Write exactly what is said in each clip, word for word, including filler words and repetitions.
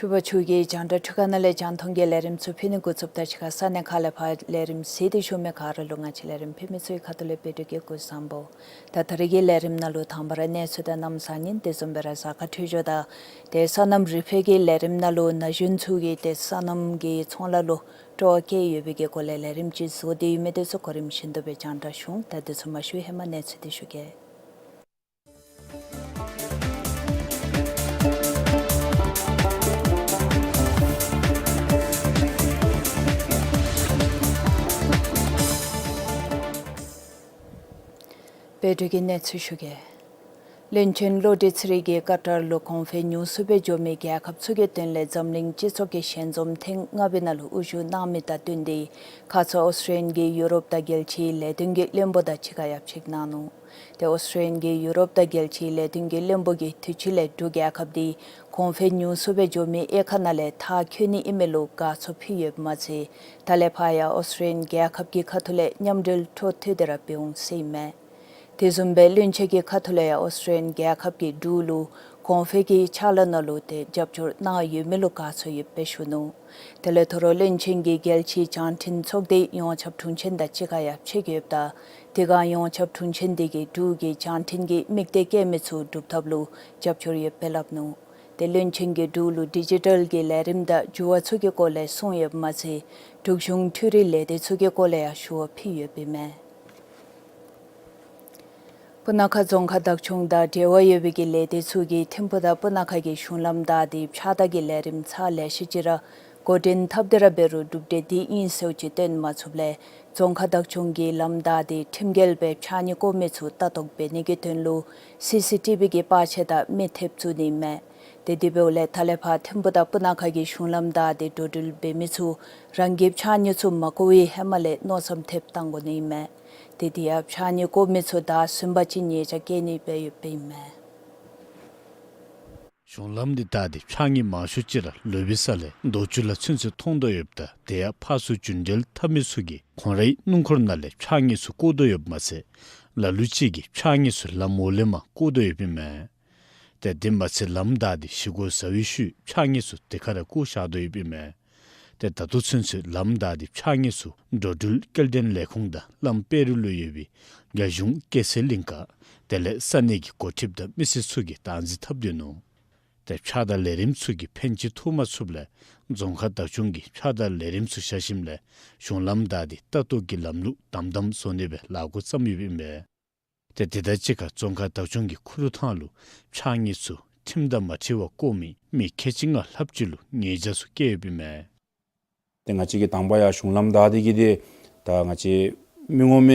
ཕྱུ་པ་ཕྱུགས་ཀྱི་རྒྱང་བསྒྲགས་འཕྲུལ་ཁང་ནང་ལས་རྒྱང་མཐོང་གི་ལས་རིམ་ཚུ་ཕུལ་ནི་འགོ་བཙུགསཔ་ད་གཅིག་ཁར་ས་གནས་ཁག་ལས་ཕར་ལས་རིམ་གཟིགས་ཏེ་བཞུགས་མི་ག་ར་ལུ་ང་བཅས་ལས་རིམ་ཕུལ་མི་ཚུ་གི་ཁ་ཐུག་ལས་དཔལ་སྒྲོན་གྱིས་སྐུ་གཟུགས་བཟང་པོ། ད་ད་རེས་ཀྱི་ལས་རིམ་ནང་ལུ་དང་པ་ར་གནས་ཚུལ་དང་གནམ་གཤིས་ཉན་ཏེ་བཟུམ་སྦེ་ར་གཟའ་སྐར་འཕྲོད་སྦྱོར་དང་ཏེ་སོ་ནམ་རིག་པའི་གི་ལས་རིམ་ནང་ལུ་ན་གཞོན་ཚུ་གིས་ཏེ་སོ་ནམ་གྱི་ཚོང་ལཱ་ལུ་སྤྲོ་བ་བསྐྱེད་ཡོད་པའི་གི་སྐོར་ལས་ལས་རིམ་ཅིག་བཟོ་སྟེ་ཡོད་མི་དེ་ཚུ་གོ་རིམ་བཞིན་དུ་སྦེ་རྒྱང་བསྒྲགས་ཞུ་འོང་། ད་དེ་ཚུ་མ་ཞུ་བའི་ཧེ་མ་གནས་ཚུལ་དེ་ཞུ་གེ། དཔལ་སྒྲོན་གྱིས་གནས་ཚུལ་ཞུ་གེ། བློན་ཆེན་བློ་གྲོས་ཚེ་རིང་གིས་ཀ་ཏར་ལུ་གོང་འཕེལ་ཉུང་སུ་སྦེ་འགྱོ་མི་རྒྱལ་ཁབ་ཚུ་གི་དོན་ལས་འཛམ་གླིང་སྤྱི་ཚོགས་ཀྱི་ཞལ་འཛོམས་ཐེངས་ལྔ་པའི་ནང་ལུ་དབུ་བཞུགས་གནང་མི་དང་བསྟུན་ཏེ་ཁ་ཙ་ཨོསི་ཊེ་ལི་ཡན་གྱིས་ཡུ་རོབ་དང་རྒྱལ་སྤྱིའི་ལས་དོན་གྱི་བློན་པོ་དང་གཅིག་ཁར་ཡབ་ཆེན་གནང་ནུག། ཏེ་ཨོསི་ཊེ་ལི་ཡན་གྱིས་ཡུ་རོབ་དང་རྒྱལ་སྤྱིའི་ལས་དོན་གྱི་བློན་པོ་གིས་དུས་ཅི་ལས་འབྲུག་རྒྱལ་ཁབ་འདི་གོང་འཕེལ་ཉུང་སུ་སྦེ་འགྱོ་མི་དབྱེ་ཁག་ནང་ལས་མཐར་འཁྱོལ་ནི་ཨིན་མི་ལུ་དགའ་ཚོར་ཕུལ་ཡོདཔ་མ་ཚད་ད་ལས་ཕར་ཡང་ཨོསི་ཊེ་ལི་ཡན་རྒྱལ་ཁབ་ཀྱི་ཁ་ཐུག་ལས་མཉམ་འབྲེལ་འཕྲོ་མཐུད་དེ་ར་འབད་འོང་ཟེར་ཨིན་མས། དེ་བཟུམ་སྦེ་བློན་ཆེན་གྱི་ཁ་ཐུག་ལས་ཡང་ཨོསི་ཊེ་ལི་ཡན་རྒྱལ་ཁབ་ཀྱིས་འབྲུག་ལུ་གོང་འཕེལ་གྱི་ཕྱག་ལཱ་ནང་ལུ་ཏེ་རྒྱབ་སྐྱོར་གནང་ཡོད་མི་ལུ་དགའ་ཚོར་ཡོདཔ་སྦེ་ཞུ་ནུག། དེ་ལས་ད་རུང་བློན་ཆེན་གྱིས་རྒྱལ་སྤྱིའི་བྱང་འཕྲིན་ཚོགས་སྡེའི་ཡོངས་ཁྱབ་དྲུང་ཆེན་དང་གཅིག་ཁར་ཡབ་ཆེན་ཡོདཔ་ད་དེ་སྒང་ཡོངས་ཁྱབ་དྲུང་ཆེན་དེ་གིས་འབྲུག་གི་བྱང་འཕྲིན་གྱི་དམིགས་གཏད་བསྐྱེད་མི་ཚུ་སྒྲུབ་ཐབས་ལུ་རྒྱབ་སྐྱོར་ཡོདཔ་སྦེ་སླབ་ནུག། ཏེ་བློན་ཆེན་གྱིས་འབྲུག་ལུ་ཌི་ཇི་ཊལ་གྱི་ལས་རིམ་དང་འགྱུར་བ་ཚུ་གི་སྐོར་ལས་གསུངས་ཡོདཔ་མ་ཚད་འབྲུག་གཞུང་འཕྲུལ་རིག་ལས་སྡེ་ཚུ་གི་སྐོར་ལས་ཡང་ཞུ་བ་ཕུལ་ཡོདཔ་ཨིན་མས། སྤུ་ན་ཁ་རྫོང་ཁག་བདག་སྐྱོང་དང་འབྲེལ་བ་ཡོད་པའི་གི་ལས་སྡེ་ཚུ་གིས་ཐིམ་ཕུག་དང་སྤུ་ན་ཁ་གི་གཞུང་ལམ་བདའ་སྟེ་ཕྱགས་བདའ་གི་ལས་རིམ་ཚར་ལེ་ཤ་ཅིག་ར་འགོ་འདྲེན་འཐབ་སྟེ་ར་འབད་རུང་གྲུབ་འབྲས་དེ་ཨིན་ཟེར་བ་ཅིག་སྟོན་མ་ཚུགསཔ་ལས་རྫོང་ཁག་བདག་སྐྱོང་གིས་ལམ་བདའ་སྟེ་ཁྲིམས་འགལ་སྦེ་ཕྱགས་སྙིགས་བཀོ་མི་ཚུ་ལྟ་རྟོག་འབད་ནི་གི་དོན་ལུ་སི་སི་ཊི་བི་གི་པར་ཆས་དང་མི་ཐེབས་བཙུགས་ནི་ཨིན་མས། ཏེ་དེ་འབདཝ་ལས་ད་ལས་ཕར་ཐིམ་ཕུག་དང་སྤུ་ན་ཁ་གི་གཞུང་ལམ་བདའ་སྟེ་འགྲོ་འགྲུལ་འབད་མི་ཚུ་རང་གི་ཕྱགས་སྙིགས་ཚུ་མ་བཀོ་བའི་ཧེ་མ་ལས་མནོ་བསམ་ཐེབས་བཏང་དགོ་ནི་ཨིན་མས། ཏེ་དེ་ཡང་ཕྱགས་སྙིགས་བཀོ་མི་ཚུ་བདའ་ཟུན་པ་ཅིན་ཉེས་བྱ་བཀལ་ནི་སྦེ་ཡོདཔ་ཨིན་མས། གཞུང་ལམ་འདི་བདའ་སྟེ་ཕྱགས་སྙིགས་མང་ཤོས་ཅིག་ར་ལོ་བི་ས་ལས་རྡོ་ཆུ་ལ་ཚུན་ཚོད་མཐོང་དོ་ཡོདཔ་ད་དེ་ཡང་ཕར་ཚུར་རྒྱུན་འགྲུལ་འཐབ་མི་ཚུ་གིས་ཁོང་རའི་སྣུམ་འཁོར་ནང་ལས་ཕྱགས་སྙིགས་ཚུ་བཀོ་དོ་ཡོདཔ་མ་ཚད་ལ་ལུ་ཅིག་གིས་ཕྱགས་སྙིགས་ཚུ་ལམ་འོག་ལས་མར་བཀོ་དོ་ཡོདཔ་ཨིན་མས། ཏེ་དེ་མ་ཚད་ལམ་བདའ་སྟེ་བཞེས་སྒོ་བཟའ་བའི་ཤུལ་ཕྱགས་སྙིགས་ཚུ་དེ་ཁར་ར་བཀོ་བཞག་དོ་ཡོདཔ་ཨིན་མས། ཏེ་ད་ལྟོ་ཚུན་ཚོད་ལམ་བདའ་སྟེ་ཕྱགས་སྙིགས་ཚུ་འགྲོ་འགྲུལ་སྐྱེལ་འདྲེན་ལས་ཁུངས་དང་བླམ་དཔལ་རི་ལུ་ཡོད་པའི་རྒྱལ་གཞུང་སྐྱེད་ཚལ་གླིང་ཀ་དེ་ལས་ས་གནས་ཀྱི་འགོ་ཁྲིདཔ་དང་མི་སེར་ཚུ་གིས་བདག་འཛིན་འཐབ་སྡོད་ནུག། ཏེ་ཕྱགས་བདའ་ལས་རིམ་ཚུ་གིས་ཕན་ཅིག་ཐོགས་མ་ཚུགསཔ་ལས་རྫོང་ཁག་བདག་སྐྱོང་གིས་ཕྱགས་བདའ་ལས་རིམ་ཚུ་བཞག་ཞིནམ་ལས་གཞུང་ལམ་བདའ་སྟེ་ལྟ་རྟོག་གི་ལམ་ལུགས་དམ་དམ་བཟོ་ནི་སྦེ་ལཱ་འགོ་བརྩམས་ཡོདཔ་ཨིན་པས། ཏེ་དེ་དང་གཅིག་ཁར་རྫོང་ཁག་བདག་སྐྱོང་གིས་ཁུ་རུ་ཐང་ལུ་ཕྱགས་སྙིགས་ཚུ་ཁྲིམས་དང་མ་འཁྲིལ་བར་བཀོ་མི་མི་ཁལ་གཅིག་ལྔ་ལྷགཔ་ཅིག་ལུ་ཉེས་བྱ་ཚུ་བཀལ་ཡོདཔ་ཨིན་མས། ཏེ་ང་བཅས་ཀྱིས་དང་པ་ཡང་གཞུང་ལམ་བདའ་སྟེ་གི་ཏེ་ད་ང་བཅས་མི་ངོམ་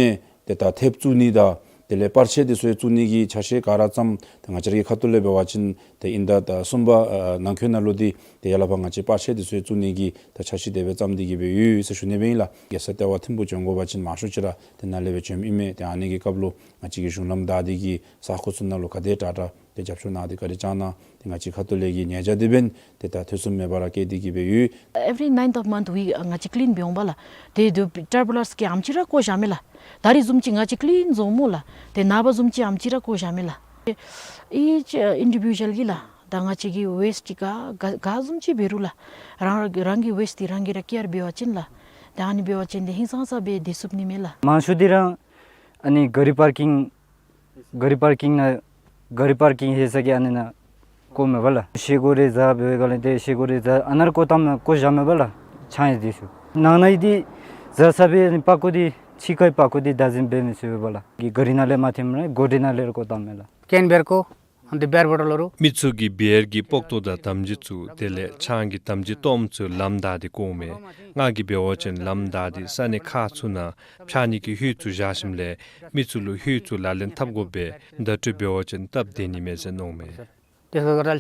ཏེ་ད་ཐེབས་བཙུགས་ནི་དང་དེ་ལས་པར་ཆས་དེ་ཚུ་བཙུགས་ནི་གི་ཆ་ཤས་ག་ར་བརྩམས། ཏེ་ང་བཅས་ར་གི་ཁ་ཐུག་ལས་འབད་བ་ཅིན་ཏེ་ཨིན་ཟླ་ད་གསུམ་པ་ཨ་ནང་འཁོད་ནང་ལུ་འདི་ཏེ་ཡར་ལས་ཕར་ང་བཅས་པར་ཆས་དེ་ཚུ་བཙུགས་ནི་གི་ད་ཆ་ཤས་དེ་སྦེ་བརྩམས་ཏེ་གི་སྦེ་ཡོད་ཟེར་ཞུ་ནི་སྦེ་ཨིན་ལགས། རྒྱལ་ས་ལྟེ་བ་ཐིམ་ཕུག་བྱོན་དགོ་པ་ཅིན་མང་ཤོས་ཅིག་ར་ཏེ་ནཱ་ལས་སྦེ་བྱོནམ་ཨིན་མས། ཏེ་ཨ་ནི་གི་སྐབས་ལུ་ང་བཅས་ཀྱི་གཞུང་ལམ་བདའ་སྟེ་གི་ས་ཁོངས་ཚུ་ནང་ལུ་ག་དེ་དྲག་དྲག་ ཏེ་རྒྱབ་སྐྱོར་གནང་སྟེ་ག་ར་བཅར་གནང་། ཏེ་ང་བཅས་ཁ་ཐུག་ལས་ཀྱི་ཉེས་བྱ་དེ་འབདན་ཏེ་ད་ཐེ་ཚོམ་མེད་པར་བཀལ་ཏེ་གི་སྦེ་ཡོད། Every ninth of month we ང་བཅས་ཀི་ལིན་འབད་འོང་པ་ལགས། ཏེ་ཏེ་ཊར་པོ་ལརསི་གིས་ཨམ་ཅིག་ར་བཀོ་བཞག་མས་ལགས། ད་རིས་བཟུམ་ཅིག་ང་བཅས་ཀི་ལིན་བཟོཝ་སྨོ་ལགས། ཏེ་ནངས་པ་བཟུམ་ཅིག་ཨམ་ཅིག་ར་བཀོ་བཞག་མས་ལགས། Each individual གིས་ལགས། ད་ང་བཅས་ཀྱི་ཝེསཊ་ཅིག་ག་ག་ག་བཟུམ་ཅིག་འབད་རུང་ལགས། རང་རང་གི་ཝེསཊ་འདི་རང་གིས་ར་ཀེར་འབད་བ་ཅིན་ལགས། ད་ཨ་ནི་འབད་བ་ཅིན་ཏེ་ཧིང་སངས་ས་སྦེ་སྡོད་ཚུགས་ནི་མས་ལགས། མང་ཤོས་འདི་ར་ཨ་ནི་ག་རི་པར་ཀིང་ག་རི་པར་ཀིང་ནང་ག་རི་པར་ཀིང་ཧེ་ས་གི་ཨ་ནི་ནང་བཀོཝ་མས་པ་ལགས། ཤེལ་སྒོ་རེ་ཟ་འབད་བའི་སྒང་ལས་ཏེ་ཤེལ་སྒོ་རེ་ཟ་ཨ་ནཱ་ར་བཀོ་བཏངམ་བཀོ་བཞག་མས་པ་ལགས། ཕྱགས་སྙིགས་འདི་ཚུ་ནང་ན་ཡི་འདི་ཟ་ས་སྦེ་ཨ་ནི་པག་ཀོ་འདི་ཕྱི་ཁའི་པག་ཀོ་འདི་བདག་འཛིན་འབད་མི་ཚུགས་པས་པ་ལགས། གི་ག་རི་ནང་ལས་མ་ཐོནམ་ར་སྒོ་འདི་ནང་ལས་ར་བཀོ་བཏངམ་མས་ལགས། ཀེན་བེར་ཀོ་ཨན་ཏེ་བེར་བོ་ཊལ་ལོ་རུ། མི་ཚུ་གིས་བེར་གྱི་པོག་ཏོ་དང་དམ་སྦྱིས་ཚུ་དེ་ལས་ཆང་གི་དམ་སྦྱིས་ཏོམ་ཚུ་ལམ་བདའ་སྟེ་བཀོཝ་མས། ང་གིས་འབད་བ་ཅིན་ལམ་བདའ་སྟེ་ས་གནས་ཁག་ཚུ་ནང་ཕྱགས་སྙིགས་ཀྱི་ཧོད་ཚུ་བཞག་ཞིནམ་ལས་མི་ཚུ་ལུ་ཧོད་ཚུ་ལག་ལེན་འཐབ་དགོ་པས། བརྡ་སྤྲོད་འབད་བ་ཅིན་སྟབས་བདེ་ནི་མས་ཟེར་མནོཝ་མས། ཏེ་ཕྱགས་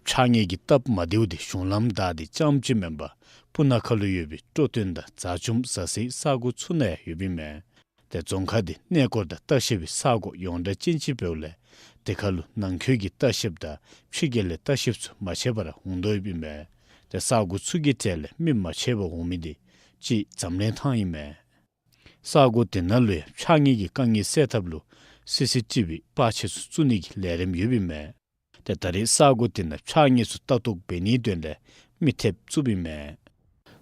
སྙིགས་ཀྱི་སྟབས་མ་བདེཝ་འདི་གཞུང་ལམ་བདའ་སྟེ་རྐྱངམ་གཅིག་མེན་པར་སྤུ་ན་ཁ་ལུ་ཡོད་པའི་སྤྲོ་སྟོན་དང་རྫ་ཆུམ་ཟ་སའི་ས་གོ་ཚུ་ནང་ཡང་ཡོདཔ་ཨིན་མས། ཏེ་རྫོང་ཁག་འདི་གནས་སྐོར་དང་ལྟ་བཤལ་པའི་ས་གོ་ཡོངས་གྲགས་ཅན་ཅིག་འབདཝ་ལས་དེ་ཁར་ལུ་ནང་འཁོད་ཀྱི་ལྟ་བཤལཔ་དང་ཕྱི་རྒྱལ་ལས་ལྟ་བཤལཔ་ཚུ་མ་ཆད་པར་འོང་དོ་ཡོདཔ་ཨིན་མས། ཏེ་ས་གོ་ཚུ་གི་གྲས་ལས་མི་མ་ཆད་པར་འོང་མི་འདི་གཅིག་འཛམ་གླིང་ཐང་ཨིན་མས། ས་གོ་དེ་ནང་ལུ་ཡང་ཕྱགས་སྙིགས་ཀྱི་དཀའ་ངལ་སེལ་ཐབས་ལུ་སི་སི་ཊི་བི་པར་ཆས་ཚུ་བཙུགས་ནི་གི་ལས་རིམ་ཡོདཔ་ཨིན་མས། ཏེ་ད་རེས་ས་གོ་དེ་ནང་ཕྱགས་སྙིགས་ཚུ་ལྟ་རྟོག་འབད་ནིའི་དོན་ལས་མི་ཐེབས་བཙུགསཔ་ཨིན་མས།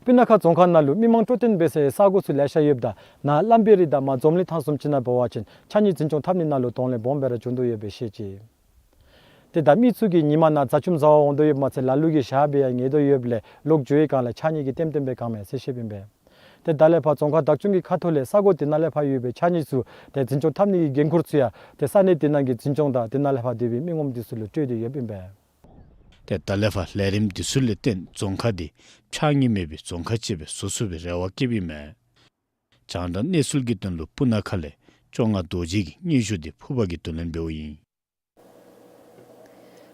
སྤུ་ན་ཁ་རྫོང་ཁག་ནང་ལུ་མི་མང་སྤྲོ་སྟོན་འབད་སའི་ས་གོ་ཚུ་ལེ་ཤ་ཡོདཔ་ད་ནཱ་བླམ་བེ་རི་དང་མར་འཛོམ་གླིང་ཐང་བཟུམ་ཅིག་ནང་འབད་བ་ཅིན་ཕྱགས་སྙིགས་འཛིན་སྐྱོང་འཐབ་ནི་ནང་ལུ་གདོང་ལེན་སྦོམ་སྦེ་ར་བྱུང་དོ་ཡོདཔ་སྦེ་བཤད་ཅི། ཏེ་ད་མི་ཚུ་གིས་ཉིན་མ་ནང་རྫ་ཆུམ་ཟ་བར་འོང་དོ་ཡོདཔ་མ་ཚད་ལ་ལུ་གིས་ཞག་སྦེ་ཡང་ཉལ་དོ་ཡོདཔ་ལས་ལོག་འགྱོ་བའི་སྒང་ལས་ཕྱགས་སྙིགས་ཀྱིས་ལྟེམ་ལྟེམ་སྦེ་གང་མས་ཟེར་བཤདཔ་ཨིན་པས། ཏེ་ད་ལས་ཕར་རྫོང་ཁག་བདག་སྐྱོང་གི་ཁ་ཐུག་ལས་ས་གོ་དེ་ནང་ལས་ཕར་ཡོད་པའི་ཕྱགས་སྙིགས་ཚུ་ཏེ་འཛིན་སྐྱོང་འཐབ་ནི་གི་འགན་ཁུར་ཚུ་ཡང་ཏེ་ས་གནས་དེ་ནང་གི་འཛིན་སྐྱོང་དང་དེ་ནང་ལས་ཕར་སྡོད་པའི་མི་ངོམ་འདི་ཚུ་ལུ་སྤྲོད་དེ་ཡོདཔ་ཨིན་པས། ཏེ་ད་ལས་ཕར་ལས་རིམ་འདི་ཚུ་ལས་བརྟེན་རྫོང་ཁག་འདི་ཕྱགས་སྙིགས་མེད་པའི་རྫོང་ཁག་ཅིག་སྦེ་བཟོ་ཚུགས་པའི་རེ་བ་བསྐྱེདཔ་ཨིན་མས། རྒྱང་བསྒྲགས་གནས་ཚུལ་གྱི་དོན་ལུ་སྤུ་ན་ཁ་ལས་བཅོ་ལྔ་རྡོ་རྗེ་གི་སྙན་ཞུ་འདི་ཕུར་པ་གིས་བསྡུ་ལེན་འབདཝ་ཨིན།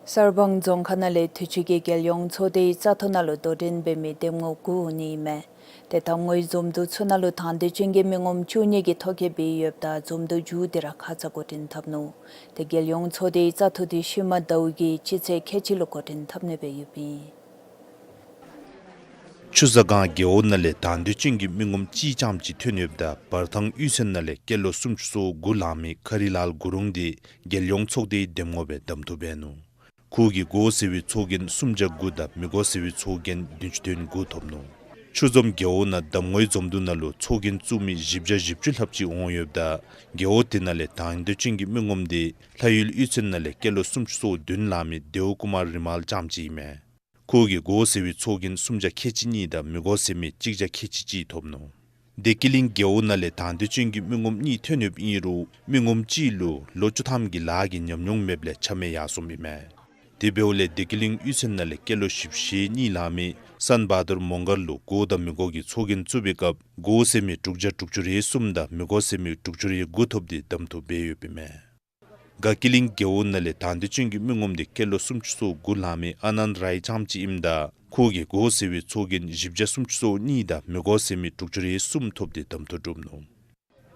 གསར་སྤང་རྫོང་ཁག་ནང་ལས་དུས་ཅི་གི་རྒྱལ་ཡོངས་ཚོགས་སྡེའི་བཙག་འཐུ་ནང་ལུ་དོ་འགྲན་འབད་མི་འདེམས་ངོ་དགུ་འོང་ནི་ཨིན་མས། ཏེ་གདམ་ངོའི་འཛོམས་འདུ་ཚུ་ནང་ལུ་དང་འདོད་ཅན་གྱི་མི་ངོམ་བཅུ་གཉིས་ཀྱིས་ཐོ་བཀོད་འབད་ཡོདཔ་ད་འཛོམས་འདུ་མཇུག་བསྡུ་ར་ཁ་ཙ་འགོ་འདྲེན་འཐབ་ནུག། ཏེ་རྒྱལ་ཡོངས་ཚོགས་སྡེའི་བཙག་འཐུ་འདི་ཤུལ་མ་ཟླཝ་གི་སྤྱི་ཚེས་ཁལ་གཅིག་ལུ་འགོ་འདྲེན་འཐབ་ནི་སྦེ་ཡོདཔ་ཨིན། ཆུ་བཟང་སྒང་རྒེད་འོག་ནང་ལས་དང་འདོད་ཅན་གྱི་མི་ངོམ་གཅིག་རྐྱངམ་ཅིག་ཐོན་ཡོདཔ་ད་འབར་ཐང་གཡུས་ཚན་ནང་ལས་སྐྱེས་ལོ་སུམ་ཅུ་སོ་དགུ་ལང་མི་ཁ་རི་ལཱལ་གུ་རུང་འདི་རྒྱལ་ཡོངས་ཚོགས་སྡེའི་འདེམས་ངོ་སྦེ་གདམ་འཐུ་འབད་ནུག། ཁོ་གིས་གོ་ཟེར་བའི་ཚོགས་རྒྱན་སུམ་བརྒྱ་དགུ་དང་མི་གོ་ཟེར་བའི་ཚོགས་རྒྱན་བདུན་ཅུ་དོན་དགུ་ཐོབ་ནུག། ཆུ་འཛོམས་རྒེད་འོག་ནང་གདམ་ངོའི་འཛོམས་འདུ་ནང་ལུ་ཚོགས་རྒྱན་བཙུགས་མི་བཞི་བརྒྱ་བཞི་བཅུ་ལྷགཔ་ཅིག་འོང་ཡོདཔ་ད་རྒེད་འོག་དེ་ནང་ལས་དང་འདོད་ཅན་གྱི་མི་ངོམ་འདི་ལྷ་ཡུལ་གཡུས་ཚན་ནང་ལས་སྐྱེས་ལོ་སུམ་ཅུ་སོ་བདུན་ལང་མི་དེའུ་ཀུ་མར་རི་མལ་རྐྱངམ་ཅིག་ཨིན་མས། ཁོ་གིས་གོ་ཟེར་བའི་ཚོགས་རྒྱན་སུམ་བརྒྱ་ཁལ་གཅིག་གཉིས་དང་མི་གོ་ཟེར་མི་གཅིག་བརྒྱ་ཁལ་གཅིག་གཅིག་ཐོབ་ནུག། བདེ་སྐྱིད་གླིང་རྒེད་འོག་ནང་ལས་དང་འདོད་ཅན་གྱི་མི་ངོམ་གཉིས་ཐོན་ཡོདཔ་ཨིན་རུང་མི་ངོམ་གཅིག་ལུ་ལོ་བཅུ་ཐམ་གྱི་ལཱ་གི་ཉམས་མྱོང་མེདཔ་ལས་ཆ་མེད་ཡར་སོངམ་ཨིན་མས། དེ་འབདཝ་ལས་བདེ་སྐྱིད་གླིང་གཡུས་ཚན་ནང་ལས་སྐྱེས་ལོ་བཞི་བཅུ་ཞེ་གཉིས་ལང་མི་སན་བྷ་དུར་མོང་གར་ལུ་གོ་དང་མི་གོ་གི་ཚོགས་རྒྱན་བཙུགས་པའི་སྐབས་གོ་ཟེར་མི་དྲུག་བརྒྱ་དྲུག་ཅུ་རེ་གསུམ་དང་མི་གོ་ཟེར་མི་དྲུག་ཅུ་རེ་དགུ་ཐོབ་སྟེ་གདམ་འཐུ་འབད་ཡོདཔ་ཨིན་མས། དགའ་སྐྱིད་གླིང་རྒེད་འོག་ནང་ལས་དང་འདོད་ཅན་གྱི་མི་ངོམ་འདི་སྐྱེས་ལོ་སུམ་ཅུ་སོ་དགུ་ལང་མི་ཨ་ནནྡ་རའི་རྐྱངམ་ཅིག་ཨིནམ་ད་ཁོ་གིས་གོ་ཟེར་བའི་ཚོགས་རྒྱན་བཞི་བརྒྱ་སུམ་ཅུ་སོ་གཉིས་དང་མི་གོ་ཟེར་མི་དྲུག་ཅུ་རེ་གསུམ་ཐོབ་སྟེ་གདམ་འཐུ་གྲུབ་ནུག།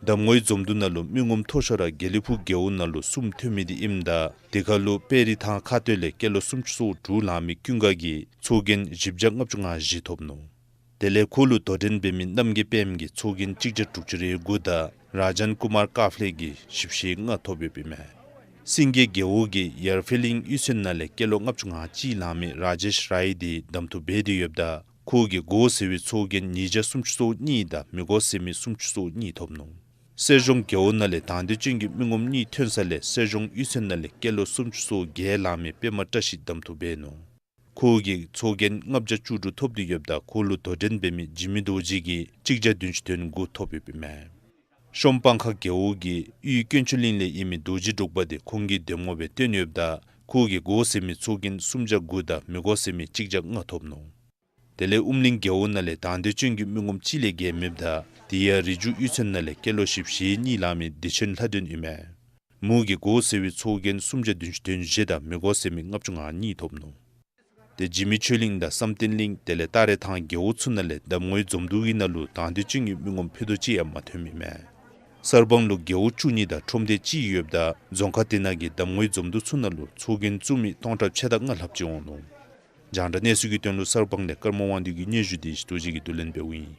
གདམ་ངོའི་འཛོམས་འདུ་ནང་ལུ་མི་ངོམ་མཐོ་ཤོས་ར་དགེ་ལེགས་ཕུག་རྒེད་འོག་ནང་ལུ་གསུམ་ཐོན་མི་འདི་ཨིནམ་ད་དེ་ཁར་ལུ་དཔལ་རི་ཐང་ཁ་སྟོད་ལས་སྐྱེས་ལོ་སུམ་ཅུ་སོ་དྲུག་ལང་མི་ཀུན་དགའ་གིས་ཚོགས་རྒྱན་བཞི་བརྒྱ་ལྔ་བཅུ་ང་བཞི་ཐོབ་ནུག། དེ་ལས་ཁོ་ལུ་དོ་འགྲན་འབད་མི་རྣམ་རྒྱལ་དཔལམོ་གིས་ཚོགས་རྒྱན་གཅིག་བརྒྱ་དྲུག་ཅུ་རེ་དགུ་དང་ར་ཇན་ཀུ་མར་ཀཱཕ་ལེ་གིས་བཞི་བཅུ་ཞེ་ལྔ་ཐོབ་ཡོདཔ་ཨིན་མས། སེང་གེ་རྒེད་འོག་གི་ཡར་ཕེ་གླིང་གཡུས་ཚན་ནང་ལས་སྐྱེས་ལོ་ལྔ་བཅུ་ང་གཅིག་ལང་མི་ར་ཇེཤ་རའི་འདི་གདམ་འཐུ་འབད་དེ་ཡོདཔ་ད་ཁོ་གིས་གོ་ཟེར་བའི་ཚོགས་རྒྱན་ཉིས་བརྒྱ་སུམ་ཅུ་སོ་གཉིས་དང་མི་གོ་ཟེར་མི་སུམ་ཅུ་སོ་གཉིས་ཐོབ་ནུག། གསེར་གཞོང་རྒེད་འོག་ནང་ལས་དང་འདོད་ཅན་གྱི་མི་ངོམ་གཉིས་ཐོན་ས་ལས་གསེར་གཞོང་གཡུས་ཚན་ནང་ལས་སྐྱེས་ལོ་སུམ་ཅུ་སོ་བརྒྱད་ལང་མི་པདྨ་བཀྲ་ཤིས་གདམ་འཐུ་འབད་ནུག། ཁོ་གིས་ཚོགས་རྒྱན་ལྔ་བརྒྱ་བཅུ་དྲུག་ཐོབ་སྟེ་ཡོདཔ་ད་ཁོ་ལུ་དོ་འགྲན་འབད་མི་འཇིགས་མེད་རྡོ་རྗེ་གིས་གཅིག་བརྒྱ་བདུན་ཅུ་དོན་དགུ་ཐོབ་ཡོདཔ་ཨིན་མས། གཤོམ་སྤང་ཁ་རྒེད་འོག་གི་གཡུས་དཀོན་མཆོག་གླིང་ལས་ཨིན་མི་རྡོ་རྗེ་འབྲུག་པ་འདི་ཁོང་གི་འདེམས་ངོ་སྦེ་བཏོན་ཡོདཔ་ད་ཁོ་གིས་གོ་ཟེར་མི་ཚོགས་རྒྱན་སུམ་བརྒྱ་དགུ་དང་མི་གོ་ཟེར་མི་གཅིག་བརྒྱ་ལྔ་ཐོབ་ནུག། དེ་ལས་ཨུམ་གླིང་རྒེད་འོག་ནང་ལས་དང་འདོད་ཅན་གྱི་མི་ངོམ་གཅིག་ལས་བརྒལ་མེདཔ་ད་དེ་ཡང་རི་རྒྱུད་གཡུས་ཚན་ནང་ལས་སྐྱེས་ལོ་བཞི་བཅུ་ཞེ་གཉིས་ལང་མི་བདེ་ཆེན་ལྷ་སྒྲོན་ཨིན་མས། མོ་གིས་གོ་ཟེར་བའི་ཚོགས་རྒྱན་སུམ་བརྒྱ་བདུན་ཅུ་དོན་བཞི་དང་མི་གོ་ཟེར་མི་ལྔ་བཅུ་ང་གཉིས་ཐོབ་ནུག། ཏེ་འཇིགས་མེད་ཆོས་གླིང་དང་བསམ་གཏན་གླིང་དེ་ལས་སྟག་རལ་ཐང་རྒེད་འོག་ཚུ་ནང་ལས་གདམ་ངོའི་འཛོམས་འདུ་གི་ནང་ལུ་དང་འདོད་ཅན་གྱི་མི་ངོམ་ཕུད་རྡོག་གཅིག་ཡང་མ་ཐོནམ་ཨིན་མས། གསར་སྤང་ལུ་རྒེད་འོག་བཅུ་གཉིས་དང་ཁྲོམ་སྡེ་གཅིག་ཡོདཔ་ད་རྫོང་ཁག་དེ་ནང་གི་གདམ་ངོའི་འཛོམས་འདུ་ཚུ་ནང་ལུ་ཚོགས་རྒྱན་བཙུགས་མི་སྟོང་ཕྲག་ཕྱེད་དང་ལྔ་ལྷགཔ་ཅིག་འོང་ནུག། རྒྱང་བསྒྲགས་གནས་ཚུལ་གྱི་དོན་ལུ་གསར་སྤང་ལས་ཀརྨ་དབང་འདུས་ཀྱིས་སྙན་ཞུ་དེ་ཞིག་རྡོ་རྗེ་གིས་བསྡུ་ལེན་འབདཝ་ཨིན།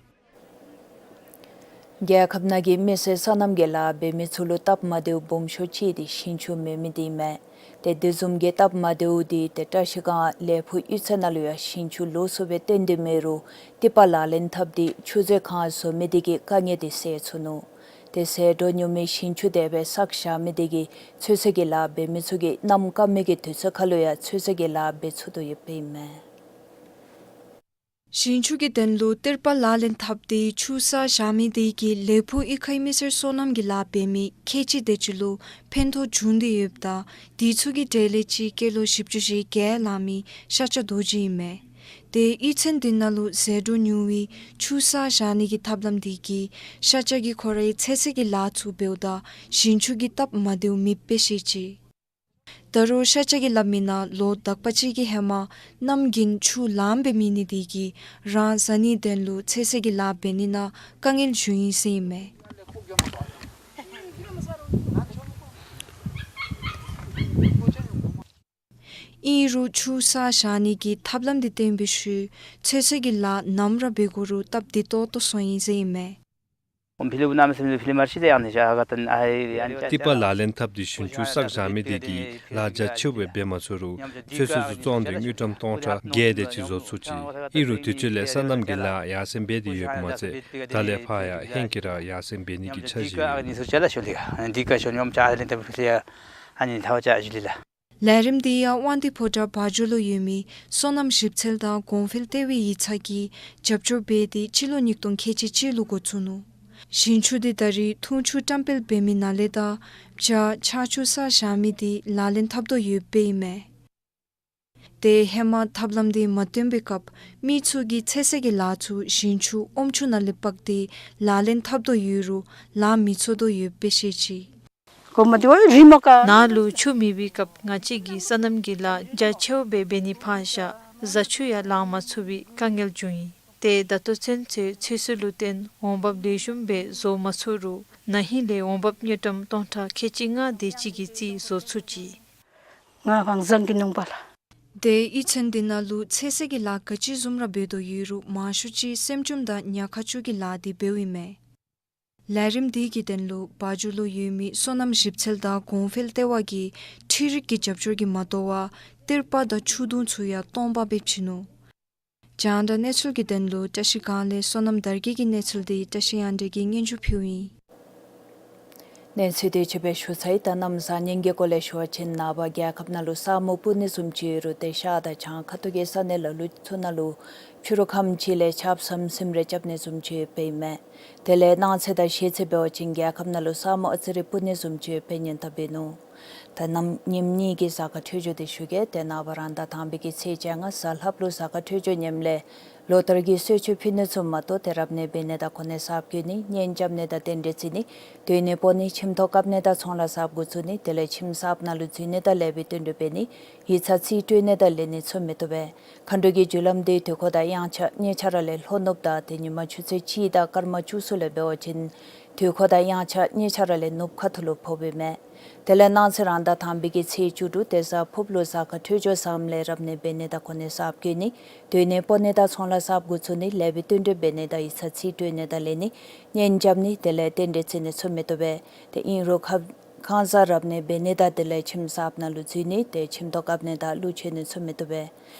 རྒྱལ་ཁབ་ནང་གི་མི་སེར་སོ་ནམ་གྱི་ལཱ་འབད་མི་ཚུ་ལུ་སྟབས་མ་བདེཝ་སྦོམ་ཤོས་ཅིག་དེ་ཞིང་ཆུ་མེད་མི་དེ་ཨིན་མས། ཏེ་དེ་བཟུམ་གྱི་སྟབས་མ་བདེཝ་དེ་ཏེ་བཀྲིས་སྒང་ལེགས་ཕུག་གཡུས་ཚན་ནང་ལུ་ཡང་ཞིང་ཆུ་ལོགས་སུ་སྦེ་བཏོན་ཏེ་མེད་རུང་ཏི་པ་ལག་ལེན་འཐབ་སྟེ་ཆུ་མཛོད་ཁང་བཟོ་མི་དེ་གིས་དཀའ་ངལ་དེ་སེལ་ཚུགས་ནུག། ཏེ་ཟད་འགྲོ་ཉུང་མི་ཞིང་ཆུ་དེ་སྦེ་བསགས་བཞག་མི་དེ་གིས་ཚོད་བསྲེ་གི་ལཱ་འབད་མི་ཚུ་གིས་གནམ་སྐམ་མི་གི་དུས་ཚོད་ཁར་ལུ་ཡང་ཚོད་བསྲེ་གི་ལཱ་འབད་ཚུགས་དོ་ཡོདཔ་ཨིན་མས། ཞིང་ཆུ་གི་དོན་ལུ་ཏི་པ་ལག་ལེན་འཐབ་སྟེ་ཆུ་བསགས་བཞག་མི་དེ་གིས་ལེགས་ཕུག་གཡུས་ཁའི་མི་སེར་སོ་ནམ་གྱི་ལཱ་འབད་མི་ཁལ་གཅིག་དེ་ཅིག་ལུ་ཕན་ཐོགས་བྱུང་སྟེ་ཡོདཔ་ད་དེ་ཚུ་གི་གྲས་ལས་གཅིག་སྐྱེས་ལོ་བཞི་བཅུ་ཞེ་བརྒྱད་ལང་མི་ཤཱཀྱ་རྡོ་རྗེ་ཨིན་མས། ཏེ་གཡུས་ཚན་དེ་ནང་ལུ་ཟད་འགྲོ་ཉུང་བའི་ཆུ་བསགས་བཞག་ནི་གི་ཐབས་ལམ་དེ་གིས་ཤཱཀྱ་གིས་ཁོ་རའི་ཚོད་བསྲེ་གི་ལཱ་ཚུ་འབདཝ་ད་ཞིང་ཆུ་གི་སྟབས་མ་བདེཝ་མེདཔ་སྦེ་བཤད་ཅི། ད་རུང་ཤཱཀྱ་གིས་སླབ་མིའི་ནང་ལོ་དག་པ་ཅིག་གི་ཧེ་མ་གནམ་དགུན་ཆུ་ལངམ་སྦེ་མེད་ནི་དེ་གིས་རང་བཟའ་ནིའི་དོན་ལུ་ཚོད་བསྲེ་གི་ལཱ་འབད་ནི་ནང་དཀའ་ངལ་བྱུང་ཡི་ཟེར་ཨིན་མས། ཨིན་རུང་ཆུ་བསགས་བཞག་ནི་གི་ཐབས་ལམ་དེ་བཏོན་པའི་ཤུལ་ཚོད་བསྲེ་གི་ལཱ་ནམ་ར་འབད་དགོ་རུང་སྟབས་བདེ་ཏོག་ཏོ་སོང་ཡི་ཟེར་ཨིན་མས། ཏི་པ་ལག་ལེན་འཐབ་སྟེ་ཞིང་ཆུ་བསགས་བཞག་མི་དེ་གིས་ལཱ་རྒྱ་ཆེཝ་སྦེ་འབད་མ་ཚུགས་རུང་ཚོད་བསྲེ་ཚུ་བཙོང་སྟེ་དངུལ་ཀྲམ་སྟོང་ཕྲག་བརྒྱད་དེ་ཅིག་བཟོ་ཚུགས་ཅི། ཨིན་རུང་དུས་ཚོད་ལས་སོ་ནམ་གྱི་ལཱ་ཡར་སེང་འབད་དེ་ཡོདཔ་མ་ཚད་ད་ལས་ཕར་ཡང་ཧེང་སྐལ་ར་ཡར་སེང་འབད་ནི་གི་འཆར་གཞི་ཡོད། ལས་རིམ་དེ་ཡང་དབང་འདུས་ཕོ་བྲང་བ་འཇོ་ལུ་ཡོད་མི་སོ་ནམ་ཞིབ་འཚོལ་དང་གོང་འཕེལ་ལྟེ་བའི་ཡིག་ཚང་གིས་རྒྱབ་སྐྱོར་འབད་དེ་སྤྱི་ལོ་ཉིས་སྟོང་ཁལ་གཅིག་གཅིག་ལུ་འགོ་བཙུགས་ནུག། ཞིང་ཆུ་དེ་ད་རེས་འཐུང་ཆུ་བཀྲམ་སྤེལ་འབད་མི་ནང་ལས་དང་བྱ་ཆར་ཆུ་བསགས་བཞག་མི་དེ་ལག་ལེན་འཐབ་དོ་ཡོདཔ་ཨིན་མས། ཏེ་ཧེ་མ་ཐབས་ལམ་དེ་མ་བཏོན་པའི་སྐབས་མི་ཚུ་གིས་ཚོད་བསྲེ་གི་ལཱ་ཚུ་ཞིང་ཆུ་ཨོམ་ཆུ་ནང་ལས་སྤགས་ཏེ་ལག་ལེན་འཐབ་དོ་ཡོད་རུང་ལཱ་མི་ཚོར་དོ་ཡོདཔ་སྦེ་བཤད་ཅི། ནཱ་ལུ་ཆུ་མེད་པའི་སྐབས་ང་བཅས་ཀྱིས་སོ་ནམ་གྱི་ལཱ་རྒྱ་ཆེཝ་སྦེ་འབད་ནི་ཕར་བཞག་བཟའ་ཆུ་ཡང་ལང་མ་ཚུགས་པའི་དཀའ་ངལ་བྱུང་ཡི། ཏེ་ད་ལྟོ་ཚུན་ཚོད་ཚོད་བསྲེ་ལུ་བརྟེན་འོང་འབབ་ལེགས་ཤོམ་སྦེ་བཟོ་མ་ཚུགས་རུང་ན་ཧིང་ལས་འོང་འབབ་དངུལ་ཀྲམ་སྟོང་ཕྲག་ཁལ་གཅིག་ལྔ་དེ་ཅིག་གི་རྩིས་བཟོ་ཚུགས་ཅི། ཏེ་གཡུས་ཚན་དེ་ནང་ལུ་ཚོད་བསྲེ་གི་ལཱ་ག་ཅི་བཟུམ་ར་འབད་དོ་ཡོད་རུང་མང་ཤོས་ཅིག་སེམས་ཅུམ་དང་ཉ་ཁ་བཅུག་གི་ལཱ་དེ་འབདཝ་ཨིན་མས། ལས་རིམ་དེ་གི་དོན་ལུ་བ་འཇོ་ལུ་ཡོད་མི་སོ་ནམ་ཞིབ་འཚོལ་དང་གོང་འཕེལ་ལྟེ་བ་གིས་འཕྲུལ་རིག་གི་རྒྱབ་སྐྱོར་གྱིས་མ་དོ་བར་ཏིར་པ་དང་ཆུ་དུང་ཚུ་ཡང་སྟོང་པ་སྦེ་བྱིན་ནུག། རྒྱང་བསྒྲགས་གནས་ཚུལ་གྱི་དོན་ལུ་བཀྲིས་སྒང་ལས་བསོད་ནམས་དར་རྒྱས་ཀྱི་གནས་ཚུལ་དེ་བཀྲིས་དབྱངས་སྒྲོན་གྱིས་སྙན་ཞུ་ཕུལཝ་ཨིན། གནས་ཚུལ་དེ་ཅིག་སྦེ་ཞུ་ཚར་ཡི། ད་གནམ་བཟང་ངན་གྱི་སྐོར་ལས་ཞུ་བ་ཅིན་ནངས་པ་རྒྱལ་ཁབ་ནང་ལུ་ས་སྨུག་སྤུབ་ནི་བཟུམ་ཅིག་ཡོད་རུང་ཏེ་ཤར་དང་བྱང་ཁ་ཐུག་གི་ས་གནས་ལ་ལུ་ཚུ་ནང་ལུ་ཕྱི་རུ་ཁམས་ཅིག་ལས་ཆརཔ་ཟམ་ཟིམ་རེ་རྐྱབ་ནི་བཟུམ་ཅིག་ཡོདཔ་ཨིན་མས། དེ་ལས་གནངས་ཚེ་དང་ཤེས་ཚེ་འབད་བ་ཅིན་རྒྱལ་ཁབ་ནང་ལུ་ས་སྨུག་ཨ་ཙི་རེ་སྤུབ་ནི་བཟུམ་ཅིག་ཡོདཔ་སྦེ་ཉེན་བརྡ་འབད་ནུག། ད་གནམ་ཉིནམ་གཉིས་ཀྱི་གཟའ་སྐར་འཕྲོད་སྦྱོར་དེ་ཞུ་གེ། ཏེ་ནངས་པ་རང་ཟླ་དང་པའི་གི་ཚེས་བཅོ་ལྔ་གཟའ་ལྷགཔ་ལུ་གཟའ་སྐར་འཕྲོད་སྦྱོར་ཉམས་ལེན་ལོ་ལྟར་གྱི་གསོལ་མཆོད་ཕུལ་ནི་ཚུ་མ་གཏོགས་ཏེ་རབ་གནས་འབད་ནི་དང་གོ་གནས་གསརཔ་བསྐོ་ནི་གཉེན་རྐྱབ་ནི་དང་རྟེན་འབྲེལ་བརྩི་ནི་སྡོད་གནས་སྤོ་ནི་ཁྱིམ་ཐོག་བཀབ་ནི་དང་ཚོང་ལཱ་གསརཔ་འགོ་བཙུགས་ནི་དེ་ལས་ཁྱིམ་གསརཔ་ནང་ལུ་འཛུལ་ནི་དང་ལེགས་པའི་བསྟུན་གྲོས་འབད་ནི་ཡིག་ཚང་རྩིས་སྤྲོད་ནི་དང་ལེན་ནི་ཚུ་མི་བཏུབ་པས། མཁའ་འགྲོ་གི་རྒྱུ་ལམ་དེ་དུས་འཁོར་དང་དབྱངས་འཆར་གཉིས་ཆ་ར་ལས་ལྷོ་ནུབ་དང་ཏེ་ཉིན་མ་ཆུ་ཚོད་གཅིག་དང་སྐར་མ་བཅུ་གསུམ་ལས་འབད་བ་ཅིན་དུས་འཁོར་དང་དབྱངས་འཆར་གཉིས་ཆ་ར་ལས་ནུབ་ཁ་ཐུག་ལུ་ཕོགཔ་ཨིན་མས། དེ་ལས་གནངས་ཚེ་རང་ཟླ་དང་པའི་གི་ཚེས་བཅུ་དྲུག་ཏེ་གཟའ་ཕུརཔ་ལུ་གཟའ་སྐར་འཕྲོད་སྦྱོར་བཟངམ་ལས་རབ་གནས་འབད་ནི་དང་གོ་གནས་གསརཔ་བསྐོ་ནི་སྡོད་གནས་སྤོ་ནི་དང་ཚོང་ལཱ་གསརཔ་འགོ་བཙུགས་ནི་ལེགས་པའི་བསྟུན་གྲོས་འབད་ནི་དང་ཡིག་ཚང་རྩིས་སྤྲོད་ནི་དང་ལེན་ནི་གཉེན་རྐྱབ་ནི་དེ་ལས་རྟེན་འབྲེལ་བརྩི་ནི་ཚུ་མི་བཏུབ་པས། ཏེ་ཨིན་རུང་ཁ་ཁང་གསར་རབ་གནས་འབད་ནི་དང་དེ་ལས་ཁྱིམ་གསརཔ་ནང་ལུ་འཛུལ་ནི་ཏེ་ཁྱིམ་ཐོག་བཀབ་ནི་དང་ཀླུ་མཆོད་ནི་ཚུ་མི་བཏུབ་པས།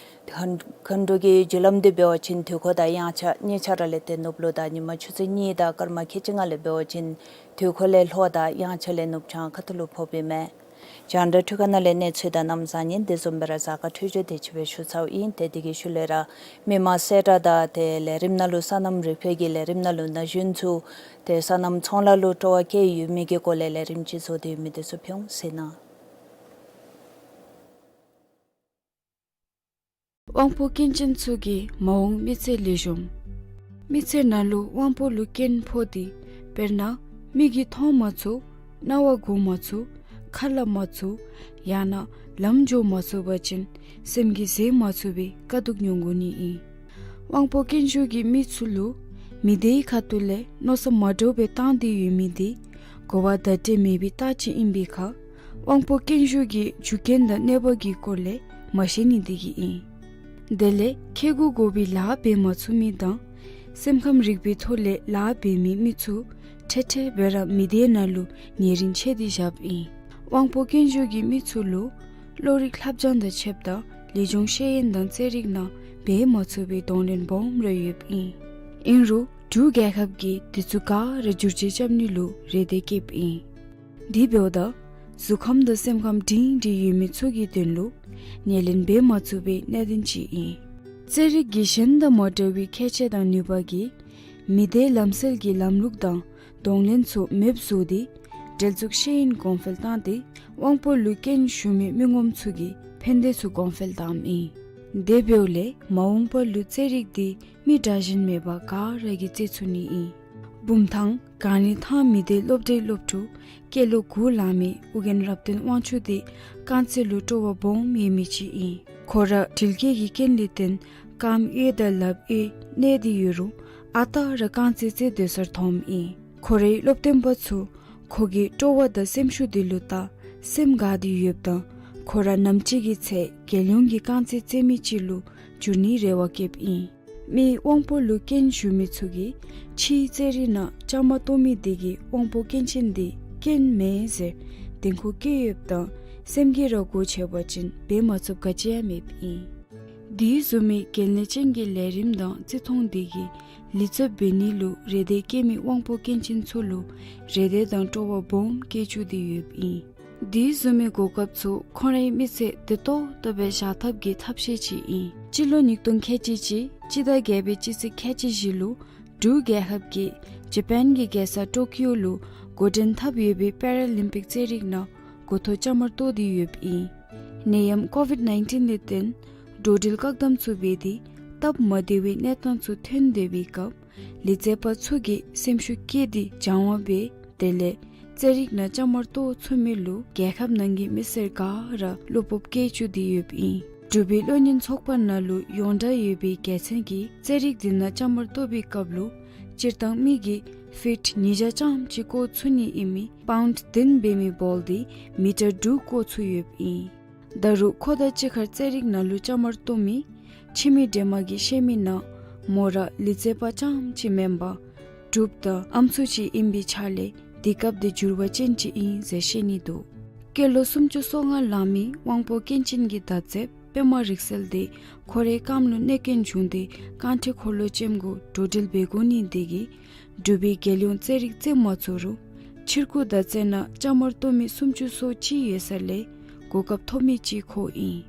མཁའ་མཁའ་འགྲོ་གི་རྒྱུ་ལམ་དེ་འབད་བ་ཅིན་དུས་འཁོར་དང་དབྱངས་འཆར་གཉིས་ཆ་ར་ལས་ཏེ་ནུབ་ལུ་དང་ཉིན་མ་ཆུ་ཚོད་གཉིས་དང་སྐར་མ་ཁལ་གཅིག་ལྔ་ལས་འབད་བ་ཅིན་དུས་འཁོར་ལས་ལྷོ་དང་དབྱངས་འཆར་ལས་ནུབ་བྱང་ཁ་ཐུག་ལུ་ཕོགཔ་ཨིན་མས། རྒྱང་བསྒྲགས་འཕྲུལ་ཁང་ནང་ལས་གནས་ཚུལ་དང་གནམ་བཟང་ངན་དེ་བཟུམ་སྦེ་ར་གཟའ་སྐར་འཕྲོད་སྦྱོར་དེ་ཅིག་སྦེ་ཞུ་ཚརཝ་ཨིན། ཏེ་དེ་གི་ཤུལ་ལས་ར་མི་མང་གསལ་བསྒྲགས་དང་ཏེ་ལས་རིམ་ནང་ལུ་སོ་ནམ་རིག་པའི་གི་ལས་རིམ་ནང་ལུ་ན་གཞོན་ཚུ་ཏེ་སོ་ནམ་ཚོང་ལཱ་ལུ་སྤྲོ་བ་བསྐྱེད་ཡོད་མི་གི་སྐོར་ལས་ལས་རིམ་ཅིག་བཟོ་སྟེ་ཡོད་མི་དེ་ཚུ་ཕུལ་འོང་ཟེར་ན། དབང་པོ་སྐྱོན་ཅན་ཚུ་གི་མ་འོངས་མི་ཚེ་ལེགས་ཤོམ། མི་ཚེ་ནང་ལུ་དབང་པོ་ལུ་སྐྱོན་ཕོག་སྟེ་དཔེར་ན་མིག་གིས་མཐོང་མ་ཚུགས། རྣ་བ་གོ་མ་ཚུགས། ཁ་སླབ་མ་ཚུགས། ཡང་ན་ལམ་འགྱོ་མ་ཚུགས་པ་ཅིན་སེམས་ཀྱིས་བཟོད་མ་ཚུགས་པའི་དཀའ་སྡུག་མྱོང་དགོ་ནི་ཨིན། དབང་པོ་སྐྱོན་བཅུག་གི་མི་ཚུ་ལུ་མི་སྡེའི་ཁ་ཐུག་ལས་མནོ་བསམ་མ་འདྲཝ་སྦེ་བཏང་སྟེ་ཡོད་མི་དེ་ གོ་བ་བརྡ་སྤྲོད་མེད་པའི་རྟགས་ཅིག་ཨིན་པའི་ཁར་དབང་པོ་རྐྱེན་ཞུགས་ཀྱི་རྒྱུ་རྐྱེན་དང་གནོད་པ་གི་སྐོར་ལས་མ་ཤེས་ནི་དེ་གིས་ཨིན། དེ་ལས་ཁེ་གུ་དགོ་པའི་ལཱ་འབད་མ་ཚུགས་མི་དང་སེམས་ཁམས་རིག་པའི་ཐོག་ལས་ལཱ་འབད་མི་མི་ཚུ་ཁྲེ་ཁྲེ་སྦེ་ར་མི་སྡེ་ནང་ལུ་ཉེ་རིང་ཕྱེ་སྟེ་བཞགཔ་ཨིན། དབང་པོ་རྐྱེན་ཞུགས་ཀྱི་མི་ཚུ་ལུ་བློ་རིག་ལྷབ་སྦྱང་དང་ཕྱདཔ་ད་ལེགས་ཤོམ་ཤེས་ཡོན་དང་རྩེད་རིགས་ནང་འབད་མ་ཚུགས་པའི་གདོང་ལེན་སྦོམ་ར་ཡོདཔ་ཨིན། ཨིན་རུང་འབྲུག་རྒྱལ་ཁབ་ཀྱིས་དེ་ཚུ་ག་ར་བསྒྱུར་བཅོས་རྐྱབ་ནི་ལུ་རེ་འདོད་བསྐྱེདཔ་ཨིན། དེ་འབདཝ་ད་གཟུགས་ཁམས་དང་སེམས་ཁམས་སྒྲིང་སྒྲིང་ཡོད་མི་ཚུ་གི་དོན་ལུ་ཉེར་ལེན་འབད་མ་ཚུགས་པའི་གནད་དོན་ཅིག་ཨིན། རྩེད་རིགས་ཀྱི་གཞན་དང་མ་འདྲ་བའི་ཁྱད་ཆོས་དང་ནུས་པ་གིས་མི་སྡེའི་ལམ་སྲོལ་གྱི་ལམ་ལུགས་དང་གདོང་ལེན་ཚུ་མེདཔ་བཟོ་སྟེ་འབྲེལ་འཛུགས་ཤེས་ཡོན་གོང་འཕེལ་བཏང་སྟེ་དབང་པོ་ལུ་རྐྱེན་ཞུགས་མི་མི་ངོམ་ཚུ་གི་ཕན་བདེ་ཚུ་གོང་འཕེལ་བཏངམ་ཨིན། དེ་འབདཝ་ལས་མ་འོངས་པ་ལུ་རྩེད་རིགས་འདི་མི་དྲག་ཞན་མེད་པར་ག་ར་གིས་རྩེད་ཚུགས་ནི་ཨིན། བུམ་ཐང་གངས་རི་ཐང་མི་སྡེའི་སློབ་གྲྭའི་སློབ་ཕྲུག་སྐྱེས་ལོ་དགུ་ལང་མི་ཨོ་རྒྱན་རབ་བརྟན་དབང་ཕྱུག་འདི་རྐང་རྩེད་ལུ་སྤྲོ་བ་སྦོམ་ཡོད་མི་ཅིག་ཨིན། ཁོ་ར་དྲིལ་སྐྱེལ་གྱི་རྐྱེན་ལས་བརྟེན་རྐངམ་གཡས་དང་ལགཔ་གཡས་གནོད་དེ་ཡོད་རུང་ཨ་རྟག་ར་རྐང་རྩེད་རྩེད་སྡོད་སར་འཐོནམ་ཨིན། ཁོ་རའི་སློབ་སྟོན་པ་ཚུ་ཁོ་གི་སྤྲོ་བ་དང་སེམས་ཤུགས་དེ་ལུ་བལྟ་སེམས་དགའ་སྟེ་ཡོདཔ་ད་ཁོ་ར་ནམ་ཅིག་གི་ཚེ་རྒྱལ་ཡོངས་ཀྱི་རྐང་རྩེད་རྩེད་མི་ཅིག་ལུ་འགྱུར་ནིའི་རེ་བ་བསྐྱེདཔ་ཨིན། མི་དབང་པོ་ལུ་རྐྱེན་ཞུགས་མི་ཚུ་གིས་ཕྱིའི་རྩེད་རིགས་ནང་བཅའ་མར་གཏོགས་མི་དེ་གིས་དབང་པོ་སྐྱོན་ཅན་དེ་རྐྱེན་མེན་ཟེར་དོན་གོ་བསྐྱེད་ཡོདཔ་ད་སེམས་ཀྱིས་ར་སྒོ་ཕྱེ་བ་ཅིན་འབད་མ་ཚུགསཔ་ག་ཅི་ཡང་མེདཔ་ཨིན། དེ་བཟུམ་མའི་གལ་གནད་ཅན་གྱི་ལས་རིམ་དང་བརྩི་མཐོང་དེ་གིས་ལེགས་བཅོས་འབད་ནི་ལུ་རེ་འདོད་བསྐྱེད་མི་དབང་པོ་སྐྱོན་ཅན་ཚུ་ལུ་རེ་འདོད་དང་སྤྲོ་བ་སྦོམ་བསྐྱེད་བཅུག་སྟེ་ཡོདཔ་ཨིན། དེ་བཟུམ་མའི་གོ་སྐབས་ཚུ་ཁོང་རའི་མི་ཚེ་བདེ་ཏོག་ཏོ་སྦེ་བཞག་ཐབས་ཀྱི་ཐབས་ཤེས་ཅིག་ཨིན། སྤྱི་ལོ་ཉིས་སྟོང་ཁལ་གཅིག་གཅིག་སྤྱི་ཟླ་བརྒྱད་པའི་སྤྱི་ཚེས་ཁལ་གཅིག་བཞི་ལུ་འབྲུག་རྒྱལ་ཁབ་ཀྱིས་ཇ་པཱན་གྱི་རྒྱལ་ས་ཊོ་ཀིའོ་ལུ་འགོ་འདྲེན་འཐབ་ཡོད་པའི་པེ་ར་ལིམ་པིག་རྩེད་རིགས་ནང་འགོ་ཐོག་བཅའ་མར་གཏོགས་ཏེ་ཡོདཔ་ཨིན། ནད་ཡམས་ཀོ་ཝིཌ་ནའིན་ཊིན་ལས་བརྟེན་འགྲོ་འགྲུལ་བཀག་དམ་ཚུ་འབད་དེ་སྟབས་མ་བདེ་བའི་གནས་སྟངས་ཚུ་ཐོན་སྡོད་པའི་སྐབས་ལེགས་རྩེད་པ་ཚུ་གིས་སེམས་ཤུགས་བསྐྱེད་དེ་སྦྱང་བ་འབད་དེ་ལས་རྩེད་རིགས་ནང་བཅའ་མར་གཏོགས་ཚུགས་མི་ལུ་རྒྱལ་ཁབ་ནང་གི་མི་སེར་ག་ར་བློ་སྤོབས་བསྐྱེད་བཅུག་སྟེ་ཡོདཔ་ཨིན། འབྲུག་པའི་བློ་ཉན་ཚོགས་པ་ནང་ལུ་ཡོངས་གྲགས་ཡོད་པའི་རྒྱལ་མཚན་གྱིས་རྩེད་རིགས་འདི་ནང་བཅའ་མར་གཏོགས་པའི་སྐབས་ལུ་སྤྱིར་བཏང་མི་གིས་ཕིཊ་ཉིས་བརྒྱ་ཙམ་ཅིག་བཀོ་ཚུགས་ནི་ཨིན་མི་པའུནཌ་བདུན་འབད་མི་བཱོལ་འདི་མི་ཊར་དྲུག་བཀོ་ཚུགས་ཡོདཔ་ཨིན། ད་རུང་ཁོ་དང་གཅིག་ཁར་རྩེད་རིགས་ནང་ལུ་བཅའ་མར་གཏོགས་མི་ཁྱིམ་མི་འདྲེས་མ་གིས་བཤད་མི་ནང་མོ་ར་ལེགས་རྩེད་པ་རྐྱངམ་ཅིག་མེན་པར་འབྲུགཔ་དང་ཨམ་སྲུ་ཅིག་ཨིན་པའི་ཆ་ལས་དེ་སྐབས་དེ་འགྱུར་བ་ཅན་ཅིག་ཨིན་ཟེར་བཤད་ནི་འདུག། སྐྱེས་ལོ་སུམ་ཅུ་སོ་ལྔ་ལང་མི་དབང་པོ་སྐྱོན་ཅན་གྱི་མདའ་རྩེདཔ་པདྨ་རིག་གསལ་དེ་ཁོ་རའི་རྐངམ་ལུ་གནོད་སྐྱོན་བྱུང་སྟེ་རྐང་ཁྲི་འཁོར་ལོ་ཅན་གུ་འགྲོ་འགྲུལ་འབད་དགོ་ནི་དེ་གིས་འབྲུག་པའི་རྒྱལ་ཡོངས་རྩེད་རིགས་རྩེད་མ་ཚུགས་རུང་ཕྱིར་འགྱུར་མདའ་རྩེད་ནང་བཅའ་མར་གཏོགས་མི་སུམ་ཅུ་སོ་གཅིག་ཡོད་ས་ལས་གོ་སྐབས་ཐོབ་མི་ཅིག་ཁོ་ཨིན།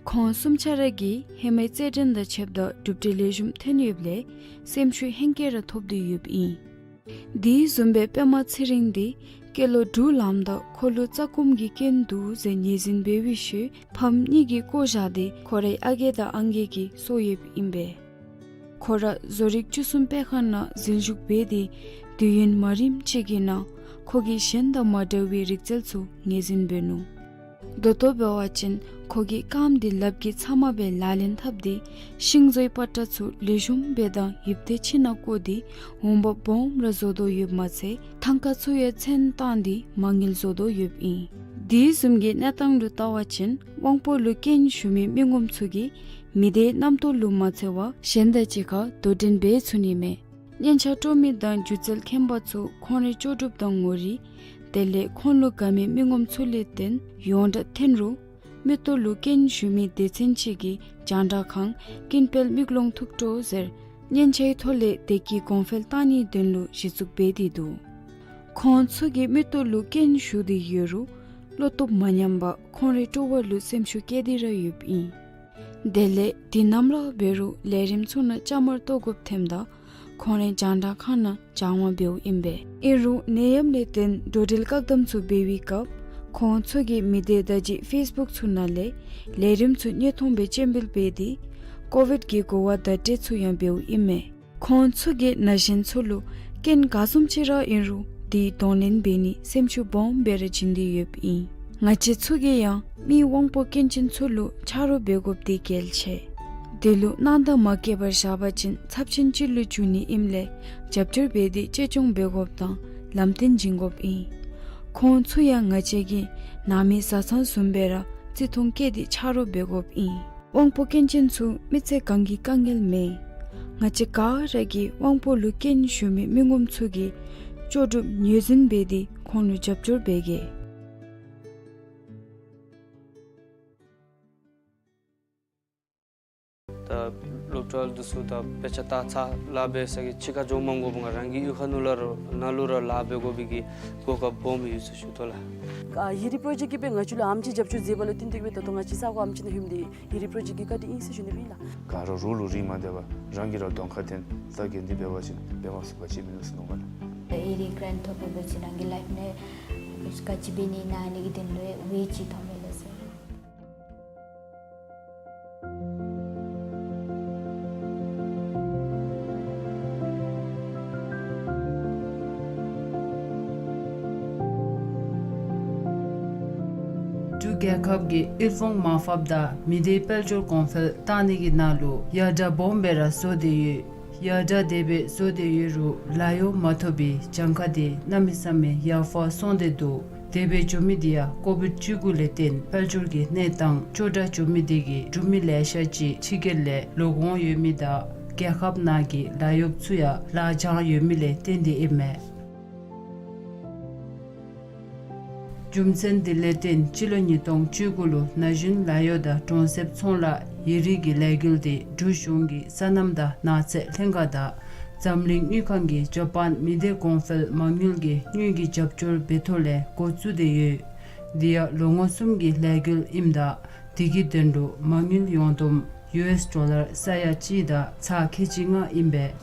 ཁོང་གསུམ་ཆ་ར་གིས་ཧེ་མའི་རྩེད་འགྲན་དང་ཕྱདཔ་ད་གྲུབ་འབྲས་ལེགས་ཤོམ་ཐོན་ཡོདཔ་ལས་སེམས་ཤུགས་ཧེང་སྐལ་ར་ཐོབ་སྟེ་ཡོདཔ་ཨིན། དེ་བཟུམ་སྦེ་པདྨ་ཚེ་རིང་འདི་སྐྱེས་ལོ་དྲུག་ལངམ་ད་ཁོ་ལུ་རྩ་སྐོམ་གྱི་རྐྱེན་འདུག་ཟེར་ངོས་འཛིན་འབད་བའི་ཤུལ་ཕམ་གཉིས་ཀྱིས་བཀོ་བཞག་སྟེ་ཁོ་རའི་ཨ་རྒས་དང་ཨང་རྒས་ཀྱིས་གསོ་ཡོདཔ་ཨིན་པས། ཁོ་ར་བཟོ་རིག་བཅུ་གསུམ་དཔེ་ཁང་ནང་འཛུལ་ཞུགས་འབད་དེ་དུས་ཡུན་མ་རིངམ་ཅིག་གི་ནང་ཁོ་གིས་གཞན་དང་མ་འདྲ་བའི་རིག་རྩལ་ཚུ་ངོས་འཛིན་འབད་ནུག། ད་ལྟོ་འབད་བ་ཅིན་ཁོ་གིས་རྐངམ་འདི་ལགཔ་གིས་ཚབ་མ་སྦེ་ལག་ལེན་འཐབ་སྟེ་ཤིང་བཟོའི་པ་ཏྲ་ཚུ་ལེགས་ཤོམ་སྦེ་དང་ཡིབ་ཏེ་ཕྱི་ནང་བཀོ་སྟེ་འོང་འབབ་སྦོམ་ར་བཟོ་དོ་ཡོདཔ་མ་ཚད་ཐང་ཀ་ཚུ་ཡང་ཚོན་བཏང་སྟེ་མ་དངུལ་བཟོ་དོ་ཡོདཔ་ཨིན། དེ་བཟུམ་གྱི་གནས་སྟངས་ལུ་བལྟ་བ་ཅིན་དབང་པོ་ལུ་རྐྱེན་ཞུགས་མི་མི་ངོམ་ཚུ་གིས་མི་སྡེའི་རྣམ་རྟོག་ལུ་མ་འཚེར་བར་གཞན་དང་གཅིག་ཁར་དོ་འགྲན་འབད་ཚུགས་ནི་མས། སྙན་ཆ་དཀྲོག་མི་དང་སྒྱུ་རྩལ་མཁྱེན་པ་ཚུ་ཁོང་རའི་ལྕོགས་གྲུབ་དང་ངོ་རིས་དེ་ལས་ཁོང་ལུ་དགའ་མི་མི་ངོམ་ཚུ་ལས་བརྟེན་ཡོངས་གྲགས་ཐོན་རུང་མིག་ཏོ་ལུ་རྐྱེན་ཞུགས་མི་སྡེ་ཚན་ཅིག་གིས་རྒྱང་བསྒྲགས་ཁང་ཀུན་དཔལ་མིག་ལོང་ཐུགས་སྤྲོ་ཟེར་སྙན་ཆའི་ཐོག་ལས་བདེ་སྐྱིད་གོང་འཕེལ་བཏང་ནིའི་དོན་ལུ་གཞི་བཙུགས་འབད་དེ་འདུག། ཁོང་ཚུ་གི་མིག་ཏོ་ལུ་རྐྱེན་ཞུགས་ཏེ་ཡོད་རུང་བློ་སྟོབས་མ་ཉམས་པར་ཁོང་རའི་སྤྲོ་བ་ལུ་སེམས་ཤུགས་བསྐྱེད་དེ་ར་ཡོདཔ་ཨིན། དེ་ལས་དུས་ནམ་ར་འབད་རུང་ལས་རིམ་ཚུ་ནང་བཅའ་མར་གཏོགས་དགོཔ་ཐོནམ་ད་ཁོང་རའི་རྒྱང་བསྒྲགས་ཁང་ནང་སྦྱང་བ་འབདཝ་ཨིན་པས། ཨིན་རུང་ནད་ཡམས་ལས་བརྟེན་འགྲོ་འགྲུལ་བཀག་དམ་ཚུ་འབད་བའི་སྐབས་ཁོང་ཚུ་གིས་མི་སྡེ་བརྡ་བརྒྱུད་ཕེསི་བུཀ་ཚུ་ནང་ལས་ལས་རིམ་ཚུ་བརྙན་ཐུང་སྦེ་སྤྱན་འབུལ་འབད་དེ་ཀོ་ཝིཌ་ཀྱི་གོ་བ་བརྡ་སྤྲོད་ཚུ་ཡང་འབདཝ་ཨིན་མས། ཁོང་ཚུ་གིས་ན་གཞོན་ཚུ་ལུ་རྐྱེན་ག་བཟུམ་ཅིག་ར་ཨིན་རུང་དེ་གདོང་ལེན་འབད་ནི་སེམས་ཤུགས་སྦོམ་སྦེ་ར་བྱིན་ཏེ་ཡོདཔ་ཨིན། ང་བཅས་ཚུ་གིས་ཡང་མི་དབང་པོ་སྐྱོན་ཅན་ཚུ་ལུ་ཆ་རོགས་འབད་དགོཔ་དེ་གལ་ཆེ། དེ་ལུ་སྣང་དག་མ་བསྐྱེད་པར་བཞག་པ་ཅིན་ཚབས་ཆེན་ཅིག་ལུ་འགྱུར་ནི་ཨིནམ་ལས་རྒྱབ་སྐྱོར་འབད་དེ་གཅེས་སྐྱོང་འབད་དགོཔ་དང་ལམ་སྟོན་བྱིན་དགོཔ་ཨིན། ཁོང་ཚུ་ཡང་ང་བཅས་ཀྱི་ནང་མི་བཟའ་ཚང་བཟུམ་སྦེ་ར་བརྩི་མཐོང་བསྐྱེད་དེ་ཆ་རོགས་འབད་དགོཔ་ཨིན། དབང་པོ་སྐྱོན་ཅན་ཚུ་མི་ཚེ་གང་གི་དཀའ་ངལ་མེད། ང་བཅས་ག་ར་གིས་དབང་པོ་ལུ་སྐྱོན་ཞུགས་མི་མི་ངོམ་ཚུ་གི་ལྕོགས་གྲུབ་ངོས་འཛིན་འབད་དེ་ཁོང་ལུ་རྒྱབ་སྐྱོར་འབད་གེ། ད་སློབ་གྲྭ་འདི་ཚུ་ད་དཔེ་ཆ་ལྟ་ཚར་ལཱ་འབད་ས་གི་ཕྱི་ཁར་འགྱོ་མ་དགོ་པར་རང་གི་གཡུས་ཁ་ནང་ལུ་ར་ནང་ལུ་ར་ལཱ་འབད་དགོ་པའི་གི་གོ་སྐབས་སྦོམ་ཡོད་ཟེར་ཞུ་དོ་ལགས། ཨ་ཡི་རིགས་པྲོ་ཇེཀཊ་ཀྱིས་སྦེ་ང་བཅས་ལུ་ཨེམ་ཆི་རྒྱབ་སྐྱོར་མཛད་པ་ལུ་བརྟེན་ཏེ་གིས་སྦེ་ད་ལྟོ་ང་བཅས་ས་གོ་ཨེམ་ཆི་ནང་ལྷོདཔ་འདི་ཡི་རིགས་པྲོ་ཇེཀཊ་ཀྱི་བཀའ་དྲིན་ཨིན་ཟེར་ཞུ་ནི་ཨིན་ལགས། ག་ར་རོགས་ལུ་རིན་མ་བཏབ་པར་རང་གིས་ར་གདོང་ཁར་བསྟེན་ས་གི་འདི་འབད་བ་ཅིན་འབད་མ་ཚུགས་པ་ཅིག་མིན་འདུག་ཟེར་མནོཝ་མས་ལགས། ཡི་རིགས་གྲན་ཐོབ་པ་ཅིན་རང་གི་ལའིཕ་ནང་ག་ཅི་འབད་ནི་ཨིན་ན་ཨ་ནི་གི་དོན་ལུ་ཝེ་ཅིག་ཐོབ་མས་ལགས་ཟེར། འབྲུག་རྒྱལ་ཁབ་ཀྱིས་དབུལ་ཕོངས་མར་ཕབ་དང་མི་སྡེ་དཔལ་འབྱོར་གོང་འཕེལ་གཏང་ནི་གི་ནང་ལུ་ཡར་དྲག་སྦོམ་སྦེ་ར་བཟོ་སྟེ་ཡོད། ཡར་དྲག་དེ་སྦེ་བཟོ་སྟེ་ཡོད་རུང་ལཱ་གཡོག་མ་ཐོབ་པའི་གྱངས་ཁ་དེ་གནམ་མེད་ས་མེད་ཡར་འཕར་སོང་སྟེ་འདུག། དེ་སྦེ་འགྱོ་མི་དེ་ཡང་ཀོ་བིཌ་བཅུ་དགུ་ལས་བརྟེན་དཔལ་འབྱོར་གྱི་གནས་སྟངས་སྐྱོ་དྲགས་འགྱོ་མི་དེ་གིས་འབྲུག་མི་ལེ་ཤ་ཅིག་ཕྱི་རྒྱལ་ལས་ལོག་འོང་ཡོད་མི་དང་རྒྱལ་ཁབ་ནང་གི་ལཱ་གཡོགཔ་ཚུ་ཡང་ལཱ་བྱང་ཡོད་མི་ལས་བརྟེན་ཏེ་ཨིན་མས། རྒྱུ་མཚན་དེ་ལས་བརྟེན་སྤྱི་ལོ་ཉིས་སྟོང་བཅུ་དགུ་ལུ་ན་གཞོན་ལཱ་གཡོག་དང་གྲོང་གསེབ་ཚོང་ལཱ་ཡི་རིགས་ཀྱི་ལས་འགུལ་དེ་འབྲུག་གཞུང་གི་སོ་ནམ་དང་ནགས་ཚལ་ལྷན་ཁག་དང་འཛམ་གླིང་དངུལ་ཁང་གིས་ཇ་པཱན་མི་སྡེ་གོང་འཕེལ་མ་དངུལ་གྱི་དངུལ་གྱི་རྒྱབ་སྐྱོར་འབད་ཐོག་ལས་འགོ་བཙུགས་ཏེ་ཡོད། དེ་ཡང་ལོ་ངོ་གསུམ་གྱི་ལས་འགུལ་ཨིནམ་ད་དེ་གི་དོན་ལུ་མ་དངུལ་ཡོངས་བསྡོམས་ཡུ་ཨེསི་ཌོ་ལར་ས་ཡ་གཅིག་དང་ཚག་ཁལ་གཅིག་ལྔ་ཨིན་པས།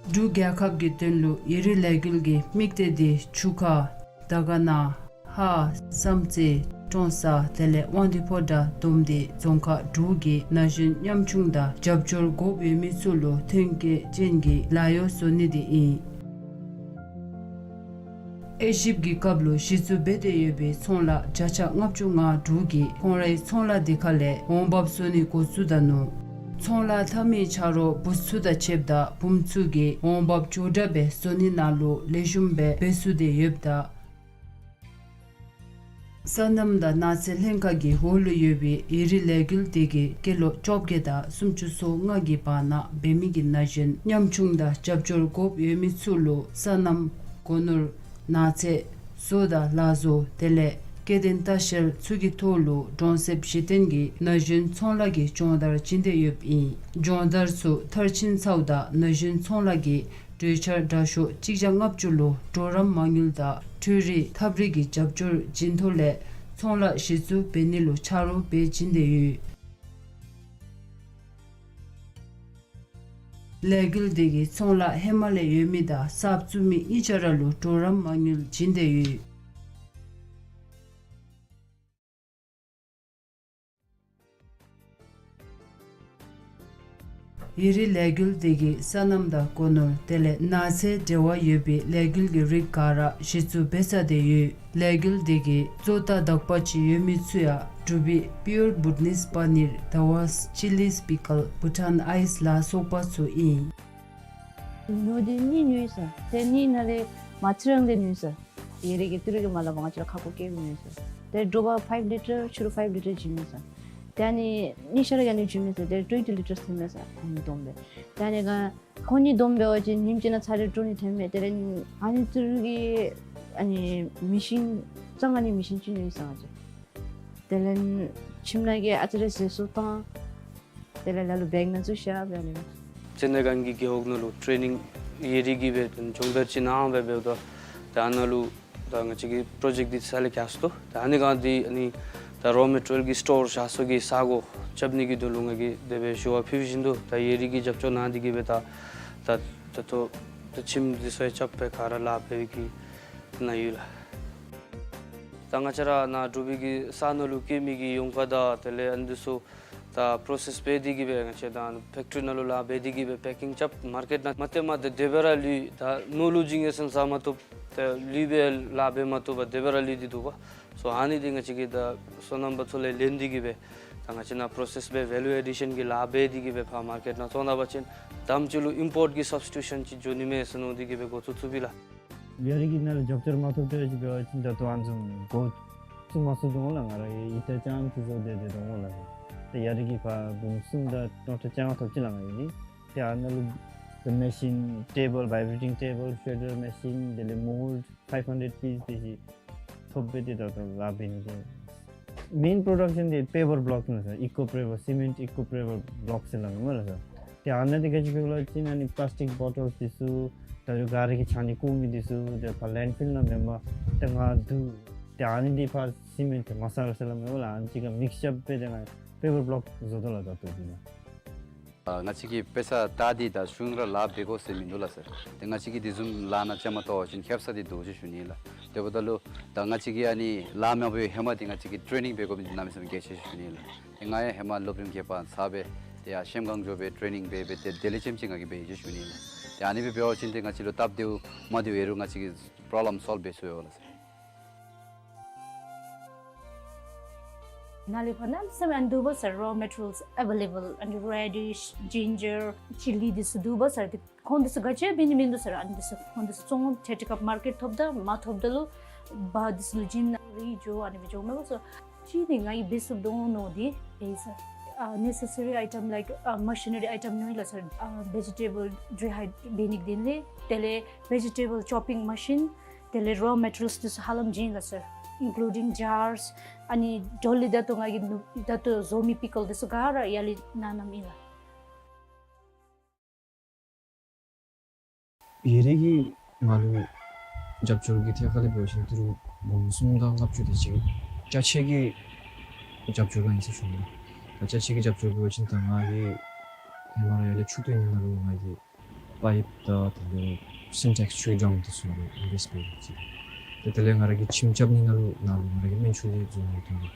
འབྲུག་རྒྱལ་ཁབ་ཀྱི་དོན་ལུ་ཡི་རིགས་ལས་འགུལ་གྱི་དམིགས་གཏད་དེ་ཆུ་ཁ་དར་དཀར་ན་ཧཱ་བསམ་རྩེ་ཀྲོང་གསར་དེ་ལས་དབང་འདུས་ཕོ་བྲང་བསྡོམས་ཏེ་རྫོང་ཁག་དྲུག་གི་ན་གཞོན་ཉམ་ཆུང་དང་རྒྱབ་སྐྱོར་དགོཔ་ཡོད་མི་ཚུ་ལུ་ཐོན་སྐྱེད་ཅན་གྱི་ལཱ་གཡོག་བཟོ་ནི་དེ་ཨིན། དབྱེ་ཞིབ་ཀྱི་སྐབས་ལུ་གཞི་བཙུགས་འབད་དེ་ཡོད་པའི་ཚོང་ལཱ་བརྒྱ་ཆ་ལྔ་བཅུ་ང་དྲུག་གིས་ཁོང་རའི་ཚོང་ལཱ་དེ་ཁ་ལས་འོང་འབབ་བཟོ་ནི་འགོ་བཙུགས་ད་ནུག། ཚོང་ལཱ་འཐབ་མི་ཆ་རོགས་བུཚ་ཚུ་དང་ཕྱདཔ་ད་བུམོ་ཚུ་གིས་འོང་འབབ་མགྱོགས་དྲགས་སྦེ་བཟོ་ནི་ནང་ལུ་ལེགས་ཤོམ་སྦེ་འབད་ཚུགས་ཏེ་ཡོདཔ་ད། སོ་ནམ་དང་ནགས་ཚལ་ལྷན་ཁག་གི་འོག་ལུ་ཡོད་པའི་ཡི་རིགས་ལས་འགུལ་དེ་གིས་སྐྱེས་ལོ་བཅོ་བརྒྱད་དང་སུམ་ཅུ་སོ་ལྔ་གི་བར་ན་འབད་མི་གི་ན་གཞོན་ཉམ་ཆུང་དང་རྒྱབ་སྐྱོར་དགོཔ་ཡོད་མི་ཚུ་ལུ་སོ་ནམ་སྒོ་ནོར་ནགས་ཚལ་བཟོ་དང་ལག་བཟོ་དེ་ལས་སྐྱེ་ལྡན་ལྟ་བཤལ་ཚུ་གི་ཐོག་ལུ་གྲོང་གསེབ་གཞི་རྟེན་གྱི་ན་གཞོན་ཚོང་ལཱ་གི་སྦྱོང་བརྡར་བྱིན་ཏེ་ཡོདཔ་ཨིན། སྦྱོང་བརྡར་ཚུ་མཐར་ཕྱིན་ཚརཝ་ད་ན་གཞོན་ཚོང་ལཱ་གི་གྲོས་འཆར་དྲག་ཤོས་གཅིག་བརྒྱ་ལྔ་བཅུ་ལུ་གྲོགས་རམ་མ་དངུལ་དང་འཕྲུལ་རིག་ཐབས་རིག་གི་རྒྱབ་སྐྱོར་བྱིན་ཐོག་ལས་ཚོང་ལཱ་གཞི་བཙུགས་འབད་ནི་ལུ་ཆ་རོགས་འབད་བྱིན་ཏེ་ཡོད། ལས་འགུལ་དེ་གིས་ཚོང་ལཱ་ཧེ་མ་ལས་ཡོད་མི་དང་གསརཔ་བཙུགས་མི་གཉིས་ཆ་ར་ལུ་གྲོགས་རམ་མ་དངུལ་བྱིན་ཏེ་ཡོད། ཡི་རིགས་ལས་འགུལ་དེ་གིས་སོ་ནམ་དང་སྒོ་ནོར་དེ་ལས་ནགས་ཚལ་འབྲེལ་བ་ཡོད་པའི་ལས་འགུལ་གྱི་རིགས་ག་ར་གཞི་བཙུགས་འབད་ཚར་ཏེ་ཡོད། ལས་འགུལ་དེ་གི་བཙོ་ལྟ་དག་པ་ཅིག་ཡོད་མི་ཚུ་ཡང་འབྲུག་པའི་Pure Bhutanese Paneer, Dawas, Chillies Pickle, Bhutan Ice ལ་སོགས་པ་ཚུ་ཨིན། ཉོ་དེ་གཉིས་ཉོ་ཡི་ས། དེ་གཉིས་ནང་ལས་མ་ཚིག་རང་དེ་ཉོ་ཡི་ས། ཡི་རིགས་ཀྱི་ཏི་རུ་གི་མ་ལ་བ་ང་བཅས་ར་ཁ་ཕོ་སྐྱེལ་ཉོ་ཡི་ས། དེ་དྲོ་པ་ཕའིབ་ལི་ཊར་ཕྱི་རུ་ཕའིབ་ལི་ཊར་བྱིན་ཡི་ས། དེ་ཨ་ནི་གཉིས་ཆ་ར་ཨ་ནི་བྱིན་མི་ས། དེ་ཊུ་ཝེན་ཊི་ལི་ཊར་ཐོན་མི་ས། ཨ་ནི་བསྡོམས་སྦེ། དེ་ཨ་ནི་ག་ཁོང་གཉིས་བསྡོམས་འབད་བ་ཅིན་ཉིནམ་གཅིག་ནང་ཚར་རེ་དྲོ་ནི་ཐོན་མས། དེ་ལས་ཨ་ནི་ཏི་རུ་གི་ཨ་ནི་མི་ཤིན་གཙང་ཨ་ནི་མི་ཤིན་ཅིག་ཉོ་ཡི་ས་ང་བཅས། དེ་ལས་ཁྱིམ་ནང་གི་ཨ་ཙི་རེ་ཟས་སོ་བཏང་། དེ་ལས་ལ་ལུ་བེག་ནང་བཙུགས་བཞག་སྦེ་ཨ་ནི། སྤྱན་རས་གཟིགས་ཀྱི་རྒེད་འོག་ནང་ལུ་ཊེ་ནིང་ཡི་རིགས་ཀྱི་སྦེ་སྦྱོང་བརྡར་ཅིག་གནང་སྦེ་འབདཝ་ད་ད་ཨ་ནཱ་ལུ་ད་ང་བཅས་ཀྱི་པྲོ་ཇེཀཊ་འདི་རྩ་ལས་རྒྱས་སོ་ནུག། ད་ཨ་ནི་ག་འདི་ཨ་ནི་ད་རོ་མེ་ཊི་རི་ཡལ་གྱི་སི་ཊོར་བཞག་ས་གི་ས་གོ་རྐྱབ་ནི་གི་དོན་ལུ་ང་གིས་དེ་སྦེ་ཞུ་བ་ཕུལ་བཞིན་དུ་ད་ཡི་རིགས་ཀྱིས་རྒྱབ་སྐྱོར་གནང་སྟེ་གི་སྦེ་ད་ད་ད་ལྟོ་ད་ཁྱིམ་འདི་ཚུ་ཡང་རྐྱབ་སྦེ་ག་ར་ལཱ་འབད་བའི་གི་ནང་ཡོད་ལགས། ད་ང་བཅས་ར་ནཱ་འབྲུག་པའི་གི་ས་ནང་ལུ་སྐྱེ་མི་གི་ཡོང་ཁ་དང་དེ་ལས་ཨ་ནི་འདི་ཚུ་ད་པྲོ་སེསི་འབད་དེ་གི་སྦེ་ང་བཅས་ད་ཕེཀ་ཊི་རི་ནང་ལུ་ལཱ་འབད་དེ་གི་སྦེ་པེ་ཀིང་རྐྱབ་མར་ཀེཊ་ནང་མ་སྟེརཝ་ད་དེ་སྦེ་ར་ལུས། ད་ནོར་ལུ་བྱིན་ཡི་ཟེར་ཟ་མ་བཏུབ། ད་ལུས་སྦེ་ལཱ་འབད་མ་བཏུབ་པར་དེ་སྦེ་ར་ལུས་ཏེ་འདུག་པ། སོ་ཨ་ནི་འདི་ང་བཅས་ཀྱིས་ད་སོ་ནམ་པ་ཚུ་ལས་ལེན་ཏེ་གི་སྦེ་ད་ང་བཅས་ནཱ་པྲོ་སེསི་འབད་ཝེ་ལུ་ཨེ་ཌི་ཤན་གྱི་ལཱ་འབད་དེ་གི་སྦེ་ཕར་མར་ཀེཊ་ནང་བཙོང་ད་པ་ཅིན་དེམ་ཅིག་ལུ་ཨིམ་པོརཊ་གི་སབ་སི་ཊི་ཊུ་ཤན་ཅིག་འགྱོ་ནི་མས་ཟེར་མནོ་སྟེ་གི་སྦེ་འགོ་བཙུགས་བཙུགསཔ་ཨིན་ལགས། ཡ་རིགས་ཀྱི་ནང་ལུ་རྒྱབ་སྐྱོར་མ་ཐོབ་སྟེ་ཅིག་འབད་བ་ཅིན་ད་ལྟོ་ཨ་ནི་བཟུམ་འགོ་བཙུགས་མ་ཚུགས་དོ་ལགས། ང་ར་གིས་ཨི་ཏ་ཅམ་ཅིག་བཟོ་སྟེ་སྡོད་དོ་ལགས། ཏེ་ཡ་རིགས་ཀྱིས་ཕར་འབུམ་གསུམ་དང་སྟོང་ཕྲག་བཅོ་ལྔ་ཐོབ་ཅི་ལགས་ང་གིས། ཏེ་ཨ་ནཱ་ལུ་the machine table, vibrating table, shredder machine, དེ་ལས་mold, five hundred piece དེ་ཅིག་ཐོབ་སྦེ་ཏེ་ད་ལྟོ་ལཱ་འབད་ནི་དེ། main production དེ་paper block ཨིན་ལགས་སར། eco paper, cement eco paper block ཟེར་སླབ་མས་ལགས་སར། ཏེ་ཨ་ནཱ་དེ་ག་ཅི་འབད་ལགས་ཟེར་ན་ཨ་ནི་plastic bottles དེ་ཚུ་ད་རུང་ག་ར་གིས་ཆང་ནི་ཀོ་མི་དེ་ཚུ་ཏེ་ཕར་landfill ནང་མེན་པར་ཏེ་ང་བསྡུ། ཏེ་ཨ་ནི་འདི་ཕར་cement དེ་མ་སར་ཟེར་སླབ་མས་ལགས། ཨ་ནི་ཅིག་ཁར་mix up འབད་དེ་ང་paper block བཟོ་དོ་ལགས་ད་ལྟོ་འདི་ནང་། ཨ་ང་བཅས་ཀྱིས་དཔེ་ཆ་ལྟ་སྟེ་ད་གཞུང་ར་ལཱ་འབད་དགོ་ཟེར་མིན་འདུག་ལགས་སར། ཏེ་ང་བཅས་ཀྱིས་དེ་བཟུམ་ལཱ་ནང་བཅའ་མར་གཏོགས་པ་ཅིན་ཁེབ་ས་འདི་འདུག་ཅེས་ཞུ་ནི་ལགས། དེ་འབདཝ་ད་ལུ་ད་ང་བཅས་ཀྱིས་ཨ་ནི་ལཱ་མ་འབད་བའི་ཧེ་མ་འདི་ང་བཅས་ཀྱིས་ཊེ་ནིང་འབད་དགོཔ་འདི་གནམ་མེད་ས་མེད་གལ་ཆེ་ཞུ་ནི་ལགས། ཏེ་ང་ཡང་ཧེ་མ་སློབ་རིམ་བརྒྱད་པ་ཚར་སྦེ་ཏེ་ཡར་གཤམ་གང་འགྱོ་སྦེ་ཊེ་ནིང་འབད་སྦེ་ཏེ་དེ་ལས་ལྕེམ་ཅིག་ང་གིས་འབད་ཡི་ཅེས་ཞུ་ནི་ལགས། ཏེ་ཨ་ནི་སྦེ་འབད་བ་ཅིན་ཏེ་ང་བཅས་ལུ་སྟབས་བདེཝ་མ་བདེཝ་ཨིན་རུང་ང་བཅས་ཀྱིས་པྲོབ་ལེམ་སོལབ་འབད་ཚུགས་ཡོད་ལགས་སར། ནཱ་ལས་ཕར་གནམ་མེད་ས་མེད་ཨ་ནི་འདུག་པ་སར། raw materials available ཨ་ནི་radish, ginger, chilli འདི་ཚུ་འདུག་པ་སར། ཏེ་ཁོང་འདི་ཚུ་ག་ཅི་འབད་ནི་མིན་འདུག་སར། ཨ་ནི་འདི་ཚུ་ཁོང་འདི་ཚུ་བཙོང་ཏེ་ཏེ་ཀ་མར་ཀེཊ་ཐོབ་ད་མ་ཐོབ་ད་ལུ་བ་འདི་ཚུ་ལུ་བྱིན་ན་རིལ་འགྱོ་ཨ་ནི་སྦེ་འགྱོཝ་མས་པ་སར། གཅིག་ནི་ང་གིས་འབད་ཚུགས་དོ་མནོ་སྟེ་འབད་ཡི་སར། ཨ་necessary item like ཨ་machinery item ནང་ལགས་སར། ཨ་vegetable dehyde འབད་ནི་དེ་ལས་དེ་ལས་vegetable chopping machine དེ་ལས་raw materials འདི་ཚུ་ཧ་ལམ་བྱིན་ཡི་ལགས་སར། including jars ཨ་ནི་དོ་ལི་ད་ལྟོ་ང་གིས་ནུ་ད་ལྟོ་བཟོ་མི་པི་ཀལ་འདི་ཚུ་ག་ར་ཡར་ལས་ནང་བསྣམས་ཡི་ལགས། ཡ་རིགས་ཀྱིས་ང་ལུ་རྒྱབ་སྐྱོར་གྱི་ཐད་ཁར་ལས་འབད་བ་ཅིན་ཏི་རུ་འབུམ་གསུམ་དང་ལྔ་བཅུ་དེ་ཅིག་ཅ་ཆས་ཀྱི་རྒྱབ་སྐྱོར་ག་ཨིན་ཟེར་ཞུ་ནི། ད་ཅ་ཆས་ཀྱི་རྒྱབ་སྐྱོར་འབད་བ་ཅིན་ད་ང་གིས་ཧེ་མ་ར་ཡར་ལས་ཆུ་བཏོན་ནི་ནང་ལུ་ང་གིས་པའིཔ་དང་དེ་ལས་སིན་ཊེགསི་ཆུའི་ཌམ་དེ་ཚུ་ལུ་ཨིན་བེསཊ་འབད་ཡི་ཅིག། ཏེ་དེ་ལས་ང་ར་གིས་ཁྱིམ་རྐྱབ་ནི་ནང་ལུ་ནང་ལུ་ང་ར་གིས་སྨན་ཆུ་ལས་བཟོ་ནི་དོན་ལུ་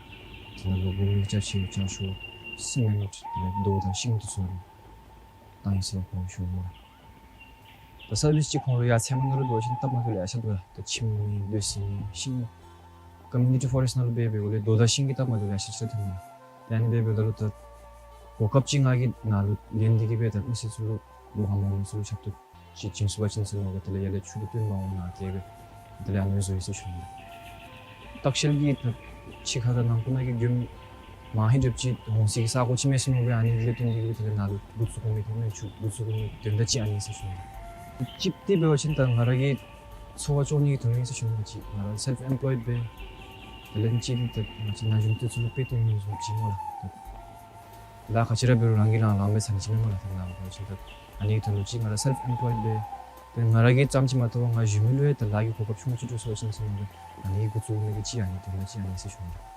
དེ་ནང་ལུ་འབུམ་གྱི་ཅ་ཆས་ཅ་ཤོག་སི་མེནཊ་དེ་ལས་རྡོ་དང་ཤིང་དེ་ཚུ་ལུ་བཏང་ཡི་ཟེར་ཁོང་ཞུ་ནི། ད་སར་བིསི་ཅིག་ཁོང་ལུ་ཡར་ཚལ་མ་ནང་ལུ་འབད་བ་ཅིན་སྟབས་མ་བདེཝ་ལེ་ཤ་འདུག་ལགས། ད་ཁྱིམ་མེད་སྡོད་ས་མེད་ཤིང་ཀོ་མིའུ་ནི་ཊི་ཕོ་རེསཊ་ནང་ལུ་འབད་འབདཝ་ལས་རྡོ་དང་ཤིང་གི་སྟབས་མ་བདེཝ་ལེ་ཤ་ཅིག་ར་ཐོན་ནུག། ཏེ་ཨ་ནི་འབད་འབདཝ་ད་ལུ་ད་གོ་སྐབས་ཅིག་ང་གིས་ནཱ་ལུ་ལེན་ཏེ་གིས་སྦེ་ད་མི་སེར་ཚུ་ལུ་ལོ་ཧ་མ་གོ་མི་ཚུ་ལུ་ཞབས་ཏོག་ཅིག་བྱིན་ཚུགས་པ་ཅིན་ཟེར་མནོ་སྦེ་དེ་ལས་ཡར་ལས་ཆུ་དེ་བཏོན་འབག་འོང་ནཱ་སྟེ་སྦེ་དེ་ལས་ཨ་ནི་བཟོ་ཡི་ཟེར་ཞུ་ནི། ལྟ་བཤལ་གྱི་ད་ཕྱི་ཁ་དང་ནང་ཁུག་ནང་གི་མགྱོནམ་མ་ཧེ་འགྱོ་ཅིག་འོང་སའི་ས་གོ་ཅིག་མེད་ཟེར་མནོ་སྦེ་ཨ་ནི་ལས་བརྟེན་ཏེ་གིས་དེ་ལས་ནཱ་ལུ་འགོ་བཙུགས་དགོ་མི་དེ་སྨན་ཆུ་འགོ་བཙུགས་དགོ་མི་དོན་དག་ཅིག་ཨ་ནི་ཟེར་ཞུ་ནི། གཅིག་འདི་འབད་བ་ཅིན་ད་ང་ར་གི་འཚོ་བ་སྐྱོང་ནི་གི་དོན་ལུ་ཨིན་ཟེར་ཞུ་ནི། ང་བཅས་ང་ར་སེལཕ་ཨེམ་པོལོའིཌ་སྦེ་དེ་ལས་གཅིག་འདི་ད་ང་བཅས་ན་གཞོན་འདི་ཚུ་ལུ་དཔེ་སྟོན་མི་བཟུམ་ཅིག་སྨོ་ལགས། ད་ལཱ་ག་ཅི་ར་འབད་རུང་རང་གིས་རང་ལཱ་འབད་ཚར་ནི་ཅིག་མེན་སྨོ་ལགས། ད་ནཱ་འབད་བ་ཅིན་ད་ཨ་ནི་གི་དོན་ལུ་ཅིག་ང་ར་སེལཕ་ཨེམ་པོལོའིཌ་སྦེ་ཏེ་ང་ར་གིས་ཙམ་ཅིག་མ་གཏོགས་ང་གཞན་མི་ལུ་ཡང་ད་ལཱ་གི་གོ་སྐབས་ཆུང་ཀུ་ཅིག་སྤྲོད་ཚུགས་པ་ཅིན་ཟེར་མནོ་སྦེ་ཨ་ནི་གི་འགོ་བཙུགས་མི་གི་ཅིག་ཨ་ནི་དོན་དག་ཅིག་ཨ་ནི་ཟེར་ཞུ་ནི།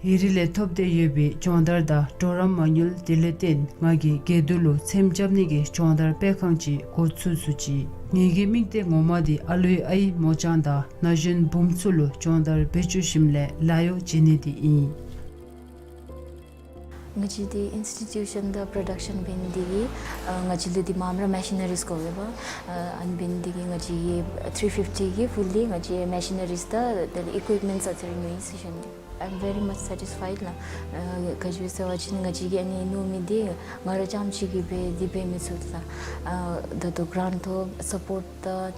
ཡ་རིགས་ལས་ཐོབ་སྟེ་ཡོད་པའི་སྦྱོང་བརྡར་དང་གྲོགས་རམ་མ་དངུལ་དེ་ལས་བརྟེན་ང་གིས་དགེ་འདུན་ལུ་ཚེམ་རྐྱབ་ནི་གི་སྦྱོང་བརྡར་སྤེལ་ཁང་ཅིག་འགོ་བཙུགས་ཚུགས་ཅི། ངེ་གི་དམིགས་གཏད་ངོ་མ་འདི་ཨ་ལུའི་ཨའི་མོ་གཅང་དང་ན་གཞོན་བུམོ་ཚུ་ལུ་སྦྱོང་བརྡར་འབད་བཅུག་ཞིནམ་ལས་ལཱ་གཡོག་བྱིན་ནི་འདི་ཨིན། ང་བཅས་འདི་ཨིནསི་ཊི་ཊུ་ཤཱན་དང་པྲོ་ཌག་ཤཱན་འབད་ནི་འདི་གིས་ཨ་ང་བཅས་ལུ་འདི་མངམ་ར་མེ་ཤི་ནི་རིསི་དགོ་པས་པ། ཨ་ཨ་ནི་འབད་ནི་འདི་གིས་ང་བཅས་ཀྱིས་ཐིརི་ཕིཕ་ཊི་གི་ཕུལ་ལི་ང་བཅས་མེ་ཤི་ནི་རིསི་དང་དེ་ལས་ཨི་ཀུའིཔ་མེནཊསི་ཨ་ཙི་རེ་ཉོ་ཡི་ཟེར་ཞུ་ནི། I'm very much satisfied ལགས། ཨ་ག་ཅི་སྦེ་ཟེར་བ་ཅིན་ང་བཅས་ཀྱིས་ཨ་ནི་ཉོ་མི་འདི་ང་ར་རྐྱངམ་ཅིག་གིས་འབད་འདི་འབད་མི་ཚུགས་ལགས། ཨ་ད་ལྟོ་གྲཱནཊ་ཐོབ་སཔོརཊ་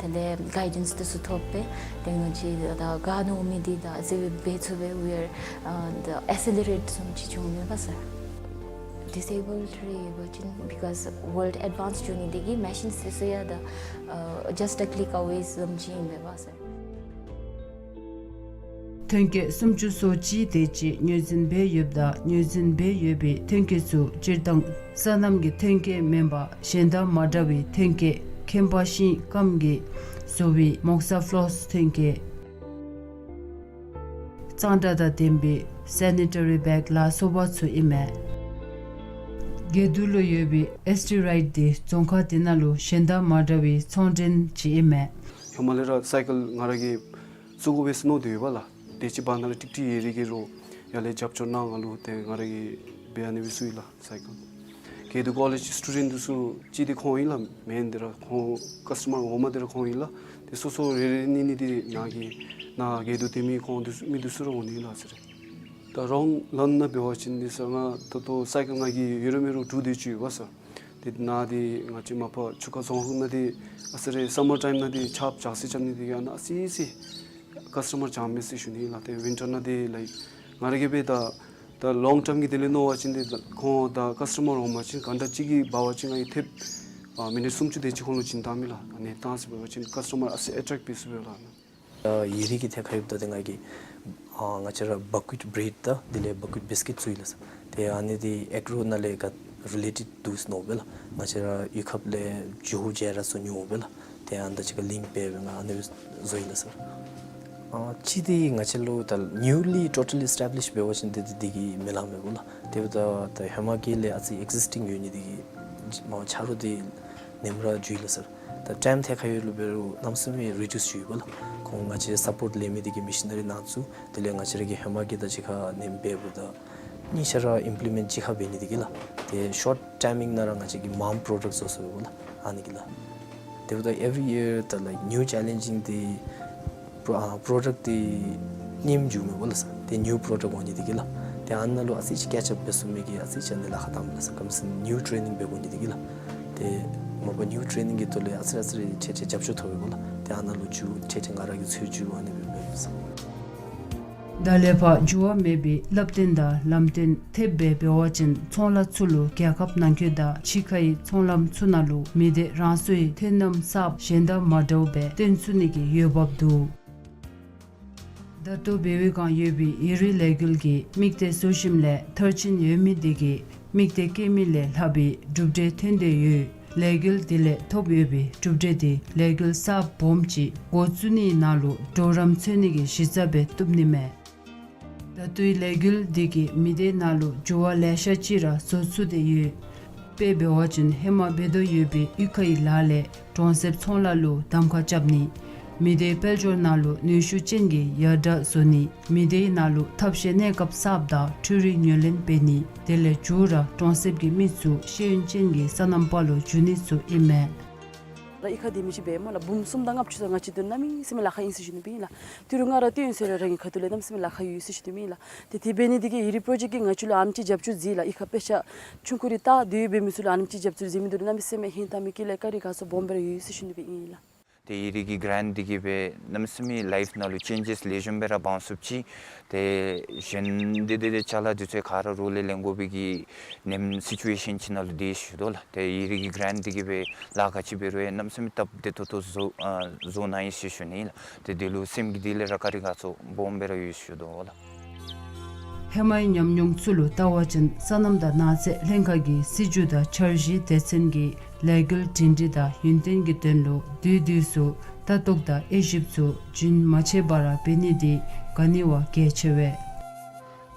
དང་དེ་ལས་གའི་ཌེནསི་འདི་ཚུ་ཐོབ་སྦེ་ཏེ་ང་བཅས་ད་ག་ཉོ་མི་འདི་ད་ཨ་ཙི་སྦེ་འབད་ཚུགས་པས། we are ཨ་ད་ཨེ་སི་ལི་རེཊ་བཟུམ་ཅིག་བྱུང་ཡོད་པ་སར། ཌིསི་ཨེ་བཱལཌ་རེ་ཡོད་པ་ཅིན་because world advance འགྱོ་ནི་འདི་གིས་མེ་ཤིནསི་འདི་ཚུ་ཡང་ད་ཨ་just a click away བཟུམ་ཅིག་ཨིན་པས་པ་སར། ཐོན་སྐྱེད་སུམ་ཅུ་སོ་གཅིག་དེ་ཅིག་ངོས་འཛིན་འབད་ཡོདཔ་དང་ངོས་འཛིན་འབད་ཡོད་པའི་ཐོན་སྐྱེད་ཚུ་སྤྱིར་བཏང་སོ་ནམ་གྱི་ཐོན་སྐྱེད་མེན་པར་གཞན་དང་མ་འདྲ་བའི་ཐོན་སྐྱེད་ཁྱད་པར་ཤིང་སྐམ་གྱིས་བཟོ་བའི་མོག་ས་ཕློསི་ཐོན་སྐྱེད། གཙང་སྦྲ་དང་ལྡན་པའི་སེ་ནི་ཊ་རི་བེག་ལ་སོགས་པ་ཚུ་ཨིན་མས། དགེ་འདུན་ལུ་ཡོད་པའི་ཨེསི་ཊི་རའིཊ་འདི་རྫོང་ཁག་འདི་ནང་ལུ་གཞན་དང་མ་འདྲ་བའི་ཚོང་འདྲེན་ཅིག་ཨིན་མས། ཧེ་མ་ལས་ར་སའི་ཀལ་ང་ར་གིས་བཙུགས་དགོ་པས་ཟེར་མནོ་སྟེ་ཡོད་པ་ལགས། དེ་ཅིག་བར་ན་ལུ་ཀྲིག་ཀྲི་ཡ་རིགས་ཀྱིས་རོགས་ཡར་ལས་རྒྱབ་སྐྱོར་གནང་ང་ལུ་ཏེ་ང་ར་གིས་འབད་ཨ་ནི་སྦེ་བཙུགས་ཡི་ལགས་སའི་ཀལ། དགེ་འདུན་ཀོ་ལེཇ་སི་ཊུ་ཌེནཊ་འདི་ཚུ་གཅིག་འདི་ཁོང་ཨིན་ལགས། མེན་འདི་ར་ཁོང་ཀཱསི་ཊ་མར་ངོ་མ་འདི་ར་ཁོང་ཨིན་ལགས། ཏེ་སོ་སོ་རེ་རེ་གཉིས་གཉིས་འདི་ནཱ་གི་ནཱ་དགེ་འདུན་སྡོད་མི་ཁོང་འདི་ཚུ་མི་འདི་ཚུ་ར་འོང་ནི་ལགས་ཟེར། ད་རོང་ལམ་ནང་འབད་བ་ཅིན་འདི་ས་ང་ད་ལྟོ་སའི་ཀལ་ང་གིས་ཡོད་རུང་མེད་རུང་དྲུག་དེ་ཅིག་ཡོད་པ་སར། ཏེ་ནཱ་འདི་ང་བཅས་མ་པ་ཆུ་ཁ་རྫོང་ཁག་ནང་འདི་ཨ་ཙི་རེ་སམ་མར་ཊའིམ་ནང་འདི་ཆརཔ་ཇག་སི་རྐྱབ་ནི་འདི་གིས་ཨ་ནཱ་ཨ་ཙི་ཅིག་ཀཱསི་ཊོ་མར་འཇམ་མས་ཟེར་ཞུ་ནི་ལགས། ཏེ་ཝིན་ཊར་ནང་འདི་ལའིཀ་ང་ར་གིས་འབདཝ་ད་ད་ལོང་ཊརམ་གྱི་དོན་ལས་མནོ་བ་ཅིན་འདི་ཁོང་ད་ཀཱསི་ཊོ་མར་འོང་པ་ཅིན་གཱན་ཊ་གཅིག་གིས་འབད་བ་ཅིན་ང་གིས་ཐེབས་ཨ་མི་ནིཊ་སུམ་ཅུ་དེ་ཅིག་ཁོང་ལུ་བྱིན་བཏང་མས་ལགས། ཨ་ནི་བཏང་ཟེར་འབད་བ་ཅིན་ཀཱསི་ཊོ་མར་ཨ་ཙི་ཨེ་ཊེཀ་འབད་ཚུགས་པས་ལགས། ཨ་ཡི་རིགས་ཀྱི་ཐད་ཁར་འབདཝ་ད་ཏེ་ང་གིས་ཨ་ང་བཅས་ར་བ་ཀུ་ཨིཊ་བྲེཌ་དང་དེ་ལས་བ་ཀུ་ཨིཊ་བིསི་ཀིཊ་ཚུ་ཡོད་ལགས་སར། ཏེ་ཨ་ནི་འདི་ཨེག་རོ་ནང་ལས་ག་རི་ལེ་ཊེཌ་འདུག་མནོཝ་སྦེ་ལགས། ང་བཅས་ར་གཡུས་ཁ་ལས་བྱོཝ་བྱས་ར་བཟོ་ནི་འོང་པས་ལགས། ཏེ་ཨ་ནི་དང་གཅིག་ཁར་ལིངཀ་འབད་སྦེ་ང་ཨ་ནི་སྦེ་བཟོ་ཡི་ལགས་སར། ཨ་གཅིག་འདི་ང་བཅས་ལུ་ད་ནིའུ་ལི་ཊོ་ཊལ་ཨི་སི་ཊེབ་ལིཤ་འབད་བ་ཅིན་ཏེ་འདི་འདི་གིས་མི་ལང་མས་གོ་ལགས། དེ་འབདཝ་ད་ད་ཧེ་མ་གི་ལས་ཨ་ཙི་ཨེག་ཟིསི་ཊིང་ཡོད་ནི་འདི་གིས་མ་ཆ་རོགས་འདི་ནེམ་ར་འགྱོ་ཡི་ལགས་སར། ད་ཊའིམ་ཐད་ཁར་ཡོད་ལུ་འབད་རུང་གནམ་མེད་ས་མེད་རི་ཌིའུསི་འགྱོ་ཡི་གོ་ལགས། ཁོང་ང་བཅས་སཔོརཊ་ལེན་མི་འདི་གིས་མེ་ཤི་ནེ་རི་ནང་བཙུགས། དེ་ལས་ང་བཅས་ར་གི་ཧེ་མ་གི་ད་གཅིག་ཁར་ནེམ་འབདཝ་ད་གཉིས་ཆ་ར་ཨིམ་པི་ལི་མེནཊ་གཅིག་ཁར་འབད་ནི་འདི་གིས་ལགས། ཏེ་ཤོརཊ་ཊའིམ་མིང་ནང་ར་ང་བཅས་ཀྱིས་མངམ་པྲོ་ཌཀཊ་བཟོ་ཚུགས་པས་གོ་ལགས། ཨ་ནི་གིས་ལགས། དེ་འབདཝ་ད་ཨེབ་རི་ཡར་ད་ལའིཀ་ནིའུ་ཅེ་ལེནཇིང་འདི་པྲོ་ཨ་པྲོ་ཌཀཊ་འདི་རྙིངམ་འགྱོཝ་མས་གོ་ལགས་སར། ཏེ་ནིའུ་པྲོ་ཌཀཊ་འོང་ནི་འདི་གིས་ལགས། ཏེ་ཨ་ནཱ་ལུ་ཨ་ཙི་ཅིག་ཀེཆ་ཨཔ་འབད་ཚུགས་མི་གི་ཨ་ཙི་ཅིག་ཨ་ནི་ལཱ་ཁག་བཏངམ་མས་ལགས་སར། ག་ཅི་སྨོ་ཟེར་ན་ནིའུ་ཊེ་ནིང་འབད་དགོ་ནི་འདི་གིས་ལགས། ཏེ་མ་པ་ནིའུ་ཊེ་ནིང་གི་ཐོག་ལས་ཨ་ཙི་རེ་ཨ་ཙི་རེ་ཆེ་ཆེ་རྒྱབ་སྐྱོར་ཐོབ་པས་གོ་ལགས། ཏེ་ཨ་ནཱ་ལུ་འགྱོ་ཆེ་ཆེ་ང་ར་གིས་འཚོལ་འགྱོ་ཨ་ནི་སྦེ་འབདཝ་མས་ལགས་སར། ད་ལས་ཕར་འགྱུར་བ་མེད་པའི་བསླབ་སྟོན་དང་ལམ་སྟོན་ཐེབས་སྦེ་འབད་བ་ཅིན་ཚོང་ལཱ་ཚུ་ལུ་རྒྱལ་ཁབ་ནང་འཁོད་དང་ཕྱི་ཁའི་ཚོང་ལམ་ཚུ་ནང་ལུ་མི་སྡེ་རང་སོའི་ཐོན་རྣམ་གསརཔ་གཞན་དང་མ་འདྲཝ་སྦེ་སྟོན་ཚུགས་ནི་གི་འོས་འབབ་འདུག། ད་ལྟོ་བལ་པོའི་སྒང་ཡོད་པའི་ཡུན་རིང་ལས་འགུལ་གྱི་དམིགས་གཏད་བཟོ་ཞིནམ་ལས་མཐར་ཕྱིན་ཡོད་མི་དེ་གིས་དམིགས་གཏད་བསྐྱེད་མི་ལས་ལྷག་པའི་གྲུབ་འབྲས་ཐོན་ཏེ་ཡོད། ལས་འགུལ་དེ་ལས་ཐོབ་ཡོད་པའི་གྲུབ་འབྲས་དེ་ལས་འགུལ་གསརཔ་སྦོམ་ཅིག་འགོ་བཙུགས་ནིའི་ནང་ལུ་གྲོགས་རམ་འཚོལ་ནི་གི་གཞི་རྩ་སྦེ་བཏུབ་ནི་མས། ད་ལྟོའི་ལས་འགུལ་འདི་གིས་མི་སྡེ་ནང་ལུ་འགྱུར་བ་ལེ་ཤ་ཅིག་ར་བཟོ་ཚུགས་ཏེ་ཡོད། དཔེ་འབད་བ་ཅིན་ཧེ་མ་འབད་དོ་ཡོད་པའི་གཡུས་ཁའི་ལཱ་ལས་གྲོང་གསེབ་ཚོང་ལཱ་ལུ་གདམ་ཁ་རྐྱབ་ནི། མི་སྡེའི་དཔལ་འབྱོར་ནང་ལུ་ནུས་ཤུགས་ཅན་གྱི་ཡར་དྲག་བཟོ་ནི། མི་སྡེའི་ནང་ལུ་ཐབས་ཤེས་གནས་སྐབས་གསརཔ་དང་འཕྲུལ་རིག་ཉོ་ལེན་འབད་ནི། དེ་ལས་མཇུག་ར་གྲོང་གསེབ་ཀྱི་མི་ཚུ་ཤེས་ཡོན་ཅན་གྱི་སོ་ནམ་པ་ལུ་འགྱུར་ནི་ཚུ་ཨིན་མས། ལགས་གཡུས་ཁར་སྡོད་མི་ཅིག་འབད་སྨོ་ལགས། འབུམ་གསུམ་དང་ལྔ་བཅུ་ཙམ་ང་བཅས་འདི་གནམ་མེད་ས་མེད་ལཱ་ཁག་ཨིན་ཟེར་ཞུ་ནི་སྦེ་ཨིན་ལགས། ཏི་རུ་ང་ར་ལྟོ་ཡོད་ཟེར་ར་རང་གི་ཁ་ཐུག་ལས་གནམ་མེད་ས་མེད་ལཱ་ཁག་ཡོད་ཟེར་ཞུ་ནི་སྦེ་ཨིན་ལགས། ཏེ་དེ་འབད་ནི་འདི་གིས་ཡི་རིགས་པྲོ་ཇེཀཊ་ཀྱིས་ང་བཅས་ལུ་ཨ་ནེམ་ཅིག་རྒྱབ་སྐྱོར་མཛད་ལགས། གཡུས་ཁར་དཔེ་ཆ་ཆུང་ཀུ་རེ་ལྟ་སྡོད་པའི་མི་ཚུ་ལུ་ཨ་ནེམ་ཅིག་རྒྱབ་སྐྱོར་མཛད་མི་འདི་ལུ་གནམ་མེད་ས་མེད་ཧིང་དྭངས་མའི་དཀྱིལ་ལས་བཀའ་དྲིན་དགའ་ཚོར་སྦོམ་སྦེ་ར་ཡོད་ཟེར་ཞུ་ནི་སྦེ་ཨིན་ལགས། ཏེ་ཡི་རིགས་ཀྱི་གྲཱནཊ་འདི་གིས་སྦེ་གནམ་མེད་ས་མེད་ལའིཕ་ནང་ལུ་ཅེན་ཇེསི་ལེགས་ཤོམ་སྦེ་ར་འབྱུང་ཚུགསཔ་ཅིག། ཏེ་གཞན་འདི་འདི་ཅ་ལ་འདི་ཚུ་ག་ར་རོགས་ལས་ལེན་དགོ་པའི་གི་ནེམ་སི་ཅུ་ཨེ་ཤཱན་ཅིག་ནང་ལུ་སྡོད་ཞུ་དོ་ལགས། ཏེ་ཡི་རིགས་ཀྱི་གྲཱནཊ་འདི་གིས་སྦེ་ལཱ་ག་ཅི་འབད་རུང་ཡང་གནམ་མེད་ས་མེད་སྟབས་བདེ་ཏོག་ཏོ་བཟོ་ཨ་བཟོ་གནང་ཡི་ཟེར་ཞུ་ནི་ལགས། ཏེ་འདི་ལུ་སེམས་ཀྱི་གཏིང་ལས་ར་བཀའ་དྲིན་དགའ་ཚོར་སྦོམ་སྦེ་ར་ཡོད་ཞུ་དོ་ལགས། ཧེ་མའི་ཉམས་མྱོང་ཚུ་ལུ་བལྟ་བ་ཅིན་སོ་ནམ་དང་ནགས་ཚལ་ལྷན་ཁག་གི་སྲིད་བྱུས་དང་འཆར་གཞིའི་སྡེ་ཚན་གྱིས་ལས་འགུལ་སྒྲིང་སྒྲི་དང་ཡུན་བརྟན་གྱི་དོན་ལུ་དུས་དུས་སུ་ལྟ་རྟོག་དང་དབྱེ་ཞིབ་ཚུ་རྒྱུན་མ་ཆད་པར་འབད་ནི་འདི་ག་ནི་བ་གལ་ཆེ་བས།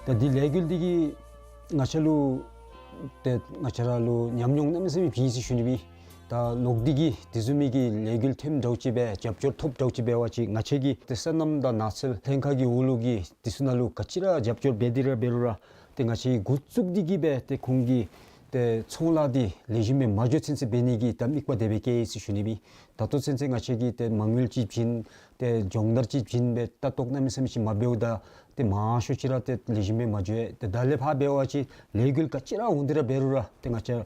ད་འདི་ལས་འགུལ་འདི་གིས་ང་བཅས་ལུ་ཏེ་ང་བཅས་ར་ལུ་ཉམས་མྱོང་གནམ་མེད་ས་མེད་བྱིན་ཡི་ཟེར་ཞུ་ནི་སྦེ། ད་ལོག་སྟེ་གི་དེ་བཟུམ་མའི་གི་ལས་འགུལ་ཐོནམ་འདྲཝ་ཅིག་སྦེ་རྒྱབ་སྐྱོར་ཐོབ་འདྲཝ་ཅིག་འབད་བ་ཅིན་ང་བཅས་ཀྱིས་ཏེ་སོ་ནམ་དང་ནགས་ཚལ་ལྷན་ཁག་གི་འོག་ལུ་གི་དེ་ཚུ་ནང་ལུ་ག་ཅི་ར་རྒྱབ་སྐྱོར་འབད་དེ་ར་འབད་རུང་ར་ཏེ་ང་བཅས་ཀྱིས་འགོ་བཙུགས་ཏེ་གི་སྦེ་ཏེ་ཁོང་གི་ཏེ་ཚོང་ལཱ་འདི་ལེགས་ཤོམ་སྦེ་མ་འགྱོ་ཚུན་ཚོད་འབད་ནི་གི་ད་དམིགས་པ་དེ་སྦེ་བསྐྱེད་ཡི་ཟེར་ཞུ་ནི་སྦེ། ད་ལྟོ་ཚུན་ཚོད་ང་བཅས་ཀྱིས་ཏེ་མ་དངུལ་ཅིག་བྱིན་ཏེ་སྦྱོང་བརྡར་ཅིག་བྱིན་སྦེ་ལྟ་རྟོག་གནམ་མེད་ས་མེད་ཅིག་མ་འབདཝ་ད་ཏེ་མང་ཤོས་ཅིག་ར་ཏེ་ལེགས་ཤོམ་སྦེ་མ་འགྱོ་ཡི། ཏེ་ད་ལས་ཕར་འབད་བ་ཅིན་ལས་འགུལ་ག་ཅི་ར་འོང་སྟེ་ར་འབད་རུང་ར་ཏེ་ང་བཅས་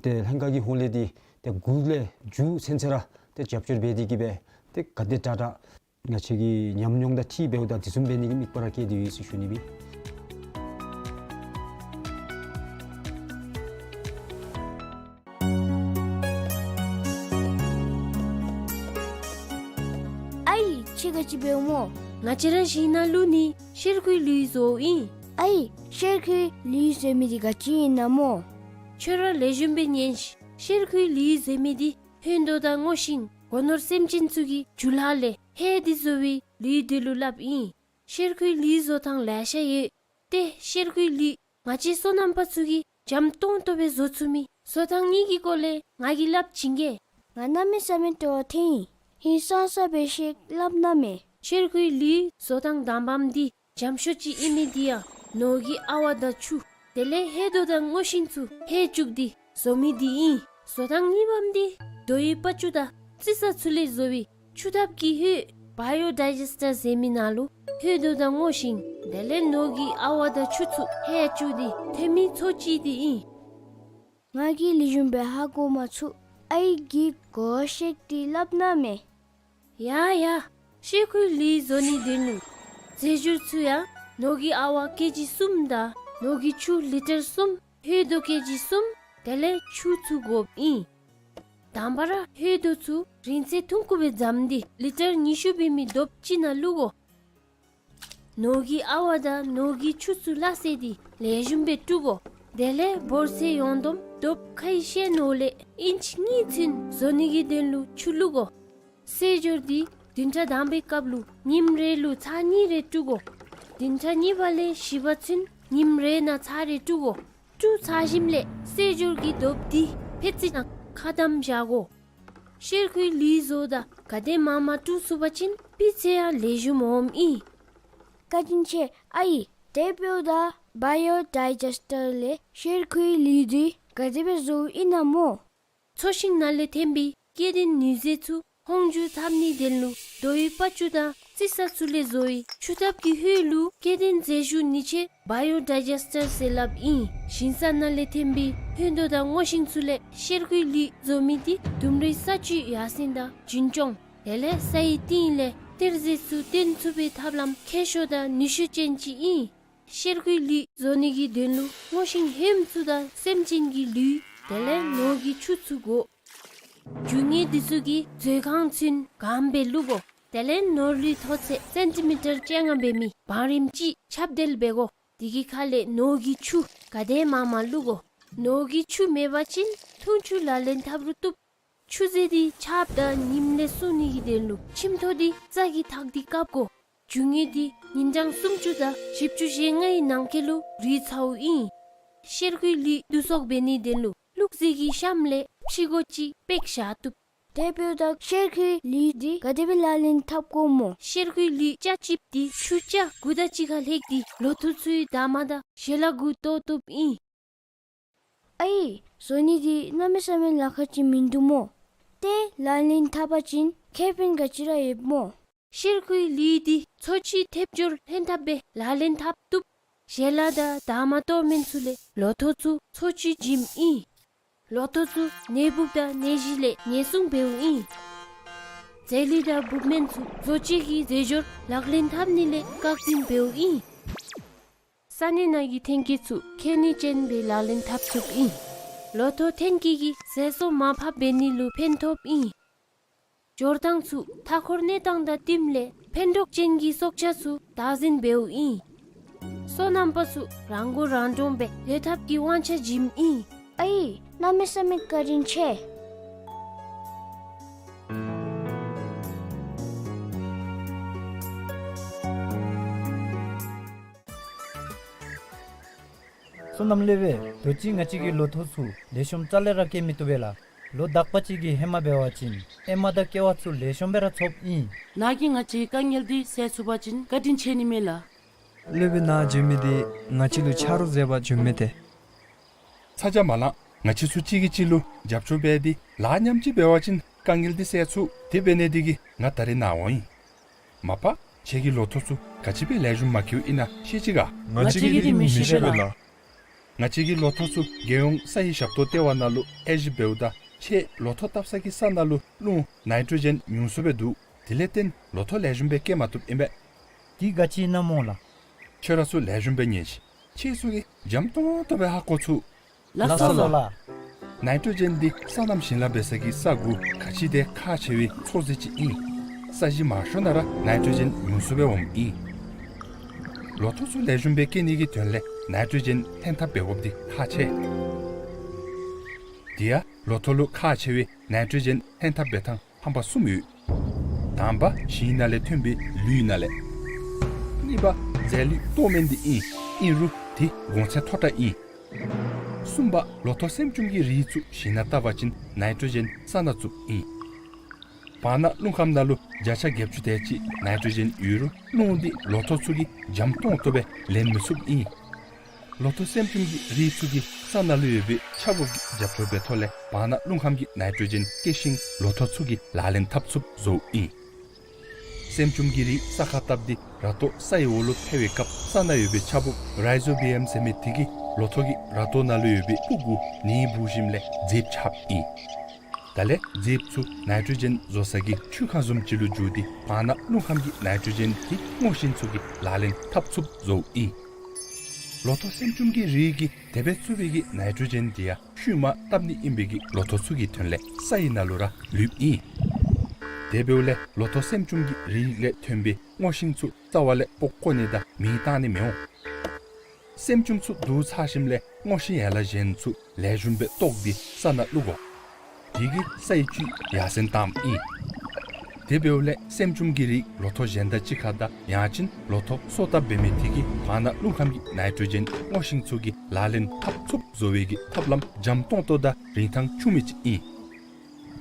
ཏེ་ལྷན་ཁག་གི་ཧོངས་ལས་འདི་ཏེ་འགོ་ལས་མཇུག་ཚུན་ཚོད་ར་ཏེ་རྒྱབ་སྐྱོར་འབད་དེ་གི་སྦེ་ཏེ་ག་དེ་དྲག་དྲག་ང་བཅས་ཀྱི་ཉམས་མྱོང་དང་འཁྲིལ་འབདཝ་ད་དེ་བཟུམ་འབད་ནི་གི་དམིགས་པ་ར་བསྐྱེད་དེ་ཡོད་ཟེར་ཞུ་ནི་སྦེ། ཨའི་ཁྱོད་ག་ཅི་འབདཝ་སྨོ། ང་བཅས་ར་ཞིང་ནང་ལུ་ནི་གཤེར་ཁུའི་ལུད་བཟོཝ་ཨིན། ཨའི་གཤེར་ཁུའི་ལུད་བཟོ་མི་འདི་ག་ཅི་ཨིན་ན་སྨོ། ཁྱོད་ར་ལེགས་ཤོམ་སྦེ་ཉན་ཤིག། གཤེར་ཁུའི་ལུད་བཟོ་མི་འདི་ཧོད་དོ་དང་སྔོ་ཤིང་སྒོ་ནོར་སེམས་ཅན་ཚུ་གི་རྒྱུ་ལྷག་ལས་ཧེ་འདི་བཟོ་བའི་ལུད་འདི་ལུ་སླབ་ཨིན། གཤེར་ཁུའི་ལུད་བཟོ་ཐངས་ལེ་ཤ་ཡོད། ཏེ་གཤེར་ཁུའི་ལུད་ང་བཅས་སོ་ནམ་པ་ཚུ་གིས་འཇམ་ཏོང་ཏོ་སྦེ་བཟོ་ཚུགས་མི་བཟོ་ཐངས་གཉིས་ཀྱི་སྐོར་ལས་ང་གིས་སླབ་བྱིན་གེ། ང་གནམ་མེད་ས་མེད་སྤྲོ་བ་ཐོན་ཡི། ཧིང་སངས་ས་སྦེ་ཤིག་སླབ་གནང་མས། གཤེར་ཁུའི་ལུད་བཟོ་ཐངས་དང་པམ་འདི་འཇམ་ཤོས་ཅིག་ཨིན་མི་འདི་ཡང་ནོར་གྱི་ཨ་ཝ་དང་ཆུ་དེ་ལས་ཧོད་དོ་དང་སྔོ་ཤིང་ཚུ་ཧེ་བཅུག་སྟེ་བཟོ་མི་འདི་ཨིན། བཟོ་ཐངས་གཉིས་པམ་འདི་རྡོའི་པ་ཅུ་དང་རྩི་ས་ཚུ་ལས་བཟོ་བའི་ཆུ་ཐབ་ཀྱི་ཧོད་བཱ་ཡོ་ཌའི་ཇེསི་ཊར་ཟེར་མི་ནང་ལུ་ཧོད་དོ་དང་སྔོ་ཤིང་དེ་ལས་ནོར་གྱི་ཨ་ཝ་དང་ཆུ་ཚུ་ཧེ་བཅུག་སྟེ་ཐོན་མི་ཚོ་ཅིག་འདི་ཨིན། ང་གིས་ལེགས་ཤོམ་སྦེ་ཧ་གོ་མ་ཚུགས། ཨའི་གིས་གོ་ཤེས་ཏེ་སླབ་ན་མེད། ཡ་ཡ། ཤེལ་ཁུའི་ལུད་བཟོ་ནི་དོན་ལུ་རྫས་སྦྱོར་ཚུ་ཡང་ནོར་གྱི་ཨ་ཝ་ཀེ་ཇི་གསུམ་དང་ནོར་གྱི་ཆུ་ལི་ཊར་གསུམ། ཧོད་དོ་ཀེ་ཇི་གསུམ། དེ་ལས་ཆུ་ཚུ་དགོཔ་ཨིན། དང་པ་ར་ཧོད་དོ་ཚུ་རིང་ཚད་ཐུང་ཀུ་སྦེ་བརྩམས་ཏེ་ལི་ཊར་ཉི་ཤུ་འབད་མི་རྡོབ་ཅིག་ནང་བླུག་དགོ། ནོར་གྱི་ཨ་ཝ་དང་ནོར་གྱི་ཆུ་ཚུ་སླ་བསྲེས་ཏེ་ལེགས་ཤོམ་སྦེ་བཀྲུ་དགོ། དེ་ལས་འབོར་ཚད་ཡོངས་བསྡོམས་རྡོབ་ཁ་ཡི་ཤེལ་ནོར་ལས་ཨིན་ཅི་གཉིས་ཚུན་བཟོ་ནི་གི་དོན་ལུ་ཆུ་བླུག་དགོ། བསྲེས་སྦྱོར་འདི་བདུན་ཕྲག་དང་པའི་སྐབས་ལུ་ཉིནམ་རེ་ལུ་ཚར་གཉིས་རེ་བཀྲུ་དགོ། བདུན་ཕྲག་གཉིས་པ་ལས་བཞི་པ་ཚུན་ཉིནམ་རེ་ནང་ཚར་རེ་བཀྲུ་དགོ། བཀྲུ་ཚར་ཞིནམ་ལས་བསྲེས་སྦྱོར་གྱི་རྡོབ་འདི་ཕད་ཙི་ནང་ཁ་བསྡམ་བཞག་དགོ། ཤེལ་ཁུའི་ལུད་བཟོཝ་ད་ག་དེ་མང་མང་བཀྲུ་ཚུགས་པ་ཅིན་སྤུས་ཚད་ཡང་ལེགས་ཤོམ་འོངམ་ཨིན། བཀའ་དྲིན་ཆེ་ཨའི། དེ་འབདཝ་ད་བའི་ཡོ་ཌའི་ཇེསི་ཊར་ལས་ཤེལ་ཁུའི་ལུད་འདི་ག་དེ་སྦེ་བཟོཝ་ཨིན་ན་སྨོ། ཚོ་ཤིང་ནང་ལས་ཐོན་པའི་སྐྱེ་ལྡན་ནུས་རྫས་ཚུ་ཧོང་འཇུ་འཐབ་ནིའི་དོན་ལུ་རྡོའི་པ་ཅུ་དང་རྩི་ས་ཚུ་ལས་བཟོ་བའི་ཆུ་ཐབ་ཀྱི་ཧོད་ལུ་སྐྱེ་ལྡན་རྫས་ཞུ་ནུས་ཆེ་བའི་ཡོ་ཌའི་ཇེསི་ཊར་ཟེར་སླབ་ཨིན། ཞིང་ས་ནང་ལས་ཐོན་པའི་ཧོན་དོ་དང་སྔོ་ཤིང་ཚུ་ལས་ཤེལ་ཁུའི་ལུད་བཟོ་མི་འདི་ལྡུམ་རའི་ས་བཅུད་ཡར་སེང་དང་རྒྱུན་སྐྱོང་། དེ་ལས་སའི་གཏིང་ལས་གཏེར་རྫས་ཚུ་བཏོན་ཚུགས་པའི་ཐབས་ལམ་མཁས་ཤོས་དང་ནུས་ཤུགས་ཅན་ཅིག་ཨིན། ཤེལ་ཁུའི་ལུད་བཟོ་ནི་གི་དོན་ལུ་སྔོ་ཤིང་ཧོནམ་ཚུ་དང་སེམས་ཅན་གྱི་ལུད། དེ་ལས་ནོར་གྱི་ཆུ་ཚུ་དགོ། རྒྱུ་དངོས་འདི་ཚུ་གི་མཛོད་ཁང་ཚུན་གང་སྦེ་བླུག་དགོ། དེ་ལས་ནོར་ལུད་མཐོ་ཚད་སེན་ཊི་མི་ཊར་བཅོ་ལྔ་འབད་མི་བང་རིམ་ཅིག་ཁྱབ་བརྡལ་འབད་དགོ། དེ་གི་ཁ་ལས་ནོར་གྱི་ཆུ་ག་དེ་མང་མང་བླུག་དགོ། ནོར་གྱི་ཆུ་མེད་པ་ཅིན་འཐུང་ཆུ་ལག་ལེན་འཐབ་རུང་བཏུབ། ཆུ་རྫས་འདི་ཆརཔ་དང་ཉིམ་ལས་སྲུང་ནི་གི་དོན་ལུ་ཁྱིམ་ཐོག་འདི་རྩྭ་གིས་བཏགས་ཏེ་བཀབ་དགོ། རྒྱུ་དངོས་འདི་ཉིན་གྲངས་སུམ་ཅུ་དང་བཞི་བཅུ་ཞེ་ལྔའི་ནང་འཁོད་ལུ་རུལ་ཚརཝ་ཨིན། ཤེལ་ཁུའི་ལུད་བསྡུ་གསོག་འབད་ནིའི་དོན་ལུ་བླུགས་རྫས་ཀྱི་གཤམ་ལས་ཕྱི་སྒོ་ཅིག་སྤེག་བཞག་བཏུབ། དེ་འབདཝ་ད་ཤེལ་ཁུའི་ལུད་འདི་ག་དེ་སྦེ་ལག་ལེན་འཐབ་དགོཔ་སྨོ། ཤེལ་ཁུའི་ལུད་ཆ་གཅིགཔོ་འདི་ཆུ་ཆ་དགུ་དང་གཅིག་ཁར་ལྷེག་སྟེ་ལོ་ཐོག་ཚུའི་འདབ་མ་དང་ཞལ་ལག་གུ་གཏོར་བཏུབ་ཨིན། ཨའི། བཟོ་ནི་འདི་གནམ་མེད་ས་མེད་ལཱ་ཁག་ཅིག་མིན་འདུག་སྨོ། ཏེ་ལག་ལེན་འཐབ་པ་ཅིན་ཁེ་ཕན་ག་ཅི་ར་ཡོདཔ་སྨོ། ཤེལ་ཁུའི་ལུད་འདི་འཚོ་བཅུད་ཐེབས་སྦྱོར་ལྷན་ཐབས་སྦེ་ལག་ལེན་འཐབ་བཏུབ། ཞལ་ལག་དང་འདབ་མ་གཏོར་མི་ཚུ་ལས་ལོ་ཐོག་ཚུ་འཚོ་བཅུད་བྱིནམ་ཨིན། ལོ་ཐོག་ཚུ་ནད་འབུཔ་དང་ནད་གཞི་ལས་ཉེན་སྲུང་འབདཝ་ཨིན། རྫས་ལུད་དང་འབུཔ་སྨན་ཚུ་བཟོ་བཅོས་ཀྱི་རྫས་སྦྱོར་ལག་ལེན་འཐབ་ནི་ལས་བཀག་འཛིན་འབདཝ་ཨིན། ས་གནས་ནང་གི་ཐོན་སྐྱེད་ཚུ་ཁེ་ནུས་ཅན་སྦེ་ལག་ལེན་འཐབ་ཚུགསཔ་ཨིན། ལོ་ཐོག་ཐོན་སྐྱེད་ཀྱིས་ཟས་སོ་མར་ཕབ་འབད་ནི་ལུ་ཕན་ཐོགསཔ་ཨིན། སྦྱོར་སྟངས་ཚུ་མཐའ་འཁོར་གནས་སྟངས་དང་བསྟུནམ་ལས་ཕན་གྲོགས་ཅན་གྱི་སྲོག་ཆགས་ཚུ་བདག་འཛིན་འབདཝ་ཨིན། སོ་ནམ་པ་ཚུ་རང་མགོ་རང་འདྲོངས་སྦེ་སྡོད་ཐབས་ཀྱི་དབང་ཆ་བྱིནམ་ཨིན། ཨའི། གནམ་མེད་ས་མེད་བཀའ་དྲིན་ཆེ། སོ་ནམ་སློབ་དཔོན། དུས་ཅི་ང་བཅས་ཀྱི་ལོ་ཐོག་ཚུ་ལེགས་ཤོམ་རྩ་ལས་ར་སྐྱེ་མི་བཏུབ་པས་ལགས། ལོ་དག་པ་ཅིག་གི་ཧེ་མ་འབད་བ་ཅིན་ཨེ་མ་དང་ཀེ་བ་ཚུ་ལེགས་ཤོམ་སྦེ་ར་ཚོགསཔ་ཨིན། ནཱ་གིས་ང་བཅས་དཀའ་ངལ་འདི་སེལ་ཚུགས་པ་ཅིན་བཀའ་དྲིན་ཆེ་ནི་མས་ལགས། སློབ་དཔོན་ནཱ་བྱོན་མི་འདི་ང་བཅས་ལུ་ཆ་རོགས་མཛད་པར་བྱོནམ་མས་ཏེ། ཚ་གྱང་མ་ལང་། ང་བཅས་ཚུ་གཅིག་གིས་གཅིག་ལུ་རྒྱབ་སྐྱོར་འབད་དེ་ལཱ་མཉམ་གཅིག་འབད་བ་ཅིན་དཀའ་ངལ་འདི་སེལ་ཚུགས། དེ་འབད་ནི་འདི་གིས་ང་ད་རིས་ནཱ་འོང་ཡི། མ་པ་ཁྱེད་ཀྱིས་ལོ་ཐོག་ཚུ་ག་ཅི་སྦེ་ལེགས་ཤོམ་མ་སྐྱེཝ་ཨིན་ན་ཤེས་ཅི་ག། ང་བཅས་ཀྱིས་འདི་མི་ཤེས་པས་ལགས། ང་བཅས་ཀྱིས་ལོ་ཐོག་ཚུ་རྒྱལ་ཡོངས་ས་ཡི་ཞབས་ཏོག་ལྟེ་བ་ནང་ལུ་དབྱེ་ཞིབ་འབདཝ་ད་ཁྱེད་ལོ་ཐོག་བཏབ་ས་གི་ས་ནང་ལུ་རླུང་ནའི་ཊྲོ་ཇེན་ཉུང་སུ་སྦེ་འདུག། དེ་ལས་བརྟེན་ལོ་ཐོག་ལེགས་ཤོམ་སྦེ་སྐྱེ་མ་བཏུབ་ཨིན་པས། འདི་ག་ཅི་ཨིན་ན་སྨོ་ལགས། ཁྱོད་ར་ཚུ་ལེགས་ཤོམ་སྦེ་ཉན་ཤིག། ཁྱེད་ཚུ་གིས་འཇམ་ཏོང་ཏོ་སྦེ་ཧ་གོ་ཚུགས། ལགས་སོ་ལགས། ནའི་ཊྲོ་ཇེན་འདི་སོ་ནམ་ཞིང་ལཱ་འབད་ས་གི་ས་གུ་ག་ཅི་དེ་ཁག་ཆེ་བའི་ཚོགས་རྫས་ཅིག་ཨིན། ས་གཞི་མང་ཤོས་ནང་ར་ནའི་ཊྲོ་ཇེན་ཉུང་སུ་སྦེ་འོངམ་ཨིན། ལོ་ཐོག་ཚུ་ལེགས་ཤོམ་སྦེ་སྐྱེ་ནི་གི་དོན་ལས་ནའི་ཊྲོ་ཇེན་ལྷན་ཐབས་འབད་དགོཔ་འདི་ཁག་ཆེ། དེ་ཡང་ལོ་ཐོག་ལུ་ཁག་ཆེ་བའི་ནའི་ཊྲོ་ཇེན་ལྷན་ཐབས་འབད་ཐངས་ཧམ་པ་གསུམ་ཡོད། དང་པ་ཞིང་ནང་ལས་ཐོན་པའི་ལུད་ནང་ལས། གཉིས་པ་རྫས་ལུད་གཏོར་མི་འདི་ཨིན། ཨིན་རུང་དེ་གོང་ཚད་མཐོ་དྲགས་ཨིན། གསུམ་པ་ལོ་ཐོག་སེམ་ཅུམ་གྱི་རིགས་ཚུ་ཞིང་ནང་བཏབ་པ་ཅིན་ནའི་ཊྲོ་ཇེན་ས་ནང་བཙུགསཔ་ཨིན། བར་ན་རླུང་ཁམས་ནང་ལུ་བརྒྱ་ཆ་བརྒྱད་ཅུ་དེ་ཅིག་ནའི་ཊྲོ་ཇེན་ཡོད་རུང་རླུང་འདི་ལོ་ཐོག་ཚུ་གིས་འཇམ་ཏོང་ཏོ་སྦེ་ལེན་མི་ཚུགསཔ་ཨིན། ལོ་ཐོག་སེམ་ཅུམ་གྱི་རིགས་ཚུ་གིས་ས་ནང་ལུ་ཡོད་པའི་ཆརཔ་གི་རྒྱབ་སྐྱོར་འབད་ཐོག་ལས་བར་ན་རླུང་ཁམས་ཀྱི་ནའི་ཊྲོ་ཇེན་སྐྱེ་ཤིང་ལོ་ཐོག་ཚུ་གིས་ལག་ལེན་འཐབ་ཚུགསཔ་བཟོཝ་ཨིན། སྲན་ཅུང་གི་རིགས་ས་ཁར་བཏབ་སྟེ་ར་ཏོ་སའི་འོག་ལུ་འཕེལ་བའི་སྐབས་ས་ནང་ཡོད་པའི་ཆ་བུབ་རའི་ཛོ་བི་ཡམ་ཟེར་མི་དེ་གིས་ལོ་ཐོག་གི་ར་ཏོ་ནང་ལུ་ཡོད་པའི་ཕུག་གུ་ནད་འབུ་ཞིནམ་ལས་མཛེསཔ་ཆགསཔ་ཨིན། ད་ལས་མཛེསཔ་ཚུ་ནའི་ཊྲོ་ཇེན་བཟོ་ས་གི་ཆུ་ཁང་བཟུམ་ཅིག་ལུ་འགྱུར་ཏེ་བར་ན་རླུང་ཁམས་ཀྱི་ནའི་ཊྲོ་ཇེན་དེ་སྔོ་ཤིང་ཚུ་གིས་ལག་ལེན་འཐབ་ཚུགསཔ་བཟོཝ་ཨིན། ལོ་ཐོག་སྲན་ཅུང་གི་རིགས་ཀྱིས་དེ་སྦེ་བཙུགས་པའི་གི་ནའི་ཊྲོ་ཇེན་དེ་ཡང་ཤུལ་མ་བཏབ་ནི་ཨིན་པའི་གི་ལོ་ཐོག་ཚུ་གི་དོན་ལས་སའི་ནང་ལུ་ར་ལུསཔ་ཨིན། དེ་འབདཝ་ལས་ལོ་ཐོག་སྲན་ཅུང་གི་རིགས་ལས་ཐོན་པའི་སྔོ་ཤིང་ཚུ་རྩ་བ་ལས་སྤོ་བཀོ་ནི་དང་མེ་བཏང་ནི་མི་འོང་། སྲན་ཅུང་ཚུ་བསྡུ་ཚར་ཞིནམ་ལས་སྔོ་ཤིང་ཡན་ལག་གཞན་ཚུ་ལེགས་ཤོམ་སྦེ་བཏོག་སྟེ་ས་ནང་བླུག་དགོ། དེ་གིས་སའི་བཅུད་ཡར་སེང་བཏངམ་ཨིན། དེ་འབདཝ་ལས་སྲན་ཅུང་གི་རིགས་ལོ་ཐོག་གཞན་དང་གཅིག་ཁར་དང་ཡང་ཅིན་ལོ་ཐོག་སོ་བཏབ་འབད་མི་དེ་གིས་བར་ན་རླུང་ཁམས་ཀྱི་ནའི་ཊྲོ་ཇེན་སྔོ་ཤིང་ཚུ་གིས་ལག་ལེན་འཐབ་ཚུགསཔ་བཟོ་བའི་གི་ཐབས་ལམ་འཇམ་ཏོང་ཏོ་དང་རིན་ཐང་ཆུང་མི་ཅིག་ཨིན།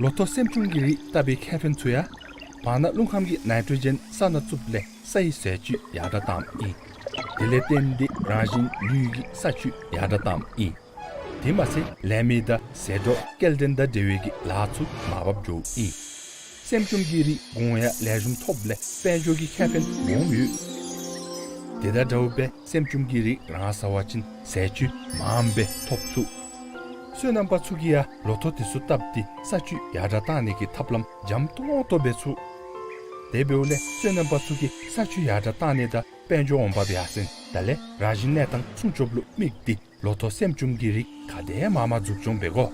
ལོ་ཐོག་སྲན་ཅུང་གི་རིགས་བཏབ་པའི་ཁེ་ཕན་ཚུ་ཡང་བར་ན་རླུང་ཁམས་ཀྱི་ནའི་ཊྲོ་ཇེན་ས་ནང་བཙུགསཔ་ལས་སའི་ཟས་བཅུད་ཡར་དྲག་བཏངམ་ཨིན། དེ་ལས་བརྟེན་ཏེ་རང་བཞིན་ལུས་ཀྱི་ས་བཅུད་ཡར་དྲག་བཏངམ་ཨིན། དེ་མ་ཚད་ལས་མི་དང་ཟས་གྲོགས་སྐྱེལ་འདྲེན་དང་འབྲེལ་བའི་གི་ལཱ་ཚུ་མར་བབས་འགྱོཝ་ཨིན། སྲན་ཅུང་གི་རིགས་གོང་ཡང་ལེགས་ཤོམ་ཐོབ་ལས་དཔལ་འབྱོར་གྱི་ཁེ་ཕན་སྦོམ་ཡོད། དེ་དང་འདྲཝ་སྦེ་སྲན་ཅུང་གི་རིགས་རང་ཟ་བ་ཅིན་ཟས་བཅུད་མངམ་སྦེ་ཐོབ་ཚུགས། སོ་ནམ་པ་ཚུ་གིས་ཡང་ལོ་ཐོག་དེ་ཚུ་བཏབ་སྟེ་ས་བཅུད་ཡར་དྲག་བཏང་ནི་གི་ཐབས་ལམ་འཇམ་ཏོང་ཏོ་འབད་ཚུགས། དེ་འབདཝ་ལས་སོ་ནམ་པ་ཚུ་གིས་ས་བཅུད་ཡར་དྲག་བཏང་ནི་དང་དཔལ་འབྱོར་འོང་འབབ་ཡར་སེང་ད་ལས་རང་བཞིན་གནས་སྟངས་སྲུང་སྐྱོབ་ལུ་དམིགས་ཏེ་ལོ་ཐོག་སྲན་ཅུང་གི་རིགས་ག་དེ་མང་མང་འཛུགས་སྐྱོང་འབད་དགོ།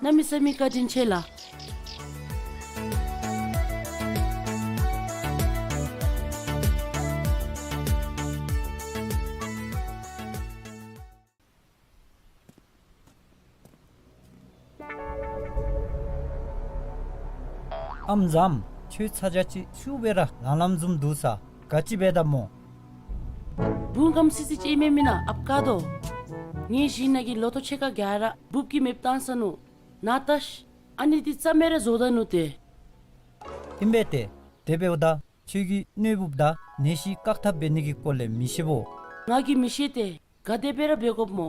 གནམ་མེད་ས་མེད་བཀའ་དྲིན་ཆེ་ལགས། ཨམ་བཟངམ། ཁྱོད་ཚ་གྱང་ཅིག་ཤུགས་སྦེ་ར་ལང་ལངམ་བཟུམ་འདུག་ས། ག་ཅི་འབད་དཝ་སྨོ། བུམོ་གམ་སི་སི་ཅིག་ཨིན་མས་མེན་ན་ཨཔ་ཀ་དོ། ངེའི་ཞིང་ནང་གི་ལོ་ཐོག་ཕྱེད་ཀ་ག་ར་འབུབ་ཀྱིས་མེདཔ་བཏང་སོ་ནུག། ན་ད་ཤི། ཨ་ནི་འདི་རྩ་མེད་ར་བཟོ་ད་ནུག་ཏེ། ཨིན་པས་ཏེ། དེ་འབདཝ་ད་ཁྱོད་ཀྱིས་གནོད་འབུབ་དང་ནད་གཞི་བཀག་ཐབས་འབད་ནི་གི་སྐོར་ལས་མི་ཤེས་བོ། ང་གིས་མི་ཤེས་ཏེ། ག་དེ་སྦེ་ར་འབད་དགོཔ་སྨོ།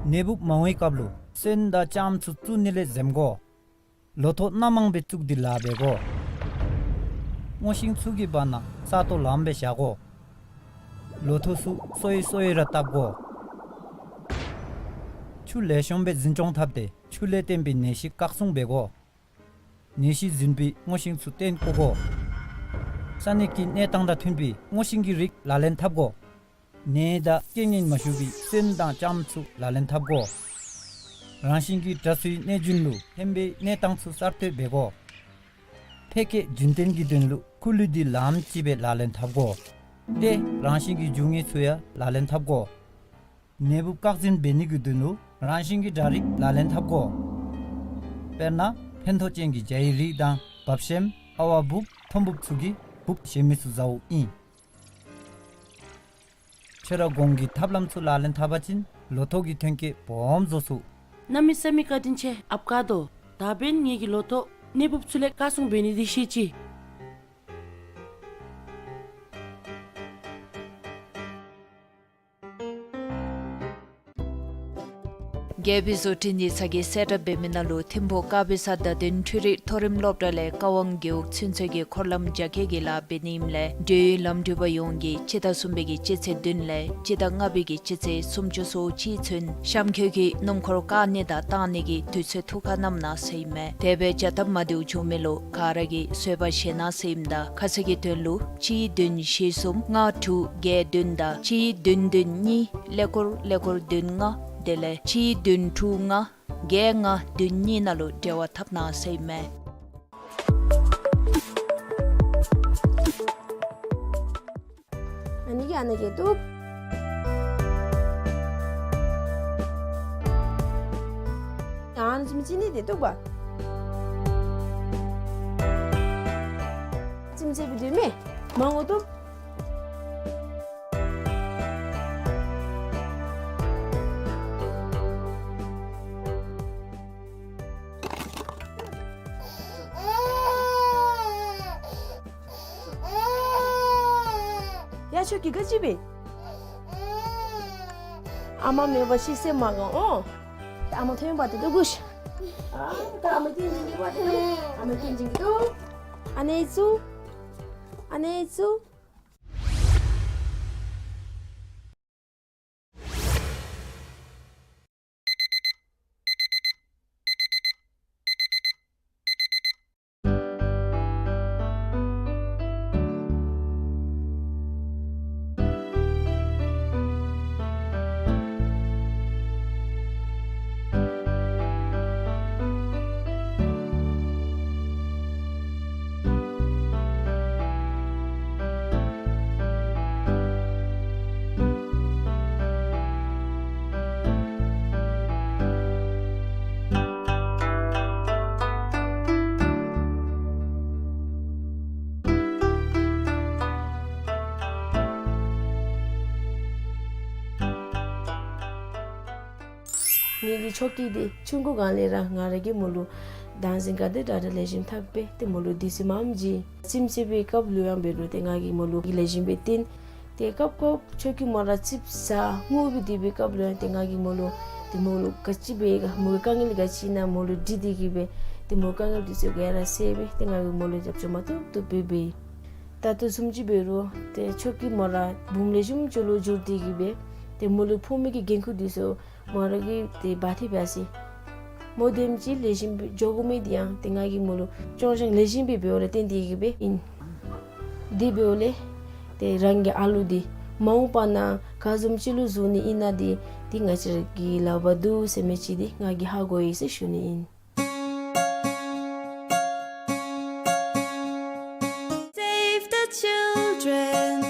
ནད་འབུབ་མ་འོང་བའི་སྐབས་ལུ་སོན་དང་ལྕངམ་ཚུ་བཙུགས་ནི་ལས་འཛེམ་དགོ། ལོ་ཐོག་སྣ་མང་སྦེ་བཙུགས་ཏེ་ལཱ་འབད་དགོ། སྔོ་ཤིང་ཚུ་གི་བར་ན་ས་སྟོང་ལངམ་སྦེ་བཞག་དགོ། ལོ་ཐོག་ཚུ་སོ་ཡི་སོ་ཡི་ར་བཏབ་དགོ། ཆུ་ལེགས་ཤོམ་སྦེ་འཛིན་སྐྱོང་འཐབ་སྟེ་ཆུ་ལས་བརྟེན་པའི་ནད་གཞི་བཀག་སྲུང་འབད་དགོ། ནད་གཞི་འཛིན་པའི་སྔོ་ཤིང་ཚུ་བཏོན་བཀོ་དགོ། ས་གནས་ཀྱི་གནས་སྟངས་དང་མཐུན་པའི་སྔོ་ཤིང་གི་རིགས་ལག་ལེན་འཐབ་དགོ། ནད་དང་རྐྱེན་ངན་མ་ཞུགས་པའི་སོན་དང་ལྕངམ་ཚུ་ལག་ལེན་འཐབ་དགོ། རང་བཞིན་གྱི་དྲག་ཤུལ་གནས་རྒྱུན་ལུ་ཕན་པའི་གནས་སྟངས་ཚུ་གསར་གཏོད་འབད་དགོ། ཕལ་སྐད་རྒྱུན་བརྟན་གྱི་དོན་ལུ་ཁུ་ལུད་འདི་ལངམ་ཅིག་སྦེ་ལག་ལེན་འཐབ་དགོ། ཏེ་རང་བཞིན་གྱི་རྒྱུ་ངན་ཚུ་ཡང་ལག་ལེན་འཐབ་དགོ། ནད་འབུབ་བཀག་འཛིན་འབད་ནི་གི་དོན་ལུ་རང་བཞིན་གྱི་དྲག་རིགས་ལག་ལེན་འཐབ་དགོ། དཔེར་ན་ཕན་ཐོགས་ཅན་གྱི་བྱའི་རིགས་དང་བབ་ཤེམ་ཨ་བ་འབུབ་ཐོམ་འབུབ་ཚུ་གིས་འབུབ་གཞན་མི་ཚུ་ཟཝ་ཨིན། ཁྱོད་ར་གོང་གི་ཐབས་ལམ་ཚུ་ལག་ལེན་འཐབ་པ་ཅིན་ལོ་ཐོག་གི་ཐོན་སྐྱེད་སྦོམ་བཟོ་ཚུགས། གནམ་མེད་ས་མེད་བཀའ་དྲིན་ཆེ་ཨཔ་ཀ་དོ། ད་འབདན་ངེ་གི་ལོ་ཐོག་ནད་འབུབ་ཚུ་ལས་བཀག་སྲུང་འབད་ནི་འདི་ཤེས་ཅི། རྒྱལ་པོའི་བཟོ་སྐྲུན་ཡིག་ཚང་གིས་གསལ་བསྒྲགས་འབད་མི་ནང་ལུ་ཐིམ་ཕུག་དཀར་སྦི་ས་བརྡ་དོན་འཕྲུལ་རིག་མཐོ་རིམ་སློབ་གྲྭ་ལས་བཀའ་དབང་རྒེད་འོག་ཚུན་ཚོད་ཀྱི་འཁོར་ལམ་རྒྱ་སྐྱེད་ཀྱི་ལཱ་འབད་ནི་ཨིནམ་ལས་འབྲེལ་ཡོད་ལམ་འགྲུལ་པ་ཡོངས་ཀྱིས་སྤྱི་ཟླ་གསུམ་པའི་གི་སྤྱི་ཚེས་བདུན་ལས་སྤྱི་ཟླ་ལྔ་པའི་གི་སྤྱི་ཚེས་སུམ་ཅུ་སོ་གཅིག་ཚུན་གཤམ་འཁོད་ཀྱི་སྣུམ་འཁོར་བཀག་ནི་དང་བཏང་ནི་གི་དུས་ཚོད་ཐུགས་ཁར་བསྣམ་གནང་ཟེར་ཨིན་མས། དེ་སྦེ་བྱ་སྟབས་མ་བདེཝ་བྱུང་མི་ལུ་ག་ར་གིས་བཟོད་པ་བཞེས་གནང་ཟེར་ཨིནམ་ད་ཁ་གསལ་གྱི་དོན་ལུ་གཅིག་བདུན་བཞི་གསུམ་ལྔ་དྲུག་བརྒྱད་བདུན་དང་གཅིག་བདུན་བདུན་གཉིས་ཀླད་ཀོར་ཀླད་ཀོར་བདུན་ལྔ་དེ་ལས་གཅིག་བདུན་དྲུག་ལྔ་བརྒྱད་ལྔ་བདུན་གཉིས་ནང་ལུ་འབྲེལ་བ་འཐབ་གནང་ཟེར་ཨིན་མས། ཨ་ནི་གི་ཨ་ནི་གི་འདུག། ཨ་ནི་ཅི་མི་ཅི་ནི་དེ་འདུག་པ། ཅི་མི་ཅི་བི་འདུག་མེ། མང་པོ་འདུག། ཡ་ཁྱོད་ཀྱིས་ག་ཅི་འབད། ཨ་མ་མེད་པ་ཤི་སེམས་མ་དགའ་འོ། ཨ་མ་ཐོན་པ་དེ་འདུག་གུ་ཤ། ཨ་ད་ཨ་མ་ཐོན་ཅིག་འདུག་པ་དེ་འདུག། ཨ་མ་ཐོན་ཅིག་འདུག། ཨ་ནེ་ཚུ། ཨ་ནེ་ཚུ། ངེ་གི་ཆོ་གི་འདི་ཆུང་ཀུ་སྒང་ལས་ར་ང་ར་གིས་མོ་ལུ་ད་ཟེར་ག་དེ་དྲག་དྲག་ལེགས་ཤོམ་འཐབ་སྦེ་ཏེ་མོ་ལུ་དུས་ཚོད་མངམ་ཅིག་ཁྱིམ་ཚེས་པའི་སྐབས་ལུ་ཡང་འབད་རུང་ཏེ་ང་གིས་མོ་ལུ་ལེགས་ཤོམ་སྦེ་བསྟེན། ཏེ་སྐབས་སྐབས་ཆོ་གི་མོ་ར་ཙིགཔ་ཟ་ངུ་སྦེ་སྡོད་པའི་སྐབས་ལུ་ཡང་ཏེ་ང་གིས་མོ་ལུ་ཏེ་མོ་ལུ་ག་ཅི་འབད་ག་མོ་གི་དཀའ་ངལ་ག་ཅི་ཨིན་ན་མོ་ལུ་དྲི་སྟེ་གི་སྦེ་ཏེ་མོ་དཀའ་ངལ་འདི་ཚུ་ག་ར་སེལ་སྦེ་ཏེ་ང་གིས་མོ་ལུ་རྒྱབ་སྐྱོར་མ་ཐུབ་ཐུབ་སྦེ་འབད། ད་ལྟོ་བཟུམ་ཅིག་འབད་རུང་ཏེ་ཆོ་གི་མོ་ར་བུམོ་ལེགས་ཤོམ་ཅིག་ལུ་འགྱུར་ཏེ་གི་སྦེ་ཏེ་མོ་ལུ་ཕོག་མི་གི་འགན་ཁུར་འདི་ཚུ་མོ་ར་གིས་ཏེ་འབག་སྟེ་འབད་ཡི། མོ་དེམ་ཅིག་ལེགས་ཤོམ་སྦེ་འགྱོ་དགོ་མི་འདི་ཡང་ཏེ་ང་གིས་མོ་ལུ་སྐྱོར་སྦྱང་ལེགས་ཤོམ་སྦེ་འབདཝ་ལས་བརྟེན་ཏེ་གི་སྦེ་ཨིན། དེ་འབདཝ་ལས་ཏེ་རང་གི་ཨ་ལུ་འདི་མ་འོངས་པ་ནང་ག་བཟུམ་ཅིག་ལུ་བཟོ་ནི་ཨིན་ན་འདི་ཏེ་ང་བཅས་ར་གི་ལག་པར་འདུག་ཟེར་མི་ཅིག་འདི་ང་གིས་ཧ་གོ་ཡི་ཟེར་ཞུ་ནི་ཨིན། Save the children.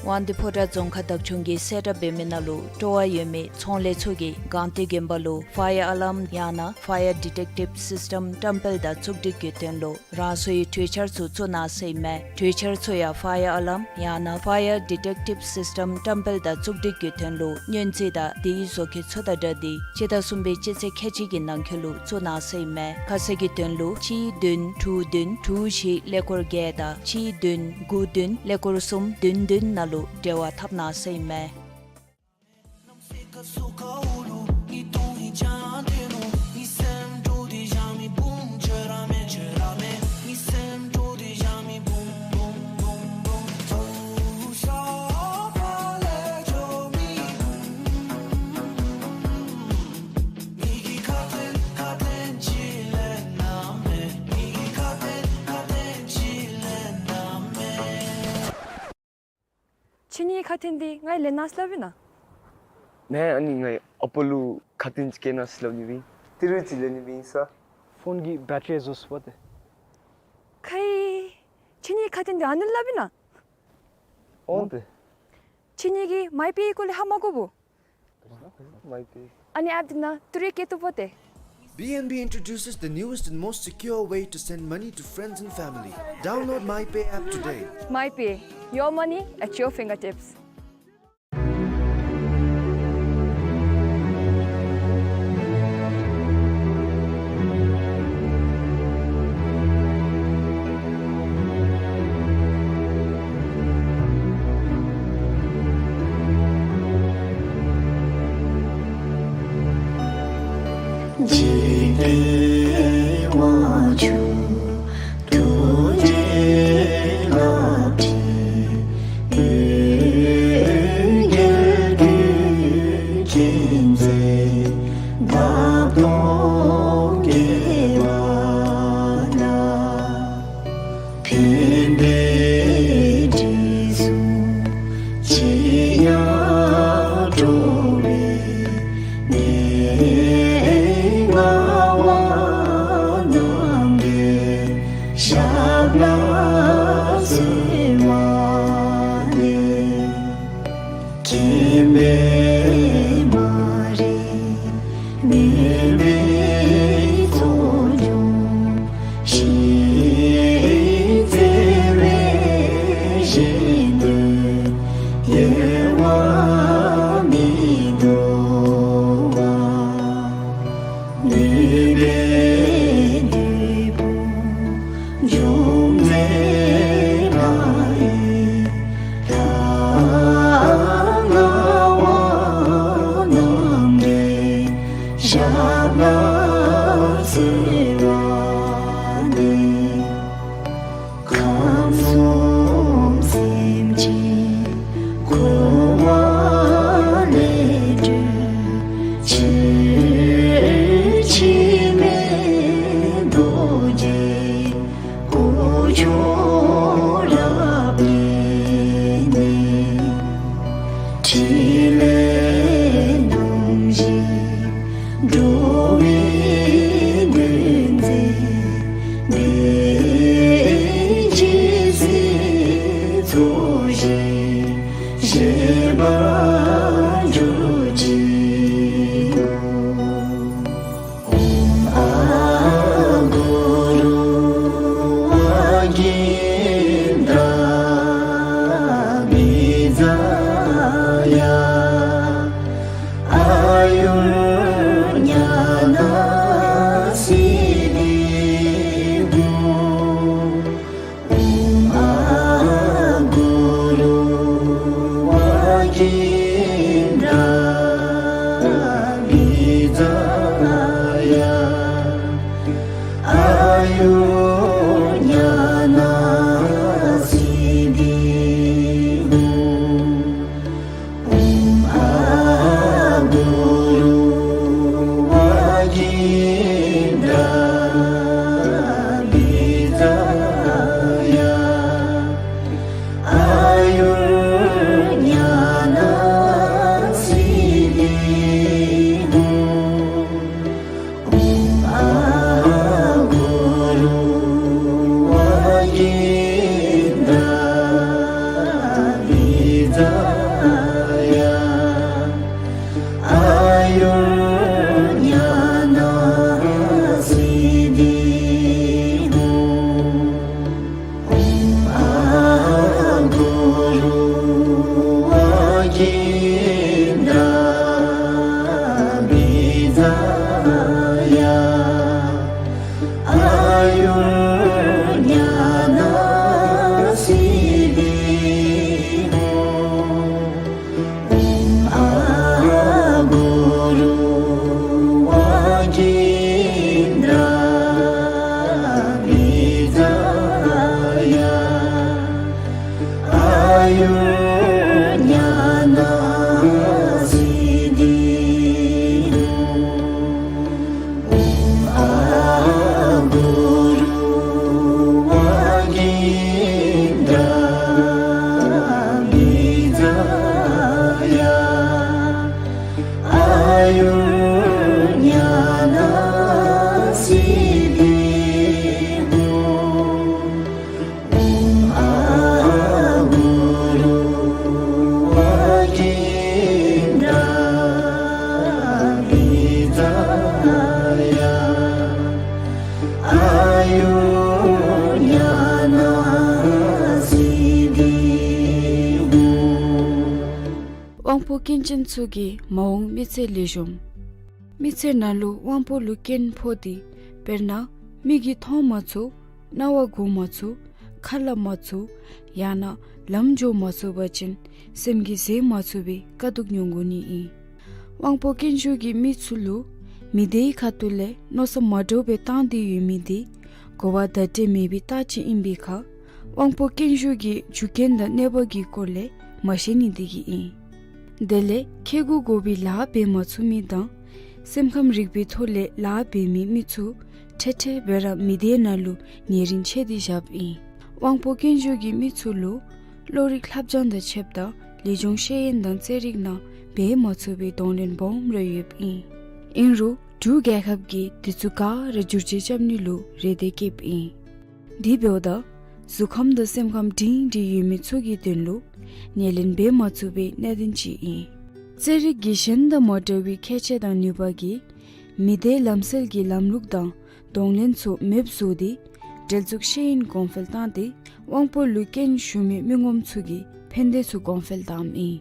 དབང་འདུས་ཕོ་བྲང་རྫོང་ཁག་བདག་སྐྱོང་གིས་གསལ་བསྒྲགས་འབད་མི་ནང་ལུ་སྤྲོ་བ་ཡོད་མི་ཚོང་ལས་ཚུ་གིས་སྒང་སྟེང་དགོན་པ་ལུ་ཕ་ཡར་ཨ་ལཱརམ་ཡང་ན་Fire Detective System བཀྲམ་སྤེལ་དང་བཙུགས་སྒྲིག་གི་དོན་ལུ་རང་སོའི་གྲོས་འཆར་ཚུ་བཙུགས་གནང་ཟེར་ཨིན་མས། གྲོས་འཆར་ཚུ་ཡང་Fire Alarm ཡང་ན་Fire Detective System བཀྲམ་སྤེལ་དང་བཙུགས་སྒྲིག་གི་དོན་ལུ་སྙན་ཚིག་དང་དེའི་བཟོ་བཀོད་ཚུ་དང་སྦྲགས་ཏེ་སྤྱི་ཟླ་གསུམ་པའི་སྤྱི་ཚེས་ཁལ་གཅིག་གི་ནང་འཁོད་ལུ་བཙུགས་གནང་ཟེར་ཨིན་མས། ཁ་གསལ་གྱི་དོན་ལུ་གཅིག་བདུན་དྲུག་བདུན་དྲུག་བཞི་ཀླད་ཀོར་བརྒྱད་དང་གཅིག་བདུན་དགུ་བདུན་ཀླད་ཀོར་གསུམ་བདུན་བདུན་ནང་ལུ་འབྲེལ་བ་འཐབ་གནང་ཟེར་ཨིན་མས། ཁྱེད་གཉིས་ཁ་ཐུན་འདི་ང་ལེན་གནང་ཟེར་སླབ་ཨིན་ན། ནཱ་ཨ་ནི་ངེའི་ཨ་པ་ལུ་ཁ་ཐུན་ཅིག་བསྐྱལ་གནང་ཟེར་སླབ་ནི་སྦེ་ཨིན། ཏི་རུ་ཅིག་ལེན་ནི་སྦེ་ཨིན་ས། ཕོན་གྱི་བེ་ཊི་རི་རྫོགས་སོ་པ་ཏེ། ཁའི། ཁྱེད་གཉིས་ཁ་ཐུན་འདི་ཨ་ནི་སླབ་ཨིན་ན། འོང་ཏེ། ཁྱེད་གཉིས་ཀྱིས་མའི་པེ་གི་སྐོར་ལས་ཧ་མ་གོ་བོ། མའི་པེ། ཨ་ནི་ཨེཔ་འདི་ནང་ཏི་རུ་བསྐྱལ་བཏུབ་པ་ཏེ། B N B introduces the newest and most secure way to send money to friends and family. Download MyPay app today. MyPay, your money at your fingertips. ཕན་པའི་དྲིན་གཟོ་ཅི་ཡང་སྤྲོ་བའི་ངལ་བ་རྣམ་པའི་ཞབས་ལ་གསོལ་བ་འདེབས། མཁྱེན་པས་མ་རིག་མུན་པའི་འཁོར་སྙོམས་ཤིང་། བརྩེ་བའི་ཞལ་ནས་ཡལ་བ་མི་འདོར་བར། ནུས་པའི་བདུད་དཔུང་འཇོམས་མཛད་ལྷ་ཡི་ལྷ་ལྔ་པ། ཤེས་པར་གྱུར་ཅིག། ཨོཾ་ཨཱཿ་གུ་རུ་ཝཱ་ཀིནྡྲ་བི་ཛ་ཡ། ཨཱ་ཡུར་ཉ་ན་སིདྡྷི་ཧཱུྃ། ཨོཾ་ཨཱཿ་གུ་རུ་ཝཱ་ཀིནྡྲ་བི་ཛ་ཡ། ཨཱ་ཡུར་ཉ་ན་སིདྡྷི་ཧཱུྃ། ཨོཾ་ཨཱཿ་གུ་རུ་ཝཱ་ཀིནྡྲ་བི་ཛ་ཡ། ཨཱ་ཡུར་ཉ་ན་སིདྡྷི་ཧཱུྃ། ཨོཾ་ཨཱཿ་གུ་རུ་ཝཱ་ཀིནྡྲ་བི་ཛ་ཡ། ཨཱ་ཡུར་ཉ་ན་སིདྡྷི་ཧཱུྃ། ཨོཾ་ཨཱཿ་གུ་རུ་ཝཱ་ཀིནྡྲ་བི་ཛ་ཡ། ཨཱ་ཡུར་ཉ་ན་སིདྡྷི་ཧཱུྃ། ཨོཾ་ཨཱཿ་གུ་རུ་ཝཱ་ཀིནྡྲ་བི་ཛ་ཡ། ཨཱ་ཡུར་ཉ་ན་སིདྡྷི་ཧཱུྃ། ཨོཾ་ཨཱཿ་གུ་རུ་ཝཱ་ཀིནྡྲ་བི་ཛ་ཡ། ཨཱ་ཡུར་ཉ་ན་སིདྡྷི་ཧཱུྃ། ཨོཾ་ཨཱཿ་གུ་རུ་ཝཱ་ཀིནྡྲ་བི་ཛ་ཡ། ཨཱ་ཡུར་ཉ་ན་སིདྡྷི་ཧཱུྃ། དབང་པོ་སྐྱོན་ཅན་ཚུ་གི་མ་འོངས་མི་ཚེ་ལེགས་ཤོམ། མི་ཚེ་ནང་ལུ་དབང་པོ་ལུ་སྐྱོན་ཕོག་སྟེ་དཔེར་ན་མིག་གིས་མཐོང་མ་ཚུགས། རྣ་བ་གོ་མ་ཚུགས། ཁ་སླབ་མ་ཚུགས། ཡང་ན་ལམ་འགྱོ་མ་ཚུགས་པ་ཅིན་སེམས་ཀྱིས་བཟོད་མ་ཚུགས་པའི་དཀའ་སྡུག་མྱོང་དགོ་ནི་ཨིན། དབང་པོ་སྐྱོན་ཞུགས་ཀྱི་མི་ཚུ་ལུ་མི་སྡེའི་ཁ་ཐུག་ལས་མནོ་བསམ་མ་འདྲཝ་སྦེ་བཏང་སྟེ་ཡོད་མི་དེ་གོ་བ་བརྡ་སྤྲོད་མེད་པའི་རྟགས་ཅིག་ཨིན་པའི་ཁར་དབང་པོ་སྐྱོན་ཞུགས་ཀྱི་རྒྱུ་རྐྱེན་དང་གནོད་པ་གི་སྐོར་ལས་མ་ཤེས་ནི་དེ་གིས་ཨིན། དེ་ལས་ཁེ་གུ་དགོ་པའི་ལཱ་འབད་མ་ཚུགས་མི་དང་སེམས་ཁམས་རིག་པའི་ཐོག་ལས་ལཱ་འབད་མི་མི་ཚུ་ཁྲེ་ཁྲེ་སྦེ་ར་མི་སྡེ་ནང་ལུ་ཉེ་རིང་ཆད་དེ་བཞགཔ་ཨིན། དབང་པོ་སྐྱོན་ཞུགས་ཀྱི་མི་ཚུ་ལུ་བློ་རིག་བསླབ་སྦྱང་དང་ཕྱདཔ་ད་ལུས་སྦྱོང་ཤེས་ཡོན་དང་རྩེད་རིགས་ནང་འབད་མ་ཚུགས་པའི་གདོང་ལེན་སྦོམ་ར་ཡོདཔ་ཨིན། ཨིན་རུང་འབྲུག་རྒྱལ་ཁབ་ཀྱིས་དེ་ཚུ་ག་ར་བསྒྱུར་བཅོས་རྐྱབ་ནི་ལུ་རེ་འདོད་བསྐྱེདཔ་ཨིན། དེ་འབདཝ་ད་གཟུགས་ཁམས་དང་སེམས་ཁམས་སྒྲིང་སྒྲི་ཡོད་མི་ཚུ་གི་དོན་ལུ་ཉེར་ལེན་འབད་མ་ཚུགས་པའི་གནད་དོན་ཅིག་ཨིན། རྩེད་རིགས་ཀྱི་གཞན་དང་མ་འདྲ་བའི་ཁྱད་ཆོས་དང་ནུས་པ་གིས་མི་སྡེའི་ལམ་སྲོལ་གྱི་ལམ་ལུགས་དང་གདོང་ལེན་ཚུ་མེདཔ་བཟོ་སྟེ་འབྲེལ་འཛུགས་ཤེས་ཡོན་གོང་འཕེལ་བཏང་སྟེ་དབང་པོ་ལུ་སྐྱོན་ཞུགས་མི་མི་ངོམ་ཚུ་གི་ཕན་བདེ་ཚུ་གོང་འཕེལ་བཏངམ་ཨིན།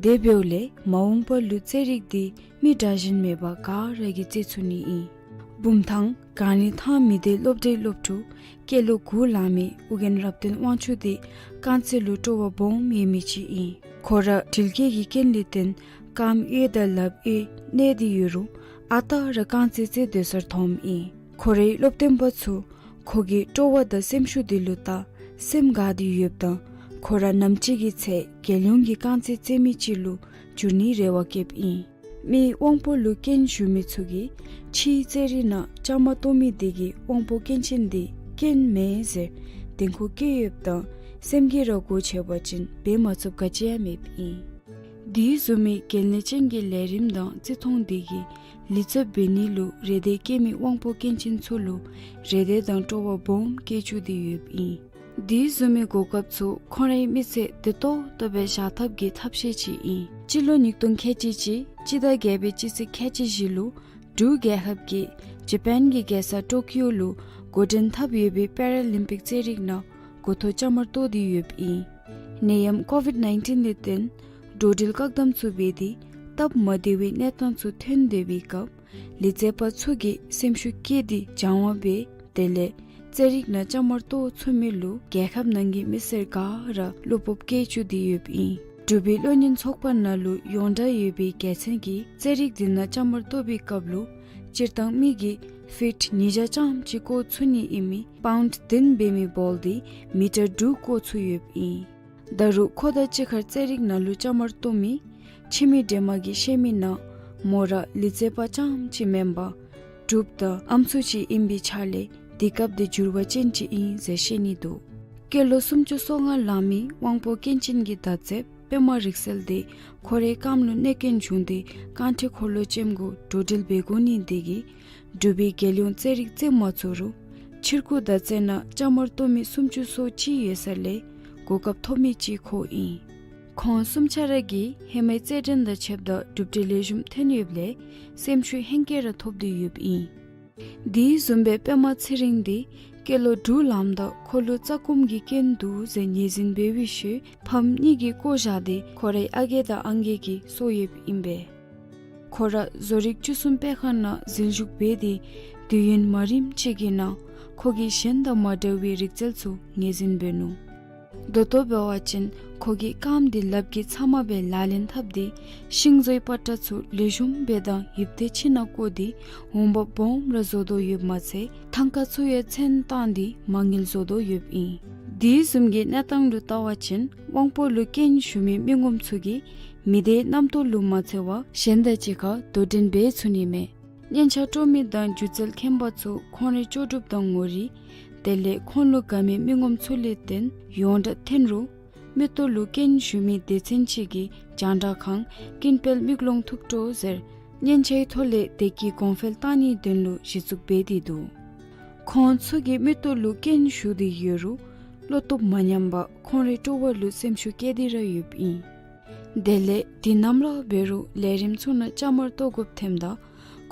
དེ་འབདཝ་ལས་མ་འོངས་པ་ལུ་རྩེད་རིགས་འདི་མི་དྲག་ཞན་མེད་པར་ག་ར་གིས་རྩེད་ཚུགས་ནི་ཨིན། བུམ་ཐང་གངས་རི་ཐང་མི་སྡེའི་སློབ་གྲྭའི་སློབ་ཕྲུག་སྐྱེས་ལོ་དགུ་ལང་མི་ཨོ་རྒྱན་རབ་བརྟན་དབང་ཕྱུག་འདི་རྐང་རྩེད་ལུ་སྤྲོ་བ་སྦོམ་ཡོད་མི་ཅིག་ཨིན། ཁོ་ར་དྲིལ་སྐྱེལ་གྱི་རྐྱེན་ལས་བརྟེན་རྐངམ་གཡས་དང་ལགཔ་གཡས་གནས་ཏེ་ཡོད་རུང་ཨ་རྟག་ར་རྐང་རྩེད་རྩེ་སྡོད་སར་འཐོནམ་ཨིན། ཁོ་རའི་སློབ་སྟོན་པ་ཚུ་ཁོ་གི་སྤྲོ་བ་དང་སེམས་ཤུགས་དེ་ལུ་བལྟ་སེམས་དགའ་སྟེ་ཡོདཔ་ད་ཁོ་ར་ནམ་ཅིག་གི་ཚེ་རྒྱལ་ཡོངས་ཀྱི་རྐང་རྩེད་རྩེད་མི་ཅིག་ལུ་འགྱུར་ནིའི་རེ་བ་བསྐྱེདཔ་ཨིན། མི་དབང་པོ་ལུ་སྐྱོན་ཞུགས་མི་ཚུ་གིས་ཕྱིའི་རྩེད་རིགས་ནང་བཅའ་མར་གཏོགས་མི་དེ་གིས་དབང་པོ་སྐྱོན་ཅན་དེ་སྐྱོན་མེན་ཟེར་བདེན་ཁུངས་བཀོད་ཡོདཔ་ད་སེམས་ཀྱིས་ར་སྒོ་ཕྱེ་བ་ཅིན་འབད་མ་ཚུགསཔ་ག་ཅི་ཡང་མེདཔ་ཨིན། དེ་བཟུམ་མའི་གལ་གནད་ཅན་གྱི་ལས་རིམ་དང་བརྩི་མཐོང་དེ་གིས་ལུས་རྩལ་འབད་ནི་ལུ་རེ་འདོད་བསྐྱེད་མི་དབང་པོ་སྐྱོན་ཅན་ཚུ་ལུ་རེ་འདོད་དང་སྤྲོ་བ་སྦོམ་བསྐྱེད་བཅུག་སྟེ་ཡོདཔ་ཨིན། དེ་བཟུམ་མའི་གོ་སྐབས་ཚུ་ཁོང་རའི་མི་ཚེ་བདེ་ཏོག་ཏོ་སྦེ་བཞག་ཐབས་ཀྱི་ཐབས་ཤེས་ཅིག་ཨིན། སྤྱི་ལོ་ཉིས་སྟོང་ཁལ་གཅིག་གཅིག་སྤྱི་ཟླ་བརྒྱད་པའི་སྤྱི་ཚེས་ཁལ་གཅིག་བཞི་ལུ་འབྲུག་རྒྱལ་ཁབ་ཀྱིས་ཇ་པཱན་གྱི་རྒྱལ་ས་ཊོ་ཀིའོ་ལུ་འགོ་འདྲེན་འཐབ་ཡོད་པའི་པེ་ར་ལིམ་པིག་རྩེད་རིགས་ནང་འགོ་ཐོག་བཅའ་མར་གཏོགས་ཏེ་ཡོདཔ་ཨིན། ནད་ཡམས་ཀོ་ཝིཌ་ནའིན་ཊིན་ལས་བརྟེན་འགྲོ་འགྲུལ་བཀག་དམ་ཚུ་འབད་དེ་སྟབས་མ་བདེ་བའི་གནས་སྟངས་ཚུ་ཐོན་སྡོད་པའི་སྐབས་ལུས་རྩལ་པ་ཚུ་གིས་སེམས་ཤུགས་བསྐྱེད་དེ་སྦྱང་བ་འབད་དེ་ལས་རྩེད་རིགས་ནང་བཅའ་མར་གཏོགས་ཚུགས་མི་ལུ་རྒྱལ་ཁབ་ནང་གི་མི་སེར་ག་ར་བློ་སྤོབས་སྐྱེ་བཅུག་སྟེ་ཡོདཔ་ཨིན། འབྲུག་པའི་གློག་བརྙན་ཚོགས་པ་ནང་ལུ་ཡོངས་གྲགས་ཡོད་པའི་རྒྱལ་མཚན་གྱིས་རྩེད་རིགས་འདི་ནང་བཅའ་མར་གཏོགས་པའི་སྐབས་ལུ་སྤྱིར་བཏང་མི་གིས་ཕིཊ་ཉིས་བརྒྱ་ཙམ་ཅིག་བཀོ་ཚུགས་ནི་ཨིན་མི་པའུནཌ་བདུན་འབད་མི་བཱོལ་འདི་མི་ཊར་དྲུག་བཀོ་ཚུགས་ཡོདཔ་ཨིན། ད་རུང་ཁོ་དང་གཅིག་ཁར་རྩེད་རིགས་ནང་ལུ་བཅའ་མར་གཏོགས་མི་ཁྱིམ་མི་འདྲེས་མ་གིས་བཤད་མི་ནང་མོ་ར་ལུས་རྩལ་པ་རྐྱངམ་ཅིག་མེན་པར་འབྲུགཔ་དང་ཨམ་སྲུ་ཅིག་ཨིན་པའི་ཆ་ལས་དུས་སྐབས་འདི་འགྱུར་བ་ཅན་ཅིག་ཨིན་ཟེར་བཤད་ནི་འདུག། སྐྱེས་ལོ་སུམ་ཅུ་སོ་ལྔ་ལང་མི་དབང་པོ་སྐྱོན་ཅན་གྱི་མདའ་རྩེདཔ་པདྨ་རིག་གསལ་དེ་ཁོ་རའི་རྐངམ་ལུ་གནོད་སྐྱོན་བྱུང་སྟེ་རྐང་ཁྲི་འཁོར་ལོ་ཅནམ་གུ་འགྲོ་འགྲུལ་འབད་དགོ་ནི་དེ་གིས་འབྲུག་པའི་རྒྱལ་ཡོངས་རྩེད་རིགས་རྩེད་མ་ཚུགས་རུང་ཕྱིར་འགྱུར་མདའ་རྩེད་ནང་བཅའ་མར་གཏོགས་མི་སུམ་ཅུ་སོ་གཅིག་ཡོད་ས་ལས་གོ་སྐབས་ཐོབ་མི་ཅིག་ཁོ་ཨིན། ཁོང་གསུམ་ཆ་ར་གིས་ཧེ་མའི་རྩེད་འགྲན་དང་ཕྱདཔ་ད་གྲུབ་འབྲས་ལེགས་ཤོམ་ཐོན་ཡོདཔ་ལས་སེམས་ཤུགས་ཧེང་སྐལ་ར་ཐོབ་སྟེ་ཡོདཔ་ཨིན། དེ་བཟུམ་སྦེ་པདྨ་ཚེ་རིང་འདི་སྐྱེས་ལོ་དྲུག་ལངམ་ད་ཁོ་ལུ་རྩ་སྐོམ་གྱི་སྐྱོན་འདུག་ཟེར་ངོས་འཛིན་འབད་བའི་ཤུལ་ཕམ་གཉིས་ཀྱིས་བཀོ་བཞག་སྟེ་ཁོ་རའི་ཨ་རྒས་དང་ཨང་རྒས་ཀྱིས་གསོ་ཡོདཔ་ཨིན་པས། ཁོ་ར་བཟོ་རིག་བཅུ་གསུམ་དཔེ་ཁང་ནང་འཛུལ་ཞུགས་འབད་དེ་དུས་ཡུན་མ་རིངམ་ཅིག་གི་ནང་ཁོ་གིས་གཞན་དང་མ་འདྲ་བའི་རིག་རྩལ་ཚུ་ངོས་འཛིན་འབད་ནུག། ད་ལྟོ་འབད་བ་ཅིན་ཁོ་གིས་རྐངམ་འདི་ལགཔ་གིས་ཚབ་མ་སྦེ་ལག་ལེན་འཐབ་སྟེ་ཤིང་བཟོའི་པ་ཏྲ་ཚུ་ལེགས་ཤོམ་སྦེ་དང་ཡིབ་ཏེ་ཕྱི་ནང་བཀོ་སྟེ་འོང་འབབ་སྦོམ་ར་བཟོ་དོ་ཡོདཔ་མ་ཚད་ཐང་ཀ་ཚུ་ཡང་ཚོན་བཏང་སྟེ་མ་དངུལ་བཟོ་དོ་ཡོདཔ་ཨིན། དེ་བཟུམ་གྱི་གནས་སྟངས་ལུ་བལྟ་བ་ཅིན་དབང་པོ་ལུ་སྐྱོན་ཞུགས་མི་མི་ངོམ་ཚུ་གིས་མི་སྡེའི་རྣམ་རྟོག་ལུ་མ་འཚེར་བར་གཞན་དང་གཅིག་ཁར་དོ་འགྲན་འབད་ཚུགས་ནི་མས། སྙན་ཆ་དཀྲོག་མི་དང་སྒྱུ་རྩལ་མཁན་པ་ཚུ་ཁོང་རའི་ལྕོགས་གྲུབ་དང་ངོ་རིས་དེ་ལས་ཁོང་ལུ་དགའ་མི་མི་ངོམ་ཚུ་ལས་བརྟེན་ཡོངས་གྲགས་ཐོན་རུང་མིག་ཏོ་ལུ་སྐྱོན་ཞུགས་མི་སྡེ་ཚན་ཅིག་གིས་རྒྱང་བསྒྲགས་ཁང་ཀུན་སྤེལ་མིག་ལོང་ཐུགས་སྤྲོ་ཟེར་སྙན་ཆའི་ཐོག་ལས་དེ་གི་གོང་འཕེལ་བཏང་ནིའི་དོན་ལུ་གཞི་བཙུགས་འབད་དེ་འདུག། ཁོང་ཚུ་གི་མིག་ཏོ་ལུ་སྐྱོན་ཞུགས་ཏེ་ཡོད་རུང་བློ་སྟོབས་མ་ཉམས་པར་ཁོང་རའི་སྤྲོ་བ་ལུ་སེམས་ཤུགས་བསྐྱེད་དེ་ར་ཡོདཔ་ཨིན། དེ་ལས་དུས་ནམ་ར་འབད་རུང་ལས་རིམ་ཚུ་ནང་བཅའ་མར་གཏོགས་དགོཔ་ཐོནམ་ད་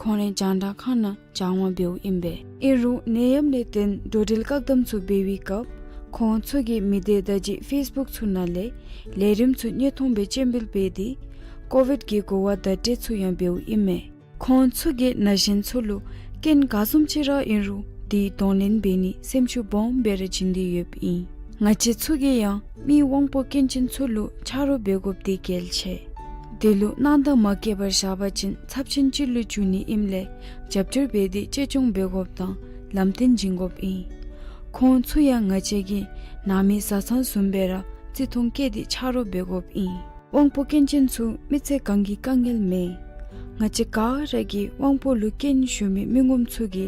ཁོང་རའི་རྒྱང་བསྒྲགས་ཁང་ནང་སྦྱང་བ་འབདཝ་ཨིན་པས། ཨིན་རུང་ནད་ཡམས་ལས་བརྟེན་འགྲོ་འགྲུལ་བཀག་དམ་ཚུ་འབད་བའི་སྐབས་ཁོང་ཚུ་གིས་མི་སྡེ་བརྡ་བརྒྱུད་ཕེསི་བུཀ་ཚུ་ནང་ལས་ལས་རིམ་ཚུ་བརྙན་ཐུང་སྦེ་སྤྱན་འབུལ་འབད་དེ་ཀོ་ཝིཌ་གི་གོ་བ་བརྡ་སྤྲོད་ཚུ་ཡང་འབདཝ་ཨིན་མས། ཁོང་ཚུ་གིས་ན་གཞོན་ཚུ་ལུ་སྐྱོན་ག་བཟུམ་ཅིག་ར་ཨིན་རུང་དེ་གདོང་ལེན་འབད་ནི་སེམས་ཤུགས་སྦོམ་སྦེ་ར་བྱིན་ཏེ་ཡོདཔ་ཨིན། ང་བཅས་ཚུ་གིས་ཡང་མི་དབང་པོ་སྐྱོན་ཅན་ཚུ་ལུ་ཆ་རོགས་འབད་དགོཔ་དེ་གལ་ཆེ། དེ་ལུ་སྣང་དག་མ་བསྐྱེད་པར་བཞག་པ་ཅིན་ཚབས་ཆེན་ཅིག་ལུ་འགྱུར་ནི་ཨིནམ་ལས་རྒྱབ་སྐྱོར་འབད་དེ་གཅེས་སྐྱོང་འབད་དགོཔ་དང་ལམ་སྟོན་བྱིན་དགོཔ་ཨིན། ཁོང་ཚུ་ཡང་ང་བཅས་ཀྱི་ནང་མི་བཟའ་ཚང་བཟུམ་སྦེ་ར་བརྩི་མཐོང་བསྐྱེད་དེ་ཆ་རོགས་འབད་དགོཔ་ཨིན། དབང་པོ་སྐྱོན་ཅན་ཚུ་མི་ཚེ་གང་གི་དཀའ་ངལ་མེན། ང་བཅས་ག་ར་གིས་དབང་པོ་ལུ་སྐྱོན་ཞུགས་མི་མི་ངོམ་ཚུ་གི་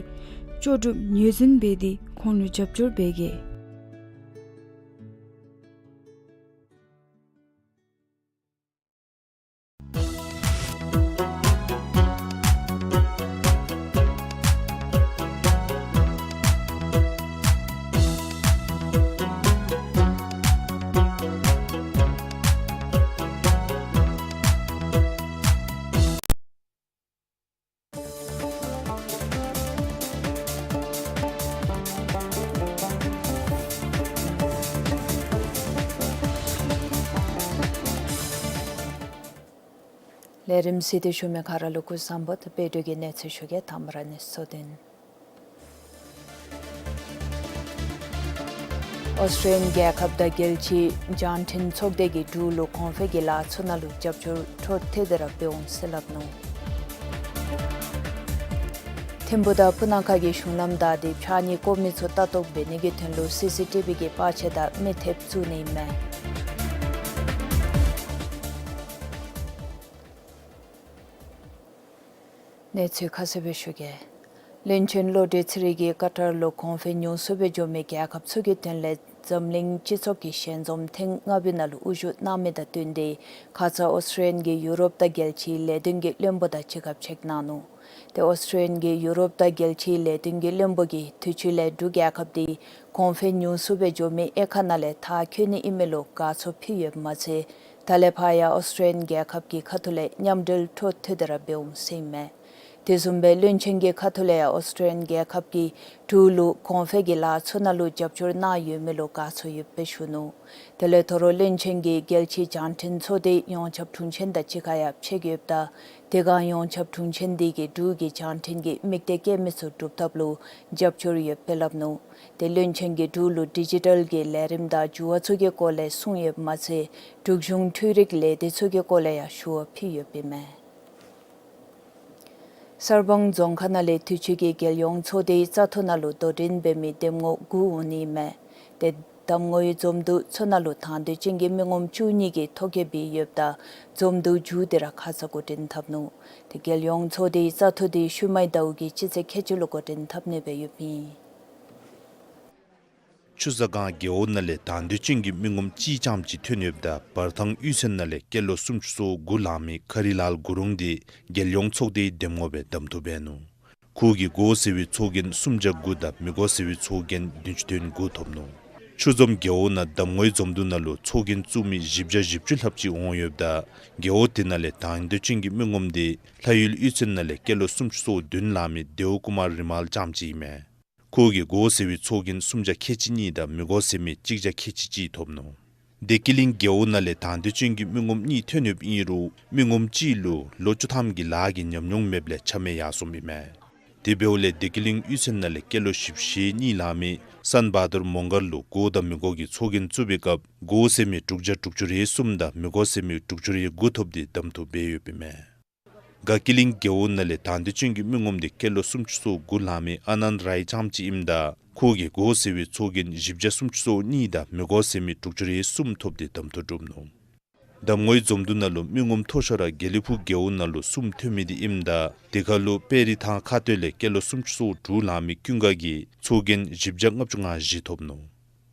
ལྕོགས་གྲུབ་ངོས་འཛིན་འབད་དེ་ཁོང་ལུ་རྒྱབ་སྐྱོར་འབད་གེ། ལས་རིམ་གཟིགས་ཏེ་བཞུགས་མི་ག་ར་ལུ་སྐུ་གཟུགས་བཟང་པོ། ད་དཔལ་འབྱོར་གྱི་གནས་ཚུལ་ཞུ་གེ། དང་པ་ར་གནས་ཚུལ་དོན། ཨོསི་ཊྲེ་ལི་ཡཱ་རྒྱལ་ཁབ་དང་རྒྱལ་སྤྱིའི་རྒྱང་འཕྲིན་ཚོགས་སྡེ་གིས་འབྲུག་ལུ་གོང་འཕེལ་གྱི་ལཱ་ཚུ་ནང་ལུ་རྒྱབ་སྐྱོར་འཕྲོ་མཐུད་དེ་ར་འབད་འོང་ཟེར་སླབ་ནུག། ཐིམ་ཕུག་དང་སྤུ་ན་ཁ་གི་གཞུང་ལམ་བདའ་སྟེ་ཕྱགས་སྙིགས་བཀོ་མི་ཚུ་ལྟ་རྟོག་འབད་ནི་གི་དོན་ལུ་སི་སི་ཊི་བི་གི་པར་ཆས་དང་མི་ཐེབས་བཙུགས་ནི་ཨིན་མས། གནས་ཚུལ་ཁ་གསལ་སྦེ་ཞུ་གེ། བློན་ཆེན་བློ་གྲོས་ཚེ་རིང་གིས་ཀ་ཏར་ལུ་གོང་འཕེལ་ཉུང་སུ་སྦེ་འགྱོ་མི་རྒྱལ་ཁབ་ཚུ་གི་དོན་ལས་ འཛམ་གླིང་སྤྱི་ཚོགས་ཀྱི་ཞལ་འཛོམས་ཐེངས་ལྔ་པའི་ནང་ལུ་དབུ་བཞུགས་གནང་མི་དང་བསྟུན་ཏེ་ཁ་ཙ་ཨོསི་ཊྲེ་ལི་ཡ་གིས་ཡུ་རོབ་དང་རྒྱལ་སྤྱིའི་ལས་དོན་གྱི་བློན་པོ་དང་གཅིག་ཁར་གཅིག་གནང་ནུག། ཏེ་ཨོསི་ཊྲེ་ལི་ཡ་གིས་ཡུ་རོབ་དང་རྒྱལ་སྤྱིའི་ལས་དོན་གྱི་བློན་པོ་གིས་དུས་ཅི་ལས་འབྲུག་རྒྱལ་ཁབ་འདི་གོང་འཕེལ་ཉུང་སུ་སྦེ་འགྱོ་མི་དབྱེ་ཁག་ནང་ལས་མཐར་འཁྱོལ་ནི་ཨིན་མི་ལུ་དགའ་ཚོར་ཕུལ་ཡོདཔ་མ་ཚད་ད་ལས་ཕར་ཡང་ཨོསི་ཊྲེ་ལི་ཡ་རྒྱལ་ཁབ་ཀྱི་ཁ་ཐུག་ལས་མཉམ་འབྲེལ་འཕྲོ་མཐུད་དེ་ར་འབད་འོང་ཟེར་ཨིན་མས། དེ་བཟུམ་སྦེ་བློན་ཆེན་གྱི་ཁ་ཐུག་ལས་ཡང་ཨོསི་ཊྲེ་ལི་ཡ་རྒྱལ་ཁབ་ཀྱིས་འབྲུག་ལུ་གོང་འཕེལ་གྱི་ལཱ་ཚུ་ནང་ལུ་རྒྱབ་སྐྱོར་གནང་ཡོད་མི་ལུ་དགའ་ཚོར་ཡོདཔ་སྦེ་ཞུ་ནུག། དེ་ལས་དོ་རུང་བློན་ཆེན་གྱིས་རྒྱལ་སྤྱིའི་རྒྱང་འཕྲིན་ཚོགས་སྡེ་ཡོངས་ཁྱབ་དྲུང་ཆེན་དང་གཅིག་ཁར་ཡང་ཕྱད་ཡོདཔ་ད་དེ་སྒང་ཡོངས་ཁྱབ་དྲུང་ཆེན་འདི་གིས་འབྲུག་གི་རྒྱང་འཕྲིན་གྱི་དམིགས་གཏད་བསྐྱེད་མི་ཚུ་སྒྲུབ་ཐབས་ལུ་རྒྱབ་སྐྱོར་ཡོདཔ་སྦེ་སླབ་ནུག། ཏེ་བློན་ཆེན་གྱིས་འབྲུག་ལུ་ཌི་ཇི་ཊལ་གྱི་ལས་རིམ་དང་འགྱུར་བ་ཚུ་གི་སྐོར་ལས་གསུངས་ཡོདཔ་མ་ཚད་འབྲུག་གཞུང་འཕྲུལ་རིག་ལས་སྡེ་ཚུ་གི་སྐོར་ལས་ཡང་ཞུ་བ་ཕུལ་ཡོདཔ་ཨིན་མས། གསར་སྤང་རྫོང་ཁག་ནང་ལས་དུས་ཅི་གི་རྒྱལ་ཡོངས་ཚོགས་སྡེའི་བཙག་འཐུ་ནང་ལུ་དོ་འགྲན་འབད་མི་འདེམས་ངོ་དགུ་འོང་ནི་ཨིན་མས། ཏེ་གདམ་ངོའི་འཛོམས་འདུ་ཚུ་ནང་ལུ་དང་འདོད་ཅན་གྱི་མི་ངོམ་བཅུ་གཉིས་ཀྱིས་ཐོ་བཀོད་འབད་ཡོདཔ་ད་འཛོམས་འདུ་མཇུག་དེ་ར་ཁ་ཙ་འགོ་འདྲེན་འཐབ་ནུག། ཏེ་རྒྱལ་ཡོངས་ཚོགས་སྡེའི་བཙག་འཐུ་འདི་ཤུལ་མའི་ཟླཝ་གི་སྤྱི་ཚེས་ཁལ་གཅིག་ལུ་འགོ་འདྲེན་འཐབ་ནི་སྦེ་ཡོདཔ་ཨིན། ཆུ་བཟའ་སྒང་རྒེད་འོག་ནང་ལས་དང་འདོད་ཅན་གྱི་མི་ངོམ་གཅིག་རྐྱངམ་ཅིག་ཐོན་ཡོདཔ་ད་འབར་ཐང་གཡུས་ཚན་ནང་ལས་སྐྱེས་ལོ་སུམ་ཅུ་སོ་དགུ་ལང་མི་ཁ་རི་ལཱལ་གུ་རུང་འདི་རྒྱལ་ཡོངས་ཚོགས་སྡེའི་འདེམས་ངོ་སྦེ་གདམ་འཐུ་འབད་ནུག། ཁོ་གིས་དགོ་ཟེར་བའི་ཚོགས་རྒྱན་སུམ་བརྒྱ་དགུ་དང་མི་དགོ་ཟེར་བའི་ཚོགས་རྒྱན་བདུན་ཅུ་དོན་དགུ་ཐོབ་ནུག། ཆུ་འཛོམས་རྒེད་འོག་ནང་གདམ་ངོའི་འཛོམས་འདུ་ནང་ལུ་ཚོགས་རྒྱན་བཙུགས་མི་བཞི་བརྒྱ་བཞི་བཅུ་ལྷགཔ་ཅིག་འོང་ཡོདཔ་ད་རྒེད་འོག་དེ་ནང་ལས་དང་འདོད་ཅན་གྱི་མི་ངོམ་འདི་ལྷ་ཡུལ་གཡུས་ཚན་ནང་ལས་སྐྱེས་ལོ་སུམ་ཅུ་སོ་བདུན་ལང་མི་དེའུ་ཀུ་མར་རི་མལ་རྐྱངམ་ཅིག་ཨིན་མས། ཁོ་གིས་དགོ་ཟེར་བའི་ཚོགས་རྒྱན་སུམ་བརྒྱ་ཁལ་གཅིག་གཉིས་དང་མི་དགོ་ཟེར་མི་གཅིག་བརྒྱ་ཁལ་གཅིག་གཅིག་ཐོབ་ནུག། བདེ་སྐྱིད་གླིང་རྒེད་འོག་ནང་ལས་དང་འདོད་ཅན་གྱི་མི་ངོམ་གཉིས་ཐོན་ཡོདཔ་ཨིན་རུང་མི་ངོམ་གཅིག་ལུ་ལོ་བཅུ་ཐམ་གྱི་ལཱ་གི་ཉམས་མྱོང་མེདཔ་ལས་ཆ་མེད་ཡར་སོངམ་ཨིན་མས། དེ་འབདཝ་ལས་བདེ་སྐྱིད་གླིང་གཡུས་ཚན་ནང་ལས་སྐྱེས་ལོ་བཞི་བཅུ་ཞེ་གཉིས་ལང་མི་སན་བྷ་དུར་མོང་གར་ལུ་དགོ་དང་མི་དགོ་གི་ཚོགས་རྒྱན་བཙུགས་པའི་སྐབས་དགོ་ཟེར་མི་དྲུག་བརྒྱ་དྲུག་ཅུ་རེ་གསུམ་དང་མི་དགོ་ཟེར་མི་དྲུག་ཅུ་རེ་དགུ་ཐོབ་སྟེ་གདམ་འཐུ་འབད་ཡོདཔ་ཨིན་མས། དགའ་སྐྱིད་གླིང་རྒེད་འོག་ནང་ལས་དང་འདོད་ཅན་གྱི་མི་ངོམ་འདི་སྐྱེས་ལོ་སུམ་ཅུ་སོ་དགུ་ལང་མི་ཨ་ནནྡ་རའི་རྐྱངམ་ཅིག་ཨིནམ་ད་ཁོ་གིས་དགོ་ཟེར་བའི་ཚོགས་རྒྱན་བཞི་བརྒྱ་སུམ་ཅུ་སོ་གཉིས་དང་མི་དགོ་ཟེར་མི་དྲུག་ཅུ་རེ་གསུམ་ཐོབ་སྟེ་གདམ་འཐུ་གྲུབ་ནུག། གདམ་ངོའི་འཛོམས་འདུ་ནང་ལུ་མི་ངོམ་མཐོ་ཤོས་ར་དགེ་ལེགས་ཕུག་རྒེད་འོག་ནང་ལུ་གསུམ་ཐོན་མི་འདི་ཨིནམ་ད་དེ་ཁར་ལུ་དཔལ་རི་ཐང་ཁ་སྟོད་ལས་སྐྱེས་ལོ་སུམ་ཅུ་སོ་དྲུག་ལང་མི་ཀུན་དགའ་གིས་ཚོགས་རྒྱན་བཞི་བརྒྱ་ལྔ་བཅུ་ང་བཞི་ཐོབ་ནུག།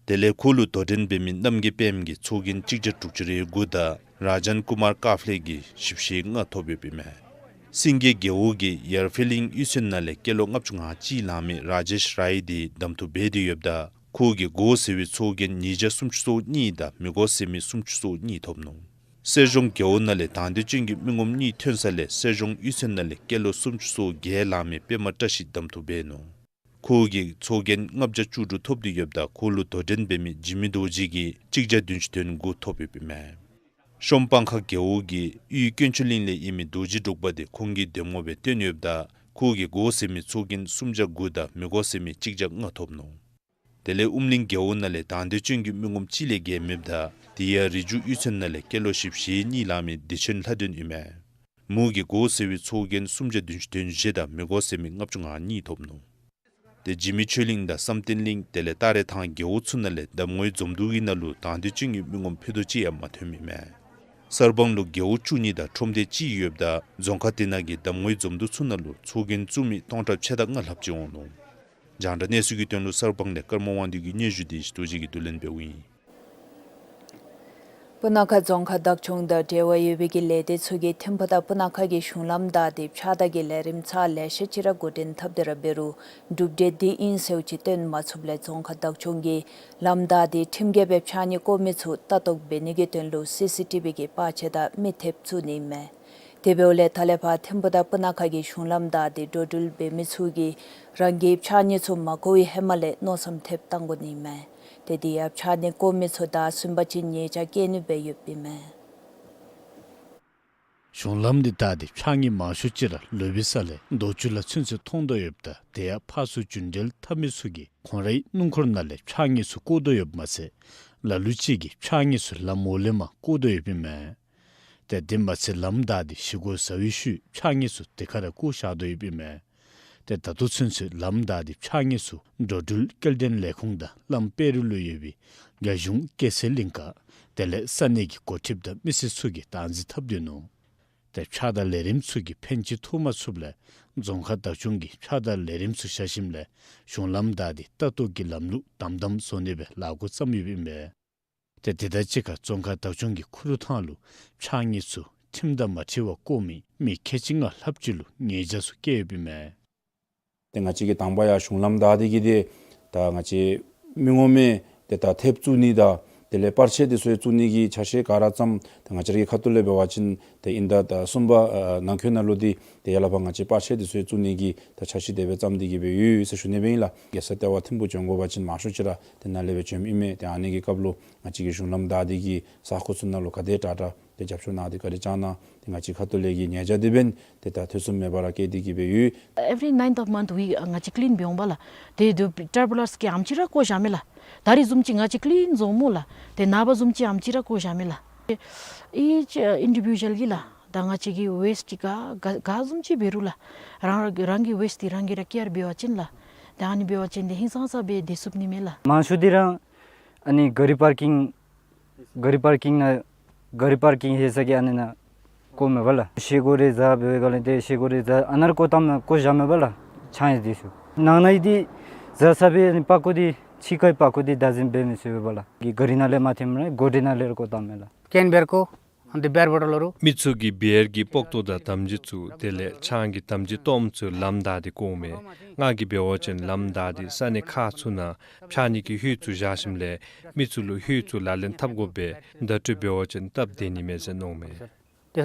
དེ་ལས་ཁོ་ལུ་དོ་འགྲན་འབད་མི་རྣམ་རྒྱལ་དཔལམོ་གིས་ཚོགས་རྒྱན་གཅིག་བརྒྱ་དྲུག་ཅུ་རེ་དགུ་དང་ར་ཇཱན་ཀུ་མར་ཀཱཕ་ལེ་གིས་བཞི་བཅུ་ཞེ་ལྔ་ཐོབ་ཡོདཔ་ཨིན་མས། སེང་གེ་རྒེད་འོག་གིས་ཡར་ཕེ་གླིང་གཡུས་ཚན་ནང་ལས་སྐྱེས་ལོ་ལྔ་བཅུ་ང་གཅིག་ལང་མི་ར་ཇེཤ་རའི་འདི་གདམ་འཐུ་འབད་དེ་ཡོདཔ་ད་ཁོ་གིས་དགོ་ཟེར་བའི་ཚོགས་རྒྱན་ཉིས་བརྒྱ་སུམ་ཅུ་སོ་གཉིས་དང་མི་དགོ་ཟེར་མི་སུམ་ཅུ་སོ་གཉིས་ཐོབ་ནུག། གསེར་གཞོང་རྒེད་འོག་ནང་ལས་དང་འདོད་ཅན་གྱི་མི་ངོམ་གཉིས་ཐོན་ས་ལས་གསེར་གཞོང་གཡུས་ཚན་ནང་ལས་སྐྱེས་ལོ་སུམ་ཅུ་སོ་བརྒྱད་ལང་མི་པདྨ་བཀྲ་ཤིས་གདམ་འཐུ་འབད་ནུག། ཁོ་གིས་ཚོགས་རྒྱན་ལྔ་བརྒྱ་བཅུ་དྲུག་ཐོབ་སྟེ་ཡོདཔ་ད་ཁོ་ལུ་དོ་འགྲན་འབད་མི་འཇིགས་མེད་རྡོ་རྗེ་གིས་གཅིག་བརྒྱ་བདུན་ཅུ་དོན་དགུ་ཐོབ་ཡོདཔ་ཨིན་མས། གཤོམ་སྤང་ཁ་རྒེད་འོག་གིས་གཡུས་དཀོན་མཆོག་གླིང་ལས་ཨིན་མི་རྡོ་རྗེ་འབྲུག་པ་འདི་ཁོང་གི་འདེམས་ངོ་སྦེ་བཏོན་ཡོདཔ་ད་ཁོ་གིས་དགོ་ཟེར་མི་ཚོགས་རྒྱན་སུམ་བརྒྱ་དགུ་དང་མི་དགོ་ཟེར་མི་གཅིག་བརྒྱ་ལྔ་ཐོབ་ནུག། དེ་ལས་ཨུམ་གླིང་རྒེད་འོག་ནང་ལས་དང་འདོད་ཅན་གྱི་མི་ངོམ་གཅིག་ལས་བརྒལ་མེདཔ་ད་དེ་ཡང་རི་རྒྱུད་གཡུས་ཚན་ནང་ལས་སྐྱེས་ལོ་བཞི་བཅུ་ཞེ་གཉིས་ལང་མི་བདེ་ཆེན་ལྷ་སྒྲོན་ཨིན་མས། མོ་གིས་དགོ་ཟེར་བའི་ཚོགས་རྒྱན་སུམ་བརྒྱ་བདུན་ཅུ་དོན་བཞི་དང་མི་དགོ་ཟེར་མི་ལྔ་བཅུ་ང་གཉིས་ཐོབ་ནུག། ཏེ་འཇིགས་མེད་ཆོས་གླིང་དང་བསམ་གཏན་གླིང་དེ་ལས་སྟག་རལ་ཐང་རྒེད་འོག་ཚུ་ནང་ལས་གདམ་ངོའི་འཛོམས་འདུ་གི་ནང་ལུ་དང་འདོད་ཅན་གྱི་མི་ངོམ་ཕུད་རྡོག་གཅིག་ཡང་མ་ཐོནམ་ཨིན་མས། གསར་སྤང་ལུ་རྒེད་འོག་བཅུ་གཉིས་དང་ཁྲོམ་སྡེ་གཅིག་ཡོདཔ་ད་རྫོང་ཁག་དེ་ནང་གི་གདམ་ངོའི་འཛོམས་འདུ་ཚུ་ནང་ལུ་ཚོགས་རྒྱན་བཙུགས་མི་སྟོང་ཕྲག་ཕྱེད་དང་ལྔ་ལྷགཔ་ཅིག་འོང་ནུག། རྒྱང་བསྒྲགས་གནས་ཚུལ་གྱི་དོན་ལུ་གསར་སྤང་ལས་ཀརྨ་དབང་འདུས་ཀྱི་སྙན་ཞུ་འདི་ཞུ་དོ་ཅིག་གིས་བསྡུ་ལེན་འབདཝ་ཨིན། སྤུ་ན་ཁ་རྫོང་ཁག་བདག་སྐྱོང་དང་འབྲེལ་བ་ཡོད་པའི་གི་ལས་སྡེ་ཚུ་གིས་ཐིམ་ཕུ་དང་སྤུ་ན་ཁ་གི་གཞུང་ལམ་བདའ་སྟེ་ཕྱགས་བདའ་གི་ལས་རིམ་ཚར་ལེ་ཤ་ཅིག་ར་འགོ་འདྲེན་འཐབ་སྟེ་ར་འབད་རུང་གྲུབ་འབྲས་དེ་ཨིན་ཟེརཝ་ཅིག་སྟོན་མ་ཚུགསཔ་ལས་རྫོང་ཁག་བདག་སྐྱོང་གིས་ལམ་བདའ་སྟེ་ཁྲིམས་འགལ་སྦེ་ཕྱགས་སྙིགས་བཀོ་མི་ཚུ་ལྟ་རྟོག་འབད་ནི་གི་དོན་ལུ་སི་སི་ཊི་བི་གི་པར་ཆས་དང་མི་ཐེབས་བཙུགས་ནི་ཨིན་མས། དེ་འབདཝ་ལས་ད་ལས་ཕར་ཐིམ་ཕུ་དང་སྤུ་ན་ཁ་གི་གཞུང་ལམ་བདའ་སྟེ་འགྲོ་འགྲུལ་འབད་མི་ཚུ་གིས་རང་གི་ཕྱགས་སྙིགས་ཚུ་མ་བཀོ་བའི་ཧེ་མ་ལས་མནོ་བསམ་ཐེབས་བཏང་དགོ་ནི་ཨིན་མས། ཏེ་དེ་ཡང་ཕྱགས་སྙིགས་བཀོ་མི་ཚུ་ཟླཝ་གསུམ་པ་ཅིག་ཉེས་བྱ་བཀལ་ནི་སྦེ་ཡོདཔ་ཨིན་མས། གཞུང་ལམ་འདི་བདའ་སྟེ་ཕྱགས་སྙིགས་མང་ཤོས་ཅིག་ར་ལོ་བི་ས་ལས་རྡོ་ཆུ་ལ་ཚུན་ཚོད་མཐོང་དོ་ཡོདཔ་ད་དེ་ཡང་ཕར་ཚུར་རྒྱུན་འགྲུལ་འཐབ་མི་ཚུ་གིས་ཁོང་རའི་སྣུམ་འཁོར་ནང་ལས་ཕྱགས་སྙིགས་ཚུ་བཀོ་དོ་ཡོདཔ་མ་ཚད་ལ་ལུ་ཅིག་གིས་ཕྱགས་སྙིགས་ཚུ་ལམ་འོག་ལས་མར་བཀོ་དོ་ཡོདཔ་ཨིན་མས། ཏེ་དེ་མ་ཚད་ལམ་བདའ་སྟེ་བཞེས་སྒོ་བཟའ་བའི་ཤུལ་ཕྱགས་སྙིགས་ཚུ་དེ་ཁར་ར་བཀོ་བཞག་དོ་ཡོདཔ་ཨིན་མས། ཏེ་ད་ལྟོ་ཚུན་ཚོད་ལམ་བདའ་སྟེ་ཕྱགས་སྙིགས་ཚུ་འགྲོ་འགྲུལ་སྐྱེལ་འདྲེན་ལས་ཁུངས་དང་བླམ་དཔལ་རི་ལུ་ཡོད་པའི་རྒྱ་གཞུང་སྐྱེད་ཚལ་གླིང་ཁ་དེ་ལས་ས་གནས་ཀྱི་འགོ་ཁྲིདཔ་དང་མི་སེར་ཚུ་གིས་བདག་འཛིན་འཐབ་སྡོད་ནུག། ཏེ་ཕྱགས་བདའ་ལས་རིམ་ཚུ་གིས་ཕན་ཅིག་ཐོགས་མ་ཚུགསཔ་ལས་རྫོང་ཁག་བདག་སྐྱོང་གིས་ཕྱགས་བདའ་ལས་རིམ་ཚུ་བཞག་ཞིནམ་ལས་གཞུང་ལམ་བདའ་སྟེ་ལྟ་རྟོག་གི་ལམ་ལུགས་དམ་དམ་བཟོ་ནི་སྦེ་ལཱ་འགོ་བརྩམས་ཡོདཔ་ཨིན་པས། ཏེ་དེ་དང་གཅིག་ཁར་རྫོང་ཁག་བདག་སྐྱོང་གིས་ཁུ་རུ་ཐང་ལུ་ཕྱགས་སྙིགས་ཚུ་ཁྲིམས་དང་མ་འཁྲིལ་བར་བཀོ་མི་མི་ཁལ་གཅིག་ལྔ་ལྷགཔ་ཅིག་ལུ་ཉེས་བྱ་ཚུ་བཀལ་ཡོདཔ་ཨིན་མས། ཏེ་ང་བཅས་ཀྱིས་དང་པ་ཡང་གཞུང་ལམ་བདའ་སྟེ་གིས་ཏེ་ད་ང་བཅས་མི་ངོམ་ཏེ་ད་ཐེབས་བཙུགས་ནི་དང་དེ་ལས་པར་ཆས་དེ་ཚུ་བཙུགས་ནི་གི་ཆ་ཤས་ག་ར་བརྩམས། ཏེ་ང་བཅས་རའི་ཁ་ཐུག་ལས་འབད་བ་ཅིན་ཏེ་དབྱིན་ཟླ་ད་གསུམ་པ་ཨ་ནང་འཁོད་ནང་ལུ་ཏེ་ཏེ་ཡར་ལས་ཕར་ང་བཅས་པར་ཆས་དེ་ཚུ་བཙུགས་ནི་གི་ད་ཆ་ཤས་དེ་སྦེ་བརྩམས་ཏེ་གིས་སྦེ་ཡོད་ཡོད་ཟེར་ཞུ་ནི་སྦེ་ཨིན་ལགས། རྒྱལ་ས་ལྟེ་བ་ཐིམ་ཕུག་བྱོན་དགོ་པ་ཅིན་མང་ཤོས་ཅིག་ར་ཏེ་ནཱ་ལས་སྦེ་བྱོནམ་ཨིན་མས། ཏེ་ཨ་ནི་གི་སྐབས་ལུ་ང་བཅས་ཀྱིས་གཞུང་ལམ་བདའ་སྟེ་གིས་ས་ཁོངས་ཚུ་ནང་ལུ་ག་དེ་དྲག་དྲག་ཏེ་རྒྱབ་སྐྱོར་གནང་སྟེ་བཀའ་དྲིན་བསྐྱང་གནང་། ཏེ་ང་བཅས་ཁ་ཐུག་ལས་ཀྱི་ཉེས་བྱ་དེ་འབདན་ཏེ་ད་ཐེ་ཚོམ་མེད་པར་བཀལ་ཏེ་གིས་སྦེ་ཡོད། Every ninth of month we ང་བཅས་ཀླི་ནི་འབད་འོང་པ་ལགས། ཏེ་ཏེ་ཊར་པ་ལརསི་གིས་ཨམ་ཅིག་ར་བཀོ་བཞག་མས་ལགས། ད་རིས་བཟུམ་ཅིག་ང་བཅས་ཀླི་ནི་འཛོམས་འོང་ལགས། ཏེ་ནངས་པ་བཟུམ་ཅིག་ཨམ་ཅིག་ར་བཀོ་བཞག་མས་ལགས། Each individual གིས་ལགས། ད་ང་བཅས་ཀྱི་ཝེསཊ་ཅིག་ག་ག་ག་བཟུམ་ཅིག་འབད་རུང་ལགས། རང་རང་གི་ཝེསཊ་འདི་རང་གིས་ར་ཀེར་འབད་བ་ཅིན་ལགས། ད་ཨ་ནི་འབད་བ་ཅིན་ཏེ་ཧིང་སངས་ས་སྦེ་སྡོད་ཚུགས་ནི་མས་ལགས། མང་ཤོས་འདི་ར་ཨ་ནི་ག་རི་པར་ཀིང་ག་རི་པར་ཀིང་ནང་ག་རི་པར་ཀིང་ཧེ་ས་གི་ཨ་ནི་ནང་བཀོཝ་མས་པ་ལགས། ཤེལ་སྒོ་རེ་བཟའ་འབད་བའི་སྒང་ལས་ཏེ་ཤེལ་སྒོ་རེ་བཟའ་ཨ་ནཱ་ར་བཀོ་བཏངམ་བཀོ་བཞག་མས་པ་ལགས། ཕྱགས་སྙིགས་དེ་ཚུ་ནང་ན་ཡི་འདི་བཟའ་ས་སྦེ་ཨ་ནི་པགས་ཀོ་འདི་ཕྱི་ཁའི་པགས་ཀོ་འདི་བདག་འཛིན་འབད་མི་ཚུགས་པས་པ་ལགས། གི་ག་རི་ནང་ལས་མ་ཐོནམ་ར་སྒོ་འདི་ནང་ལས་ར་བཀོ་བཏངམ་མས་ལགས། ཀེན་བེར་ཀོ་ཨན་ཏེ་བེར་བོ་ཊལ་ལོ་རུ། མི་ཚུ་གིས་བེར་གྱི་པོག་ཏོ་དང་དམ་སྦྱིས་ཚུ་དེ་ལས་ཆང་གི་དམ་སྦྱིས་ཏོམ་ཚུ་ལམ་བདའ་སྟེ་བཀོཝ་མས། ང་གིས་འབད་བ་ཅིན་ལམ་བདའ་སྟེ་ས་གནས་ཁག་ཚུ་ནང་ཕྱགས་སྙིགས་ཀྱི་ཧོད་ཚུ་བཞག་ཞིནམ་ལས་མི་ཚུ་ལུ་ཧོད་ཚུ་ལག་ལེན་འཐབ་དགོ་པས། བརྡ་སྤྲོད་འབད་བ་ཅིན་སྟབས་བདེ་ནི་མས་ཟེར་མནོཝ་མས། ཏེ་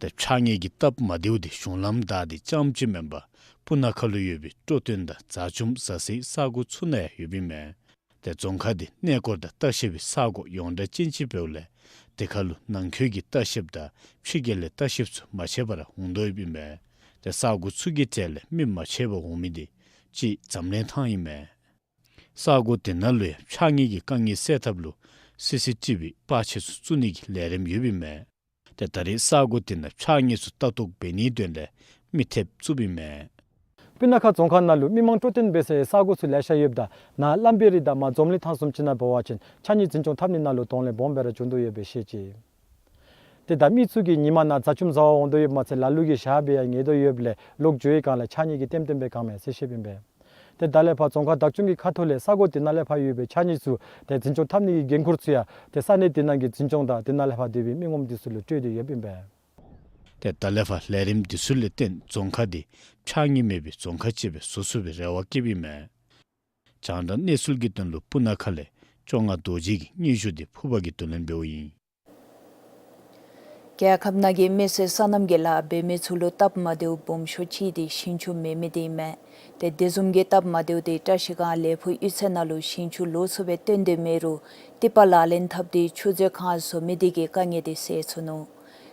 ཕྱགས་སྙིགས་ཀྱི་སྟབས་མ་བདེཝ་དེ་གཞུང་ལམ་བདའ་སྟེ་རྐྱངམ་ཅིག་མེན་པར་སྤུ་ན་ཁ་ལུ་ཡོད་པའི་སྤྲོ་སྟོན་དང་རྫ་ཆུམ་བཟའ་སའི་ས་གོ་ཚུ་ནང་ཡང་ཡོདཔ་ཨིན་མས། ཏེ་རྫོང་ཁག་འདི་གནས་སྐོར་དང་ལྟ་བཤལ་པའི་ས་གོ་ཡོངས་གྲགས་ཅན་ཅིག་འབདཝ་ལས་དེ་ཁར་ལུ་ནང་འཁོད་ཀྱི་ལྟ་བཤལཔ་དང་ཕྱི་རྒྱལ་ལས་ལྟ་བཤལཔ་ཚུ་མ་ཆད་པར་འོང་དོ་ཡོདཔ་ཨིན་མས། ཏེ་ས་གོ་ཚུ་གི་གྲས་ལས་མི་མ་ཆད་པར་འོང་མི་འདི་གཅིག་འཛམ་གླིང་ཐང་ཨིན་མས། ས་གོ་དེ་ནང་ལུ་ཡང་ཕྱགས་སྙིགས་ཀྱི་དཀའ་ངལ་སེལ་ཐབས་ལུ་སི་སི་ཊི་བི་པར་ཆས་ཚུ་བཙུགས་ནི་གི་ལས་རིམ་ཡོདཔ་ཨིན་མས། ཏེ་ད་རེས་ས་གོ་དེ་ནང་ཕྱགས་སྙིགས་ཚུ་ལྟ་རྟོག་འབད་ནིའི་དོན་ལས་མི་ཐེབས་བཙུགསཔ་ཨིན་མས། སྤུ་ན་ཁ་རྫོང་ཁག་ནང་ལུ་མི་མང་སྤྲོ་སྟོན་འབད་སའི་ས་གོ་ཚུ་ལེ་ཤ་ཡོདཔ་ད་ནཱ་བླམ་བེ་རི་དང་མར་འཛོམས་གླིང་ཐང་བཟུམ་ཅིག་ནང་འབད་བ་ཅིན་ཕྱགས་སྙིགས་འཛིན་སྐྱོང་འཐབ་ནི་ནང་ལུ་གདོང་ལེན་སྦོམ་སྦེ་ར་བྱུང་དོ་ཡོདཔ་སྦེ་བཤད་ཅི། ཏེ་ད་མི་ཚུ་གིས་ཉིན་མ་ནང་རྫ་ཆུམ་བཟའ་བར་འོང་དོ་ཡོདཔ་མ་ཚད་ལ་ལུ་གིས་ཞག་སྦེ་ཡང་ཉལ་དོ་ཡོདཔ་ལས་ལོག་འགྱོ་བའི་སྒང་ལས་ཕྱགས་སྙིགས་ཀྱིས་ལྟེམ་ལྟེམ་སྦེ་གང་མས་ཟེར་བཤདཔ་ཨིན་པས། ཏེ་ད་ལས་ཕར་རྫོང་ཁག་བདག་སྐྱོང་གི་ཁ་ཐུག་ལས་ས་གོ་དེ་ནང་ལས་ཕར་ཡོད་པའི་ཕྱགས་སྙིགས་ཚུ་ཏེ་འཛིན་སྐྱོང་འཐབ་ནི་གི་འགན་ཁུར་ཚུ་ཡང་ཏེ་ས་གནས་དེ་ནང་གི་འཛིན་སྐྱོང་དང་དེ་ནང་ལས་ཕར་སྡོད་པའི་མི་ངོམ་དེ་ཚུ་ལུ་སྤྲོད་དེ་ཡོདཔ་ཨིན་པས། ཏེ་ད་ལས་ཕར་ལས་རིམ་དེ་ཚུ་ལས་བརྟེན་རྫོང་ཁག་འདི་ཕྱགས་སྙིགས་མེད་པའི་རྫོང་ཁག་ཅིག་སྦེ་བཟོ་ཚུགས་པའི་རེ་བ་བསྐྱེདཔ་ཨིན་མས། རྒྱང་བསྒྲགས་གནས་ཚུལ་གྱི་དོན་ལུ་སྤུ་ན་ཁ་ལས་བཅོ་ལྔ་རྡོ་རྗེ་གི་སྙན་ཞུ་འདི་ཕུར་པ་གིས་བསྡུ་ལེན་འབདཝ་ཨིན། རྒྱལ་ཁབ་ནང་གི་མི་སེར་སོ་ནམ་གྱི་ལཱ་འབད་མི་ཚུ་ལུ་སྟབས་མ་བདེཝ་སྦོམ་ཤོས་ཅིག་འདི་ཞིང་ཆུ་མེད་མི་འདི་ཨིན་མས། ཏེ་དེ་བཟུམ་གྱི་སྟབས་མ་བདེཝ་འདི་བཀྲ་ཤིས་སྒང་ལེགས་ཕུག་གཡུས་ཚན་ནང་ལུ་ཞིང་ཆུ་ལོག་ཚུགས་པའི་བརྟེན་ཏེ་མེད་རུང་ཏི་པ་ལག་ལེན་འཐབ་སྟེ་ཆུ་མཛོད་ཁང་བཟོ་མི་འདི་གིས་དཀའ་ངལ་འདི་སེལ་ཚུགས་ནུག།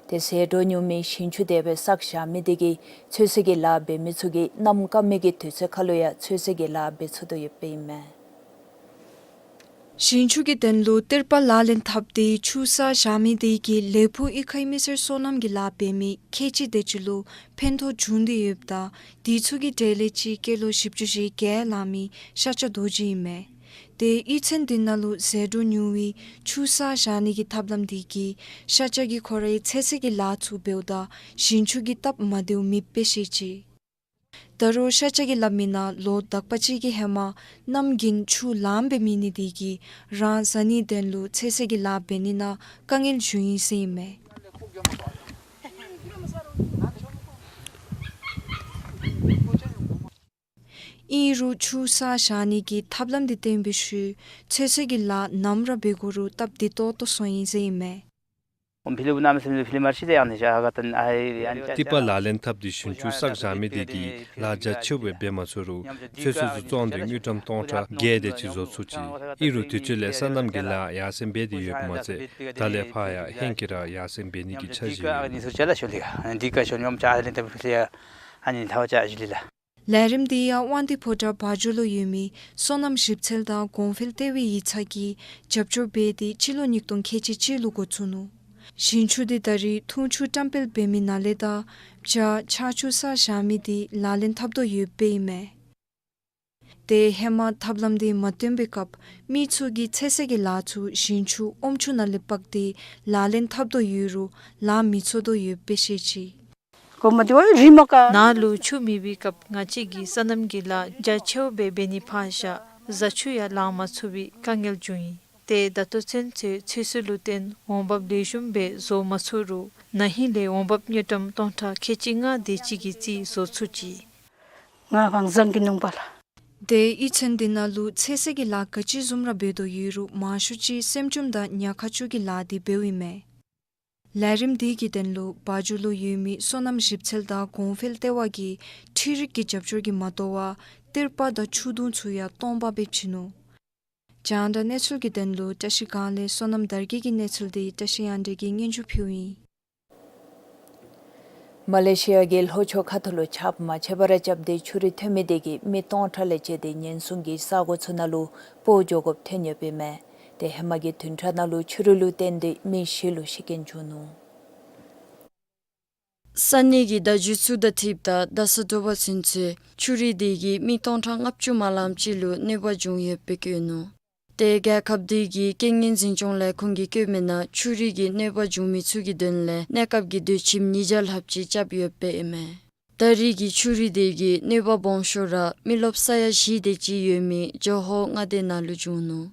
ཏེ་ཟད་འགྲོ་ཉུང་མི་ཞིང་ཆུ་དེ་སྦེ་བསགས་བཞག་མི་འདི་གིས་ཚོད་བསྲེ་གི་ལཱ་འབད་མི་ཚུ་གིས་གནམ་སྐམ་མི་གི་དུས་ཚོད་ཁར་ལུ་ཡང་ཚོད་བསྲེ་གི་ལཱ་འབད་ཚུགས་དོ་ཡོདཔ་ཨིན་མས། ཞིང་ཆུ་གི་དོན་ལུ་ཏི་པ་ལག་ལེན་འཐབ་སྟེ་ཆུ་བསགས་བཞག་མི་འདི་གིས་ལེགས་ཕུག་གཡུས་ཁའི་མི་སེར་སོ་ནམ་གྱི་ལཱ་འབད་མི་ཁལ་གཅིག་དེ་ཅིག་ལུ་ཕན་ཐོགས་བྱུང་སྟེ་ཡོདཔ་ད་དེ་ཚུ་གི་གྲས་ལས་གཅིག་སྐྱེས་ལོ་བཞི་བཅུ་ཞེ་བརྒྱད་ལང་མི་ཤཱཀྱ་རྡོ་རྗེ་ཨིན་མས། ཏེ་གཡུས་ཚན་འདི་ནང་ལུ་ཟད་འགྲོ་ཉུང་བའི་ཆུ་བསགས་བཞག་ནི་གི་ཐབས་ལམ་འདི་གིས་ཤཱཀྱ་གིས་ཁོ་རའི་ཚོད་བསྲེ་གི་ལཱ་ཚུ་འབདཝ་ད་ཞིང་ཆུ་གི་སྟབས་མ་བདེཝ་མེདཔ་སྦེ་བཤད་ཅི། ད་རུང་ཤཱཀྱ་གིས་སླབ་མི་ནང་ལོ་དག་པ་ཅིག་གི་ཧེ་མ་གནམ་དགུན་ཆུ་ལངམ་སྦེ་མེད་ནི་འདི་གིས་རང་བཟའ་ནིའི་དོན་ལུ་ཚོད་བསྲེ་གི་ལཱ་འབད་ནི་ནང་དཀའ་ངལ་བྱུང་ཡི་ཟེར་ཨིན་མས། ཨིན་རུང་ཆུ་བསགས་བཞག་ནི་གི་ཐབས་ལམ་འདི་བཏོན་པའི་ཤུལ་ཚོད་བསྲེ་གི་ལཱ་ནམ་ར་འབད་དགོ་རུང་སྟབས་བདེ་ཏོག་ཏོ་སོང་ཡི་ཟེར་ཨིན་མས། ཏི་པ་ལག་ལེན་འཐབ་སྟེ་ཞིང་ཆུ་བསགས་བཞག་མི་འདི་གིས་ལཱ་རྒྱ་ཆེཝ་སྦེ་འབད་མ་ཚུགས་རུང་ཚོད་བསྲེ་ཚུ་བཙོངས་ཏེ་དངུལ་ཀྲམ་སྟོང་ཕྲག་བརྒྱད་དེ་ཅིག་བཟོ་ཚུགས་ཅི། ཨིན་རུང་དུས་ཚོད་ལས་སོ་ནམ་གྱི་ལཱ་ཡར་སེང་འབད་དེ་ཡོདཔ་མ་ཚད་ད་ལས་ཕར་ཡང་ཧེང་གིས་ར་ཡར་སེང་འབད་ནི་གི་འཆར་གཞི་ཡོད། ལས་རིམ་འདི་ཡང་དབང་འདུས་ཕོ་བྲང་བ་འཇོ་ལུ་ཡོད་མི་སོ་ནམ་ཞིབ་འཚོལ་དང་གོང་འཕེལ་ལྟེ་བའི་ཡིག་ཚང་གིས་རྒྱབ་སྐྱོར་འབད་དེ་སྤྱི་ལོ་ཉིས་སྟོང་ཁལ་གཅིག་གཅིག་ལུ་འགོ་བཙུགས་ནུག། ཞིང་ཆུ་འདི་ད་རེས་འཐུང་ཆུ་བཀྲམ་སྤེལ་འབད་མི་ནང་ལས་དང་བྱཱ་ཆག་ཆུ་བསགས་བཞག་མི་འདི་ལག་ལེན་འཐབ་དོ་ཡོདཔ་ཨིན་མས། ཏེ་ཧེ་མ་ཐབས་ལམ་འདི་མ་བཏོན་པའི་སྐབས་མི་ཚུ་གིས་ཚོད་བསྲེ་གི་ལཱ་ཚུ་ཞིང་ཆུ་ཨོམ་ཆུ་ནང་ལས་སྤགས་ཏེ་ལག་ལེན་འཐབ་དོ་ཡོད་རུང་ལཱ་མི་འཚོ་དོ་ཡོདཔ་སྦེ་བཤད་ཅི། ནཱ་ལུ་ཆུ་མེད་པའི་སྐབས་ང་བཅས་ཀྱིས་སོ་ནམ་གྱི་ལཱ་རྒྱ་ཆེཝ་སྦེ་འབད་ནི་ཕར་བཞག་བཟའ་ཆུ་ཡང་ལང་མ་ཚུགས་པའི་དཀའ་ངལ་བྱུང་ཡི། ཏེ་ད་ལྟོ་ཚུན་ཚོད་ཚོད་བསྲེ་ལུ་བརྟེན་འོང་འབབ་ལེགས་ཤོམ་སྦེ་བཟོ་མ་ཚུགས་རུང་ན་ཧིང་ལས་འོང་འབབ་དངུལ་ཀྲམ་སྟོང་ཕྲག་ཁལ་གཅིག་ལྔ་དེ་ཅིག་གི་རྩིས་བཟོ་ཚུགས་ཅི། ང་གང་ཟག་གི་ནང་པ་ལགས། ཏེ་ཡིག་ཚང་འདི་ནང་ལུ་ཚོད་བསྲེ་གི་ལཱ་ག་ཅི་བཟུམ་ར་འབད་དོ་ཡོད་རུང་མང་ཤོས་ཅིག་སྲནམ་ཅུམ་དང་ཉ་ཁ་ཆུ་གི་ལཱ་འདི་འབདཝ་ཨིན་མས། ལས་རིམ་འདི་གི་དོན་ལུ་བ་འཇོ་ལུ་ཡོད་མི་སོ་ནམ་ཞིབ་འཚོལ་དང་གོང་འཕེལ་ལྟེ་བ་གིས་འཕྲུལ་རིག་གི་རྒྱབ་སྐྱོར་གྱིས་མ་དོ་བར་ཏིར་པ་དང་ཆུ་དུང་ཚུ་ཡང་སྟོང་པ་སྦེ་བྱིན་ནུག། རྒྱང་བསྒྲགས་གནས་ཚུལ་གྱི་དོན་ལུ་བཀྲ་ཤིས་སྒང་ལས་སོ་ནམ་དར་རྒྱས་ཀྱི་གནས་ཚུལ་འདི་བཀྲ་ཤིས་དབྱངས་སྒྲོན་གྱིས་སྙན་ཞུ་ཕུལཝ་ཨིན། མ་ལེ་ཤི་ཡ་གི་ལྷོ་ཕྱོགས་ཁ་ཐུག་ལུ་ཆརཔ་མ་ཆད་པར་རྐྱབ་སྟེ་ཆུ་རུད་ཐོན་མི་དེ་གིས་མི་སྟོང་ཕྲག་ལས་བཅད་དེ་ཉེན་སྲུང་གི་ས་གོ་ཚུ་ནང་ལུ་སྤོ་འགྱོ་དགོཔ་ཐོན་ཡོདཔ་ཨིན་མས། ཏེ་ཧེ་མ་གི་བདུན་ཕྲག་ནང་ལུ་ཆུ་རུད་ལུ་བརྟེན་ཏེ་མི་བཞི་ལུ་ཤི་རྐྱེན་བྱུང་ནུག། ས་གནས་ཀྱི་བརྡ་བརྒྱུད་ཚུ་དང་འཁྲིལཝ་ད་ད་ས་དྲོ་པ་ཚུན་ཚོད་ཆུ་རུད་དེ་གིས་མི་སྟོང་ཕྲག་ལྔ་བཅུ་མ་ལངམ་ཅིག་ལུ་གནོད་པ་བྱུང་ཡོདཔ་སྦེ་བཀོད་ནུག། ཏེ་རྒྱལ་ཁབ་དེ་གི་རྐྱེན་ངན་འཛིན་སྐྱོང་ལས་ཁུངས་ཀྱིས་བཀོད་མི་ནང་ཆུ་རུད་ཀྱིས་གནོད་པ་བྱུང་མི་ཚུ་གི་དོན་ལས་གནས་སྐབས་ཀྱི་སྡོད་ཁྱིམ་ཉིས་བརྒྱ་ལྷགཔ་ཅིག་རྐྱབ་ཡོདཔ་ཨིན་མས། ད་རེས་ཀྱི་ཆུ་རུད་དེ་གིས་གནོད་པ་སྦོམ་ཤོས་ར་མི་རློབས་ས་ཡ་བཞི་དེ་ཅིག་ཡོད་མི་ཇོ་ཧོ་མངའ་སྡེ་ནང་ལུ་བྱུང་ནུག།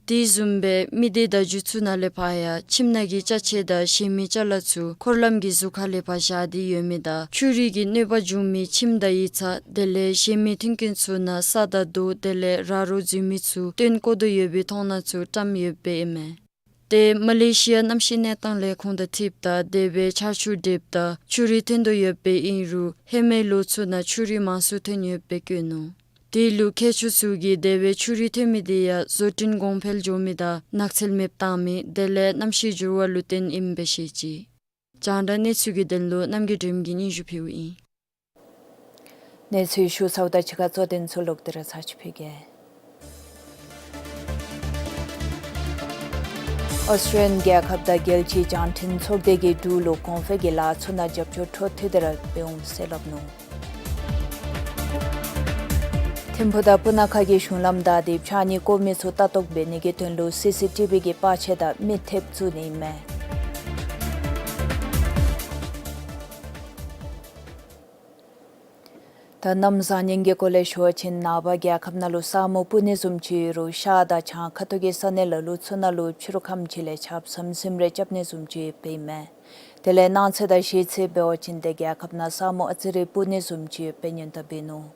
དེ་བཟུམ་སྦེ་མི་སྡེ་བརྡ་བརྒྱུད་ཚུ་ནང་ལས་ཕར་ཡང་ཁྱིམ་ནང་གི་ཅ་ཆས་དང་གཞན་མི་ཅ་ལ་ཚུ་འཁོར་ལམ་གྱི་ཟུར་ཁ་ལས་ཕར་བཞག་སྟེ་ཡོད་མི་དང་ཆུ་རུད་ཀྱིས་གནོད་པ་བྱུང་མི་ཁྱིམ་དང་ཡིག་ཚང་དེ་ལས་གཞན་མི་མཐུན་རྐྱེན་ཚུ་ནང་ས་དང་རྡོ་དེ་ལས་ར་རོ་འཛུལ་མི་ཚུ་བཏོན་བཀོ་དོ་ཡོད་པའི་མཐོང་སྣང་ཚུ་བཀྲམ་ཡོདཔ་ཨིན་མས། ཏེ་མ་ལེ་ཤི་ཡ་གནམ་གཤིས་གནས་སྟངས་ལས་ཁུངས་དང་འཁྲིལཝ་ད་དེ་སྦེ་ཆར་ཆུ་འབྲུབ་དང་ཆུ་རུད་ཐོན་དོ་ཡོདཔ་ཨིན་རུང་ཧེ་མའི་ལོ་ཚུ་ནང་ཆུ་རུད་མང་སུ་ཐོན་ཡོདཔ་སྦེ་བཀོད་ནུག། དེ་ལུ་མཁས་མཆོག་ཚུ་གིས་དེ་སྦེ་ཆུ་རུད་ཐོན་མི་དེ་ཡང་བཟོ་སྐྲུན་གོང་འཕེལ་འགྱོ་མི་དང་ནགས་ཚལ་མེདཔ་བཏང་མི་དེ་ལས་གནམ་གཤིས་འགྱུར་བ་ལུ་བརྟེན་ཨིནམ་སྦེ་བཤད་ཅི། རྒྱང་བསྒྲགས་གནས་ཚུལ་གྱི་དོན་ལུ་རྣམ་རྒྱལ་སྒྲོལམ་གྱིས་སྙན་ཞུ་ཕུལཝ་ཨིན། གནས་ཚུལ་ཞུ་ཚརཝ་ད་ཕྱི་ཁ་གཙོ་དོན་ཚུ་ལོག་སྟེ་ར་ཚར་ཅིག་ཕུལ་གེ། ཨོསི་ཊྲེ་ལི་ཡན་རྒྱལ་ཁབ་དང་རྒྱལ་སྤྱིའི་རྒྱང་འཕྲིན་ཚོགས་སྡེ་གིས་འབྲུག་ལུ་གོང་འཕེལ་གྱི་ལཱ་ཚུ་ནང་རྒྱབ་སྐྱོར་འཕྲོ་མཐུད་དེ་ར་འབད་འོང་ཟེར་སླབ་ནུག། ཐིམ་ཕུག་དང་སྤུ་ན་ཁ་གི་གཞུང་ལམ་བདའ་སྟེ་ཕྱགས་སྙིགས་བཀོ་མི་ཚུ་ལྟ་རྟོག་འབད་ནི་གི་དོན་ལུ་སི་སི་ཊི་བི་གི་པར་ཆས་དང་མི་ཐེབས་བཙུགས་ནི་ཨིན་མས། ད་གནམ་བཟང་ངན་གྱི་སྐོར་ལས་ཞུ་བ་ཅིན་ནངས་པ་རྒྱལ་ཁབ་ནང་ལུ་ས་སྨུག་སྤུབ་ནི་བཟུམ་ཅིག་ཡོད་རུང་ཤར་དང་བྱང་ཁ་ཐུག་གི་ས་གནས་ལ་ལུ་ཚུ་ནང་ལུ་ཕྱི་རུ་ཁམས་ཅིག་ལས་ཆརཔ་ཟིམ་ཟིམ་རེ་རྐྱབ་ནི་བཟུམ་ཅིག་ཡོདཔ་ཨིན་མས། དེ་ལས་གནངས་ཚེ་དང་གཞེས་ཚེ་འབད་བ་ཅིན་ཏེ་རྒྱལ་ཁབ་ནང་ས་སྨུག་ཨ་ཙི་རེ་སྤུབ་ནི་བཟུམ་ཅིག་ཡོདཔ་སྦེ་སྔོན་བརྡ་འབད་ནུག།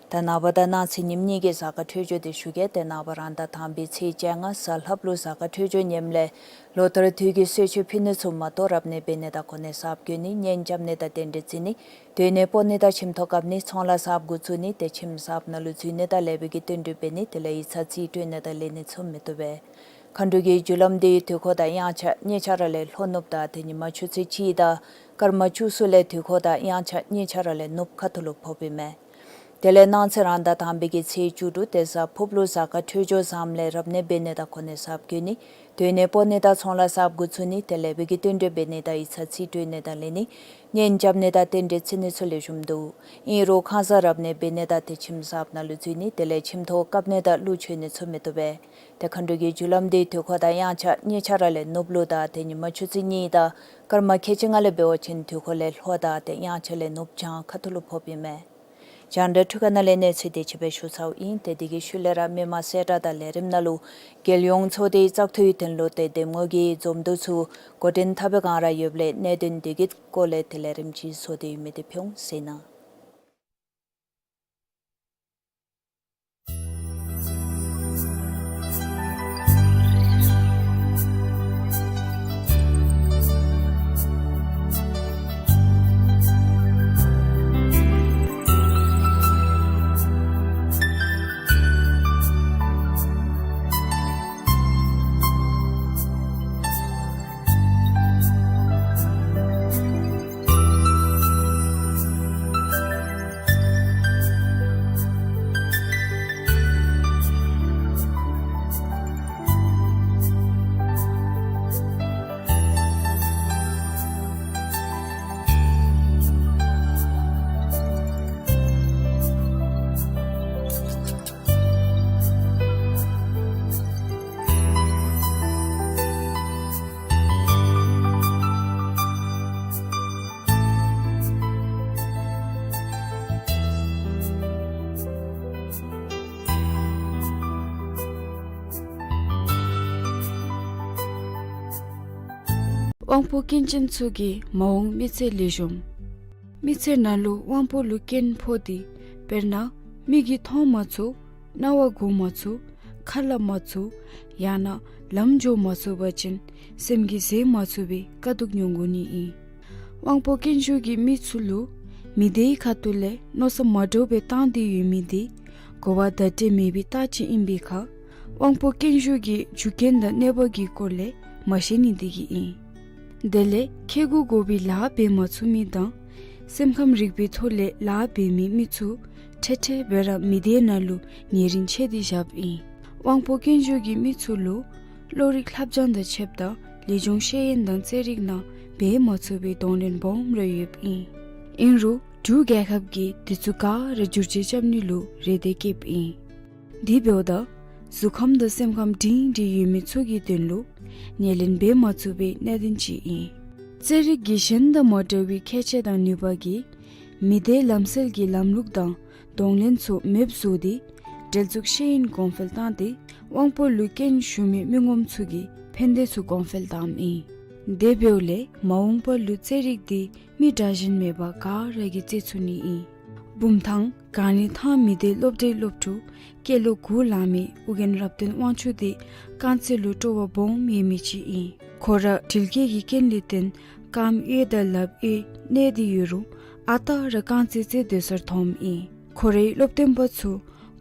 ད་ནངས་པ་དང་གནངས་ཚེ་ཉིནམ་གཉིས་ཀྱི་གཟའ་སྐར་འཕྲོད་སྦྱོར་དེ་ཞུ་གེ། ཏེ་ནངས་པ་རང་ཟླ་དང་པའི་ཚེས་བཅོ་ལྔ་གཟའ་ལྷགཔ་ལུ་གཟའ་སྐར་འཕྲོད་སྦྱོར་ཉེནམ་ལས་ལོ་ལྟར་དུས་ཀྱི་གསོལ་མཆོད་ཕུལ་ནི་ཚུ་མ་གཏོགས་རབ་གནས་འབད་ནི་དང་གོ་གནས་གསརཔ་བསྐོ་ནི་གཉེན་རྐྱབ་ནི་དང་རྟེན་འབྲེལ་བརྩི་ནི་སྡོད་གནས་སྤོ་ནི་དང་ཁྱིམ་ཐོག་བཀབ་ནི་ཚོང་ལཱ་གསརཔ་འགོ་བཙུགས་ནི་ཏེ་ཁྱིམ་གསརཔ་ནང་ལུ་འཛུལ་ནི་དང་ལེགས་པའི་གི་རྟེན་འབྲེལ་འབད་ནི་དེ་ལས་ཡིག་ཚང་རྩིས་སྤྲོད་ནི་དང་ལེན་ནི་ཚུ་མི་བཏུབ་པས། མཁའ་འགྲོ་གི་རྒྱུ་ལམ་དེ་དུས་འཁོར་དང་དབྱངས་འཆར་གཉིས་ཆ་ར་ལས་ལྷོ་ནུབ་དང་ཏེ་ཉིན་མ་ཆུ་ཚོད་གཅིག་དང་སྐར་མ་བཅུ་གསུམ་ལས་དུས་འཁོར་དང་དབྱངས་འཆར་གཉིས་ཆ་ར་ལས་ནུབ་ཁ་ཐུག་ལུ་ཕོགཔ་ཨིན་མས། དེ་ལས་གནངས་ཚེ་རང་ཟླ་དང་པའི་གི་ཚེས་བཅུ་དྲུག་ཏེ་གཟའ་ཕུརཔ་ལུ་གཟའ་སྐར་འཕྲོད་སྦྱོར་བཟངམ་ལས་རབ་གནས་འབད་ནི་དང་གོ་གནས་གསརཔ་བསྐོ་ནི་སྡོད་གནས་སྤོ་ནི་དང་ཚོང་ལཱ་གསརཔ་འགོ་བཙུགས་ནི་དེ་ལས་ལེགས་པའི་གི་རྟེན་འབྲེལ་འབད་ནི་དང་ཡིག་ཚང་རྩིས་སྤྲོད་ནི་དང་ལེན་ནི་གཉེན་རྐྱབ་ནི་དང་རྟེན་འབྲེལ་བརྩི་ནི་ཚུ་ལེགས་ཤོམ་འདུག། ཨིན་རུང་ཁང་གསར་རབ་གནས་འབད་ནི་དང་ཏེ་ཁྱིམ་གསརཔ་ནང་ལུ་འཛུལ་ནི་དེ་ལས་ཁྱིམ་ཐོག་བཀབ་ནི་དང་ཀླུ་མཆོད་ནི་ཚུ་མི་བཏུབ་པས། ཏེ་མཁའ་འགྲོ་གི་རྒྱུ་ལམ་དེ་དུས་འཁོར་དང་དབྱངས་འཆར་གཉིས་ཆ་ར་ལས་ནུབ་ལུ་དང་ཏེ་ཉིན་མ་ཆུ་ཚོད་གཉིས་དང་སྐར་མ་ཁལ་གཅིག་ལྔ་ལས་འབད་བ་ཅིན་དུས་འཁོར་ལས་ལྷོ་དང་ཏེ་དབྱངས་འཆར་ལས་ནུབ་བྱང་ཁ་ཐུག་ལུ་ཕོགཔ་ཨིན་མས། རྒྱང་བསྒྲགས་འཕྲུལ་ཁང་ནང་ལས་གནས་ཚུལ་དེ་ཅིག་སྦེ་ཞུ་ཚརཝ་ཨིན། ཏེ་དེ་གི་ཤུལ་ལས་ར་མི་མང་གསལ་བསྒྲགས་དང་ལས་རིམ་ནང་ལུ་རྒྱལ་ཡོངས་ཚོགས་སྡེའི་བཙག་འཐུའི་དོན་ལུ་ཏེ་འདེམས་ངོ་གི་འཛོམས་འདུ་ཚུ་འགོ་འདྲེན་འཐབ་པའི་བསྒང་ར་ཡོདཔ་ལས་གནད་དོན་དེ་གི་སྐོར་ལས་ཏེ་ལས་རིམ་ཅིག་བཟོ་སྟེ་ཡོད་མི་དེ་ཕུལ་འོང་ཟེར་ཨིན། དབང་པོ་སྐྱོན་ཅན་ཚུ་གིས་མ་འོངས་མི་ཚེ་ལེགས་ཤོམ། མི་ཚེ་ནང་ལུ་དབང་པོ་ལུ་སྐྱོན་ཕོག་སྟེ་དཔེར་ན་མིག་གིས་མཐོང་མ་ཚུགས། རྣ་བ་གོ་མ་ཚུགས། ཁ་སླབ་མ་ཚུགས། ཡང་ན་ལམ་འགྱོ་མ་ཚུགས་པ་ཅིན་སེམས་ཀྱིས་བཟོད་མ་ཚུགས་པའི་དཀའ་སྡུག་མྱོང་དགོ་ནི་ཨིན། དབང་པོ་སྐྱོན་ཤོས་ཀྱི་མི་ཚུ་ལུ་མི་སྡེའི་ཁ་ཐུག་ལས་མནོ་བསམ་མ་འདྲཝ་སྦེ་བཏང་སྟེ་ཡོད་མི་འདི་གོ་བ་བརྡ་སྤྲོད་མེད་པའི་རྟགས་ཅིག་ཨིན་པའི་ཁར་དབང་པོ་སྐྱོན་ཤོས་ཀྱི་རྒྱུ་རྐྱེན་དང་གནོད་པ་གི་སྐོར་ལས་མ་ཤེས་ནི་འདི་གིས་ཨིན། དེ་ལས་ཁེ་གུ་དགོ་པའི་ལཱ་འབད་མ་ཚུགས་མི་དང་སེམས་ཁམས་རིག་པའི་ཐོག་ལས་ལཱ་འབད་མི་མི་ཚུ་ཁྲེ་ཁྲེ་སྦེ་ར་མི་སྡེ་ནང་ལུ་ཉེ་རིང་ཆད་དེ་བཞགཔ་ཨིན། དབང་པོ་སྐྱོན་ཤོས་ཀྱི་མི་ཚུ་ལུ་བློ་རིག་ལྷབ་སྦྱང་དང་ཕྱདཔ་ད་ལེགས་ཤོམ་ཤེས་ཡོན་དང་རྩེད་རིགས་ནང་འབད་མ་ཚུགས་པའི་གདོང་ལེན་སྦོམ་ར་ཡོདཔ་ཨིན། ཨིན་རུང་འབྲུག་རྒྱལ་ཁབ་ཀྱིས་འདི་ཚུ་ག་ར་བསྒྱུར་བཅོས་རྐྱབ་ནི་ལུ་རེ་འདོད་བསྐྱེདཔ་ཨིན། དེ་འབདཝ་ད་གཟུགས་ཁམས་དང་སེམས་ཁམས་སྒྲིང་སྒྲིང་ཡོད་མི་ཚུ་གི་དོན་ལུ་ཉེར་ལེན་འབད་མ་ཚུགས་པའི་གནད་དོན་ཅིག་ཨིན། རྩེད་རིགས་ཀྱི་གཞན་དང་མ་འདྲ་བའི་ཁྱད་ཆོས་དང་ནུས་པ་གིས་མི་སྡེའི་ལམ་སྲོལ་གྱི་ལམ་ལུགས་དང་གདོང་ལེན་ཚུ་མེདཔ་བཟོ་སྟེ་འབྲེལ་འཛུགས་ཤེས་ཡོན་གོང་འཕེལ་བཏང་སྟེ་དབང་པོ་ལུ་སྐྱོན་ཞུགས་མི་མི་ངོམ་ཚུ་གི་ཕན་བདེ་ཚུ་གོང་འཕེལ་བཏངམ་ཨིན། དེ་འབདཝ་ལས་མ་འོངས་པ་ལུ་རྩེད་རིགས་འདི་མི་དྲག་ཞན་མེད་པར་ག་ར་གིས་རྩེད་ཚུགས་ནི་ཨིན། བུམ་ཐང་ག་ནི་ཐང་མི་སྡེའི་སློབ་གྲྭའི་སློབ་ཕྲུག་སྐྱེས་ལོ་དགུ་ལང་མི་ཨོ་རྒྱན་རབ་བརྟན་དབང་ཕྱུག་འདི་རྐང་རྩེད་ལུ་སྤྲོ་བ་སྦོམ་ཡོད་མི་ཅིག་ཨིན། ཁོ་ར་དྲེལ་སྐྱེས་ཀྱི་རྐྱེན་ལས་བརྟེན་རྐངམ་གཡས་དང་ལགཔ་གཡས་གནད་དེ་ཡོད་རུང་ཨ་རྟག་ར་རྐང་རྩེད་རྩེད་སྡོད་སར་འཐོནམ་ཨིན། ཁོ་རའི་སློབ་སྟོན་པ་ཚུ་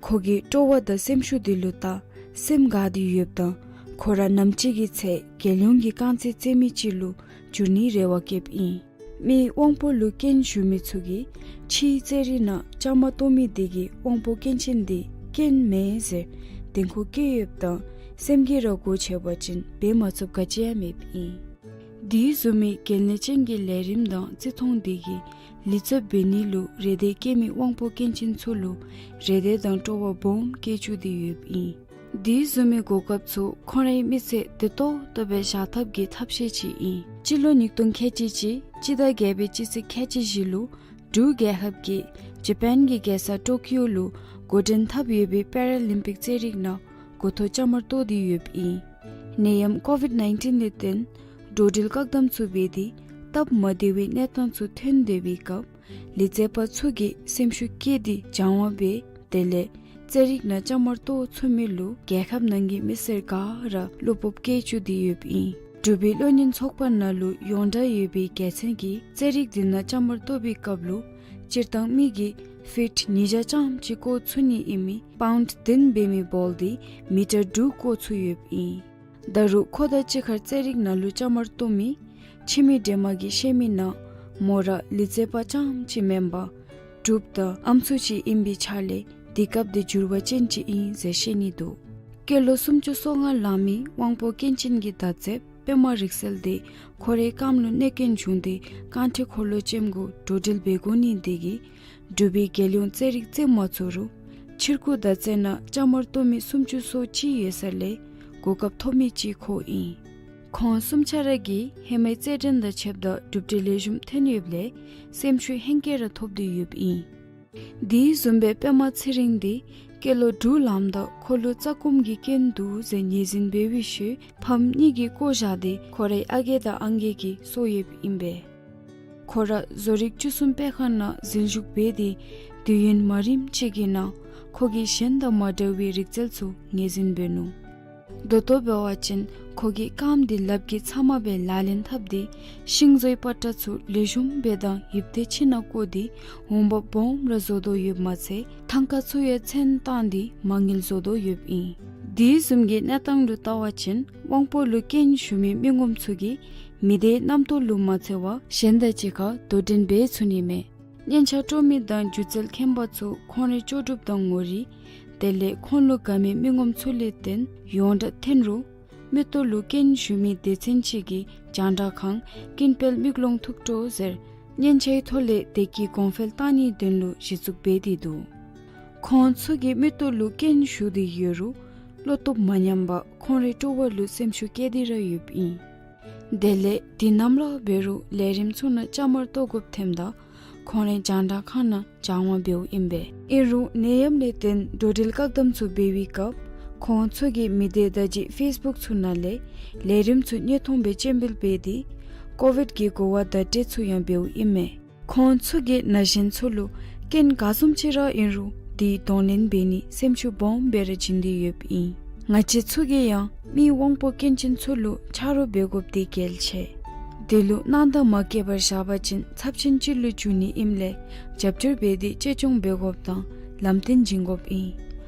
ཁོ་གི་སྤྲོ་བ་དང་སེམས་ཤུགས་འདི་ལུ་བལྟ་སེམས་དགའ་སྟེ་ཡོདཔ་ད་ཁོ་ར་ནམ་ཅིག་གི་ཚེ་རྒྱལ་ཡོངས་ཀྱི་རྐང་རྩེད་རྩེད་མི་ཅིག་ལུ་འགྱུར་ནིའི་རེ་བ་བསྐྱེདཔ་ཨིན། མི་དབང་པོ་ལུ་སྐྱོན་ཞུགས་མི་ཚུ་གིས་ཕྱིའི་རྩེད་རིགས་ནང་བཅའ་མར་གཏོགས་མི་དེ་གིས་དབང་པོ་སྐྱོན་ཅན་དེ་སྐྱོན་མེན་ཟེར་བདེན་ཁོག་བཀལ་ཡོདཔ་ད་སེམས་ཀྱིས་ར་སྒོ་ཕྱེ་བ་ཅིན་འབད་མ་ཚུགསཔ་ག་ཅི་ཡང་མེདཔ་ཨིན། དེ་བཟུམ་མའི་གལ་གནད་ཅན་གྱི་ལས་རིམ་དང་བརྩི་མཐོང་དེ་གིས་ལེགས་ཚབ་འབད་ནི་ལུ་རེ་འདོད་བསྐྱེད་མི་དབང་པོ་སྐྱོན་ཅན་ཚུ་ལུ་རེ་འདོད་དང་སྤྲོ་བ་སྦོམ་བསྐྱེད་བཅུག་སྟེ་ཡོདཔ་ཨིན། དེ་བཟུམ་མའི་གོ་སྐབས་ཚུ་ཁོང་རའི་མི་ཚེ་བདེ་ཏོག་ཏོ་སྦེ་བཞག་ཐབས་ཀྱི་ཐབས་ཤེས་ཅིག་ཨིན། སྤྱི་ལོ་ཉིས་སྟོང་ཁལ་གཅིག་གཅིག་སྤྱི་ཟླ་བརྒྱད་པའི་སྤྱི་ཚེས་ཁལ་གཅིག་བཞི་ལུ་འབྲུག་རྒྱལ་ཁབ་ཀྱིས་ཇ་པཱན་གྱི་རྒྱལ་ས་ཊོ་ཀིའོ་ལུ་འགོ་འདྲེན་འཐབ་ཡོད་པའི་པེ་ར་ལིམ་པིག་རྩེད་རིགས་ནང་འགོ་ཐོག་བཅའ་མར་གཏོགས་ཏེ་ཡོདཔ་ཨིན། ནད་ཡམས་ཀོ་ཝིཌ་ནའིན་ཊིན་ལས་བརྟེན་འགྲོ་འགྲུལ་བཀག་དམ་ཚུ་འབད་དེ་སྟབས་མ་བདེ་བའི་གནས་སྟངས་ཚུ་ཐོན་སྡོད་པའི་སྐབས་ལི་རྩེད་པ་ཚུ་གིས་སེམས་ཤུགས་བསྐྱེད་དེ་སྦྱང་བ་འབད་དེ་ལས་རྩེད་རིགས་ནང་བཅའ་མར་གཏོགས་ཚུགས་མི་ལུ་རྒྱལ་ཁབ་ནང་གི་མི་སེར་ག་ར་བློ་སྤོབས་བསྐྱེད་བཅུག་སྟེ་ཡོདཔ་ཨིན། འབྲུག་པའི་བློ་གཉེར་ཚོགས་པ་ནང་ལུ་ཡོངས་གྲགས་ཡོད་པའི་རྒྱལ་མཚན་གྱིས་རྩེད་རིགས་འདི་ནང་བཅའ་མར་གཏོགས་པའི་སྐབས་ལུ་སྤྱིར་བཏང་མི་གིས་ཕིཊ་ཉིས་བརྒྱ་ཙམ་ཅིག་བཀོ་ཚུགས་ནི་ཨིན་མི་པའུནཌ་བདུན་འབད་མི་བཱོལ་འདི་མི་ཊར་དྲུག་བཀོ་ཚུགས་ཡོདཔ་ཨིན། ད་རུང་ཁོ་དང་གཅིག་ཁར་རྩེད་རིགས་ནང་ལུ་བཅའ་མར་གཏོགས་མི་ཁྱིམ་མི་འདྲེས་མ་གིས་བཤད་མི་ནང་མོ་ར་ལི་རྩེད་པ་རྐྱངམ་ཅིག་མེན་པར་འབྲུགཔ་དང་ཨམ་སྲུ་ཅིག་ཨིན་པའི་ཆ་ལས་དེ་སྐབས་དེ་འགྱུར་བ་ཅན་ཅིག་ཨིན་ཟེར་བཤད་ནི་འདུག། སྐྱེས་ལོ་སུམ་ཅུ་སོ་ལྔ་ལང་མི་དབང་པོ་སྐྱོན་ཅན་གྱི་མདའ་རྩེདཔ་པདྨ་རིག་གསལ་དེ་ཁོ་རའི་རྐངམ་ལུ་གནོད་སྐྱོན་བྱུང་སྟེ་རྐང་ཁྲི་འཁོར་ལོ་ཅནམ་གུ་འགྲོ་འགྲུལ་འབད་དགོ་ནི་དེ་གིས་འབྲུག་པའི་རྒྱལ་ཡོངས་རྩེད་རིགས་རྩེད་མ་ཚུགས་རུང་ཕྱིར་འགྱུར་མདའ་རྩེད་ནང་བཅའ་མར་གཏོགས་མི་སུམ་ཅུ་སོ་གཅིག་ཡོད་ས་ལས་གོ་སྐབས་ཐོབ་མི་ཅིག་ཁོ་ཨིན། ཁོང་གསུམ་ཆ་ར་གིས་ཧེ་མའི་རྩེད་འགྲན་དང་ཕྱདཔ་ད་གྲུབ་འབྲས་ལེགས་ཤོམ་ཐོན་ཡོདཔ་ལས་སེམས་ཤུགས་ཧེང་སྐལ་ར་ཐོབ་སྟེ་ཡོདཔ་ཨིན། དེ་བཟུམ་སྦེ་པདྨ་ཚེ་རིང་འདི་སྐྱེས་ལོ་དྲུག་ལངམ་ད་ཁོ་ལུ་རྩ་སྐོམ་གྱི་སྐྱོན་འདུག་ཟེར་ངོས་འཛིན་འབད་བའི་ཤུལ་ཕམ་གཉིས་ཀྱིས་བཀོ་བཞག་སྟེ་ཁོ་རའི་ཨ་རྒས་དང་ཨང་རྒས་ཀྱིས་གསོ་ཡོདཔ་ཨིན་པས། ཁོ་ར་བཟོ་རིག་བཅུ་གསུམ་དཔེ་ཁང་ནང་འཛུལ་ཞུགས་འབད་དེ་དུས་ཡུན་མ་རིངམ་ཅིག་གི་ནང་ཁོ་གིས་གཞན་དང་མ་འདྲ་བའི་རིག་རྩལ་ཚུ་ངོས་འཛིན་འབད་ནུག། ད་ལྟོ་འབད་བ་ཅིན་ཁོ་གིས་རྐངམ་དེ་ལགཔ་གིས་ཚབ་མ་སྦེ་ལག་ལེན་འཐབ་སྟེ་ཤིང་བཟོའི་པ་ཏྲ་ཚུ་ལེགས་ཤོམ་སྦེ་དང་ཡིབ་སྟེ་ཕྱི་ནང་བཀོ་སྟེ་འོང་འབབ་སྦོམ་ར་བཟོ་དོ་ཡོདཔ་མ་ཚད་ཐང་ཀ་ཚུ་ཡང་ཚོན་བཏང་སྟེ་མ་དངུལ་བཟོ་དོ་ཡོདཔ་ཨིན། དེ་བཟུམ་གྱི་གནས་སྟངས་ལུ་བལྟ་བ་ཅིན་དབང་པོ་ལུ་སྐྱོན་ཞུགས་མི་མི་ངོམ་ཚུ་གིས་མི་སྡེའི་རྣམ་རྟོག་ལུ་མ་འཚེར་བར་གཞན་དང་གཅིག་ཁར་དོ་འགྲན་འབད་ཚུགས་ནི་མས། སྙན་ཆ་དཀྲོག་མི་དང་སྒྱུ་རྩལ་མཁྱེན་པ་ཚུ་ཁོང་རའི་ལྕོགས་གྲུབ་དང་ངོ་རིས་དེ་ལས་ཁོང་ལུ་དགའ་མི་མི་ངོམ་ཚུ་ལས་བརྟེན་ཡོངས་གྲགས་ཐོན་རུང་མིག་ཏོ་ལུ་སྐྱོན་ཞུགས་མི་སྡེ་ཚན་ཅིག་གིས་རྒྱང་བསྒྲགས་ཁང་ཀུན་དཔལ་མིག་ལོང་ཐུགས་སྤྲོ་ཟེར་སྙན་ཆའི་ཐོག་ལས་བདེ་སྐྱིད་གོང་འཕེལ་བཏང་ནིའི་དོན་ལུ་གཞི་བཙུགས་འབད་དེ་འདུག། ཁོང་ཚུ་གི་མིག་ཏོ་ལུ་སྐྱོན་ཞུགས་ཏེ་ཡོད་རུང་བློ་སྟོབས་མ་ཉམས་པར་ཁོང་རའི་སྤྲོ་བ་ལུ་སེམས་ཤུགས་བསྐྱེད་དེ་ར་ཡོདཔ་ཨིན། དེ་ལས་དུས་ནམ་ར་འབད་རུང་ལས་རིམ་ཚུ་ནང་བཅའ་མར་གཏོགས་དགོཔ་ཐོནམ་ད་ཁོང་རའི་རྒྱང་བསྒྲགས་ཁང་ནང་སྦྱང་བ་འབདཝ་ཨིན་པས། ཨིན་རུང་ནད་ཡམས་ལས་བརྟེན་འགྲོ་འགྲུལ་བཀག་དམ་ཚུ་འབད་བའི་སྐབས་ཁོང་ཚུ་གིས་མི་སྡེ་བརྡ་བརྒྱུད་ཕེསི་བུཀ་ཚུ་ནང་ལས་ལས་རིམ་ཚུ་བརྙན་ཐུང་སྦེ་སྤྱན་འབུལ་འབད་དེ་ ཀོ་ཝིཌ་ཀྱི་གོ་བ་བརྡ་སྤྲོད་ཚུ་ཡང་འབདཝ་ཨིན་མས། ཁོང་ཚུ་གིས་ན་གཞོན་ཚུ་ལུ་རྐྱེན་ག་བཟུམ་ཅིག་ར་ཨིན་རུང་དེ་གདོང་ལེན་འབད་ནི་སེམས་ཤུགས་སྦོམ་སྦེ་ར་བྱིན་ཏེ་ཡོདཔ་ཨིན། ང་བཅས་ཚུ་གིས་ཡང་མི་དབང་པོ་སྐྱོན་ཅན་ཚུ་ལུ་ཆ་རོགས་འབད་དགོཔ་དེ་གལ་ཆེ། དེ་ལུ་སྣང་དག་མ་བསྐྱེད་པར་བཞག་པ་ཅིན་ཚབས་ཆེན་ཅིག་ལུ་འགྱུར་ནི་ཨིནམ་ལས་རྒྱབ་སྐྱོར་འབད་དེ་གཅེས་སྐྱོང་འབད་དགོཔ་དང་ལམ་སྟོན་བྱིན་དགོཔ་ཨིན།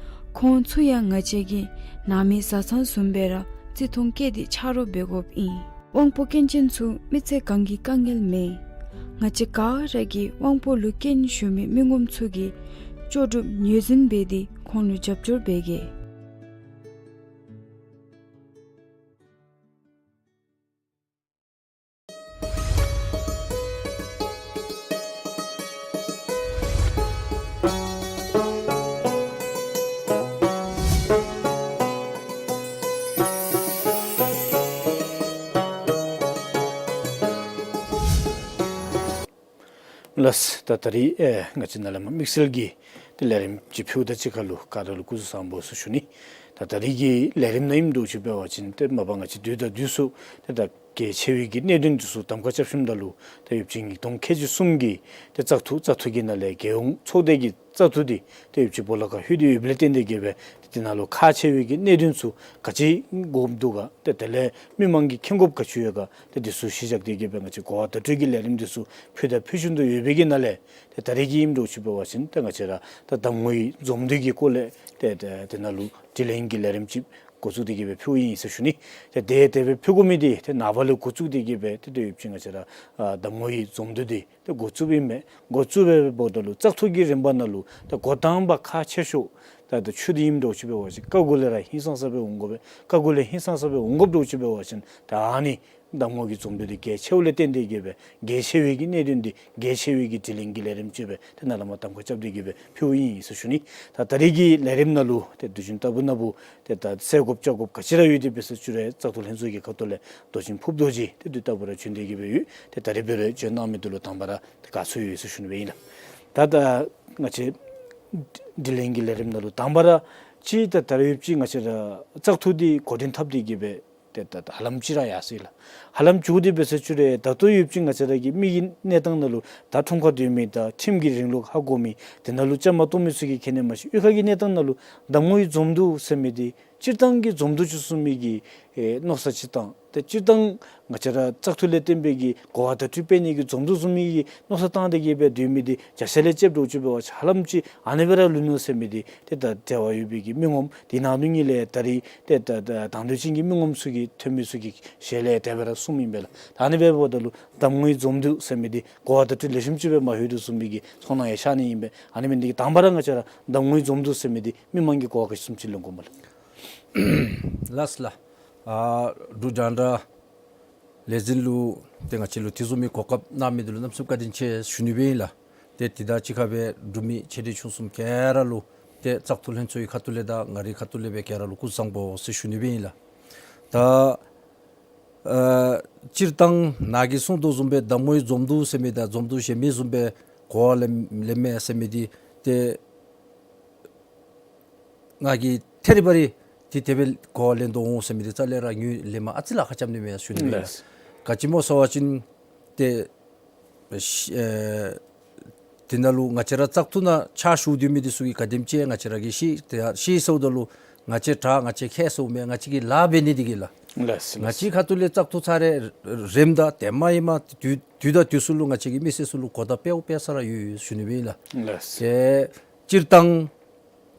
ཁོང་ཚུ་ཡང་ང་བཅས་ཀྱི་ནང་མི་བཟའ་ཚང་བཟུམ་སྦེ་ར་བརྩི་མཐོང་བསྐྱེད་དེ་ཆ་རོགས་འབད་དགོཔ་ཨིན། དབང་པོ་སྐྱོན་ཅན་ཚུ་མི་ཚེ་གང་གི་དཀའ་ངལ་མེད། ང་བཅས་ག་ར་གིས་དབང་པོ་ལུ་སྐྱོན་ཞུགས་མི་མི་ངོམ་ཚུ་གི་ལྕོགས་གྲུབ་ངོས་འཛིན་འབད་དེ་ཁོང་ལུ་རྒྱབ་སྐྱོར་འབད་གེ། ལགས། ད་ད་རིས་ཨེ་ང་བཅས་ནཱ་ལས་མར་དམིགས་བསལ་གྱི་ཏེ་ལས་རིམ་ཅིག་ཕུལཝ་ད་གཅིག་ཁར་ལུ་ག་ར་ལུ་སྐུ་གཟུགས་བཟང་པོ་ཟེར་ཞུ་ནི། ད་ད་རིས་ཀྱི་ལས་རིམ་ནང་ཨིནམ་འདྲཝ་ཅིག་འབད་བ་ཅིན་ཏེ་མ་པ་ང་བཅས་དུས་དང་དུས་སུ་ཏེ་ད་གལ་ཆེ་བའི་གི་གནད་དོན་འདི་ཚུ་གདམ་ཁ་རྐྱབ་ཞིནམ་ད་ལུ་ཏེ་ཡོདཔ་ཅིག་ཉིས་སྟོང་ཁལ་གཅིག་གསུམ་གྱི་ཏེ་བཙག་འཐུ་བཙག་འཐུ་གི་ནང་ལས་རྒྱལ་ཡོངས་ཚོགས་སྡེ་གི་བཙག་འཐུ་འདི་ཏེ་ཡོདཔ་ཅིག་སྦོ་ལོགས་ཁར་ལྷོད་དེ་ཡོདཔ་ལས་བརྟེན་ཏེ་གིས་སྦེ་ཏེ་དེ་ནང་ལུ་ཁག་ཆེ་བའི་གི་གནད་དོན་ཚུ་ག་ཅི་དགོཔ་འདུག་ག། ཏེ་དེ་ལས་མི་མང་གིས་མཁྱེན་དགོཔ་ག་ཅི་ཡོད་ག། ཏེ་འདི་ཚུ་གཞི་བཞག་སྟེ་གིས་སྦེ་ང་བཅས་གོ་བ་བརྡ་སྤྲོད་ཀྱི་ལས་རིམ་འདི་ཚུ་ཕུལ་དང་ཕུལ་བཞིན་དུ་ཡོད་པའི་གི་ནང་ལས་ཏེ་ད་རིས་ཀྱི་ཨིནམ་འདྲཝ་ཅིག་འབད་བ་ཅིན་ཏེ་ང་བཅས་ར་ད་གདམ་ངོའི་འཛོམས་འདུ་གི་སྐོར་ལས་ཏེ་ཏེ་དེ་ནང་ལུ་དྲི་ལན་གྱི་ལས་རིམ་ཅིག་འགོ་བཙུགས་ཏེ་གིས་སྦེ་ཕུལཝ་ཨིན་ཟེར་ཞུ་ནི། ཏེ་དེ་དེ་སྦེ་ཕུལ་དགོ་མི་འདི་ཏེ་ནངས་པ་ལས་འགོ་བཙུགས་ཏེ་གིས་སྦེ་ཏེ་ཏེ་ཡོདཔ་ཅིག་ང་བཅས་ར་ཨ་གདམ་ངོའི་འཛོམས་འདུ་འདི་ཏེ་འགོ་བཙུགསཔ་ཨིན་མས། འགོ་བཙུགས་སྦེ་འབདཝ་ད་ལུ་བཙག་འཐུ་གི་རིམ་པ་ནང་ལུ་ད་འགོ་དང་པ་ཁག་ཆེ་ཤོས་ད་ད་ཆུ་དེ་ཨིནམ་འདྲཝ་ཅིག་འབད་བ་ཅིན་རྐ་གུ་ལས་ར་ཧིང་སངས་ས་སྦེ་འོང་དགོ་པས། རྐ་གུ་ལས་ཧིང་སངས་ས་སྦེ་འོང་དགོཔ་འདྲཝ་ཅིག་འབད་བ་ཅིན་ད་ཨ་ནི་གདམ་ངོ་གི་འཛོམས་འདུ་འདི་གལ་ཆེཝ་ལས་བརྟེན་ཏེ་གིས་སྦེ་གལ་ཆེ་བའི་གི་གནད་དོན་འདི་གལ་ཆེ་བའི་གི་དྲི་ལན་གྱི་ལས་རིམ་ཅིག་སྦེ་ཏེ་ནཱ་ལས་མར་གདམ་ཁ་རྐྱབ་སྟེ་གིས་སྦེ་ཕུལཝ་ཨིན་ཟེར་ཞུ་ནི། ད་ད་རིས་ཀྱི་ལས་རིམ་ནང་ལུ་ཏེ་དུས་རྒྱུན་ལྟ་བུ་ན་བུ་ཏེ་ད་ཟེར་དགོཔ་བཅར་དགོཔ་ག་ཅི་ར་ཡོད་དེ་འབད་ཟེར་ཞུ་རུང་བཙག་འཐུ་ལྷན་ཚོགས་ཀྱི་ཁ་ཐུག་ལས་རྡོ་རྗེ་ཕུརཔ་རྡོ་རྗེ་ཏེ་དུས་རྟག་བུ་ར་བྱོན་ཏེ་གིས་སྦེ་ཡོད། ཏེ་ད་རིས་འབད་རུང་བྱོན་གནང་མི་འདི་ལུ་དང་པ་ར་ཏེ་དགའ་ཚོར་ཡོད་ཟེར་ཞུ་ནི་སྦེ་ཨིན་ལགས། ད་ད་ང་བཅས་དྲི་ལན་གྱི་ལས་རིམ་ནང་ལུ་དང་པ་ར་ཅིག་ད་ད་རིས་ཡོདཔ་ཅིག་ང་བཅས་ར་བཙག་འཐུ་འདི་འགོ་འདྲེན་འཐབ་སྟེ་གིས་སྦེ་ཏེ་ད་ད་ཧ་ལམ་ཅིག་ར་ཡར་སོ་ཡི་ལགས། ཧ་ལམ་ཅིག་འདི་འབད་ཟེར་ཞུ་རུང་ད་ལྟོ་ཡོདཔ་ཅིག་ང་བཅས་ར་གི་མི་གི་གནས་སྟངས་ནང་ལུ་ད་ཁྲོམ་ཁར་སྡོད་མི་དང་ཁྲིམས་ཀྱི་རིང་ལུགས་ཧ་གོ་མི་དེ་ནང་ལུ་བཅའ་མར་གཏོགས་མི་ཚུ་གིས་མཁྱེན་ནི་མ་གཞི་གཡུས་ཁ་གི་གནས་སྟངས་ནང་ལུ་གདམ་ངོའི་འཛོམས་འདུ་ཟེར་མི་འདི་སྤྱིར་བཏང་གི་འཛོམས་འདུ་ཅིག་བཟུམ་མའི་གི་ཨེ་མནོ་བསམ་ཅིག་བཏང་། ཏེ་སྤྱིར་བཏང་ང་བཅས་ར་བཙག་འཐུ་ལས་བརྟེན་པའི་གི་གོ་བ་བརྡ་སྤྲོད་འབད་ནི་གི་འཛོམས་འདུ་བཟུམ་མའི་གི་མནོ་བསམ་བཏང་སྟེ་གིས་སྦེ་སྡོད་མི་འདི་བརྒྱ་ཆ་ལས་ཅིག་འདྲཝ་ཅིག་འབད་བ་ཅིན་ཧ་ལམ་ཅིག་ཨ་ནི་སྦེ་ར་ལུས་ནུག་ཟེར་མི་འདི་ཏེ་ད་འབྲེལ་བ་ཡོད་པའི་གི་མི་ངོམ་དེ་ནང་ལུ་ངེས་ལས་ད་རིས་ཏེ་ད་ད་དང་འདོད་ཅན་གྱི་མི་ངོམ་ཚུ་གིས་ཐོན་མི་ཚུ་གི་ཞལ་ལས་དེ་སྦེ་ར་གསུངམ་ཨིན་པས་ལགས། ད་ཨ་ནི་སྦེ་འབདཝ་ད་ལུ་གདམ་ངོའི་འཛོམས་འདུ་ཟེར་མི་འདི་གོ་བ་བརྡ་སྤྲོད་ལེགས་ཤོམ་ཅིག་སྦེ་མ་ལྷོད་དོ་བཟུམ་མའི་གི་ཚོར་སྣང་ཡང་ཤར་ནི་ཨིན་པས། ཨ་ནི་འབད་ནི་འདི་གིས་དང་པ་ར་ང་བཅས་ར་གདམ་ངོའི་འཛོམས་འདུ་ཟེར་མི་འདི་མི་མང་གིས་གོ་བ་ག་ཅི་བཟུམ་ཅིག་ལེན་དགོཔ་སྨོ་ལགས། ལགས་ལགས། ཨ་འབྲུག་རྒྱང་བསྒྲགས་ལས་འཛིན་ལུ་ཏེ་ང་བཅས་ལུ་དེ་བཟུམ་མའི་གོ་སྐབས་གནང་མི་འདི་ལུ་གནམ་མེད་ས་མེད་བཀའ་དྲིན་ཆེ་ཞུ་ནི་སྦེ་ཨིན་ལགས། ཏེ་དེ་དང་གཅིག་ཁར་སྦེ་འབྲུག་མི་ཆེ་འབྲིང་ཆུང་གསུམ་ག་ར་ལུ་ཏེ་བཙག་འཐུ་ལྷན་ཚོགས་ཀྱི་ཁ་ཐུག་ལས་དང་ང་རའི་ཁ་ཐུག་ལས་སྦེ་ག་ར་ལུ་སྐུ་གཟུགས་བཟང་པོ་ཟེར་ཞུ་ནི་སྦེ་ཨིན་ལགས། ད་ཨ་སྤྱིར་བཏང་ནཱ་གིས་གསུངས་དོ་བཟུམ་སྦེ་གདམ་ངོའི་འཛོམས་འདུ་ཟེར་མི་དང་འཛོམས་འདུ་གཞན་མི་བཟུམ་སྦེ་གོ་བ་ལེན་ལེན་མས་ཟེར་མི་འདི་ཏེ་ང་གིས་ཐད་རི་བ་རི་འདི་དེ་སྦེ་གོ་བ་ལེན་དོ་འོང་ཟེར་མི་འདི་རྩ་ལས་ར་ངོས་ལེན་མ་ཨ་ཙི་ལཱ་ཁག་རྐྱབ་ནི་མས་ཟེར་ཞུ་ནི་ཨིན་ལགས། ག་ཅི་སྨོ་ཟེར་བ་ཅིན་ཏེ་ཨེ་དེ་ནང་ལུ་ང་བཅས་ར་བཙག་འཐུ་ནང་ཕྱག་ཞུ་སྡོད་མི་འདི་ཚུ་གིས་ག་དེམ་ཅིག་ང་བཅས་ར་གིས་ཤེས། ཏེ་ཤེས་ཟེརཝ་ད་ལུ་ང་བཅས་དྲག་ང་བཅས་མཁས་ཟེརཝ་མེན། ང་བཅས་ཀྱི་ལཱ་འབད་ནི་འདི་གིས་ལགས། ལགས་ལགས། ང་བཅས་ཁ་ཐུག་ལས་བཙག་འཐུ་ཚར་རནམ་ད་དེ་མ་ཡིན་མ་དུས་དུས་དང་དུས་སུ་ལུ་ང་བཅས་ཀྱི་མི་སེར་ཚུ་ལུ་གོ་བརྡ་སྤེལཝ་སྤེལ་ས་ར་ཡོད་ཡོད་ཟེར་ཞུ་ནི་སྦེ་ཨིན་ལགས། ལགས་ལགས། ཏེ་སྤྱིར་བཏང་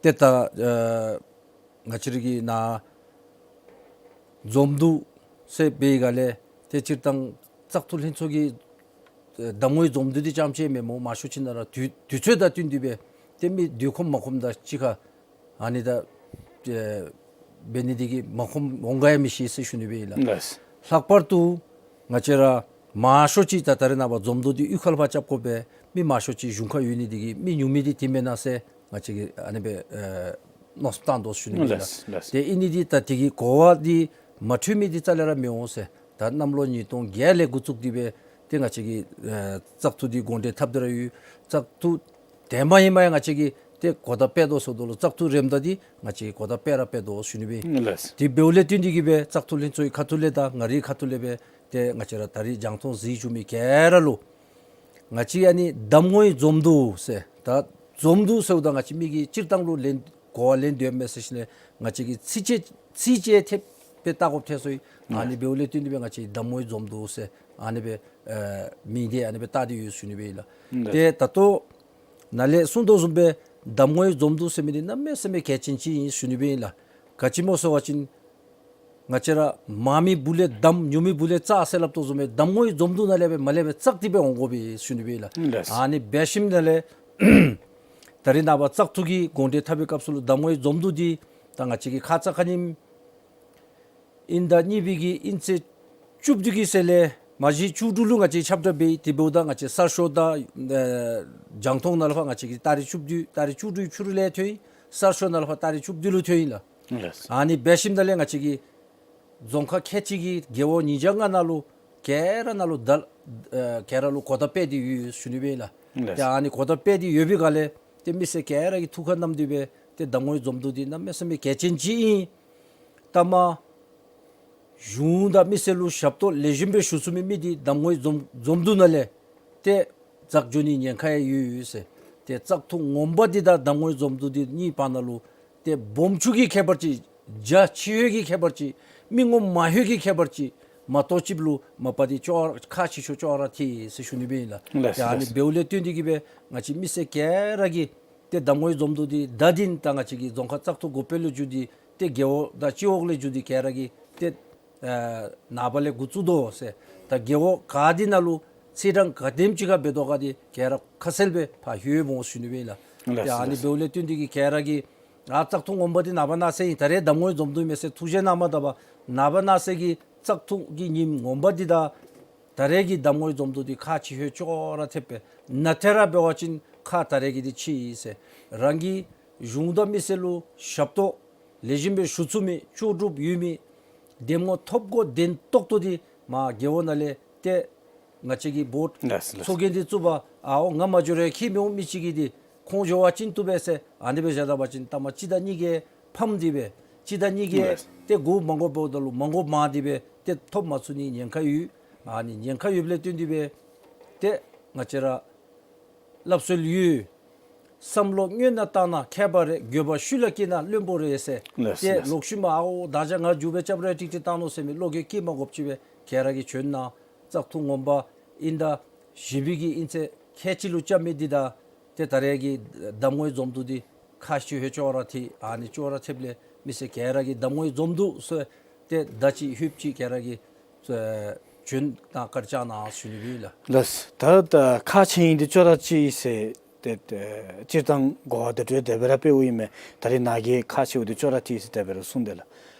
ཏེ་ད་ཨ་ང་བཅས་ར་གི་ནཱ་འཛོམས་འདུ་ཟེར་འབད་བའི་སྒང་ལས་ཏེ་སྤྱིར་བཏང་བཙག་འཐུ་ལྷན་ཚོགས་ཀྱི་ཨེ་གདམ་ངོའི་འཛོམས་འདུ་འདི་རྐྱངམ་ཅིག་མེན་སྨོ། མང་ཤོས་ཅིག་ནང་ར་དུས་དུས་ཚོད་དང་བསྟུན་ཏེ་སྦེ་ཏེ་མི་དུས་ཁོམ་མ་ཁོམ་དང་གཅིག་ཁར་ཨ་ནི་ད་ཨེ་འབད་ནི་འདི་གིས་མ་ཁོམ་འོང་ག་ཡང་མི་ཤེས་ཟེར་ཞུ་ནི་སྦེ་ཨིན་ལགས། ལགས། ལྷག་པར་དུ་ང་བཅས་ར་མང་ཤོས་ཅིག་ད་ད་རེས་ནངས་པ་འཛོམས་འདུ་འདི་གཡུས་ཁ་ལས་ཕར་རྐྱབ་དགོ་པས། མི་མང་ཤོས་ཅིག་གཞུང་ཁར་ཡོད་ནི་འདི་གིས་མི་ཉུང་མི་འདི་དེ་མེན་ན་ཟེར་ང་བཅས་ཀྱིས་ཨ་ནི་སྦེ་ཨེ་མནོ་བསམ་བཏང་དོ་ཟེར་ཞུ་ནི་ཨིན་ལགས། ལགས་ལགས། ཏེ་ཨིན་ནི་འདི་ད་དེ་གི་གོ་བ་འདི་མ་འཕྲོད་མི་འདི་རྩ་ལས་ར་མི་འོང་ཟེར། ད་གནམ་ལོ་ཉིས་སྟོང་བརྒྱད་ལས་འགོ་བཙུགས་ཏེ་སྦེ་ཏེ་ང་བཅས་ཀྱིས་ཨེ་བཙག་འཐུ་འདི་འགོ་འདྲེན་འཐབ་སྟེ་ར་ཡོད། བཙག་འཐུ་དེ་མ་ཡིན་མ་ཡང་ང་བཅས་ཀྱིས་ ཏེ་གོ་བརྡ་སྤེལ་དོ་ཟེརཝ་ད་ལུ་བཙག་འཐུ་རནམ་ད་འདི་ང་བཅས་གོ་བརྡ་སྤེལ་ར་སྤེལ་དོ་ཟེར་ཞུ་ནི་སྦེ་ཨིན། ལགས། དེ་འབདཝ་ལས་བརྟེན་ཏེ་གིས་སྦེ་བཙག་འཐུ་ལྷན་ཚོགས་ཀྱི་ཁ་ཐུག་ལས་དང་ང་རའི་ཁ་ཐུག་ལས་སྦེ་ཏེ་ང་བཅས་ར་ད་རིས་རྒྱང་མཐོང་གཟིགས་བཞུགས་མི་ག་ར་ལུ་ང་བཅས་ཨ་ནི་གདམ་ངོའི་འཛོམས་འདུ་ཟེར། ད་འཛོམས་འདུ་ཟེརཝ་ད་ང་བཅས་མི་གིས་སྤྱིར་བཏང་ལུ་ལན་གོ་བ་ལེན་དོ་མས་ཟེར་ཞིནམ་ལས་ང་བཅས་ཀྱིས་ཚིགས་བཅད་ཚིགས་བཅད་ཐེབས་སྦེ་བཏགས་དགོཔ་ཐལ་སོ་ཡི། ཨ་ནི་འབདཝ་ལས་བརྟེན་ཏེ་སྦེ་ང་བཅས་གདམ་ངོའི་འཛོམས་འདུ་ཟེར་ཨ་ནི་སྦེ་ཨེ་མིང་འདི་ཨ་ནི་སྦེ་བཏགས་ཏེ་ཡོད་ཟེར་ཞུ་ནི་སྦེ་ཨིན་ལགས། ཏེ་ད་ལྟོ་ནཱ་ལས་གསུངས་དོ་བཟུམ་སྦེ་གདམ་ངོའི་འཛོམས་འདུ་ཟེར་མི་འདི་གནམ་མེད་ས་མེད་གལ་ཆེན་ཅིག་ཨིན་ཟེར་ཞུ་ནི་སྦེ་ཨིན་ལགས། ག་ཅི་སྨོ་ཟེར་བ་ཅིན་ང་བཅས་ར་མང་མི་སྦུག་ལས་གདམ་ཉུང་མི་སྦུག་ལས་བཙག་ཟེར་སླབ་དོ་བཟུམ་སྦེ་གདམ་ངོའི་འཛོམས་འདུ་ནང་ལས་སྦེ་མར་ལས་སྦེ་བཙག་སྟེ་སྦེ་འོང་དགོ་པས་ཟེར་ཞུ་ནི་སྦེ་ཨིན་ལགས། ཨ་ནི་འབད་ཞིནམ་ལས་ད་རིས་ནངས་པ་བཙག་འཐུ་གི་དགོངས་འགྲེལ་འཐབ་པའི་སྐབས་སུ་ལུ་གདམ་ངོའི་འཛོམས་འདུ་འདི་ད་ང་བཅས་ཀྱིས་ཁ་ཙ་ཁ་ཉིནམ་དབྱིན་ཟླ་གཉིས་པའི་གི་དབྱིན་ཚེས་བཅུ་བདུན་གྱི་ཚེས་ལས་མ་གཞི་བཅུ་དྲུག་ལུ་ང་བཅས་ཁྱབ་བསྒྲགས་འབད་ཡི། དེ་འབདཝ་ད་ང་བཅས་གསར་ཤོག་དང་ཨེ་རྒྱང་མཐོང་ནང་ལས་ཕར་ང་བཅས་ཀྱིས་ཏ་རིག་བཅུ་བདུན་ཏ་རིག་བཅུ་དྲུག་ཕྱི་རུ་ལས་ཐོན་ཡི། གསར་ཤོག་ནང་ལས་ཕར་ཏ་རིག་བཅུ་བདུན་ལུ་ཐོན་ཡི་ལགས། ལགས། ཨ་ནི་འབད་ཞིནམ་ལས་ང་བཅས་ཀྱི་རྫོང་ཁག་ཁལ་གཅིག་གི་རྒེད་འོག་ཉིས་བརྒྱ་ལྔ་ནང་ལུ་ག་ར་ནང་ལུ་ད་ཨེ་ག་ར་ལུ་གོ་བརྡ་སྤེལ་ཏེ་ཡོད་ཟེར་ཞུ་ནི་སྦེ་ཨིན་ལགས། ལགས། ཏེ་ཨ་ནི་གོ་བརྡ་སྤེལ་ཏེ་ཡོད་པའི་སྒང་ལས་ཏེ་མི་སེར་ག་ར་གིས་ཐུགས་ཁར་བསྣམས་ཏེ་སྦེ་ཏེ་གདམ་ངོའི་འཛོམས་འདུ་འདི་གནམ་མེད་ས་མེད་གལ་ཆེན་ཅིག་ཨིན། ལྟ་མ་གཞུང་དང་མི་སེར་ལུ་ཞབས་ཏོག་ལེགས་ཤོམ་སྦེ་ཞུ་ཚུགས་མི་མི་འདི་གདམ་ངོའི་འཛོམས་འཛོམས་འདུ་ནང་ལས་ཏེ་འཛེགས་འགྱོ་ནི་ཉེན་ཁ་ཡང་ཡོད་ཡོད་ཟེར། ཏེ་བཙག་འཐུ་ངོ་མ་འདི་དང་གདམ་ངོའི་འཛོམས་འདུ་འདི་གཉིས་བར་ན་ལུ་ཏེ་སྦོམ་ཆུང་གི་ཁྱད་པར་ཅིག་རྒྱ་ཆེ་ཧོད་ཀྱི་ཁྱད་པར་ཅིག་མི་ངོམ་མང་ཧོད་ཀྱི་ཁྱད་པར་ཅིག་མ་གཏོགས་ཅིག་ལུ་མ་པ་འདི་ཅོག་ཁག་ཆེ་ཤོས་ཅོག་ར་འཐད་ཟེར་ཞུ་ནི་སྦེ་ཨིན་ལགས། ལགས། ཏེ་ཨ་ནི་ལགས། འབདཝ་ལས་བརྟེན་ཏེ་གིས་སྦེ་ང་བཅས་མི་སེར་ག་ར་གིས་ཏེ་གདམ་ངོའི་འཛོམས་འདུ་འདི་ད་འདི་ད་ང་བཅས་ཀྱི་རྫོང་ཁག་བཙག་འཐུ་འགོ་དཔོན་ལས་བརྒྱུད་དེ་ཏེ་རྒེད་འོག་དང་སྤྱི་འོག་ལས་བརྒྱུད་དེ་ག་ར་གིས་ཏེ་ཨ་ནངས་པ་ལས་འགོ་བཙུགས་དོ་ཟེར། ད་རྒེད་འོག་ག་འདི་ནང་ལུ་ཚེས་གྲངས་ག་དེམ་ཅིག་ཁར་འབད་དོ་ག་འདི་ག་ར་ཁ་གསལ་སྦེ་ཕར་ལྷོདཔ་འོང་ཟེར་ཞུ་ནི་སྦེ་ཨིན་ལགས། ལགས། ཏེ་ཨ་ནི་ལགས། འབདཝ་ལས་བརྟེན་ཏེ་གིས་ག་ར་གིས་ཨ་བཙག་འཐུ་ངོ་མ་འདི་ནངས་པ་གནངས་ཚེ་ཨིན། ད་རེས་གདམ་ངོའི་འཛོམས་འདུ་མེད་ཟེར་ཐུགས་བཞེད་གནང་མ་ད་པར་ནངས་པ་གནངས་ཚེ་གི་བཙག་འཐུ་གི་ཉིནམ་ངོ་མ་འདི་དང་ད་རེས་ཀྱི་གདམ་ངོའི་འཛོམས་འདུ་འདི་ཁག་ཆེ་ཧོད་ཅོག་ར་འཐདཔ་སྦེ་ནང་ཐད་ར་འབད་བ་ཅིན་ཁག་ད་རེས་ཀྱི་འདི་ཆེ་ཡི་ཟེར། རང་གི་གཞུང་དང་མི་སེར་ལུ་ཞབས་ཏོག་ལེགས་ཤོམ་སྦེ་ཞུ་ཚུགས་མི་ལྕོགས་གྲུབ་ཡོད་མི་འདེམས་ངོ་ཐོབ་གོ་དོན་ཏོག་ཏོ་འདི་མར་རྒེད་འོག་ནང་ལས་ཏེ་ང་བཅས་ཀྱི་བོཊ་ལགས་ལགས། ཚོགས་རྒྱན་འདི་བཙུགས་པར་ཨའོ་ང་མ་འགྱོ་རུང་ཁྱད་མི་འོང་མི་ཅིག་གིས་འདི་ཁོང་འགྱོ་བ་ཅིན་བཏུབ་པས་ཟེར་ཨ་ནི་སྦེ་བཞག་ད་པ་ཅིན་ལྟ་མ་གཅིག་དང་གཉིས་ཀྱིས་ཕམ་སྟེ་སྦེ་གཅིག་དང་གཉིས་ཀྱིས་ལགས། ཏེ་དགོ་མ་དགོཔ་འབདཝ་ད་ལུ་མ་དགོཔ་མང་སྟེ་སྦེ་ཏེ་ཐོབ་མ་ཚུགས་ནི་ཉེན་ཁ་ཡོད། ཨ་ནི་ཉེན་ཁ་ཡོདཔ་ལས་བརྟེན་ཏེ་སྦེ་ཏེ་ང་བཅས་ར་སླབ་སྲོལ་ཡོད། བསམ་བློ་སྔོན་ན་བཏང་ན་མཁས་པ་རེད། འགྱོད་པ་ཤུལ་ལ་སྐྱེས་ན་བླུན་པོ་རེད་ཟེར། ལགས་ཏེ་ལགས། ལོག་ཤུལ་མ་ཨའོ་ད་ཅི་ང་མཇུག་སྦེ་རྐྱབ་རེ་ཀྲིག་ཀྲི་བཏང་ནུག་ཟེར་མི་བློ་འགྱོད་སྐྱེ་མ་དགོཔ་ཅིག་སྦེ་ག་ར་གིས་བྱོན་གནང་། བཙག་འཐུ་ངོ་མ་དབྱིན་ཟླ་བཞི་པའི་གི་དབྱིན་ཚེས་ཁལ་གཅིག་ལུ་རྐྱབ་མི་འདི་དང་ཏེ་ད་རེས་ཀྱི་གདམ་ངོའི་འཛོམས་འདུ་འདི་ཁག་ཆེ་ཧོད་ཅོག་ར་འཐད། ཨ་ནི་ཅོག་ར་འཐདཔ་ལས་མི་སེར་ག་ར་གིས་གདམ་ངོའི་འཛོམས་འདུ་ཟེར་ཏེ་ད་ཅི་ཧུད་ཅིག་ག་ར་གིས་ཨེ་བྱོན་གནང་བཀའ་དྲིན་བསྐྱང་གནང་ཟེར་ཞུ་ནི་སྦེ་ཨིན་ལགས། ལགས། ད་ད་ཁག་ཆེ་ཨིན་འདི་ཅོག་ར་འཐད་ཟེར་ཏེ་ཏེ་སྤྱིར་བཏང་གོ་བ་དེ་སྤྲོད་དེ་སྦེ་ར་སྤེལཝ་ཨིན་མས། ད་རེས་ནཱ་གིས་ཁག་ཆེཝ་འདི་ཅོག་ར་འཐད་ཟེར་དེ་སྦེ་ར་གསུངས་དེས་ལགས།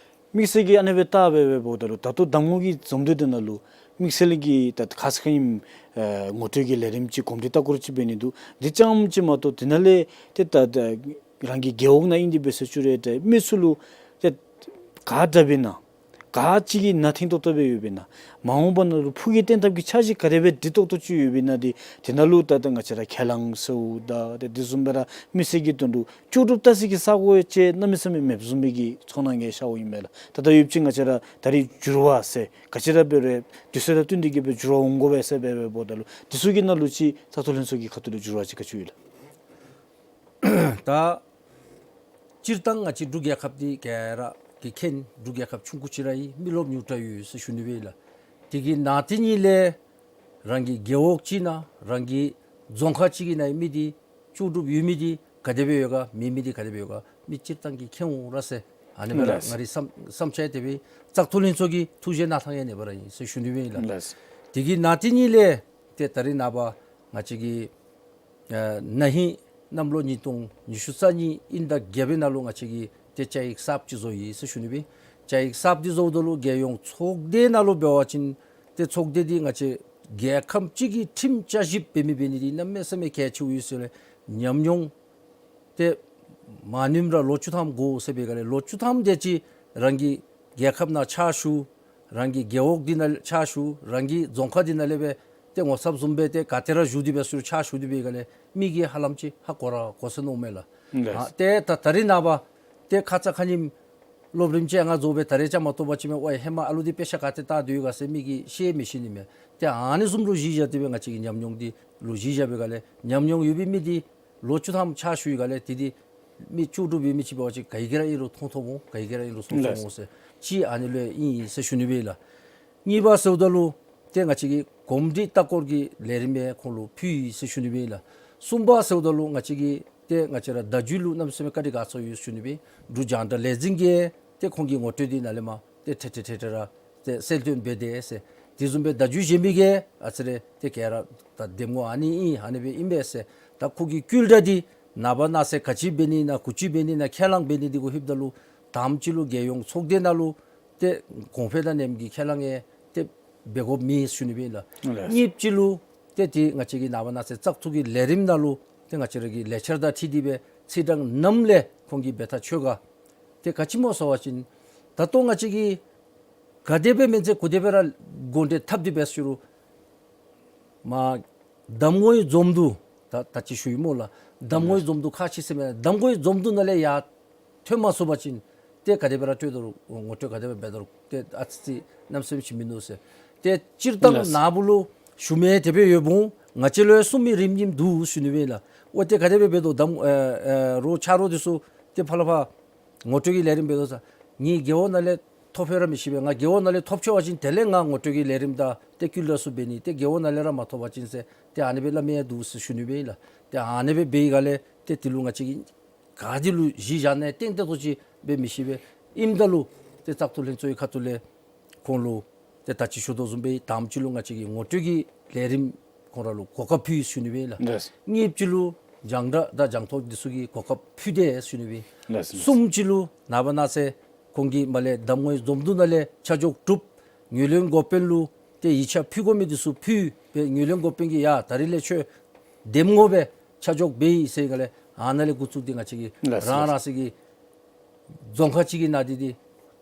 དམིགས་བསལ་གྱིས་ཨ་ནི་སྦེ་བལྟ་སྦེ་འབདཝ་ད་ལུ་ད་ལྟོ་གདམ་ངོ་གི་འཛོམས་འདུ་དེ་ནང་ལུ་དམིགས་བསལ་གྱིས་ད་ཁ་ཙ་ཁ་ཉིནམ་ཨེ་ངོ་སྤྲོད་ཀྱི་ལས་རིམ་ཅིག་གོམས་འདྲིས་ལྟ་སྐོར་ཅིག་འབད་ནི་འདུག། འདི་རྐྱངམ་ཅིག་མ་གཏོགས་དེ་ནང་ལས་ཏེ་ད་ད་རང་གི་རྒེད་འོག་ནང་ཨིན་ཏེ་འབད་ཟེར་ཞུ་རུང་ཏེ་མི་ཚུ་ལུ་ཏེ་ག་འདྲ་སྦེ་ཨིན་ན་ག་ཅི་གི་ནང་ཐིང་ཏོག་ཏོ་སྦེ་ཡོདཔ་ཨིན་ན་མ་འོངས་པ་ནང་ལུ་ཕུགས་ཀྱི་བརྟན་ཐབས་ཀྱི་འཆར་གཞི་ག་དེ་སྦེ་སྒྲིག་ཏོག་ཏོ་ཅིག་ཡོདཔ་ཨིན་ན་འདི་དེ་ནང་ལུ་ད་ད་ང་བཅས་ར་ཁས་བླངས་ཟེརཝ་ད་ཏེ་དེ་བཟུམ་སྦེ་ར་མི་སེར་གྱི་དོན་ལུ་ལྕོགས་གྲུབ་ལྟ་སའི་གི་ས་གོ་ཡང་ཅིག་གནམ་མེད་ས་མེད་མེདཔ་བཟུམ་སྦེ་གི་ཚོར་སྣང་གི་ཤརཝ་ཨིན་མས་ལགས། ད་ལྟོ་ཡོདཔ་ཅིག་ང་བཅས་ར་ད་རེས་འགྱུར་བ་ཟེར་ག་ཅི་ར་འབད་རུང་དུས་ཚོད་དང་བསྟུན་ཏེ་གིས་སྦེ་འགྱུར་བ་འོང་དགོ་པས་ཟེར་སྦེ་འབདཝ་ད་ལུ་དེ་ཚུ་གི་ནང་ལུ་ཅིག་བཙག་འཐུ་ལྷན་ཚོགས་ཀྱི་ཁ་ཐུག་ལས་འགྱུར་བ་ཅིག་ག་ཅི་ཡོད་ལགས། ད་སྤྱིར་བཏང་ང་བཅས་འབྲུག་རྒྱལ་ཁབ་འདི་ག་ར་གིས་མཁྱེན། འབྲུག་རྒྱལ་ཁབ་ཆུང་ཀུ་ཅིག་ར་ཨིན། མི་རློབས་ཉུང་དྲགས་ཡོད་ཟེར་ཞུ་ནི་སྦེ་ཨིན་ལགས། དེ་གི་ནང་དེ་ཉིད་ལས་རང་གི་རྒེད་འོག་ཅིག་ནང་རང་གི་རྫོང་ཁག་ཅིག་གི་ནང་མི་འདི་ལྕོགས་གྲུབ་ཡོད་མི་འདི་ག་དེ་སྦེ་ཡོད་ག། མེད་མི་འདི་ག་དེ་སྦེ་ཡོད་ག། མི་སྤྱིར་བཏང་གིས་མཁྱེན་འོང་ར་ཟེར་ཨ་ནི་སྦེ་ར་ལགས། ང་རའི་བསམ་བསམ་འཆར་དེ་སྦེ་བཙག་འཐུ་ལྷན་ཚོགས་ཀྱིས་ཐུགས་བཞེད་གནང་ཐངས་ཡང་ཨ་ནི་སྦེ་ར་ཨིན་ཟེར་ཞུ་ནི་སྦེ་ཨིན་ལགས། ལགས། དེ་གི་ནང་དེ་ཉིད་ལས་ཏེ་ད་རེས་ནངས་པ་ང་བཅས་ཀྱི་ཨ་ན་ཧིང་གནམ་ལོ་ཉིས་སྟོང་ཉི་ཤུ་རྩ་གཉིས་དབྱིན་ཟླ་བརྒྱད་པའི་ནང་ལུ་ང་བཅས་ཀྱིས་ཏེ་བཅའ་ཡིག་གསརཔ་ཅིག་བཟོ་ཡི་ཟེར་ཞུ་ནི་སྦེ། བཅའ་ཡིག་གསརཔ་འདི་བཟོཝ་ད་ལུ་རྒྱལ་ཡོངས་ཚོགས་སྡེ་ནང་ལུ་འབད་བ་ཅིན་ཏེ་ཚོགས་སྡེ་འདི་ང་བཅས་རྒྱལ་ཁབ་ཅིག་གི་ཁྲིམས་བསྐྱར་ཞིབ་འབད་མི་འབད་ནི་འདི་གནམ་མེད་ས་མེད་གལ་ཆེཝ་ཨིན་ཟེར་ལས་ཉམས་མྱོང་ཏེ་མ་ནུམ་ར་ལོ་བཅུ་ཐམ་འགོར་ཟེར་བའི་སྒང་ལས་ལོ་བཅུ་ཐམ་དེ་ཅིག་རང་གི་རྒྱལ་ཁབ་ནང་ཕྱག་ཞུ། རང་གི་རྒེད་འོག་འདི་ནང་ཕྱག་ཞུ། རང་གི་རྫོང་ཁག་འདི་ནང་ལས་སྦེ་ཏེ་ངོ་ཚབ་བཟུམ་སྦེ་ཏེ་ག་ཏེ་ར་བཞུགས་ཏེ་སྦེ་ཚུར་ཕྱག་ཞུ་སྟེ་སྦེ་སྒང་ལས་མི་གིས་ཧ་ལམ་ཅིག་ཧ་གོ་ར་གོ་ས་ནུག་མས་ལགས། ལགས། ཨ་ཏེ་ད་ད་རིས་ནངས་པ་ཏེ་ཁ་ཙ་ཁ་ཉིནམ་སློབ་རིམ་ཅིག་ང་རྫོགས་སྦེ་ད་རིས་བཅའ་མར་གཏོགས་པ་ཅིན་མས། ཝའི་ཧེ་མ་ཨ་ལུ་འདི་དཔེ་ཆ་ག་ཏེ་བལྟ་སྡོད་ཡི་ག་ཟེར་མི་གིས་ཤེས་མི་ཤེས་ནི་མས། ཏེ་ཨ་ནི་བཟུམ་ལུ་གཞི་བཞག་སྟེ་སྦེ་ང་བཅས་ཀྱིས་ཉམས་མྱོང་འདི་ལུ་གཞི་བཞག་པའི་སྒང་ལས་ཉམས་མྱོང་ཡོད་པའི་མི་འདི་ལོ་བཅུ་ཐམ་ཕྱག་ཞུ་བའི་སྒང་ལས་ཏེ་འདི་མི་ལྕོགས་གྲུབ་ཡོད་མི་ཅིག་འབད་བ་ཅིན་ག་གིས་ར་ཨིན་རུང་མཐོང་མཐོངམ་འོང་། ག་གིས་ར་ཨིན་རུང་གསུང་གསུངམ་འོང་ཟེར་ཅིག་ཨ་ནི་ལུ་ཨིན་ཟེར་ཞུ་ནི་སྦེ་ལགས། གཉིས་པ་ཟེརཝ་ད་ལུ་ཏེ་ང་བཅས་ཀྱིས་གོམས་འདྲིས་ལྟ་སྐོར་གྱི་ལས་རིམ་ཡང་ཁོང་ལུ་ཕུལ་ཡི་ཟེར་ཞུ་ནི་སྦེ་ལགས། གསུམ་པ་ཟེརཝ་ད་ལུ་ང་བཅས་ཀྱིས་ཏེ་ང་བཅས་ར་བརྡ་བརྒྱུད་ལུ་གནམ་མེད་ས་མེད་བཀའ་དྲིན་དགའ་ཚོར་ཡོད་ཞུ་ནི་སྦེ། འབྲུག་རྒྱང་བསྒྲགས་ལས་འཛིན་གྱིས་ཏེ་ཁོང་གི་ངོ་སྤྲོད་འདི་ནཱ་ལས་མར་ཏེ་ཏེ་ཏེ་ཏེ་ཏེ་ར་ཏེ་གསལ་སྟོན་འབད་དེ་ཟེར། དེ་བཟུམ་སྦེ་བརྡ་བརྒྱུད་གཞན་མི་གིས་ཨ་ཙི་རེ་ཏེ་ག་ར་ད་འདེམས་ངོ་ཨ་ནི་ཨིན་ཨ་ནི་སྦེ་ཨིན་པས་ཟེར། ད་ཁོ་གི་བསྐུལ་བསྒྲགས་འདི་ནངས་པ་གནངས་ཚེ་ག་ཅི་འབད་ནི་ཨིན་ན་གུ་ཅི་འབད་ནི་ཨིན་ན་ཁས་བླངས་འབད་ནི་འདི་གུ་ལྷོདཔ་ད་ལུ་དང་པ་ཅིག་ལུ་རྒྱལ་ཡོངས་ཚོགས་སྡེ་ནང་ལུ་ཏེ་གོང་འཕེལ་དང་ནེམ་གྱི་ཁས་བླངས་ཡང་ཏེ་འབད་དགོཔ་མེད་ཞུ་ནི་སྦེ་ལགས། ལགས། གཉིས་པ་ཅིག་ལུ་ཏེ་ཏེ་ང་བཅས་ཀྱི་ནངས་པ་གནངས་ཚེ་བཙག་འཐུ་གི་ལས་རིམ་ནང་ལུ་ཏེ་ང་བཅས་ར་གི་ལས་འཆར་དང་འཁྲིལ་ཏེ་སྦེ་ཚེས་གྲངས་ནམ་ལས་ཁོང་གིས་འབད་ཐག་ཆོད་ག། ཏེ་ག་ཅི་སྨོ་ཟེར་བ་ཅིན་ད་ལྟོ་ང་བཅས་ཀྱིས་ག་དེ་སྦེ་མེན་ཚེ་གུ་དེ་སྦེ་ར་སྒོ་འདྲེན་འཐབ་སྟེ་འབད་ཞུ་རུང་མར་གདམ་ངོའི་འཛོམས་འདུ་ད་ད་ཅི་ཞུ་ཡི་སྨོ་ལགས། གདམ་ངོའི་འཛོམས་འདུ་ཁག་ཆེ་ཟེར་མས། གདམ་ངོའི་འཛོམས་འདུ་ནང་ལས་ཡར་ཐོན་མ་ཚུགས་པ་ཅིན་ཏེ་ག་དེ་སྦེ་ར་སྤྲོད་དོ་རུང་ངོ་སྤྲོད་ག་དེ་སྦེ་འབད་དོ་རུང་ཏེ་ཨ་ཙི་ཙི་གནམ་མེད་ས་མེད་ཅིག་མིན་འདུག་ཟེར། ཏེ་སྤྱིར་བཏང་ལགས། ནཱ་བུ་ལུ་ཞུ་མི་དེ་སྦེ་ཡོདཔ་འོང་། ང་བཅས་ལུ་ཡང་གསུང་མི་རིམ་གྱིས་འདུག་ཞུ་ནི་སྦེ་ལགས། འོ་ཏེ་ག་དེ་སྦེ་འབད་དོ་གདམ་ཨེ་ཨེ་རོགས་ཆ་རོགས་འདི་ཚུ་ཏེ་ཕར་ལས་ཕར་ངོ་སྤྲོད་ཀྱི་ལས་རིམ་འབད་དོ་ཟེར། ངེའི་རྒེད་འོག་ནང་ལས་ཐོབ་ཡོད་ར་མི་ཤེས་པས། ང་རྒེད་འོག་ནང་ལས་ཐོབ་ཆོག་པ་ཅིན་དེ་ལས་ང་ངོ་སྤྲོད་ཀྱི་ལས་རིམ་དང་ཏེ་བསྐུལ་བསྒྲགས་ཚུ་འབད་ནི། ཏེ་རྒེད་འོག་ནང་ལས་ར་མ་ཐོབ་པ་ཅིན་ཟེར་ཏེ་ཨ་ནི་སྦེ་སླབ་མི་ཡང་འདུག་ཟེར་ཞུ་ནི་སྦེ་ལགས། ཏེ་ཨ་ནི་སྦེ་འབད་བའི་སྒང་ལས་ཏེ་དེ་ལུ་ང་བཅས་ཀྱིས་ག་དེ་ལུ་གཞི་བཞག་ནི་ཏན་ཏན་ཏོག་ཅིག་སྦེ་མི་ཤེས་པས། ཨིནམ་ད་ལུ་ཏེ་བཙག་འཐུ་ལྷན་ཚོགས་ཀྱི་ཁ་ཐུག་ལས་ཁོང་ལུ་ཏེ་ད་ཅི་ཞུ་དོ་བཟུམ་སྦེ་དང་པ་ཅིག་ལུ་ང་བཅས་ཀྱི་ངོ་སྤྲོད་ཀྱི་ལས་རིམ་ཁོང་ར་ལུ་གོ་སྐབས་ཕུལ་ཡི་ཞུ་ནི་སྦེ་ལགས། ལགས། གཉིས་པ་ཅིག་ལུ་རྒྱང་བསྒྲགས་དང་རྒྱང་ཐོག་འདི་ཚུ་གི་གོ་སྐབས་ཕུལ་ཏེ་ཞུ་ནི་སྦེ། ལགས། ལགས། གསུམ་པ་ཅིག་ལུ་ནངས་པ་གནངས་ཚེ་ཁོང་གིས་མར་ལས་གདམ་ངོའི་འཛོམས་འདུ་ནང་ལས་ཆ་འཇོག་གྲུབ། ངོས་ལེན་འགོ་དཔོན་ལུ་ཏེ་ཡིག་ཆ་ཕུལ་དགོ་མི་འདི་ཚུ་ཕུལ་སྦེ་ངོས་ལེན་འགོ་དཔོན་གྱིས་ཡ་ད་རིས་ལས་ཁྱོད་འདེམས་ངོ་སྦེ་ཆ་འཇོག་འབད་ཡི་ཟེར་བའི་སྒང་ལས་ཨ་ནཱ་ལས་འགོ་བཙུགས་ཏེ་ང་བཅས་ཀྱིས་ལགས། རང་རང་སོའི་གི་རྫོང་ཁག་ཅིག་གི་ནང་འདི་འདི་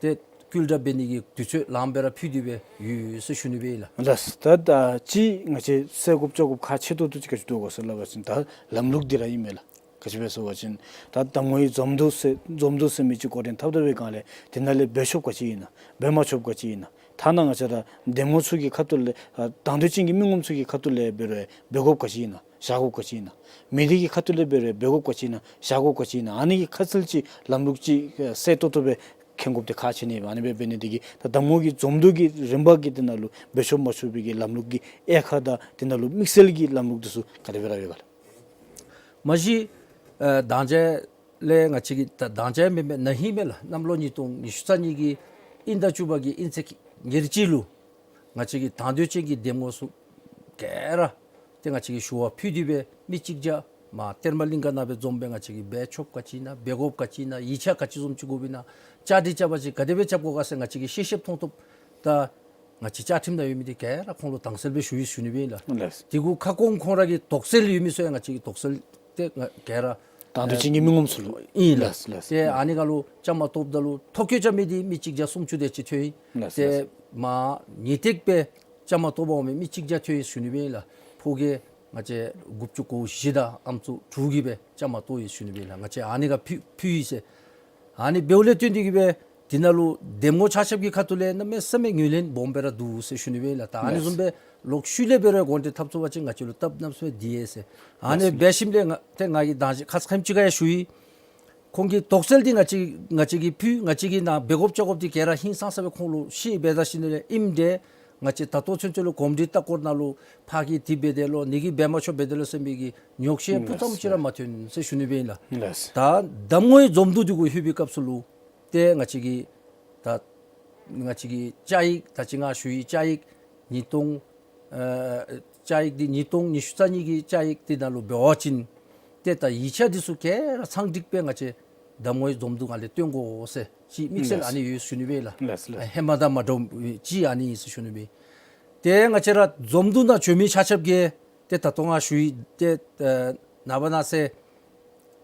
ཏེ་བསྐུལ་བསྒྲགས་འབད་ནི་གི་དུས་ཚོད་ལངམ་སྦེ་ར་ཕུལ་ཏེ་སྦེ་ཡོད་ཟེར་ཞུ་ནི་སྦེ་ལགས། ལགས། ད་ད་ཅི་ང་བཅས་གསལ་དགོཔ་བཅད་དགོཔ་ཁག་ཆེ་ཏོག་ཏོ་ཅིག་ག་ཅི་འདུག་གོ་ཟེར་སླབ་པ་ཅིན་ད་ལམ་ལུགས་འདི་ར་ཨིན་མས་ལགས། ག་ཅི་སྦེ་ཟེར་བ་ཅིན་ད་གདམ་ངོའི་འཛོམས་འདུ་ཟེར་འཛོམས་འདུ་ཟེར་མི་ཅིག་འགོ་འདྲེན་འཐབ་འཐབ་པའི་སྒང་ལས་དེ་ནང་ལས་འབད་ཆོགཔ་ག་ཅི་ཨིན་ན་འབད་མ་ཆོགཔ་ག་ཅི་ཨིན་ན། ཐ་ན་ང་བཅས་ར་འདེམས་ངོ་ཚུ་གི་ཁ་ཐུག་ལས་ཨ་དང་འདོད་ཅན་གྱི་མི་ངོམ་ཚུ་གི་ཁ་ཐུག་ལས་འབད་རུང་འབད་དགོཔ་ག་ཅི་ཨིན་ན། བཞག་དགོཔ་ག་ཅི་ཨིན་ན། མི་སྡེ་གི་ཁ་ཐུག་ལས་འབད་རུང་འབད་དགོཔ་ག་ཅི་ཨིན་ན། བཞག་དགོཔ་ག་ཅི་ཨིན་ན། ཨ་ནི་གི་ཁ་གསལ་ཅིག་ལམ་ལུགས་ཅིག་ཨེ་གསལ་ཏོག་ཏོ་སྦེ་མཁྱེན་དགོཔ་འདི་ཁག་ཆེ་ནི་ཨིན་པས། ཨ་ནི་སྦེ་འབད་ནི་འདི་གིས་ད་གདམ་ངོ་གི་འཛོམས་འདུ་གི་རིམ་པ་གི་དེ་ནང་ལུ་འབད་ཆོག་མ་ཆོག་པའི་གི་ལམ་ལུགས་ཀྱི་དབྱེ་ཁག་དང་དེ་ནང་ལུ་དམིགས་བསལ་གྱི་ལམ་ལུགས་འདི་ཚུ་ག་དེ་སྦེ་ར་ཡོད་ག་ལགས། མ་གཞི་ཨེ་དང་ཅ་ལས་ང་བཅས་ཀྱིས་ད་དང་ཅ་མེན་མེན་ན་ཧིང་མས་ལགས། གནམ་ལོ་ཉིས་སྟོང་ཉི་ཤུ་རྩ་གཉིས་ཀྱི་དབྱིན་ཟླ་བཅུ་པ་གི་དབྱིན་ཚེས་ཉེར་གཅིག་ལུ་ང་བཅས་ཀྱི་དང་འདོད་ཅན་གྱི་འདེམས་ངོ་ཚུ་ག་ར་ཏེ་ང་བཅས་ཀྱིས་ཞུ་བ་ཕུལ་ཏེ་སྦེ་མི་གཅིག་བརྒྱ་མར་གཏེར་མ་གླིང་ག་ནང་སྦེ་འཛོམས་སྦེ་ང་བཅས་ཀྱིས་འབད་ཆོགཔ་ག་ཅི་ཨིན་ན། འབད་དགོཔ་ག་ཅི་ཨིན་ན། ཡིག་ཆ་ག་ཅི་བཟུམ་ཅིག་དགོཔ་ཨིན་ན། བཅའ་སྒྲིག་རྐྱབ་པ་ཅིན་ག་དེ་སྦེ་རྐྱབ་དགོ་ག་ཟེར་ང་བཅས་ཀྱིས་ཤེས་ཤེསཔ་མཐོང་མཐོངམ་ད་ང་བཅས་བཅའ་ཁྲིམས་ནང་ཡོད་མི་འདི་ག་ར་ཁོང་ལུ་དྭངས་གསལ་སྦེ་ཞུ་ཡི་ཞུ་ནི་སྦེ་ཨིན་ལགས། ལགས། དེ་གུ་ཁ་སྐོང་ཁོང་ར་གི་དོགས་སེལ་ཡོད་མི་ཚུ་ཡང་ང་བཅས་ཀྱིས་དོགས་སེལ་ཏེ་ང་ག་ར་དང་འདོད་ཅན་གྱི་མི་ངོམ་ཚུ་ལུ། ཨིན་ལགས། ལགས་ལགས། ཏེ་ཨ་ནི་ག་ལུ་བཅའ་མར་གཏོགསཔ་ད་ལུ་ཐོ་བཀོད་རྐྱབ་མི་འདི་མི་གཅིག་བརྒྱ་སུམ་ཅུ་དེ་ཅིག་ཐོན་ཡི། ལགས་ཏེ་ལགས། མར་ངེས་ཏིག་སྦེ་བཅའ་མར་གཏོགས་པ་འོང་མི་མི་གཅིག་བརྒྱ་ཐོན་ཡི་ཞུ་ནི་སྦེ་ཨིན་ལགས། ཕོ་སྐྱེས་ང་བཅས་དགུ་བཅུ་གོ་བཞི་དང་ཨམ་སྲུ་དྲུག་གིས་སྦེ་བཅའ་མར་གཏོགས་ཡི་ཞུ་ནི་སྦེ་ཨིན་ལགས། ང་བཅས་ཨ་ནི་ག་ཕུལ་ཕུལ་ཡི་ཟེར། ཨ་ནི་འབདཝ་ལས་བརྟེན་ཏེ་གིས་སྦེ་དེ་ནང་ལུ་འདེམས་ངོ་ཆ་ཁྱབ་ཀྱི་ཁ་ཐུག་ལས་གནམ་མེད་ས་མེད་ངོས་ལེན་སྦོམ་སྦེ་ར་འདུག་ཟེར་ཞུ་ནི་སྦེ་ཨིན་ལགས། ད་ཨ་ནི་ལགས། བཟུམ་སྦེ་ལོག་ཤུལ་ལས་འབད་རུང་འགོ་འདྲེན་འཐབ་ཚུགས་པ་ཅིན་ང་བཅས་ལུ་སྟབས་གནམ་མེད་ས་མེད་བདེ་ཡི་ཟེར། ཨ་ནི་ལགས། འབད་ཞིནམ་ལས་ང་ཏེ་ང་གིས་ད་ཅི་ཁ་ཙ་ཁ་ཉིནམ་ཅིག་ཁར་ཡང་ཞུ་ཡི། ཁོང་གི་དོགས་སེལ་འདི་ང་བཅས་ང་བཅས་ཀྱིས་ཕུལ། ང་བཅས་ཀྱིས་ནཱ་འབད་དགོཔ་བཅའ་དགོཔ་འདི་ག་ར་ཧིང་སངས་ས་སྦེ་ཁོང་ལུ་བཤད་འབད་ད་ཞིནམ་ལས་ཨིནམ་འདྲས་ང་བཅས་ད་ལྟོ་ཚུན་ཚོད་ལུ་གོམས་འདྲིས་ལྟ་སྐོར་ནང་ལུ་ཕར་གྱིས་འདི་འབད་དེས་ལོ་ནི་གིས་འབད་མ་ཆོག་འབད་དེས་ལོ་ཟེར་མི་གི་ཉོགས་བཤད་སྤུ་ཙམ་ཅིག་ར་མ་ཐོན་ཟེར་ཞུ་ནི་སྦེ་ཨིན་ལགས། ལགས། ད་གདམ་ངོའི་འཛོམས་འདུ་འདི་གུ་ལྷོད་པའི་སྐབས་སུ་ལུ་ཏེ་ང་བཅས་ཀྱིས་ད་ང་བཅས་ཀྱི་བཅའ་ཡིག་ད་ཅི་ང་ཞུ་ཡི་བཅའ་ཡིག་ཉིས་སྟོང་ཨ་བཅའ་ཡིག་འདི་ཉིས་སྟོང་ཉི་ཤུ་རྩ་གཉིས་ཀྱི་བཅའ་ཡིག་འདི་ནང་ལུ་འབད་བ་ཅིན་ཏེ་ད་ཡིག་ཆ་འདི་ཚུ་ག་ར་ཚང་སྒྲིག་སྦེ་ང་བཅས་གདམ་ངོའི་འཛོམས་འདུ་ནང་ལས་སྟོན་དགོ་ཟེར་ཅིག་དམིགས་བསལ་ལགས། ཨ་ནི་ཡོད་ཞུ་ནི་སྦེ་ཨིན་ལགས། ལགས་ལགས། ཧེ་མ་དང་མ་འདྲཝ་ཅིག་ཨ་ནི་ཨིན་ཟེར་ཞུ་ནི་སྦེ། ཏེ་ང་བཅས་ར་འཛོམས་འདུ་ནང་བྱོན་མི་ཆ་ཁྱབ་ཀྱིས་ཏེ་ད་ལྟོ་ང་ཞུ་ཡི་ཏེ་ཨ་ནངས་པ་གནངས་ཚེ་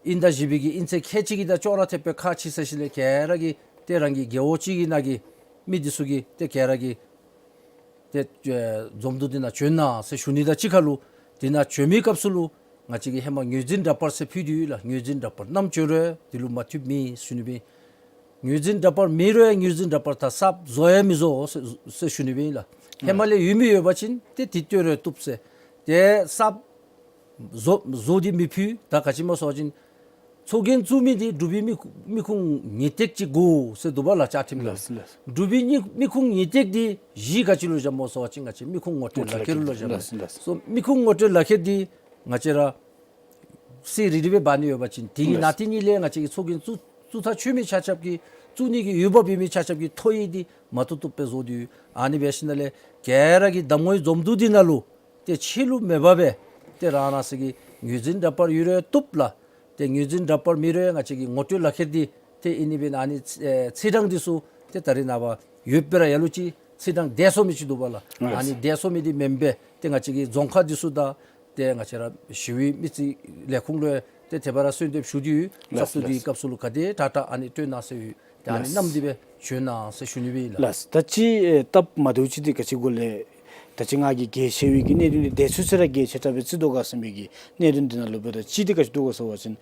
དབྱིན་ཟླ་བཞི་པའི་གི་དབྱིན་ཚེས་ཁལ་གཅིག་གི་དང་ཅོག་ར་འཐདཔ་སྦེ་ཁག་ཆེ་ཟེར་ཞིནམ་ལས་ག་ར་གིས་ཏེ་རང་གི་རྒེད་འོག་ཅིག་གི་ནང་གི་མི་འདི་ཚུ་གིས་ཏེ་ག་ར་གིས་ཏེ་ཨེ་འཛོམས་འདུ་འདི་ནང་བྱོན་གནང་ཟེར་ཞུ་ནི་དང་གཅིག་ཁར་ལུ་འདི་ནང་བྱོན་མི་སྐབས་སུ་ལུ་ ང་བཅས་ཀྱིས་ཧེ་མ་ངོས་འཛིན་འདྲ་པར་ཟེར་ཕུལ་ཏེ་ཡོད་ལགས། ངོས་འཛིན་འདྲ་པར་རྣམ་ཅོ་རུང་དེ་ལུ་མ་བཏུབ་མེད་ཟེར་ཞུ་ནི་སྦེ། ངོས་འཛིན་འདྲ་པར་མེད་རུང་ངོས་འཛིན་འདྲ་པར་ད་གསརཔ་བཟོ་ཡང་མི་བཟོ་ཟེར་ཟེར་ཞུ་ནི་སྦེ་ཨིན་ལགས། ཧེ་མ་ལས་ཡོད་མི་ཡོད་པ་ཅིན་ཏེ་དེ་བཏོན་རུང་བཏུབ་ཟེར། ཏེ་གསརཔ་བཟོ་བཟོ་སྟེ་མི་ཕུལ། ད་ག་ཅི་སྨོ་ཟེར་བ་ཅིན་ཚོགས་རྒྱན་བཙུགས་མི་འདི་འབྲུག་པའི་མི་མི་ཁུངས་ངེས་ཏིག་ཅིག་དགོ་ཟེར་འདུག་པ་ལགས་བཅའ་ཁྲིམས་ལུ། ལགས་ལགས། འབྲུག་པའི་མི་མི་ཁུངས་ངེས་ཏིག་འདི་གཞི་ག་ཅི་ལུ་བཞགཔ་སྨོ་ཟེར་བ་ཅིན་ང་བཅས་མི་ཁུངས་ངོ་སྤྲོད་ལག་ཁྱེར་ལུ་བཞགཔ། ལགས་ལགས། སོ་མི་ཁུངས་ངོ་སྤྲོད་ལག་ཁྱེར་འདི་ང་བཅས་ར་གསེར་རི་རི་སྦེ་འབག་ནི་ཡོད་པ་ཅིན་དེ་གི་ནང་དེ་ཉིད་ལས་ང་བཅས་ཀྱི་ཚོགས་རྒྱན་བཙུགས་བཙུགས་ཐག་ཆོད་མི་ཆ་ཁྱབ་ཀྱི་བཙུགས་ནི་གི་འོས་འབབ་ཡོད་མི་ཆ་ཁྱབ་ཀྱི་ཐོ་ཡིག་འདི་མ་བཏུབ་བཏུབ་སྦེ་བཟོ་སྟེ་ཡོད། ཨ་ནི་འབད་ཞིནམ་ལས་ག་ར་གི་གདམ་ངོའི་འཛོམས་འདུ་འདི་ནང་ལུ་ཏེ་ཕྱི་ལུ་མེད་པར་སྦེ་ཏེ་རང་རང་སོ་གི་ངོས་འཛིན་འདྲ་པར་ཡོད་རུང་བཏུབ་ལགས། ཏེ་ངོས་འཛིན་འདྲ་པར་མེད་རུང་ང་བཅས་ཀྱི་ངོ་སྤྲོད་ལག་ཁྱེར་འདི་ཏེ་ཨིན་ནི་སྦེ་ཨ་ནི་ཚེ་ཨེ་ཚེས་གྲངས་འདི་ཚུ་ཏེ་ད་རེས་ནངས་པ་ཡོད་པའི་ར་ལ་ལུ་ཅིག་ཚེས་གྲངས་འདས་སོང་མི་ཅིག་འདུག་པ་ལགས། ཨ་ནི་འདས་སོང་མི་འདི་མེན་པར་ཏེ་ང་བཅས་ཀྱི་རྫོང་ཁག་འདི་ཚུ་དང་ཏེ་ང་བཅས་ར་ཞི་བའི་མི་རྩིས་ལས་ཁུངས་ལུ་ཏེ་དེ་སྦེ་ར་གསོལ་འདེབས་ཞུ་སྟེ་ཡོད། ལགས་བཙག་འཐུ་འདི་ལགས། སྐབས་སུ་ལུ་ག་དེ་དྲག་དྲག་ཨ་ནི་སྤྲོད་གནང་ཟེར་ཡོད། ཏེ་ཨ་ནི་ལགས། བསྣམས་ཏེ་སྦེ་བྱོན་གནང་ཟེར་ཞུ་ནི་སྦེ་ཨིན་ལགས། ལགས། ད་ཅི་ཨེ་སྟབས་མ་བདེཝ་ཅིག་འདི་ག་ཅི་གོ་ལས། ད་ཅི་ང་གིས་གལ་ཆེ་བའི་གི་གནད་དོན་འདི་དེ་ཚུ་ཚུ་ར་གལ་ཆེ་དྲགས་སྦེ་བརྩི་དོ་ག་ཟེར་མི་གི་གནད་དོན་འདི་ནང་ལུ་འབདཝ་ད་ཅིག་འདི་ག་ཅི་འདུག་ག་ཟེར་བ་ཅིན་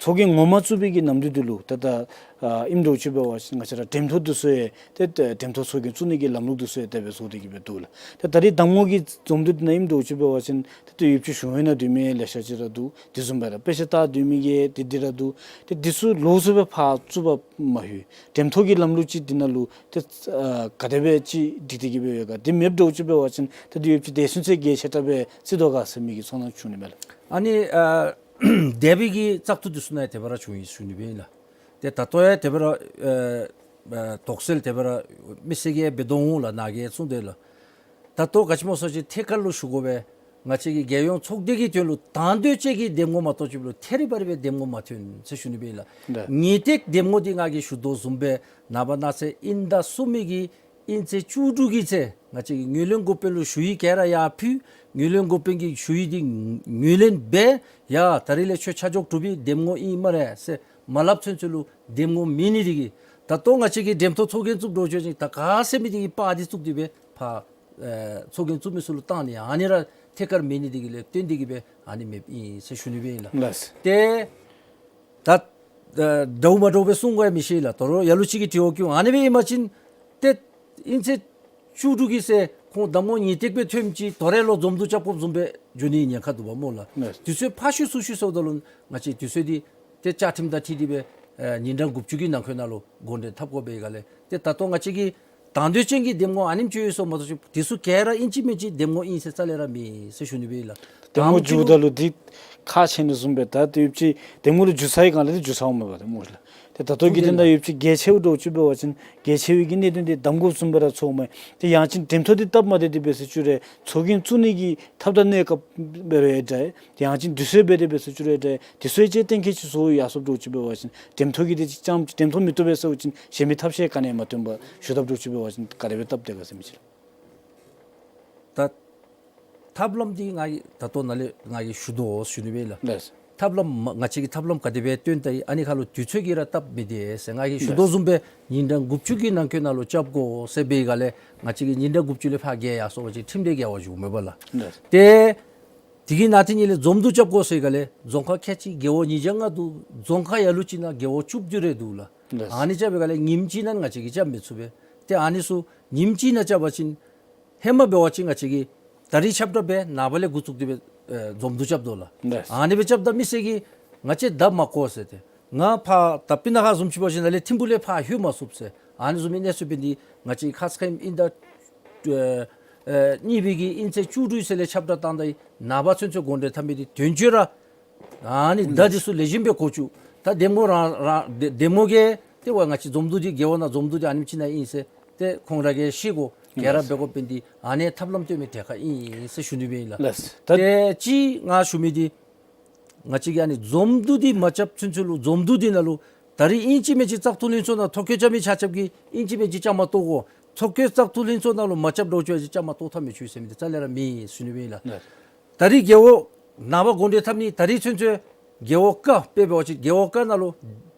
ཚོགས་རྒྱན་ངོ་མ་བཙུགས་པའི་གི་ནམ་དུས་འདི་ལུ་ད་ལྟོ་ཨ་ཨིནམ་འདྲཝ་ཅིག་འབད་བ་ཅིན་ང་བཅས་ར་འགྲེམས་ཐོག་འདི་ཚུ་ཡང་ཏེ་འགྲེམས་ཐོག་ཚོགས་རྒྱན་བཙུགས་ནི་གི་ལམ་ལུགས་འདི་ཚུ་ཡང་དེ་སྦེ་བཟོ་སྟེ་གི་སྦེ་འདུག་ལགས། ཏེ་ད་རེས་གདམ་ངོ་གི་འཛོམས་འདུ་འདི་ནང་ཨིནམ་འདྲཝ་ཅིག་འབད་བ་ཅིན་ཏེ་ཡོད་ཅིག་གཞུང་གཡོག་ནང་སྡོད་མི་ལེ་ཤ་ཅིག་ར་འདུག། དེ་བཟུམ་སྦེ་ར་དཔེ་ཆ་ལྟ་སྡོད་མི་གི་འདི་འདི་ར་འདུག། ཏེ་འདི་ཚུ་ལོགས་སུ་སྦེ་ཕར་བཙུགས་པ་མ་ལྷོད། འགྲེམས་ཐོག་གི་ལམ་ལུགས་ཅིག་འདི་ནང་ལུ་ཏེ་ཨ་ག་དེ་སྦེ་ཅིག་སྒྲིག་སྟེ་གི་སྦེ་ཡོད་ག། འདི་མེདཔ་འདྲཝ་ཅིག་འབད་བ་ཅིན་ཏེ་འདི་ཡོད་ཅིག་དེ་ཚུན་ཚོད་གལ་ཆེ་དྲགས་སྦེ་བརྩི་དོ་ག་ཟེར་མི་གི་ཚོར་སྣང་བྱུང་ནི་མས་ལགས། ཨ་ནི་ཨ་འདས་པའི་གི་བཙག་འཐུ་འདི་ཚུ་ནང་ཡང་དེ་སྦེ་ར་བྱུང་ཡི་ཞུ་ནི་སྦེ་ཨིན་ལགས། ཏེ་ད་ལྟོ་ཡང་དེ་སྦེ་ར་ཨེ་ཨེ་དོགས་སེལ་དེ་སྦེ་ར་མི་སེར་གྱིས་འབད་དོ་འོང་ལགས། ནཱ་གིས་གསུངས་དེ་ལགས། ད་ལྟོ་ག་ཅི་སྨོ་ཟེར་བ་ཅིན་ཐད་ཀར་ལུ་ཞུ་དགོ་པས། ང་བཅས་ཀྱི་རྒྱལ་ཡོངས་ཚོགས་སྡེ་གི་དོན་ལུ་དང་འདོད་ཅན་གྱི་འདེམས་ངོ་མ་གཏོགས་ཅིག་ལུ་ཐད་རི་བ་རི་སྦེ་འདེམས་ངོ་མ་ཐོན་ཟེར་ཞུ་ནི་སྦེ་ཨིན་ལགས། ལགས། ངེས་ཏིག་འདེམས་ངོ་འདི་ང་གིས་ཞུ་དོ་བཟུམ་སྦེ་ནངས་པ་གནངས་ཚེ་དབྱིན་ཟླ་གསུམ་པའི་གི་དབྱིན་ཚེས་བཅུ་དྲུག་གི་ཚེ་ང་བཅས་ཀྱི་ངོས་ལེན་འགོ་དཔོན་ལུ་ཞུ་ཡིག་ག་ར་ཡར་ཕུལ། ངོས་ལེན་འགོ་དཔོན་གྱིས་ཞུ་ཡིག་འདི་ངོས་ལེན་འབད། ཡ་ད་རིས་ལས་ཁྱོད་ཆ་འཇོག་གྲུབ་པའི་འདེམས་ངོ་ཨིན་སྨ་རེ་ཟེར་མ་སླབ་ཚུན་ཚོད་ལུ་འདེམས་ངོ་མེད་ནི་དེ་གིས་ད་ལྟོ་ང་བཅས་ཀྱིས་འགྲེམས་ཐོག་ཚོགས་རྒྱན་བཙུགས་འགྱོ་བཅུག་ཅིན་ད་ག་ཟེར་མི་དེ་གིས་པར་འདི་བཙུགས་ཏེ་སྦེ་ཕར་ཨེ་ཚོགས་རྒྱན་བཙུགས་མི་ཚུ་ལུ་བཏང་ནི་ཨ་ནི་ར་ཐད་ཀར་མེད་ནི་དེ་གིས་ལས་བརྟེན་ཏེ་གིས་སྦེ་ཨ་ནི་མེདཔ་ཨིན་ཟེར་ཞུ་ནི་སྦེ་ཨིན་ལགས། ལགས། ཏེ་ད་ཨ་འདྲཝ་མ་འདྲཝ་སྦེ་གསུང་དགོ་ཡང་མི་ཤེས་ལགས། དོ་རུང་ལ་ལུ་ཅིག་གིས་དྲི་བ་བཀོད་འོང་། ཨ་ནི་སྦེ་ཨིན་པ་ཅིན་ཏེ་དབྱིན་ཚེས་བཅུ་དྲུག་གི་ཚེ་ཁོང་གདམ་ངོ་ངེས་ཏིག་སྦེ་ཐོནམ་ཅིག་དོ་རུང་ལོག་འཛོམས་འདུ་རྐྱབ་དགོཔ་བཟུམ་སྦེ་འགྱོ་ནི་ཉེན་ཁ་འདུག་པ་སྨོ་ལགས། ལགས། དུས་ཚོད་ཕར་བཤུད་ཚུར་བཤུད་སོངམ་ད་ལུ་ང་བཅས་དུས་ཚོད་འདི་ཏེ་བཅའ་ཁྲིམས་དང་འཁྲིལ་ཏེ་སྦེ་ཨེ་ཉིན་གྲངས་དགུ་བཅུ་གི་ནང་འཁོད་ནང་ལུ་འགོ་འདྲེན་འཐབ་དགོ་པའི་སྒང་ལས་ཏེ་ད་ལྟོ་ང་བཅས་ཀྱི་དང་འདོད་ཅན་གྱི་འདེམས་ངོ་ཨ་ནེམ་ཅིག་ཡོད་སོངམ་མ་གཏོགས་ཅིག་དེ་ཚུ་ག་ར་ཨིན་ཅི་མིན་ཅི་འདེམས་ངོ་ཨིན་ཟེར་རྩ་ལས་ར་མེད་ཟེར་ཞུ་ནི་སྦེ་ཨིན་ལགས། འདེམས་ངོ་ཨམ་ཅིག་བརྒྱུད་ད་ལུ་འདི་ཁག་ཆེ་ནི་བཟུམ་སྦེ་ད་ཏེ་ཡོད་ཅིག་འདེམས་ངོ་ལུ་འགྱུར་ཚར་བའི་སྒང་ལས་འདི་འགྱུར་ཚརཝ་མས་པ་ཏེ་སྨོ་ལགས། ཏེ་ད་ལྟོ་གི་དེ་ནང་ཡོད་ཅིག་གལ་ཆེཝ་འདྲཝ་ཅིག་འབད་བ་ཅིན་གལ་ཆེ་བའི་གི་གནད་དོན་འདི་གདམ་ངོ་བཟུམ་སྦེ་ར་ཚོརཝ་མས། ཏེ་ཡང་ཅིན་འགྲེམས་ཐོག་འདི་སྟབས་མ་བདེ་སྟེ་འབད་ཟེར་བཅུག་རུང་ཚོགས་རྒྱན་བཙུགས་ནི་གི་ཐབས་དང་གནས་སྐབས་འབད་རུང་ཡང་འདྲ། ཏེ་ཡང་ཅིན་དུས་ཚོད་འབད་དེ་འབད་ཟེར་བཅུག་རུང་ཡང་འདྲ། དུས་ཚོད་ཅིག་གཏན་འཁེལ་ཅིག་བཟོ་ཡར་སོངམ་འདྲཝ་ཅིག་འབད་བ་ཅིན་འགྲེམས་ཐོག་གི་འདི་ཅིག་ཙམ་འགྲེམས་ཐོག་མི་བཏུབ་པས་ཟེར་བ་ཅིན་གཞན་མི་ཐབས་ཤེས་ག་ནི་ཡང་མ་སྟོན་པར་ཞུ་དཔ་འདྲཝ་ཅིག་འབད་བ་ཅིན་ག་དེ་སྦེ་སྟབས་བདེ་ག་ཟེར་མི་ཅིག་ལགས། ད་ཐབས་ལམ་འདི་ང་གིས་ད་ལྟོ་ནཱ་ལས་ང་གིས་ཞུ་དོ་ཞུ་ནི་སྦེ་ལགས། ལགས། ཐབས་ལམ་མ་ང་བཅས་ཀྱིས་ཐབས་ལམ་ག་དེ་སྦེ་སྟོན་ད་ཡི་ཨ་ནི་ཁར་ལུ་དུས་ཚོད་ཀྱིས་ར་སྟབས་མི་བདེ་ཟེར་ང་གིས་ཞུ་དོ་བཟུམ་སྦེ་ཉིན་གྲངས་དགུ་བཅུ་གི་ནང་འཁོད་ནང་ལུ་རྐྱབ་དགོ་ཟེར་འབད་བའི་སྒང་ལས་ང་བཅས་ཀྱིས་ཉིན་གྲངས་དགུ་བཅུ་ལས་ཕར་བརྒལ་ཡར་སོང་པ་ཅིན་ཁྲིམས་འདི་འགལ་བ་འགྱོཝ་མས་པ་ལགས། ལགས། ཏེ་དེ་གི་ནང་དེ་ཉིད་ལས་འཛོམས་འདུ་རྐྱབ་དགོ་ཟེར་བའི་སྒང་ལས་རྫོང་ཁག་ཁལ་གཅིག་རྒེད་འོག་ཉིས་བརྒྱ་ལྔ་འདུག། རྫོང་ཁག་ལ་ལུ་ཅིག་ནང་རྒེད་འོག་བཅུ་བདུན་རེ་འདུག་ལགས། ལགས། ཨ་ནི་རྐྱབ་པའི་སྒང་ལས་ཉིནམ་གཅིག་ནང་ང་བཅས་ཀྱིས་རྐྱབ་མི་ཚུགས་པས། ཏེ་ཨ་ནི་ཚུ་ཉིནམ་གཅིག་ནང་རྐྱབ་པ་ཅིན་ཧེ་མ་འབད་བ་ཅིན་ང་བཅས་ཀྱིས་ད་རིས་ཁྱབ་བསྒྲགས་འབད་ནངས་པ་ལས་འགོ་བཙུགས་ཏེ་སྦེ་ཨེ་འཛོམས་འདུ་རྐྱབ་དོ་ལགས། ལགས། ཨ་ནི་སྦེ་རྐྱབ་ད་མི་སེར་གྱིས་ང་བཅས་བརྡ་མ་གོ་ཟེར་ཏེ་ང་ཕར་ད་སྤུ་ན་ཁ་བཟུམ་ཅིག་འབད་བ་ཅིན་ནཱ་ལས་ཐིམ་ཕུག་ལས་ཕར་ལྷོད་མ་ཚུགས་ཟེར་ཨ་ནི་བཟུམ་མའི་གནས་ཚུལ་འབད་ནི་ང་བཅས་ཁ་ཙ་ཁ་ཉིནམ་དབྱིན་ཟླ་ཨེ་ཨེ་གཉིས་པའི་གི་དབྱིན་ཚེས་བཅུ་དྲུག་ཚེ་ལས་ཁྱབ་བསྒྲགས་བཏང་ད་ཡི་ནངས་པ་ཚུན་ཚོད་འགོ་འདྲེན་འཐབ་མི་འདི་དོན་གཅོད་ར་ཨ་ནི་བརྡ་འདི་ཚུ་ལེགས་ཤོམ་སྦེ་གོ་བཅུག། ད་འདེམས་ངོ་རང་རང་འདེམས་འདེམས་ངོ་གིས་ཏེ་ཝའི་ང་བཅས་འཛོམས་འདུ་འདི་རྒེད་འོག་ནང་འཛོམས་འདུ་འདི་ཨ་ནེམ་ཅིག་ནང་ཨིན་ཟེར་ཏེ་ཁོང་ར་གིས་ཤེས་དགོ། ག་ར་འབད་དགོཔ་འབད་ནི་འདི་ཨ་ནི་ཐབས་ལམ་སྟོན་མི་གྲལ་ཁར་ཨིན་ཟེར་ཞུ་ནི་སྦེ་ཨིན་ལགས། ལགས། ད་ཏེ་གཅིག་ང་ཞུ་མི་འདི་ང་བཅས་ཀྱིས་ཨ་ནི་འཛོམས་འདུ་འདི་མ་རྐྱབ་ཚུན་ཚོད་ལུ་འཛོམས་འདུ་འདི་ནང་ལུ་ད་རིས་ཨིན་ཅི་མིན་ཅི་བཙག་འཐུ་ལྷན་ཚོགས་ནང་ཐོ་བཀོད་རྐྱབ་མི་ཆ་ཁྱབ་ཀྱིས་ཨིན་ཅི་མིན་ཅི་བཅའ་མར་གཏོགས་དགོ། ཐོ་བཀོད་བཙག་འཐུ་ལྷན་ཚོགས་ནང་ལུ་མ་རྐྱབ་འདྲཝ་ཅིག་བཅའ་མར་གཏོགས་ཐབས་མི་ཆོག་ཟེར་མི་འདི་རྩ་ལས་ར་མེད་ཟེར་ཞུ་ནི་སྦེ་ཨིན་ལགས། ལགས། ད་རིས་རྒེད་འོག་ནངས་པ་འགོ་འདྲེན་འཐབ་ནི་ད་རིས་ཚུན་ཚོད་རྒེད་འོག་ཀ་དཔེ་འབད་བ་ཅིན་རྒེད་འོག་ཀ་ནང་ལུ་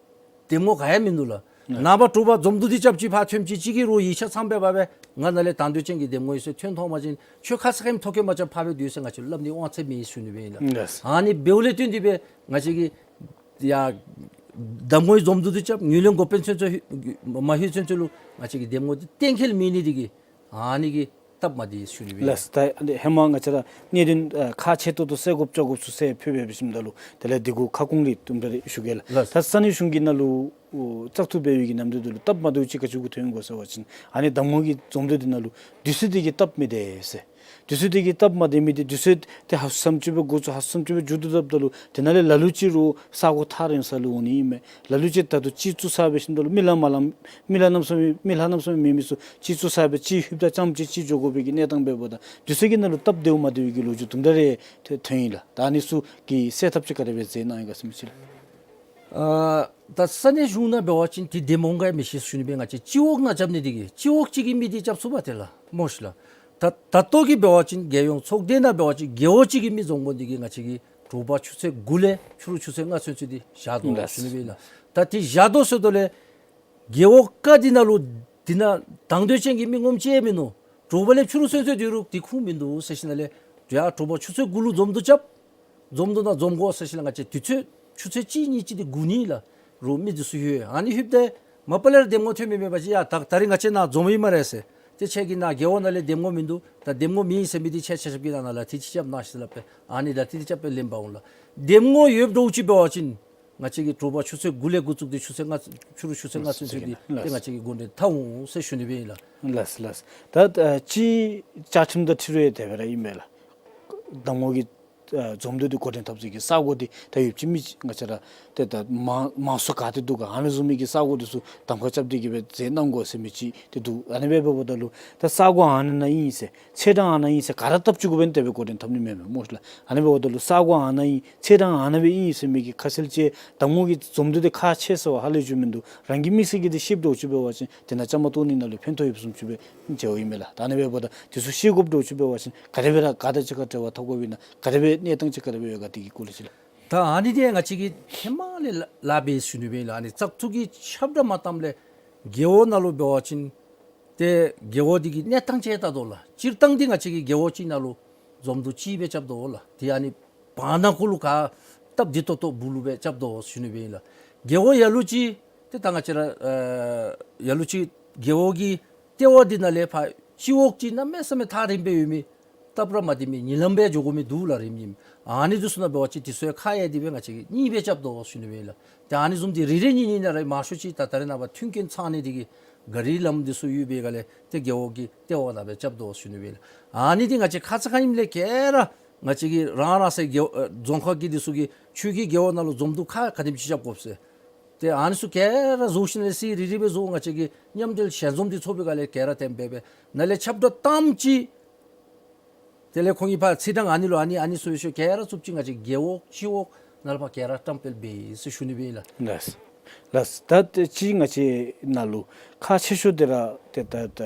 འདེམས་ངོ་ག་ཡང་མིན་འདུག་ལགས། ལགས། ནངས་པ་དྲོ་པ་འཛོམས་འདུ་འདི་རྐྱབ་ཅི་ཕར་ཐོནམ་ཅིག་གཅིག་གིས་རོགས་ཡིག་ཆ་ཚངམ་སྦེ་འབག་སྦེ་ ང་ནཱ་ལས་དང་འདོད་ཅན་གྱི་འདེམས་ངོ་ཡོད་ཟེར་ཐོན་ཐོན་པ་ཅིན་ཁྱོད་ཁ་ཙ་ཁ་ཉིནམ་ཐོ་བཀོད་མ་རྐྱབ་ཕར་སྦེ་སྡོད་ཟེར་ང་བཅས་ལུ་སླབ་ནི་དབང་ཚད་མེད་ཟེར་ཞུ་ནི་སྦེ་ཨིན་ལགས། ལགས། ཨ་ནི་འབདཝ་ལས་བརྟེན་ཏེ་སྦེ་ང་བཅས་ཀྱིས་ཡ་གདམ་ངོའི་འཛོམས་འདུ་འདི་རྐྱབ། ངོས་ལེན་འགོ་དཔོན་ཚུན་ཚོད་མ་ལྷོད་ཚུན་ཚོད་ལུ་ང་བཅས་ཀྱིས་འདེམས་ངོ་འདི་གཏན་འཁེལ་མེད་ནི་འདི་གིས་ཨ་ནི་གིས་སྟབས་མ་བདེ་ཟེར་ཞུ་ནི་སྦེ་ཨིན་ལགས། ལགས། ད་ཧེ་མ་ང་བཅས་ར་གནད་དོན་ཨ་ཁག་ཆེ་ཏོག་ཏོ་སེལ་དགོཔ་བཅོ་དགོཔ་ཚུ་སེལ་ཕུལ་སྦེ་འབད་ཞིནམ་ད་ལུ་དེ་ལས་འདི་གུ་ཁ་སྐོང་རེ་དུམ་གྲ་རེ་ཞུ་གེ་ལགས། ལགས། ད་ས་གནས་གཞུང་གི་ནང་ལུ་བཙག་འཐུ་འབད་བའི་གི་ནམ་དུས་འདི་ལུ་སྟབས་མ་བདེཝ་ཅིག་ག་ཅི་གུ་ཐོན་དགོ་ཟེར་བ་ཅིན་ཨ་ནི་གདམ་ངོ་གི་འཛོམས་འདུ་འདི་ནང་ལུ་དུས་ཚོད་འདི་གིས་སྟབས་མི་བདེ་ཟེར། དུས་ཚོད་འདི་གིས་སྟབས་མ་བདེ་མི་འདི་དུས་ཚོད་འདི་ཧ་སམ་ཅིག་སྦེ་འགོ་བཙུགས་ཧ་སམ་ཅིག་སྦེ་མཇུག་བསྡུ་བཏུབ་ད་ལུ་དེ་ནང་ལས་ལ་ལུ་ཅིག་རུང་ས་གོ་ཐག་རིང་ས་ལུ་འོང་ནི་ཨིན་མས། ལ་ལུ་ཅིག་ད་ལྟོ་ཅིག་བཙུགས་ས་འབད་ཞིནམ་ད་ལུ་མི་ལ་མ་ལམ་མི་ལ་གནམ་མེད་ས་མེད་མི་ལ་གནམ་མེད་ས་མེད་མེད་མི་ཚུ་ཅིག་བཙུགས་ས་སྦེ་ཅིག་ལྷོདཔ་ད་ཙམ་ཅིག་ཅིག་འགྱོ་དགོ་པའི་གི་གནས་སྟངས་འབདཝ་ད་དུས་ཚོད་ཀྱི་ནང་ལུ་སྟབས་བདེཝ་མ་བདེ་བའི་གི་ལོ་རྒྱུས་དུམ་གྲ་རེ་ཐོན་ཐོན་ཡི་ལགས། ད་ཨ་ནི་ཚུ་གི་སེལ་ཐབས་ཅིག་ག་དེ་སྦེ་མཛད་གནང་ཡི་ག་ཟེར་མི་ཅིག་ལགས། ཨ་ད་ས་གནས་གཞུང་ནང་འབད་བ་ཅིན་དེ་འདེམས་འོང་ག་མི་ཤེས་ཟེར་ཞུ་ནི་སྦེ་ང་བཅས་སྤྱི་འོག་ནང་རྐྱབ་ནི་འདི་གིས་སྤྱི་འོག་གཅིག་གི་མི་འདི་རྐྱབ་ཚུགས་པས་ཏེ་ལགས་སྨོ་ཤིག་ལགས། ད་ད་ལྟོ་གི་འབད་བ་ཅིན་རྒྱལ་ཡོངས་ཚོགས་སྡེ་ནང་འབད་བ་ཅིན་རྒེད་འོག་གཅིག་གི་མི་འཛོམས་དགོ་འདི་གིས་ང་བཅས་ཀྱིས་དྲོ་པ་ཆུ་ཚོད་དགུ་ལས་ཕྱི་རུ་ཆུ་ཚོད་ལྔ་ཚུན་ཚོད་འདི་བཞག་དོ་ཟེར་ཞུ་ནི་སྦེ་ཨིན་ལགས། ད་དེ་བཞག་དོ་ཟེརཝ་ད་ལས་རྒེད་འོག་ཁག་འདི་ནང་ལུ་འདི་ནང་དང་འདོད་ཅན་གྱི་མི་ངོམ་ཅིག་མིན་ནུག། དྲོ་པ་ལས་ཕྱི་རུ་ཚུན་ཚོད་སྡོད་རུང་འདི་ཁུངས་མིན་འདུག་ཟེར་ཞིནམ་ལས་ཡ་དྲོ་པ་ཆུ་ཚོད་དགུ་ལུ་འཛོམས་འདུ་རྐྱབ། འཛོམས་འདུ་ནང་འཛོམས་དགོ་ཟེར་ཞིནམ་ལས་ང་བཅས་དུས་ཚོད་ཆུ་ཚོད་གཅིག་གཉིས་ཅིག་འདི་སྒུག་ནི་ལགས། རུང་མི་འདི་ཚུ་ལྷོད། ཨ་ནི་ལྷོདཔ་ད་མ་པ་ལས་ར་འདེམས་ངོ་ཐོན་མི་མེད་པ་ཅིན་ཡ་ད་ད་རིས་ང་བཅས་ནཱ་འཛོམས་ཡི་སྨ་རེ་ཟེར། ཏེ་ཁྱེད་ཀྱི་ནཱ་རྒེད་འོག་ནང་ལས་འདེམས་ངོ་མིན་འདུག། ད་འདེམས་ངོ་མེད་ཟེར་མི་འདི་ཁྱེད་ཆ་ཁྱབ་ཀྱིས་ནཱ་ནཱ་ལག་མཐིལ་ཅིག་རྐྱབ་གནང་ཟེར་སླབ་སྦེ་ཨ་ནི་ལག་མཐིལ་རྐྱབ་སྦེ་ལེན་པར་འོང་ལགས། འདེམས་ངོ་ཡོདཔ་འདྲཝ་ཅིག་འབད་བ་ཅིན་ང་བཅས་ཀྱིས་དྲོ་པ་ཆུ་ཚོད་དགུ་ལས་འགོ་བཙུགས་ཏེ་ཆུ་ཚོད་ལྔ་ཕྱི་རུ་ཆུ་ཚོད་ལྔ་ཚུན་ཚོད་འདི་ཏེ་ང་བཅས་ཀྱིས་འགོ་འདྲེན་འཐབ་འོང་ཟེར་ཞུ་ནི་སྦེ་ཨིན་ལགས། ལགས་ལགས། ད་ཨ་སྤྱིར་བཅའ་ཁྲིམས་དང་འཁྲིལ་རུང་དེ་སྦེ་ར་ཨིན་མས་ལགས། གདམ་ངོ་གི་ཨ་འཛོམས་འདུ་འདི་འགོ་འདྲེན་འཐབ་སའི་གི་ས་གོ་འདི་ད་ཡོདཔ་ཅིག་མི་ང་བཅས་ར་ཏེ་ད་མང་མང་སུ་ག་ཏེ་འདུག་ག་ཨ་ནི་བཟུམ་མའི་གི་ས་གོ་འདི་ཚུ་གདམ་ཁ་རྐྱབ་སྟེ་གི་སྦེ་མཛད་གནང་དགོ་ཟེར་མི་ཅིག་ཏེ་འདུག། ཨ་ནི་སྦེ་འབདཝ་ད་ལུ་ད་ས་གོ་ཨ་ནཱ་ནང་ཨིན་ཟེར་ཚེས་གྲངས་ཨ་ནཱ་ཨིན་ཟེར་ག་ར་བཏབ་བཅུག་དགོ་པས་ན་དེ་སྦེ་འགོ་འདྲེན་འཐབ་ནི་མེན་མས་སྨོ་ཤིག་ལགས། ཨ་ནི་འབདཝ་ད་ལུ་ས་གོ་ཨ་ནཱ་ཨིན་ཚེས་གྲངས་ཨ་ནཱ་སྦེ་ཨིན་ཟེར་མི་གི་ཁ་གསལ་ཅིག་གདམ་ངོ་གི་འཛོམས་འདུ་འདི་ཁག་ཆེ་ཟེར་བ་ཧ་ལས་བརྗོད་མིན་འདུག། རང་གི་དམིགས་བསལ་གྱི་འདི་ཤེསཔ་འདྲཝ་ཅིག་འབད་བ་ཅིན་དེ་ནང་བཅའ་མར་གཏོགས་ནི་ནང་ལུ་ཕན་ཐོགས་ཡོདཔ་བཟུམ་ཅིག་སྦེ་མཇལཝ་ཨིན་མས་ལགས། ད་ཨ་ནི་འབདཝ་ད་འདི་ཚུ་ཤེས་དགོཔ་འདྲཝ་ཅིག་འབད་བ་ཅིན་ག་དེ་སྦེ་ར་ག་དང་གཅིག་ཁར་འབྲེལ་བ་འཐབ་དགོཔ་ཨིན་ན་ག་དེ་སྦེ་གནས་སྟངས་ཅིག་ག་དེ་སྦེ་ཡོད་ག་དེ་གི་སྐོར་ལས་ཅིག་ལགས། ད་ཨ་ནི་འདི་ང་བཅས་ཀྱིས་ཧེ་མ་ལས་ལཱ་འབད་ཞུ་ནི་སྦེ་ཨིན་ལགས། ཨ་ནི་བཙག་འཐུ་གི་ཁྱབ་བསྒྲགས་མ་བཏངམ་ལས་རྒེད་འོག་ནང་ལུ་འབད་བ་ཅིན་ཏེ་རྒེད་འོག་འདི་གི་གནས་སྟངས་ཅིག་ལྟ་དོ་ལགས། སྤྱིར་བཏང་འདི་ང་བཅས་ཀྱིས་རྒེད་འོག་གཅིག་ནང་ལུ་འཛོམས་འདུ་གཅིག་སྦེ་རྐྱབ་དོ་ལགས། ཏེ་ཨ་ནི་བར་ན་ཁོ་ལུ་ག་སྟབས་བདེ་ཏོག་ཏོ་སྦུག་ལུ་སྦེ་རྐྱབ་དོ་ཞུ་ནི་སྦེ་ཨིན་ལགས། རྒེད་འོག་ལ་ལུ་ཅིག་ཏེ་ད་ང་བཅས་ར་ཨ་ལ་ལུ་ཅིག་རྒེད་འོག་གི་ལྟེ་བ་འདི་ནང་ལས་ཕར་སྤྱི་འོག་ཅིག་གནམ་མེད་ས་མེད་ཐག་རིངམ་སྦེ་ཡོད་མི་སྟབས་ར་མ་བདེ་མི་གཉིད་ལམ་སྦེ་འགྱོ་དགོ་མི་འདུག་ལགས། རིམ་གཉིས་ཨ་ནི་འདི་ཚུ་ནང་འབད་བ་ཅིན་འདི་ཚུ་ཡང་ཁག་ཡང་འདི་སྦེ་ང་བཅས་ཀྱིས་གཉིས་སྦེ་རྐྱབ་དོ་ཞུ་ནི་སྦེ་ཨིན་ལགས། ཏེ་ཨ་ནི་བཟུམ་འདི་རེ་རེ་གཉིས་གཉིས་ནང་ར་མང་ཤོས་ཅིག་ད་ད་རེས་ནངས་པ་མཐུན་རྐྱེན་ཚང་ནི་འདི་གིས་ག་རི་ལམ་འདི་ཚུ་ཡོད་པའི་སྒང་ལས་ཏེ་རྒེད་འོག་གི་ལྟེ་བ་ནང་སྦེ་རྐྱབ་དོ་ཞུ་ནི་སྦེ་ཨིན་ལགས། ཨ་ནི་འདི་ང་བཅས་ཁ་ཙ་ཁ་ཉིནམ་ལས་ག་ར་ང་བཅས་ཀྱིས་རང་རང་སོའི་རྒེད་འོག་ཨ་རྫོང་ཁག་གི་འདི་ཚུ་གི་ཆོས་ཀྱི་རྒེད་འོག་ནང་ལུ་འཛོམས་འདུ་ཁག་ག་དེམ་ཅིག་རྐྱབ་དགོཔ་ཟེར། ཏེ་ཨ་ནི་ཚུ་ག་ར་བཟོ་ཞིནམ་ལས་ཚར་རེ་རེ་སྦེ་བཟོ། ང་བཅས་ཀྱིས་མཉམ་འབྲེལ་ཞལ་འཛོམས་འདི་ཚོགས་པའི་སྒང་ལས་ག་ར་དེམ་སྦེ་སྦེ་ནཱ་ལས་ཁྱབ་བསྒྲགས་བཏངམ་ཅིག་དེ་ལས་ཁོང་གིས་ཕར་ཚེས་གྲངས་ཨ་ནི་ལུ་ཨ་ནི་ཨ་ནི་ཚུ་ཡོད་ཤོས་ག་ར་བཙུགས་ཅིག་ང་བཅས་རྒེད་འོག་སྤྱི་འོག་ནང་ལུ་ཕར་ག་ར་བཀྲམ་སྤེལ་འབད་ཟེར་ཞུ་ནི་སྦེ་ཨིན་ལགས། ལགས། ལགས། ད་ཏེ་ཅིག་ང་བཅས་ནང་ལུ་ཁག་ཆེ་ཤོས་འདི་ར་ཏེ་ད་ད་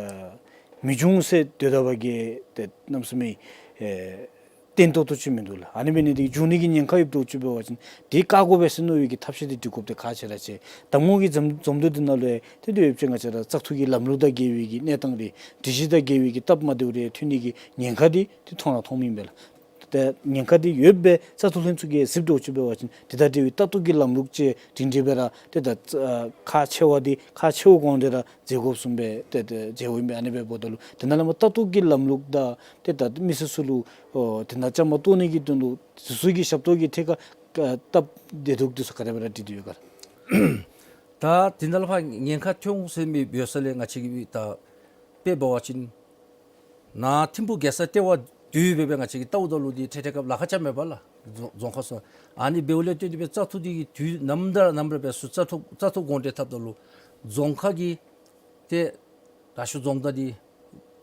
མི་འབྱུང་ཟེར་སྡོད་ད་བ་གི་ཏེ་གནམ་མེད་ས་མེད་ཨེ་བརྟན་ཏོག་ཏོ་ཅིག་མིན་འདུག་ལགས། ཨ་ནི་འབད་ནི་འདི་གིས་འབྱུང་ནི་གི་ཉེན་ཁ་ཡོདཔ་འདྲཝ་ཅིག་འབད་བ་ཅིན་འདི་བཀག་དགོ་པས་ཟེར་མནོ་བའི་གི་ཐབས་ཤེས་འདི་སྒྲིག་དགོཔ་འདི་ཁག་ཆེ་ར་ཆེ། གདམ་ངོ་གི་འཛོམས་འཛོམས་འདུ་འདི་ནང་ལུ་ཡང་ཏེ་དེ་ཡོདཔ་ཅིག་ང་བཅས་ར་བཙག་འཐུ་གི་ལམ་ལུགས་དང་འགལ་བའི་གི་གནས་སྟངས་རེ་སྒྲིག་གཞི་དང་འགལ་བའི་གི་སྟབས་མ་བདེཝ་རེ་ཐོན་ནི་གི་ཉེན་ཁ་འདི་ཏེ་མཐོང་ར་མཐོངམ་ཨིན་པས་ལགས། ཏེ་ཉེན་ཁ་འདི་ཡོདཔ་སྦེ་བཙག་འཐུ་ལྷན་ཚོགས་ཀྱིས་གཟིགསཔ་འདྲཝ་ཅིག་འབད་བ་ཅིན་འདི་དང་འབྲེལ་བའི་ལྟ་རྟོག་གི་ལམ་ལུགས་ཅིག་སྒྲིང་སྒྲི་སྦེ་ར་ཏེ་ད་ཨ་ཁག་ཆེ་བ་འདི་ཁག་ཆེ་བའི་གོང་འདི་ར་མཛད་དགོཔ་བཟུམ་སྦེ་ཏེ་ཏེ་མཇལཝ་ཨིན་པས། ཨ་ནི་འབདཝ་ད་ལུ་དེ་ནང་ལས་མར་ལྟ་རྟོག་གི་ལམ་ལུགས་དང་ཏེ་ད་མི་སེར་ཚུ་ལུ་ཨོ་དེ་ནང་བཅའ་མར་གཏོགས་ནི་གི་དོན་ལུ་དེ་ཚུ་གི་ཞབས་ཏོག་གི་ཐད་ཁར་ཨ་སྟབས་བདེ་སྡུག་འདི་ཚུ་ག་དེ་སྦེ་ར་སྒྲིག་སྟེ་ཡོད་ག་ལགས། ད་དེ་ནང་ལུ་ཕར་ཉེན་ཁ་ཐོན་འོང་ཟེར་མི་ཡོད་ས་ལས་ང་བཅས་ཀྱིས་ད་དཔེ་འབད་བ་ཅིན་ནཱ་ཐིམ་ཕུག་རྒྱལ་ས་ལྟེ་བ་འདི་སྦེ་སྦེ་ང་བཅས་ཀྱིས་བལྟཝ་ད་ལུ་འདི་འཕྲལ་འཕྲལ་སྐབས་ལཱ་ཁག་རྐྱབ་མས་པ་ལགས། རྫོང་རྫོང་ཁག་ཚུ་ཨ་ནི་འབདཝ་ལས་བརྟེན་ཏེ་སྦེ་བཙག་འཐུ་འདི་གི་དུས་ནམ་དང་ནམ་ར་འབད་ཚུགས་བཙག་འཐུ་བཙག་འཐུ་གོང་འདྲེན་འཐབ་ད་ལུ་རྫོང་ཁག་གི་ཏེ་ར་ཤུ་རྫོང་བདག་འདི་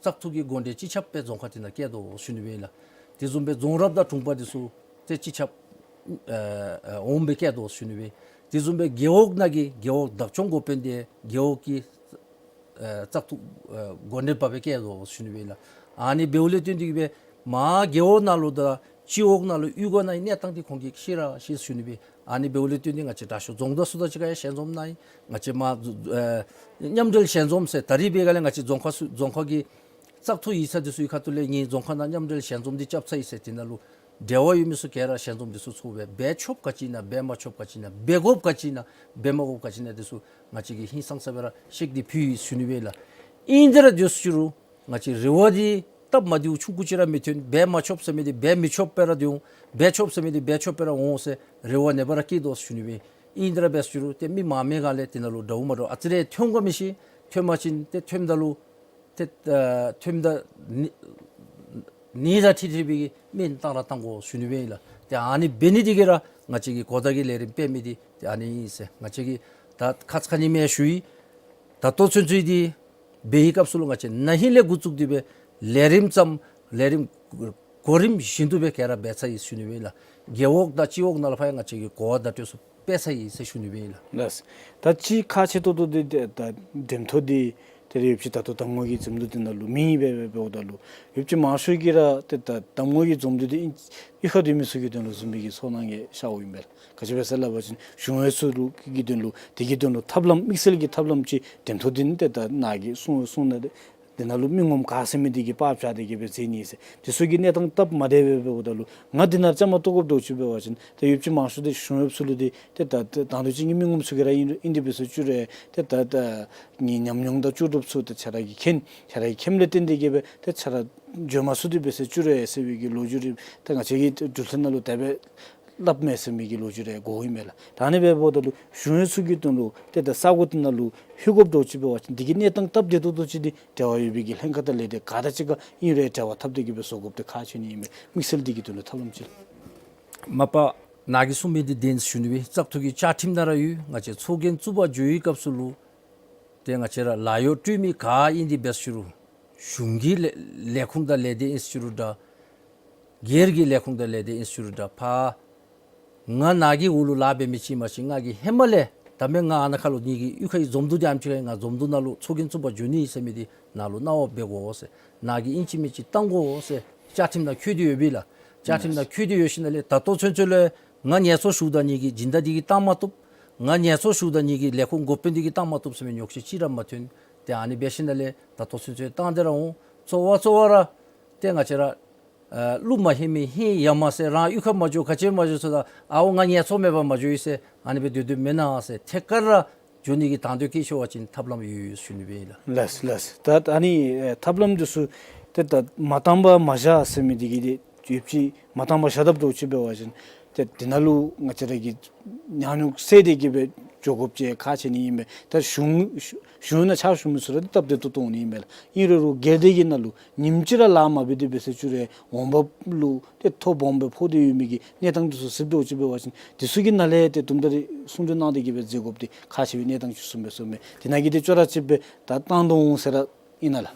བཙག་འཐུ་གི་གོང་འདྲེན་སྤྱི་ཁྱབ་སྦེ་རྫོང་ཁག་འདི་ནང་བཀལ་དོ་ཞུ་ནི་སྦེ་ཨིན་ལགས། དེ་བཟུམ་སྦེ་རྫོང་རབ་དང་དྲུང་པ་འདི་ཚུ་ཏེ་སྤྱི་ཁྱབ་ཨ་ཨ་འོགམ་སྦེ་བཀལ་དོ་ཞུ་ནི་སྦེ། དེ་བཟུམ་སྦེ་རྒེད་འོག་ནང་གི་རྒེད་འོག་བདག་སྐྱོང་འགོ་དཔོན་འདི་རྒེད་འོག་གི་ཨ་བཙག་འཐུ་ཨ་གོང་འདྲེན་པ་སྦེ་བཀལ་དོ་ཞུ་ནི་སྦེ་ཨིན་ལགས། ཨ་ནི་འབདཝ་ལས་བརྟེན་ཏེ་གི་སྦེ་མར་རྒེད་འོག་ནང་ལུ་དང་ སྤྱི་འོག་ནང་ལུ་གཡུས་སྒོ་ནང་གི་གནས་སྟངས་འདི་ཁོང་གིས་ཤེས་ར་ཤེས་ཞུ་ནི་སྦེ། ཨ་ནི་འབདཝ་ལས་བརྟེན་ཏེ་ང་བཅས་དྲག་ཤོས་རྫོང་བདག་ཚུ་དང་གཅིག་ཁར་ཡང་ཞལ་འཛོམས་གནང་ཡི། ང་བཅས་མ་ཨེ་མཉམ་འབྲེལ་ཞལ་འཛོམས་ཟེར་ད་རིས་འབད་ག་ལས་ང་བཅས་རྫོང་ཁག་ཚུ་རྫོང་ཁག་གི་བཙག་འཐུ་ཡིག་ཚང་འདི་ཚུ་གི་ཁ་ཐུག་ལས་ངེའི་རྫོང་ཁག་ནང་མཉམ་འབྲེལ་ཞལ་འཛོམས་འདི་རྐྱབ་ཚར་ཡི་ཟེར། དེ་ནང་ལུ་འབྲེལ་བ་ཡོད་མི་ཚུ་ག་ར་ཞལ་འཛོམས་འདི་ཚུ་ཚོགས་སྦེ་འབད་ཆོགཔ་ག་ཅི་ཨིན་ན་འབད་མ་ཆོགཔ་ག་ཅི་ཨིན་ན་འབད་དགོཔ་ག་ཅི་ཨིན་ན་འབད་མ་དགོཔ་ག་ཅི་ཨིན་ན་འདི་ཚུ་ང་བཅས་ཀྱིས་ཧིང་སངས་ས་སྦེ་ར་ཤེས་ཏེ་ཕུལ་ཡི་ཞུ་ནི་སྦེ་ལགས། ཨིན་དེ་ར་འདི་ཚུ་ཕྱི་རུ་ང་བཅས་རེ་བ་འདི་སྟབས་མ་བདེཝ་ཆུང་ཀུ་ཅིག་ར་མི་ཐོན། འབད་མ་ཆོགཔ་ཟེར་མི་འདི་འབད་མི་ཆོགཔ་སྦེ་ར་སྡོད་འོང་། འབད་ཆོགཔ་ཟེར་མི་འདི་འབད་ཆོགཔ་སྦེ་ར་འོང་ཟེར་རེ་བ་ནེ་བ་ར་བསྐྱེད་དོ་ཞུ་ནི་སྦེ། ཨིན་དེ་ར་འབད་ཞུ་རུང་ཏེ་མི་མང་མི་ག་ལས་དེ་ནང་ལུ་འདྲཝ་མ་འདྲཝ་ཨ་ཙི་རེ་ཐོན་དགོ་མི་ཤེས། ཐོན་པ་ཅིན་ཏེ་ཐོནམ་ད་ལུ་ཏེ་ཨ་ཐོནམ་ད་ནི་ནི་ར་ཁྲི་ཁྲི་སྦེ་གི་མི་བཏང་ར་བཏང་དགོ་ཞུ་ནི་སྦེ་ཨིན་ལགས། ཏེ་ཨ་ནི་འབད་ནི་འདི་གིས་ར་ང་བཅས་ཀྱི་གོ་བརྡ་གི་ལས་རིམ་སྤེལ་མི་འདི་ཏེ་ཨ་ནི་ཨིན་ཟེར་ང་བཅས་ཀྱིས་ད་ཁ་ཙ་ཁ་ཉིནམ་ཡང་ཞུ་ཡི། ད་ལྟོ་ཚུན་ཚོད་འདི་འབད་བའི་སྐབས་སུ་ལུ་ང་བཅས་ན་ཧིང་ལས་འགོ་བཙུགས་ཏེ་སྦེ་ལས་རིམ་བརྩམས། ལས་རིམ་གོ་རིམ་བཞིན་དུ་སྦེ་ག་ར་འབད་ཚར་ཡི་ཞུ་ནི་སྦེ་ཨིན་ལགས། རྒེད་འོག་དང་སྤྱི་འོག་ནང་ལུ་ཕར་ཡང་ང་བཅས་ཀྱིས་གོ་བ་བརྡ་སྤྲོད་ཚུ་སྤེལ་ཚར་ཡི་ཟེར་ཞུ་ནི་སྦེ་ཨིན་ལགས། ལགས། ད་ཅིག་ཁག་ཆེ་ཏོག་ཏོ་འདི་ཏེ་ད་འགྲེམས་སྟོན་འདི་ཏེ་ཡོདཔ་ཅིག་ད་ལྟོ་གདམ་ངོ་གི་འཛོམས་འདུ་འདི་ནང་ལུ་མེད་པས་སྦེ་འབདཝ་ད་ལུ་ཡོདཔ་ཅིག་མང་ཤོས་ཀྱིས་ར་ཏེ་ད་གདམ་ངོ་གི་འཛོམས་འདུ་འདི་ཨིན་གཡུས་ཁར་སྡོད་མི་ཚུ་གི་དོན་ལུ་བཟུམ་སྦེ་གི་ཚོར་སྣང་གི་ཤརཝ་ཨིན་པས་ལགས། ག་ཅི་སྦེ་ཟེར་སླབ་པ་ཅིན་གཞུང་གཡོག་ཚུ་ལུ་གི་དོན་ལུ་དེ་གི་དོན་ལུ་ཐབས་ལམ་དམིགས་བསལ་གྱི་ཐབས་ལམ་ཅིག་འགྲེམས་སྟོན་འདི་ནི་ཏེ་ད་ནཱ་གིས་གསུང་གསུང་ནི་འདི་ནང་ལུ་མི་ངོམ་ག་ཟེར་མི་འདི་གིས་པར་བཅག་སྟེ་གི་སྦེ་མཛད་ནི་ཟེར། དེ་ཚུ་གི་གནས་སྟངས་སྟབས་མ་བདེ་སྦེ་འབདཝ་ད་ལུ་ང་འདི་ནང་བཅའ་མར་གཏོགས་དགོཔ་འདྲཝ་ཅིག་འབད་བ་ཅིན་ཏེ་ཡོདཔ་ཅིག་མང་ཤོས་འདི་གཞུང་གཡོགཔ་ཚུ་ལུ་འདི་ཏེ་ད་ད་དང་འདོད་ཅན་གྱི་མི་ངོམ་ཚུ་གིས་ར་ཨིན་ཨིན་ཏེ་འབད་ས་བཅུག་རུང་ཏེ་ད་ད་ངེའི་ཉམས་མྱོང་དང་ལྕོགས་གྲུབ་ཚུ་ཏེ་ཁྱེད་ར་གིས་མཁྱེན། ཁྱེད་ར་གིས་མཁྱེནམ་ལས་བརྟེན་ཏེ་གི་སྦེ་ཏེ་ཁྱེད་ར་འགྱོ་མ་ཚུགས་ཏེ་འབད་ས་བཅུག་རུང་ཟེར་བའི་གི་ལོ་རྒྱུས་རེ་ཏེ་ང་བཅས་ཀྱི་འགྲུལ་འཕྲིན་ནང་ལུ་དེ་སྦེ་སླབ་མས་ཟེར་མི་གི་ལོ་རྒྱུས་རེ་གོཝ་ཨིན་མས་ལགས། ད་ཨ་ནི་སྦེ་འབདཝ་ད་ལུ་གཞུང་གཡོག་ཚུ་གི་དོན་ལུ་ཏེ་ད་ས་གོ་འདི་ནང་ལུ་ལྷོད་དགོཔ་འདྲཝ་ཅིག་འབད་བ་ཅིན་འདི་གི་གནས་སྟངས་སྟབས་བདེ་ཏོག་ཏོ་ཅིག་འདི་འབྲེལ་བ་ཡོད་པའི་གི་ལྷན་ཁག་དང་ལས་སྡེ་ག་དང་གཅིག་ཁར་ཨིན་རུང་འབྲེལ་བ་འཐབ་སྟེ་གི་སྦེ་བཟོ་དགོཔ་འདི་ཁག་ཆེ་ནི་ཨིན་མས། དམིགས་བསལ་འདི་གི་དོན་ལུ་ཐབས་ལམ་ཅིག་ལགས། མ་པ་ནཱ་གིས་གསུངས་མི་འདི་བདེན་ཞུ་ནི་སྦེ་བཙག་འཐུ་གི་བཅའ་ཁྲིམས་ནང་ར་ཡོད། ང་བཅས་ཚོགས་རྒྱན་བཙུགས་པར་འགྱོ་བའི་སྐབས་སུ་ལུ་ཏེ་ང་བཅས་ར་ལཱ་གཡོག་སྤྲོད་མི་ག་ཨིན་ཏེ་འབད་ས་བཅུག་རུང་གཞུང་གི་ལས་ལས་ཁུངས་དང་ལས་སྡེ་ཨིན་ས་བཅུག་རུང་འདྲ། སྒེར་གྱི་ལས་ཁུངས་དང་ལས་སྡེ་ཨིན་ས་བཅུག་རུང་འདྲ། ཕར་ང་ནཱ་གི་འོག་ལུ་ལཱ་འབད་མི་ཅིག་ཨིན་པ་ཅིན་ང་གིས་ཧེ་མ་ལས་ད་མེན་ང་ཨ་ནཱ་ཁར་ལུ་ངེ་གི་གཡུས་ཁའི་འཛོམས་འདུ་འདི་ཨ་ནེམ་ཅིག་ཁར་ང་འཛོམས་འདུ་ནང་ལུ་ཚོགས་རྒྱན་བཙུགས་པར་འགྱོ་ནི་ཟེར་མི་འདི་ནཱ་ལུ་གནང་བ་འབད་དགོ་ཟེར། ནཱ་གིས་ཨིན་ཅི་མིན་ཅི་བཏང་དགོ་ཟེར་བཅའ་ཁྲིམས་ནང་འཁོད་དེ་ཡོད་པས་ལགས། བཅའ་ཁྲིམས་ནང་འཁོད་དེ་ཡོད་ཞིནམ་ལས་ད་ལྟོ་ཚུན་ཚོད་ལུ་ང་ངལ་འཚོ་ཞུཝ་ད་ངེ་གི་སྦྱིན་བདག་འདི་གིས་བཏང་མ་བཏུབ། ང་ངལ་འཚོ་ཞུཝ་ད་ངེ་གི་ལས་ཁུངས་འགོ་དཔོན་འདི་གིས་བཏང་མ་བཏུབ་ཟེར་མི་ཉོགས་བཤད་ཅིག་ར་མ་ཐོན། ཏེ་ཨ་ནི་འབད་ཞིནམ་ལས་ད་ལྟོ་ཚུན་ཚོད་བཏང་སྟེ་ར་འོང་། གཙོ་བོ་གཙོ་བོ་ར་ཏེ་ང་བཅས་ར་ཨ་ཀླུ་མ་ཧེ་མི་ཧེ་ཡ་མ་ཟེར་རང་གཡུས་ཁར་མ་འགྱོ་ག་ཅི་མ་འགྱོ་ཟེརཝ་ད་ཨའོ་ང་ངལ་འཚོ་མེད་པར་མ་འགྱོ་ཡི་ཟེར་ཨ་ནི་སྦེ་སྡོད་སྡོདཔ་མེན་ན་ཟེར་ཐད་ཀར་ར་འགྱོ་ནི་གི་དང་འདོད་བསྐྱེད་ཤོར་བ་ཅིན་ཐབས་ལམ་ཡོད་ཡོད་ཞུ་ནི་སྦེ་ཨིན་ལགས། ལགས་ལགས། ད་ཨ་ནི་ཨེ་ཐབས་ལམ་འདི་ཚུ་ཏེ་ད་མ་བཏང་པར་མ་བཞག་ཟེར་མི་འདི་གིས་ཏེ་ཡོདཔ་ཅིག་མ་བཏང་པར་བཞག་དཔ་འདྲཝ་ཅིག་འབད་བ་ཅིན་ཏེ་འདི་ནང་ལུ་ང་བཅས་ར་གིས་ཉམས་མྱོང་བསལ་ཏེ་གི་སྦེ་འགྱོ་དགོཔ་ཅིག་ཁག་ཆེ་ནི་ཨིན་པས། ད་གཞུང་གཞུང་ནང་ཕྱག་ཞུ་མི་ཚུ་ར་ཏེ་སྟབས་བདེ་ཏོག་ཏོ་འོང་ནི་ཨིན་པས་ལགས། ཨིན་རུང་རུང་སྒེར་སྡེ་གི་ནང་ལུ་ཉིནམ་གཅིག་ར་ལཱ་མ་འབད་དེ་འབད་ས་བཅུག་རུང་འོང་འབབ་ལུ་ཏེ་ཐོ་སྦོམ་སྦེ་ཕོག་སྟེ་ཡོད་མི་གི་གནས་སྟངས་འདི་ཚུ་གཟིགསཔ་འདྲཝ་ཅིག་འབད་བ་ཅིན་འདི་ཚུ་གི་ནང་ལས་ཏེ་དུམ་གྲ་རེ་གསུང་གྲོས་གནང་སྟེ་གི་སྦེ་མཛད་དགོཔ་འདི་ཁག་ཆེ་བའི་གནས་སྟངས་ཅིག་གསུངས་པས་གསུངས་མས། དེ་ནང་གི་ཏེ་ཅོག་ར་གཅིག་སྦེ་ད་བཏང་དོ་འོང་ཟེར་ར་ཨིན་ན་ལགས།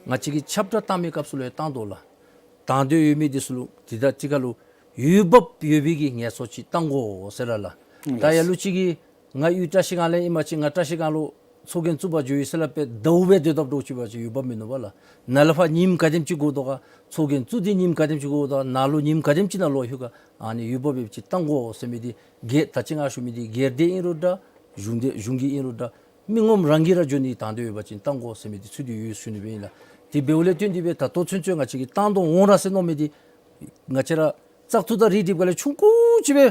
ང་བཅས་ཀྱིས་ཁྱབ་བསྒྲགས་བཏང་མི་སྐབས་སུ་ལུ་ཡང་བཏང་དོ་ལགས། དང་འདོད་ཡོད་མི་འདི་ཚུ་ལུ་ཏེ་ད་ཅི་ཁ་ལུ་འོས་འབབ་ཡོད་པའི་གི་ངལ་འཚོ་ཅིག་བཏང་དགོ་ཟེར་ར་ལགས། ད་ཡ་ལུ་ཅིག་གིས་ང་གཡུས་བཀྲ་ཤིས་སྒང་ལས་ཨིན་པ་ཅིན་ང་བཀྲ་ཤིས་སྒང་ལུ་ཚོགས་རྒྱན་བཙུགས་པར་འགྱོ་ཡི་ཟེར་སླབ་སྦེ་ཟླཝ་སྦེ་སྡོད་དཔ་འདྲཝ་ཅིག་འབད་བ་ཅིན་འོས་འབབ་མིན་ནུག་པ་ལགས། ནཱ་ལས་ཕར་ཉིནམ་ག་དེམ་ཅིག་འགོར་དོ་ག། ཚོགས་རྒྱན་བཙུགས་ཏེ་ཉིནམ་ག་དེམ་ཅིག་འགོར་དོ་ག། ནཱ་ལུ་ཉིནམ་ག་དེམ་ཅིག་ནང་ལོག་ལྷོད་ག། ཨ་ནི་འོས་འབབ་ཡོདཔ་ཅིག་བཏང་དགོ་ཟེར་མི་འདི་སྒེར་ད་ཅི་ང་ཞུ་མི་འདི་སྒེར་སྡེ་ཨིན་རུང་འདྲ། གཞུང་སྡེ་གཞུང་གི་ཨིན་རུང་འདྲ། མི་ངོམ་རང་གིས་ར་འགྱོ་ནི་དང་འདོད་ཡོད་པ་ཅིན་བཏང་དགོ་ཟེར་མི་འདི་ཚུད་དེ་ཡོད་ཞུ་ནི་སྦེ་ཨིན་ལགས། དེ་འབདཝ་ལས་བརྟེན་ཏེ་སྦེ་ད་ལྟོ་ཚུན་ཚོད་ང་བཅས་ཀྱིས་བཏང་དོ་འོང་ར་ཟེར་མནོ་མི་འདི་ང་བཅས་ར་བཙག་འཐུ་དང་རིགས་སྒྲིགཔ་སྒང་ལས་ཆུང་ཀུ་ཅིག་སྦེ་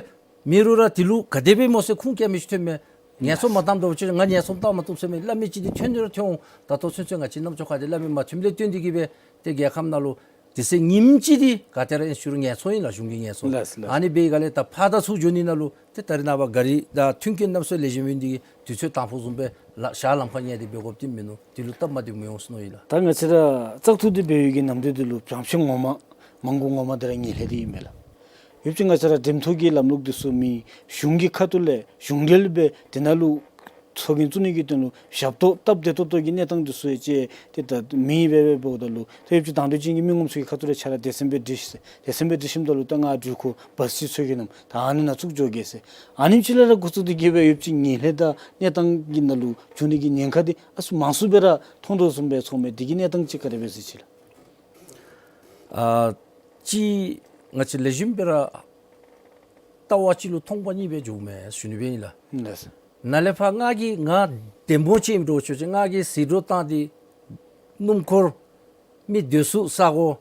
མེད་རུང་ར་དེ་ལུ་ག་དེ་སྦེ་སྨོ་ཟེར་ཁུངས་བཀལ་མི་ཅིག་ཐོན་མས། ངལ་འཚོ་མ་བཏངམ་འདྲཝ་ཅིག་ང་ངལ་འཚོ་བཏང་མ་བཏུབ་ཟེར་མི་སླབ་མི་ཅིག་འདི་ཐོན་ར་ཐོན་འོང་། ད་ལྟོ་ཚུན་ཚོད་ང་བཅས་རྣམ་ཅོ་ཁ་ཏེ་སླབ་མི་མ་ཐོནམ་ལས་བརྟེན་ཏེ་གི་སྦེ་ཏེ་རྒྱལ་ཁམས་ནང་ལུ་དེ་ཚེ་ཉིནམ་གཅིག་འདི་ག་ཏེ་ར་ཨིན་ཞུ་རུང་ངལ་འཚོ་ཨིན་ལགས། གཞུང་གི་ངལ་འཚོ། ལགས་ལགས། ཨ་ནི་འབད་ག་ལས་ད་ཕར་དང་ཚུར་འགྱོ་ནི་ནང་ལུ་ཏེ་ད་རེས་ནངས་པ་གཱ་རི་དང་མཐུན་རྐྱེན་རྣམ་སྲོལ་ལེགས་ཤོམ་ཡོད་ནི་འདི་གིས་དུས་ཚོད་དང་ཕུ་བཟུམ་སྦེ་ལ་ཞག་ལམ་ཁར་ཉལ་ཏེ་འབད་དགོཔ་འདི་མིན་ནུག། དེ་ལུ་སྟབས་མ་བདེཝ་མི་འོང་ཟེར་མནོ་ཡི་ལགས། ད་ང་བཅས་ར་བཙག་འཐུ་འདི་འབད་བའི་གི་ནམ་དུས་འདི་ལུ་བྱང་ཕྱོགས་ངོ་མ་མང་པོ་ངོ་མ་འདི་ར་ངོས་ལེན་འདི་ཨིན་མས་ལགས། ཡོདཔ་ཅིག་ང་བཅས་ར་འགྲེམས་ཐོག་གི་ལམ་ལུགས་འདི་ཚུ་མེད། གཞུང་གི་ཁ་ཐུག་ལས་གཞུང་འབྲེལ་སྦེ་དེ་ནང་ལུ་ཚོགས་རྒྱན་བཙུགས་ནི་གི་དོན་ལུ་ཞབས་ཏོག་སྟབས་བདེ་ཏོག་ཏོ་གི་གནས་སྟངས་འདི་ཚུ་ཡང་ཅིག་ཏེ་ད་མེདཔ་སྦེ་འབདཝ་ད་ལུ་ཏེ་ཡོདཔ་ཅིག་དང་འདོད་ཅན་གྱི་མི་ངོམ་ཚུ་གི་ཁ་ཐུག་ལས་ཁྱེད་ར་སྡེ་ཚན་སྦེ་སྒྲིག་ཤིག་ཟེར། སྡེ་ཚན་སྦེ་སྒྲིག་ཞིནམ་ད་ལུ་ད་ང་འགྲུལ་འཁོར་བཱས་ཅིག་འཚོལ་གེ་མནོཝ་ད་ཨ་ནི་ནང་བཙུགས་འགྱོ་གེ་ཟེར། ཨ་ནེམ་ཅིག་ལས་ར་འགོ་བཙུགས་ཏེ་གི་སྦེ་ཡོདཔ་ཅིག་ངན་ལྷད་དང་གནས་སྟངས་ཀྱི་ནང་ལུ་འགྱོ་ནི་གི་ཉེན་ཁ་འདི་ཨ་ཙི་མང་སུ་སྦེ་ར་མཐོང་དོ་བཟུམ་སྦེ་ཚོརཝ་མས། འདི་གི་གནས་སྟངས་ཅིག་ག་དེ་སྦེ་གཟིགས་ཅི་ལགས། ཨ་ཅིག་ ང་བཅས་ལེགས་ཤོམ་སྦེ་ར་ལྟ་བ་གཅིག་ལུ་མཐོང་པ་གཉིས་སྦེ་འགྱོཝ་མས་ཟེར་ཞུ་ནི་སྦེ་ཨིན་ལགས། ལགས་སོ། ནཱ་ལས་ཕར་ང་གིས་ང་འདེམས་ངོ་ཅིག་ཨིནམ་འདྲཝ་ཅིག་ང་གིས་ཟད་འགྲོ་བཏང་སྟེ་སྣུམ་འཁོར་མི་སྡོད་ས་ས་གོ་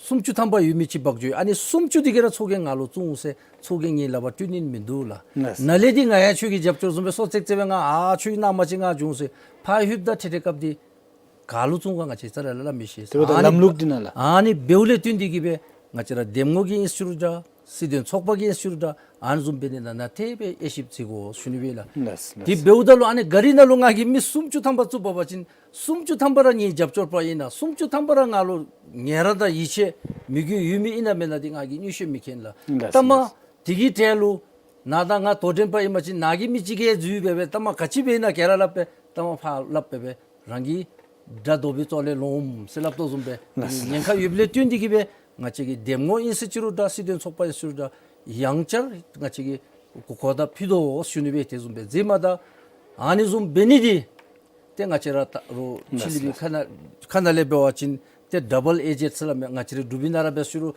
སུམ་ཅུ་ཐམ་པ་ཡོད་མི་ཅིག་འབག་འགྱོ། ཨ་ནི་སུམ་ཅུ་འདི་གིས་ར་ཚོགས་རྒྱན་ང་ལུ་བཙུགས་ཟེར་ཚོགས་རྒྱན་ངེའི་ལག་པར་སྤྲོད་ནི་མིན་འདུག་ལགས། ལགས་སོ། ནཱ་ལས་འདི་ང་ཡང་ཁྱོད་ཀྱི་རྒྱབ་སྐྱོར་བཟུམ་སྦེ་སོ་ཙེག་ཙེག་སྦེ་ང་ཨ་ཁྱོད་ཀྱི་ནང་མ་ཅིག་ང་འགྱོ་ཟེར་ཕར་ལྷོདཔ་ད་ཐད་ཐད་སྐབས་འདི་ག་ལུ་བཙུགས་ག་ང་བཅས་རྩ་ལས་སླབ་མི་ཤེས། དེ་འབདཝ་ད་ཨ་ནི་ལམ་ལུགས་འདི་ནང་ལགས། ཨ་ནི་འབདཝ་ལས་བརྟེན་ཏེ་གིས་སྦེ་ང་བཅས་ར་འདེམས་ངོ་གི་ཨིན་ཅི་རུང་འདྲ་སྲིད་དོན་ཚོགས་པ་གི་ཨིན་ཅི་རུང་འདྲ་ཨ་ནི་བཟུམ་འབད་ནི་ནང་ན་ཏེ་སྦེ་དབྱེ་ཞིབ་བྱེད་དགོ་ཞུ་ནི་སྦེ་ལགས། ལགས་སོ། དེ་ལགས་སོ། འབདཝ་ད་ལུ་ཨ་ནི་གཱ་རི་ནང་ལུ་ང་གིས་མི་སུམ་ཅུ་ཐམ་པ་བཙུགས་འབག་པ་ཅིན་སུམ་ཅུ་ཐམ་པ་ར་ངེའི་རྒྱབ་སྐྱོར་པ་ཨིན་ན་སུམ་ཅུ་ཐམ་པ་ར་ང་ལུ་ཉེ་རང་དང་ཡིད་ཆེས་མོས་གུས་ཡོད་མི་ཨིན་ན་མེན་ན་འདི་ང་གིས་མངོན་ཤེས་མི་མཁྱེན་ལགས། ལགས་སོ། ལྟ་མ་ལགས་སོ། དེ་གི་གྲལ་ལུ་ནཱ་ད་ང་དོ་འགྲན་པ་ཨིན་པ་ཅིན་ནཱ་གིས་མི་ཅིག་གིས་འཛུལ་སྦེ་སྦེ་ལྟ་མ་ག་ཅི་འབད་ན་ག་ར་སླབ་སྦེ་ལྟ་མ་ཕར་སླབ་སྦེ་སྦེ་རང་གི་དགྲ་བཟློག་པའི་ཚོགས་ལས་ལོངམ་ཟེར་སླབ་དོ་བཟུམ་སྦེ་ལགས་སོ། ཉེན་ཁ་ཡོདཔ་ལས་བརྟེན་ཏེ་གིས་སྦེ་ང་བཅས་ཀྱི་འདེམས་ངོ་ཨིན་ཟེར་ཅི་རུང་འདྲ་སྲིད་དོན་ཚོགས་པ་ཨིན་ཟེར་ཅི་རུང་འདྲ་ཡང་བསྐྱར་ང་བཅས་ཀྱིས་གོ་བརྡ་ཕུལ་དོ་ཞུ་ནི་སྦེ། དེ་བཟུམ་སྦེ་མཛད་མ་ད་ཨ་ནི་བཟུམ་འབད་ནི་འདི་ཏེ་ང་བཅས་ར་ད་རུང་ཕྱི་གླིང་པའི་ཁ་ནང་ཁ་ནང་ལས་འབད་བ་ཅིན་ཏེ་ཌབ་བཱལ་ཨེ་ཇེནཊ་ཟེར་སླབ་མས། ང་བཅས་རའི་འབྲུག་པའི་ནང་ར་འབད་ཟེར་རུང་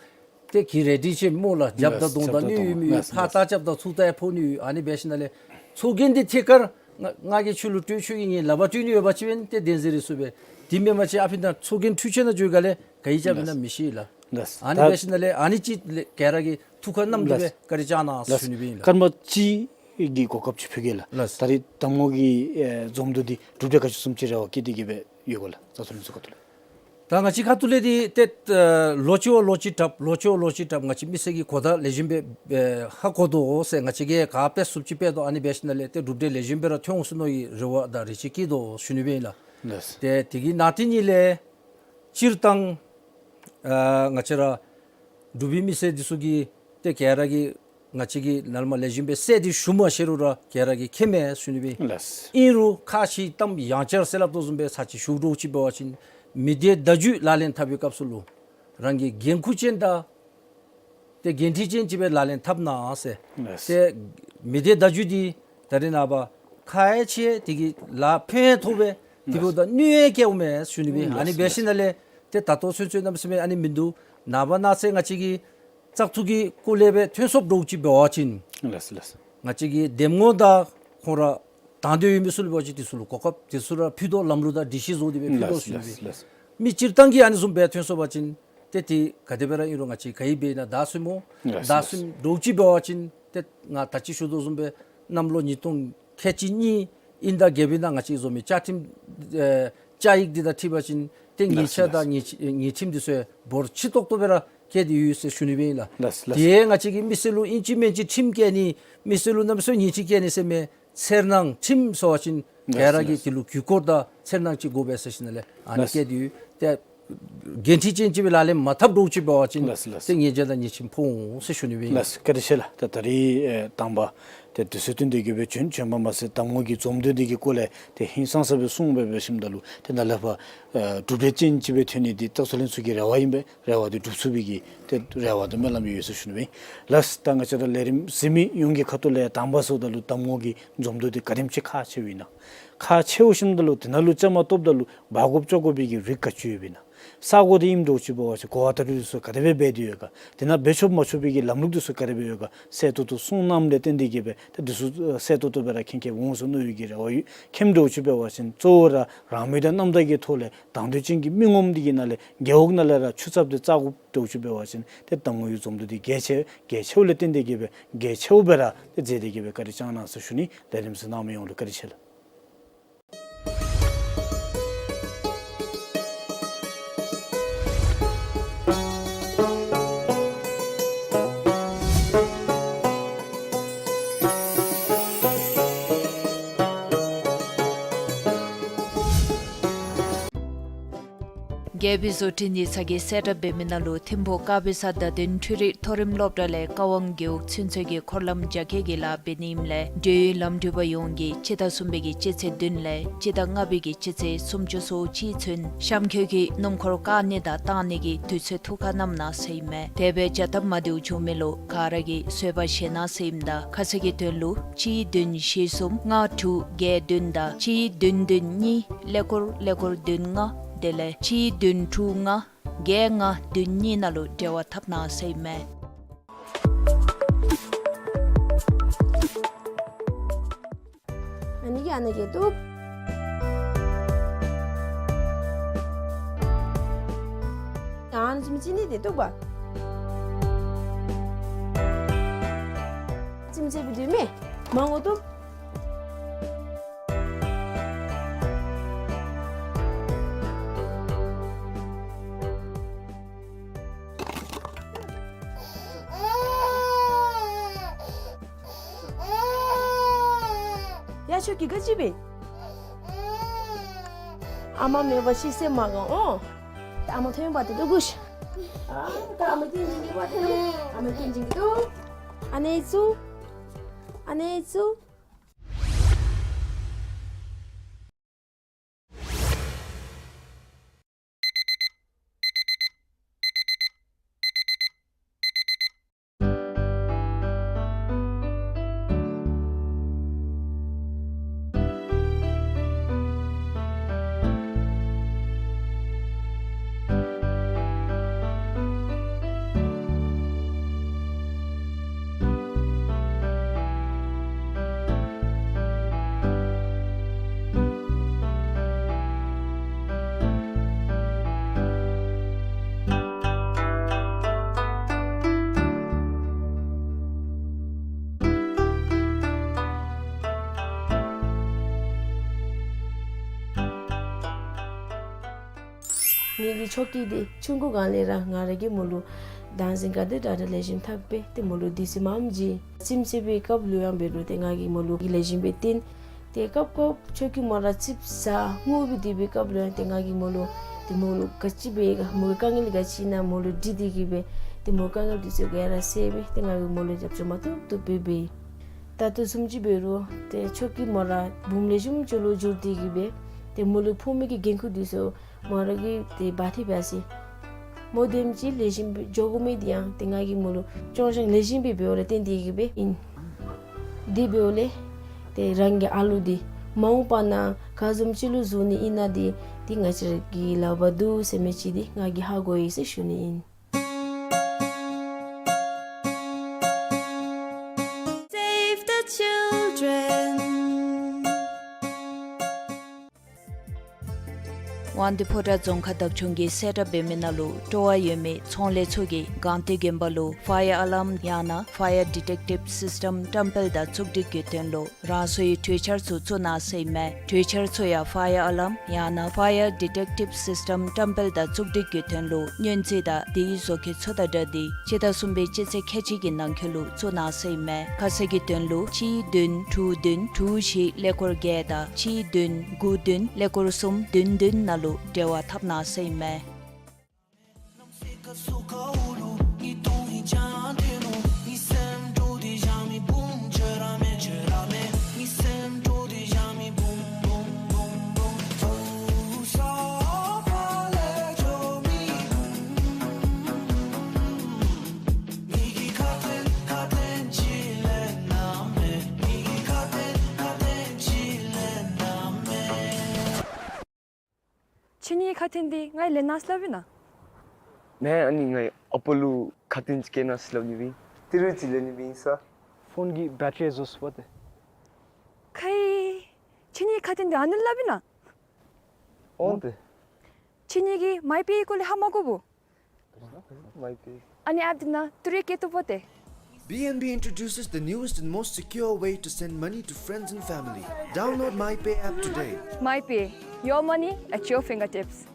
ཏེ་གི་རེ་ཌི་ཅིག་སྨོ་ལགས། རྒྱབ་དང་གདོང་དང་གནོད་ཡོད་མི་ཡོད། ཕར་རྟ་རྐྱབ་ད་ཚུར་རྟ་ཡང་ཕོག་ནི་ཡོད། ཨ་ནི་འབད་ཞིནམ་ལས་ཚོགས་རྒྱན་འདི་ཐད་ཀར་ང་ང་གིས་ཁྱོད་ལུ་སྤྲོད་ཁྱོད་ཀྱིས་ངེའི་ལག་པར་སྤྲོད་ནི་ཡོད་པ་ཅིན་ཏེ་བདེན་ཟེར་རེ་སུ་སྦེ་དེ་མེན་པ་ཅིན་ཨ་ཕི་ནང་ཚོགས་རྒྱན་འཕྲུལ་ཆས་ནང་འགྱོ་ག་ལས་ག་ཡི་ཅ་འབད་ན་མི་ཤེས་ལགས། ལགས་སོ། ཨ་ནི་ད་འབད་ཞིནམ་ལས་ཨ་ནི་ཅིག་ལས་ག་ར་གིས་ཐུགས་ཁར་བསྣམས་ཏེ་སྦེ་ལགས་སོ། བཀའ་དྲིན་བསྐྱང་གནང་ཟེར་ཞུ་ནི་སྦེ་ཨིན་ལགས། སྐར་མ་གཅིག་གི་གོ་སྐབས་ཅིག་ཕུལ་གེ་ལགས། ལགས་སོ། ད་རེས་འདེམས་ངོ་གི་ཨེ་འཛོམས་འདུ་འདི་གྲུབ་འབྲས་ག་ཅི་བཟུམ་ཅིག་རེ་བ་བསྐྱེད་དེ་གིས་སྦེ་ཡོད་ག་ལགས། རྩ་ཚུ་ལུ་ཚུ་ཁ་ཐུག་ལས། ད་ང་བཅས་ཁ་ཐུག་ལས་འདི་ཏེ་ཨ་ལོ་གཅིག་བ་ལོ་གཅིག་དྲགཔ་ལོ་གཅིག་བ་ལོ་གཅིག་དྲགཔ་ང་བཅས་མི་སེར་གྱི་གོ་བརྡ་ལེགས་ཤོམ་སྦེ་ཨེ་ཧ་གོ་དོ་ཟེར་ང་བཅས་ཀྱིས་ག་འབད་ཚུགསཔ་ཅིག་འབད་དོ། ཨ་ནི་འབད་ཞིནམ་ལས་ཏེ་གྲུབ་འབྲས་ལེགས་ཤོམ་སྦེ་ར་ཐོན་འོང་ཟེར་མནོ་བའི་རེ་བ་དང་རེ་ཆེ་བསྐྱེད་དོ་ཞུ་ནི་སྦེ་ཨིན་ལགས། ལགས་སོ། ཏེ་དེ་གི་ནང་དེ་ཉིད་ལས་སྤྱིར་བཏང་ཨ་ང་བཅས་ར་འབྲུག་པའི་མི་སེར་འདི་ཚུ་གིས་ཏེ་ག་ར་གིས་ང་བཅས་ཀྱིས་ནཱ་ལས་མར་ལེགས་ཤོམ་སྦེ་གསལ་ཏེ་ཞུ་མ་ཤེས་རུང་ར་ག་ར་གིས་མཁྱེནམ་མས་ཞུ་ནི་སྦེ། ལགས་སོ། ཨིན་རུང་ཁ་ཕྱེ་གཏམ་ཡང་བསྐྱར་ཟེར་སླབ་དོ་བཟུམ་སྦེ་ཚར་གཅིག་ཞུ་དོ་ཅིག་འབད་བ་ཅིན་མི་སྡེ་བརྡ་བརྒྱུད་ལག་ལེན་འཐབ་པའི་སྐབས་སུ་ལུ་རང་གིས་འགན་ཁུར་ཅན་དང་ཏེ་འགན་འཁྲི་ཅན་ཅིག་སྦེ་ལག་ལེན་འཐབ་གནང་ཟེར། ལགས་སོ། ཏེ་མི་སྡེ་བརྡ་བརྒྱུད་འདི་ད་རེས་ནངས་པ་ཁ་ཡང་ཕྱེ་དེ་གིས་ལཱ་ཕན་ཐོགས་པས། དེ་འབདཝ་ད་གནོད་ཡང་བཀལཝ་མས་ཞུ་ནི་སྦེ། ལགས་སོ། ཨ་ནི་འབད་ཞིནམ་ལས་ཏེ་ད་ལྟོ་ཚུན་ཚོད་གནམ་མེད་ས་མེད་ཨ་ནི་མིན་འདུག། ནངས་པ་གནངས་ཚེ་ང་བཅས་ཀྱི་བཙག་འཐུ་གི་སྐོར་ལས་སྦེ་ཐོན་སོངམ་འདྲཝ་ཅིག་འབད་བ་ཅིན། ལགས་སོ་ལགས་སོ། ང་བཅས་ཀྱི་འདེམས་ངོ་དང་ཁོང་ར་དང་འདོད་ཡོད་མི་ཚུ་ལུ་འབད་བ་ཅིན་དེ་ཚུ་ལུ་གོ་སྐབས་དེ་ཚུ་ར་ཕུལ་དོ། ལམ་ལུགས་དང་སྒྲིག་གཞི་བཟོ་སྟེ་སྦེ་ཕུལ་དོ་ཞུ་ནི་སྦེ། ལགས་སོ་ལགས་སོ། མི་སྤྱིར་བཏང་གིས་ཨ་ནི་བཟུམ་སྦེ་ཐོན་སོང་པ་ཅིན་ཏེ་དེ་ག་དེ་སྦེ་ར་ཨིན་རུང་ང་བཅས་ག་ཡི་འབད་ན་བདའ་ཟུན་སྨོ། ལགས་སོ་ལགས་སོ། བདའ་ཟུན་འདྲཝ་ཅིག་འབད་བ་ཅིན་ཏེ་ང་ད་ཅི་ཞུ་དོ་བཟུམ་སྦེ་གནམ་ལོ་ཉིས་སྟོང་ཁལ་གཅིག་གཉིས་དབྱིན་ཟླ་བརྒྱད་པའི་ནང་ང་བཅས་འཛོམས་མི་བཅའ་ཁྲིམས་ཨེ་བཅའ་ཡིག་འདི་དང་འཁྲིལ་བ་ཅིན་ཏེ་ཉེས་ཆད་དང་ཉེས་ཉེས་ཁྲིམས་འདི་ཚུ་འབོར་ཆེ་ཏོག་ཏོ་སྦེ་ར་བཀལ་ཏེ་ཡོད་ཟེར་ཞུ་ནི་སྦེ་ཨིན་ལགས། ལགས་ལགས། དེ་ང་བཅས་ཀྱིས་མི་སེར་ལུ་ཨིན་ཅི་མིན་ཅི་ཁྲིམས་བཀལ་ནི་མི་སེར་ལུ་གནམ་མེད་ས་མེད་ཉེས་ཆད་བཀལ་ནི་ཟེར་མི་འཚེར་སྣང་ཁྲིམས་ཟེར་བ་ཅིན་ལགས་ག་ར་གིས་ལགས། དེ་ལུ་གུས་བཀུར་དང་འཚེར་སྣང་ཅིག་དགོ་པས་ཟེར་ཞིནམ་ལས་ཨ་ནི་ལགས། བཀལ་ཏེ་ཡོད། ཏེ་འགན་འཁྲི་ཅན་ཅིག་སྦེ་ལག་ལེན་མ་འཐབ་འདྲཝ་ཅིག་འབད་བ་ཅིན་ལགས་ལགས། ཏེ་ཉེས་ཆད་དང་ཉེས་ཁྲིམས་ཕོག་འོང་ཟེར་ཞུ་ནི་སྦེ་ཨིན། ལགས་བཀའ་དྲིན་ཆེ་ལགས། ད་ད་རེས་ཨེ་དང་པ་ཏེ་དུས་ཚོད་བསྟུན་ཏེ་གིས་སྦེ་བྱོན་བྱོནམ་མ་ཚད་འདེམས་ངོ་གི་འཛོམས་འདུ་འདི་གི་སྐོར་ལས་ཏེ་ཧིང་སངས་ས་སྦེ་གསུངས་སྦེ་འབད་ཞིནམ་ད་ལུ་ཏེ་ནཱ་ལས་ཕར་ཨེ་གྲུབ་འབྲས་ཅན་ཅིག་སྦེ་ཐོན་ནི་འདི་སྟག་ཚང་ལྷན་ཚོགས་ཀྱི་རེ་བ་ཨིན་པས། རེ་བ་འདི་འགྲུབ་ཚུགས་པའི་གི་ཏེ་རེ་བ་དང་སྨོན་ལམ་ཡོད་ཟེར་ཞུ་ནི་སྦེ་ཨིན། ལགས་ད་ང་བཅས་ར་ལས་རིམ་གཟིགས་མི་ཡོངས་ཀྱི་ཁ་ཐུག་ལས་དང་པ་ཟེརཝ་ད་ལུ་འདེམས་ངོ་གི་འཛོམས་འདུ་འདི་ག་དེམ་ཅིག་ཁག་ཆེཝ་ཨིན་ན། ཁག་ཆེཝ་ཞིནམ་ད་ལུ་དེ་ནང་ལུ་བཅའ་མར་གཏོགསཔ་ད་ལུ་འབག་དགོཔ་བཅོ་དགོ་པའི་གི་རིགས་ག་ཅི་ཡོདཔ་ཨིན་ན། ས་གོ་འདི་ཨིནམ་འདྲཝ་ཅིག་འབད་བ་ཅིན་གོ་བ་ལྟ་གྲུབ་འདི་ཚུ་ག་དེ་སྦེ་འབད་དེ་ཡོད་ག། དེ་ནང་འབད་ཆོག་མ་ཆོག་པའི་གི་ལམ་ལུགས་འདི་ཚུ་ག་དེ་སྦེ་ཡོད་ག། གསལ་ཏོག་ཏོ་གསུངས་གནངམ་ལས་བརྟེན་ཏེ་གིས་སྦེ་ཏེ་འདི་ཚུ་གསལ་ཏོག་ཏོ་སྦེ་ར་མཁྱེན་མཁྱེནམ་འོང་ཟེར་མནོ་བའི་གི་རེ་བ་ཡོད། མཁྱེནམ་འདྲཝ་ཅིག་འབད་བ་ཅིན་གཙོ་བོ་ར་རང་མོས་དང་རྣམ་དག་གི་ཐོག་ལས་དང་འདོད་ཅན་གྱི་མི་ངོམ་འདི་གི་ནང་ལས་རྒེད་འོག་ནང་ལས་ར་ཆུ་ཚབ་འདི་བཙག་དགོཔ་འདྲཝ་ཅིག་འབད་བ་ཅིན་ཏེ་འདེམས་ངོ་གི་འཛོམས་འདུ་འདི་གལ་ཆེ་གལ་ཆེཝ་ལས་བརྟེན་ཏེ་གིས་སྦེ་གལ་ཆེཝ་སྦེ་ར་ཏེ་མཛད་དེ་གིས་སྦེ་བཀའ་དྲིན་བསྐྱང་གནང་ཟེར་ཞུ་ནི། ལས་རིམ་གཟིགས་གནང་མི་ཡོངས་ལུ་བཀའ་དྲིན་ཆེ་ལགས། རྒྱལ་པོའི་བཟོ་སྐྲུན་ཡིག་ཚང་གིས་གསལ་བསྒྲགས་འབད་མི་ནང་ལུ་ཐིམ་ཕུག་དཀར་སྦི་ས་བརྡ་དོན་འཕྲུལ་རིག་མཐོ་རིམ་སློབ་གྲྭ་ལས་ཀ་ཝང་རྒེད་འོག་ཚུན་ཚོད་ཀྱི་འཁོར་ལམ་རྒྱ་སྐྱེད་ཀྱི་ལཱ་འབད་ནི་ཨིནམ་ལས་འབྲེལ་ཡོད་ལམ་འགྲུལ་པ་ཡོངས་ཀྱིས་སྤྱི་ཟླ་གསུམ་པའི་གི་སྤྱི་ཚེས་བདུན་ལས་སྤྱི་ཟླ་ལྔ་པའི་གི་སྤྱི་ཚེས་སུམ་ཅུ་སོ་གཅིག་ཚུན་གཤམ་འཁོད་ཀྱི་སྣུམ་འཁོར་བཀག་ནི་དང་བཏང་ནི་གི་དུས་ཚོད་ཐུགས་ཁར་བསྣམ་གནང་ཟེར་ཨིན་མས། དེ་སྦེ་བྱ་སྟབས་མ་བདེཝ་བྱུང་མི་ལུ་ག་ར་གིས་བཟོད་པ་བཞེས་གནང་ཟེར་ཨིནམ་ད་ཁ་གསལ་གྱི་དོན་ལུ་གཅིག་བདུན་བཞི་གསུམ་ལྔ་དྲུག་བརྒྱད་བདུན་དང་གཅིག་བདུན་བདུན་གཉིས་ཀླད་ཀོར་ཀླད་ཀོར་བདུན་ལྔ་དེ་ལས་གཅིག་བདུན་དྲུག་ལྔ་ བརྒྱད་ལྔ་བདུན་གཉིས་ནང་ལུ་འབྲེལ་བ་འཐབ་གནང་ཟེར་ཨིན་མས། ཨ་ནི་གིས་ཨ་ནི་གིས་བཏུབ། ཡང་ཨ་ནི་ཅིག་མི་ཅིག་ནི་དེ་བཏུབ་པ། ཅིག་མི་ཅིག་སྦེ་བཏུབ་མས། མང་པོ་བཏུབ། ཡ་ཁྱོད་ཀྱིས་ག་ཅི་འབད། ཨ་མ་མེད་པར་ཤི་སེམས་མ་དགའ་འོང་། ད་ཨ་མ་ཐོན་པ་དེ་ལུ་སྒུག་ཤིག། ཨ་ད་ཨ་མ་སྐྱིད་སྦྱིན་གྱི་འདུག། ཨ་མ་སྐྱིད་སྦྱིན་གྱི་འདུག། ཨ་ནེ་ཚུ། ཨ་ནེ་ཚུ། ངེ་གི་ཆོ་གི་འདི་ཆུང་ཀུ་སྒང་ལས་ར་ང་ར་གིས་མོ་ལུ་བདག་འཛིན་ག་དེ་དྲག་དྲག་ལེགས་ཤོམ་འཐབ་སྦེ་ཏེ་མོ་ལུ་དུས་ཚོད་མངམ་བྱིན། ཁྱིམ་ཚུད་པའི་སྐབས་ལུ་ཡང་འབད་རུང་ཏེ་ང་གིས་མོ་ལུ་ལེགས་ཤོམ་སྦེ་བསྟེན། ཏེ་སྐབས་སྐབས་ཆོ་གི་མོ་ར་ཙིགཔ་ཟ་ངུ་སྦེ་སྡོད་པའི་སྐབས་ལུ་ཡང་ཏེ་ང་གིས་མོ་ལུ་ཏེ་མོ་ལུ་ག་ཅི་འབད་ག་མོ་གི་དཀའ་ངལ་ག་ཅི་ཨིན་ན་མོ་ལུ་དྲི་སྟེ་གི་སྦེ་ཏེ་མོ་དཀའ་ངལ་དེ་ཚུ་ག་ར་སེལ་སྦེ་ཏེ་ང་གིས་མོ་ལུ་རྒྱབ་སྐྱོར་མ་བཏུབ་བཏུབ་སྦེ་འབད། ད་ལྟོ་བཟུམ་ཅིག་འབད་རུང་ཏེ་ཆོ་གི་མོ་ར་བུམོ་ལེགས་ཤོམ་ཅིག་ལུ་འགྱུར་ཏེ་གི་སྦེ་ཏེ་མོ་ལུ་ཕོག་མི་གི་འགན་ཁུར་དེ་ཚུ་མོ་ར་གིས་ཏེ་འབག་སྟེ་འབག་ཟེར། མོ་དེམ་ཅིག་ལེགས་ཤོམ་སྦེ་འགྱོ་དགོ་མི་དེ་ཡང་ཏེ་ང་གིས་མོ་ལུ་སྐྱོང་སྦྱང་ལེགས་ཤོམ་སྦེ་འབདཝ་ལས་བརྟེན་ཏེ་གི་སྦེ་ཨིན། དེ་འབདཝ་ལས་ཏེ་རང་གི་ཨ་ལུ་འདི་མ་འོངས་པ་ནང་ག་བཟུམ་ཅིག་ལུ་བཟོ་ནི་ཨིན་ན་འདི་ཏེ་ང་བཅས་ར་གི་ལག་པར་འདུག་ཟེར་མི་ཅིག་འདི་ང་གིས་ཧ་གོ་ཡི་ཟེར་ཞུ་ནི་ཨིན། Save the children. དབང་འདུས་ཕོ་བྲང་རྫོང་ཁག་བདག་སྐྱོང་གིས་གསལ་བསྒྲགས་འབད་མི་ནང་ལུ་སྤྲོ་བ་ཡོད་མི་ཚོང་ལས་ཚུ་གིས་སྒང་སྟེང་དགོན་པ་ལུ་ཕ་ཡར་ཨ་ལཱམ་ཡང་ན་Fire Detective System བཀྲམ་སྤེལ་དང་བཙུགས་སྒྲིག་གི་དོན་ལུ་རང་སོའི་གྲོས་འཆར་ཚུ་བཙུགས་གནང་ཟེར་ཨིན་མས། གྲོས་འཆར་ཚུ་ཡང་Fire Alarm ཡང་ན་Fire Detective System བཀྲམ་སྤེལ་དང་བཙུགས་སྒྲིག་གི་དོན་ལུ་སྙན་འཛུལ་དང་དེའི་བཟོ་བཀོད་ཚུ་དང་སྦྲགས་ཏེ་སྤྱི་ཟླ་གསུམ་པའི་སྤྱི་ཚེས་ཁལ་གཅིག་གི་ནང་འཁོད་ལུ་བཙུགས་གནང་ཟེར་ཨིན་མས། ཁ་གསལ་གྱི་དོན་ལུ་གཅིག་བདུན་དྲུག་བདུན་དྲུག་བཞི་ཀླད་ཀོར་བརྒྱད་དང་གཅིག་བདུན་དགུ་བདུན་ཀླད་ཀོར་གསུམ་བདུན་བདུན་ནང་ལུ་འབྲེལ་བ་འཐབ་གནང་ཟེར་ཨིན་མས། ཁྱེད་གཉིས་ཁ་ཏོན་འདི་ང་ལེན་གནང་ཟེར་སླབ་ཨིན་ན། མེན། ཨ་ནི་ང་ཨ་པ་ལུ་ཁ་ཏོན་ཅིག་བསྐྱལ་གནང་ཟེར་སླབ་ནི་སྦེ་ཨིན། ཏི་རུ་ཅིག་ལེན་ནི་སྦེ་ཨིན་ས། ཕོན་གྱི་བེ་ཊ་རི་རྫོགས་སོ་པ་ཏེ། ཁའི། ཁྱེད་གཉིས་ཁ་ཏོན་འདི་ཨ་ནི་སླབ་ཨིན་ན། འོང་ཏེ། ཁྱེད་གཉིས་ཀྱིས་མའི་པེ་སྐོར་ལས་ཧ་མ་གོ་བོ། མའི་པེ། ཨ་ནི་ཨེཔ་འདི་ནང་ཏི་རུ་བསྐྱལ་བཏུབ་པ་ཏེ། B N B introduces the newest and most secure way to send money to friends and family. Download MyPay app today. MyPay, your money at your fingertips.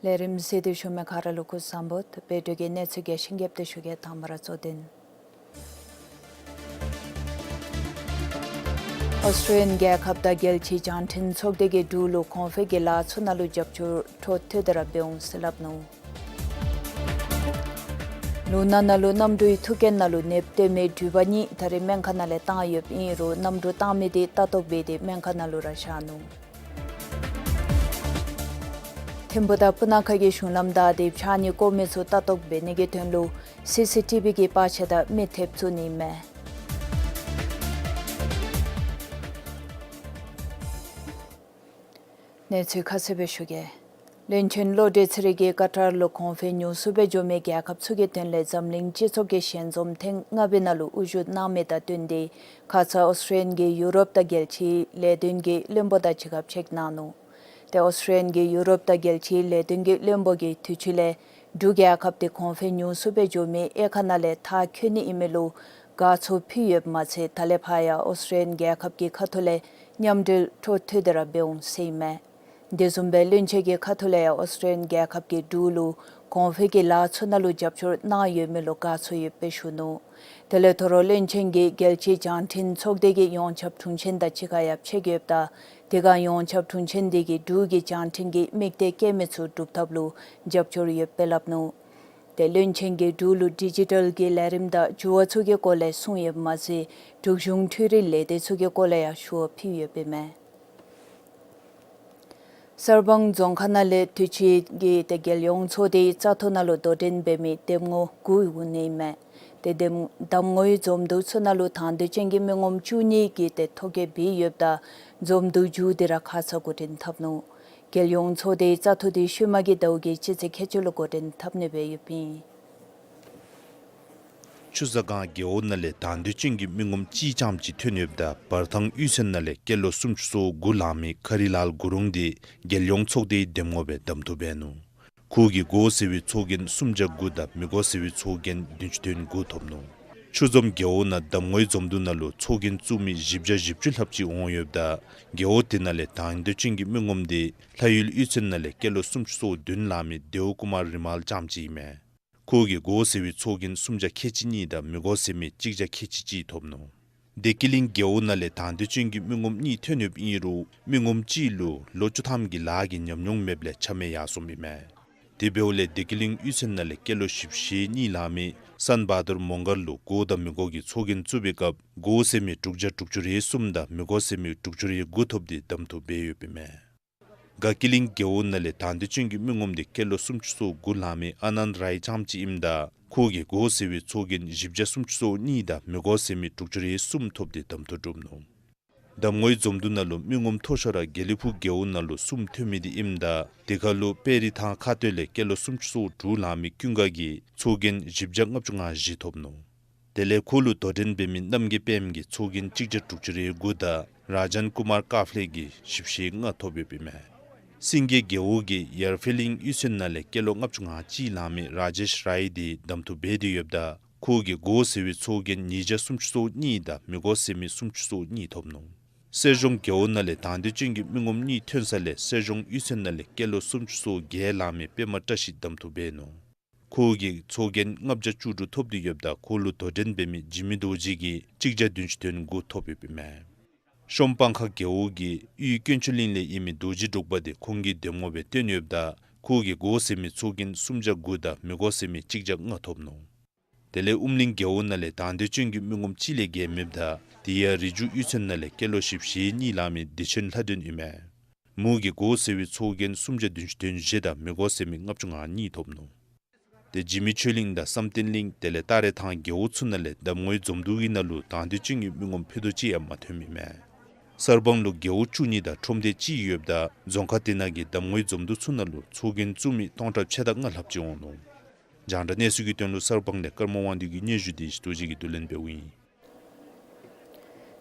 ལས་རིམ་གཟིགས་ཏེ་བཞུགས་མི་ག་ར་ལུ་སྐུ་གཟུགས་བཟང་པོ། དཔལ་འབྱོར་གྱི་གནས་ཚུལ་གྱི་ཤིང་རྒྱབ་ཏུ་ཞུ་གེ། དང་པ་ར་གཙོ་དོན། ཨོསི་ཊྲེ་ལི་ཡན་རྒྱལ་ཁབ་དང་རྒྱལ་སྤྱིའི་རྒྱང་འཕྲིན་ཚོགས་སྡེ་གིས་འབྲུག་ལུ་གོང་འཕེལ་གྱི་ལཱ་ཚུ་ནང་ལུ་རྒྱབ་སྐྱོར་འཕྲོ་མཐུད་དེ་ར་འབད་འོང་ཟེར་སླབ་ནུག། ལུང་ནག་ནང་ལུ་གནམ་གྲུའི་ཐུག་རྐྱེན་ནང་ལུ་ནདཔ་བཏོན་མི་འགྲུལ་པ་གཉིས་ད་རིས་སྨན་ཁང་ནང་ལས་བཏང་ཡོདཔ་ཨིན་རུང་གནམ་གྲུ་བཏང་མི་དེ་ལྟ་རྟོག་འབད་དེ་སྨན་ཁང་ནང་ལུ་ར་བཞག་ནུག། ཐིམ་ཕུ་དང་སྤུ་ན་ཁ་གི་གཞུང་ལམ་བདའ་སྟེ་ཕྱགས་སྙིགས་བཀོ་མི་ཚུ་ལྟ་རྟོག་འབད་ནི་གི་དོན་ལུ་སི་སི་ཊི་བི་གི་པར་ཆས་དང་མི་ཐེབས་བཙུགས་ནི་ཨིན་མས། གནས་ཚུལ་ཁ་གསལ་སྦེ་ཞུ་གེ། བློན་ཆེན་བློ་གྲོས་ཚེ་རིང་གིས་ཀ་ཏར་ལུ་གོང་འཕེལ་ཉུང་སུ་སྦེ་འགྱོ་མི་རྒྱལ་ཁབ་ཚུ་གི་དོན་ལས་འཛམ་གླིང་སྤྱི་ཚོགས་ཀྱི་ཞལ་འཛོམས་ཐེངས་ལྔ་པའི་ནང་ལུ་དབུ་བཞུགས་གནང་མི་དང་བསྟུན་ཏེ་ཁ་ཙ་ཨོསི་ཊྲེ་ལི་ཡ་གིས་ཡུ་རོབ་དང་རྒྱལ་སྤྱིའི་ལས་དོན་གྱི་བློན་པོ་དང་གཅིག་ཁར་ཕྱད་གནང་ནུག། ཏེ་ཨོསི་ཊྲེ་ལི་ཡ་གིས་ཡུ་རོབ་དང་རྒྱལ་སྤྱིའི་ལས་དོན་གྱི་བློན་པོ་གིས་དུས་ཅི་ལས་འབྲུག་རྒྱལ་ཁབ་དེ་གོང་འཕེལ་ཉུང་སུ་སྦེ་འགྱོ་མི་དབྱེ་ཁག་ནང་ལས་མཐར་འཁྱོལ་ནི་ཨིན་མི་ལུ་དགའ་ཚོར་ཕུལ་ཡོདཔ་མ་ཚད་ད་ལས་ཕར་ཡང་ཨོསི་ཊྲེ་ལི་ཡ་རྒྱལ་ཁབ་ཀྱི་ཁ་ཐུག་ལས་མཉམ་འབྲེལ་འཕྲོ་མཐུད་དེ་ར་འབད་འོང་ཟེར་ཨིན་མས། དེ་བཟུམ་སྦེ་བློན་ཆེན་གྱི་ཁ་ཐུག་ལས་ཡང་ཨོསི་ཊྲེ་ལི་ཡ་རྒྱལ་ཁབ་ཀྱིས་འབྲུག་ལུ་གོང་འཕེལ་གྱི་ལཱ་ཚུ་ནང་ལུ་རྒྱབ་སྐྱོར་གནང་ཡོད་མི་ལུ་དགའ་ཚོར་ཡོདཔ་སྦེ་ཞུ་ནུག། དེ་ལས་དོ་རུང་བློན་ཆེན་གྱིས་རྒྱལ་སྤྱིའི་རྒྱང་འཕྲིན་ཚོགས་སྡེ་གི་ཡོངས་ཁྱབ་དྲུང་ཆེན་དང་གཅིག་ཁར་ཡང་ཕྱད་ཡོདཔ་ད་དེ་ཁར་ཡོངས་ཁྱབ་དྲུང་ཆེན་དེ་གིས་འབྲུག་གི་རྒྱང་འཕྲིན་གྱི་དམིགས་གཏད་བསྐྱེད་མི་ཚུ་སྒྲུབ་ཐབས་ལུ་རྒྱབ་སྐྱོར་ཡོདཔ་སྦེ་སླབ་ནུག། ཏེ་བློན་ཆེན་གྱིས་འབྲུག་ལུ་ཌི་ཇི་ཊལ་གྱི་ལས་རིམ་དང་འགྱུར་བ་ཚུ་གི་སྐོར་ལས་གསུངས་ཡོདཔ་མ་ཚད་འབྲུག་གཞུང་འཕྲུལ་རིག་ལས་སྡེ་ཚུ་གི་སྐོར་ལས་ཡང་ཞུ་བ་ཕུལ་ཡོདཔ་ཨིན་མས། གསར་སྤང་རྫོང་ཁག་ནང་ལས་དུས་ཅི་གི་ཏེ་རྒྱལ་ཡོངས་ཚོགས་སྡེའི་བཙག་འཐུ་ནང་ལུ་དོ་འགྲན་འབད་མི་འདེམས་ངོ་དགུ་འོང་ནི་ཨིན་མས། ཏེ་འདེམས་འདེམས་ངོའི་འཛོམས་འདུ་ཚུ་ནང་ལུ་དང་འདོད་ཅན་གྱི་མི་ངོམ་བཅུ་གཉིས་ཀྱིས་ཏེ་ཐོ་བཀོད་འབད་ཡོདཔ་ད་འཛོམས་འདུ་མཇུག་དེ་ར་ཁ་ཙ་འགོ་འདྲེན་འཐབ་ནུག། རྒྱལ་ཡོངས་ཚོགས་སྡེའི་བཙག་འཐུ་དེ་ཤུལ་མ་གི་ཟླཝ་གི་སྤྱི་ཚེས་ཁལ་གཅིག་ལུ་འགོ་འདྲེན་འཐབ་ནི་སྦེ་ཡོདཔ་ཨིན། ཆུ་བཟང་སྒང་རྒེད་འོག་ནང་ལས་དང་འདོད་ཅན་གྱི་མི་ངོམ་གཅིག་རྐྱངམ་ཅིག་ཐོན་ཡོདཔ་ད་བར་ཐང་གཡུས་ཚན་ནང་ལས་སྐྱེས་ལོ་སུམ་ཅུ་སོ་དགུ་ལང་མི་ཁ་རི་ལཱལ་གུ་རུང་དེ་རྒྱལ་ཡོངས་ཚོགས་སྡེའི་འདེམས་ངོ་སྦེ་གདམ་འཐུ་འབད་ནུག། ཁོ་གིས་གོ་ཟེར་བའི་ཚོགས་རྒྱན་སུམ་བརྒྱ་དགུ་དང་མི་གོ་ཟེར་བའི་ཚོགས་རྒྱན་བདུན་ཅུ་དོན་དགུ་ཐོབ་ནུག། ཆུ་འཛོམས་རྒེད་འོག་ནང་གདམ་ངོའི་འཛོམས་འདུ་ནང་ལུ་ཚོགས་རྒྱན་བཙུགས་མི་བཞི་བརྒྱ་བཞི་བཅུ་ལྷགཔ་ཅིག་འོང་ཡོདཔ་ད་རྒེད་འོག་དེ་ནང་ལས་དང་འདོད་ཅན་གྱི་མི་ངོམ་དེ་ལྷ་ཡུལ་གཡུས་ཚན་ནང་ལས་སྐྱེས་ལོ་སུམ་ཅུ་སོ་བདུན་ལང་མི་དེའུ་ཀུ་མར་རི་མལ་རྐྱངམ་ཅིག་ཨིན་མས། ཁོ་གིས་གོ་ཟེར་བའི་ཚོགས་རྒྱན་སུམ་བརྒྱ་ཁལ་གཅིག་གཉིས་དང་མི་གོ་ཟེར་མི་གཅིག་བརྒྱ་ཁལ་གཅིག་གཅིག་ཐོབ་ནུག། བདེ་སྐྱིད་གླིང་རྒེད་འོག་ནང་ལས་དང་འདོད་ཅན་གྱི་མི་ངོམ་གཉིས་ཐོན་ཡོདཔ་ཨིན་རུང་མི་ངོམ་གཅིག་ལུ་ལོ་བཅུ་ཐམ་གྱི་ལཱ་གི་ཉམས་མྱོང་མེདཔ་ལས་ཆ་མེད་ཡར་སོངམ་ཨིན་མས། དེ་འབདཝ་ལས་བདེ་སྐྱིད་གླིང་གཡུས་ཚན་ནང་ལས་སྐྱེས་ལོ་བཞི་བཅུ་ཞེ་གཉིས་ལང་མི་སན་བྷ་དུར་མོང་གར་ལུ་གོ་དང་མི་གོ་གི་ཚོགས་རྒྱན་བཙུགས་པའི་སྐབས་གོ་ཟེར་མི་དྲུག་བརྒྱ་དྲུག་ཅུ་རེ་གསུམ་དང་མི་གོ་ཟེར་མི་དྲུག་ཅུ་རེ་དགུ་ཐོབ་སྟེ་གདམ་འཐུ་འབད་ཡོདཔ་ཨིན་མས། དགའ་སྐྱིད་གླིང་རྒེད་འོག་ནང་ལས་དང་འདོད་ཅན་གྱི་མི་ངོམ་དེ་སྐྱེས་ལོ་སུམ་ཅུ་སོ་དགུ་ལང་མི་ཨ་ནནྡ་རའི་རྐྱངམ་ཅིག་ཨིནམ་ད་ཁོ་གིས་གོ་ཟེར་བའི་ཚོགས་རྒྱན་བཞི་བརྒྱ་སུམ་ཅུ་སོ་གཉིས་དང་མི་གོ་ཟེར་མི་དྲུག་ཅུ་རེ་གསུམ་ཐོབ་སྟེ་གདམ་འཐུ་གྲུབ་ནུག། གདམ་ངོའི་འཛོམས་འདུ་ནང་ལུ་མི་ངོམ་མཐོ་ཤོས་ར་དགེ་ལེགས་ཕུག་རྒེད་འོག་ནང་ལུ་གསུམ་ཐོན་མི་དེ་ཨིནམ་ད་དེ་ཁར་ལུ་དཔལ་རི་ཐང་ཁ་སྟོད་ལས་སྐྱེས་ལོ་སུམ་ཅུ་སོ་དྲུག་ལང་མི་ཀུན་དགའ་གིས་ཚོགས་རྒྱན་བཞི་བརྒྱ་ལྔ་བཅུ་ང་བཞི་ཐོབ་ནུག། དེ་ལས་ཁོ་ལུ་དོ་འགྲན་འབད་མི་རྣམ་རྒྱལ་དཔལམོ་གིས་ཚོགས་རྒྱན་གཅིག་བརྒྱ་དྲུག་ཅུ་རེ་དགུ་དང་ར་ཇན་ཀུ་མར་ཀཱཕ་ལེ་གིས་བཞི་བཅུ་ཞེ་ལྔ་ཐོབ་ཡོདཔ་ཨིན་མས། སེང་གེ་རྒེད་འོག་གིས་ཡར་ཕེ་གླིང་གཡུས་ཚན་ནང་ལས་སྐྱེས་ལོ་ལྔ་བཅུ་ང་གཅིག་ལང་མི་ར་ཇེཤ་རའི་དེ་གདམ་འཐུ་འབད་དེ་ཡོདཔ་ད་ཁོ་གིས་གོ་ཟེར་བའི་ཚོགས་རྒྱན་ཉིས་བརྒྱ་སུམ་ཅུ་སོ་གཉིས་དང་མི་གོ་ཟེར་མི་སུམ་ཅུ་སོ་གཉིས་ཐོབ་ནུག། གསེར་གཞོང་རྒེད་འོག་ནང་ལས་དང་འདོད་ཅན་གྱི་མི་ངོམ་གཉིས་ཐོན་ས་ལས་གསེར་གཞོང་གཡུས་ཚན་ནང་ལས་སྐྱེས་ལོ་སུམ་ཅུ་སོ་བརྒྱད་ལང་མི་པདྨ་བཀྲ་ཤིས་གདམ་འཐུ་འབད་ནུག། ཁོ་གིས་ཚོགས་རྒྱན་ལྔ་བརྒྱ་བཅུ་དྲུག་ཐོབ་སྟེ་ཡོདཔ་ད་ཁོ་ལུ་དོ་འགྲན་འབད་མི་འཇིགས་མེད་རྡོ་རྗེ་གིས་གཅིག་བརྒྱ་བདུན་ཅུ་དོན་དགུ་ཐོབ་ཡོདཔ་ཨིན་མས། གཤོམ་སྤང་ཁ་རྒེད་འོག་གི་གཡུས་དཀོན་མཆོག་གླིང་ལས་ཨིན་མི་རྡོ་རྗེ་འབྲུག་པ་དེ་ཁོང་གི་འདེམས་ངོ་སྦེ་བཏོན་ཡོདཔ་ད་ཁོ་གིས་གོ་ཟེར་མི་ཚོགས་རྒྱན་སུམ་བརྒྱ་དགུ་དང་མི་གོ་ཟེར་མི་གཅིག་བརྒྱ་ལྔ་ཐོབ་ནུག། དེ་ལས་ཨུམ་གླིང་རྒེད་འོག་ནང་ལས་དང་འདོད་ཅན་གྱི་མི་ངོམ་གཅིག་ལས་བརྒལ་མེདཔ་ད་དེ་ཡང་རི་རྒྱུད་གཡུས་ཚན་ནང་ལས་སྐྱེས་ལོ་བཞི་བཅུ་ཞེ་གཉིས་ལང་མི་བདེ་ཆེན་ལྷ་སྒྲོན་ཨིན་མས། མོ་གིས་གོ་ཟེར་བའི་ཚོགས་རྒྱན་སུམ་བརྒྱ་བདུན་ཅུ་དོན་བཞི་དང་མི་གོ་ཟེར་མི་ལྔ་བཅུ་ང་གཉིས་ཐོབ་ནུག། ཏེ་འཇིགས་མེད་ཆོས་གླིང་དང་བསམ་གཏན་གླིང་དེ་ལས་སྟ་རེ་ཐང་རྒེད་འོག་ཚུ་ནང་ལས་གདམ་ངོའི་འཛོམས་འདུ་གི་ནང་ལུ་དང་འདོད་ཅན་གྱི་མི་ངོམ་ཕུད་རྡོག་གཅིག་ཡང་མ་ཐོནམ་ཨིན་མས། གསར་སྤང་ལུ་རྒེད་འོག་བཅུ་གཉིས་དང་ཁྲོམ་སྡེ་གཅིག་ཡོདཔ་ད་རྫོང་ཁག་དེ་ནང་གི་གདམ་ངོའི་འཛོམས་འདུ་ཚུ་ནང་ལུ་ཚོགས་རྒྱན་བཙུགས་མི་སྟོང་ཕྲག་ཕྱེད་དང་ལྔ་ལྷགཔ་ཅིག་འོང་ནུག། རྒྱང་བསྒྲགས་གནས་ཚུལ་གྱི་དོན་ལུ་གསར་སྤང་ལས་ཀརྨ་དབང་འདུས་ཀྱི་སྙན་ཞུ་དེ་ཞི་རྡོ་རྗེ་གིས་བསྡུ་ལེན་འབདཝ་ཨིན།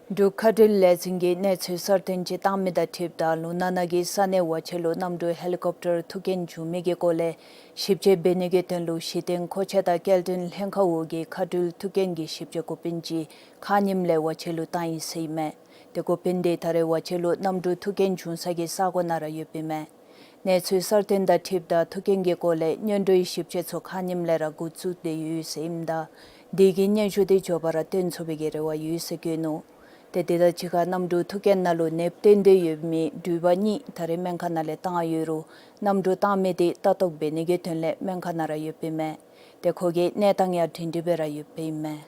འབྲུག་མཁའ་འགྲུལ་ལས་འཛིན་གྱིས་གནས་ཚུལ་གསར་བཏོན་ཅིག་བཏང་མི་དང་འཁྲིལཝ་ད་ལུང་ནག་ནང་གི་ས་གནས་ཝ་ཆེ་ལུ་གནམ་གྲུ་ཧེ་ལི་ཀོབ་ཊར་ཐུག་རྐྱེན་བྱུང་མི་གི་སྐོར་ལས་ཞིབ་དཔྱད་འབད་ནི་གི་དོན་ལུ་གཞི་རྟེན་མཁོ་ཆས་དང་སྐྱེལ་འདྲེན་ལྷན་ཁག་འོག་གི་མཁའ་འགྲུལ་ཐུག་རྐྱེན་གྱི་ཞིབ་དཔྱད་འགོ་དཔོན་ཅིག་ཁ་ཉིནམ་ལས་ཝ་ཆེ་ལུ་བཏང་ཡི་ཟེར་ཨིན་མས། ཏེ་འགོ་དཔོན་དེ་ད་རེས་ཝ་ཆེ་ལུ་གནམ་གྲུ་ཐུག་རྐྱེན་བྱུང་ས་གི་ས་གོ་ནང་ར་ཡོདཔ་ཨིན་མས། གནས་ཚུལ་གསར་བཏོན་དང་འཁྲིལཝ་ད་ཐུག་རྐྱེན་གྱི་སྐོར་ལས་སྔོན་འགྲོའི་ཞིབ་དཔྱད་ཚུ་ཁ་ཉིནམ་ལས་ར་འགོ་བཙུགས་ཏེ་ཡོད་ཟེར་ཨིནམ་ད་དེ་གི་སྙན་ཞུ་དེ་མགྱོགས་པ་ར་བཏོན་ཚུགས་པའི་གི་རེ་བ་ཡོད་ཟེར་བཀོད་ནུག། ཏེ་དེ་དང་གཅིག་ཁར་གནམ་གྲུ་ཐུག་རྐྱེན་ནང་ལུ་ནདཔ་བཏོན་ཏེ་ཡོད་མི་འགྲུལ་པ་གཉིས་ད་རེས་སྨན་ཁང་ནང་ལས་བཏང་ཡོད་རུང་གནམ་གྲུ་བཏང་མི་དེ་ལྟ་རྟོག་འབད་ནི་གི་དོན་ལས་སྨན་ཁང་ནང་ར་ཡོདཔ་ཨིན་མས། ཏེ་ཁོ་གི་གནས་སྟངས་ཡང་སྒྲིང་སྒྲི་སྦེ་ར་ཡོདཔ་ཨིན་མས།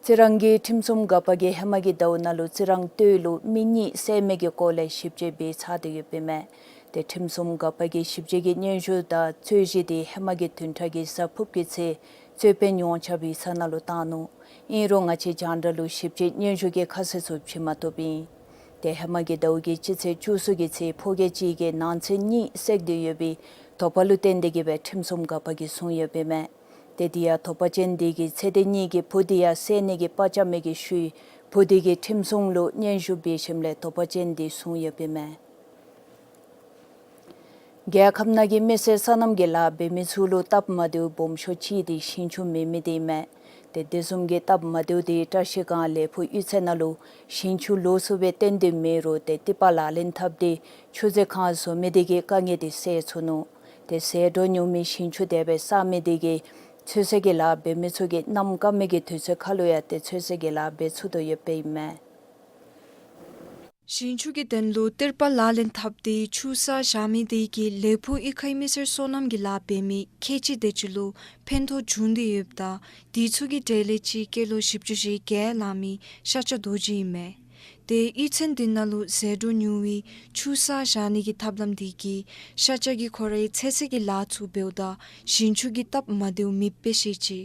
རྩི་རང་གི་ཁྲིམས་སྲུང་འགག་པ་གིས་ཧེ་མ་གི་ཟླཝ་ནང་ལུ་རྩི་རང་སྟོད་ལུ་མི་གཉིས་བསད་མི་གི་སྐོར་ལས་ཞིབ་དཔྱད་འབད་ཚར་ཏེ་ཡོདཔ་ཨིན་མས། ཏེ་ཁྲིམས་སྲུང་འགག་པ་གིས་ཞིབ་དཔྱད་ཀྱི་སྙན་ཞུ་དང་རྩོད་གཞི་དེ་ཧེ་མ་གི་བདུན་ཕྲག་གི་གཟའ་ཕུརཔ་གི་ཚེ་རྩོད་དཔོན་ཡོངས་ཁྱབ་ཡིག་ཚང་ནང་ལུ་བཏང་ནུག། ཨིན་རུང་ང་བཅས་རྒྱང་བསྒྲགས་ལུ་ཞིབ་དཔྱད་སྙན་ཞུ་གི་ཁ་གསལ་ཚུ་བྱིན་མ་བཏུབ་ཨིན། ཏེ་ཧེ་མ་གི་ཟླཝ་གི་སྤྱི་ཚེས་བཅུ་གསུམ་གྱི་ཚེ་ཕོ་སྐྱེས་གཅིག་གིས་ནང་ཚན་གཉིས་བསད་དེ་ཡོད་པའི་དོགས་པ་ལུ་བརྟེན་ཏེ་གི་སྦེ་ཁྲིམས་སྲུང་འགག་པ་གིས་བཟུང་ཡོདཔ་ཨིན་མས། ཏེ་དེ་ཡང་དོགས་པ་ཅན་དེ་གིས་ཚེ་འདས་གཉིས་ཀྱི་བུ་དེ་ཡང་བསད་ནི་གི་པ་རྐྱབ་མི་གི་ཤུལ་བུ་དེ་གིས་ཁྲིམས་སྲུང་ལུ་སྙན་ཞུ་འབད་ཞིནམ་ལས་དོགས་པ་ཅན་དེ་བཟུང་ཡོདཔ་ཨིན་མས། རྒྱལ་ཁབ་ནང་གི་མི་སེར་སོ་ནམ་གྱི་ལཱ་འབད་མི་ཚུ་ལུ་སྟབས་མ་བདེཝ་སྦོམ་ཤོས་ཅིག་དེ་ཞིང་ཆུ་མེད་མི་དེ་ཨིན་མས། ཏེ་དེ་བཟུམ་གྱི་སྟབས་མ་བདེཝ་དེ་བཀྲ་ཤིས་སྒང་ལེ་ཕུ་གཡུས་ཚན་ནང་ལུ་ཞིང་ཆུ་ལོགས་སུ་སྦེ་བཏོན་ཏེ་མེད་རུང་ཏེ་ཏི་པ་ལག་ལེན་འཐབ་སྟེ་ཆུ་མཛོད་ཁང་བཟོ་མི་དེ་གིས་དཀའ་ངལ་དེ་སེལ་ཚུགས་ནུག། ཏེ་ཟད་འགྲོ་ཉུང་མི་ཞིང་ཆུ་དེ་སྦེ་བསག་མི་དེ་གིས་ཚོད་བསྲེ་གི་ལཱ་འབད་མི་ཚུ་གིས་གནམ་སྐམ་མི་གི་དུས་ཚོད་ཁར་ལུ་ཡང་ཏེ་ཚོད་བསྲེ་གི་ལཱ་འབད་ཚུགས་དོ་ཡོདཔ་ཨིན་མས། ཞིང་ཆུ་གི་དོན་ལུ་ཏི་པ་ལག་ལེན་འཐབ་སྟེ་ཆུ་བསག་བཞག་མི་དེ་གིས་ལེ་ཕུ་གཡུས་ཁའི་མི་སེར་སོ་ནམ་གྱི་ལཱ་འབད་མི་ཁལ་གཅིག་དེ་ཅིག་ལུ་ཕན་ཐོགས་བྱུང་སྟེ་ཡོདཔ་ད་དེ་ཚུ་གི་གྲལ་ལས་ཅིག་སྐྱེས་ལོ་བཞི་བཅུ་ཞེ་བརྒྱད་ལང་མི་ཤཱཀྱ་རྡོ་རྗེ་ཨིན་མས། ཏེ་གཡུས་ཚན་དེ་ནང་ལུ་ཟད་འགྲོ་ཉུང་བའི་ཆུ་བསག་བཞག་ནི་གི་ཐབས་ལམ་དེ་གིས་ཤཱཀྱ་གིས་ཁོ་རའི་ཚོད་བསྲེ་གི་ལཱ་ཚུ་འབདཝ་ད་ཞིང་ཆུ་གི་སྟབས་མ་བདེཝ་མེདཔ་སྦེ་བཤད་ཅི།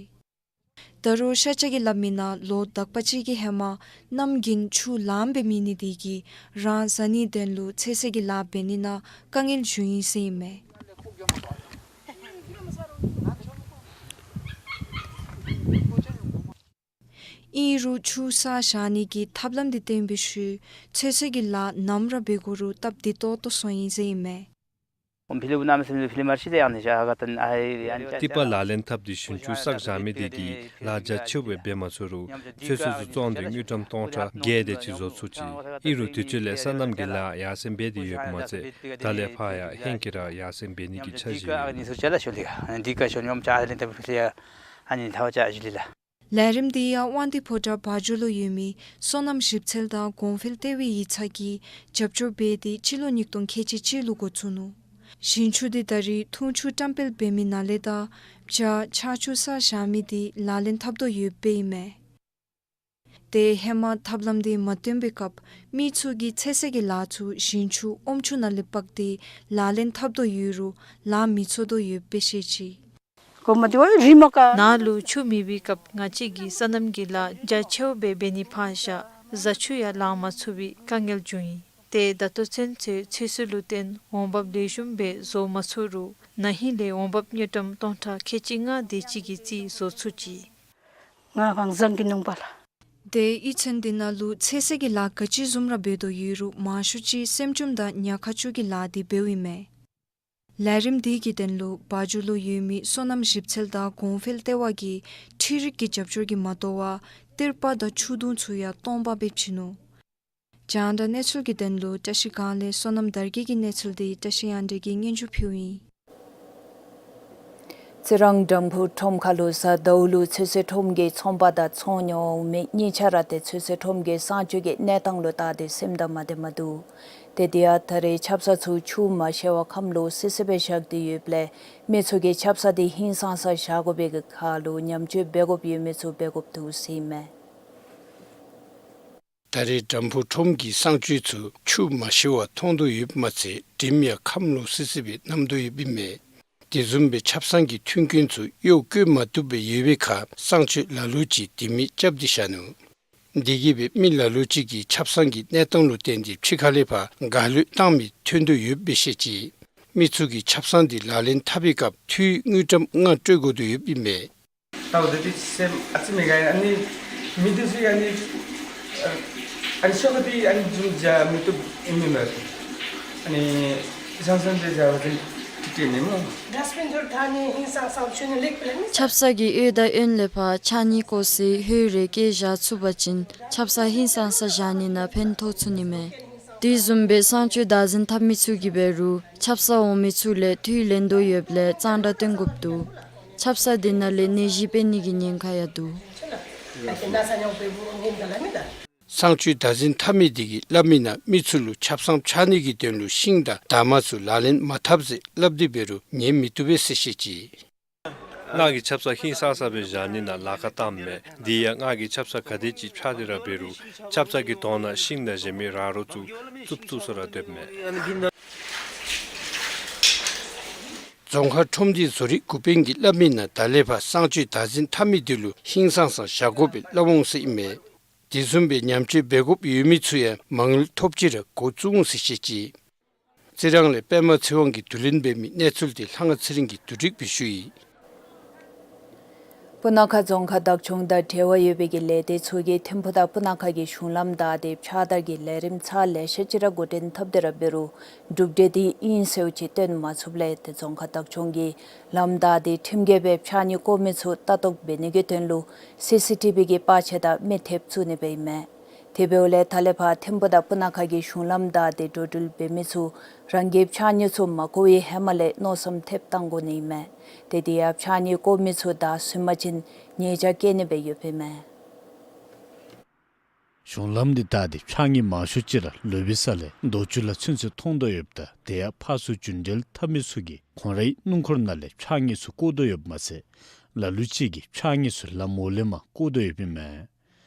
ད་རུང་ཤཱཀྱ་གིས་སླབ་མིའི་ནང་ལོ་དག་པ་ཅིག་གི་ཧེ་མ་གནམ་དགུན་ཆུ་ལངམ་སྦེ་མེད་ནི་དེ་གིས་རང་བཟའ་ནིའི་དོན་ལུ་ཚོད་བསྲེ་གི་ལཱ་འབད་ནི་ནང་དཀའ་ངལ་བྱུང་ཡི་ཟེར་ཨིན་མས། ཨིན་རུང་ཆུ་བསག་བཞག་ནི་གི་ཐབས་ལམ་དེ་བཏོན་པའི་ཤུལ་ཚོད་བསྲེ་གི་ལཱ་ནམ་ར་འབད་དགོ་རུང་སྟབས་བདེ་ཏོག་ཏོ་སོང་ཡི་ཟེར་ཨིན་མས། ཏི་པ་ལག་ལེན་འཐབ་སྟེ་ཞིང་ཆུ་བསག་བཞག་མི་དེ་གིས་ལཱ་རྒྱ་ཆེཝ་སྦེ་འབད་མ་ཚུགས་རུང་ཚོད་བསྲེ་ཚུ་བཙོང་སྟེ་དངུལ་ཀྲམ་སྟོང་ཕྲག་བརྒྱད་དེ་ཅིག་བཟོ་ཚུགས་ཅི། ཨིན་རུང་དུས་ཚོད་ལས་སོ་ནམ་གྱི་ལཱ་ཡར་སེང་འབད་དེ་ཡོདཔ་མ་ཚད་ད་ལས་ཕར་ཡང་ཧེང་སྐལ་ར་ཡར་སེང་འབད་ནི་གི་འཆར་གཞི་ཡོད། ལས་རིམ་དེ་ཡང་དབང་འདུས་ཕོ་བྲང་བ་འཇོ་ལུ་ཡོད་མི་སོ་ནམ་ཞིབ་འཚོལ་དང་གོང་འཕེལ་ལྟེ་བའི་ཡིག་ཚང་གིས་རྒྱབ་སྐྱོར་འབད་དེ་སྤྱི་ལོ་ཉིས་སྟོང་ཁལ་གཅིག་གཅིག་ལུ་འགོ་བཙུགས་ནུག། ཞིང་ཆུ་དེ་ད་རེས་འཐུང་ཆུ་བཀྲམ་སྤེལ་འབད་མི་ནང་ལས་དང་བྱ་ཆར་ཆུ་བསག་བཞག་མི་དེ་ལག་ལེན་འཐབ་དོ་ཡོདཔ་ཨིན་མས། ཏེ་ཧེ་མ་ཐབས་ལམ་དེ་མ་བཏོན་པའི་སྐབས་མི་ཚུ་གིས་ཚོད་བསྲེ་གི་ལཱ་ཚུ་ཞིང་ཆུ་ཨོམ་ཆུ་ནང་ལས་འབག་སྟེ་ལག་ལེན་འཐབ་དོ་ཡོད་རུང་ལཱ་མི་འཚོ་དོ་ཡོདཔ་སྦེ་བཤད་ཅི། ནཱ་ལུ་ཆུ་མེད་པའི་སྐབས་ང་བཅས་ཀྱིས་སོ་ནམ་གྱི་ལཱ་རྒྱ་ཆེཝ་སྦེ་འབད་ནི་ཕར་བཞག་བཟའ་ཆུ་ཡང་ལང་མ་ཚུགས་པའི་དཀའ་ངལ་བྱུང་ཡི། ཏེ་ད་ལྟོ་ཚུན་ཚོད་ཚོད་བསྲེ་ལུ་བརྟེན་འོང་འབབ་ལེགས་ཤོམ་སྦེ་བཟོ་མ་ཚུགས་རུང་ན་ཧིང་ལས་འོང་འབབ་དངུལ་ཀྲམ་སྟོང་ཕྲག་ཁལ་གཅིག་ལྔ་དེ་ཅིག་གི་རྩིས་བཟོ་ཚུགས་ཅི། ཏེ་གཡུས་ཚན་དེ་ནང་ལུ་ཚོད་བསྲེ་གི་ལཱ་ག་ཅི་བཟུམ་ར་འབད་དོ་ཡོད་རུང་མང་ཤོས་ཅིག་སྲནམ་ཅུམ་དང་ཉ་ཁ་ཅུ་གི་ལཱ་དེ་འབདཝ་ཨིན་མས། ལས་རིམ་དེ་གི་དོན་ལུ་བ་འཇོ་ལུ་ཡོད་མི་སོ་ནམ་ཞིབ་འཚོལ་དང་གོང་འཕེལ་ལྟེ་བ་གིས་འཕྲུལ་རིག་གི་རྒྱབ་སྐྱོར་གྱིས་མ་དོ་བར་ཏིར་པ་དང་ཆུ་དུང་ཚུ་ཡང་སྟོང་པ་སྦེ་བྱིན་ནུག། རྒྱང་བསྒྲགས་གནས་ཚུལ་གྱི་དོན་ལུ་བཀྲ་ཤིས་སྒང་ལས་སོ་ནམ་དར་རྒྱས་ཀྱི་གནས་ཚུལ་དེ་བཀྲ་ཤིས་དབྱངས་སྒྲོན་གྱིས་སྙན་ཞུ་ཕུལཝ་ཨིན། རྩི་རང་དམ་ཕུ་ཁྲོམ་ཁ་ལུ་གཟའ་ཟླཝ་ལུ་ཚོད་བསྲེ་ཁྲོམ་གྱི་ཚོང་པ་དང་ཚོང་ཉོ་འོང་མི་གཉིས་ཆ་ར་ཏེ་ཚོད་བསྲེ་ཁྲོམ་གྱི་གསང་སྤྱོད་ཀྱི་གནས་སྟངས་ལུ་བལྟ་སྟེ་སེམས་དང་མ་བདེ་མ་འདུག། ཏེ་དེ་ཡང་ད་རེས་ཆབ་གསང་ཚུ་ཆུ་མ་བཞེས་པར་ཁམས་ལོག་སི་སི་སྦེ་བཞག་སྟེ་ཡོདཔ་ལས་མི་ཚུ་གིས་ཆབ་གསང་དེ་ཧིང་སངས་ས་བཞག་དགོ་པའི་གི་ཁར་ལུ་ཉམས་བཅོས་འབད་དགོཔ་ཡོད་མི་ཚུ་འབད་དགོཔ་འདུག་ཟེར་ཨིན་མས། ད་རེས་དམ་ཕུ་ཁྲོམ་གྱི་གསང་སྤྱོད་ཚུ་ཆུ་མ་བཞེས་པར་མཐོང་དོ་ཡོདཔ་མ་ཚད་དྲིམ་ཡང་ཁམས་ལོག་སི་སི་སྦེ་མནམ་དོ་ཡོདཔ་ཨིན་མས། དེ་བཟུམ་སྦེ་ཆབ་གསང་གི་མཐུན་རྐྱེན་ཚུ་གཡོག་བཀོལ་མ་བཏུབ་སྦེ་ཡོད་པའི་ཁར་གསང་སྤྱོད་ལ་ལུ་ཅིག་དེ་མེདཔ་རྐྱབ་སྟེ་བཞག་ནུག། དེ་གིས་སྦེ་མི་ལ་ལུ་ཅིག་གིས་ཆབ་གསང་གི་གནས་སྟངས་ལུ་བརྟེན་ཏེ་ཕྱི་ཁ་ལས་ཕར་ག་ལུ་བཏང་མི་ཐོན་དོ་ཡོདཔ་སྦེ་བཤད་ཅི། མི་ཚུ་གིས་ཆབ་གསང་དེ་ལག་ལེན་འཐབ་པའི་སྐབས་འཐུས་དངུལ་ཀྲམ་ལྔ་སྤྲོད་དགོ་དོ་ཡོདཔ་ཨིན་མས། ད་འོ་དེ་དེ་སེམས་ཨ་ཙི་མི་དགའ་ཡི། ཨ་ནི་མི་འདི་ཚུ་ཨ་ནི་ཨ་ནི་ཤོག་ཁ་དེ་ཨ་ནི་བཟུམ་བཞག་མི་བཏུབ་ཨིན་མས། ཨ་ནི་ཟང་ཟིང་སྦེ་བཞག་པ་ཅིན་ཏེ་ནི་སྨོ། ཌསཊ་བིན་ཚུ་ད་ནི་ཧིང་སངས་སངས་ཆུ་ནི་ལེགས་པས་ལགས་ནི། ཆབ་གསང་གི་གཡས་དང་གཡོན་ལས་ཕར་ཆ་གཉིས་བཀོ་སའི་ཧོད་རེ་བཀལ་བཞག་ཚུགས་པ་ཅིན་ཆབ་གསང་ཧིང་སངས་ས་བཞག་ནི་ནང་ཕན་ཐོགས་ཚུགས་ནི་མས། དེ་བཟུམ་སྦེ་གསང་སྤྱོད་བདག་འཛིན་འཐབ་མི་ཚུ་གིས་འབད་རུང་ཆབ་གསང་འོང་མི་ཚུ་ལས་འཐུས་ལེན་དོ་ཡོདཔ་ལས་གཙང་སྦྲ་བཏོན་དགོཔ་འདུག། ཆབ་གསང་དེ་ནང་ལས་ནད་གཞི་འཕེལ་ནི་གི་ཉེན་ཁ་ཡང་འདུག། གསང་སྤྱོད་བདག་འཛིན་འཐབ་མི་དེ་གིས་སླབ་མིའི་ནང་མི་ཚུ་ལུ་ཆབ་གསང་འཕྱག་ནི་གི་དོན་ལུ་ཤིང་དང་འདབ་མ་ཚུ་ལག་ལེན་མ་འཐབ་ཟེར་སླབ་སྟེ་འབད་རུང་ཉན་མི་བཏུབ་པས་ཟེར་བཤད་ཅི། ང་གིས་ཆབ་གསང་ཧིང་སངས་ས་སྦེ་བཞག་ནི་ནང་ལཱ་ཁག་བཏངམ་མས། དེ་ཡང་ང་གིས་ཆབ་གསང་ག་དེ་ཅིག་འཕྱག་སྟེ་ར་འབད་རུང་ཆབ་གསང་གི་དོང་ནང་ཤིང་དང་གཞན་མི་ར་རོ་ཚུ་བཙུགས་བཙུགས་སོང་ར་སྡོདཔ་མས། རྫོང་ཁག་ཁྲོམ་སྡེའི་བཟོ་རིག་འགོ་དཔོན་གྱིས་སླབ་མིའི་ནང་ད་ལས་ཕར་གསང་སྤྱོད་བདག་འཛིན་འཐབ་མི་དེ་ལུ་ཧིང་སངས་ས་བཞག་དགོ་པའི་སླབ་འོང་ཟེར་ཨིན་མས། དེ་བཟུམ་སྦེ་ཉམས་བཅོས་འབད་དགོཔ་ཡོད་མི་ཚུ་ཡང་མ་དངུལ་ཐོབ་ཅི་ར་འགོ་བཙུགས་འོང་ཟེར་བཤད་ཅི། རྩི་རང་ལས་པདྨ་ཚེ་དབང་གིས་བསྡུ་ལེན་འབད་མི་གནས་ཚུལ་དེ་ལྷ་དབང་ཚེ་རིང་གིས་བསྡུ་སྒྲིག་འབད་ཞུ་ཡི། སྤུ་ན་ཁ་རྫོང་ཁག་བདག་སྐྱོང་དང་འབྲེལ་བ་ཡོད་པའི་གི་ལས་སྡེ་ཚུ་གིས་ཐིམ་ཕུ་དང་སྤུ་ན་ཁ་གི་གཞུང་ལམ་བདའ་སྟེ་ཕྱགས་བདར་གྱི་ལས་རིམ་ཚར་ལེ་ཤ་ཅིག་ར་འགོ་འདྲེན་འཐབ་སྟེ་ར་འབད་རུང་གྲུབ་འབྲས་དེ་ཨིན་ཟེར་ཅིག་སྟོན་མ་ཚུགསཔ་ལས་ཏེ་རྫོང་ཁག་བདག་སྐྱོང་གིས་ལམ་བདའ་སྟེ་ཁྲིམས་འགལ་སྦེ་ཕྱགས་སྙིགས་བཀོ་མི་ཚུ་ལྟ་རྟོག་འབད་ནི་གི་དོན་ལུ་སི་སི་ཊི་བི་གི་པར་ཆས་དང་མི་ཐེབས་བཙུགས་ནི་སྦེ་ཨིན་མས། དེ་འབདཝ་ལས་ད་ལས་ཕར་ཐིམ་ཕུ་དང་སྤུ་ན་ཁ་གི་གཞུང་ལམ་བདའ་སྟེ་འགྲོ་འགྲུལ་འབད་མི་ཚུ་རང་གི་ཕྱགས་སྙིགས་ཚུ་མ་བཀོ་བའི་ཧེ་མ་ལས་མནོ་བསམ་ཐེབས་བཏང་དགོ་ནི་ཨིན་མས། ཏེ་དེ་ཡང་ཕྱགས་སྙིགས་བཀོ་མི་ཚུ་བདའ་ཟུན་པ་ཅིན་ཉེས་བྱ་བཀལ་ནི་སྦེ་ཡོདཔ་ཨིན་མས། གཞུང་ལམ་འདི་བདའ་སྟེ་ཕྱགས་སྙིགས་མང་ཤོས་ཅིག་ར་ལུས་པའི་ས་ལས་རྡོ་ཆུ་ལ་ཚུན་ཚོད་མཐོང་དོ་ཡོདཔ་ད་དེ་ཡང་ཕར་ཚུར་རྒྱུན་འགྲུལ་འཐབ་མི་ཚུ་གིས་ཁོང་རའི་སྣུམ་འཁོར་ནང་ལས་ཕྱགས་སྙིགས་ཚུ་བཀོ་དོ་ཡོདཔ་མ་ཚད་ལ་ལུ་ཅིག་གིས་ཕྱགས་སྙིགས་ཚུ་ལམ་འོག་ལས་མར་བཀོ་དོ་ཡོདཔ་ཨིན་མས།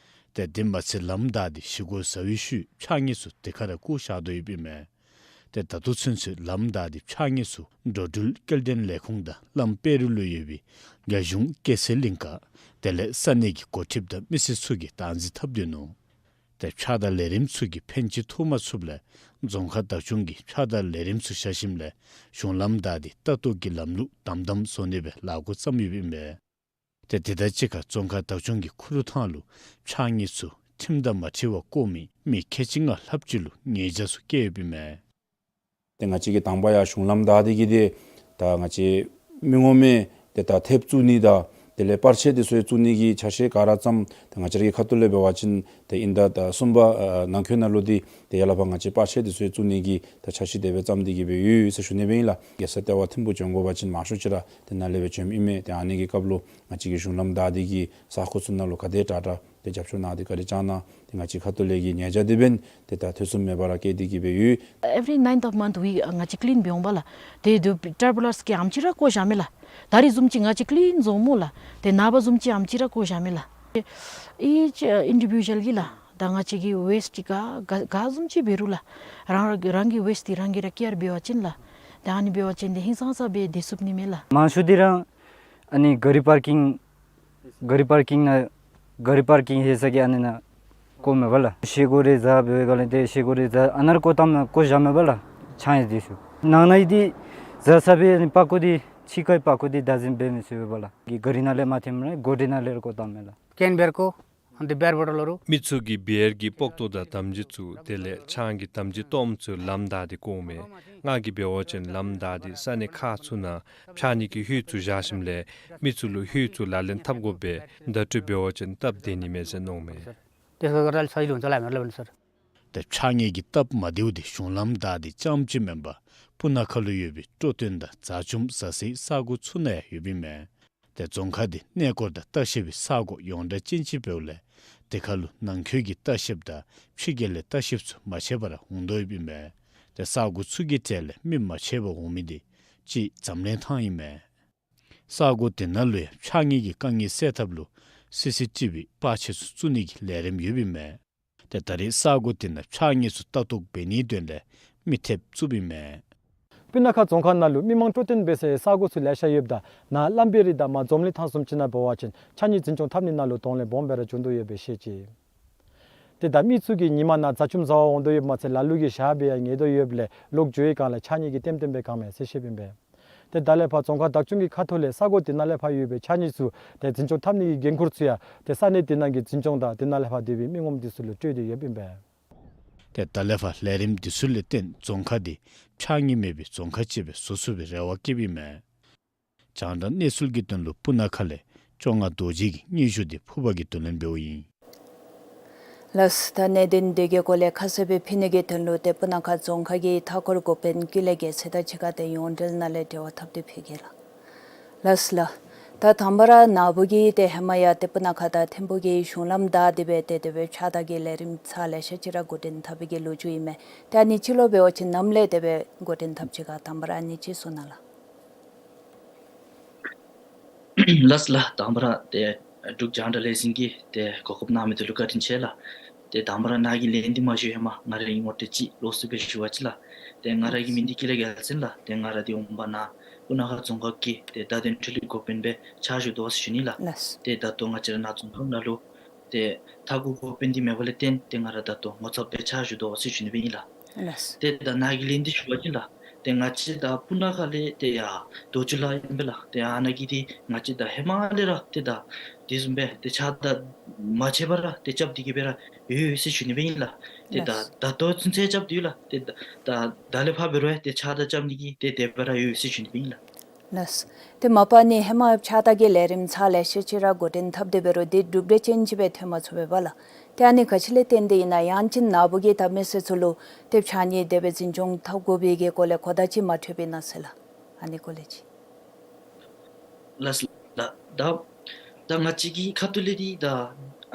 ཏེ་དེ་མ་ཚད་ལམ་བདའ་སྟེ་ཞི་གོ་ཟ་བའི་ཤུལ་ཕྱགས་སྙིགས་ཚུ་དེ་ཁར་ར་བཀོ་བཞག་དོ་ཡོདཔ་ཨིན་མས། ཏེ་ད་ལྟོ་ཚུན་ཚོད་ལམ་བདའ་སྟེ་ཕྱགས་སྙིགས་ཚུ་འགྲོ་འགྲུལ་སྐྱེལ་འདྲེན་ལས་ཁུངས་དང་ལམ་དཔལ་རི་ལུ་ཡོད་པའི་རྒྱ་གཞུང་སྐྱེད་ཚལ་གླིང་ཀ་དེ་ལས་ས་གནས་ཀྱི་འགོ་ཁྲིདཔ་དང་མི་སེར་ཚུ་གིས་བདག་འཛིན་འཐབ་སྡོད་ནུག། ཏེ་ཕྱགས་བདའ་ལས་རིམ་ཚུ་གིས་ཕན་ཅིག་ཐོགས་མ་ཚུགསཔ་ལས་རྫོང་ཁག་བདག་སྐྱོང་གིས་ཕྱགས་བདའ་ལས་རིམ་ཚུ་བཞག་ཞིནམ་ལས་གཞུང་ལམ་བདའ་སྟེ་ལྟ་རྟོག་གི་ལམ་ལུགས་དམ་དམ་བཟོ་ནི་སྦེ་ལས་འགོ་བརྩམས་ཡོདཔ་ཨིན་པས། ཏེ་དེ་དང་གཅིག་ཁར་རྫོང་ཁག་བདག་སྐྱོང་གིས་ཁུ་རུ་ཐང་ལུ་ཕྱགས་སྙིགས་ཚུ་ཁྲིམས་དང་མ་འཁྲིལ་བར་བཀོ་མི་མི་ཁལ་གཅིག་ལྔ་ལྷགཔ་ཅིག་ལུ་ཉེས་བྱ་ཚུ་བཀལ་ཡོདཔ་ཨིན་མས། ཏེ་ང་བཅས་ཀྱིས་དང་པ་ཡར་གཞུང་ལམ་བདའ་སྟེ་གི་ཏེ་ད་ང་བཅས་མི་ངོམ་ཏེ་ད་ཐེབས་བཙུགས་ནི་དང་དེ་ལས་པར་ཆས་དེ་ཚུ་ཡང་བཙུགས་ནི་གི་འཆར་གཞི་ག་ར་བརྩམས། ཏེ་ང་བཅས་ར་གི་ཁ་ཐུག་ལས་འབད་བ་ཅིན་ཏེ་ཨིན་ཟླ་ད་གསུམ་པ་ཨ་ནང་འཁོད་ནང་ལུ་འདི་ཏེ་ཡར་ལས་ཕར་ང་བཅས་པར་ཆས་དེ་ཚུ་ཡང་བཙུགས་ནི་གི་ད་འཆར་གཞི་དེ་སྦེ་བརྩམས་ཏེ་གི་སྦེ་ཡོད་ཟེར་ཞུ་ནི་སྦེ་ཨིན་ལགས། རྒྱལ་ས་ལྟེ་བ་ཐིམ་ཕུ་བྱོན་དགོ་པ་ཅིན་མང་ཤོས་ཅིག་ར་ཏེ་ནཱ་ལས་སྦེ་བྱོནམ་ཨིན་མས། ཏེ་ཨ་ནི་གི་སྐབས་ལུ་ང་བཅས་ཀྱི་གཞུང་ལམ་བདའ་སྟེ་གི་ས་ཁོངས་ཚུ་ནང་ལུ་ག་དེ་དྲག་དྲག་ཏེ་རྒྱབ་སྐྱོར་གནང་སྟེ་བཀའ་དྲིན་བསྐྱང་གནང་། ཏེ་ང་བཅས་ཁ་ཐུག་ལས་ཀྱི་ཉེས་བྱ་དེ་འབདན་ཏེ་ད་ཐེ་ཚོམ་མེད་པར་བཀལ་ཏེ་གི་སྦེ་ཡོད། Every ninth of month we ང་བཅས་ཀླིན་འབད་འོང་པ་ལགས། ཏེ་དུ་ཊར་པོ་ལརས་ཀྱིས་ཨམ་ཅིག་ར་བཀོ་བཞག་མས་ལགས། ད་རིས་བཟུམ་ཅིག་ང་བཅས་ཀླིན་བཟོཝ་སྨོ་ལགས། ཏེ་ནངས་པ་བཟུམ་ཅིག་ཨམ་ཅིག་ར་བཀོ་བཞག་མས་ལགས། Each individual གིས་ལགས། ད་ང་བཅས་ཀྱི་ཝེསཊ་ཅིག་ག་ག་ག་བཟུམ་ཅིག་འབད་རུང་ལགས། རང་རང་གི་ཝེསཊ་འདི་རང་གིས་ར་ཀེར་འབད་བ་ཅིན་ལགས། ད་ཨ་ནི་འབད་བ་ཅིན་འདི་ཧིང་སངས་ས་སྦེ་སྡོད་ཚུགས་ནི་མས་ལགས། མང་ཤོས་འདི་ར་ཨ་ནི་ག་རི་པར་ཀིང་ག་རི་པར་ཀིང་ནང་ག་རི་པར་ཀིང་ཧེ་ས་གི་ཨ་ནི་ནང་བཀོཝ་མས་པ་ལགས། ཤེལ་སྒོ་རེ་ཟ་འབད་བའི་སྒང་ལས་ཏེ་ཤེལ་སྒོ་རེ་ཟ་ཨ་ནཱ་ར་བཀོ་བཏངམ་བཀོ་བཞག་མས་པ་ལགས། ཆང་ཡང་འདི་ཚུ་ནང་ན་ཡི་འདི་ཟ་ས་སྦེ་ཨ་ནི་པར་ཀོ་འདི་ཕྱི་ཁའི་པར་ཀོ་འདི་བདག་འཛིན་འབད་མི་ཚུགས་པས་པ་ལགས། གི་ག་རི་ནང་ལས་མ་ཐོནམ་ར་སྒོ་འདི་ནང་ལས་ར་བཀོ་བཏངམ་མས་ལགས། ཀེན་བེར་ཀོ་ཨན་ཏེ་བེར་བོ་ཊལ་ལོ་རུ། མི་ཚུ་གིས་བི་ཡར་གྱི་པོག་ཏོ་དང་དམ་སྦྱིས་ཚུ་དེ་ལས་ཆང་གི་དམ་སྦྱིས་ཏོམ་ཚུ་ལམ་བདའ་སྟེ་བཀོཝ་མས། ང་གིས་འབད་བ་ཅིན་ལམ་བདའ་སྟེ་ས་གནས་ཁག་ཚུ་ནང་ཕྱགས་སྙིགས་ཀྱི་ཧོད་ཚུ་བཞག་ཞིནམ་ལས་མི་ཚུ་ལུ་ཧོད་ཚུ་ལག་ལེན་འཐབ་དགོ་པས། བརྡ་སྤྲོད་འབད་བ་ཅིན་སྟབས་བདེ་ནི་མས་ཟེར་མནོཝ་མས། ཏེ་ཕྱགས་སྙིགས་ཀྱི་སྟབས་མ་བདེཝ་འདི་གཞུང་ལམ་བདའ་སྟེ་རྐྱངམ་ཅིག་མེན་པར་སྤུ་ན་ཁ་ལུ་ཡོད་པའི་སྤྲོ་སྟོན་དང་རྫ་ཆུམ་བཟའ་སའི་ས་གོ་ཚུ་ནང་ཡང་ཡོདཔ་ཨིན་མས། ཏེ་རྫོང་ཁག་འདི་གནས་སྐོར་དང་ལྟ་བཤལ་པའི་ས་གོ་ཡོངས་གྲགས་ཅན་ཅིག་འབདཝ་ལས་དེ་ཁར་ལུ་ནང་འཁོད་ཀྱི་ལྟ་བཤལཔ་དང་ཕྱི་རྒྱལ་ལས་ལྟ་བཤལཔ་ཚུ་མ་ཆད་པར་འོང་དོ་ཡོདཔ་ཨིན་པས། ཏེ་ས་གོ་ཚུ་གི་གྲས་ལས་མི་མ་ཆད་པར་འོང་མི་འདི་གཅིག་འཛམ་གླིང་ཐང་ཨིན་མས། ས་གོ་དེ་ནང་ལུ་ཡང་ཕྱགས་སྙིགས་ཀྱི་དཀའ་ངལ་སེལ་ཐབས་ལུ་སི་སི་ཊི་བི་པར་ཆས་ཚུ་བཙུགས་ནི་གི་ལས་རིམ་ཡོདཔ་ཨིན་མས། ཏེ་ད་རེས་ས་གོ་དེ་ནང་ཕྱགས་སྙིགས་ཚུ་ལྟ་རྟོག་འབད་ནིའི་དོན་ལས་མི་ཐེབས་བཙུགསཔ་ཨིན་མས། སྤུ་ན་ཁ་རྫོང་ཁག་ནང་ལུ་མི་མང་སྤྲོ་སྟོན་འབད་སའི་ས་གོ་ཚུ་ལེ་ཤ་ཡོདཔ་ད་ནཱ་གླང་དཔལ་རི་དང་མར་འཛོམས་གླིང་ཐང་བཟུམ་ཅིག་ནང་འབད་བ་ཅིན་ཕྱགས་སྙིགས་འཛིན་སྐྱོང་འཐབ་ནི་ནང་ལུ་གདོང་ལེན་སྦོམ་སྦེ་ར་བྱུང་དོ་ཡོདཔ་སྦེ་བཤད་ཅི། ཏེ་ད་མི་ཚུ་གིས་ཉིན་མ་ནང་རྫ་ཆུམ་བཟའ་བར་འོང་དོ་ཡོདཔ་མ་ཚད་ལ་ལུ་གིས་ཞག་སྦེ་ཡང་ཉལ་དོ་ཡོདཔ་ལས་ལོག་འགྱོ་བའི་སྒང་ལས་ཕྱགས་སྙིགས་ཀྱིས་ལྟེམ་ལྟེམ་སྦེ་གང་མས་ཟེར་བཤདཔ་ཨིན་པས། ཏེ་ད་ལས་ཕར་རྫོང་ཁག་བདག་སྐྱོང་གི་ཁ་ཐུག་ལས་ས་གོ་དེ་ནང་ལས་ཕར་ཡོད་པའི་ཕྱགས་སྙིགས་ཚུ་ཏེ་འཛིན་སྐྱོང་འཐབ་ནི་གི་འགན་ཁུར་ཚུ་ཡང་ཏེ་ས་གནས་དེ་ནང་གི་འཛིན་སྐྱོང་དང་དེ་ནང་ལས་ཕར་སྡོད་པའི་མི་ངོམ་དེ་ཚུ་ལུ་སྤྲོད་དེ་ཡོདཔ་ཨིན་པས། ཏེ་ད་ལས་ཕར་ལས་རིམ་དེ་ཚུ་ལས་བརྟེན་རྫོང་ཁག་འདི་ཕྱགས་སྙིགས་མེད་པའི་རྫོང་ཁག་ཅིག་སྦེ་བཟོ་ཚུགས་པའི་རེ་བ་བསྐྱེདཔ་ཨིན་མས། རྒྱང་བསྒྲགས་གནས་ཚུལ་གྱི་དོན་ལུ་སྤུ་ན་ཁ་ལས་བཅོ་ལྔ་རྡོ་རྗེ་གི་སྙན་ཞུ་འདི་ཕུརཔ་གིས་བསྡུ་ལེན་འབདཝ་ཨིན། ལགས་སོ། ད་གནད་དོན་འདི་གི་སྐོར་ལས་ཁ་གསལ་སྦེ་ཕུལ་ནི་གི་དོན་ལུ་ཏེ་སྤུ་ན་ཁ་རྫོང་ཁག་གི་མཐའ་འཁོར་འགོ་དཔོན་ཀུན་ལེགས་རྒྱལ་མཚན་དང་གཅིག་ཁར་ཏེ་ཡོངས་འབྲེལ་ནང་ལས་འབྲེལ་བ་འཐབ་སྟེ་ཕུལ་གེ་ལགས། ལགས་སོ་ལགས། ད་དང་པ་ར་ནཱ་བུ་གིས་ཏེ་ཧེ་མ་ཡང་ཏེ་སྤུ་ན་ཁ་དང་ཐིམ་ཕུ་གི་གཞུང་ལམ་བདའ་སྟེ་སྦེ་ཏེ་དེ་སྦེ་ཕྱགས་བདར་གྱི་ལས་རིམ་ཚར་ལེ་ཤ་ཅིག་ར་འགོ་འདྲེན་འཐབ་པའི་གི་ལོ་རྒྱུས་ཨིན་མས། ཏེ་ཨ་ནི་ཕྱི་ལོག་འབད་བ་ཅིན་ནམ་ལས་དེ་སྦེ་འགོ་འདྲེན་འཐབ་ཅི་ག་དང་པ་ར་ཨ་ནི་ཅིག་གསུང་གནང་ལགས། ལགས་ལགས། དང་པ་ར་ཏེ་འབྲུག་རྒྱང་བསྒྲགས་ལས་འཛིན་གྱིས་ཏེ་གོ་སྐབས་གནང་མི་འདི་ལུ་བཀའ་དྲིན་ཆེ་ལགས། ཏེ་དང་པ་ར་ནཱ་གི་ལན་འདི་མ་ཞུ་ཧེ་མ་ང་རའི་ངོ་སྤྲོད་ཅིག་ལོགས་སུ་སྦེ་ཞུ་བ་ཅིན་ལགས། ཏེ་ང་ར་གི་མིང་འདི་ཀུན་ལེགས་རྒྱལ་མཚན་ལགས། ཏེ་ང་ར་འདི་འོང་འབབ་ནཱ་སྤུ་ན་ཁ་རྫོང་ཁག་གི་ཏེ་བརྡ་དོན་འཕྲུལ་ལས་འགོ་དཔོན་སྦེ་ཕྱག་ཞུ་དོ་ཟེར་ཞུ་ནི་ལགས། ལགས། ཏེ་ད་ལྟོ་ང་བཅས་ར་ནཱ་རྫོང་ཁག་ནང་ལུ་ཏེ་མཐའ་འཁོར་འགོ་དཔོན་འདི་མེད་པ་ལས་བརྟེན་ཏེ་ང་ར་ད་ལྟོ་ངོ་ཚབ་སྦེ་ཕྱག་ཞུ་དོ་ཟེར་ཞུ་ནི་སྦེ་ཨིན་ལགས། ལགས། ཏེ་ད་ནཱ་གི་ལན་འདི་ཞུ་བ་ཅིན་ལགས། ཏེ་ང་བཅས་ད་སྤུ་ན་ཁ་ལས་ཏེ་ཡར་རྡོ་ཆུ་ལ་ཨིན་པས་ལགས། ཏེ་ཨ་ནཱ་གི་འདི་ང་བཅས་ད་ཧེ་མ་ལས་ར་ཏེ་ད་དེ་བཟུམ་སྦེ་ཏེ་ཕྱགས་བདར་མ་ཆད་པར་ར་ཏེ་རྐྱབ་སྟེ་གི་སྦེ་ར་ཡོད་ཡོད་ཟེར་ཞུ་ནི་སྦེ་ཨིན་ལགས། ཏེ་ད་ལགས། ད་ལྟོ་ཚུན་ཚོད་རྐྱབ་སྟེ་ཡོད་ལགས། ཏེ་ད་ད་ད་ལས་ཕར་འབད་རུང་ཡང་ཏེ་ཕྱགས་བདར་རྐྱབ་ནི་གི་ཏེ་དེ་སྦེ་ར་ཡོད་ཡོད་ཟེར་ཞུ་ནི་སྦེ་ཨིན་ལགས། ལགས། ཏེ་མ་པ་ནི་ཧེ་མ་ཕྱགས་བདར་གྱི་ལས་རིམ་ཚར་ལེ་ཤ་ཅིག་ར་འགོ་འདྲེན་འཐབ་སྟེ་འབད་རུང་འདི་གྲུབ་འབྲས་ཅན་ཅིག་སྦེ་ཐོན་མ་ཚུགས་པས་ལགས། ཏེ་ཨ་ནི་ག་ཅི་ལས་བརྟེན་ཏེ་ཨིན་ན། ཡང་ཅིན་ནཱ་བུ་གིས་ད་མི་སེར་ཚུ་ལུ་ཏེ་ཕྱགས་སྙིགས་དེ་སྦེ་འཛིན་སྐྱོང་འཐབ་དགོ་པའི་གི་སྐོར་ལས་གོ་བརྡ་ཅིག་མ་འཕྲོད་པས་ན་ཟེར་ལགས། ཨ་ནི་སྐོར་ལས་ཅིག། ལགས་ལགས། ད་ད་ང་བཅས་ཀྱི་ཁ་ཐུག་ལས་འདི་ད་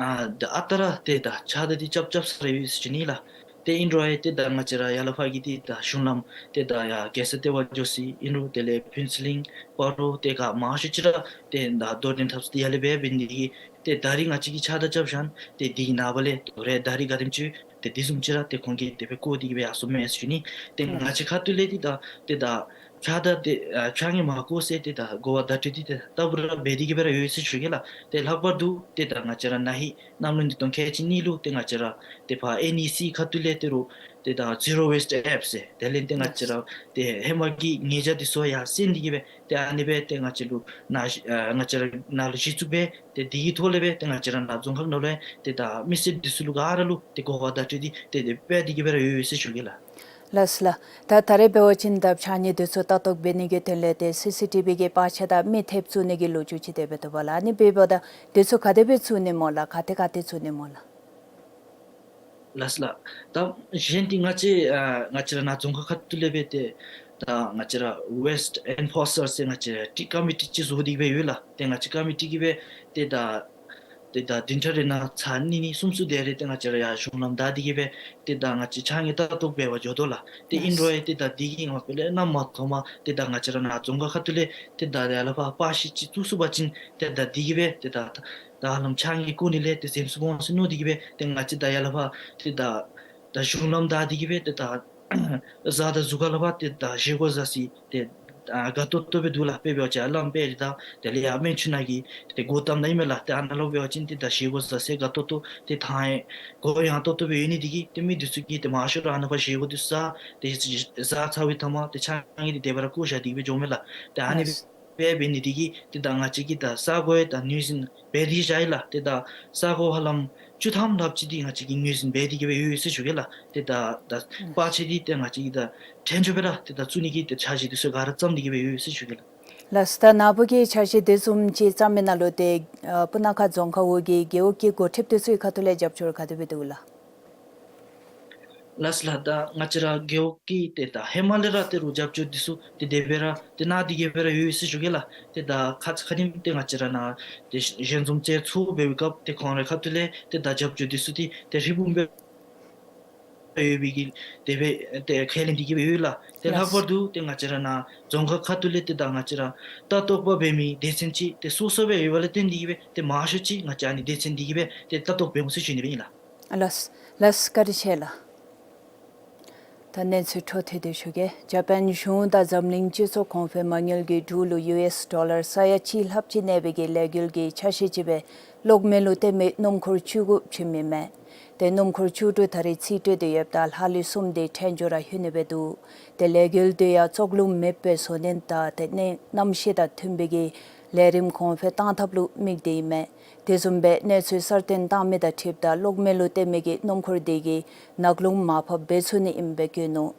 ཨ་ད་ཨ་རྟག་ར་ཏེ་ད་ཕྱགས་བདར་འདི་རྐྱབ་རྐྱབ་ས་ར་ཡོད་ཟེར་ཞུ་ནི་ལགས། ཏེ་ཨིན་རུང་ཡང་ཏེ་ད་ང་བཅས་ར་ཡར་ལས་ཕར་གྱི་འདི་ད་གཞུང་ལམ་ཏེ་ད་ཡར་རྒྱལ་ས་ལྟེ་བ་འགྱོ་ས་ཨིན་རུང་དེ་ལས་ཕུན་ཚོགས་གླིང་སྤ་རོ་ཏེ་ག་མང་ཤོས་ཅིག་ར་ཏེ་ད་དོ་འགྲན་འཐབ་ས་འདི་ཡར་ལས་སྦེ་འབད་ནི་དེ་གིས་ཏེ་ད་རིས་ང་བཅས་ཀྱིས་ཕྱགས་བདར་རྐྱབ་ཞིནམ་ཏེ་འདི་གི་ནངས་པ་ལས་དོ་རུང་ད་རིས་ག་དེམ་ཅིག་ཏེ་དེ་བཟུམ་ཅིག་ར་ཏེ་ཁོང་གིས་དེ་སྦེ་བཀོ་སྟེ་གི་སྦེ་ཡར་སོང་མས་ཟེར་ཞུ་ནི། ཏེ་ང་བཅས་ཁ་ཐུག་ལས་འདི་ད་ཏེ་ད་ཕྱགས་བདར་འདི་ཨ་ཕྱགས་སྙིགས་མ་བཀོ་ཟེར་ཏེ་ད་གོ་བ་བརྡ་སྤྲོད་འདི་ཏེ་ད་རྟག་བུ་ར་འབད་དེ་གི་སྦེ་ར་ཡོད་ཟེར་ཞུ་གེ་ལགས། ཏེ་ལྷག་པར་དུ་ཏེ་ད་ང་བཅས་ར་ན་ཧིང་གནམ་ལོ་ཉིས་སྟོང་ཁལ་གཅིག་གཉིས་ལུ་ཏེ་ང་བཅས་ར་ཏེ་ཕར་ཨེན་ཨི་སི་ཁ་ཐུག་ལས་ཏེ་རུང་ཏེ་ད་Zero Waste App ཟེར་དེ་ལས་ཏེ་ང་བཅས་ར་ཏེ་ཧེ་མ་གི་ཉེས་བྱ་འདི་ཚུ་ཡར་སེལ་ཏེ་གི་སྦེ་ཏེ་ཨ་ནི་སྦེ་ཏེ་ང་བཅས་ལུ་ནཱ་ཨ་ང་བཅས་ར་ནཱ་ལུ་གཞི་བཙུགས་སྦེ་ཏེ་འདི་གི་ཐོག་ལས་སྦེ་ཏེ་ང་བཅས་ར་ནཱ་རྫོང་ཁག་ནང་ལུ་ཡང་ཏེ་ད་མི་སེར་འདི་ཚུ་ལུ་ག་ར་ལུ་ཏེ་གོ་བ་བརྡ་སྤྲོད་འདི་ཏེ་དེ་སྦེ་འབད་དེ་གི་སྦེ་ར་ཡོད་ཡོད་ཟེར་ཞུ་གེ་ལགས། ལགས་ལགས། ད་ད་རེས་འབད་བ་ཅིན་ད་ཕྱགས་སྙིགས་འདི་ཚུ་ལྟ་རྟོག་འབད་ནི་གི་དོན་ལས་ཏེ་སི་སི་ཊི་བི་གི་པར་ཆས་དང་མི་ཐེབས་བཙུགས་ནི་གི་ལོ་རྒྱུས་ཅིག་དེ་སྦེ་འདུག་པ་ལགས། ཨ་ནི་འབདཝ་ད་འདི་ཚུ་ག་དེ་སྦེ་བཙུགས་ནི་སྨོ་ལགས། ག་ཏེ་ག་ཏེ་བཙུགས་ནི་སྨོ་ལགས། ལགས་ལགས། ད་གཞན་འདི་ང་བཅས་ཨ་ང་བཅས་ར་ནཱ་རྫོང་ཁག་ཁ་ཐུག་ལས་སྦེ་ཏེ་ད་ང་བཅས་ར་Waste Enforcer ཟེར་ང་བཅས་ར་ཊི་ཀོ་མི་ཊི་ཅིག་བཟོ་སྟེ་སྦེ་ཡོད་ལགས། ཏེ་ང་བཅས་ཀོ་མི་ཊི་གིས་སྦེ་ཏེ་ད་ཏེ་ད་བདུན་ཕྲག་རེ་ནང་ཚར་གཉིས་གཉིས་གསུམ་གསུམ་དེ་རེ་ཏེ་ང་བཅས་ར་ཡར་གཞུང་ལམ་བདའ་སྟེ་གི་སྦེ་ཏེ་ད་ང་བཅས་ཕྱགས་སྙིགས་ལྟ་རྟོག་འབད་བར་འགྱོ་དོ་ལགས། ཏེ་ཨིན་རུང་ཡང་ཏེ་ད་འདི་གི་ངོ་སྤྲོད་ལས་གནམ་མ་མཐོངམ་ཏེ་ད་ང་བཅས་ར་ནཱ་རྫོང་ཁག་ཁ་ཐུག་ལས་ཏེ་ད་ཡར་ལས་ཕར་པར་ཤིཊ་ཅིག་བཙུགས་ཚུགས་པ་ཅིན་ཏེ་ད་འདི་གིས་སྦེ་ཏེ་ད་ད་ཧ་ལམ་ཕྱགས་སྙིགས་བཀོ་ནི་ལས་ཏེ་ཟེམ་སུ་འོང་ཟེར་མནོ་སྟེ་གི་སྦེ་ཏེ་ང་བཅས་ད་ཡར་ལས་ཕར་ཏེ་ད་ད་གཞུང་ལམ་བདའ་སྟེ་གི་སྦེ་ཏེ་ད་གཟའ་དང་གཟུགས་ཁ་ལས་ཕར་ཏེ་ད་བཞེས་སྒོ་བཟའ་ས་ཏེ་ཨ་དགའ་ཏོག་ཏོ་སྦེ་འདུག་ལགས། དཔེ་འབད་བ་ཅིན་ཨ་ལམ་དཔལ་རི་དང་དེ་ལས་ཡར་སྨན་ཆུ་ནང་གི་ཏེ་སྒོ་བསྡམ་ནི་ཨིན་མས་ལགས། ཏེ་ཨ་ནཱ་ལུ་འབད་བ་ཅིན་ཏེ་ད་བཞེས་སྒོ་བཟའ་ས་དགའ་ཏོག་ཏོ་ཏེ་ཐང་ཡང་གོ་ཡངས་ཏོག་ཏོ་སྦེ་ཡོད་ནི་འདི་གིས་ཏེ་མི་འདི་ཚུ་གིས་ཏེ་མང་ཤོས་ར་ཨ་ནཱ་ཕར་བཞེས་སྒོ་འདི་ཚུ་བཟའ་ཏེ་བཟའ་ཚར་བའི་མཐའ་མར་ཏེ་ཕྱགས་སྙིགས་འདི་དེ་སྦེ་ར་བཀོ་བཞག་སྟེ་གི་སྦེ་འགྱོཝ་མས་ལགས། ཏེ་ཨ་ནི་ལགས། སྦེ་འབད་ནི་འདི་གིས་ཏེ་ད་ང་བཅས་ཀྱིས་ད་ས་གོ་ཡང་ད་ངོས་འཛིན་འབད་དེ་བཞག་ཡི་ལགས། ཏེ་ད་ས་གོ་ཧ་ལམ་བཅུ་ཐམ་ལྷགཔ་ཅིག་འདི་ང་བཅས་ཀྱིས་ངོས་འཛིན་འབད་དེ་གི་སྦེ་ཡོད་ཡོད་ཟེར་ཞུ་གེ་ལགས། ཏེ་ད་ད་པར་ཆས་འདི་ཏེ་ང་བཅས་ཀྱིས་ད་ཐེངས་མཇུག་སྦེ་ར་ཏེ་ད་བཙུགས་ནི་གི་ཏེ་འཆར་གཞི་འདི་ཚུ་ག་ར་བརྩམས་ཏེ་གི་སྦེ་ཡོད་ཡོད་ཟེར་ཞུ་གེ་ལགས། ལགས་སོ། ད་ནཱ་བུ་གིས་འཆར་གཞི་དེ་བཟུམ་ཅིག་བརྩམ་མི་ནང་ལུ་ཏེ་ཨ་སྤུ་ན་ཁ་རྫོང་ཁག་འོག་གི་རྒེད་འོག་གི་འགོ་ཁྲིདཔ་དེ་ཚུ་གི་ཁ་ཐུག་ལས་རྒྱབ་སྐྱོར་ག་དེ་སྦེ་འདུག་ལགས། ལགས་སོ་ལགས། ད་ང་བཅས་ར་རྒེད་འོག་གིས་ཏེ་ད་ཧེ་མ་ལས་ར་ཏེ་རུང་རྒྱབ་སྐྱོར་འདི་ཚུ་ཏེ་དེ་སྦེ་ར་ཏེ་གནང་སྟེ་གི་སྦེ་ར་ཡོད་ཡོད་ཟེར་ཞུ་གེ་ལགས། ཏེ་ད་ཁ་ཙ་ཁ་ཉིནམ་ཏེ་ང་བཅས་ར་ནཱ་ཏེ་ཞལ་འཛོམས་ཚར་ཚུ་འབད་བའི་སྐབས་ཏེ་ཁོང་རའི་ཁ་ཐུག་ལས་ཏེ་ད་རྒྱབ་སྐྱོར་འདི་ཚུ་ཏེ་ཏེ་ཧྲིལ་བུམ་སྦེ་ཡོད་པའི་གི་དེ་སྦེ་ཏེ་ཁས་ལེན་འདི་གི་སྦེ་ཡོད་ལགས། ཏེ་ལྷག་པར་དུ་ཏེ་ང་བཅས་ར་ནཱ་རྫོང་ཁག་ཁ་ཐུག་ལས་ཏེ་ད་ང་བཅས་ར་ལྟ་རྟོག་པ་འབད་མི་སྡེ་ཚན་ཅིག་ཏེ་སོ་སོ་སྦེ་ཡོད་པ་ལས་བརྟེན་འདི་གི་སྦེ་ཏེ་མང་ཤོས་ཅིག་ང་བཅས་ཨ་ནི་སྡེ་ཚན་འདི་གི་སྦེ་ཏེ་ལྟ་རྟོག་འབད་འོང་ཟེར་ཞུ་ནི་སྦེ་ཨིན་ལགས། ལགས་ལགས། བཀའ་དྲིན་ཆེ་ལགས། ད་གནས་ཚུལ་འཕྲོ་མཐུད་དེ་ཞུ་གེ། ཇ་པཱན་གཞུང་དང་འཛམ་གླིང་སྤྱི་ཚོགས་གོང་འཕེལ་མ་དངུལ་གྱིས་འབྲུག་ལུ་ཡུ་ཨེསི་ཌོ་ལར་ས་ཡ་གཅིག་ལྷགཔ་ཅིག་གནས་པའི་གི་ལས་འགུལ་གྱི་ཆ་ཤས་ཅིག་སྦེ་གློག་མེ་ལུ་བརྟེན་མི་སྣུམ་འཁོར་བཅུ་དགུ་བྱིནམ་ཨིན་མས། ཏེ་སྣུམ་འཁོར་བཅུ་དྲུག་ད་རེས་རྩིས་སྤྲོད་དེ་ཡོདཔ་ད་ལྷག་ལུས་གསུམ་དེ་ཕྲན་བཅད་ར་ལྷོད་ནི་སྦེ་འདུག། ཏེ་ལས་འགུལ་དེ་ཡང་བཙོག་ལུད་མེདཔ་སྦེ་བཟོ་ནི་དང་ཏེ་གནས་གནམ་གཤིས་དང་མཐུན་པའི་གི་ལས་རིམ་གོང་འཕེལ་གཏང་ཐབས་ལུ་དམིགས་ཏེ་ཨིན་མས། དེ་བཟུམ་སྦེ་གནས་ཚུལ་གསར་བཏོན་བཏང་མི་དང་འཁྲིལཝ་ད་གློག་མེ་ལུ་བརྟེན་མི་གི་སྣུམ་འཁོར་དེ་གིས་ནག་རླུང་མར་ཕབ་འབད་ཚུགས་ནི་ཨིནམ་སྦེ་བཀོད་ནུག།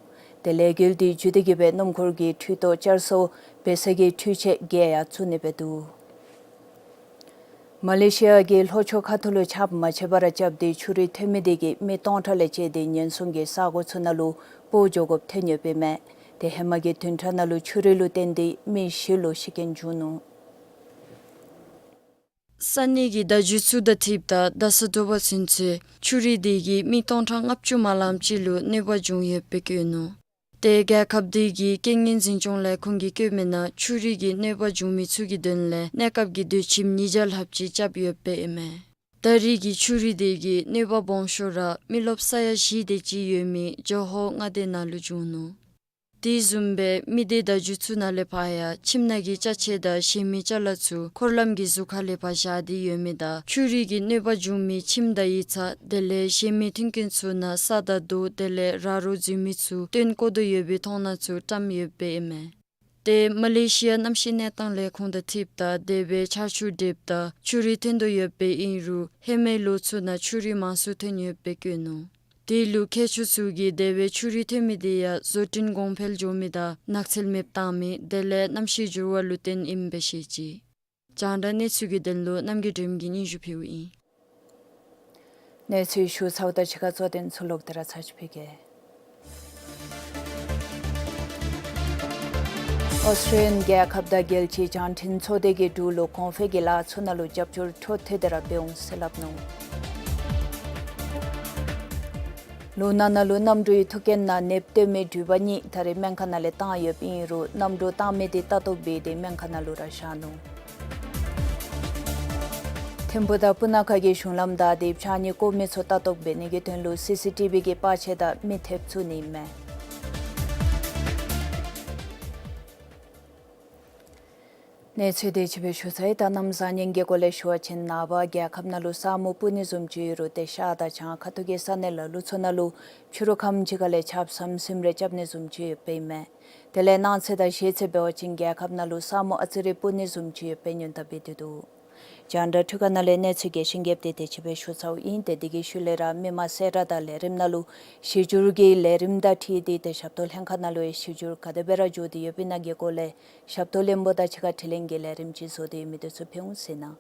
ཏེ་ལས་འགུལ་དེ་མཇུག་སྡུད་ཀྱི་སྦེ་སྣུམ་འཁོར་གྱི་འཕྲུལ་ཐོག་བསྐྱར་གསོ་འབད་སའི་གི་འཕྲུལ་ཆས་བརྒྱད་ཡང་བཙུགས་ནི་སྦེ་འདུག། མ་ལེ་ཤི་ཡ་གི་ལྷོ་ཕྱོགས་ཁ་ཐུག་ལུ་ཆརཔ་མ་ཆད་པར་རྐྱབ་སྟེ་ཆུ་རུད་ཐོན་མི་དེ་གིས་མི་སྟོང་ཕྲག་ལས་བཅད་དེ་ཉེན་སྲུང་གི་ས་གོ་ཚུ་ནང་ལུ་སྤོ་འགྱོ་དགོཔ་ཐོན་ཡོདཔ་ཨིན་མས། ཏེ་ཧེ་མ་གི་བདུན་ཕྲག་ནང་ལུ་ཆུ་རུད་ལུ་བརྟེན་ཏེ་མི་བཞི་ལུ་ཤི་རྐྱེན་བྱུང་ནུག། ས་གནས་ཀྱི་བརྡ་བརྒྱུད་ཚུ་དང་འཁྲིལཝ་ད་ད་ས་དྲོ་པ་ཚུན་ཚོད་ཆུ་རུད་དེ་གིས་མི་སྟོང་ཕྲག་ལྔ་བཅུ་མ་ལངམ་ཅིག་ལུ་གནོད་པ་བྱུང་ཡོདཔ་སྦེ་བཀོད་ནུག། ཏེ་རྒྱལ་ཁབ་དེ་གི་རྐྱེན་ངན་འཛིན་སྐྱོང་ལས་ཁུངས་ཀྱིས་བཀོད་མི་ནང་ཆུ་རུད་ཀྱི་གནོད་པ་བྱུང་མི་ཚུ་གི་དོན་ལས་གནས་སྐབས་ཀྱི་སྡོད་ཁྱིམ་ཉིས་བརྒྱ་ལྷགཔ་ཅིག་རྐྱབ་ཡོདཔ་སྦེ་ཨིན་མས། ད་རེས་ཀྱི་ཆུ་རུད་དེ་གིས་གནོད་པ་སྦོམ་ཤོས་ར་མི་རློབས་ས་ཡ་བཞི་དེ་ཅིག་ཡོད་མི་ཇོ་ཧོ་མངའ་སྡེ་ནང་ལུ་བྱུང་ནུག། དེ་བཟུམ་སྦེ་མི་སྡེ་བརྡ་བརྒྱུད་ཚུ་ནང་ལས་ཕར་ཡང་ཁྱིམ་ནང་གི་ཅ་ཆས་དང་གཞན་མི་ཅ་ལ་ཚུ་འཁོར་ལམ་གྱི་ཟུར་ཁ་ལས་ཕར་བཞག་སྟེ་ཡོད་མི་དང་ཆུ་རུད་ཀྱི་གནོད་པ་བྱུང་མི་ཁྱིམ་དང་ཡིག་ཚང་དེ་ལས་གཞན་མི་མཐུན་རྐྱེན་ཚུ་ནང་ས་དང་རྡོ་དེ་ལས་ར་རོ་འཛུལ་མི་ཚུ་བཏོན་བཀོ་དོ་ཡོད་པའི་མཐོང་སྣང་ཚུ་བཀྲམ་ཡོདཔ་སྦེ་ཨིན་མས། ཏེ་མ་ལེ་ཤི་ཡ་གནམ་གཤིས་གནས་སྟངས་ལས་ཁུངས་དང་འཁྲིལཝ་ད་དེ་སྦེ་ཆར་ཆུ་འབྲུབ་ད་ཆུ་རུད་ཐོན་དོ་ཡོདཔ་སྦེ་ཨིན་རུང་ཧེ་མའི་ལོ་ཚུ་ནང་ཆུ་རུད་མང་སུ་ཐོན་ཡོདཔ་སྦེ་བཀོད་ནུག། དེ་ལུ་མཁས་མཆོག་ཚུ་གིས་དེ་སྦེ་ཆུ་རུད་ཐོན་མི་དེ་ཡང་བཟོ་སྐྲུན་གོང་འཕེལ་འགྱོ་མི་དང་ནགས་ཚལ་མེདཔ་བཏང་མི་དེ་ལས་གནམ་གཤིས་འགྱུར་བ་ལུ་བརྟེན་ཨིནམ་སྦེ་བཤད་ཅི། རྒྱང་བསྒྲགས་གནས་ཚུལ་གྱི་དོན་ལུ་རྣམ་རྒྱལ་སྒྲོལམ་གིས་སྙན་ཞུ་ཕུལཝ་ཨིན། གནས་ཚུལ་ཞུ་ཚརཝ་ད་ཕྱི་ཁ་གཙོ་དོན་ཚུ་ལོག་སྟེ་ར་ཚར་ཅིག་ཕུལ་གེ། ཨོསི་ཊྲེ་ལི་ཡན་རྒྱལ་ཁབ་དང་རྒྱལ་སྤྱིའི་བྱང་འཕྲིན་ཚོགས་སྡེ་གིས་འབྲུག་ལུ་གོང་འཕེལ་གྱི་ལཱ་ཚུ་ནང་ལུ་རྒྱབ་སྐྱོར་འཕྲོ་མཐུད་དེ་ར་འབད་འོང་ཟེར་སླབ་ནུག། ལུང་ནག་ནང་ལུ་གནམ་གྲུའི་ཐུག་རྐྱེན་ནང་ནདཔ་སྟོན་མི་འགྲུལ་པ་གཉིས་ད་རེས་སྨན་ཁང་ནང་ལས་བཏང་ཡོདཔ་ཨིན་རུང་གནམ་གྲུ་བཏང་མི་དེ་ལྟ་རྟོག་འབད་དེ་སྨན་ཁང་ནང་ལུ་ར་བཞག་ནུག། ཐིམ་ཕུག་དང་སྤུ་ན་ཁ་གི་གཞུང་ལམ་བདའ་སྟེ་ཕྱགས་སྙིགས་བཀོ་མི་ཚུ་ལྟ་རྟོག་འབད་ནི་གི་དོན་ལུ་སི་སི་ཊི་བི་གི་པར་ཆས་དང་མི་ཐེབས་བཙུགས་ནི་ཨིན་མས། གནས་ཚུལ་དེ་ཅིག་སྦེ་ཞུ་ཚར་ཡི། ད་གནམ་བཟང་ངན་གྱི་སྐོར་ལས་ཞུ་བ་ཅིན་ནངས་པ་རྒྱལ་ཁབ་ནང་ལུ་ས་སྨུག་སྤུབ་ནི་བཟུམ་ཅིག་ཡོད་རུང་ཏེ་ཤར་དང་བྱང་ཁ་ཐུག་གི་ས་གནས་ལ་ལུ་ཚུ་ནང་ལུ་ཕྱི་རུ་ཁམས་ཅིག་ཁ་ལས་ཆརཔ་ཟམ་ཟིམ་རེ་རྐྱབ་ནི་བཟུམ་ཅིག་ཡོདཔ་ཨིན་མས། དེ་ལས་གནངས་ཚེ་དང་གཞེས་ཚེ་འབད་བ་ཅིན་རྒྱལ་ཁབ་ནང་ལུ་ས་སྨུག་ཨ་ཙི་རེ་སྤུབ་ནི་བཟུམ་ཅིག་ཡོདཔ་སྦེ་སྔོན་བརྡ་འབད་དེ་འདུག། རྒྱང་བསྒྲགས་འཕྲུལ་ཁང་ནང་ལས་གནས་ཚུལ་རྒྱས་ཤིང་རྒྱསཔ་དེ་དེ་ཅིག་སྦེ་ཞུ་ཚརཝ་ཨིན། ཏེ་དེ་གི་ཤུལ་ལས་ར་མི་མང་གསལ་བསྒྲགས་དང་ལས་རིམ་ནང་ལུ་གཞི་འགྱུར་གྱི་ལས་རིམ་དང་འཁྲིལ་ཏེ་ཏེ་ཞབས་ཏོག་ལྷན་ཁག་ནང་ལུ་ཡང་གཞི་འགྱུར་ག་དེ་སྦེ་ར་འགྱོ་སྟེ་ཡོདཔ་ཨིན་ན་གི་སྐོར་ལས་ཞབས་ཏོག་བློན་པོ་དང་གཅིག་ཁར་དྲི་ལན་གྱི་ལས་རིམ་ཅིག་བཟོ་སྟེ་ཡོད་མི་དེ་ཚུ་ཕུལ་འོང་ཟེར་ན།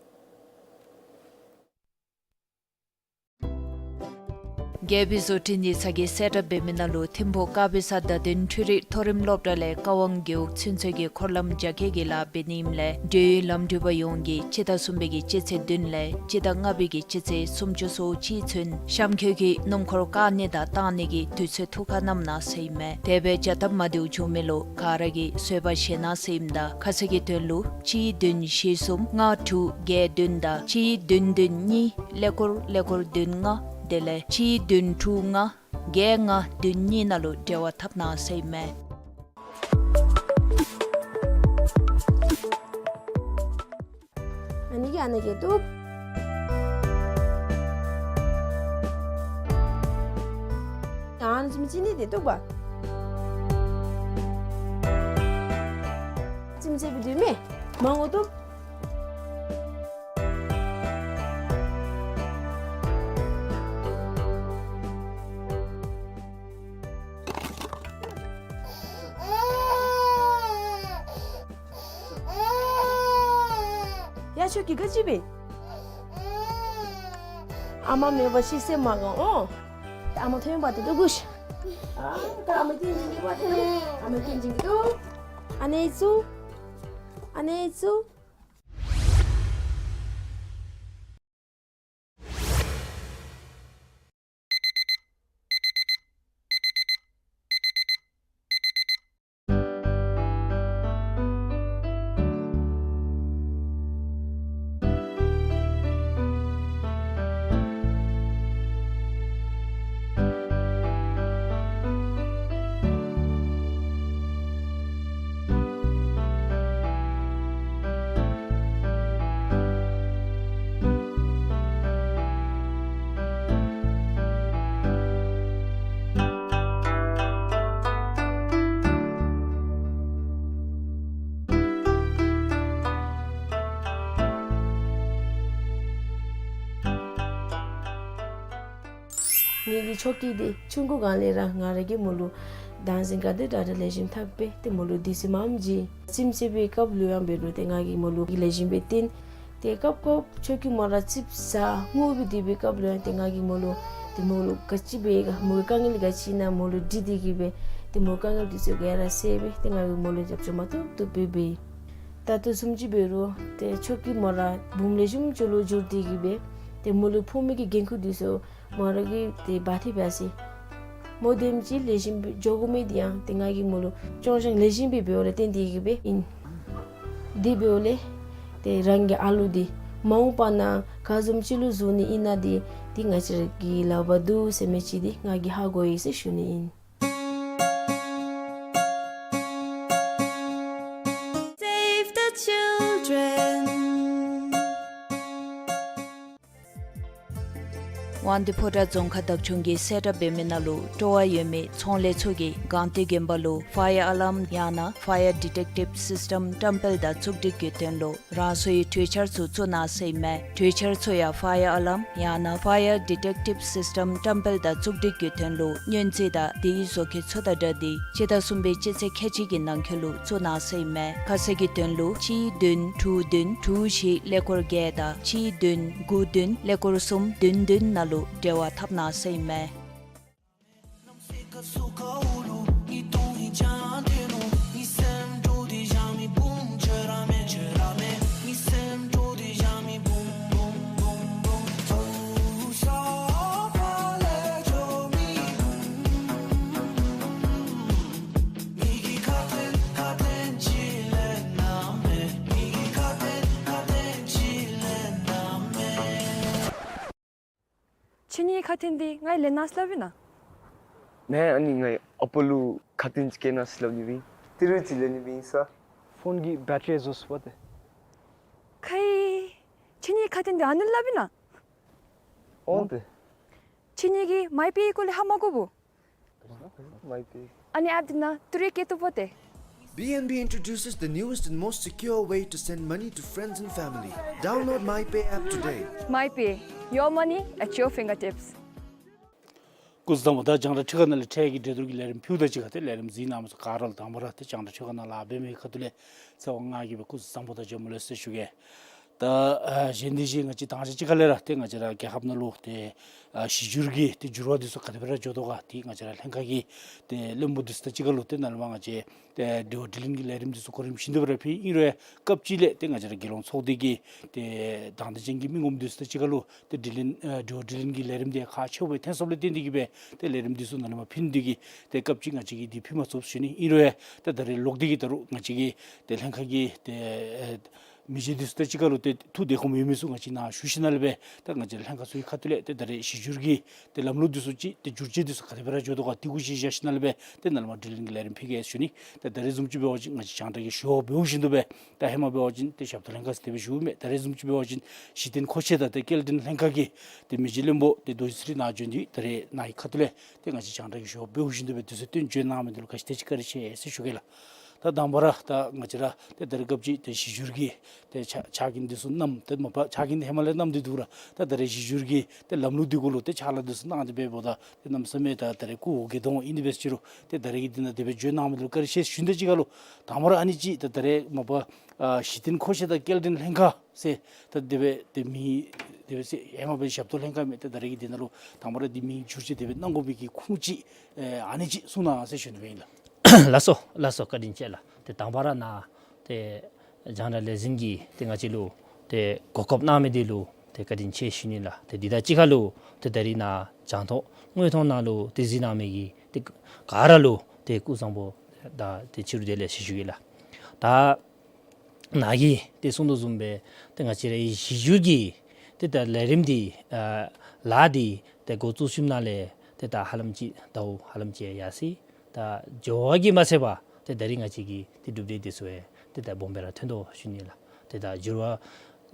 རྒྱལ་པོའི་བཟོ་སྐྲུན་ཡིག་ཚང་གིས་གསལ་བསྒྲགས་འབད་མི་ནང་ལུ་ཐིམ་ཕུག་དཀར་སྦིས་ས་བརྡ་དོན་འཕྲུལ་རིག་མཐོ་རིམ་སློབ་གྲྭ་ལས་ཀ་ཝང་རྒེད་འོག་ཚུན་ཚོད་ཀྱི་འཁོར་ལམ་རྒྱ་སྐྱེད་ཀྱི་ལཱ་འབད་ནི་ཨིནམ་ལས་འབྲེལ་ཡོད་ལམ་འགྲུལ་པ་ཡོངས་ཀྱིས་སྤྱི་ཟླ་གསུམ་པའི་གི་སྤྱི་ཚེས་བདུན་ལས་སྤྱི་ཟླ་ལྔ་པའི་གི་སྤྱི་ཚེས་སུམ་ཅུ་སོ་གཅིག་ཚུན་གཤམ་འཁོད་ཀྱི་སྣུམ་འཁོར་བཀག་ནི་དང་བཏང་ནི་གི་དུས་ཚོད་ཐུགས་ཁར་བསྣམ་གནང་ཟེར་ཨིན་མས། དེ་སྦེ་བྱ་སྟབས་མ་བདེཝ་བྱུང་མི་ལུ་ག་ར་གིས་བཟོད་པ་བཞེས་གནང་ཟེར་ཨིནམ་ད་ཁ་གསལ་གྱི་དོན་ལུ་གཅིག་བདུན་བཞི་གསུམ་ལྔ་དྲུག་བརྒྱད་བདུན་དང་གཅིག་བདུན་བདུན་གཉིས་ཀླད་ཀོར་ཀླད་ཀོར་བདུན་ལྔ་དེ་ལས་གཅིག་བདུན་དྲུག་ལྔ་བརྒྱད་ལྔ་བདུན་གཉིས་ནང་ལུ་འབྲེལ་བ་འཐབ་གནང་ཟེར་ཨིན་མས། ཨ་ནི་གི་ཨ་ནི་གི་བཏུབ། ཨ་ནི་ཅིག་མི་ཅིག་ནི་དེ་བཏུབ་པ། ཅིག་མི་ཅིག་བི་དུས་མེ་མང་ངོ་བཏུབ། ཡ་ཁྱོད་ཀྱིས་ག་ཅི་འབད། ཨ་མ་མེད་པ་ཤི་སེམས་མ་དགའ་འོང་། ཨ་མ་ཐོན་པ་དེ་ལྟོ་གུ་ཤ། ཨ་ད་ཨ་མ་སྐྱིད་འཇིགས་ཀྱི་པ་དེ་ལྟོ། ཨ་མ་སྐྱིད་འཇིགས་ཀྱི་ལྟོ། ཨ་ནེ་ཚུ། ཨ་ནེ་ཚུ། ངེ་གི་ཆོ་གི་དེ་ཆུང་ཀུ་གང་ལས་ར་ང་ར་གིས་མོ་ལུ་བདག་འཛིན་ག་དེ་དྲག་དྲག་ལེགས་ཤོམ་འཐབ་སྦེ་ཏེ་མོ་ལུ་དུས་ཚོད་མངམ་ཅིག་རྩིསམ་རྩིས་པའི་སྐབས་ལུ་ཡང་འབད་རུང་ཏེ་ང་གིས་མོ་ལུ་ལེགས་ཤོམ་སྦེ་སྟོན། ཏེ་སྐབས་སྐབས་ཆོ་གི་མོ་ར་རྩིགཔ་ཟ་ངུ་སྦེ་སྡོད་པའི་སྐབས་ལུ་ཡང་ཏེ་ང་གིས་མོ་ལུ་ཏེ་མོ་ལུ་ག་ཅི་འབད་ག་མོ་གི་དཀའ་ངལ་ག་ཅི་ཨིན་ན་མོ་ལུ་དྲི་སྟེ་གིས་སྦེ་ཏེ་མོ་དཀའ་ངལ་དེ་ཚུ་ག་ར་སེལ་སྦེ་ཏེ་ང་གིས་མོ་ལུ་རྒྱབ་སྐྱོར་མ་བཏུབ་བཏུབ་སྦེ་འབད། ད་ ད་ལྟོ་བཟུམ་ཅིག་འབད་རུང་ཏེ་ཁྱོད་ཀྱིས་མོ་ར་འབུམ་ལེགས་ཤོམ་ཅིག་ལུ་འགྱུར་ཏེ་གི་སྦེ་ཏེ་མོ་ལུ་ཕོག་མི་གི་འགན་ཁུར་འདི་ཚུ་མོ་ར་གིས་ཏེ་འབག་སྟེ་འབད་ཟེར། མོ་དེམ་ཅིག་ལེགས་ཤོམ་སྦེ་འགྱོ་དགོ་མི་འདི་ཡང་ཏེ་ང་གིས་མོ་ལུ་སྐྱོང་སྦྱང་ལེགས་ཤོམ་སྦེ་འབདཝ་ལས་བརྟེན་ཏེ་གི་སྦེ་ཨིན། དེ་འབདཝ་ལས་ཏེ་རང་གི་ཨ་ལུ་འདི་མ་འོངས་པ་ནང་ག་བཟུམ་ཅིག་ལུ་བཟོ་ནི་ཨིན་ན་འདི་ཏེ་ང་བཅས་ར་གི་ལག་པར་འདུག་ཟེར་མི་ཅིག་འདི་ང་གིས་ཧ་གོ་ཡི་ཟེར་ཞུ་ནི་ཨིན། Save the children. དབང་འདུས་ཕོ་བྲང་རྫོང་ཁག་བདག་སྐྱོང་གིས་གསལ་བསྒྲགས་འབད་མི་ནང་ལུ་སྤྲོ་བ་ཡོད་མི་ཚོང་ལས་ཚུ་གིས་སྒང་སྟེང་དགོན་པ་ལུ་ཕ་ཡར་ཨ་ལཱརམ་ཡང་ན་ཕ་ཡར་ཌི་ཊེག་ཊིབ་སིསི་ཊེམ་བཀྲམ་སྤེལ་དང་བཙུགས་སྒྲིག་གི་དོན་ལུ་རང་སོའི་གྲོས་འཆར་ཚུ་བཙུགས་གནང་ཟེར་ཨིན་མས། གྲོས་འཆར་ཚུ་ཡང་ཕ་ཡར་ཨ་ལཱརམ་ཡང་ན་ཕ་ཡར་ཌི་ཊེག་ཊིབ་སིསི་ཊེམ་བཀྲམ་སྤེལ་དང་བཙུགས་སྒྲིག་གི་དོན་ལུ་སྔོན་རྩིས་དང་དེའི་བཟོ་བཀོད་ཚུ་དང་སྦྲགས་ཏེ་སྤྱི་ཟླ་གསུམ་པའི་སྤྱི་ཚེས་ཁལ་གཅིག་གི་ནང་འཁོད་ལུ་བཙུགས་གནང་ཟེར་ཨིན་མས། ཁ་གསལ་གྱི་དོན་ལུ་གཅིག་བདུན་དྲུག་བདུན་དྲུག་བཞི་ཀླད་ཀོར་བརྒྱད་དང་གཅིག་བདུན་དགུ་བདུན་ཀླད་ཀོར་གསུམ་བདུན་བདུན་ནང་ལུ་འབྲེལ་བ་འཐབ་གནང་ཟེར་ཨིན་མས། ཁྱེད་གཉིས་ཁ་ཏོན་འདི་ང་ལེན་གནང་སླབ་ཨིན་ན། མེན། ཨ་ནི་ངེའི་ཨ་པ་ལུ་ཁ་ཏོན་ཅིག་བཀལ་གནང་ཟེར་སླབ་ནི་སྦེ་ཨིན། ཏི་རུ་ཅིག་ལེན་ནི་སྦེ་ཨིན་ས། ཕོན་གྱི་བེ་ཊི་རི་རྫོགས་སོ་པ་ཏེ། ཁའི། ཁྱེད་གཉིས་ཁ་ཏོན་འདི་ཨ་ནི་སླབ་ཨིན་ན། འོང་ཏེ། ཁྱེད་གཉིས་ཀྱིས་མའི་པེ་སྐོར་ལས་ཧ་མ་གོ་བོ། མའི་པེ། ཨ་ནི་ཨེཔ་འདི་ནང་ཏི་རུ་བཀལ་བཏུབ་པ་ཏེ། B N B introduces the newest and most secure way to send money to friends and family. Download MyPay app today. MyPay, your money at your fingertips. སྐུ་གཟུགས་བཟང་པོ། ད་རྒྱང་བསྒྲགས་ཁྲི་ཁ་ནང་ལས་འཕྲལ་གྱི་གྲོས་བསྡུར་གྱི་ལས་རིམ་ཕུལཝ་ད་གཅིག་ཁར་ཏེ་ལས་རིམ་གཟིགས་གནང་མི་ཚུ་ག་ར་ལུ་དང་པ་ར་ཏེ་རྒྱང་བསྒྲགས་ཁྲི་ཁ་ནང་ལཱ་འབད་མི་ཁ་ཐུག་ལས་ཚེ་དབང་ང་གིས་སྦེ་སྐུ་གཟུགས་བཟང་པོ་དང་འཇམ་པོ་ལེགས་སོ་ཞུ་གེ། ད་ཨ་གཞན་འདི་གཞན་ང་བཅས་དང་ཞག་གཅིག་ཁ་ལས་ར་ཏེ་ང་བཅས་ར་རྒྱལ་ཁབ་ནང་ལུ་ཏེ་ཨ་གཞི་འགྱུར་གྱི་ཏེ་འགྱུར་བ་འདི་ཚུ་ག་དེ་སྦེ་ར་འགྱོ་དོ་ག་ཏེ་ང་བཅས་ར་ལྷན་ཁག་གི་ཏེ་བློན་པོ་འདི་ཚུ་དང་གཅིག་ཁར་ལུ་ཏེ་ནཱ་ལས་མར་ང་བཅས་ཏེ་དྲི་བ་དྲིས་ལན་གྱི་ལས་རིམ་འདི་ཚུ་གོ་རིམ་བཞིན་དུ་སྦེ་ར་ཕུལ་ཡི། ཨིན་རུང་སྐབས་ཅིག་ལས་ཏེ་ང་བཅས་ར་རྒྱལ་ཡོངས་ཚོགས་སྡེ་གི་ཏེ་དང་འདོད་ཅན་གྱི་མི་ངོམ་འདི་ཚུ་དང་གཅིག་ཁར་ལུ་ཏེ་དྲི་ལན་ཨ་དྲི་བ་དྲིས་ལན་གྱི་ལས་རིམ་འདི་ཁག་ཆེཝ་སྦེ་ཐོན་སོངམ་ལས་བརྟེན་ཏེ་གིས་སྦེ་ཏེ་ལས་རིམ་འདི་ཚུ་ནཱ་ལས་མར་ཕུལ་ནི་འདི་གིས་ཏེ་སྐབས་ཅིག་ང་བཅས་ཀྱིས་འདི་ཕུལ་མ་ཚུགས་ཞུ་ནི། ཨིན་རུང་ཡང་ཏེ་ད་རེས་ལོག་སྟེ་གིས་ད་རུང་ང་བཅས་ཀྱི་ཏེ་ལྷན་ཁག་གི་ཏེ་ཨེ་མི་སྡེ་འདི་ཚུ་དང་གཅིག་ཁར་ལུ་ཏེ་ཐུགས་བདེ་ཁོམ་ཡོད་མི་ཚུ་ང་བཅས་ནཱ་ཞུ་ཞིནམ་ལས་སྦེ་ད་ང་བཅས་ལྷན་ཁག་ཚུ་གི་ཁ་ཐུག་ལས་ཏེ་ད་རེས་གཞི་འགྱུར་གྱི་ཏེ་ལམ་ལུགས་འདི་ཚུ་ཅིག་ཏེ་བསྒྱུར་བཅོས་འདི་ཚུ་ག་དེ་སྦེ་ར་འགྱོ་དོ་ག་ཏེ་གུ་ཅིག་བཞག་ཞིནམ་ལས་སྦེ་ཏེ་ནཱ་ལས་མར་དྲི་ལན་གྱི་ལས་རིམ་ཕུལ་གེ་ཞུ་ནི། ཏེ་ད་རེས་བཟུམ་ཅིག་འབད་བ་ཅིན་ང་བཅས་རྒྱང་བསྒྲགས་ཀྱི་ཞུ་བ་འབདཝ་བཞིན་དུ་སྦེ་ད་ཧེ་མ་འབད་བ་ཅིན་ཏེ་ཞབས་ཏོག་ལྷན་ཁག་ཟེར་དེ་སྦེ་ཞུཝ་མས། ད་རེས་བཟུམ་ཅིག་འབད་བ་ཅིན་གཞི་རྟེན་མཁོ་ཆས་དང་ཏེ་སྐྱེལ་འདྲེན་ལྷན་ཁག་གི་ཏེ་མི་རྗེ་བློན་པོ་ཏེ་རྡོ་རྗེ་ཚེ་རིང་ནཱ་བྱོན་ཏེ་ད་རེས་ནཱ་གི་ཁ་ཐུག་ལས་ཏེ་ང་བཅས་རྒྱང་བསྒྲགས་ཀྱི་ཞུ་བ་འབདཝ་བཞིན་དུ་སྦེ་དུས་ཚོད་བཏོན་བྱོན་གནང་མི་འདི་ལུ་ག་ཅི་དེ་ཅིག་བཀའ་དྲིན་ཆེ་ཟེར་ཞུ་གེ་ལགས། ད་དང་པ་ར་ད་ང་བཅས་ར་ཏེ་ད་རེས་སྐབས་ཅིག་ཏེ་གཞི་འགྱུར་གྱི་ཏེ་ཕྱག་ཕྱག་འགན་འདི་ཚུ་བསྣམས་ཏེ་མ་པ་ཕྱག་འགན་འདི་ཧེ་མ་ལས་བསྣམས་ཏེ་འདུག་ར་ད་ད་རེས་གཞི་འགྱུར་གྱི་ཏེ་ལམ་ལུགས་འདི་གུ་ལུ་ཏེ་ཕྱག་ལཱ་འདི་ཚུ་གནང་སྟེ་འབདཝ་ད་ཏེ་གནམ་མེད་ས་མེད་ད་ད་རེས་སྐུ་འོ་བརྒྱལ་དོ་འོང་། ཨིན་དེ་འབད་ཟེར་རུང་ཏེ་ད་རེས་ཀྱི་འདི་ནང་དེ་སྦེ་བྱོན་གནང་མི་འདི་ལུ་བཀའ་དྲིན་ཆེ་ཞུ་ནི་དང་གཅིག་ཁར་ལུ་དང་པ་ར་ཨ་ནི་ཅིག་ད་ད་རེས་མ་པ་ཨ་གཞི་རྟེན་མཁོ་ཆས་དང་སྐྱེལ་འདྲེན་ལྷན་ཁག་ཟེར་ད་དེ་སྦེ་ཏེ་མིང་དེ་སྦེ་ཟེར་ཧེ་མ་སྦེ་ཞབས་ཏོག་ལྷན་ཁག་མས། ད་ད་རེས་ཀྱི་འདི་ནང་ལུ་དང་པ་ར་འདི་མིང་བསྒྱུར་བཅོས་དེ་སྦེ་གནང་དགོ་པའི་གི་ཁུངས་ཅིག་ཨ་ནི་ཅིག་གསུང་གནང་ཟེར་ཞུ་ནི་སྦེ་ཨིན་ལགས། ལགས་སོ་ལགས་སོ། བཀའ་དྲིན་ཆེ་ལགས། ཏེ་དང་པ་ར་ནཱ་ཏེ་རྒྱང་བསྒྲགས་ལས་འཛིན་གྱིས་ཏེ་ང་བཅས་ལུ་ཏེ་གོ་སྐབས་གནང་མི་འདི་ལུ་ཏེ་བཀའ་དྲིན་ཆེ་ཞུ་ནི་ལགས། ཏེ་འདི་དང་གཅིག་ཁར་ལུ་ཏེ་ད་རིས་ནཱ་རྒྱང་ཐོག་དངོས་མཐོང་ནང་ལུ་ཏེ་གཟིགས་གནང་མི་གི་ཏེ་ག་ར་ལུ་ཏེ་སྐུ་གཟུགས་བཟང་པོ་དང་ཏེ་ཕྱི་རུ་བདེ་ལེགས་ཟེར་ཞུ་གེ་ལགས། ད་ནཱ་གིས་ཏེ་གསུང་དོ་བཟུམ་སྦེ་ཏེ་ང་བཅས་རའི་གཞི་འགྱུར་གྱི་ཏེ་ད་ལས་རིམ་འདི་ཨ་ལཱ་འདི་ཏེ་འགོ་བཙུགས་ཞིནམ་ལས་ཏེ་ད་ཧ་ལམ་ཅིག་ཟླཝ་ཧ་ལམ་ཅིག་ཡར་སོ་ཡི། ད་འགྱུར་བ་གིས་མ་ཚད་པར་ཏེ་ད་རིས་ང་བཅས་ཀྱི་ཏེ་གྲུབ་འབྲས་འདི་ཚུ་ཡང་ཏེ་ད་སྦོམ་སྦེ་ར་ཐོན་དོ་ཞུ་ནི་ལགས། ཏེ་ད་འགྱུར་བ་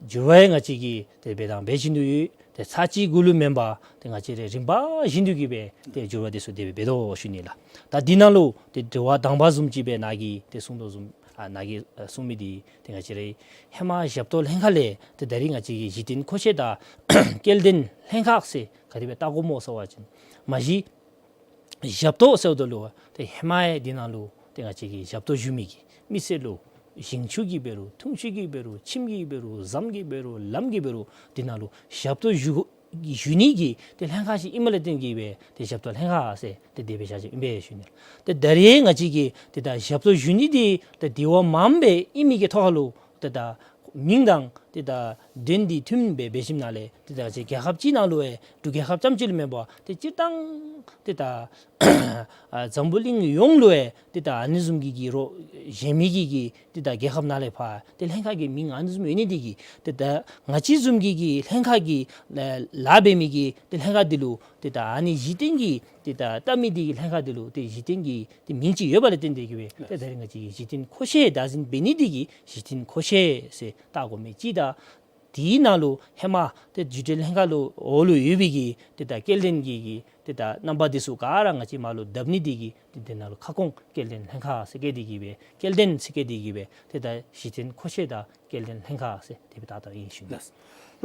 འགྱུར་བ་ཡང་ང་བཅས་ཀྱིས་ཏེ་འབད་དང་འབད་བཞིན་དུ་ཡོད། ཏེ་ཚར་གཅིག་གུ་ལུ་མེན་པར་ཏེ་ང་བཅས་ར་རིམ་པ་བཞིན་དུ་གིས་སྦེ་ཏེ་འགྱུར་བ་འདི་ཚུ་དེ་སྦེ་འབད་དོ་ཞུ་ནི་ལགས། ད་འདི་ནང་ལུ་ཏེ་དྲི་བ་དང་པ་བཟུམ་ཅིག་སྦེ་ནཱ་གིས་ཏེ་གསུང་དོ་བཟུམ་ཨ་ནཱ་གིས་ཨ་གསུང་མི་འདི་ཏེ་ང་བཅས་རའི་ཧེ་མ་ཞབས་ཏོག་ལྷན་ཁག་ལས་ཏེ་ད་རིས་ང་བཅས་ཀྱི་གཞི་རྟེན་མཁོ་ཆས་དང་སྐྱེལ་འདྲེན་ལྷན་ཁག་ཟེར་ག་དེ་སྦེ་བཏགས་དགོཔ་སྨོ་ཟེར་བ་ཅིན་མ་གཞི་ཞབས་ཏོག་ཟེརཝ་ད་ལུ་ཏེ་ཧེ་མ་ཡང་འདི་ནང་ལུ་ཏེ་ང་བཅས་ཀྱི་ཞབས་ཏོག་ཞུ་མི་གི་མི་སེར་ལུ་ཞིང་ཆུ་གིས་འབད་རུང་འཐུང་ཆུ་གིས་འབད་རུང་ཁྱིམ་གྱིས་འབད་རུང་ཟམ་གྱིས་འབད་རུང་ལམ་གྱིས་འབད་རུང་འདི་ནང་ལུ་ཞབས་ཏོག་ཞུ་ཞུ་ནི་གི་ཏེ་ལྷན་ཁག་ཅིག་ཨིནམ་ལས་བརྟེན་གིས་སྦེ་ཏེ་ཞབས་ཏོག་ལྷན་ཁག་ཟེར་ཏེ་དེ་སྦེ་བཞག་བཞགཔ་ཨིན་པས་ཞུ་ནི། ཏེ་ད་རིས་ང་བཅས་ཀྱིས་ཏེ་ད་ཞབས་ཏོག་ཞུ་ནི་འདི་ཏེ་དེ་བ་མངམ་སྦེ་ཨིན་མི་གི་ཐོག་ཁར་ལུ་ ཏེ་ད་མིང་དང་ཏེ་ད་དོན་འདི་མཐུན་པའི་སྦེ་ཞིནམ་ལས་ཏེ་ད་ཅིག་རྒྱལ་ཁབ་ཅིག་ནང་ལུ་ཡང་འབྲུག་རྒྱལ་ཁབ་རྐྱངམ་ཅིག་ལུ་མེན་པར་ཏེ་སྤྱིར་བཏང་ཏེ་ད་ཨ་འཛམ་བུ་གླིང་ཡོངས་ལུ་ཡང་ཏེ་ད་ཨ་ནི་བཟུམ་གྱི་གི་རོགས་གཞན་མི་གི་གི་ཏེ་ད་རྒྱལ་ཁབ་ནང་ལས་ཕར་ཏེ་ལྷན་ཁག་གི་མིང་ཨ་ནི་བཟུམ་ཡོད་ནི་འདི་གིས་ཏེ་ད་ང་བཅས་བཟུམ་གྱི་གི་ལྷན་ཁག་གི་ལཱ་འབད་མི་གི་ཏེ་ལྷན་ཁག་འདི་ལུ་ཏེ་ད་ཨ་ནི་གཞི་རྟེན་གྱི་ཏེ་ད་བཏབ་མི་འདི་གི་ལྷན་ཁག་འདི་ལུ་ཏེ་གཞི་རྟེན་གྱི་ཏེ་མིང་ཅིག་ཡོདཔ་ལས་བརྟེན་ཏེ་གིས་སྦེ་ཏེ་ད་རེས་ང་བཅས་ཀྱིས་གཞི་རྟེན་མཁོ་ཆས་བདག་འཛིན་འབད་ནི་འདི་གིས་གཞི་རྟེན་མཁོ་ཆས་ཟེར་བཏགས་དགོ་མི་ཅིག་དང་དེའི་ནང་ལུ་ཧེ་མ་ཏེ་བརྒྱུད་འབྲེལ་ལྷན་ཁག་ལུ་འོག་ལུ་ཡོད་པའི་གི་ཏེ་ད་སྐྱེལ་འདྲེན་གྱི་གི་ཏེ་ད་རྣམ་པ་འདི་ཚུ་ག་ར་ང་བཅས་མར་ལུ་བརྡབ་ནི་འདི་གིས་ཏེ་དེ་ནང་ལུ་ཁ་སྐོང་སྐྱེལ་འདྲེན་ལྷན་ཁག་ཟེར་བཀོད་དེ་གིས་སྦེ་སྐྱེལ་འདྲེན་ཟེར་བཀོད་དེ་གིས་སྦེ་ཏེ་ད་གཞི་རྟེན་མཁོ་ཆས་དང་སྐྱེལ་འདྲེན་ལྷན་ཁག་ཟེར་དེ་སྦེ་བཏགས་བཏགསཔ་ཨིན་ཞུ་ནི། ལགས།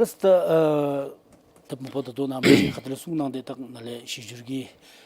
ལགས་ད་ཨ་ད་མ་པ་ད་ལྟོ་ནཱ་མི་ཁ་ཐུག་ལས་གསུང་གནང་སྟེ་ད་ནཱ་ལས་གཞི་འགྱུར་གྱི་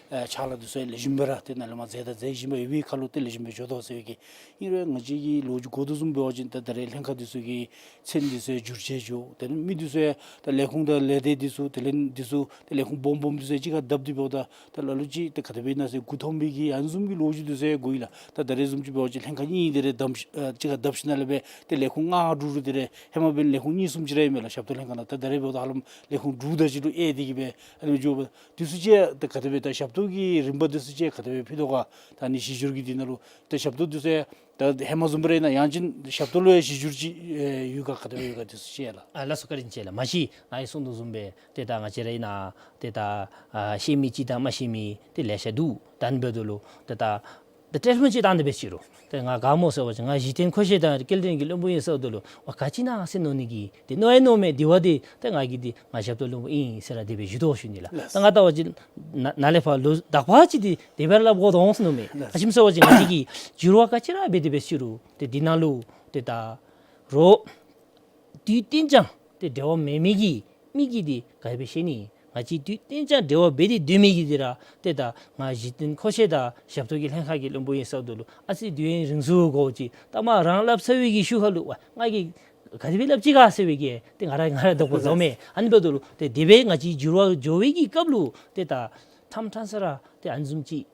ཨ་ཕྱག་ལཱ་འདི་ཚུ་ལེགས་ཤོམ་སྦེ་ར་ཏེ་ནཱ་ལས་མར་མཛད་དང་མཛད་བཞིན་པ་ཡོད་པའི་ཁར་ལུ་ཏེ་ལེགས་ཤོམ་སྦེ་འགྱོ་དོ་ཟེར་བའི་གི་ཨིན་རུང་ང་བཅས་ཀྱི་ལོ་རྒྱུས་གོ་དོ་བཟུམ་འབད་བ་ཅིན་ད་ད་རེས་ལྷན་ཁག་འདི་ཚུ་གི་མཚན་འདི་ཚུ་ཡང་འགྱུར་བཅོས་འགྱོ། དེ་ལས་མི་འདི་ཚུ་ཡང་ད་ལས་ཁུངས་དང་ལས་སྡེ་འདི་ཚུ་དེ་ལས་འདི་ཚུ་ད་ལས་ཁུངས་སྦོམ་སྦོམ་འདི་ཚུ་ཡང་གཅིག་ཁར་བརྡབ་སྟེ་འབདཝ་ད་ད་ལ་ལུ་ཅིག་ད་ག་དེ་སྦེ་ཨིན་ན་ཟེར་མགུ་འཐོམ་པའི་གི་ཨ་ནི་བཟུམ་གྱི་ལོ་རྒྱུས་འདི་ཚུ་ཡང་གོ་ཡི་ལགས། ད་ད་རེས་བཟུམ་ཅིག་འབད་བ་ཅིན་ལྷན་ཁག་གཉིས་དེ་རེ་བརྡབ་ཨ་གཅིག་ཁར་བརྡབ་ཞིནམ་ལས་སྦེ་ཏེ་ལས་ཁུངས་ལྔ་དྲུག་རེ་དེ་རེ་ཧེ་མ་འབདན་ལས་ཁུངས་གཉིས་གསུམ་ཅིག་ར་ཨིན་མས་ལགས། ཞབས་ཏོག་ལྷན་ཁག་ནང་ད་ད་རེས་འབདཝ་ད་ཧ་ལམ་ལས་ཁུངས་དྲུག་དེ་ཅིག་ལུ་ཨེ་དེ་གིས་སྦེ་ཨ་ནི་འགྱོ་བ་འདི་ཚུ་ཅིག་ད་ག་དེ་སྦེ་ད་ཞབས་ཏོག་གི་རིམ་པ་འདི་ཚུ་ཅིག་ག་དེ་སྦེ་ཕུལ་དོ་ག། ད་ཨ་ནི་གཞི་འགྱུར་གྱི་འདི་ནང་ལུ་ད་ཞབས་ཏོག་འདི་ཚུ་ཡང་ད་ཧེ་མ་བཟུམ་སྦེ་ར་ཨིན་ན་ཡང་ཅིན་ཞབས་ཏོག་ལུ་ཡང་གཞི་འགྱུར་ཅིག་ཨེ་ཡོད་ག་ག་དེ་སྦེ་ཡོད་ག་འདི་ཚུ་ཅིག་ལགས། ཨ་ལགས་སོ་བཀའ་དྲིན་ཆེ་ལགས། མ་གཞི་ང་གིས་གསུང་དོ་བཟུམ་སྦེ་ཏེ་ད་ང་བཅས་ར་ཨིན་ན་ཏེ་ད་ཨ་ཤེས་མི་ཅིག་དང་མ་ཤེས་མི་ཏེ་ལེ་ཤ་འདུག། ད་ཨ་ནི་འབདཝ་ད་ལུ་ཏེ་ད་ད་ཊེ་ལི་ཕོན་ཅིག་བཏང་སྟེ་འབད་ཅི་རུང་ཏེ་ང་ག་སྨོ་ཟེར་བ་ཅིན་ང་གཞི་རྟེན་མཁོ་ཆས་དང་སྐྱེལ་འདྲེན་གྱི་བློན་པོ་ཨིན་ཟེརཝ་ད་ལུ་ཝ་ག་ཅི་ཨིན་ན་ཟེར་མནོ་ནི་གི་ཏེ་མནོ་ཡང་མནོཝ་མས། དེ་བ་དེ་ཏེ་ང་གིས་ཏེ་ང་ཞབས་ཏོག་བློན་པོ་ཨིན་ཟེར་ར་དེ་སྦེ་ཞུ་དོ་ཞུ་ནི་ལགས། ལགས། ད་ང་བལྟ་བ་ཅིན་ནཱ་ནཱ་ལས་ཕར་ལོག་དག་པ་ཅིག་ཏེ་དེ་སྦེ་ར་སླབ་དགོ་དོ་འོང་ཟེར་མནོཝ་མས། ལགས། ག་ཅི་སྨོ་ཟེར་བ་ཅིན་ང་བཅས་ཀྱིས་འགྱུར་བ་ག་ཅི་ར་འབད་དེ་འབད་ཅི་རུང་ཏེ་འདི་ནང་ལུ་ཏེ་ད་རོགས་དུས་གཏན་ཅང་ཏེ་འབྲེལ་བ་མེད་མི་གི་མི་གིས་འདི་ག་དེ་སྦེ་ཤེས་ནི། ང་བཅས་དུས་གཏན་ཅང་འབྲེལ་བ་འབད་དེ་སྡོད་མི་གིས་འདི་ར་ཏེ་ད་ང་གཞི་རྟེན་མཁོ་ཆས་དང་ཞབས་ཏོག་གི་ལྷན་ཁག་གི་བློན་པོ་ཨིན་ཟེརཝ་ད་ལུ་ཨ་ཙི་དུས་ཡུན་རིང་སུ་འགོར་ཅི། ད་མ་རང་སླབ་ཚར་བའི་གི་ཤུལ་ཁ་ལུ་ཝ་ང་གིས་ག་དེ་སྦེ་སླབ་ཅི་ག་ཟེར་བའི་གི་ཏེ་ང་ར་ང་ར་དོགས་པ་བཟོཝ་མས། ཨ་ནི་འབདཝ་ད་ལུ་ཏེ་དེ་སྦེ་ང་བཅས་འགྱུར་བ་འགྱོ་བའི་གི་སྐབས་ལུ་ཏེ་ད་ཐམ་ཐམ་ས་ར་ཏེ་ཨ་ནི་བཟུམ་ཅིག་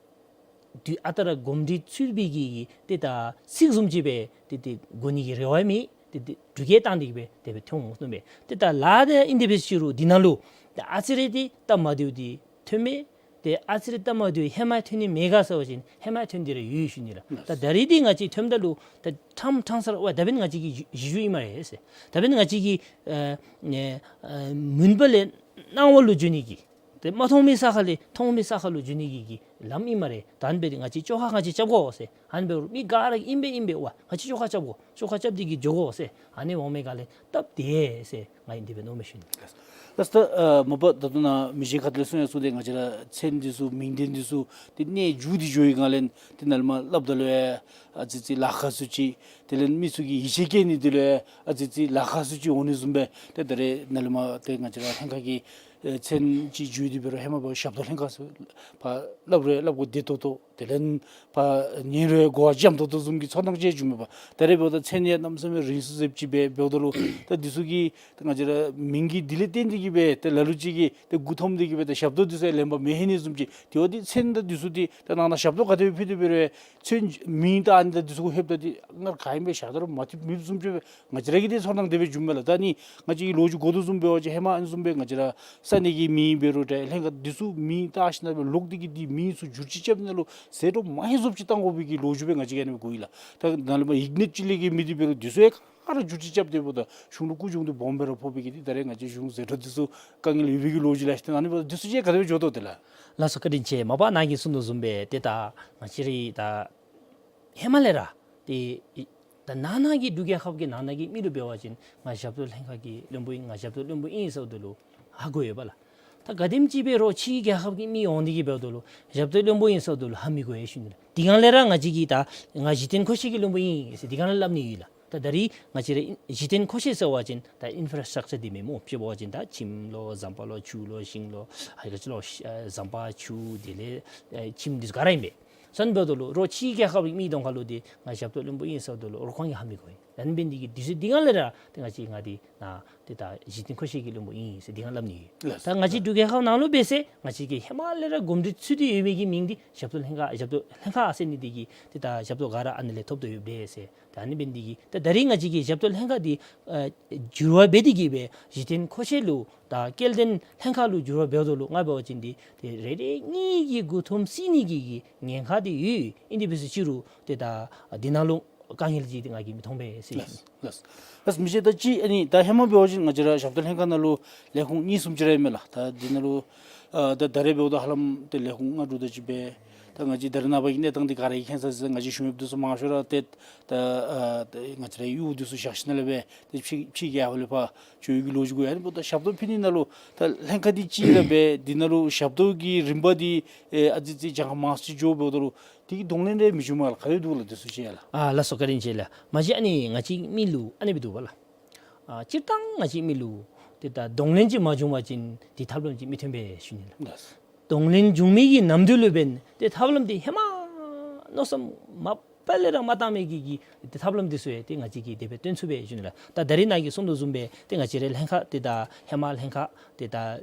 དུས་ཨ་རྟག་ར་གོམས་འདྲིས་ཚུད་པའི་གི་ཏེ་ད་ཚིག་བཟུམ་ཅིག་སྦེ་ཏེ་ཏེ་གོ་ནི་གི་རེ་བ་མེད། ཏེ་ཏེ་འབྲུག་རྒྱལ་བཏང་སྟེ་གིས་སྦེ་དེ་སྦེ་ཐོན་འོང་ཟེར་མནོཝ་མས། ཏེ་ད་ལཱ་དེ་ཨིན་དེ་འབད་ཅི་རུང་འདི་ནང་ལུ་ཏེ་ཨ་ཙི་རེ་ཏེ་སྟབས་མ་བདེཝ་འདི་ཐོནམ་མས། ཏེ་ཨ་ཙི་རེ་སྟབས་མ་བདེཝ་ཧེ་མ་ཐོན་ནི་མེད་ག་ཟེར་བ་ཅིན་ཧེ་མ་ཐོན་ཏེ་ར་ཡོད་ཞུ་ནི་ལགས། ད་ད་རེས་འདི་ང་བཅས་ཐོནམ་ད་ལུ་ད་ཐམ་ཐམ་ས་ར་ཝ་ད་འབདན་ང་བཅས་ཀྱི་གཞི་གཞི་འགྱུར་ཨིན་སྨ་རེ་ཟེར། ད་འབདན་ང་བཅས་ཀྱི་ཨ་ཨ་མུན་པ་ལས་སྣང་བ་ལུ་འགྱོ་ནི་གི་ཏེ་མ་མཐོང་མི་ས་ཁ་ལས་མཐོང་མི་ས་ཁ་ལུ་འགྱོ་ནི་གི་གི་ལམ་ཨིན་སྨ་རེ། ད་ཨ་ནི་འབད་དེ་ང་བཅས་བཅོ་ཁ་ང་བཅས་རྐྱབ་དགོ་ཟེར། ཨ་ནི་འབད་རུང་མི་ག་ར་གིས་ཨིན་པས་ཨིན་པས་ཝ་ང་བཅས་བཅོ་ཁ་རྐྱབ་དགོ། བཅོ་ཁ་རྐྱབ་སྟེ་གིས་འགྱོ་དགོ་ཟེར། ཨ་ནི་འོང་མི་ག་ལས་སྟབས་བདེ་ཟེར་ང་གིས་འདི་སྦེ་མནོཝ་མས་ཞུ་ནི། ལགས། ལགས། ད་ཨ་མ་པ་ད་ལྟོ་ནཱ་མི་རྗེ་ཁ་ཐུག་ལས་གསུང་ཡང་གསུངས་ཏེ་ང་བཅས་ར་མཚན་འདི་ཚུ་མིང་འདི་འདི་ཚུ་ཏེ་གནས་འགྱུར་ཏེ་འགྱོ་བའི་སྒང་ལས་ཏེ་ནཱ་ལས་མར་སླབ་ད་ལུ་ཡང་ཨ་ཙི་ཙི་ལཱ་ཁག་སུ་ཅིག་དེ་ལས་མི་ཚུ་གིས་ཡིད་ཆེས་བསྐྱེད་ནི་འདི་ལུ་ཡང་ཨ་ཙི་ཙི་ལཱ་ཁག་སུ་ཅིག་འོང་ནི་བཟུམ་སྦེ་ཏེ་ད་རེས་ནཱ་ལས་མར་ཏེ་ང་བཅས་ར་ལྷན་ཁག་གི་ཨེ་མཚན་ཅིག་བརྗོད་དེ་འབད་རུང་ཧེ་མ་འབདཝ་ཞབས་ཏོག་ལྷན་ཁག་ཟེར་ཕར་སླབ་རུང་སླབ་དགོཔ་བདེ་ཏོག་ཏོ། དེ་ལས་ཕར་ཉན་རུང་གོ་བ་འཇམ་ཏོག་ཏོ་བཟུམ་གྱི་ཚོར་སྣང་ཅིག་བྱུངམ་མས་པ། ད་རེས་འབདཝ་ད་མཚན་ཡང་གནམ་མེད་ས་མེད་རིང་སུ་ཟེརཝ་ཅིག་སྦེ་འབདཝ་ད་ལུ་ད་འདི་ཚུ་གི་ད་ང་བཅས་ར་མིང་གི་འདི་ལས་བརྟེན་ཏེ་གིས་སྦེ་ད་ལ་ལུ་ཅིག་གིས་ད་མགུ་འཐོམ་སྟེ་གིས་སྦེ་ད་ཞབས་ཏོག་འདི་ཚུ་ལེན་པར་མི་ལྷོད་ནི་བཟུམ་ཅིག། དེ་བ་འདི་མཚན་དང་འདི་ཚུ་འདི་ད་ནང་ན་ཞབས་ཏོག་ག་དེ་སྦེ་ཕུལ་ཏེ་འབད་རུང་མཚན་མིང་དང་ཨ་ནི་དང་འདི་ཚུ་གུ་ལྷོདཔ་ད་འདི་སྔར་ག་ཨིནམ་སྦེ་ཞག་ད་རུང་མ་ཐིམ་མི་བཟུམ་ཅིག་སྦེ་ང་བཅས་ར་གི་ཏེ་ཚོར་སྣང་དེ་སྦེ་བྱུངམ་མས་ལགས། ད་ནི་ང་བཅས་ཀྱི་ལོ་རྒྱུས་གོ་དོ་བཟུམ་འབད་བ་ཅིན་ཧེ་མ་ཨ་ནི་བཟུམ་སྦེ་ང་བཅས་ར་ས་གནས་ཀྱི་མིང་འབད་རུང་འདྲ་ལྷན་ཁག་འདི་ཚུ་མིང་བཏགས་ཞིནམ་ལས་ལོག་སྟེ་གིས་འདི་མིང་ཚུ་བསྒྱུར་བཅོས་རྐྱབ་ནི་ལུ་ཟད་འགྲོ་མ་ཧེ་བཟོཝ་ཅིག་བཏང་དགོ་པའི་གི་ལོ་རྒྱུས་སྦེ་ང་བཅས་ཀྱིས་ཨ་ནི་སྦེ་གོ་ཡི་ལགས། ད་ནཱ་ལས་མར་ཡིག་གནས་ཅིག་ལས་ཀྱི་མི་འདི་འབད་རུང་འདི་ཚུ་ཡང་ག་ར་བསྒྱུར་བཅོས་རྐྱབ་སྟེ་འབདཝ་ད་གཞུང་ལུ་སྐུ་གཞུང་འདི་སྦོམ་སྦེ་ར་ཕོག་པའི་གི་འདི་ད་རེས་ང་བཅས་གཞུང་ཟད་འགྲོ་འདི་ཚུ་དཀའ་ངལ་ཡོད་པའི་གི་ལོ་རྒྱུས་ལགས། ཏེ་ཨ་ནི་འབདཝ་ད་འདི་ཚུ་ཅིག་ག་དེ་སྦེ་འགྱོ་དོ་དེ་ལགས། ལགས་སོ་བཀའ་དྲིན་ཆེ། མ་པ་ནཱ་གིས་གསུང་དོ་བཟུམ་སྦེ་ཏེ་ད་ང་བཅས་ར་ད་ཧེ་མ་ལས་ར་ཏེ་ད་ནང་ན་གི་འབྲུག་རྒྱལ་ཁབ་ཀྱི་ནང་ན་གི་མི་ལུ་འབད་བ་ཅིན་ང་ཞབས་ཏོག་ལྷན་ཁག་གི་བློན་པོ་ཨིན་ང་ཞབས་ཏོག་བློན་པོ་ཨིན་ཟེརཝ་ད་ལུ་ཧ་གོ་ཡོད་པ་ལགས། ད་ག་དེམ་ཅིག་སྦེ་རོགས་ཕྱིའི་རྒྱལ་ཁབ་ཀྱི་མི་འོང་སྟེ་གིས་འབདཝ་ད་ལུ་ཞབས་ཏོག་བློན་པོ་ཨིན་ཟེརཝ་ད་ལུ་ཧ་མི་གོ་ཡི་ཞུ་ནི་ལགས། དེ་སྒང་ལས་ར་ང་བཅས་ཀྱིས་ད་ང་གཞི་རྟེན་མཁོ་ཆས་ཀྱི་བློན་པོ་ཨིན་ཟེར་དེ་སྒང་ལས་སླབ་ནི་ཡོད་ལགས། ད་ད་རེས་ང་བཅས་ར་གཞི་རྟེན་མཁོ་ཆས་ཟེར་བ་ཅིན་ད་ཨིན་ཕ་ར་སི་ཊག་ཅར་འདི་མེན་སྨོ། ཅིག་འབད་བ་ཅིན་ད་ཁྱིམ་ལོ་ཟམ་པ་ལོ་ཆུ་ལོ་ཤིང་ལོ་ཨ་ག་ཅི་ལོ་ཨ་ཟམ་པ་ཆུ་དེ་ལས་ཨ་ཁྱིམ་འདི་ཚུ་ག་ར་ཨིན་པས། ཨ་ནི་འབདཝ་ད་ལུ་རོགས་ཕྱིའི་རྒྱལ་ཁབ་ཀྱི་མི་གདོང་ཁ་ལུ་འདི་ང་ཞབས་ཏོག་བློན་པོ་ཨིན་ཟེརཝ་ད་ལུ་རོགས་ཁོང་གིས་ཧ་མི་གོ་ཡི། ཨ་ནི་འབད་ནི་འདི་གིས་དུས་ཚོད་འདི་ག་ལས་ར་ཏེ་ང་བཅས་ང་འདི་ནཱ་ཏེ་ད་གཞི་རྟེན་མཁོ་ཆས་ཀྱི་བློན་པོ་ཨིན་ཟེར་འདི་ག་སླབ་ནི་ཡོད། ལགས། ད་ང་བཅས་འབྲུག་རྒྱལ་ཁབ་ནང་ལུ་འབད་ཟེར་ང་བཅས་ཀྱིས་ཧེ་མ་ལས་ར་གོམས་འདྲིས་ཚུད་དེ་ཡོད་མི་གི་མིང་འདི་ཞབས་ཏོག་ལྷན་ཁག་ཞབས་ཏོག་ལྷན་ཁག་ཟེར་ནི་འདི་གིས་ཏེ་ད་ཞབས་ཏོག་ག་ར་ཨ་ནི་ལས་ཐོབ་དོ་ཡོདཔ་འདྲས་ཟེར། ད་ཨ་ནི་འབད་ནི་འདི་གིས་ད་ད་རིས་ང་བཅས་ཀྱིས་ཞབས་ཏོག་ལྷན་ཁག་འདི་ཨ་འགྱུར་བ་འབད་དེ་གིས་སྦེ་གཞི་རྟེན་མཁོ་ཆས་ལུ་ད་སྐྱེལ་འདྲེན་ལྷན་ཁག་ལུ་འགྱུར་བ་འབདཝ་ད་ལུ་ང་འབད་བ་ཅིན་འདི་ཏེ་རེ་རེ་གཉིས་ཀྱི་མགུ་འཐོམ་སེལ་ནི་གི་གི་ཉེན་ཁ་འདི་ཡོད། ཨིན་དེ་འབད་ཟེར་ཅི་རུང་ཏེ་ད་འདི་ནང་ལུ་དཀའ་ངལ་ཅིག་འདི་ང་གིས་མི་མཐོང་པས་ཟེར་ཞུ་ནི། ལགས། ལགས། མི་རྗེ་ད་ཅི་ཨ་ནི་ད་ཧེ་མ་འབད་བ་ཅིན་ང་བཅས་ར་ཞབས་ཏོག་ལྷན་ཁག་ནང་ལུ་ལས་ཁུངས་གཉིས་གསུམ་ཅིག་ར་ཨིན་མས་ལགས། ད་འདི་ནང་ལུ་ཨ་ད་ད་རེས་འབདཝ་ད་ཧ་ལམ་ཏེ་ལས་ཁུངས་ལྔ་དྲུག་དེ་ཅིག་སྦེ་ད་ང་བཅས་ད་རེས་ནངས་པ་གི་གནས་སྟངས་འདི་ག་ར་གིས་མཁྱེན་ས་ཟེར་ང་བཅས་གཞུང་གཡོགཔ་འདི་ཚུ་མང་ཤོས་ར་ཏེ་ད་ཨ་ད་ང་བཅས་རའི་གཡོག་འདི་ཚུ་བཞག་ཞིནམ་ལས་སྦེ་ཏེ་ཕྱི་ཕྱི་རྒྱལ་ཁབ་ལས་ཕར་འགྱོ་ནི་གི་ལོ་རྒྱུས་གུ་ཡང་ཨ་ནི་འབདཝ་ད་ཞབས་ཏོག་ཕུལ་ནི་ནང་ལུ་ད་ལྷན་ཁག་འདི་གཅིག་ར་འབད་འདི་ནང་ལུ་ཞབས་ཏོག་གི་རིམ་པ་འདི་ཨེ་ཨ་ཙི་ཙི་གྱངས་ཁ་མང་སུ་ཅིག་འགྱོ་འབདཝ་ད་ལུ་དེ་གི་གདོང་ལེན་རེ་མི་བྱུངམ་མས་ལགས། ག་དེ་འདུག་ལགས་དེ་ཚུ་ཅིག་ལགས། ཨ་ལགས་སོ། བཀའ་དྲིན་ཆེ་ལགས། མ་གཞི་ཨ་ནི་ང་བཅས་མི་ལུ་ཨ་ནི་སྦེ་འདུག་པ་ལགས། ཨ་སྤྱིར་བཏང་ང་བཅས་མི་ལུ་ཏེ་ད་གདོང་ལེན་ཅིག་མ་བྱུང་བ་ཅིན་ཏེ་ཐབས་ལམ་ཅིག་མི་ཐོན་པས་ཞུ་ནི་ལགས། ལགས། གདོང་ལེན་བྱུང་མི་གི་ནམ་དུས་ལུ་འབདན་ཏེ་ཐབས་ལམ་འདི་ཧེ་མ་མནོ་བསམ་མ་པ་ལས་ར་མ་བཏང་མི་གི་གི་ཏེ་ཐབས་ལམ་འདི་ཚུ་ཡང་ཏེ་ང་བཅས་ཀྱིས་དེ་སྦེ་སྟོན་ཚུགས་པས་ཞུ་ནི་ལགས། ད་ད་རིས་ནཱ་གིས་གསུངས་དོ་བཟུམ་སྦེ་ཏེ་ང་བཅས་རའི་ལྷན་ཁག་ཏེ་ད་ཧེ་མ་ལྷན་ཁག་ཏེ་ད་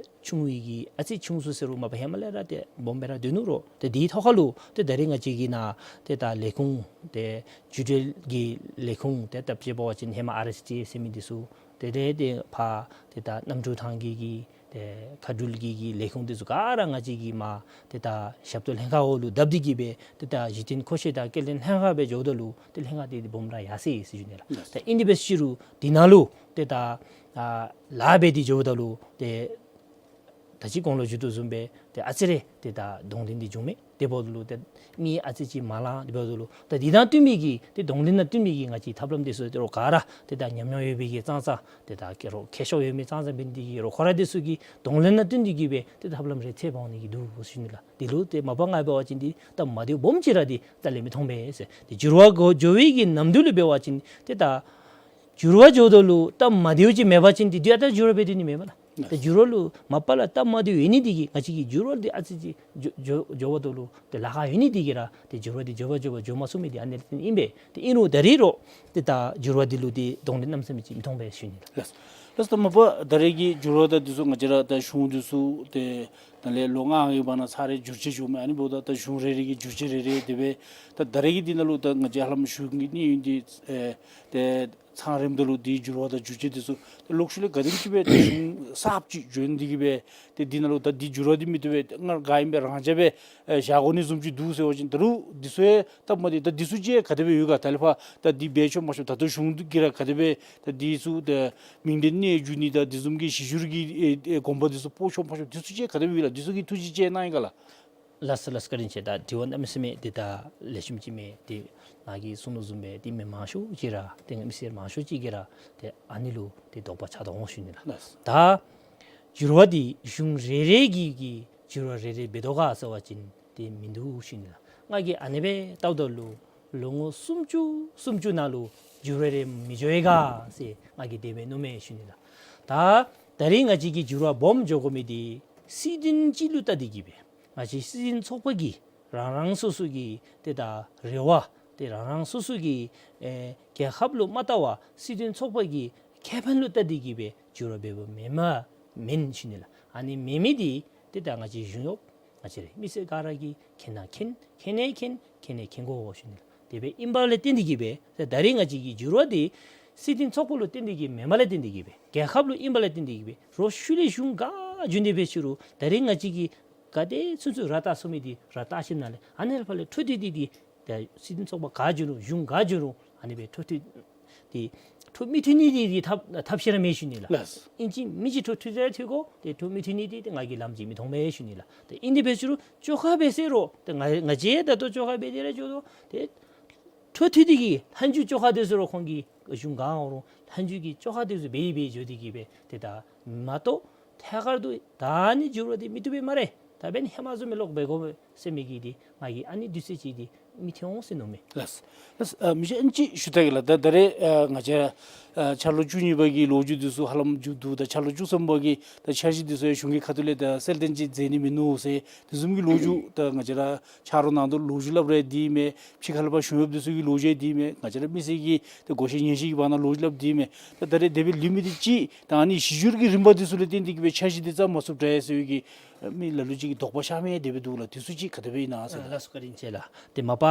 ཆུང་བའི་གི་ཨ་ཙི་ཆུང་སུ་ཟེར་རུང་མ་པ་ཧེ་མ་ལས་ར་ཏེ་སྦོམ་སྦེ་ར་སྡོད་ནུག་རུང་ཏེ་དེའི་ཐོག་ཁར་ལུ་ཏེ་ད་རིས་ང་བཅས་ཀྱིས་ནཱ་ཏེ་ད་ལས་ཁུངས་ཏེ་བརྒྱུད་འབྲེལ་གྱི་ལས་ཁུངས་ཏེ་ད་དཔྱེ་འབད་བ་ཅིན་ཧེ་མ་ཨར་ཨེསི་ཊི་ཨེསི་ཟེར་མི་འདི་ཚུ་ཏེ་དེ་ཏེ་ཕར་ཏེ་ད་གནམ་གྲུ་ཐང་གི་གི་ཏེ་མཁའ་འགྲུལ་གྱི་གི་ལས་ཁུངས་འདི་ཚུ་ག་ར་ང་བཅས་ཀྱིས་མར་ཏེ་ད་ཞབས་ཏོག་ལྷན་ཁག་འོག་ལུ་བསྡབས་ཏེ་གིས་སྦེ་ཏེ་ད་གཞི་རྟེན་མཁོ་ཆས་དང་སྐྱེལ་འདྲེན་ལྷན་ཁག་སྦེ་འགྱོཝ་ད་ལུ་ཏེ་ལྷན་ཁག་འདི་ཏེ་སྦོམ་ར་ཡར་སོ་ཡི་ཟེར་ཞུ་ནི་ལགས། ལགས། ད་ཨིན་དེ་འབད་ཟེར་ཅི་རུང་འདི་ནང་ལུ་ཏེ་ད་ཨ་ལཱ་འབད་དེ་འགྱོཝ་ད་ལུ་ཏེ་ད་ཅི་གོང་ལུ་ཞུ་དོ་བཟུམ་སྦེ་ཏེ་ཨ་ཙི་རེ་ཏེ་ད་གདོང་ལེན་འདི་བྱུང་མས། དེ་འབདཝ་ད་ལུ་ཏེ་མི་ཨ་ཙི་ཅིག་མ་ལང་། དེ་འབདཝ་ད་ལུ་ད་འདི་དང་བསྟུན་མི་གི་ཏེ་གདོང་ལེན་དང་བསྟུན་མི་གི་ང་བཅས་ཐབས་ལམ་འདི་ཚུ་ཏེ་རོགས་ག་ར་ཏེ་ད་ཉམས་མྱོང་ཡོད་པའི་གི་ཙང་ཙང་ཏེ་ད་ཁེ་རོགས་མཁས་མཆོག་ཡོད་མི་ཙང་ཙང་འབད་ནི་འདི་གིས་རོགས་ཁོང་ར་འདི་ཚུ་གི་གདོང་ལེན་དང་བསྟུན་ཏེ་གིས་སྦེ་ཏེ་ཐབས་ལམ་རེ་འཚོལ་འོང་ནི་གི་འདུག་ཟེར་ཞུ་ནི་ལགས། འདི་ལུ་ཏེ་མ་པ་ང་འབད་བ་ཅིན་འདི་སྟབས་མ་བདེཝ་སྦོམ་ཅིག་ར་འདི་རྩ་ལས་མི་མཐོང་པས་ཟེར། ཏེ་འགྱུར་བ་འགྱོ་འགྱོ་བའི་གི་ནམ་དུས་ལུ་འབད་བ་ཅིན་ཏེ་ད་འགྱུར་བ་འགྱོཝ་ད་ལུ་སྟབས་མ་བདེཝ་ཅིག་མེད་པ་ཅིན་ཏེ་དུས་ཨ་རྟག་འགྱུར་བ་འབད་དེ་ནི་མེན་པ་ལགས། ཏེ་འགྱུར་བ་ལུ་མ་པ་ལས་སྟབས་མ་བདེཝ་ཡོད་ནི་འདི་གིས་ང་བཅས་ཀྱིས་འགྱུར་བ་འདི་ཨ་ཙི་ཅིག་འགྱོ་འགྱོ་འགྱོཝ་ད་ལུ་ཏེ་ལཱ་ཁག་ཡོད་ནི་འདི་གིས་ར་ཏེ་འགྱུར་བ་འདི་མགྱོགས་པ་མགྱོགས་པ་འགྱོ་མ་ཚུགས་མི་འདི་ཨ་ནི་ལས་བརྟེན་ཨིན་པས། ཏེ་ཨིན་རུང་ད་རིས་རོགས་ཏེ་ད་འགྱུར་བ་འདི་ལུ་ཏེ་གདོང་ལེན་གནམ་མེད་ས་མེད་ཅིག་མི་མཐོང་པས་ཞུ་ནི་ལགས། ལགས། ལགས། ད་མ་པ་ད་རེས་ཀྱི་འགྱུར་བ་དང་འདི་ཚུ་ང་བཅས་ར་ད་གཞུང་འདི་ཚུ་ཏེ་ད་ལས་ལོ་ལྔ་གི་བར་ན་ཚར་རེ་བསྒྱུར་བཅོས་བྱུངམ་མས། ཨ་ནི་འབདཝ་ད་ད་གཞུང་རེ་རེ་གི་བསྒྱུར་བཅོས་རེ་རེ་དེ་སྦེ་ད་ད་རེས་ཀྱི་འདི་ནང་ལུ་ད་ང་བཅས་ཧ་ལམ་གཞུང་གི་གནས་ཡུན་འདི་ཨེ་ཏེ་ཚང་རནམ་ད་ལུ་འདི་འགྱུར་བ་དང་བསྒྱུར་བཅོས་འདི་ཚུ་ལོག་ཤུལ་ལས་ག་དེམ་ཅིག་སྦེ་ཏེ་གཞུང་གསརཔ་ཅིག་བྱོན་ཏེ་གིས་སྦེ་ཏེ་འདི་ནང་ལུ་ད་འདི་འགྱུར་བ་འདི་མི་བཏུབ་པས། ཏེ་སྔར་ག་ཨིནམ་སྦེ་རང་འཇགས་སྦེ་ཨེ་བཞག་དགོ་ནི་བཟུམ་ཅིག་འདུག་ཟེར་བ་ཅིན་ད་རུང་འདི་ཚུ་ཡང་སྟབས་མ་བདེ། ད་འདི་ཚུ་ཅིག་ག་དེ་སྦེ་ཡོད་ག། ད་ལས་ཕར་ད་འདི་འབད་ཆོག་མ་ཆོག་ད་ལྟོ་གཞུང་གིས་ར་ག་དེ་སྦེ་ད་འདི་ཚུ་ད་མིང་འདི་གནས་བསྒྱུར་ནི་ད་འདི་བཟུམ་གྱི་གཞི་བསྒྱུར་གྱི་ཨེ་ཨེ་དགོངས་པ་འདི་ཚུ་སྤོ་ཆོག་མ་ཆོག་འདི་ཚུ་ཅིག་ག་དེ་སྦེ་ཡོད་ལགས། འདི་ཚུ་གི་ཐུགས་བཞེད་ཅིག་གནང་ཡི་ག་ལགས། ལགས་སོ་ལགས་སོ། བཀའ་དྲིན་ཆེ། ད་དྲི་བ་གནམ་མེད་ས་མེད་འདི་ད་ལེགས་ཤོམ་ཅིག་མས། ཏེ་ནཱ་གིས་གསུངས་དོ་བཟུམ་སྦེ་ཏེ་མི་མང་ཤོས་ཅིག་ར་ཏེ་ང་མི་སེར་མང་ཤོས་ཅིག་གིས་ར་ཏེ་ཨ་ནི་ལུ་ཏེ་དོགས་པ་ཆགས་དོ་འོང་ཞུ་ནི་ལགས། ལགས། ད་འགྱུར་བ་འདི་གཞུང་རེ་རེ་གིས་གིས་འགྱུར་བ་རེ་རེ་འབད་དོ་ག་ཟེར་བ་ཅིན་ཏེ་མིན་འདུག་ཞུ་ནི་ལགས། ང་གིས་ཨ་ནི་སྦེ་བལྟཝ་ད་ལུ་ལོ་ངོ་སུམ་ཅུ་སུམ་ཅུ་ནང་ལུ་འགྱུར་བ་རེ་མི་འགྱོ་ཡི་ག་ཟེར་ང་གིས་དེ་སྦེ་མནོཝ་མས་ཞུ་ནི་ལགས། ད་ད་རིས་ང་བཅས་ཀྱིས་འགྱུར་བ་སྦོམ་འགྱོ་དགོ་མི་འདི་སྲིད་དོན་ཅིག་ལུ་བལྟ་སྟེ་གིས་སྦེ་ང་བཅས་སྲིད་དོན་ཚོགས་པ་གིས་རང་རང་སོ་སོ་གི་ཏེ་ད་རེ་བ་ཏེ་རང་རང་སོ་སོ་གི་ཨེ་རྒྱལ་ཁབ་ལུ་མ་བལྟ་བར་སྲིད་དོན་ཚོགས་པ་གི་ཁེ་ཕན་ལུ་བལྟ་སྟེ་གིས་སྦེ་འགྱུར་བ་འབདཝ་མེན་མས་མེན་ཞུ་ནི་ལགས། ཨ་ནི་མེན་མི་འདི་ཏེ་ད་ང་བཅས་གཞུང་གཡོགཔ་ང་བཅས་ར་མི་སེར་ག་ར་གིས་མཁྱེན་ན་མཁྱེན། མཁྱེན་ནི་མཁྱེན། མཁྱེན་ནི་མཁྱེན་དགོ་ཞུ་ནི་ལགས། དེ་སྦེ་ཨིན་པ་ལས་བརྟེན་ཏེ་གིས་སྦེ་ད་ད་རིས་ང་བཅས་ཀྱིས་འགྱུར་བ་འདི་སྲིད་དོན་ཚོགས་པ་ལུ་བརྟེན་ཏེ་གིས་མེན་པ་ལས་བརྟེན་ཏེ་གིས་སྦེ་རྒྱལ་ཁབ་ལུ་ཨིན་པ་ལས་བརྟེན་ཏེ་གིས་སྦེ་རོགས་ཤུལ་ལས་གཞུང་ག་བྱོན་ཏེ་འབད་ཅི་རུང་ད་རིས་ང་བཅས་ཀྱིས་ག་དེ་ཚུན་ཚོད་ར་བལྟ་ཚུགས་མི་འདི་ར་བལྟ་ཞིནམ་ལས་ཨ་ནི་ལས་ཕར་ལས་འཕྲོ་མཐུད་དེ་འདི་ད་སྲིད་དོན་ཚོགས་པ་ག་བྱོན་རུང་གཞུང་ག་བྱོན་རུང་ཨ་ནི་སྦེ་འཕྲོ་མཐུད་དེ་འཕྲོ་མི་མཐུད་ནི་འདི་འདི་ཐབས་ཐབས་ཤེས་ར་མེད་ཞུ་ནི་ལགས། ལགས། ཨིན་ཅི་མིན་ཅི་འཕྲོ་མཐུད་ར་མཐུད་དགོ། ཏེ་འཕྲོ་མི་མཐུད་ནི་འདི་ཏེ་ང་གིས་ལམ་ཅིག་མི་མཐོང་པས་ཞུ་ནི་ལགས། ཏེ་ཨིན་དེ་འབད་ཅི་རུང་བཅོ་ཁ་འབད་ཟེར་རུང་ཏེ་ང་ང་བཅས་ད་ལྟོ་བཅོ་ཁ་འབད་དེ་ར་འགྱོ་དོ། ཏེ་འཕྲོ་མཐུད་དེ་གིས་ལྷན་རྒྱས་བཅོ་ཁ་འདི་ཚུ་ར་ཁོང་གིས་གཞུང་ག་འོང་རུང་ལྷན་རྒྱས་ཀྱི་བཅོ་ཁ་འདི་ཚུ་འབད་འབད་འགྱོ་སྟེ་གིས་སྦེ་ཏེ་ད་མ་གཏོགས་ཐད་ཀར་དུ་ད་ནི་འགྱུར་བ་འདི་མི་བཏུབ་པས་སྨ་རེ། ད་འབདན་ཧེ་མ་བཟུམ་སྦེ་ལོག་འབད་དགོ་པས། ཟེར་མི་གི་འདི་ང་གིས་ཨ་ནི་དུས་ཚོད་ཅིག་འདི་མི་ཐོན་འོང་ཟེར་མནོཝ་མས། ལགས། ལགས། ཨ་མི་ཅིག་ཨ་ནི་ཅིག་ཞུ་ད་གེ་ལགས། ད་ད་རེས་ཨ་ང་བཅས་ཨ་ཆ་ལོ་བཅུ་གཉིས་པ་གི་ལོ་རྒྱུས་འདི་ཚུ་ཧ་ལམ་མཇུག་བསྡུ། ད་ཆ་ལོ་བཅུ་གསུམ་པ་གི་ད་འཆར་གཞི་འདི་ཚུ་ཡང་གཞུང་གི་ཁ་ཐུག་ལས་ད་གསལ་སྟོན་ཅིག་མཛད་ནི་མིན་ནུག་ཟེར། དེ་བཟུམ་གྱི་ལོ་རྒྱུས་ད་ང་བཅས་ར་ཆ་རོགས་ནང་དུ་ལོ་རྒྱུས་སླབ་རུང་འདི་མས། ཕྱི་ཁ་ལས་ཕར་གཞུང་གཡོགཔ་འདི་ཚུ་གི་ལོ་རྒྱུས་འདི་མས། ང་བཅས་ར་མི་སེར་གྱི་ད་དགོས་ཤེས་ཉན་ཤེས་ཀྱི་བར་ན་ལོ་རྒྱུས་སླབ་འདི་མས། ད་ད་རེས་དེ་སྦེ་ལུས་མི་འདི་ཅིག་ད་ཨ་ནི་གཞི་བསྒྱུར་གྱི་རིམ་པ་འདི་ཚུ་ལས་བརྟེན་ཏེ་གི་སྦེ་འཆར་གཞི་འདི་བརྩམ་མ་ཚུགས་པས་ཟེར་བའི་གི་མི་ལ་ལུ་ཅིག་གིས་དོགས་པ་ཤར་མི་དེ་སྦེ་འདུག་ལགས། དེ་ཚུ་ཅིག་ག་དེ་སྦེ་ཨིན་ན་ཟེར། ལགས་སོ། བཀའ་དྲིན་ཆེ་ལགས། ཏེ་མ་པ་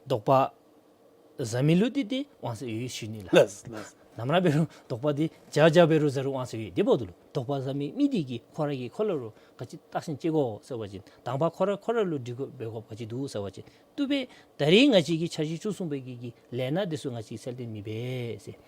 དོགས་པ་ཟ་མི་ལུ་འདི་ཏེ་དབང་ཚད་ཡོད་ཞུ་ནི་ལགས། ལགས་ལགས། ནམ་ར་འབད་རུང་དོགས་པ་འདི་བརྒྱ་བརྒྱ་འབད་རུང་ཟ་རུང་དབང་ཚད་ཡོད། དེ་འབདཝ་ད་ལུ་དོགས་པ་ཟ་མི་མི་འདི་གིས་ཁོ་ར་གིས་ཁོ་ལུ་ག་ཅི་བརྟག་ཞིབ་ཅིག་དགོ་ཟེར་བ་ཅིན་དང་པ་ཁོ་ར་ཁོ་ར་ལུ་འདྲི་དགོ་འབད་དགོཔ་ག་ཅི་འདུག་ཟེར་བ་ཅིན་བཏུབ་པས། ད་རེས་ང་བཅས་ཀྱི་འཆར་གཞི་བཅུ་གསུམ་པའི་གི་གི་ལས་སྣ་འདི་ཚུ་ང་བཅས་གསལ་སྟོན་མི་འབད་ཟེར།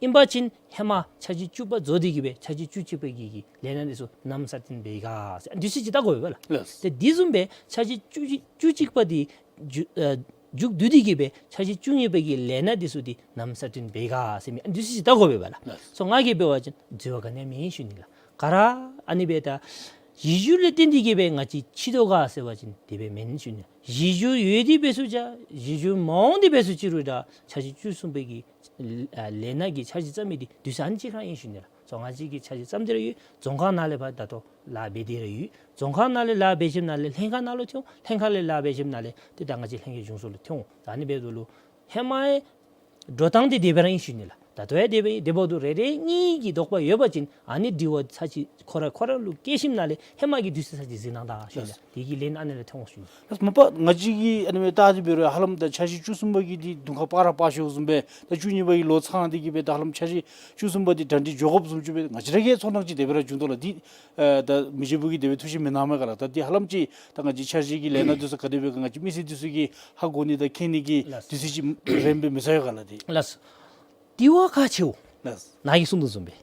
ཨིན་པ་ཅིན་ཧེ་མ་འཆར་གཞི་བཅུ་པ་རྫོགས་ཏེ་གི་སྦེ་འཆར་གཞི་བཅུ་གཅིག་པའི་གི་གི་ལས་སྣ་འདི་ཚུ་ནམ་གསལ་སྟོན་འབད་ག་ཟེར་དུས་ཚོད་ཅིག་བལྟ་དགོ་པས་ལགས། ལགས། ཏེ་དེ་བཟུམ་སྦེ་འཆར་གཞི་བཅུ་གཅིག་བཅུ་གཅིག་པ་འདི་མཇུག་ཨ་མཇུག་བསྡུ་སྟེ་གི་སྦེ་འཆར་གཞི་བཅུ་གཉིས་པའི་གི་ལས་སྣ་འདི་ཚུ་འདི་ནམ་གསལ་སྟོན་འབད་ག་ཟེར་མི་ཨ་ནི་དུས་ཚོད་ཅིག་བལྟ་དགོ་པས་ལགས། ལགས། སོ་ང་གིས་འབད་བ་ཅིན་འཛོལ་བ་ག་ནི་ཡང་མེད་ཞུ་ནི་ལགས། ག་ར་ཨ་ནི་སྦེ་ད་གཞི་བསྒྱུར་ལས་བརྟེན་ཏེ་གི་སྦེ་ང་བཅས་ཕྱིས་དོ་ག་ཟེར་བ་ཅིན་དེ་སྦེ་མེན་ཞུ་ནི། གཞི་བསྒྱུར་ཡོད་དེ་འབད་ཚུགས་ཅི། གཞི་བསྒྱུར་མ་འོང་དེ་འབད་ཚུགས་ཅི་རུང་ད་འཆར་གཞི་བཅུ་གསུམ་པའི་གི་ཨ་ལས་སྣ་གི་འཆར་གཞི་བརྩམ་མི་འདི་དུས་ཚོད་ཨ་ནི་ཅིག་ར་ཨིན་ཞུ་ནི་ལགས། སོ་ང་བཅས་ཀྱིས་འཆར་གཞི་བརྩམས་ཏེ་ར་ཡོད། རྫོང་ཁག་ནང་ལས་ཕར་ད་ལྟོ་ལཱ་འབད་དེ་ར་ཡོད། རྫོང་ཁག་ནང་ལས་ལཱ་འབད་ཞིནམ་ལས་ལྷན་ཁག་ནང་ལུ་ཐོན་འོང་། ལྷན་ཁག་ལས་ལཱ་འབད་ཞིནམ་ལས་ཏེ་ད་ང་བཅས་ལྷན་རྒྱས་གཞུང་ཚོགས་ལུ་ཐོན་འོང་། ད་ཨ་ནི་འབདཝ་ད་ལུ་ཧེ་མའི་འགྲོ་སྟངས་འདི་དེ་སྦེ་ར་ཨིན་ཞུ་ནི་ལགས། ད་ལྟོ་ཡང་དེ་སྦེ་ཨིན། དེ་འབདཝ་ད་རེ་རེ་གཉིས་ཀྱི་དོགས་པ་ཡོད་པ་ཅིན་ཨ་ནི་དྲི་བ་ཚར་གཅིག་ཁོ་ར་ཁོ་ར་ལུ་བཀོད་ཞིནམ་ལས་ཧེ་མ་གི་དུས་ཚོད་ཚར་གཅིག་གཟིགས་གནང་ད་ཞུ་ནི་ལགས། དེ་གི་ལན་ཨ་ནི་ལས་ཐོན་འོང་ཞུ་ནི། ལགས། མ་པ་ང་བཅས་ཀྱིས་ཨ་ནི་སྦེ་བལྟ་སྟེ་འབད་རུང་ཧ་ལམ་ད་འཆར་གཞི་བཅུ་གསུམ་པ་གི་འདི་དུང་ཁ་སྤར་ར་སྤར་ཤོརཝ་བཟུམ་སྦེ་ད་བཅུ་གཉིས་པ་གི་ལོ་ཚང་སྟེ་གི་སྦེ་ད་ཧ་ལམ་འཆར་གཞི་བཅུ་གསུམ་པ་འདི་གྲ་སྒྲིག་འགྱོ་དགོཔ་བཟུམ་ཅིག་སྦེ་ང་བཅས་ར་གི་ཚོར་སྣང་ཅིག་དེ་སྦེ་ར་བྱུང་དོ་ལགས། འདི་ཨ་ད་མི་རྗེ་བུ་གིས་དེ་སྦེ་ཐུགས་བཞེད་མི་གནང་མས་ག་ལགས། ད་འདི་ཧ་ལམ་ཅིག་ད་ང་བཅས་འཆར་གཞི་གི་ལས་སྣ་འདི་ཚུ་ག་དེ་སྦེ་ག་ང་བཅས་མི་སེར་འདི་ཚུ་གིས་ཧ་གོ་ནི་དང་མཁྱེན་ནི་གི་ལགས། དུས་ཚོད་ཅིག་རན་པས་མི་ཚོར་ག་ལགས། འདི་ལགས། དེ་བ་ཁག་ཆེཝ། ལགས། ནཱ་གིས་གསུངས་དོ་བཟུམ་སྦེ་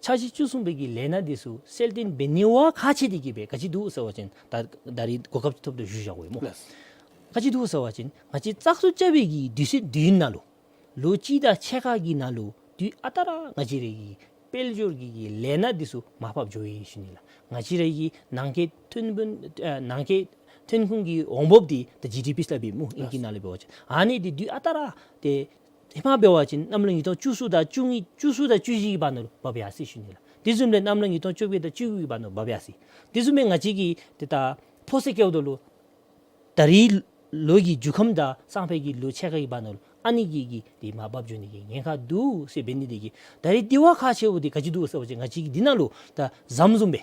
འཆར་གཞི་བཅུ་གསུམ་པའི་གི་ལས་སྣ་འདི་ཚུ་གསལ་སྟོན་འབད་ནི་བ་ཁག་ཆེ་སྟེ་གི་སྦེ་ག་ཅི་འདུག་ཟེར་བ་ཅིན་ད་ད་རིས་གོ་སྐབས་ཐོབ་སྟེ་ཞུ་བཞག་གེ་སྨོ། ལགས། ག་ཅི་འདུག་ཟེར་བ་ཅིན་ང་བཅས་བཙག་འཐུ་རྐྱབ་པའི་གི་དུས་ཚོད་འདི་ནང་ལུ་ལོ་གཅིག་དང་ཕྱེད་ཀ་གི་ནང་ལུ་དུས་ཨ་རྟག་ར་ང་བཅས་རའི་གི་དཔལ་འབྱོར་གྱི་གི་ལས་སྣ་འདི་ཚུ་མར་ཕབ་འགྱོཝ་ཨིན་ཞུ་ནི་ལགས། ང་བཅས་རའི་གི་ནང་འཁོད་ཐོན་ཕན་ཨ་ནང་འཁོད་ཐོན་ཁུངས་ཀྱི་འོང་འབབ་འདི་ད་ཇི་ཌི་པི་སླབ་ཨིན་སྨོ་ཨིང་སྐད་ནང་ལས་འབད་བ་ཅིན། ཨ་ནི་འདི་དུས་ཨ་རྟག་ར་ཏེ་ཧེ་མ་འབད་བ་ཅིན་གནམ་ལོ་ཉིས་སྟོང་བཅུ་གསུམ་དང་བཅུ་གཉིས་བཅུ་གསུམ་དང་བཅུ་བཞི་གི་བར་ན་ལུ་འབབ་ཡར་སོ་ཡི་ཞུ་ནི་ལགས། དེ་བཟུམ་སྦེ་གནམ་ལོ་ཉིས་སྟོང་བཅོ་བརྒྱད་དང་བཅུ་དགུ་གི་བར་ན་ལུ་འབབ་ཡར་སོ་ཡི། དེ་བཟུམ་སྦེ་ང་བཅས་ཀྱིས་ཏེ་ད་ཕོ་སེ་བཀལཝ་ད་ལུ་ད་རིས་ལོ་གི་མཇུག་ཁམས་དང་སང་ཕོད་ཀྱི་ལོ་ཕྱེད་ཀ་གི་བར་ན་ལུ་ཨ་ནི་གི་གི་འདི་མར་འབབ་འགྱོ་ནི་གི་ཉེན་ཁ་འདུག་ཟེར་འབད་ནི་འདི་གིས་ད་རིས་དེ་བ་ཁག་ཆེཝ་འདི་ག་ཅི་འདུག་ཟེར་བ་ཅིན་ང་བཅས་ཀྱིས་འདི་ནང་ལུ་ད་ཟམ་བཟུམ་སྦེ་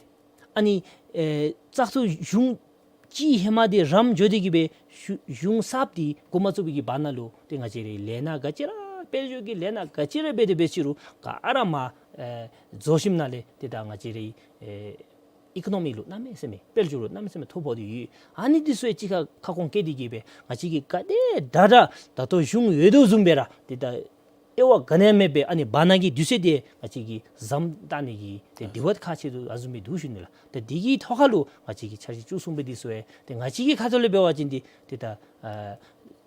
ཨ་ནི་ཨེ་བཙག་འཐུ་གཞུང་གཅིག་ཧེ་མ་འདི་རམ་འགྱོ་སྟེ་གི་སྦེ་གཞུ་གཞུང་གསརཔ་འདི་འགོ་མ་བཙུགས་པའི་གི་བར་ན་ལུ་ཏེ་ང་བཅས་རའི་ལས་སྣ་ག་ཅི་ར་དཔལ་འབྱོར་གྱི་ལས་སྣ་ག་ཅི་ར་འབད་དེ་འབད་ཅི་རུང་ག་ར་མར་ཨེ་རྫོགས་ཞིནམ་ལས་ཏེ་ད་ང་བཅས་རའི་ཨེ་ཨི་ཀོ་ནོ་མི་ལུ་གནམ་མེད་ས་མེད་དཔལ་འབྱོར་ལུ་གནམ་མེད་ས་མེད་ཐོ་ཕོག་སྟེ་ཡོད། ཨ་ནི་འདི་ཚུ་ཡང་གཅིག་ཁར་ཁ་སྐོང་བཀལ་ཏེ་གི་སྦེ་ང་བཅས་ཀྱིས་ག་དེ་དྲག་དྲག་ད་ལྟོ་གཞུང་ཡོད་དོ་བཟུམ་སྦེ་ར་ཏེ་ད་དབྱེ་བ་ག་ནི་ཡང་མེད་པའི་ཨ་ནི་བར་ན་གི་དུས་ཚོད་འདི་ང་བཅས་ཀྱིས་ཟམ་བཏགས་ནི་གི་ཏེ་དེ་བ་ཁག་ཆེ་དོ་ཨ་བཟུམ་སྦེ་འདུག་ཞུ་ནི་ལགས། ཏེ་འདི་གི་ཐོག་ཁར་ལུ་ང་བཅས་ཀྱི་འཆར་གཞི་བཅུ་གསུམ་པ་འདི་ཚུ་ཡང་ཏེ་ང་བཅས་ཀྱི་ཁ་ཐུག་ལས་འབད་བ་ཅིན་འདི་ཏེ་ད་ཨ་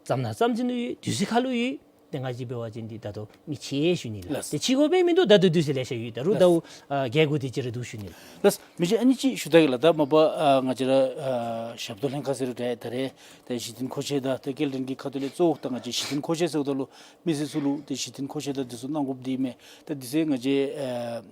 བརྩམ་ནང་བརྩམ་བྱིན་དུ་ཡོད། དུས་ཚོད་ཁར་ལུ་ཡོད། ཏེ་ང་བཅས་འབད་བ་ཅིན་འདི་ད་ལྟོ་མི་ཆེ་ཞུ་ནི་ལགས། ལགས། ཏེ་ཆེ་དགོ་པའི་མིན་འདུག། ད་ལྟོ་དུས་ཚོད་ལེ་ཤ་ཡོད། ད་རུང་ལགས། ད་འུ་ཨ་རྒྱལ་དགོ་དེ་ཅིག་ར་འདུག་ཞུ་ནི་ལགས། ལགས། མི་རྗེ་ཨ་ནི་ཅིག་ཞུ་ད་གེ་ལགས། ད་མ་པ་ཨ་ང་བཅས་ར་ཨ་ཞབས་ཏོག་ལྷན་ཁག་ཟེར་རུང་འདྲ་ད་རེས་ད་གཞི་རྟེན་མཁོ་ཆས་དང་ད་སྐྱེལ་འདྲེན་གྱི་ཁ་ཐུག་ལས་གཙོ་བོ་ད་ང་བཅས་གཞི་རྟེན་མཁོ་ཆས་ཟེརཝ་ད་ལུ་མི་སེར་ཚུ་ལུ་ད་གཞི་རྟེན་མཁོ་ཆས་དང་འདི་ཚུ་གནང་དགོཔ་འདི་མས། ད་འདི་ཚུ་ང་བཅས་ཨ་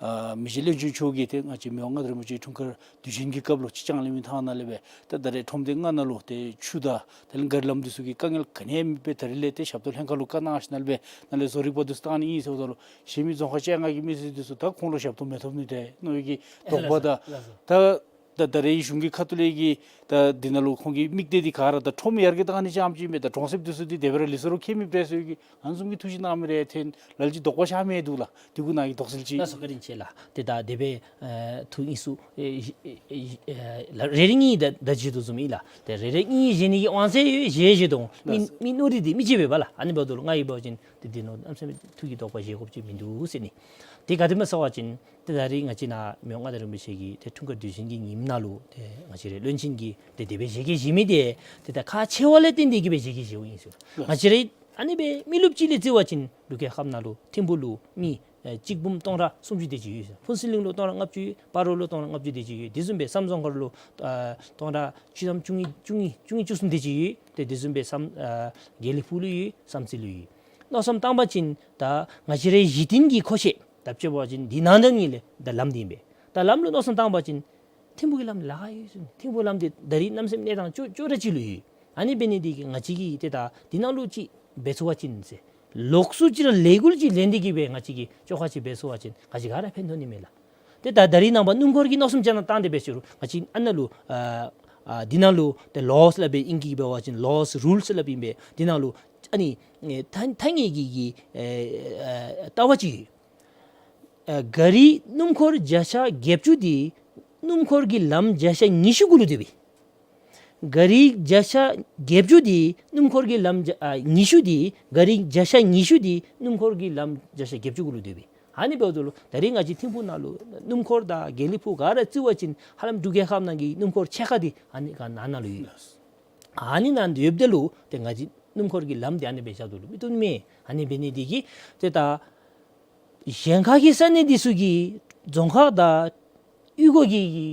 ཨ་མི་རྗེ་བློན་ཆེན་མཆོག་གིས་ཏེ་ང་བཅས་མི་དབང་མངའ་བདག་རིན་པོ་ཆེ་འཁྲུངས་སྐར་དུས་ཆེན་གྱི་སྐབས་ལུ་ཕྱི་ལྕང་གླིང་མི་ཐང་ནང་ལས་སྦེ་ད་ད་རེས་ཁྲོམ་སྡེ་ལྔ་ནང་ལུ་ཏེ་ཆུ་དང་དེ་ལས་གཱ་རི་ལམ་འདི་ཚུ་གི་དཀའ་ངལ་ག་ནི་ཡང་མེད་པའི་ད་རེས་ལས་ཏེ་ཞབས་ཏོག་ལྷན་ཁག་ལུ་བཀའ་གནང་ཞིནམ་ལས་སྦེ་ནཱ་ལས་བཟོ་རིག་པ་འདི་ཚུ་བཏང་ནི་ཨིན་ཟེརཝ་ད་ལུ་གཞན་མི་རྫོང་ཁག་བཅོ་ལྔ་གི་མི་སེར་འདི་ཚུ་ད་ཁོང་ལུ་ཞབས་ཏོག་མི་ཐོབ་ནི་འདྲ་མནོ་བའི་གི་དོགས་པ་དང་ད་ད་ད་རེས་གཞུང་གི་ཁ་ཐུག་ལས་ཀྱི་ད་འདི་ནང་ལུ་ཁོང་གི་དམིགས་གཏད་འདི་ག་ར་ད་ཁྲོམ་ཡར་རྒྱས་གཏང་ནི་ཙམ་ཅིག་མེན། ད་གྲོང་གསེབ་འདི་ཚུ་འདི་དེ་སྦེ་ར་ལུས་སོ་རུང་ཁྱད་མེད་པས་ཟེར་བའི་གི་ཨ་ནི་བཟུམ་གྱི་ཐུགས་བཞེད་གནང་མི་རེ་ཐོན་ལ་ལུ་ཅིག་དོགས་པ་ཤར་མི་འདུག་ལགས། དེ་གུ་ནཱ་གིས་དོགས་སེལ་ཅིག། ལགས་སོ། བཀའ་དྲིན་ཆེ་ལགས། ཏེ་ད་དེ་སྦེ་ཨེ་ཐུགས་དབྱིངས་སུ་ཨེ་ཨེ་ཨེ་ལགས་རེ་རེ་གཉིས་ད་ད་བརྗོད་དོ་བཟུམ་ཨིན་ལགས། ཏེ་རེ་རེ་གཉིས་བརྗོད་ནི་གི་དབང་ཚད་ཡོད། བཞི་བརྗོད་དོ་མི་ལགས། མི་མནོ་རིགས་འདི་མི་གཅིག་པས་པ་ལགས། ཨ་ནི་འབདཝ་ད་ལུ་ང་གིས་འབད་བ་ཅིན་ཏེ་འདི་ནང་གནམ་མེད་ས་མེད་ཐུགས་ཀྱི་དོགས་པ་བཞེས་དགོཔ་ཅིག་མིན་འདུག་ཟེར་ནི། ཏེ་ག་དེ་སྨོ་ཟེར་བ་ཅིན་ཏེ་ད་རེས་ང་བཅས་ནཱ་མི་དབང་མངའ་བདག་རིན་པོ་ཆེ་གི་ཏེ་འཁྲུངས་སྐར་དུས་ཆེན་གྱི་ཉིནམ་ནང་ལུ་ཏེ་ང་བཅས་རའི་བློན་ཆེན་གྱིས་ཏེ་དེ་སྦེ་བཞེས་གེ་བཞེས་མི་འདི་ཏེ་ད་ཁག་ཆེ་བ་ལས་བརྟེན་ཏེ་གི་སྦེ་བཞེས་གེ་བཞེསཔ་ཨིན་ཟེར། ལགས། ང་བཅས་རའི་ཨ་ནི་སྦེ་མི་རློབས་ཅིག་ལས་བརྩི་བ་ཅིན་ལུ་རྒྱལ་ཁབ་ནང་ལུ་ཐིམ་ཕུག་ལུ་མི་ ཨེ་གཅིག་འབུམ་སྟོང་ཕྲག་སུམ་ཅུ་དེ་ཅིག་ཡོད། ཕུན་ཚོགས་གླིང་ལུ་སྟོང་ཕྲག་ལྔ་བཅུ་ཡོད། སྤ་རོ་ལུ་སྟོང་ཕྲག་ལྔ་བཅུ་དེ་ཅིག་ཡོད། དེ་བཟུམ་སྦེ་བསམ་རྫོང་མཁར་ལུ་ཨ་སྟོང་ཕྲག་བཅུ་ཐམ་བཅུ་གཉིས་བཅུ་གཉིས་བཅུ་གཉིས་བཅུ་གསུམ་དེ་ཅིག་ཡོད། ཏེ་དེ་བཟུམ་སྦེ་བསམ་ཨ་དགེ་ལེགས་ཕུག་ལུ་ཡོད། བསམ་རྩེ་ལུ་ཡོད། མནོ་བསམ་བཏང་པ་ཅིན་ད་ང་བཅས་རའི་གཞི་རྟེན་གྱི་མཁོ་ཆས་ད་དཔྱེ་འབད་བ་ཅིན་འདི་ནང་ད་ཨ་ནི་ལས་ད་ལམ་འདི་ཨིན་པས། ད་ལམ་ལུ་མནོ་བསམ་བཏང་པ་ཅིན་ཐིམ་ཕུག་གི་ལམ་ལཱ་ཁག་ཡོད་ཟེར། ཐིམ་ཕུག་ལམ་འདི་ད་རིས་གནམ་མེད་ས་མེད་གནས་སྟངས་སྐྱོ་སྐྱོ་དྲགས་ཅིག་ལུ་ཡོད། ཨ་ནི་འབད་ནི་འདི་གིས་ང་བཅས་ཀྱིས་ཏེ་ད་འདི་ནང་ལུ་ཅིག་འབད་ཚུགས་པ་ཅིན་ཟེར། ལོགས་སུ་ཅིག་ར་ལས་འགུལ་ཅིག་ལེན་ཏེ་གིས་སྦེ་ང་བཅས་ཀྱིས་བཅོ་ཁ་ཅིག་འབད་ཚུགས་པ་ཅིན་ང་བཅས་ག་ར་ཕན་ཐོགས་ནི་མས་ལགས། ཏེ་ད་ད་རིས་ནངས་པ་སྣུམ་འཁོར་གྱི་མནོ་བསམ་ཅིག་ནང་བཏང་སྟེ་འབད་ཟེར་རུང་ང་བཅས་ཨ་ནཱ་ལུ་ཨ་ཨ་འདི་ནང་ལུ་ཏེ་ལོ་སི་སླབ་པའི་ཨིང་སྐད་ཀྱིས་འབད་བ་ཅིན་ལོ་སི་རུལ་སི་སླབ་ཨིན་པས། འདི་ནང་ལུ་ཨ་ནི་ཨེ་ཐ་ཐ་སྙད་ཀྱི་གི་ཨེ་ཨེ་ལྟ་བ་ཅིག་ཡོད། ཨ་ག་རི་སྣུམ་འཁོར་བརྒྱ་ཆ་བརྒྱད་ཅུ་འདི་སྣུམ་འཁོར་གྱི་ལམ་བརྒྱ་ཆ་ཉི་ཤུ་གུ་ལུ་སྡོད་པས། ག་རི་བརྒྱ་ཆ་བརྒྱད་ཅུ་འདི་སྣུམ་འཁོར་གྱི་ལམ་བརྒྱ་ཨ་ཉི་ཤུ་འདི་ག་རི་བརྒྱ་ཆ་ཉི་ཤུ་འདི་སྣུམ་འཁོར་གྱི་ལམ་བརྒྱ་ཆ་བརྒྱད་ཅུ་གུ་ལུ་སྡོད་པས། ཨ་ནི་འབདཝ་ད་ལུ་ད་རིས་ང་བཅས་ཐིམ་ཕུག་ནང་ལུ་སྣུམ་འཁོར་དང་དགེ་ལེགས་ཕུག་ག་ར་བརྩི་བ་ཅིན་ཧ་ལམ་འབྲུག་རྒྱལ་ཁབ་ནང་གི་སྣུམ་འཁོར་ཕྱེད་ཀ་འདི་ཨ་ནི་ག་ནང་ན་ལུ་ཡོད། ཨ་ནི་ནང་ཡོདཔ་ད་ལུ་ཏེ་ང་བཅས་སྣུམ་འཁོར་གྱི་ལམ་འདི་ཨ་ནི་སྦེ་བཞག་དོ་ལུ་མི་བཏུབ་མས། ཨ་ནི་འབད་ནི་འདི་གིས་ཏེ་ད་གཞན་ཁ་གི་ས་གནས་འདི་ཚུ་གི་རྫོང་ཁག་དང་གཡུས་སྒོ་གི་གི་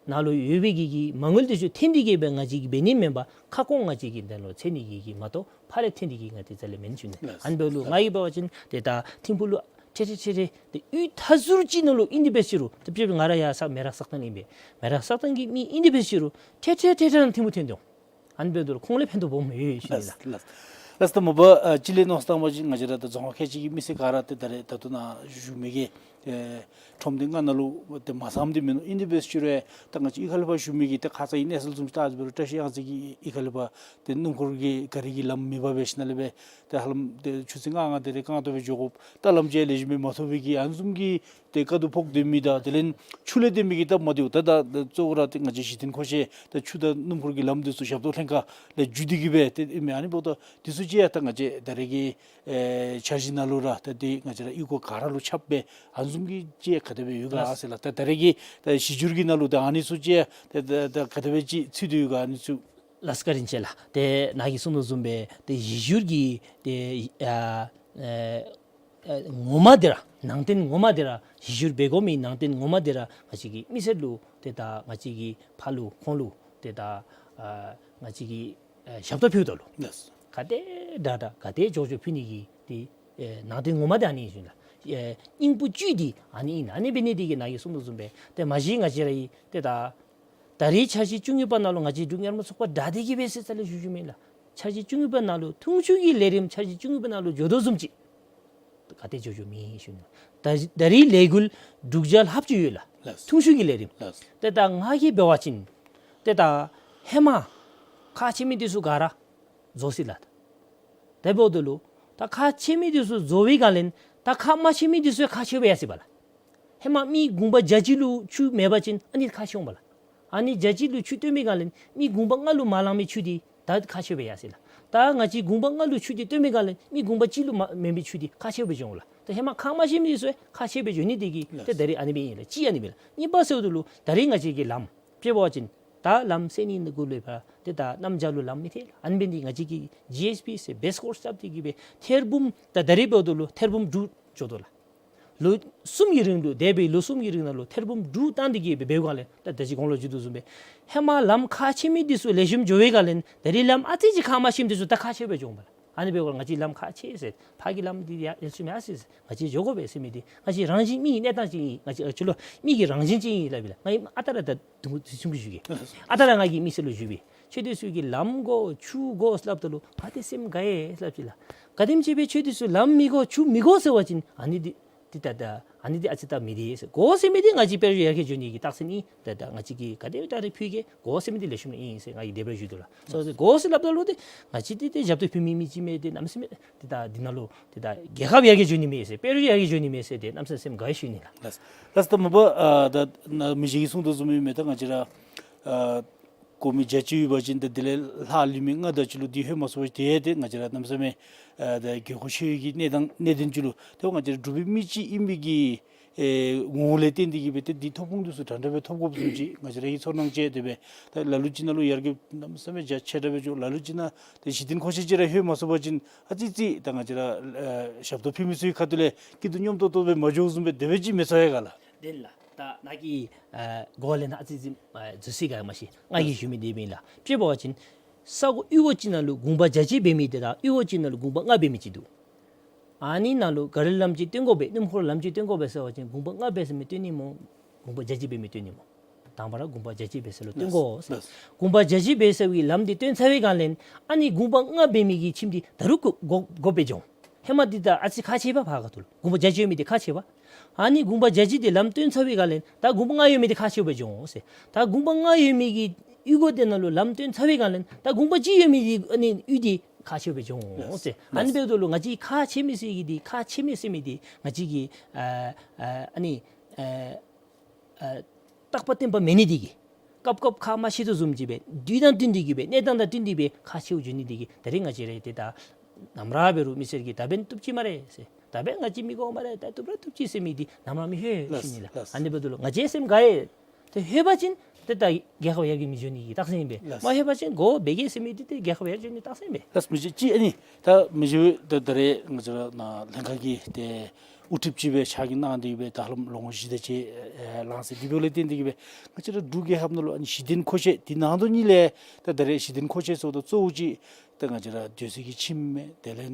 ནང་ལུ་ཡོད་པའི་གི་གི་མ་དངུལ་འདི་ཚུ་འཐེན་ཏེ་གིས་སྦེ་ང་བཅས་ཀྱིས་འབད་ནི་མེན་པར་ཁ་སྐོང་ང་བཅས་ཀྱིས་འདི་ལུ་འཚོལ་ནི་གི་གི་མ་གཏོགས་ཕར་ལས་འཐེན་ཏེ་གིས་ང་བཅས་རྩ་ལས་མེན་ཞུ་ནི། ལགས། ཨ་ནི་འབདཝ་ད་ལུ་ལགས། ང་གིས་འབད་བ་ཅིན་ཏེ་ད་ཐིམ་ཕུག་ལུ་ཐེ་ཐེ་ཐེ་ཐེ་ཏེ་གཡུས་མཐའ་ཟུར་ཅིག་ནང་ལུ་ཨིན་ཏེ་འབད་ཟེར་རུང་ཏེ་དཔྱེ་འབད་ང་ར་ཡར་ས་མེ་རག་སག་སྟེང་ཨིན་པས། མེ་རག་སག་སྟེང་གི་མི་ཨིན་ཏེ་འབད་ཟེར་རུང་ཐེ་ཐེ་ཐེ་ཐེ་རང་ཐིམ་ཕུག་འཐོན་འོང་། ཨ་ནི་འབདཝ་ད་ལུ་ཁོང་ལུ་ཕན་ཐོགས་སྦོམ་ཡོད་ཞུ་ནི་ལགས། ལགས། ལགས། ད་མ་པ་ཨ་སྤྱི་ལས་མནོ་བསམ་བཏང་པ་ཅིན་ང་བཅས་ར་ད་རྫོང་ཁག་ཁལ་གཅིག་གི་མི་སེར་ག་ར་ཏེ་ད་རེས་ད་ལྟོ་ནཱ་བཞུགས་མི་གི་ཨེ་ཁྲོམ་སྡེ་ལྔ་ནང་ལུ་ཏེ་མ་ཚངམ་འདི་མིན་ནུག། ཨིན་ཏེ་འབད་ཟེར་རུང་ད་ང་བཅས་གཡུས་ཁ་ལས་ཕར་བཞུགས་མི་གི་ཏེ་ཁ་ཙ་གི་གནས་ཚུལ་བཟུམ་ཅིག་བལྟ་ཅི་འབད་རུང་བཀྲ་ཤིས་གཡང་རྩེ་གི་གཡུས་ཁ་ལས་ཕར་ཏེ་སྣུམ་འཁོར་གྱི་ག་རི་གི་ལམ་མེད་པར་འབད་ཞིནམ་ལས་འབད་ཏེ་ཧ་ལམ་ཏེ་ཆུ་ཚོད་ལྔ་ལྔ་དེ་རེ་རྐང་སྟོང་སྦེ་འགྱོ་དགོཔ་ད་ལམ་ཅིག་ལེགས་ཤོམ་སྦེ་མ་ཐོབ་པའི་གི་ཨ་ནི་བཟུམ་གྱི་ཏེ་དཀའ་སྡུག་ཕོག་སྡོད་མི་དང་དེ་ལས་ཆུ་ལས་བརྟེན་མི་གི་སྟབས་མ་བདེཝ་ད་ད་ད་གཙོ་བོ་ར་ཏེ་ང་བཅས་གཞི་རྟེན་མཁོ་ཆས་ད་ཆུ་དང་སྣུམ་འཁོར་གྱི་ལམ་འདི་ཚུ་ཞབས་ཏོག་ལྷན་ཁག་ལས་བརྒྱུད་དེ་གིས་སྦེ་ཏེ་ཨིན་མས། ཨ་ནི་འབདཝ་ད་འདི་ཚུ་ཅིག་ཡང་ད་ང་བཅས་ད་རེས་ཀྱི་ཨེ་འཆར་གཞི་ནང་ལུ་ར་ད་འདི་ང་བཅས་ར་གཡུས་སྒོ་ག་ར་ལུ་ཁྱབ་སྦེ་ཨ་ནི་བཟུམ་གྱི་ཅིག་ག་དེ་སྦེ་ཡོད་ག་ཟེར་ལགས། ད་ད་རེས་ཀྱི་ད་གཞི་འགྱུར་གྱི་ནང་ལུ་ད་ཨ་ནི་ཚུ་ཅིག་ཡང་ད་ད་ད་ག་དེ་སྦེ་ཅིག་ཚུད་དེ་ཡོད་ག་ཨ་ནི་ཚུ། ལགས་བཀའ་དྲིན་ཆེ་ལགས། ཏེ་ནཱ་གིས་གསུངས་དོ་བཟུམ་སྦེ་ཏེ་གཞི་འགྱུར་གྱི་ཏེ་ཨ་ཨེ་ཨེ་ངོ་མ་འདི་ར་ནང་རྟེན་ངོ་མ་འདི་ར་གཞི་འགྱུར་འབད་དགོ་མི་ནང་རྟེན་ངོ་མ་འདི་ར་ང་བཅས་ཀྱི་མི་སེར་ལུ་ཏེ་ད་ང་བཅས་ཀྱི་ཕར་ལུ་ཁོང་ལུ་ཏེ་ད་ཨ་ང་བཅས་ཀྱིས་ཨེ་ཞབས་ཏོག་ཕུལཝ་ད་ལུ་ལགས། ག་དེ་དྲག་དྲག་ག་དེ་མགྱོགས་མགྱོགས་ཕུལ་ནི་གི་ཏེ་ཨེ་ནང་རྟེན་ངོ་མ་འདི་ཨ་ནི་ཨིན་ལགས། ཨེ་སྙིང་པོ་བཅུད་འདི་ཨ་ནི་ཨིན། ཨ་ནི་འབད་ནི་འདི་གིས་ནཱ་གིས་གསུངས་དོ་བཟུམ་སྦེ་ཏེ་མ་གཞི་ང་བཅས་ར་ཨིན་ཏེ་ད་ད་རེས་འཆར་གཞི་བཅུ་གཉིས་པ་ནང་ལུ་ང་བཅས་འབྲུག་མངའ་རིས་མཐོ་སྒང་དྲག་སྟེ་གིས་སྦེ་ཟེར་རྩ་ལས་ཞུ་ཞུཝ་མེན་ལགས། འཆར་གཞི་བཅུ་གཉིས་པ་ནང་ལུ་ཐུང་ཤོས་ཀྱི་ལས་རིམ་འཆར་གཞི་བཅུ་གཉིས་པ་ནང་ལུ་འགྱོ་དོ་བཟུམ་ཅིག་ག་དེ་མགྱོགས་མགྱོགས་མེད་ཞུ་ནི། ད་ད་རེས་ལས་འགུལ་དྲུག་བརྒྱ་ལྷགཔ་ཅིག་ཡོད་ལགས། ལགས། ཐུང་ཤོས་ཀྱི་ལས་རིམ། ལགས། ཏེ་ད་ང་གིས་འབད་བ་ཅིན་ཏེ་ད་ཧེ་མ་ཁག་ཆེ་མི་འདི་ཚུ་ག་ར་རྫོགས་ཅི་ལགས། དེ་འབདཝ་ད་ལུ་ད་ཁག་ཆེ་མི་འདི་ཚུ་རྫོགས་པའི་སྒང་ལས་ད་ཁག་མ་ཆེ་མི་འདི་ཚུ་ཁག་ཆེཝ་ཡར་སོ་ཡི་པ་ལགས། ཧེ་མ་མི་གུང་པ་བརྒྱ་གཅིག་ལུ་ཆུ་མེད་པ་ཅིན་ཨ་ནི་ཁག་ཆེཝ་མས་ལགས། ཨ་ནི་བརྒྱ་གཅིག་ལུ་ཆུ་བཏོན་པའི་སྒང་ལས་མི་གུང་པ་ལྔ་ལུ་མ་ལང་མི་ཆུ་འདི་ད་ཁག་ཆེཝ་ཡར་སོ་ཡི་ལགས། ད་ང་བཅས་གུང་པ་ལྔ་ལུ་ཆུ་འདི་བཏོན་པའི་སྒང་ལས་མི་གུང་པ་གཅིག་ལུ་མ་མེད་མི་ཆུ་འདི་ཁག་ཆེཝ་འགྱོཝ་ལགས། ད་ཧེ་མ་ཁག་མ་ཆེ་མི་འདི་ཚུ་ཁག་ཆེཝ་འགྱོ་ནི་འདི་གིས་ཏེ་ད་རེས་ཨ་ནི་སྦེ་ཨིན་ལགས། གཅིག་ཨ་ནི་སྦེ་ལགས། གཉིས་པ་ཟེརཝ་ད་ལུ་ད་རེས་ང་བཅས་ཀྱི་ལམ་དཔྱེ་འབད་བ་ཅིན་ད་ལམ་སེལ་ནི་ནི་གུ་ལུ་ཕར་ཏེ་ད་གནམ་བྱཱར་ལུ་ལམ་མི་ཐལ་ལགས། ཨ་ནི་འབད་ནི་ང་བཅས་ཀྱིས་ཇི་ཨེསི་པི་ཟེར་བེསི་ཀོརསི་རྐྱབ་སྟེ་གིས་སྦེ་ཐེར་འབུམ་ད་ད་རེས་འབདཝ་ད་ལུ་ཐེར་འབུམ་དྲུག་འགྱོ་དོ་ལགས། ལོ་གསུམ་གྱི་རིང་ལུ་འདས་པའི་ལོ་གསུམ་གྱི་རིང་ནང་ལུ་ཐེར་འབུམ་དྲུག་བཏང་སྟེ་གིས་སྦེ་འབད་བའི་སྒང་ལས་ད་ད་ཅི་གོང་ལུ་ཞུ་དོ་བཟུམ་སྦེ་ཧེ་མ་ལམ་ཁག་ཆེ་མི་འདི་ཚུ་ལེགས་ཤོམ་འགྱོ་བའི་སྒང་ལས་ད་རེས་ལམ་ཨ་ཙི་ཅིག་ཁག་མ་ཆེ་མི་འདི་ཚུ་ད་ཁག་ཆེ་སྦེ་འགྱོཝ་མས་ལགས། ཨ་ནི་འབད་བའི་སྒང་ང་བཅས་ལམ་ཁག་ཆེ་ཟེར་ཕར་གྱི་ལམ་འདི་ཡར་ལེགས་ཤོམ་ཡར་སོ་ཡི་ཟེར་ང་བཅས་འགྱོ་དགོ་པས་ཟེར་མི་འདི་ང་བཅས་རང་བཞིན་མི་གི་གནས་སྟངས་ཅིག་ཨིན། ང་བཅས་ཨ་ཅི་ལོ་མི་གི་རང་བཞིན་ཅིག་ཨིན་སླབ་ཨིན་ལགས། ང་གིས་ཨ་རྟག་ར་ད་དུང་དུས་ཆུང་ཀུ་ཞུ་གེ། ཨ་རྟག་ར་ང་གིས་མི་སེར་ལུ་ཞུ་བས། ཁྱོད་འདི་ཚུ་གིས་ལམ་དགོ་ཆུ་དགོ་སླབ་ད་ལུ་ག་དེ་སེམས་དགའ་ཡི་སླབ་ཅི་ལགས། ག་དེམ་ཅིག་སྦེ་ཁྱོད་འདི་ཚུ་ལམ་མི་དགོ་ཆུ་མི་དགོ་ཟེར་བ་ཅིན་ཨ་ནི་འདི་འདི་ད་ད་ཨ་ནི་འདི་ཨ་ཙི་སྟབས་མི་བདེ་ཟེར། དགོ་ཟེར་མི་འདི་ང་བཅས་དཔལ་འབྱོར་ཡར་རྒྱས་འགྱོ་ནི་གི་རྟགས་མཚན་ཨིན། ད་ད་ང་བཅས་ཀྱིས་ག་དེ་ད་རེས་ཕུལ་གེ། དགོ་ཟེར་མི་འདི་ལེགས་ཤོམ་ཨིན་ཟེར་ང་གིས་དེ་སྦེ་ཞུ་དོ་ལགས། སོ་སོ་དགོ་ཟེར་སླབ་ད་ལུ་འདི་ང་བཅས་འདི་ཏེ་ཞབས་ཏོག་ཕུལ་མི་མི་ཅིག་མས། ཏེ་གནམ་མེད་ས་མེད་ཏེ་ད་འདི་ནང་ལུ་ཏེ་ད་རྒྱལ་ཁབ་ཡར་རྒྱས་འགྱོ་ནི་མས་ཟེར་དཔལ་འབྱོར་ཡར་རྒྱས་འགྱོ་ནི་མས་ཟེར་ཏེ་གནམ་མེད་ས་མེད་སེམས་དགའ་ཡི་ཞུ་ནི་ལགས། ལགས། ལགས། ད་མ་པ་ཨ་ད་ན་མི་རྗེ་གིས་གསུངས་དོ་བཟུམ་སྦེ་ད་ང་བཅས་ར་ཨ་གོང་མའི་བརྒྱ་ཅིག་ཡོད་པ་ཅིན་ད་དེ་ལས་ལྷག་ལུས་མི་ལྔ་དེ་ཅིག་ལུ་འདི་ལྷོད་མ་སོང་བ་ཅིན་ཏེ་ང་བཅས་ར་གནམ་མེད་ས་མེད་ཨ་ད་དགོས་མཁོ་ཆེ་བའི་གི་གནས་སྟངས་གནད་དོན་ཅིག་ལུ་ཏེ་ང་བཅས་ར་འབྲུག་པའི་མི་ཅིག་ཨིན་པའི་གི་ ཨེ་ངོ་བོ་ལས་བརྟེན་ཏེ་གི་སྦེ་ཏེ་འདི་ཐོབ་ཁུངས་འདི་ཚུ་འདྲ་འདྲ་སྦེ་ཐོབ་དགོཔ་བཟུམ་ཅིག་ང་བཅས་ར་གིས་ཚོར་སྣང་བྱས། དེ་སྦེ་ད་ལ་ལུ་ཅིག་ནང་ལུ་ཡར་རྒྱས་གནམ་མེད་ས་མེད་རྒྱ་ཆེ་དྲགས་སྦེ་འགྱོ། ལ་ལུ་ཅིག་ནང་ཏེ་གཞི་རྟེན་མཁོ་ཆས་ཅིག་ར་ལྷོད་མ་སོང་པ་ཅིན་ཨ་ཙི་ཅིག་ད་ང་བཅས་ར་ཨེ་ཞབས་ཏོག་ཕུལ་མི་ཚུ་གི་ཁ་ཐུག་ལས་སྐྱིད་སྡུག་སྙོམས་ཏོག་ཏོ་སྦེ་མ་འགྱོཝ་བཟུམ་སྦེ་དེ་སྦེ་ཅིག་མི་ཚོར་ཡི་ག་ལགས། དེ་ལགས། ད་ནཱ་གིས་ཨེ་གོ་བ་ལེན་ཐངས་ཨ་ཙི་ཅིག་ཨེ་འཛོལ་སོང་ཡི་ག་མ་ཤེས། ང་གིས་ཞུ་མི་འདི་མེན་ལགས། དཔྱེ་འབད་བ་ཅིན་ས་གོ་གཡུས་སྒོ་ཅིག་ནང་ལུ་དགོངས་པ་རྒྱ་ཆེ་འབད་མི་འདི་དང་གཡུས་སྒོ་ཅིག་ནང་ལུ་དགོངས་པ་ལྔ་འབད་མི་ཅིག་འདུག། ཨ་ནི་ནང་ལུ་ག་རི་ལམ་ཅིག་བཏོན་དགོ་པས། སྣུམ་འཁོར་ལམ་ཅིག་བཏོན་དགོ་པས་ཟེར་བ་ཅིན་དགོངས་པ་ལྔ་འབད་ཟེར་མི་བཏོན་ནི་སྨོ། དགོངས་པ་རྒྱ་ཆེ་འབད་མི་བཏོན་ནི་སྨོ། དང་པ་ར་དགོངས་པ་རྒྱ་ཆེ་འབད་ས་ལུ་བཏོན་དགོ་ཟེར། ལགས། དགོངས་པ་རྒྱ་ཆེ་འབད་ས་གི་ལམ་འདི་བཏོན་ཚར་བའི་སྒང་ལས་ཨ་ནི་དགོངས་པ་ལྔ་འབད་མི་གི་ཁྱིམ་འདི་ད་རུང་དགོ་དགོ་དགོཔ་སྦེ་འགྱོ་འོང་། ཧེ་མ་འདི་ད་ཨ་ཙི་ཁག་ཆེ་བས། ཕར་ཁ་ཐུག་ལུ་དགོངས་པ་རྒྱ་ཆེ་ཡོད་མི་འདི་ཁག་ཆེ་བས། ཨ་ནི་དགོངས་པ་རྒྱ་ཆེ་འདི་ལམ་བཏོན་ཚར་བའི་སྒང་ལས་ད་དགོངས་པ་ལྔ་ཡོད་མི་འདི་ཁག་ཆེཝ་སྦེ་འགྱོ་འོང་ཟེར། ད་དགོངས་པ་ལྔ་ཡོད་མི་གི་གཡུས་སྒོ་འདི་ནང་ལུ་ལམ་བཏོན་ཚར་བའི་སྒང་ལས་ད་དགོངས་པ་གཅིག་ཡོད་མི་འདི་ཨ་ནི་གཡུས་འདི་ཁག་ཆེཝ་སྦེ་འགྱོ་འོང་ཟེར། ལགས། ཨ་ནི་འབདཝ་ད་ལུ་ང་བཅས་ཁག་ཆེ་མི་ཟེར་གི་འདི་ཁག་ཆེ་མི་ཟེར་མི་འདི་ང་བཅས་ཀྱི་ཨ་ཨ་ཨ་ནི་ཨ་ཨ་རྟག་པ་བརྟན་པ་མེད་ནི་འདི་གིས་སྐབས་སྐབས་ཁག་མ་ཆེ་དོ་བཟུམ་ཅིག་སྦེ་དུས་དང་བསྟུན་ཏེ་གི་སྦེ་གནས་སྟངས་དང་བསྟུན་ཏེ་སྦེ་ཁག་ཆེཝ་འགྱོ་ནི་འདི་གིས་ད་རེས་ང་བཅས་ར་ཏེ་ད་ནམ་ར་འབད་རུང་མི་སེར་གྱིས་ད་འབདན་བཏུབ་ཅི་སྨ་རེ་ཟེར། ད་འབདན་ང་བཅས་མི་དགོ་སྨ་རེ། ད་བཏུབ་ར་བཏུབ་ཅི་ཟེར་མི་འདི་ནམ་ར་མི་ལྷོད་ཞུ་ནི་ལགས། ལགས། ཨ་ནི་འབདཝ་ད་ལུ་ང་བཅས་སེམས་དགའ་ཡི། ཏེ་ལྷོད་པ་ཅིན་ཏེ་ད་རྒྱལ་ཁབ་ཡར་རྒྱས་མི་འགྱོ་ནི་གི་རྟགས་མཚན་ཨིན་པས། ལགས། མ་ལྷོད་པ་ཅིན་དགོ་སྦེ་གི་ཟེར་མི་འདི་ཏེ་རྒྱལ་ཁབ་ཡར་རྒྱས་ནི་རྟགས་མཚན་ཨིན་པས། ལགས། མི་རྗེ་ཅིག་ཨ་ནི་ད་མི་རྗེ་ད་ད་རེས་ང་བཅས་ར་ནཱ་ལྷན་ཁག་གི་ཏེ་དབུ་ཁྲིདཔ་ཅིག་སྦེ་ཕྱག་ཞུ་གནང་སྟེ་གི་སྦེ་ད་ཧ་ལམ་ལོ་ངོ་བཞི་དེ་ཅིག་ཨེ་ལང་སྟེ་འདི་འབདཝ་ལས་བརྟེན་ཏེ་གི་སྦེ་ང་བཅས་ར་འབྲུག་རྒྱལ་ཁབ་ནང་ལུ་ཨ་ནི་གཞི་རྟེན་མཁོ་ཆས་འདི་ནང་དོག་ཉིད་ལས་ད་ད་རེས་གཞི་རྟེན་མཁོ་ཆས་ཟེརཝ་ད་གཙོ་བོ་ཅིག་ད་ང་བཅས་ར་སྡོད་ས་གི་ཁྱིམ་མས། དེ་ལས་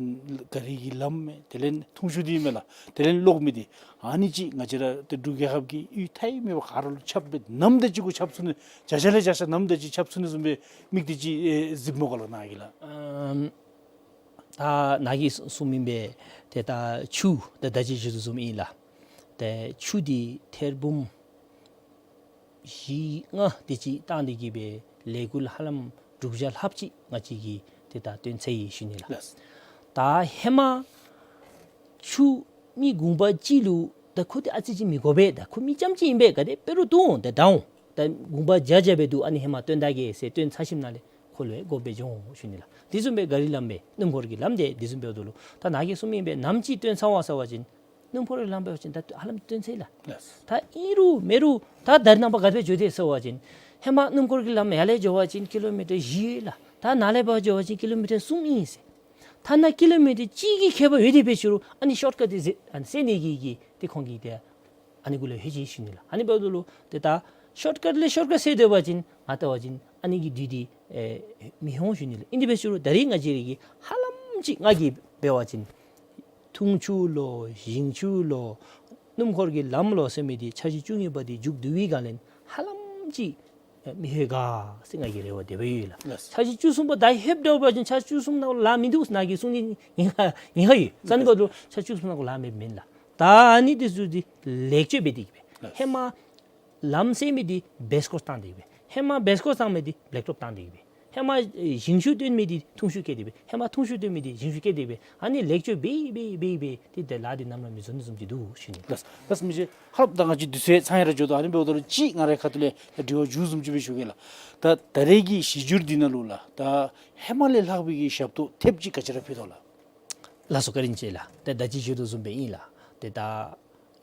ག་རི་གི་ལམ་མས། དེ་ལས་འཐུང་ཆུ་འདི་མས་ལགས། དེ་ལས་གློག་མས། འདི་ཨ་ནི་ཅིག་ང་བཅས་ར་ཏེ་འབྲུག་རྒྱལ་ཁབ་ཀྱི་གཡུས་མཐའ་ཡས་མེད་པར་ག་ར་ལུ་ཁྱབ་སྦེ་ནམ་དེ་ཅིག་གུ་ཁྱབ་ཚུགས་ནི་བརྒྱ་ཆ་ལས་བརྒྱ་ཆ་ནམ་དེ་ཅིག་ཁྱབ་ཚུགས་ནི་བཟུམ་སྦེ་དམིགས་གཏད་ཅིག་ཨེ་གཟིགསཔ་སྨོ་ག་ལགས་ནཱ་གིས་ལགས། ཨམ་ད་ནཱ་གིས་གསུངས་མི་སྦེ་ཏེ་ད་ཆུ་ད་ད་ཅི་ཞུ་དོ་བཟུམ་ཨིན་ལགས། ཏེ་ཆུ་འདི་ཐེར་འབུམ་བཞི་ལྔ་དེ་ཅིག་བཏང་སྟེ་གི་སྦེ་ལས་འགུལ་ཧ་ལམ་དྲུག་བརྒྱ་ལྷགཔ་ཅིག་ང་བཅས་ཀྱིས་ཏེ་ད་བཏོན་ཚར་ཡི་ཞུ་ནི་ལགས། ལགས། ད་ཧེ་མ་ཆུ་མི་གུང་པ་གཅིག་ལུ་ད་ཁོ་འདི་ཨ་ཙི་ཅིག་མི་དགོ་པས། ད་ཁོ་མི་རྐྱངམ་ཅིག་ཨིན་པས། ག་དེ་འབད་རུང་བཏུབ་འོང་། ད་འདྲ་འོང་། ད་གུང་པ་བརྒྱ་བརྒྱ་སྦེ་འདུག། ཨ་ནི་ཧེ་མ་བཏོན་ད་གེ་ཟེར་བཏོན་ཚར་ཞིནམ་ལས་ཁོ་ལུ་ཡང་དགོཔ་སྦེ་འགྱོ་འོང་ཞུ་ནི་ལགས། དེ་བཟུམ་སྦེ་ག་རི་ལམ་སྦེ་སྣུམ་འཁོར་གྱི་ལམ་འདི་དེ་བཟུམ་འབདཝ་ད་ལུ་ད་ནཱ་གིས་གསུངས་མི་སྦེ་ནམ་ཅིག་བཏོན་ཚར་བ་ཟེར་བ་ཅིན་སྣུམ་འཁོར་གྱི་ལམ་འབད་བ་ཅིན་ད་ཧ་ལམ་བཏོན་ཚར་ཡི་ལགས། ལགས། ད་ཨིན་རུང་མེན་རུང་ད་ད་རེས་ནངས་པ་ག་དེ་སྦེ་འགྱོ་དེས་ཟེར་བ་ཅིན་ཧེ་མ་སྣུམ་འཁོར་གྱི་ལམ་ཡར་ལས་འགྱོ་བ་ཅིན་ཀི་ལོ་མི་ཊར་བཞི་ཡོད་ལགས། ད་ནཱ་ལས་ཕར་འགྱོ་བ་ཅིན་ཀི་ལོ་མི་ཊར་གསུམ་ཨིན་ཟེར། ཐ་ན་ཀི་ལོ་མི་ཊར་གཅིག་གི་ཁྱད་པར་ཡོད་དེ་འབད་ཞུ་རུང་ཨ་ནི་ཤོཊ་ཀཊ་འདི་ཟེར་ཨ་ནི་བསལ་ནི་གི་གི་ཏེ་ཁོང་གིས་ཏེ་ཨ་ནི་གུ་ལུ་ལྷོད་ཅི་ཞུ་ནི་ལགས། ཨ་ནི་འབདཝ་ད་ལུ་ཏེ་ད་ཤོཊ་ཀཊ་ལས་ཤོཊ་ཀཊ་བསལ་སྡོད་པ་ཅིན་ང་བལྟ་བ་ཅིན་ཨ་ནི་གི་དུས་འདི་ཨེ་མི་འོང་ཞུ་ནི་ལགས། ཨིན་དེ་འབད་ཞུ་རུང་ད་རེས་ང་བཅས་ར་གི་ཧ་ལམ་ཅིག་ང་གིས་འབད་བ་ཅིན་འཐུང་ཆུ་ལོ་ཞིང་ཆུ་ལོ་སྣུམ་འཁོར་གྱི་ལམ་ལོ་ཟེར་མི་འདི་འཆར་གཞི་བཅུ་གཉིས་པ་འདི་མཇུག་བསྡུ་བའི་སྒང་ལས་ཧ་ལམ་ཅིག་མི་ལྷོད་ག་ཟེར་ང་གིས་རེ་བ་དེ་སྦེ་ཡོད་ལགས། ལགས། འཆར་གཞི་བཅུ་གསུམ་པ་ད་ལྷོདཔ་འདྲཝ་འབད་བ་ཅིན་འཆར་གཞི་བཅུ་གསུམ་ནང་ལུ་ལཱ་མིན་འདུག་ཟེར་ནཱ་གིས་གསུང་ནི་ཉེན་ཁ་ཉེན་ཁ་ཡོད། ས་ནི་འབདཝ་ད་ལུ་འཆར་གཞི་བཅུ་གསུམ་ནང་ལུ་ལཱ་མེདཔ་མེན་ལགས། ད་ཨ་ནི་འདི་ཚུ་འདི་ལེགས་བཅོས་འབད་དེ་གི་སྦེ། ལགས། ཧེ་མ་ལམ་བསལ་མི་འདི་བེསི་ཀོརསི་བཏང་སྟེ་གི་སྦེ། ཧེ་མ་བེསི་ཀོརསི་བཏང་མི་འདི་བེ་ལེཀ་ཊོབ་བཏང་སྟེ་གི་སྦེ། ཧེ་མ་ཨེ་ཞིང་ཆུ་བཏོན་མི་འདི་འཐུང་ཆུ་བཀལ་ཏེ་སྦེ། ཧེ་མ་འཐུང་ཆུ་བཏོན་མི་འདི་ཞིང་ཆུ་བཀལ་ཏེ་སྦེ། ཨ་ནི་ལེགས་བཅོས་འབད་འབད་འབད་འབད་ཏེ་ད་ལཱ་འདི་ནམ་ར་མི་བཟོ་ནི་བཟུམ་ཅིག་འདུག་ཞུ་ནི། ལགས། ལགས། མི་རྗེ་ཧ་ལམ་ད་ང་བཅས་དུས་ཚོད་ཚང་ཡར་འགྱོ་དོ། ཨ་ནི་འབདཝ་ད་ལུ་ཅིག་ང་རའི་ཁ་ཐུག་ལས་ད་དྲི་བ་མཇུག་བཟུམ་ཅིག་སྦེ་ཞུ་གེ་ལགས། ད་ད་རེས་ཀྱི་གཞི་འགྱུར་འདི་ནང་ལུ་ལགས་ད་ཧེ་མ་ལས་ལྷག་པའི་གི་ཞབས་ཏོག་ཐེབས་ཅིག་ག་ཅི་ར་ཕུལ་དོ་ལགས། ལགས་སོ་བཀའ་དྲིན་ཆེ་ལགས། ཏེ་ད་ཅི་ཞུ་དོ་བཟུམ་སྦེ་ཨིན་ལགས། ཏེ་ད་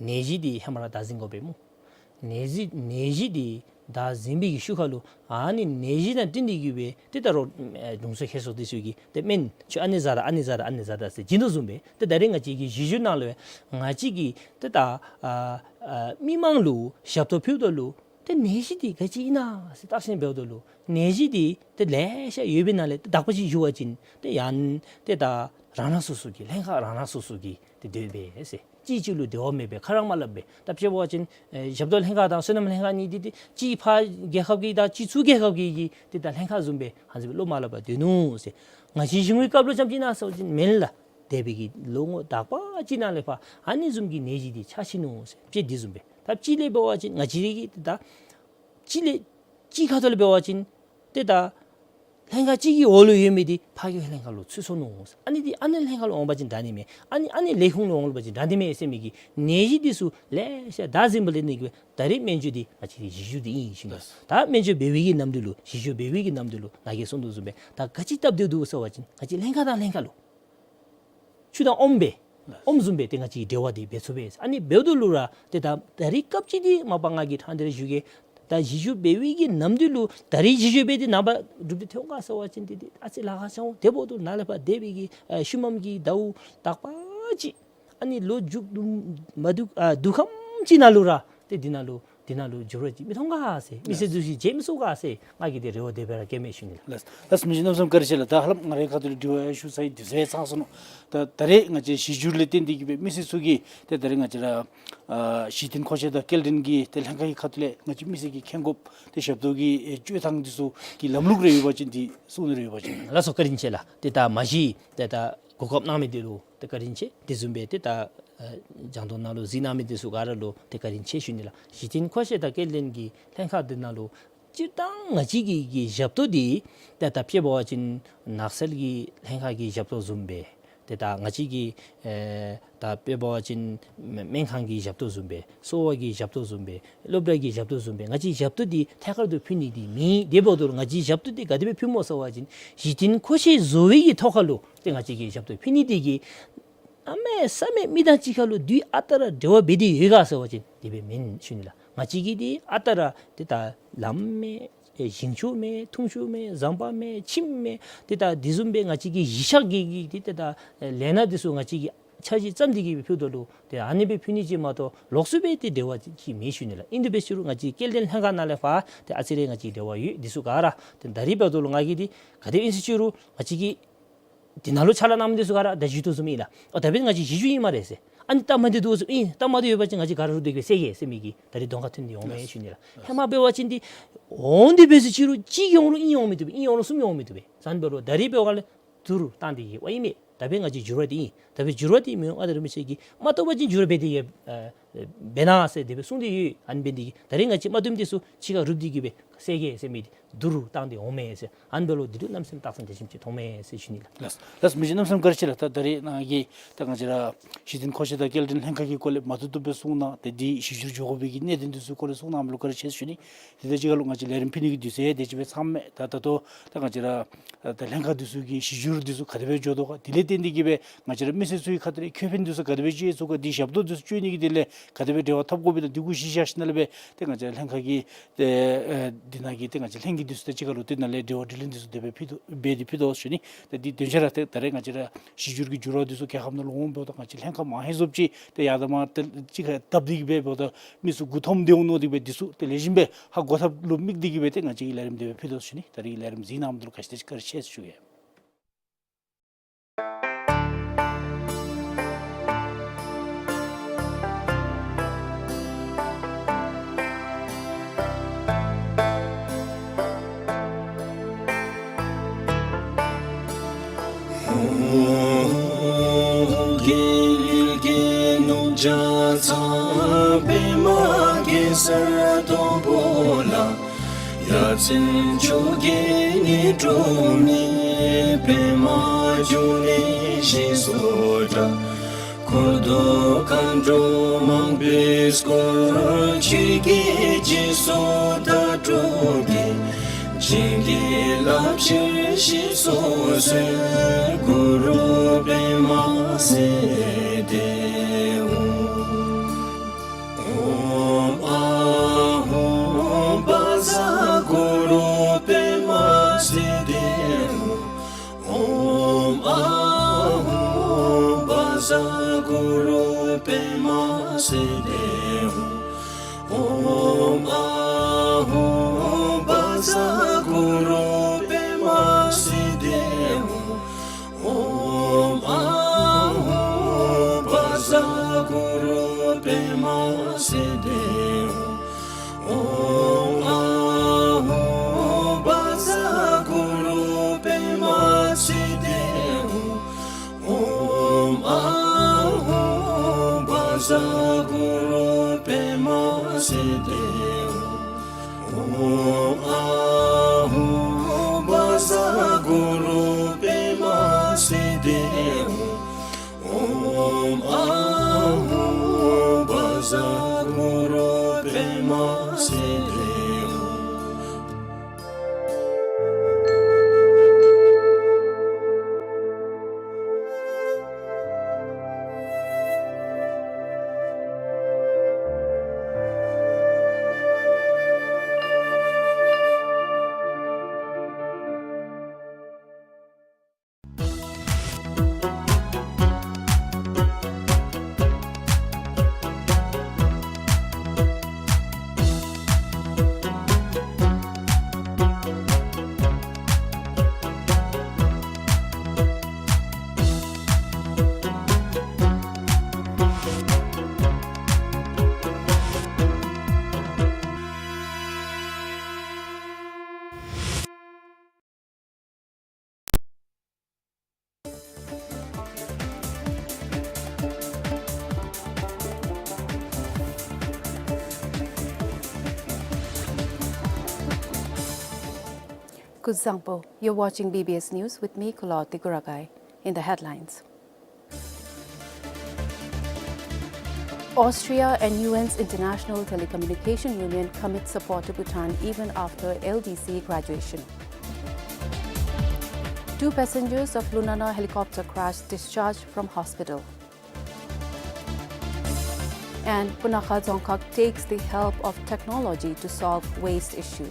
ནད་གཞི་འདི་ཧེ་མ་ར་བདའ་ཟུན་དགོ་པས་སྨོ། ནད་གཞི་ནད་གཞི་འདི་བདའ་ཟུན་པའི་གི་ཤུལ་ཁ་ལུ་ཨ་ནི་ནད་གཞི་དང་བསྟུན་ཏེ་གི་སྦེ་ཏེ་ད་རུང་ཨེ་དྲུང་འཚོ་མཁས་མཆོག་འདི་ཚུ་གིས་ཏེ་སྨན་ཁྱོད་ཨ་ནི་བཟའ་དང་ཨ་ནི་བཟའ་དང་ཨ་ནི་བཟའ་དང་ཟེར་བྱིན་དོ་བཟུམ་སྦེ་ཏེ་ད་རེས་ང་བཅས་ཀྱི་གཞི་འགྱུར་ནང་ལུ་ཡང་ང་བཅས་ཀྱིས་ཏེ་ད་ཨ་ཨ་མི་མང་ལུ་ཞབས་ཏོག་ཕུལཝ་ད་ལུ་ཏེ་ནད་གཞི་འདི་ག་ཅི་ཨིན་ན་ཟེར་བརྟག་ཞིབ་འབདཝ་ད་ལུ་ནད་གཞི་འདི་ཏེ་ལེ་ཤ་ཡོད་པའི་ནང་ལས་ཏེ་དག་པ་ཅིག་ཞུ་བ་ཅིན་ཏེ་ཡང་ཏེ་ད་རང་རང་སོ་སོ་གི་ལྷན་ཁག་རང་རང་སོ་སོ་གི་ཏེ་སྡོད་པས་ཟེར། གཅིག་གཅིག་ལུ་འབྲེལ་བ་མེད་པའི་ཁ་རག་མ་ལབ་པའི། ད་དཔྱེ་འབད་བ་ཅིན་ཨེ་ཞབས་ཏོག་ལྷན་ཁག་དང་སོ་ནམ་ལྷན་ཁག་གཉིས་འདི་ཏེ་གཅིག་ཕར་རྒྱལ་ཁབ་ཀྱི་དང་གཅིག་ཚུར་རྒྱལ་ཁབ་ཀྱི་གི་ཏེ་ད་ལྷན་ཁག་བཟུམ་སྦེ་ཧ་ལམ་བློ་མ་སླབ་པར་སྡོད་ནུག་ཟེར། ང་བཅས་ཞི་རྒོལ་སྐབས་ལུ་རྐྱངམ་ཅིག་ཨིན་ན་ཟེར་བ་ཅིན་མེན་ལགས། འདས་པའི་གི་ལོ་ངོ་དག་པ་ཅིག་ནང་ལས་ཕར་ཨ་ནི་བཟུམ་གྱི་ནད་གཞི་འདི་ཆགས་ཅི་ནུག་ཟེར། དཔྱེ་འདི་བཟུམ་སྦེ། ད་གཅིག་ལས་འབད་བ་ཅིན་ང་བཅས་ར་གི་ཏེ་ད་གཅིག་ལས་གཅིག་ཁ་ཐུག་ལས་འབད་བ་ཅིན་ཏེ་ད་ལྷན་ཁག་གཅིག་གི་འོག་ལུ་ཡོད་མི་འདི་ཕར་གྱི་ལྷན་ཁག་ལུ་ཚུད་སོ་ནུག་ཟེར། ཨ་ནི་འདི་ཨ་ནི་ལྷན་ཁག་ལུ་འོང་པ་ཅིན་དྲག་ནི་མས། ཨ་ནི་ཨ་ནི་ལས་ཁུངས་ལུ་འོང་པ་ཅིན་དྲག་ནི་མས་ཟེར་མི་གི་ནད་གཞི་འདི་ཚུ་ལེ་ཤ་བདའ་ཟུན་པ་ལས་ནི་གི་ད་རེས་སྨན་བཅོས་འདི་ང་བཅས་རའི་གཞི་འགྱུར་འདི་ཨིན་ཞུ་ནི། ད་སྨན་བཅོས་འབད་བའི་གི་ནམ་དུས་ལུ་གཞི་འགྱུར་འབད་བའི་གི་ནམ་དུས་ལུ་ནཱ་གིས་གསུངས་དོ་བཟུམ་སྦེ་ད་ག་ཅི་སྟབས་བདེ་འདུག་ཟེར་བ་ཅིན་ང་བཅས་ལྷན་ཁག་དང་ལྷན་ཁག་ལུ་ཆུ་དང་ཨོམ་སྦེ་ ཨོམ་བཟུམ་སྦེ་ཏེ་ང་བཅས་འབྲེལ་བ་འདི་འབད་ཚུགས་པས། ཨ་ནི་འབདཝ་ད་ལུ་ར་ཏེ་ད་ད་རིས་སྐབས་ཅིག་འདི་མ་པ་ང་གིས་ཕྲང་སྟེ་ར་ཞུ་གེ། ད་གཞི་བསྒྱུར་འབད་བའི་གི་ནམ་དུས་ལུ་ད་རིས་གཞི་བསྒྱུར་འབད་དེ་ནངས་པ་གྲུབ་སྟེ་ཐོན་ག་ཟེར་བ་ཅིན་ཏེ་ཏེ་ཨ་ཙི་ལཱ་ཁག་ཆེ་འོང་། དེ་འབདཝ་ད་ནཱ་ལས་ཕར་འདས་པའི་གི་ཨ་ཤུལ་མམ་གྱི་ཟླཝ་དག་པ་ཅིག་ཨ་ནི་ལོ་མཇུག་བསྡུ་མ་བསྡུ་ཨ་བསྡུ་ཁམས་ཅིག་ནང་ལུ་ར་ཏེ་འདི་ནང་ལུ་འདི་ནང་ལུ་འགྱུར་བ་ཅིག་མི་མཐོང་ག་ཟེར། མི་སེར་ཚུ་ཅིག་མཇལ་མི་ཚུགས་ག་ཟེར་ང་གིས་ཏེ་རེ་བ་དེ་སྦེ་ར་བསྐྱེདཔ་མས་ཞུ་ནི་ལགས། ལགས་ལགས་མི་རྗེ་རྣམ་གསུམ་བཀའ་དྲིན་ཆེ་ལགས། ད་ཧ་ལམ་ང་རའི་ཁ་ཐུག་ལས་དྲི་བ་ཡང་ཞུ་ཚར་ཡི། དུས་ཚོད་ཡང་ཚང་སོ་ནུག། ད་ད་རེས་ང་བཅས་གཞི་བསྒྱུར་ལས་བརྟེན་ཏེ་གིས་སྦེ་མི་སེར་ཚུ་གིས་ཏེ་ད་རེས་ང་བཅས་ར་ཨ་གཞི་རྟེན་མཁོ་ཆས་དང་སྐྱེལ་འདྲེན་གྱི་ཏེ་ལྷན་ཁག་གི་ཁ་ཐུག་ལས་ང་བཅས་མི་སེར་གྱིས་མཁྱེན་དགོཔ་ཏེ་ཞབས་ཏོག་གི་ཨེ་སྤྱོད་ཐངས་འདི་ཚུ་གི་ལམ་ལུགས་རེ་ཡོད་པ་ཅིན་འདི་གསུང་ནི་རེ་ཡོད་པ་ཅིན། ལགས་སོ། བཀའ་དྲིན་ཆེ་ལགས། ཏེ་ད་མ་གཞི་ཏེ་ད་གོ་སྐབས་གནང་མི་འདི་ལུ་ཏེ་བཀའ་དྲིན་ཆེ། དེ་བཟུམ་སྦེ་ཏེ་ད་ཨ་རྒྱང་མཐོང་ནང་ལུ་གཟིགས་གནང་མི་འདི་ཚུ་ག་ར་ལུ་ཏེ་བཀའ་དྲིན་ཆེ་ཞུ་ནི་ལགས། གཞི་རྟེན་མཁོ་ཆས་དང་སྐྱེལ་འདྲེན་གྱི་ལྷན་ཁག་འདི་ནང་ལུ་སྤྱིར་བཏང་ང་བཅས་ཀྱི་གི་ཞབས་ཏོག་འདི་ཏེ་ད་དཔྱེ་འབད་བ་ཅིན་ནགས་ཚལ་གྱི་ལྷན་ཁག་གི་ཞབས་ཏོག་བཟུམ་སྦེ་ཏེ་ད་ང་བཅས་ཀྱི་ཨེ་ད་དཔྱེ་འབད་བ་ཅིན་སྨན་ཁང་གི་ཞབས་ཏོག་བཟུམ་སྦེ་གསོ་བ་གི་ཞབས་ཏོག་བཟུམ་སྦེ་སློབ་གྲྭ་གི་ཞབས་ཏོག་བཟུམ་སྦེ་ང་བཅས་ཞབས་ཏོག་འདི་ཐད་ཀར་དུ་ཕུལ་ནི་འདི་མེད། དེ་འབདཝ་ད་ལུ་ང་བཅས་ཞབས་ཏོག་འདི་ག་དེ་སྦེ་ཕུལ་སྨོ་ཟེར་བ་ཅིན་གཞི་རྟེན་མཁོ་ཆས་བཟོ་བའི་གི་ཐོག་ཁར་ལུ་ཏེ་ང་བཅས་ཀྱིས་ཞབས་ཏོག་ཕུལ་ནི་འདི་གིས་གནམ་མེད་ས་མེད་མི་དང་གཅིག་ཁར་ལུ་དུས་ཨ་རྟག་ར་འབྲེལ་བ་འབད་དེ་ཡོད་ག་ཟེར་བ་ཅིན་དེ་སྦེ་མེན་ཞུ་ནི་ལགས། ང་བཅས་ཀྱིས་འདི་ཨ་རྟག་ར་ཏེ་ད་ལམ་མེད་ཨེ་ཞིང་ཆུ་མེད་འཐུང་ཆུ་མེད་ཟམ་པ་མེད་ཁྱིམ་མེད་ཏེ་ད་དེ་བཟུམ་སྦེ་ང་བཅས་ཀྱི་གཞིས་ཆགས་ཀྱི་གི་ཏེ་ད་ལས་སྣ་འདི་ཚུ་ང་བཅས་ཀྱི་འཆར་གཞི་བརྩམས་ཏེ་གིས་སྦེ་ཕུལཝ་ད་ལུ་ཏེ་ཨ་ནི་སྦེ་ཕུལ་ནི་ཅིག་མ་གཏོགས་ལོགས་སུ་སྦེ་ཏེ་འབྲེལ་བ་ཅིག་མེད་ཞུ་ནི་ལགས། ཨིན་དེ་འབད་ཞུ་རུང་ང་བཅས་སྐྱེལ་འདྲེན་ལྷན་ཁག་ནང་ལས་ཕར་ཏེ་ཨ་ཙི་རེ་ང་བཅས་འབྲེལ་བ་ཡོད། འདི་ཚུ་ག་ར་ཏེ་ད་རིས་འབདཝ་ད་ལུ་ང་གིས་འདི་ག་དེ་ཨིན་ཟེར་ཞུ་རུང་ང་བཅས་ཀྱི་འདི་ནང་ལུ་ཕྱག་ལཱ་གནང་མི་འདི་ཚུ་ག་ར་ད་གཞི་བསྒྱུར་བཟུམ་ཨིན་ལགས། ཨོ་ད་འབདན་ང་བཅས་གཞི་བསྒྱུར་ཨིན་སྨ་རེ་ཟེར། ཨ་ནི་སྟབས་མ་བདེ་འདུག་ཟེར་ཨིན་སྟབས་མ་བདེ་ཡོད་པ་ཅིན་ང་བཅས་ག་ར་རུབ་སྟེ་གིས་སྦེ་བསལ་གེ་ཟེར་མི་གི་ད་རིས་གདོང་ཁར་ཐོན་ཏེ་འོང་མས་ཞུ་ནི་ལགས། ཧེ་མ་འབད་བ་ཅིན་འདི་འོང་དེ་འབད་ཟེར་ཞུ་རུང་གཅིག་འོང་རུང་གཉིས་འོང་མི་བཏུབ་པས། གཉིས་འོང་རུང་གསུམ་འོང་མི་བཏུབ་པས། ཟེར་འབད་རུང་ད་རིས་འབད་བ་ལས་དུར་བཏང་སྟེ་གིས་འབདཝ་ཨིན་མས། ད་འབདན་ང་བཅས་འགྱུར་བ་འདི་ཨིན། ད་འབདན་འགྱུར་བ་འདི་མི་འོང་ང་དང་རིན་པོ་ཆེ་གིས་མ་བཏུབ་པ་ཅིན་འགྱུར་བ་འབད་དེ་ཡོད་ཨ་འབད་གནང་ཟེར་དེ་སྦེ་གསུངས་ཏེ་ཡོད། ཨ་ནི་འབད་ནི་འདི་གིས་ད་རིས་ང་བཅས་མ་བཏུབ་མི་འདི་ཚུ་གཅིག་ཁར་རུབ་སྟེ་གིས་སྦེ་བསལ་གེ་ཟེར་མི་འདི་དུར་བཏང་སྟེ་འོང་མས་ཟེར། ཨ་ནི་འབདཝ་ད་ལུ་འདི་ལུ་གནམ་མེད་ས་མེད་རྟགས་མཚན་དེ་བཟུམ་ཅིག་མཐོང་མས་ཟེར་ཞུ་ནི་ལགས། ལགས་ལགས་མི་རྗེ་རྣམ་གསུམ་བཀའ་དྲིན་ཆེ་ལགས། ད་ད་རིས་ནཱ་གིས་ད་ང་བཅས་ར་གཞི་རྟེན་མཁོ་ཆས་དང་སྐྱེལ་འདྲེན་ལྷན་ཁག་གི་སྐོར་ལས་མ་བཏུབ་བཏུབ་སྦེ་གསུངས་གནང་། ཏེ་འདི་གཞི་བསྒྱུར་འགྱོ་དགོ་པའི་གི་གནད་དོན་འདི་ཚུ་སྐོར་ལས་གསུངས་གནངམ་ལུ་བཀའ་དྲིན་ཆེ་ཞུ་ནི། དེ་དང་གཅིག་ཁར་ལུ་ང་བཅས་ལས་རིམ་ཕུལ་ནི་གི་དུས་ཚོད་ཡང་དེ་ཅིག་སྦེ་ཚངམ་མས། ད་ད་ལྟོ་ད་ང་བཅས་ར་ད་ལྷན་ཁག་འདི་ཚུ་གི་གཞི་བསྒྱུར་འདི་ཚུ་ག་དེ་སྦེ་འགྱོ་དོ་ག་དེ་ལས་བརྟེན་ཏེ་གིས་སྦེ་ང་བཅས་ར་མི་སེར་ཚུ་གི་ཁ་ཐུག་ལས་ཁེ་ཕན་འདི་ཚུ་ག་དེ་སྦེ་སྤྱོད་ཚུགས་ག་འདི་ཞབས་ཏོག་འདི་ཚུ་སྤྱོད་ནི་གི་དེ་ལས་ག་དེ་སྦེ་འབྲེལ་བ་འཐབ་དགོ་པའི་ད་འདི་གུ་གཞི་བཞག་ཞིནམ་ལས་སྦེ་ཏེ་ང་བཅས་ལྷན་ཁག་གི་ཏེ་ཨེ་འདི་ནང་གི་ཏེ་ང་བཅས་ལྷན་རྒྱས་འདི་ཚུ་དང་གཅིག་ཁར་ལུ་ཏེ་ནཱ་ལས་འབྲེལ་བ་དྲི་ལན་འདི་ཚུ་དེ་སྦེ་ཕུལ་དོ་འབད་དེ་ཕུལ་དོ་ཞུ་ནི། ཏེ་འདི་དོན་ཆ་ར་ཏེ་ད་རེས་ང་བཅས་ར་གཞི་བསྒྱུར་གྱི་འགྱུར་བ་འདི་ཚུ་རྒྱལ་ཁབ་ནང་ལུ་འོངམ་ད་ང་བཅས་ལྷན་ཁག་མང་ཧེང་སོངམ་ཅིག་ཏེ་ཡར་དང་མར་ཏེ་གཅིག་ཁར་བཏབ་སྟེ་གིས་སྦེ་འབདཝ་ད་མི་ཚུ་མགུ་འཐོམ་སྟེ་འོང་མནོ་སྟེ་སྦེ་འདི་ཚུ་ཏེ་ལེགས་ཤོམ་སྦེ་ཧ་གོ་ཐབས་ལུ་དམིགས་ཏེ་གིས་སྦེ་ཏེ་ང་བཅས་ཀྱིས་ལས་རིམ་དེ་སྦེ་ཕུལ་དོ་ཞུ་ནི། ད་རིས་ཀྱི་ལས་རིམ་གཟིགས་གནང་མི་འདི་ལུ་ག་ཅི་དེ་ཅིག་བཀའ་དྲིན་ཆེ་ཞུ་གེ། རྒྱལ་གྱི་ནུབ་བྱང་ཚངས་པདྨ་གེ་སར་དང་པོ་ལ། ཡ་མཚན་མཆོག་གི་ཉི་སྒྲོན་མེ། པདྨ་འབྱུང་གནས་ཞེས་སུ་གྲགས། འཁོར་དང་མཁའ་འགྲོ་མང་པོས་བསྐོར། ཆོས་ཀྱི་རྗེས་སུ་བདག་སྒྲུབ་ཀྱི། བྱིན་གྱིས་བརླབ་ཕྱིར་གཤེགས་སུ་གསོལ། གུ་རུ་པདྨ་སིདྡྷི་ཧཱུྃ། ཨོཾ་ཨཱཿཧཱུྃ་བཛྲ་གུ་རུ་པདྨ་སིདྡྷི་ཧཱུྃ། ཨོཾ་ཨཱཿཧཱུྃ་བཛྲ་གུ་རུ་པདྨ་སིདྡྷི་ཧཱུྃ། ཨོཾ་ཨཱཿཧཱུྃ་བཛྲ་གུ་རུ་པདྨ་སིདྡྷི་ཧཱུྃ། ཨོཾ་ཨཱཿཧཱུྃ་བཛྲ་གུ་རུ་པདྨ་སིདྡྷི་ཧཱུྃ། ཨོཾ་ཨཱཿཧཱུྃ་བཛྲ་གུ་རུ་པདྨ་སིདྡྷི་ཧཱུྃ། ཨོཾ་ཨཱཿཧཱུྃ་བཛྲ་གུ་རུ་ Kuzuzangpo, you're watching B B S News with me, Kulawati Kuragai. In the headlines, Austria and U N's International Telecommunication Union commit support to Bhutan even after L D C graduation. Two passengers of Lunana helicopter crash discharged from hospital. And Punakha Dzongkhag takes the help of technology to solve waste issue.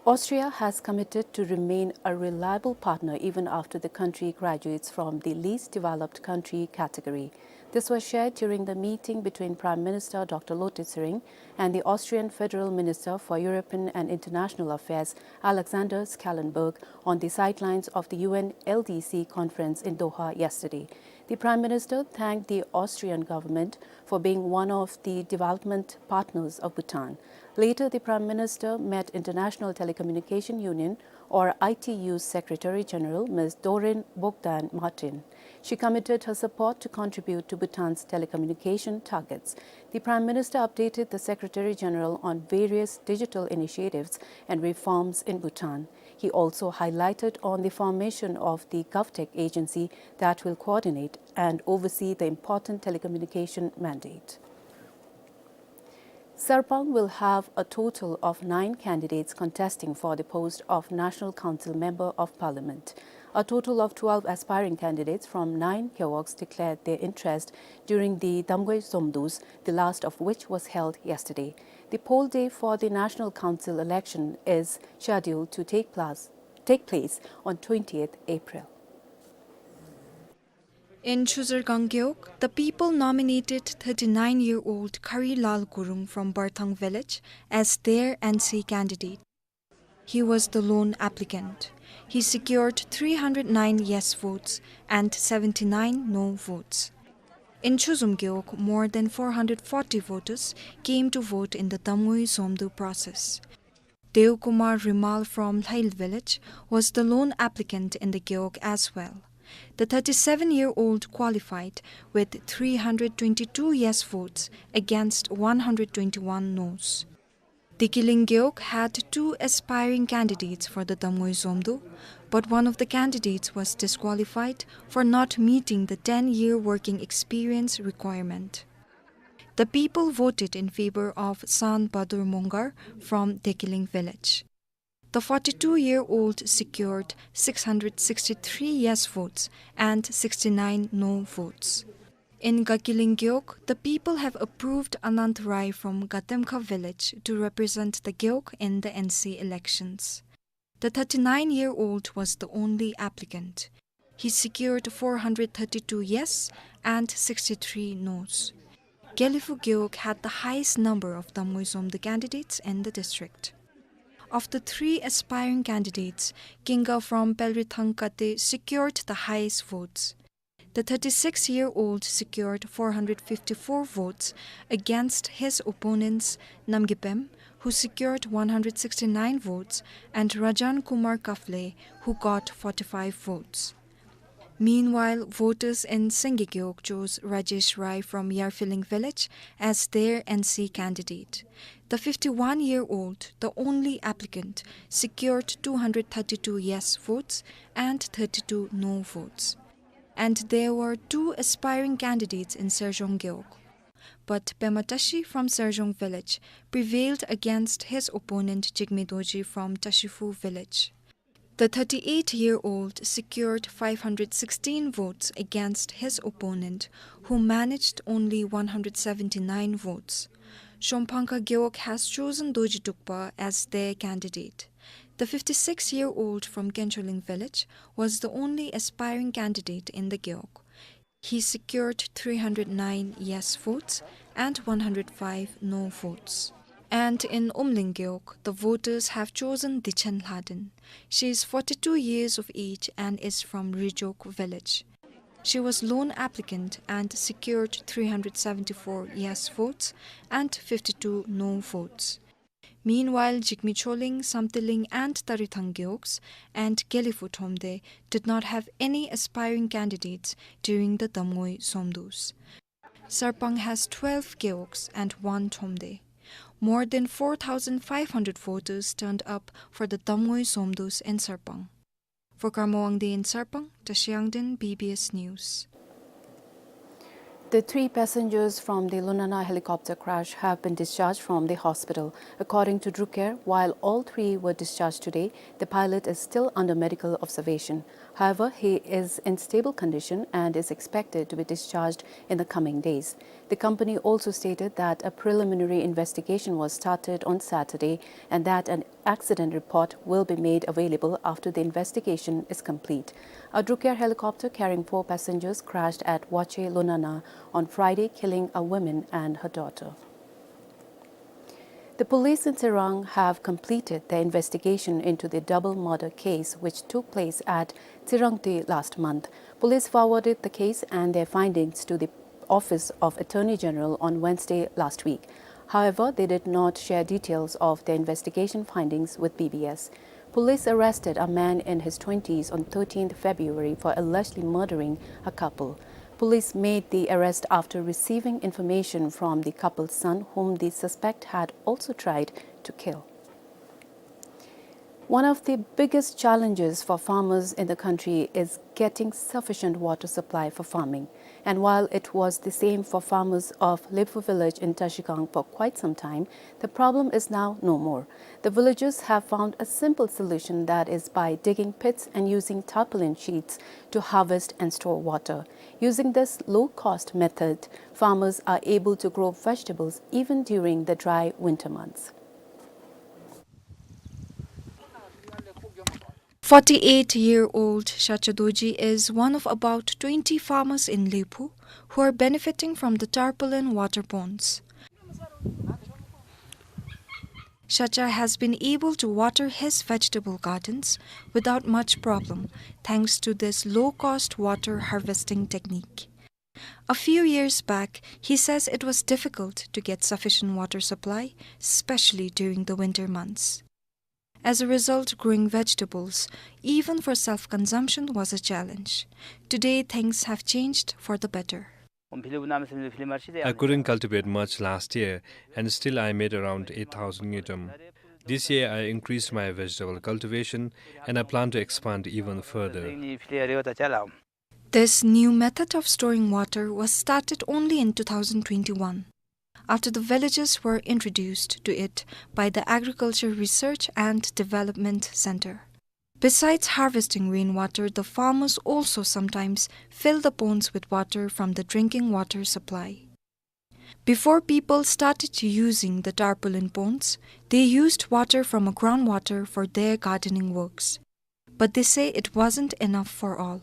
Austria has committed to remain a reliable partner even after the country graduates from the least developed country category. This was shared during the meeting between Prime Minister Doctor Lotay Tshering and the Austrian Federal Minister for European and International Affairs, Alexander Schallenberg, on the sidelines of the U N L D C conference in Doha yesterday. The Prime Minister thanked the Austrian government for being one of the development partners of Bhutan. Later, the Prime Minister met International Telecommunication Union, or I T U's Secretary General, Miss Doreen Bogdan-Martin. She committed her support to contribute to Bhutan's telecommunication targets. The Prime Minister updated the Secretary General on various digital initiatives and reforms in Bhutan. He also highlighted on the formation of the GovTech agency that will coordinate and oversee the important telecommunication mandate. Sarpang will have a total of nine candidates contesting for the post of National Council Member of Parliament. A total of twelve aspiring candidates from nine gewogs declared their interest during the Damgui Zomdus, the last of which was held yesterday. The poll day for the National Council election is scheduled to take place, take place on twentieth April. In Chuzargang gewog, the people nominated thirty-nine-year-old Kharilal Gurung from Barthang village as their N C candidate. He was the lone applicant. He secured three hundred nine yes votes and seventy-nine no votes. In Chuzum gewog, more than four hundred forty voters came to vote in the Damgui Zomdu process. Dev Kumar Rimal from Lhail village was the lone applicant in the gewog as well. The thirty-seven-year-old qualified with three hundred twenty-two yes votes against one hundred twenty-one noes. Dekiling gewog had two aspiring candidates for the Damgui Zomdu, but one of the candidates was disqualified for not meeting the ten-year working experience requirement. The people voted in favor of San Badur Mongar from Dekiling village. The forty-two-year-old secured six hundred sixty-three yes votes and sixty-nine no votes. In Gakiling gewog, the people have approved Anant Rai from Gatemkha village to represent the gewog in the N C elections. The thirty-nine-year-old was the only applicant. He secured four hundred thirty-two yes and sixty-three noes. Gelephu gewog had the highest number of Damgui Zomdu candidates in the district. Of the three aspiring candidates, Kinga from Pelrithang Kate secured the highest votes. The thirty-six-year-old secured four hundred fifty-four votes against his opponents Namgay Pem, who secured one hundred sixty-nine votes, and Rajan Kumar Kafle, who got forty-five votes. Meanwhile, voters in Senge gewog chose Rajesh Rai from Yarphiling village as their N C candidate. The fifty-one-year-old, the only applicant, secured two hundred thirty-two yes votes and thirty-two no votes. And there were two aspiring candidates in Serzhong gewog. But Pema Tashi from Serzhong village prevailed against his opponent Jigme Dorji from Tashifu village. The thirty-eight-year-old secured five hundred sixteen votes against his opponent, who managed only one hundred seventy-nine votes. Shomphangka gewog has chosen Dorji Drukpa as their candidate. The fifty-six-year-old from Kencholing village was the only aspiring candidate in the gewog. He secured three hundred nine yes votes and one hundred five no votes. And in Umling gewog, the voters have chosen Dichen Lhaden. She is forty-two years of age and is from Rijok village. She was lone applicant and secured three hundred seventy-four yes votes and fifty-two no votes. Meanwhile, Jigme Choling, Samtiling and Tarithang gewogs and Gelephu Thromde did not have any aspiring candidates during the Damgui Zomdus. Sarpang has twelve gewogs and one Thromde. More than four thousand five hundred voters turned up for the Damngoi Somdos in Sarpang. For Karma Wangdi in Sarpang, Tashi Yangden, B B S News. The three passengers from the Lunana helicopter crash have been discharged from the hospital. According to Drukair, while all three were discharged today, the pilot is still under medical observation. However, he is in stable condition and is expected to be discharged in the coming days. The company also stated that a preliminary investigation was started on Saturday and that an accident report will be made available after the investigation is complete. A Drukair helicopter carrying four passengers crashed at Wache Lunana on Friday, killing a woman and her daughter. The police in Tsirang have completed their investigation into the double murder case which took place at Tsirangtui last month. Police forwarded the case and their findings to the Office of Attorney General on Wednesday last week. However, they did not share details of their investigation findings with B B S. Police arrested a man in his twenties on thirteenth February for allegedly murdering a couple. Police made the arrest after receiving information from the couple's son, whom the suspect had also tried to kill. One of the biggest challenges for farmers in the country is getting sufficient water supply for farming. And while it was the same for farmers of Lepu village in Trashigang for quite some time, the problem is now no more. The villagers have found a simple solution, that is by digging pits and using tarpaulin sheets to harvest and store water. Using this low-cost method, farmers are able to grow vegetables even during the dry winter months. Forty-eight-year-old Shacha Dorji is one of about twenty farmers in Lepu who are benefiting from the tarpaulin water ponds. Shacha has been able to water his vegetable gardens without much problem thanks to this low-cost water harvesting technique. A few years back, he says it was difficult to get sufficient water supply, especially during the winter months. As a result, growing vegetables, even for self-consumption, was a challenge. Today, things have changed for the better. I couldn't cultivate much last year, and still I made around eight thousand ngultrum. This year, I increased my vegetable cultivation, and I plan to expand even further. This new method of storing water was started only in two thousand twenty-one, after the villagers were introduced to it by the Agriculture Research and Development Center. Besides harvesting rainwater, the farmers also sometimes fill the ponds with water from the drinking water supply. Before people started using the tarpaulin ponds, they used water from a groundwater for their gardening works. But they say it wasn't enough for all.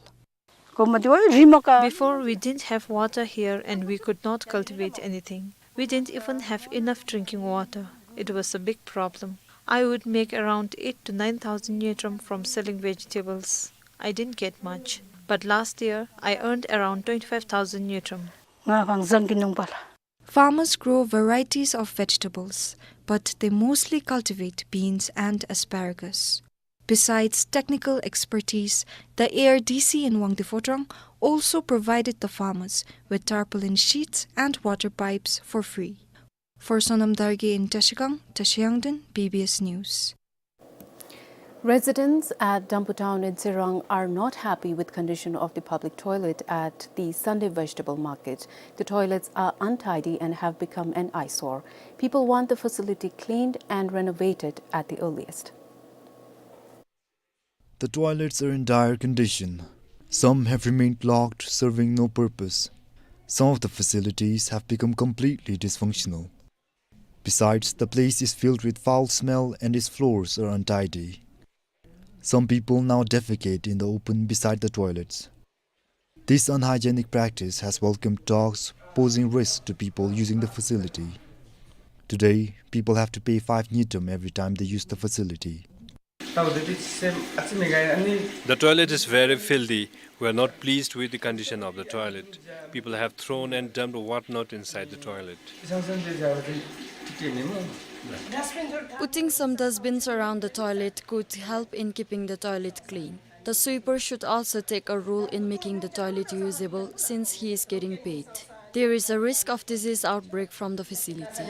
Before, we didn't have water here and we could not cultivate anything. We didn't even have enough drinking water. It was a big problem. I would make around eight to nine thousand ngultrum from selling vegetables. I didn't get much. But last year, I earned around twenty-five thousand ngultrum. Farmers grow varieties of vegetables, but they mostly cultivate beans and asparagus. Besides technical expertise, the A R D C in Wangdue Phodrang also provided the farmers with tarpaulin sheets and water pipes for free. For Sonam Dargye in Trashigang, Tashi Yangden, B B S News. Residents at Dampu Town in Tsirang are not happy with condition of the public toilet at the Sunday vegetable market. The toilets are untidy and have become an eyesore. People want the facility cleaned and renovated at the earliest. The toilets are in dire condition. Some have remained locked, serving no purpose. Some of the facilities have become completely dysfunctional. Besides, the place is filled with foul smell and its floors are untidy. Some people now defecate in the open beside the toilets. This unhygienic practice has welcomed dogs, posing risk to people using the facility. Today, people have to pay five ngultrum every time they use the facility. The toilet is very filthy. We are not pleased with the condition of the toilet. People have thrown and dumped whatnot inside the toilet. Putting some dustbins around the toilet could help in keeping the toilet clean. The sweeper should also take a role in making the toilet usable, since he is getting paid. There is a risk of disease outbreak from the facility.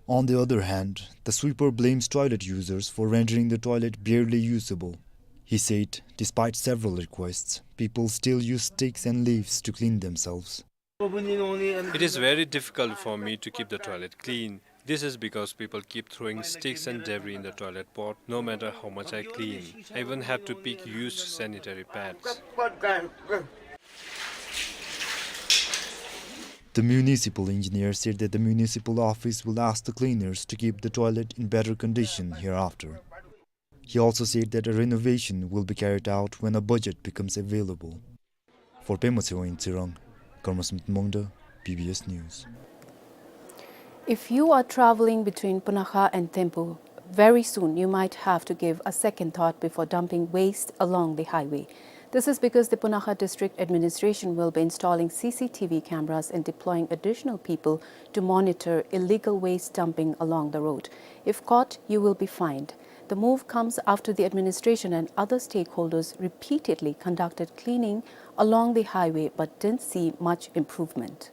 On the other hand, the sweeper blames toilet users for rendering the toilet barely usable. He said, despite several requests, people still use sticks and leaves to clean themselves. It is very difficult for me to keep the toilet clean. This is because people keep throwing sticks and debris in the toilet pot, no matter how much I clean. I even have to pick used sanitary pads. The municipal engineer said that the municipal office will ask the cleaners to keep the toilet in better condition hereafter. He also said that a renovation will be carried out when a budget becomes available. For Pema Tshewang in Tsirang, Karma Smith Mongda, B B S News. If you are traveling between Punakha and Thimphu, very soon you might have to give a second thought before dumping waste along the highway. This is because the Punakha District Administration will be installing C C T V cameras and deploying additional people to monitor illegal waste dumping along the road. If caught, you will be fined. The move comes after the administration and other stakeholders repeatedly conducted cleaning along the highway but didn't see much improvement.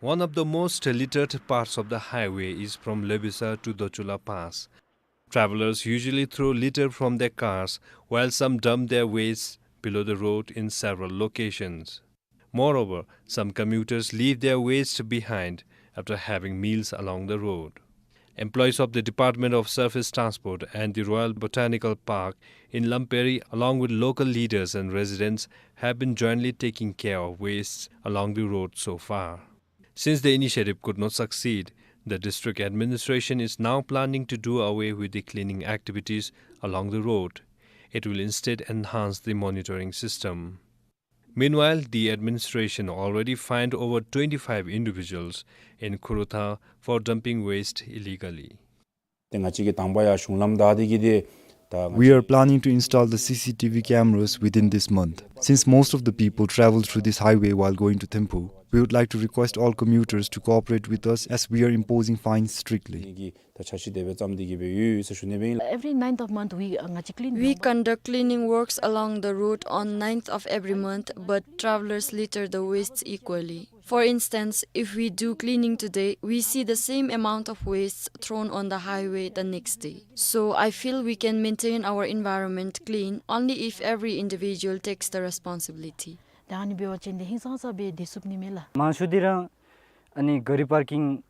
One of the most littered parts of the highway is from Lebisa to Dochula Pass. Travelers usually throw litter from their cars, while some dump their waste below the road in several locations. Moreover, some commuters leave their waste behind after having meals along the road. Employees of the Department of Surface Transport and the Royal Botanical Park in Lamperi, along with local leaders and residents, have been jointly taking care of wastes along the road so far. Since the initiative could not succeed, the district administration is now planning to do away with the cleaning activities along the road. It will instead enhance the monitoring system. Meanwhile, the administration already fined over twenty-five individuals in Khorotha for dumping waste illegally. ཏེ་ང་བཅས་ཀྱིས་དང་པ་ཡང་གཞུང་ལམ་བདའ་སྟེ་གི་ཏེ་ད་ང་བཅས། We are planning to install the C C T V cameras within this month. Since most of the people travel through this highway while going to Thimphu, we would like to request all commuters to cooperate with us as we are imposing fines strictly. ད་འཆར་གཞི་དེ་སྦེ་བརྩམས་ཏེ་གི་སྦེ་ཡོད་ཟེར་ཞུ་ནི་སྦེ་ཨིན་ལགས། Every ninth of month we, uh, ང་བཅས་clean We ཡོང་པ། Conduct cleaning works along the road on ninth of every month, but travelers litter the wastes equally. For instance, if we do cleaning today, we see the same amount of wastes thrown on the highway the next day. So I feel we can maintain our environment clean only if every individual takes the responsibility. ད་ཨ་ནི་འབད་བ་ཅིན་དེ་ཧིང་སངས་ས་སྦེ་སྡོད་ཚུགས་ནི་མས་ལགས། མང་ཤོས་འདི་ར་ཨ་ནི་ག་རི་པར་ཀིང་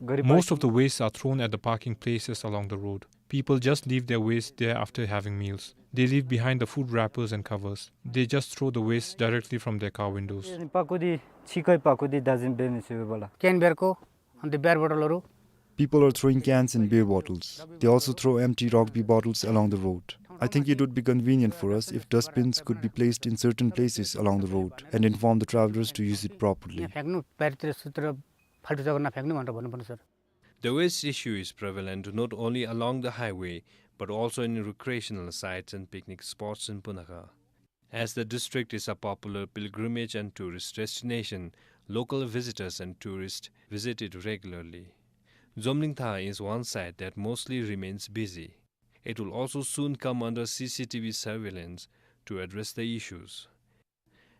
ག་རི་པར་ཀིང་། Most of the wastes are thrown at the parking places along the road. People just leave their waste there after having meals. They leave behind the food wrappers and covers. They just throw the waste directly from their car windows. པག་ཀོ་འདི་ཕྱི་ཁའི་པག་ཀོ་འདི་བདག་འཛིན་འབད་མི་ཚུགས་པས་ལགས། ཀེན་བིར་ཀོ་འདི་བིར་བོ་ཊལ་རུ། People are throwing cans and beer bottles. They also throw empty rugby bottles along the road. I think it would be convenient for us if dustbins could be placed in certain places along the road and inform the travelers to use it properly. यहाँ फ्याँक्नु, बाहिरतिर सुत्र फाल्टु जग्गा नफ्याँक्नु भनेर भन्नुपर्ने sir. The waste issue is prevalent not only along the highway, but also in recreational sites and picnic spots in Punakha. As the district is a popular pilgrimage and tourist destination, local visitors and tourists visit it regularly. Zomlingthang is one site that mostly remains busy. It will also soon come under C C T V surveillance to address the issues.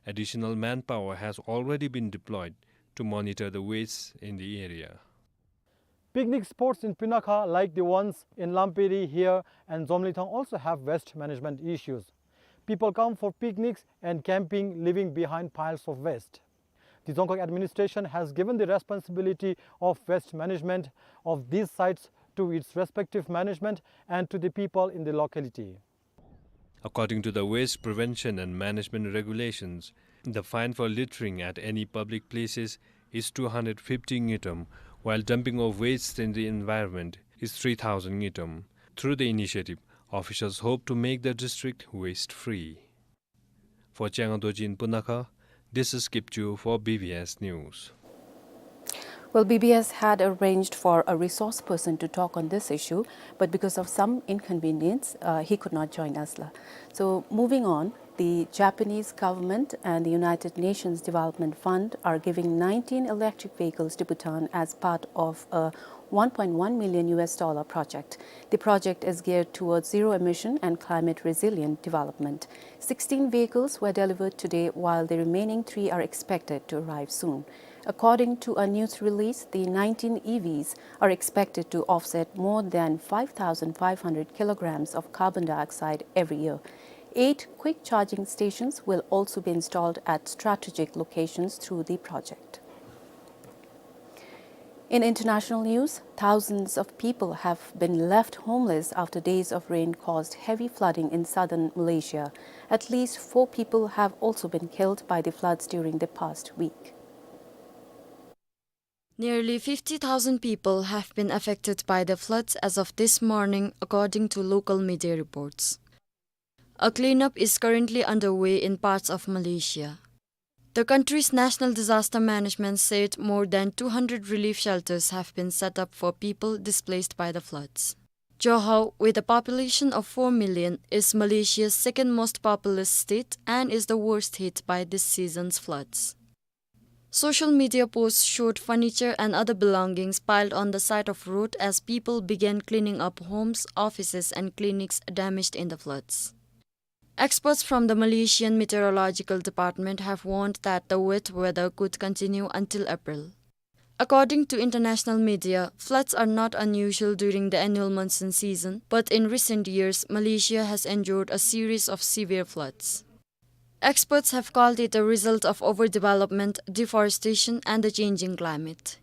Additional manpower has already been deployed to monitor the wastes in the area. Picnic spots in Punakha, like the ones in Lamperi here and Zomlingthang, also have waste management issues. People come for picnics and camping, leaving behind piles of waste. The Dzongkhag administration has given the responsibility of waste management of these sites to its respective management and to the people in the locality. According to the Waste Prevention and Management Regulations, the fine for littering at any public places is two hundred fifty ngultrum, while dumping of waste in the environment is three thousand ngultrum. Through the initiative, officials hope to make the district waste-free. For Changa Dorji in Punakha, this is Kipchu for B B S News. Well, B B S had arranged for a resource person to talk on this issue, but because of some inconvenience, uh, he could not join us la. So, moving on, The Japanese government and the United Nations Development Fund are giving nineteen electric vehicles to Bhutan as part of a one point one million U S dollar project. The project is geared towards zero emission and climate resilient development. Sixteen vehicles were delivered today, while the remaining three are expected to arrive soon. According to a news release, the nineteen E Vs are expected to offset more than five thousand five hundred kilograms of carbon dioxide every year. Eight quick charging stations will also be installed at strategic locations through the project. In international news, thousands of people have been left homeless after days of rain caused heavy flooding in southern Malaysia. At least four people have also been killed by the floods during the past week. Nearly fifty thousand people have been affected by the floods as of this morning, according to local media reports. A cleanup is currently underway in parts of Malaysia. The country's National Disaster Management said more than two hundred relief shelters have been set up for people displaced by the floods. Johor, with a population of four million, is Malaysia's second most populous state and is the worst hit by this season's floods. Social media posts showed furniture and other belongings piled on the side of road as people began cleaning up homes, offices and clinics damaged in the floods. Experts from the Malaysian Meteorological Department have warned that the wet weather could continue until April. According to international media, floods are not unusual during the annual monsoon season, but in recent years, Malaysia has endured a series of severe floods. Experts have called it a result of overdevelopment, deforestation, and the changing climate.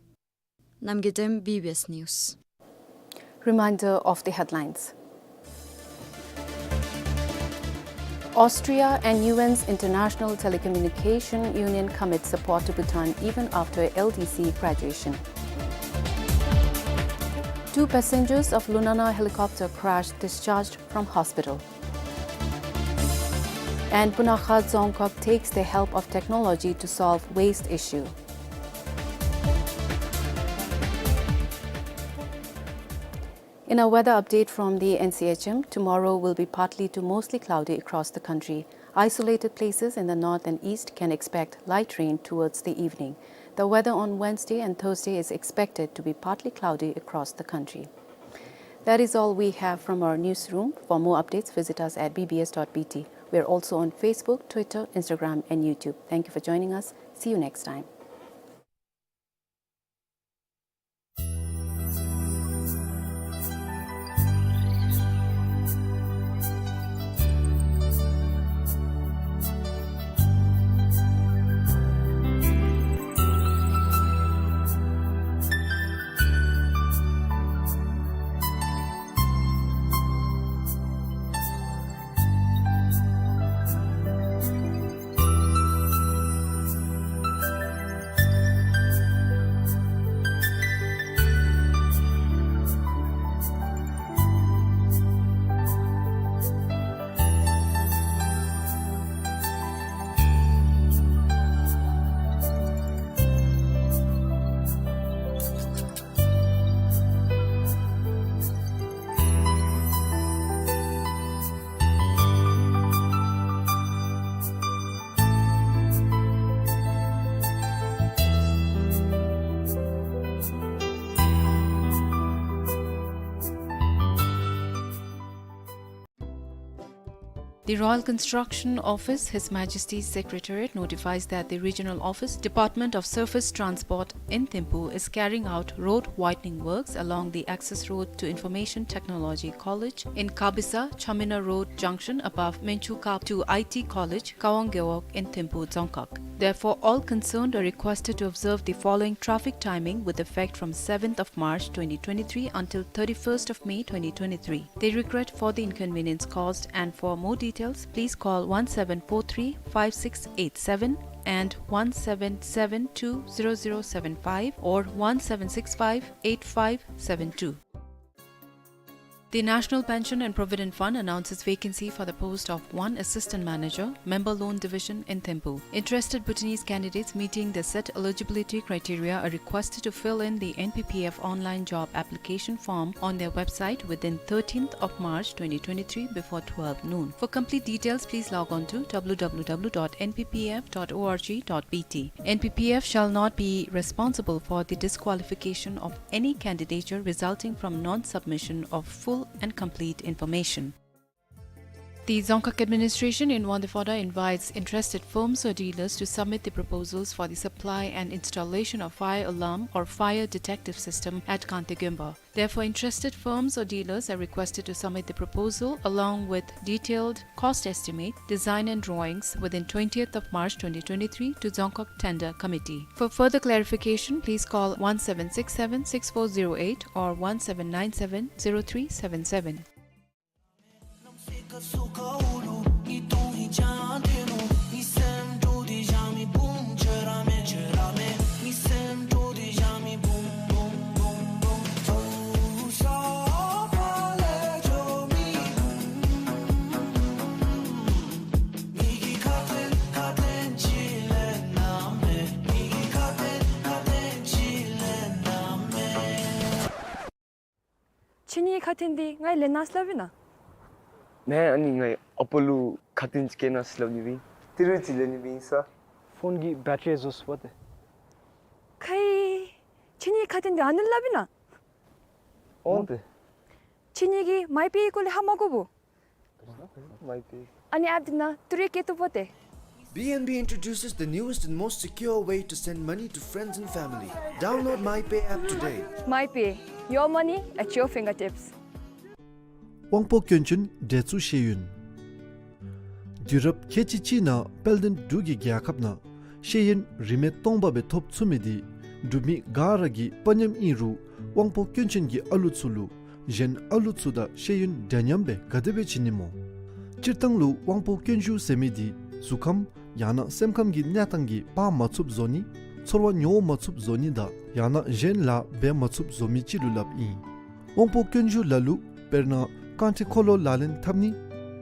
Namgay Dem, B B S News. Reminder of the headlines. Austria and U N's International Telecommunication Union commit support to Bhutan even after L D C graduation. Two passengers of Lunana helicopter crash discharged from hospital. And Punakha Dzongkhag takes the help of technology to solve waste issue. In a weather update from the N C H M, tomorrow will be partly to mostly cloudy across the country. Isolated places in the north and east can expect light rain towards the evening. The weather on Wednesday and Thursday is expected to be partly cloudy across the country. That is all we have from our newsroom. For more updates, visit us at B B S dot B T. We are also on Facebook, Twitter, Instagram, and YouTube. Thank you for joining us. See you next time. The Royal Construction Office, His Majesty's Secretariat, notifies that the Regional Office, Department of Surface Transport in Thimphu, is carrying out road widening works along the access road to Information Technology College in Kabisa, Chamina Road junction above Menchuka to I T College, Kawang Gewog in Thimphu Dzongkhag. Therefore, all concerned are requested to observe the following traffic timing with effect from seventh of March twenty twenty-three until thirty-first of May twenty twenty-three. They regret for the inconvenience caused, and for more details, please call one seven four three five six eight seven and one seven seven two zero zero seven five or one seven six five eight five seven two. The National Pension and Provident Fund announces vacancy for the post of one assistant manager, member loan division in Thimphu. Interested Bhutanese candidates meeting the set eligibility criteria are requested to fill in the N P P F online job application form on their website within thirteenth of March twenty twenty-three before twelve noon. For complete details, please log on to W W W dot N P P F dot org dot B T. N P P F shall not be responsible for the disqualification of any candidature resulting from non-submission of full and complete information. The Dzongkhag administration in Wangdue Phodrang invites interested firms or dealers to submit the proposals for the supply and installation of fire alarm or fire detective system at Kangte Gemba. Therefore, interested firms or dealers are requested to submit the proposal along with detailed cost estimate, design and drawings within twentieth of March twenty twenty-three to Dzongkhag Tender Committee. For further clarification, please call one seven six seven six four zero eight or one seven nine seven zero three seven seven. ཁྱེད་གཉིས་ཁ་ཐན་འདི་ང་ལེན་གནང་སླབ་ཨིན་ན། མེན། ཨ་ནི་ངེའི་ཨ་པ་ལུ་ཁ་ཏོན་ཅིག་བསྐྱལ་གནང་ཟེར་སླབ་ནི་སྦེ་ཨིན། ཏི་རུ་ཅིག་ལེན་ནི་སྦེ་ཨིན་ས། ཕོན་གྱི་བེ་ཊི་རི་རྫོགས་སོ་པ་ཏེ། ཁའི། ཁྱེད་གཉིས་ཁ་ཏོན་འདི་ཨ་ནི་སླབ་ཨིན་ན། འོང་ཏེ། ཁྱེད་གཉིས་ཀྱིས་མའི་པེ་སྐོར་ལས་ཧ་མ་གོ་བོ། མའི་པེ། ཨ་ནི་ཨེཔ་འདི་ནང་ཏི་རུ་བསྐྱལ་བཏུབ་བོ་ཏེ། B N B introduces the newest and most secure way to send money to friends and family. Download MyPay app today. MyPay, your money at your fingertips. དབང་པོ་སྐྱོན་ཅན་འབྲེལ་འཚུབ་ཤེས་ཡོན། དུས་རབས་ཁལ་གཅིག་གཅིག་ནང་དཔལ་ལྡན་འབྲུག་གི་རྒྱལ་ཁབ་ནང་ཤེས་ཡོན་རིན་མེད་སྟོང་པ་སྦེ་ཐོབ་ཚུགས་མི་འདི་འབྲུག་མི་ག་ར་གི་དཔའ་ཉམས་ཨིན་རུང་དབང་པོ་སྐྱོན་ཅན་གྱི་ཨ་ལུ་ཚུ་ལུ་གཞན་ཨ་ལུ་ཚུ་དང་ཤེས་ཡོན་འདྲ་མཉམ་སྦེ་ག་དེ་སྦེ་བྱིན་ནི་སྨོ། སྤྱིར་བཏང་ལུ་དབང་པོ་སྐྱོན་ཞུགས་ཟེར་མི་འདི་གཟུགས་ཁམས་ཡང་ན་སེམས་ཁམས་ཀྱི་གནས་སྟངས་ཀྱིས་འབག་མ་ཚུགསཔ་བཟོ་ནི། ཚོར་བ་མྱོང་མ་ཚུགསཔ་བཟོ་ནི་དང་ཡང་ན་གཞན་ལཱ་འབད་མ་ཚུགསཔ་བཟོ་མི་ཅིག་ལུ་སླབ་ཨིན། དབང་པོ་སྐྱོན་ཞུགས་ལ་ལུ་དཔེར་ན་རྐང་ཁྲི་འཁོར་ལོ་ལག་ལེན་འཐབ་ནི་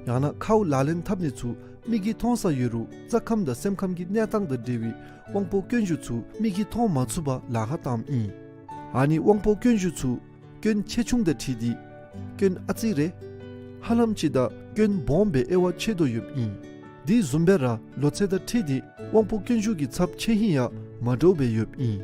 ཡང་ན་ཁཝ་ལག་ལེན་འཐབ་ནི་ཚུ་མིག་གིས་མཐོང་ས་ཡོད་རུང་རྩ་ཁམས་དང་སེམས་ཁམས་ཀྱི་གནས་སྟངས་དང་འབྲེལ་བའི་དབང་པོ་སྐྱོན་ཞུགས་ཚུ་མིག་གིས་མཐོང་མ་ཚུགས་པར་ལཱ་ཁག་བཏངམ་ཨིན། ཨ་ནི་དབང་པོ་སྐྱོན་ཞུགས་ཚུ་སྐྱོན་ཆེ་ཆུང་དང་འཁྲིལ་ཏེ་སྐྱོན་ཨ་ཙི་རེ་ཧ་ལམ་ཅིག་དང་སྐྱོན་སྦོམ་སྦེ་དབྱེ་བ་ཕྱེ་དོ་ཡོདཔ་ཨིན། དེ་བཟུམ་སྦེ་ར་ལོ་ཚད་དང་འཁྲིལ་ཏེ་དབང་པོ་སྐྱོན་ཞུགས་ཀྱི་ཚབས་ཆེ་ཧིང་ཡང་མ་འདྲཝ་སྦེ་ཡོདཔ་ཨིན།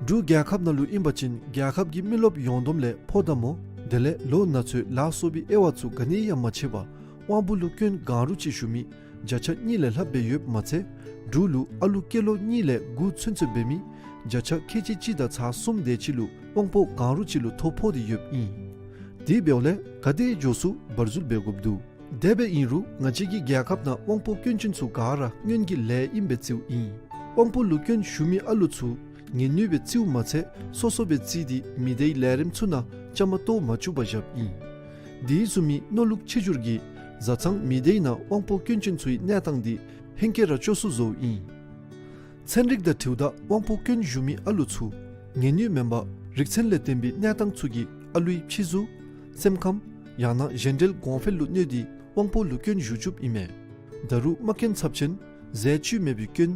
འབྲུག་རྒྱལ་ཁབ་ནང་ལུ་ཨིན་པ་ཅིན་རྒྱལ་ཁབ་ཀྱི་མི་རློབས་ཡོངས་བསྡོམས་ལས་ཕོ་དང་མོ་དེ་ལས་ལོ་ན་ཚོད་ལ་སོགས་པའི་དབྱེ་བ་ཚུ་ག་ནི་ཡང་མ་ཕྱེ་བར་དབང་པོ་ལུ་སྐྱོན་གང་རུང་ཅིག་ཞུགས་མི་བརྒྱ་ཆ་གཉིས་ལས་ལྷགཔ་སྦེ་ཡོདཔ་མ་ཚད་འབྲུག་ལུ་ཨ་ལུ་སྐྱེས་ལོ་གཉིས་ལས་དགུ་ཚུན་ཚོད་འབད་མི་བརྒྱ་ཆ་ཁལ་གཅིག་གཅིག་དང་ཚག་གསུམ་དེ་ཅིག་ལུ་དབང་པོ་གང་རུང་ཅིག་ལུ་ཐོ་ཕོག་སྟེ་ཡོདཔ་ཨིན། དེ་འབདཝ་ལས་ག་དེ་མགྱོགས་སུ་བར་འཛུལ་འབད་དགོཔ་འདུག། དེ་སྦེ་ཨིན་རུང་ང་བཅས་ཀྱི་རྒྱལ་ཁབ་ནང་དབང་པོ་སྐྱོན་ཅན་ཚུ་ག་ར་སྔོན་གྱི་ལས་ཨིནམ་སྦེ་བརྩིཝ་ཨིན། དབང་པོ་ལུ་སྐྱོན་ཞུགས་མི་ཨ་ལུ་ཚུ་ངལ་ནུས་སྦེ་བརྩིཝ་མ་ཚད་སོ་སོ་སྦེ་བརྩིས་ཏེ་མི་སྡེའི་ལས་རིམ་ཚུ་ནང་བཅའ་མར་གཏོགས་མ་བཅུག་པར་བཞགཔ་ཨིན། དེ་བཟུམ་མའི་མནོ་ལུགས་ཆེ་འགྱུར་གྱིས་བཟའ་ཚང་མི་སྡེའི་ནང་དབང་པོ་སྐྱོན་ཅན་ཚུའི་གནས་སྟངས་འདི་ཧེང་སྐལ་ར་སྐྱོ་སུ་བཟོཝ་ཨིན། ཚན་རིག་དང་འཁྲིལཝ་ད་དབང་པོ་སྐྱོན་ཞུགས་མི་ཨ་ལུ་ཚུ་ངལ་ནུས་མེན་པར་རིག་ཚན་ལས་བརྟེན་པའི་གནས་སྟངས་ཚུ་གིས་ཨ་ལུའི་ཕྱི་གཟུགས་སེམས་ཁམས་ཡང་ན་གཞན་འབྲེལ་གོང་འཕེལ་ལུ་གནོད་དེ་དབང་པོ་ལུ་སྐྱོན་ཞུགས་བཅུགཔ་ཨིན་མས། ད་རུང་རྨ་སྐྱོན་ཚབས་ཆེན་ཟས་བཅུད་མེད་པའི་སྐྱོན་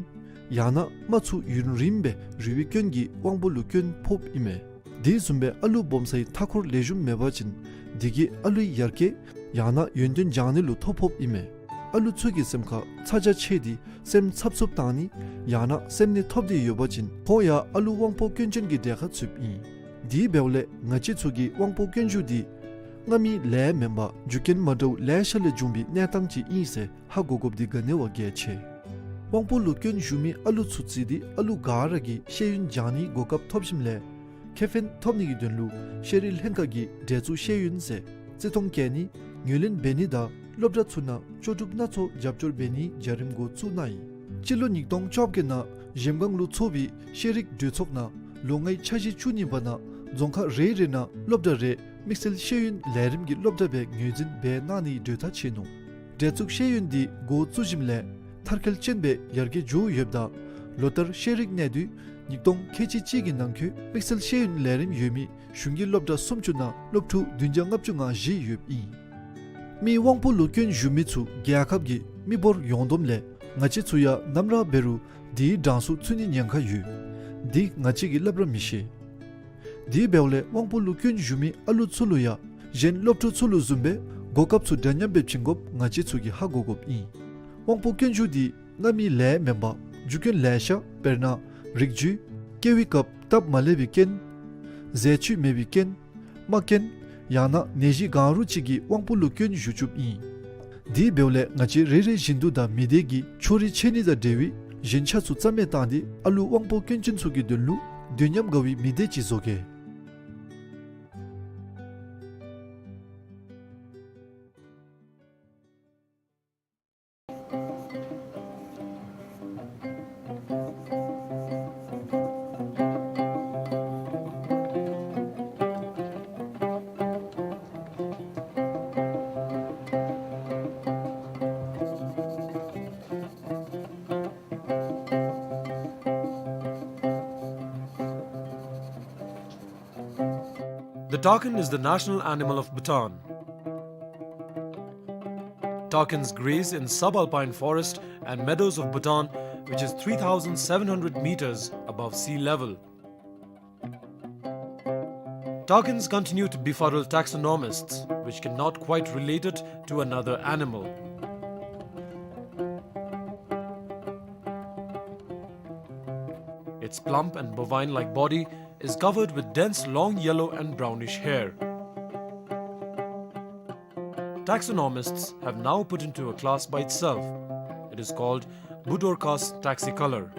ཡང་ན་རྨ་ཚུ་ཡུན་རིངམོ་སྦེ་རུལ་བའི་སྐྱོན་གྱིས་དབང་པོ་ལུ་སྐྱོན་ཕོགཔ་ཨིན་མས། དེ་བཟུམ་སྦེ་ཨ་ལུ་སྦོམ་སའི་མཐའ་འཁོར་ལེགས་ཤོམ་མེད་པ་ཅིན་དེ་གིས་ཨ་ལུའི་ཡར་རྒྱས་ཡང་ན་ཡོན་ཏན་སྦྱང་ནི་ལུ་ཐོ་ཕོགཔ་ཨིན་མས། ཨ་ལུ་ཚུ་གི་སེམས་ཁར་ཚ་གྱང་ཆེ་སྟེ་སེམས་འཚབ་འཚུབ་བཏང་ནི་ཡང་ན་སེམས་ནད་ཐོབ་སྟེ་ཡོད་པ་ཅིན་ཁོང་ཡང་ཨ་ལུ་དབང་པོ་སྐྱོན་ཅན་གྱི་གྲས་ཁར་ཚུདཔ་ཨིན། དེ་འབདཝ་ལས་ང་བཅས་ཚུ་གིས་དབང་པོ་སྐྱོན་ཞུགས་འདི་སྔ་མའི་ལས་མེན་པར་རྒྱུ་རྐྱེན་མ་འདྲཝ་ལེ་ཤ་ལས་བྱུང་བའི་གནས་སྟངས་ཅིག་ཨིན་ཟེར་ཧ་གོ་དགོཔ་འདི་ག་ནི་བ་གལ་ཆེ། དབང་པོ་ལུ་སྐྱོན་ཞུགས་མི་ཨ་ལུ་ཚུ་བརྩིས་ཏེ་ཨ་ལུ་ག་ར་གིས་ཤེས་ཡོན་སྦྱང་ནིའི་གོ་སྐབས་ཐོབ་ཞིནམ་ལས་ཁེ་ཕན་ཐོབ་ནི་གི་དོན་ལུ་ཤེས་རིག་ལྷན་ཁག་གིས་འབྲེལ་འཚུབ་ཤེས་ཡོན་ཟེར་བརྩི་མཐོང་བསྐྱེད་ནི་ངོས་ལེན་འབད་ནི་དང་སློབ་གྲྭ་ཚུ་ནང་ལྕོགས་གྲུབ་སྣ་ཚོགས་རྒྱབ་སྐྱོར་འབད་ནིའི་བྱ་རིམ་འགོ་བཙུགས་གནང་ཡི། སྤྱི་ལོ་ཉིས་སྟོང་བཅོ་བརྒྱད་ནང་གཞལམ་སྒང་ལུ་ཚོགས་པའི་ཤེས་རིག་གྲོས་ཚོགས་ནང་ལོ་ལྔའི་འཆར་གཞི་བཅུ་གཉིས་པ་ནང་རྫོང་ཁག་རེ་རེ་ནང་སློབ་གྲྭ་རེ་དམིགས་བསལ་ཤེས་ཡོན་ལས་རིམ་གྱི་སློབ་གྲྭ་སྦེ་ངོས་འཛིན་འབད་གནང་ནིའི་གྲོས་ཐག་བཅད་ནུག། འབྲེལ་འཚུབ་ཤེས་ཡོན་འདི་འགོ་བཙུགས་ཞིནམ་ལས་མཐར་འཁྱོལ་ཅན་སྦེ་ཡར་རྒྱས་འགྱོ་ཡོདཔ་ད་ལོ་ལྟར་ཤེས་རིག་གནས་སྡུད་ ཉིས་སྟོང་ཁལ་གཅིག་གཅིག་གི་ནང་འཁོད་དམིགས་བསལ་ཤེས་ཡོན་ལས་རིམ་ཡོད་མི་གཞུང་གི་སློབ་གྲྭ་སུམ་ཅུ་ནང་སློབ་ཕྲུག་བདུན་བརྒྱ་ལྔ་བཅུ་ང་བཞི་ཡོདཔ་ཨིན། མི་དབང་པོ་ལུ་སྐྱོན་ཞུགས་མི་ཚུ་རྒྱལ་ཁབ་ཀྱི་མི་འབོར་ཡོངས་བསྡོམས་ལས་ང་བཅས་ཚུ་ཡང་ནམ་ར་འབད་རུང་དེའི་གྲངས་སུ་ཚུད་ནིའི་ཉེན་ཁ་ཡོད། འདི་ང་བཅས་ཀྱིས་སླབ་ར་མི་ཤེས། དེ་འབདཝ་ལས་དབང་པོ་ལུ་སྐྱོན་ཞུགས་མི་ཨ་ལུ་ཚུ་ལུ་ཡང་གཞན་སློབ་ཕྲུག་ཚུ་ལུ་བཟུམ་སྦེ་གོ་སྐབས་ཚུ་འདྲ་མཉམ་སྦེ་བྱིན་དགོཔ་ང་བཅས་ཚུ་གིས་ཧ་གོ་དགོཔ་ཨིན། དབང་པོ་སྐྱོན་ཞུགས་འདི་གནམ་མེད་ས་མེད་མེན་པར་རྒྱུ་རྐྱེན་ལེ་ཤ་དཔེར་ན་རིགས་རྒྱུད། སྐྱེ་བའི་སྐབས་སྟབས་མ་ལེགས་པའི་རྐྱེན། ཟས་བཅུད་མེད་པའི་རྐྱེན། རྨ་རྐྱེན། ཡང་ན་ནད་གཞི་གང་རུང་ཅིག་གིས་དབང་པོ་ལུ་སྐྱོན་ཞུགས་བཅུགཔ་ཨིན། དེ་འབདཝ་ལས་ང་བཅས་རེ་རེ་བཞིན་དུ་དང་མི་སྡེ་གི་ཕྱོགས་རིས་ཆད་ནི་དང་འབྲེལ་བའི་གཞན་ཆ་ཚུ་རྩ་མེད་བཏང་སྟེ་ཨ་ལུ་དབང་པོ་སྐྱོན་ཅན་ཚུ་གི་དོན་ལུ་དུས་མཉམ་དགའ་བའི་མི་སྡེ་ཅིག་བཟོ་གེ། The takin is the national animal of Bhutan. Takins graze in subalpine forest and meadows of Bhutan, which is three thousand seven hundred meters above sea level. Takins continue to befuddle taxonomists, which cannot quite relate it to another animal. Its plump and bovine-like body is covered with dense long yellow and brownish hair. Taxonomists have now put into a class by itself. It is called Budorcas taxicolor.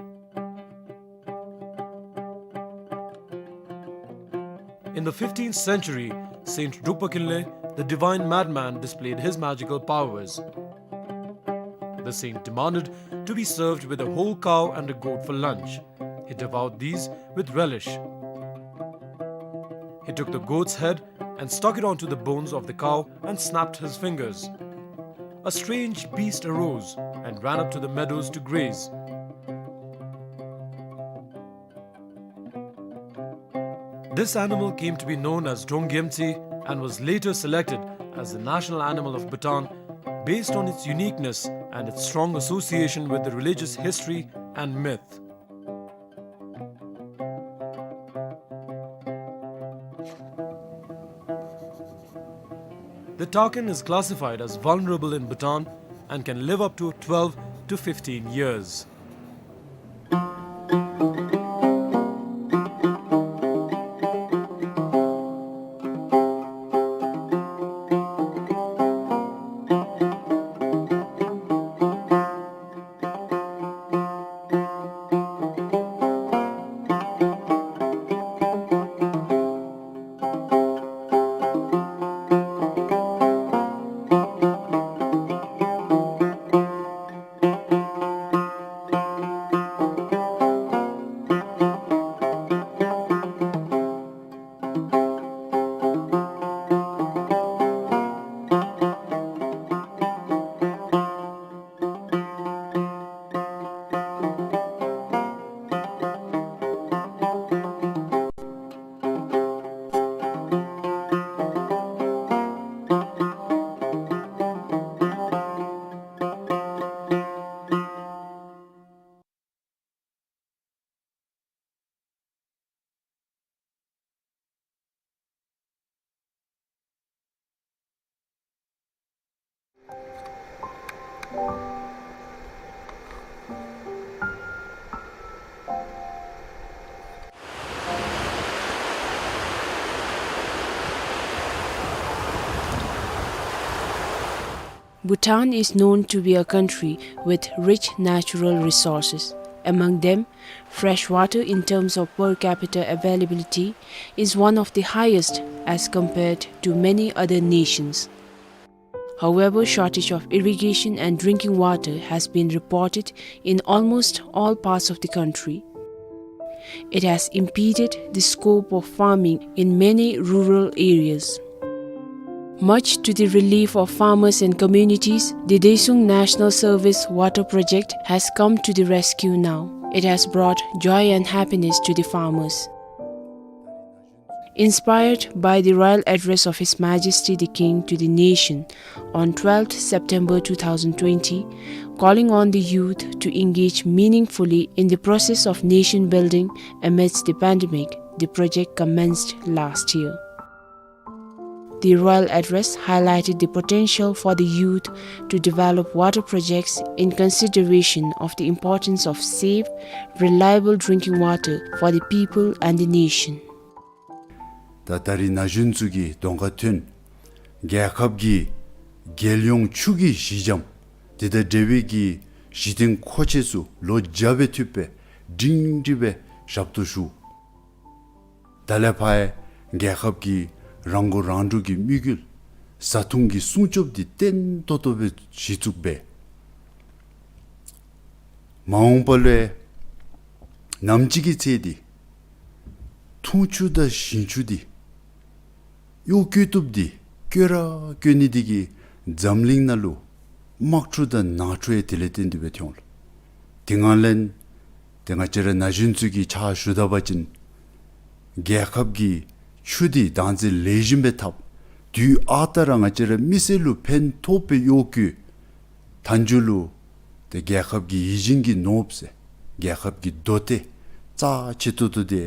In the fifteenth century, Saint Drukpa Kinley, the divine madman, displayed his magical powers. The saint demanded to be served with a whole cow and a goat for lunch. He devoured these with relish. He took the goat's head and stuck it onto the bones of the cow and snapped his fingers. A strange beast arose and ran up to the meadows to graze. This animal came to be known as Drong Gyemtsi and was later selected as the national animal of Bhutan based on its uniqueness and its strong association with the religious history and myth. The takin is classified as vulnerable in Bhutan and can live up to twelve to fifteen years. Bhutan is known to be a country with rich natural resources. Among them, fresh water in terms of per capita availability is one of the highest as compared to many other nations. However, shortage of irrigation and drinking water has been reported in almost all parts of the country. It has impeded the scope of farming in many rural areas. Much to the relief of farmers and communities, the Deisung National Service Water Project has come to the rescue now. It has brought joy and happiness to the farmers. Inspired by the royal address of His Majesty the King to the nation on twelfth September two thousand twenty, calling on the youth to engage meaningfully in the process of nation building amidst the pandemic, the project commenced last year. The royal address highlighted the potential for the youth to develop water projects in consideration of the importance of safe, reliable drinking water for the people and the nation. ད་ད་རིས་ན་གཞོན་ཚུ་གིས་གདོང་ཁར་ཐོན། རྒྱལ་ཁབ་ཀྱི་རྒྱལ་ཡོངས་ཆུ་གི་གཞི་འགྱམ་དེ་དང་འབྲེལ་བའི་གི་གཞི་རྟེན་མཁོ་ཆས་ཚུ་ལོ་བརྒྱ་སྦེ་འཐུས་སྦེ་སྒྲིང་སྒྲི་སྦེ་ཞབས་ཏོག་ཞུ། ད་ལས་ཕར་རྒྱལ་ཁབ་ཀྱི་རང་མགོ་རང་འདྲོངས་ཀྱི་དམིགས་ཡུལ་བཟའ་འཐུང་གི་སྲུང་སྐྱོབ་འདི་བརྟན་ཏོག་ཏོ་སྦེ་གཞི་བཙུགས་འབད། མ་འོངས་པ་ལུ་ནམ་ཅིག་གི་ཚེ་འདི་འཐུང་ཆུ་དང་ཞིང་ཆུ་འདི་གཡོག་བཀོལ་བཏུབ་འདི་བཀོལ་ར་བཀོལ་ནི་འདི་གིས་འཛམ་གླིང་ནང་ལུ་དམག་འཁྲུག་དང་ནང་འཁྲུག་ཡང་དེ་ལས་བརྟེན་ཏེ་སྦེ་ཐོན་འོང་ལགས། དེ་ངང་ལས་ཏེ་ང་བཅས་ར་ན་གཞོན་ཚུ་གིས་ཕྱག་ཞུ་ད་པ་ཅིན་རྒྱལ་ཁབ་ཀྱི་ཆུ་འདི་བདག་འཛིན་ལེགས་ཤོམ་སྦེ་འཐབ། དུས་ཨ་རྟག་ར་ང་བཅས་ར་མི་སེར་ལུ་ཕན་ཐོགས་པའི་གཡོག་བཀོལ། མཐའ་མཇུག་ལུ་ཏེ་རྒྱལ་ཁབ་ཀྱི་ཡིད་བཞིན་གྱི་ནོར་བུ་ཟེར་རྒྱལ་ཁབ་ཀྱི་མདོ་སྡེ་རྩ་ཆེ་ཏོག་ཏོ་འདི་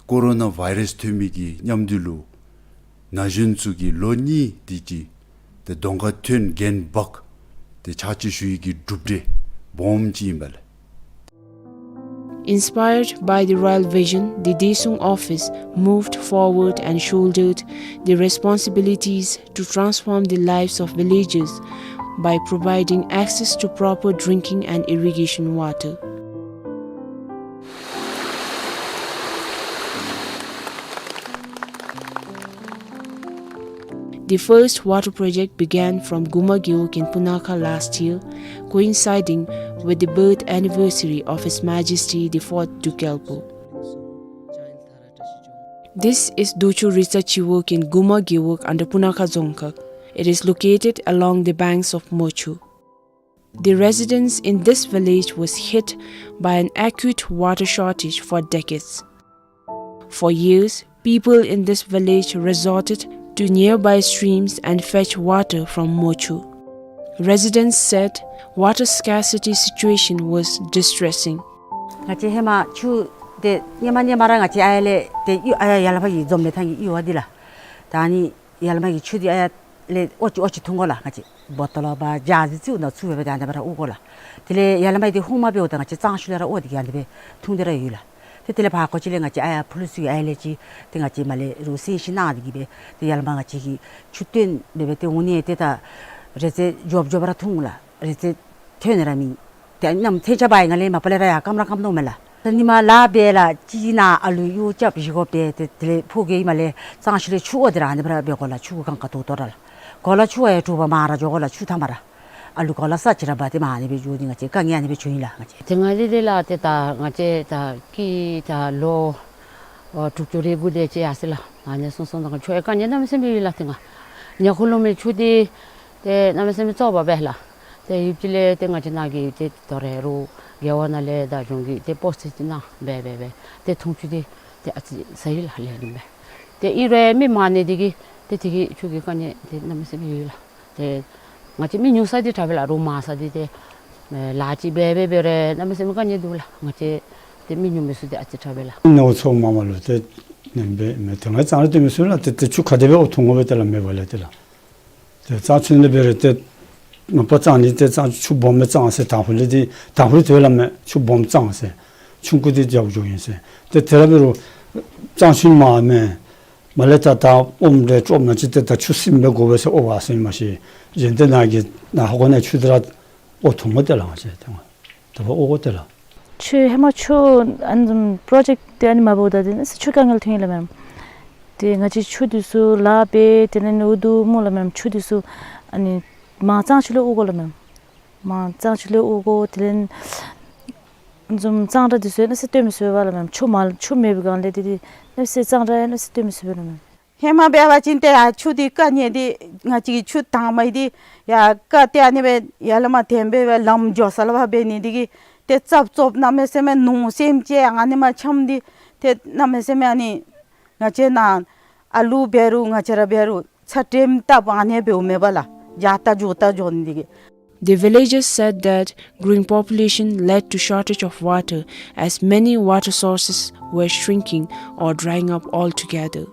ཀོ་རོ་ན་བཱའི་རཱསི་ཐོན་མི་གི་མཉམ་དུ་ལུ་ན་གཞོན་ཚུ་གིས་ལོ་གཉིས་དེ་ཅིག་ཏེ་གདོང་ཁར་ཐོན་འགན་འབག་སྟེ་ཕྱག་ཕྱིད་ཞུ་ཡི་གི་གྲུབ་འབྲས་སྦོམ་ཅིག་ཨིན་པས་ལགས། Inspired by the royal vision, the Daesung office moved forward and shouldered the responsibilities to transform the lives of villagers by providing access to proper drinking and irrigation water. The first water project began from Guma Gewog in Punakha last year, coinciding with the birth anniversary of His Majesty the Fourth Druk Gyalpo. This is Docho Ritsa Chiwog in Guma Gewog under Punakha Dzongkhag. It is located along the banks of Mochu. The residents in this village was hit by an acute water shortage for decades. For years, people in this village resorted to nearby streams and fetch water from Mochu. Residents said water scarcity situation was distressing. ང་བཅས་ཧེ་མ་ཆུ་དེ་ཧེ་མ་ཧེ་མ་ར་ང་བཅས་ཨ་ཡར་ལས་ཏེ་གཡུས་ཨ་ཡར་ཡར་ལས་ཕར་གྱི་འཛོམས་ལས་ཐང་གི་གཡུས་བ་འདི་ལགས། ད་ནི་ཡར་ལས་མར་གྱི་ཆུ་འདི་ཨ་ཡར་ལས་ཨོ་ཅི་ཨོ་ཅི་འཐུང་དགོ་ལགས། ང་བཅས་བོ་ཊོལ་ལོ་བ་ཇཱར་ཇི་ཚུ་ནང་བཙུགས་སྦེ་ཏེ་ཨ་ནི་སྦེ་ར་དབོ་དགོ་ལགས། དེ་ལས་ཡར་ལས་མར་འདི་ཧཱུྃ་མ་འབདཝ་ད་ང་བཅས་གཙང་ཆུ་ལས་ར་དབོ་སྟེ་གི་ཨ་ནི་སྦེ་འཐུང་སྟེ་ར་ཡོད་ལགས། ཏེ་དེ་ལས་ཕར་ཁོ་ཅིག་ལས་ང་བཅས་ཨ་ཡར་ཕུ་ལུ་ཚུ་གི་ཨ་ཡར་ལས་ཅིག་ཏེ་ང་བཅས་མར་ལས་རུང་གསལ་བཤད་གནང་སྟེ་གི་སྦེ་ཏེ་ཡར་ལས་མར་ང་བཅས་ཀྱིས་ཆུ་བཏོན་འབད་སྦེ་ཏེ་འོང་ནི་ཏེ་ད་རེ་ཙེ་མགྱོགས་མགྱོགས་ར་འཐུང་ལགས། རེ་ཙེ་ཐོན་ནི་ར་མེད། ཏེ་ཨ་ནི་ནམ་ཐེངས་ཆ་བ་ཡི་ང་ལས་མ་པ་ལས་ར་ཡར་སྐམ་ར་སྐམ་དོ་མས་ལགས། ད་ནི་མར་ལཱ་འབད་ལགས་ཅིག་ནཱ་ཨ་ལུ་གཡོག་རྐྱབ་བཞེས་དགོ་པས། ཏེ་དེ་ལས་ཕོ་རྒས་ཨིནམ་ལས་གཙང་ཆུ་ལས་ཆུ་དབོ་སྟེ་ར་ཨ་ནི་སྦེ་ར་འབད་དགོ་ལགས། ཆུ་གུ་གང་ག་ཏོག་ཏོ་ར་ལགས། གོ་ལ་ཆུ་བ་ཡང་དྲོ་པ་མར་ར་འགྱོ་དགོ་ལགས། ཆུ་ཐ་མ་ར་ཨ་ལུ་གོ་ལ་ས་ཅིག་ར་འབག་སྟེ་མར་ཨ་ནི་སྦེ་འགྱོ་ནི་ང་བཅས་དཀའ་ངལ་ཨ་ནི་སྦེ་བྱུང་ཡི་ལགས། ང་བཅས་ཏེ་ང་འདི་འདི་ལགས་ཏེ་ད་ང་བཅས་ད་སྐྱེས་ད་ལོ་ཨོ་དྲུག་ཅུ་རེ་དགུ་དེ་ཅིག་ཡར་སོང་ཡི་ལགས། ཨ་ནི་སོང་སོང་ད་ཆུ་ཡང་དཀའ་ངལ་གནམ་མེད་ས་མེད་ཡོད་ལགས། ཏེ་ང་ཉ་ཁུ་ལུ་མི་ཆུ་འདི་ཏེ་གནམ་མེད་ས་མེད་བཙོག་པ་སྦེ་ལགས། ཏེ་ཡུདཔ་ཅིག་ལས་ཏེ་ང་བཅས་ནཱ་གི་ཏེ་དོ་རུང་རྒེད་འོག་ནང་ལས་དང་གཞུང་གིས་ཏེ་སྤོ་སེ་ཅིག་གནང་སྦེ་སྦེ་སྦེ་ཏེ་འཐུང་ཆུ་འདི་ཏེ་ཨ་ཙི་ཟ་ཡི་ལགས། ལེགས་ཤོམ་སྦེ། ཏེ་ཨིན་རུང་མི་མང་ནི་འདི་གིས་ཏེ་དེ་གིས་ཆུ་གི་དཀའ་ངལ་འདི་གནམ་མེད་ས་མེད་ཡོད་ལགས། ཏེ་ང་བཅས་མི་ཉུང་ས་འདི་དྲག་པས་ལགས། རོགས་མང་ས་འདི་ཏེ་ལཱ་ཅིག་འབད་འབད་འབད་རུང་གནམ་མེད་ས་མེད་དཀའ་ངལ་འདུག་ལགས། ང་བཅས་ཏེ་མི་ཉུང་མི་ཚུ་འདི་ཨ་ཙི་དྲག་པས་ལགས། ནོར་འཚོ་མ་མ་ལུ་ཏེ་ནེམ་སྦེ་མེད། ཏེ་ང་གཙང་ར་སྟོན་མི་ཚུ་ལགས། ཏེ་ཏེ་ཆུ་ག་དེ་སྦེ་འོ་འཐུང་དགོ་པས་ཏེ་ལགས། མེད་པ་ལས་ཏེ་ལགས། ཏེ་གཙང་ཆུ་ནང་འབད་རུང་ཏེ་མ་པ་གཙང་ནི་ཏེ་གཙང་ཆུ་སྦོམ་སྦེ་གཙང་ཟེར། དང་ཕུ་ལས་འདི་དང་ཕུ་ལས་ཏེ་ལགས་མེན། ཆུ་སྦོམ་གཙང་ཟེར། ཆུང་ཀུ་འདི་རྒྱབ་འགྱོ་ཡི་ཟེར། ཏེ་དེ་ར་འབད་རུང་གཙང་ཆུ་མ་མེན། མ་ལས་ད་ད་ཨོམ་འདི་ཅོག་ནང་ཅིག་ཏེ་ད་ཆུ་སིམ་སྦེ་དགོ་པས་ཟེར་ཨོ་བ་ཟེར་མ་ཤེས། གཞན་ཏེ་ནཱ་གི་ནཱ་ཧོ་གོ་ནཱ་ཆུ་འདི་ར་ཨོ་འཐུང་དགོ་ཏེ་ལགས། ང་བཅས་ཏེ་ང་ད་ཕར་ཨོ་དགོ་ཏེ་ལགས། ཆུ་ཧེ་མ་ཆུ་ཨ་ནི་བཟུམ་པྲོ་ཇེཀཊ་འདི་ཨ་ནི་མ་འབདཝ་ད་འདི་ནི་ཆུ་དཀའ་ངལ་ཐོན་ཡི་ལགས་མེན། ཏེ་ང་བཅས་ཆུ་འདི་ཚུ་ལཱ་འབད་དེ་ལས་ནི་འུ་སྡུག་སྨོ་ལགས་མེན། ཆུ་འདི་ཚུ་ཨ་ནི་མར་གཙང་ཆུ་ལས་དབོ་དགོ་ལགས་མེན། མར་གཙང་ཆུ་ལས་དབོ་དགོ། དེ་ལས་ཨ་ནི་བཟུམ་གཙང་སྦྲ་འདི་ཚུ་ཡང་གནམ་མེད་ས་མེད་སྟོན་མི་ཚུགས་པས་ལགས་མེན། ཆུ་མ་ཆུ་མེད་པའི་སྒང་ལས་འདི་འདི་གནམ་མེད་ས་མེད་གཙང་སྦྲ་ཡང་གནམ་མེད་ས་མེད་སྟོན་མི་ཚུགས་པས་ལགས་མེན། ཧེ་མ་འབད་བ་ཅིན་ཏེ་ཡར་ཆུ་འདི་དཀའ་ངལ་འདི་ང་བཅས་ཀྱི་ཆུ་དྭངས་མ་འདི་ཡར་ཀ་ཏེ་ཨ་ནི་སྦེ་ཡར་ལས་མར་འཐེན་འབད་སྦེ་ལམ་འགྱོ་ས་ལུ་ཕར་འབད་ནི་འདི་གིས་ ཏེ་རྩབ་རྩོབ་གནམ་མེད་ས་མེད་ནོར་སེམས་ཅན་ཨ་ནི་མ་འཁྱམས་ཏེ་ཏེ་གནམ་མེད་ས་མེད་ཨ་ནི་ང་བཅས་ནཱ་ཨ་ལུ་འབད་རུང་ང་བཅས་ར་འབད་རུང་ཚ་དྲོད་བཏབ་ཨ་ནི་འབདཝ་མེན་པ་ལགས། འགྱོ་ད་འགྱོ་ད་འགྱོ་ནི་དེ་གིས། The villagers said that growing population led to shortage of water, as many water sources were shrinking or drying up altogether.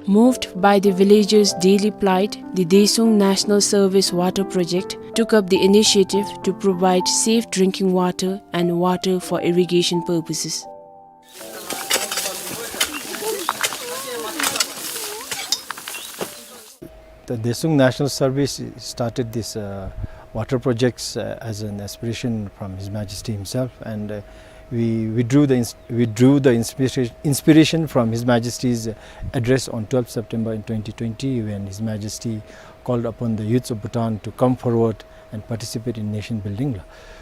Moved by the villagers' daily plight, the Desung National Service Water Project took up the initiative to provide safe drinking water and water for irrigation purposes. The Desung National Service started this, uh, water projects, uh, as an aspiration from His Majesty himself, and, uh, we, we drew the ins-, we drew the inspiration, inspiration from His Majesty's address on twelfth September in twenty twenty, when His Majesty called upon the youths of Bhutan to come forward and participate in nation building.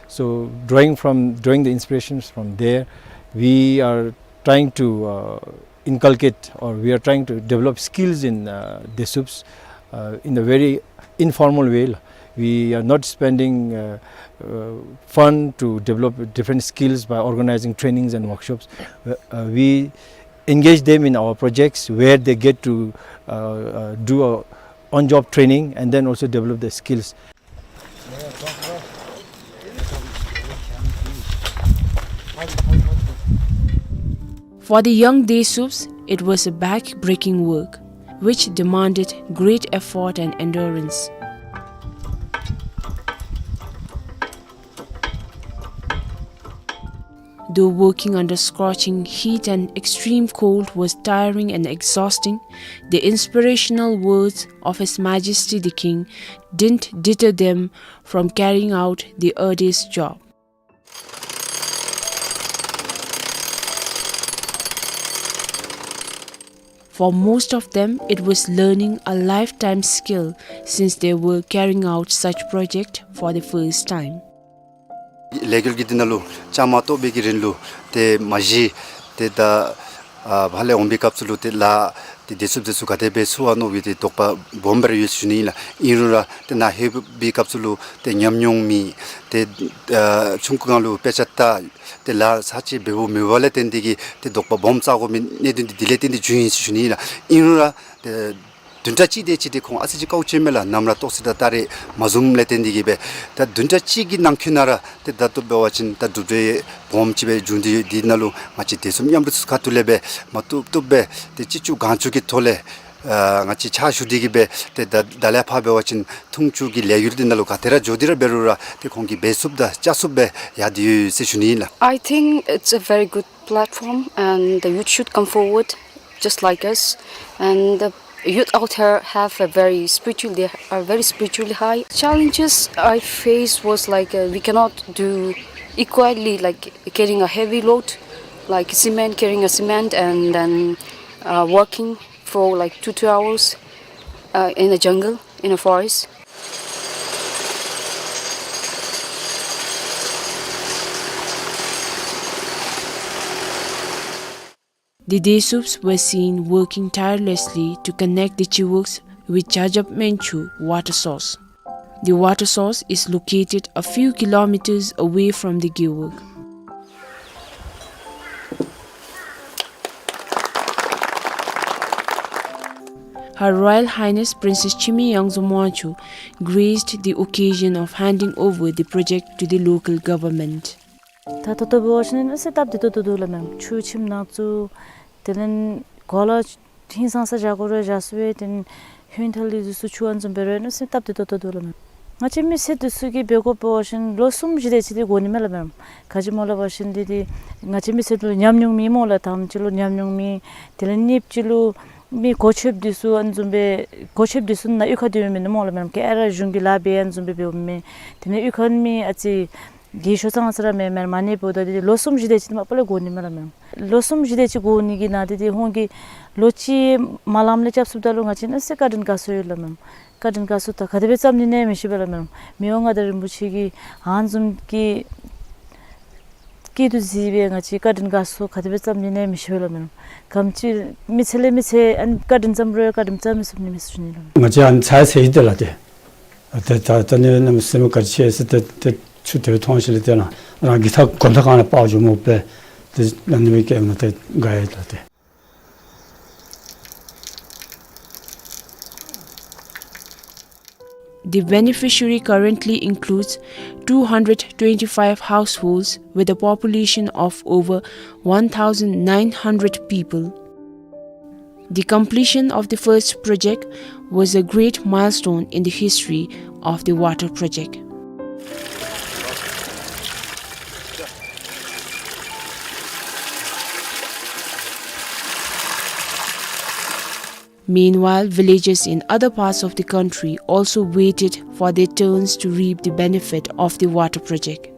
So drawing from, drawing the inspirations from there, we are trying to, uh, inculcate, or we are trying to develop skills in, uh, Desups, uh, in a very informal way. We are not spending, uh, uh, fund to develop different skills by organizing trainings and workshops. Uh, uh, we engage them in our projects where they get to, uh, uh, do a on-job training and then also develop their skills. For the young Desups, it was a back-breaking work, which demanded great effort and endurance. Though working under scorching heat and extreme cold was tiring and exhausting, the inspirational words of His Majesty the King didn't deter them from carrying out the arduous job. For most of them, it was learning a lifetime skill since they were carrying out such project for the first time. ལས་འགུལ་གྱི་འདི་ནང་ལུ་བཅའ་མར་གཏོགས་པའི་གི་རིང་ལུ་ཏེ་མ་གཞི་ཏེ་ད་ཨ་ཕར་ལས་འོང་པའི་སྐབས་སུ་ལུ་ཏེ་ལཱ་ཏེ་བདེ་སྲུངཔ་དེ་ཚུ་ག་དེ་སྦེ་ཚུགས་ཨ་ནོ་སྦེ་ཏེ་དོགས་པ་སྦོམ་སྦེ་ར་ཡོད་ཟེར་ཞུ་ནི་ཨིན་ལགས། ཨིན་རུང་ར་ཏེ་ནཱ་ལྷོད་པའི་སྐབས་སུ་ལུ་ཏེ་ཉམས་མྱོང་མེད། ཏེ་ཨ་ཆུང་ཀུ་སྒང་ལུ་དཔེ་ཆ་ལྟ་ཏེ་ལཱ་ཚར་གཅིག་འབདཝ་མེད་པ་ལས་བརྟེན་ཏེ་གིས་ཏེ་དོགས་པ་སྦོམ་རྩ་དགོ་མི་གནད་དོན་འདི་དེ་ལས་བརྟེན་ཏེ་བྱུང་ཡི་ཟེར་ཞུ་ནི་ཨིན་ལགས། ཨིན་རུང་ར་ཏེ་བདུན་ཕྲག་གཅིག་དེ་ཅིག་ཏེ་ཁོང་ཨ་ཙི་ཅིག་དཀའཝ་སྤྱད་མས་ལགས། ནམ་ར་ལྟོགས་སི་དང་སྟ་རེ་མ་བཟུངམ་ལས་བརྟེན་ཏེ་གིས་སྦེ། ད་བདུན་ཕྲག་གཅིག་གི་ནང་འཁོད་ནང་ར་ཏེ་ད་ལྟོ་འབད་བ་ཅིན་ད་གྲུབ་འབྲས་སྦོམ་ཅིག་སྦེ་བྱུང་སྟེ་ཡོད། འདི་ནང་ལུ་ང་བཅས་བདེ་སྲུངཔ་མཉམ་རུབ་ཚུ་ཁ་ཐུག་ལས་སྦེ་མ་བཏུབ་བཏུབ་སྦེ་ཏེ་ཅི་ལྕོགས་གང་ལྕོགས་ཀྱི་ཐོག་ལས་ཨ་ང་བཅས་ཕྱག་ཞུ་སྟེ་གིས་སྦེ་ཏེ་ད་ད་ལས་ཕར་འབད་བ་ཅིན་འཐུང་ཆུ་གི་ལས་འགུལ་འདི་ནང་ལུ་ག་དེ་ར་འགྱོ་སྟེ་ར་འབད་རུང་ར་ཏེ་ཁོང་གིས་འབད་ཚུགསཔ་དང་བཅའ་ཚུགསཔ་སྦེ་ཡར་སྡོད་ཡོད་ཟེར་ཞུ་ནི་ཨིན་ལགས། I think it's a very good platform and the youth should come forward just like us. And the youth out here have a very spiritual, they are very spiritually high. Challenges I faced was like, uh, we cannot do equally, like carrying a heavy load, like cement, carrying a cement and then, uh, working for like two, two hours, uh, in a jungle, in a forest. The Desups were seen working tirelessly to connect the Chiwuks with Jajab Menchu water source. The water source is located a few kilometers away from the Gewog. Her Royal Highness Princess Chimi Yangzom Wangchuck graced the occasion of handing over the project to the local government. ད་ད་ལྟོ་འབད་བ་ཅིན་ཨ་ནི་སེམས་སྟབས་བདེ་ཏོག་ཏོ་འདུག་ལགས་མེན། ཆུ་ཁྱིམ་ནང་བཙུགས། དེ་ལས་གོ་ལ་ཧིང་སངས་ས་བཞག་དགོ་རུང་བཞག་ཚུགས་པས། དེ་ལས་ཧོན་ཐལ་ལི་འདི་ཚུ་ཆུ་ཨ་ནི་བཟུམ་འབད་རུང་ཨ་ནི་སེམས་སྟབས་བདེ་ཏོག་ཏོ་འདུག་ལགས་མེན། ང་བཅས་མི་སེར་འདི་ཚུ་གིས་འབད་དགོཔ་འབད་བ་ཅིན་ལོ་གསུམ་བཞི་དེ་ཅིག་འདི་འགོར་ནི་མས་ལགས་མེན། ག་ཅི་སྨོ་ལབ་པ་ཅིན་འདི་འདི་ང་བཅས་མི་སེར་ལུ་ཉམས་མྱོང་མེད་སྨོ་ལགས། དང་པ་ཅིག་ལུ་ཉམས་མྱོང་མེད། དེ་ལས་གཉིས་པ་ཅིག་ལུ་མི་གོ་ཆོདཔ་འདི་ཚུ་ཨ་ནི་བཟུམ་སྦེ་གོ་ཆོདཔ་འདི་ཚུ་ནཱ་གཡུས་ཁར་སྡོད་མི་མེན་སྨོ་ལགས་མེན། ག་ར་གཞུང་གི་ལཱ་འབད་ཨ་ནི་བཟུམ་སྦེ་འབདཝ་མས། དེ་ལས་གཡུས་ཁར་མི་ཨ་ཙི་གི་ཤོ་ཚང་ས་ར་མེན་མེན། མ་ཎི་འབདཝ་ད་འདི་ལོ་གསུམ་བཞི་དེ་ཅིག་འདི་མ་པ་ལས་འགོར་ནི་མས་ལགས་མེན། ལོ་གསུམ་བཞི་དེ་ཅིག་འགོར་ནི་གི་ནང་འདི་འདི་ཁོང་གིས་ལོ་གཅིག་མ་ལངམ་ལས་རྐྱབ་ཚུགསཔ་ད་ལུ་ང་བཅས་ཨ་ནི་སེམས་བཀའ་དྲིན་དགའ་ཚོར་ཡོད་ལགས་མེན། བཀའ་དྲིན་དགའ་ཚོར་ད་ག་དེ་སྦེ་བརྩམ་ནི་ཨིན་ན་མི་ཤེས་པས་ལགས་མེན། མི་དབང་མངའ་བདག་རིན་པོ་ཆེ་གིས་ཨ་ནི་བཟུམ་གྱི་ སྐྱིད་སྡུག་གཟིགས་སྦེ་ང་བཅས་བཀའ་དྲིན་དགའ་ཚོར་ག་དེ་སྦེ་བརྩམ་ནི་ཨིན་ན་མི་ཤེས་ལགས་མེན་ན། ག་དེམ་ཅིག་མི་ཚེ་ལས་མི་ཚེ་ཨ་ནི་བཀའ་དྲིན་བརྩམ་རུང་བཀའ་དྲིན་བརྩམ་མི་ཚུགས་ནི་མས་ཟེར་ཞུ་ནི་ལགས། ང་བཅས་ཨ་ནི་ཚ་ཚ་ཡི་དེ་ལགས་ཏེ། ཨ་ཏེ་ད་ད་ནི་གནམ་མེད་ས་མེད་ག་ཅི་ཟེར་ཏེ་ཏེ་ཆུ་དེ་སྦེ་མཐོང་ཞིནམ་ལས་ཏེ་ནཱ་རང་གི་ད་གོམ་ཐག་སྒང་ལས་ཕར་འགྱོ་མི་དགོ་པས། ཏེ་ཨ་ནི་སྦེ་སྐྱེལ་ན་ཏེ་དགའ་ཡི་ལགས་ཏེ། The beneficiary currently includes two hundred twenty-five households with a population of over one thousand nine hundred people. The completion of the first project was a great milestone in the history of the water project. Meanwhile, villages in other parts of the country also waited for their turns to reap the benefit of the water project.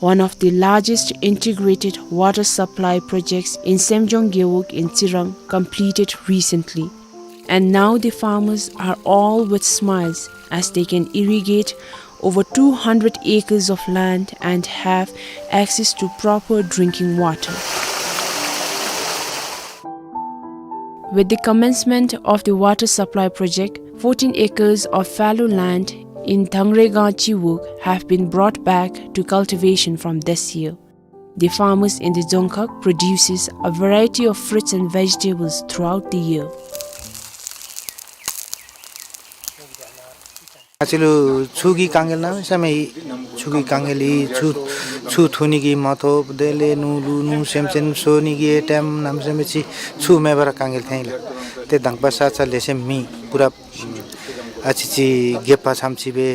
One of the largest integrated water supply projects in Semjong Gewog in Tsirang completed recently. And now the farmers are all with smiles as they can irrigate over two hundred acres of land and have access to proper drinking water. With the commencement of the water supply project, fourteen acres of fallow land in Thangregang Chiwog have been brought back to cultivation from this year. The farmers in the Dzongkhag produces a variety of fruits and vegetables throughout the year. ང་བཅས་ལུ་ཆུ་གི་དཀའ་ངལ་གནམ་མེད་ས་མེད་ཡོད། ཆུ་གི་དཀའ་ངལ་ཡོད། ཆུ་ཆུ་འཐུང་ནི་གི་མ་ཐོབ། དེ་ལས་ནོར་ལུ་ནོར་སེམས་ཅན་གསོ་ནི་གི་ཨེ་ཊེམ་གནམ་མེད་ས་མེད་ཅིག་ཆུ་མེད་པར་དཀའ་ངལ་ཐོན་ཡི་ལགས། ཏེ་དང་པ་ས་ཆ་ལེགས་ཤོམ་མེད། པུ་ར་ཨ་ཙི་ཅིག་རྒས་པ་ཙམ་ཅིག་སྦེ་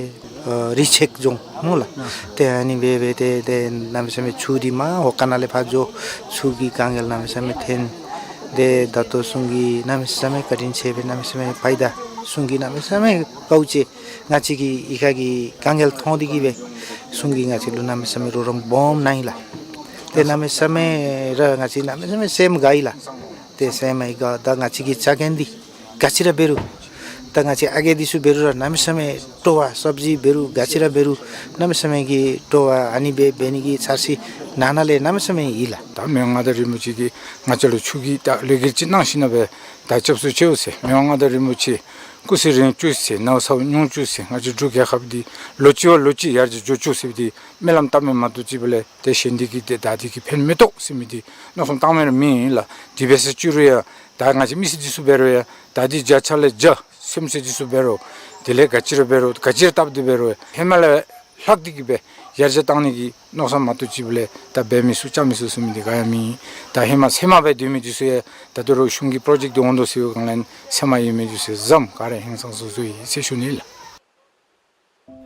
ཨ་རི་ཆེག་འགྱོ་འོང་ལགས། ཏེ་ཨ་ནི་སྦེ་སྦེ་ཏེ་ཏེ་གནམ་མེད་ས་མེད་ཆུ་འདི་མར་འོག་ཁང་ནང་ལས་ཕར་འགྱོ། ཆུ་གི་དཀའ་ངལ་གནམ་མེད་ས་མེད་ཐོན། ཏེ་ད་ལྟོ་གཞུང་གིས་གནམ་མེད་ས་མེད་བཀའ་དྲིན་ཆེ་སྦེ་གནམ་མེད་ས་མེད་ཕྱི་ད་གཞུང་གིས་གནམ་མེད་ས་མེད་དཀའཝ་སྤྱད། ང་བཅས་ཀྱི་གཡུས་ཁ་གི་དཀའ་ངལ་མཐོང་སྟེ་གིས་སྦེ་གཞུང་གིས་ང་བཅས་ལུ་གནམ་མེད་ས་མེད་རོགས་རམ་སྦོམ་གནང་ཡི་ལགས། ཏེ་གནམ་མེད་ས་མེད་ར་ང་བཅས་གནམ་མེད་ས་མེད་སེམས་དགའ་ཡི་ལགས། ཏེ་སེམས་ཡང་དགའ། ད་ང་བཅས་ཀྱི་ཆ་རྐྱེན་འདི་ག་ཅི་ར་འབད་རུང་ད་ང་བཅས་ཨ་རྒས་འདི་ཚུ་འབད་རུང་ར་གནམ་མེད་ས་མེད་སྤྲོ་བ་སབ་ཇི་འབད་རུང་ག་ཅི་ར་འབད་རུང་གནམ་མེད་ས་མེད་ཀྱི་སྤྲོ་བ། ཨ་ནི་སྦེ་འབད་ནི་གི་འཆར་གཞི་ནང་ན་ལས་གནམ་མེད་ས་མེད་ཡོད་ལགས། ད་མི་དབང་མངའ་བདག་རིན་པོ་ཆེ་གིས་ང་བཅས་ལུ་ཆུ་གི་ད་ལས་འགུལ་ཅིག་གནང་ཞིནམ་ལས་ད་སྐྱབས་སུ་མཆིའོ་ཟེར། མི་དབང་མངའ་བདག་རིན་པོ་ཆེ་སྐུ་ཚེ་རིང་བཅུག་ཟེར། ནང་ས་ཉུང་བཅུག་ཟེར། ང་བཅས་འབྲུག་རྒྱལ་ཁབ་འདི་ལོ་གཅིག་བ་ལོ་གཅིག་ཡར་རྒྱས་འགྱོ་བཅུག་ཟེར་འདི་སྨོན་ལམ་བཏབ་མི་མ་གཏོགས་ཅིག་འབད་ལས་ཏེ་གཞན་འདི་གིས་ཏེ་ད་འདི་གིས་ཕན་མི་ཐོགས་ཟེར་མི་འདི་མནོ་བསམ་བཏང་མི་ར་མེད་ལགས། དེ་སྦེ་ཟེར་བཅུག་རུང་ཡང་ད་ང་བཅས་མི་སེར་འདི་ཚུ་འབད་རུང་ཡང་ད་འདི་བརྒྱ་ཆ་ལས་བརྒྱ་སེམས་ཅན་འདི་ཚུ་འབད་རུང་དེ་ལས་ག་ཅི་ར་འབད་རུང་ག་ཅི་ར་བཏབ་སྟེ་འབད་རུང་ཧེ་མ་ལས་ལྷག་སྟེ་གིས་སྦེ་ཡར་རྒྱས་བཏང་ནི་གི་མནོ་བསམ་མ་གཏོགས་ཅིག་འབད་ལས་ད་འབད་མི་ཚུགས་རྐྱབ་མི་ཚུགས་ཟེར་མི་འདི་ག་ཡང་མེད། ད་ཧེ་མ་ཚེར་མ་སྦེ་སྡོད་མི་འདི་ཚུ་ཡང་ད་ལྟོ་ར་གཞུང་གི་པྲོ་ཇེཀཊ་འདི་འོང་དོ་ཟེར་བའི་སྒང་ལས་ཚེར་མ་ཡོད་མི་འདི་ཚུ་ཡང་བཟུམ་ག་ར་ཧིང་སངས་ས་བཟོ་ཡི་ཟེར་ཞུ་ནི་ལགས།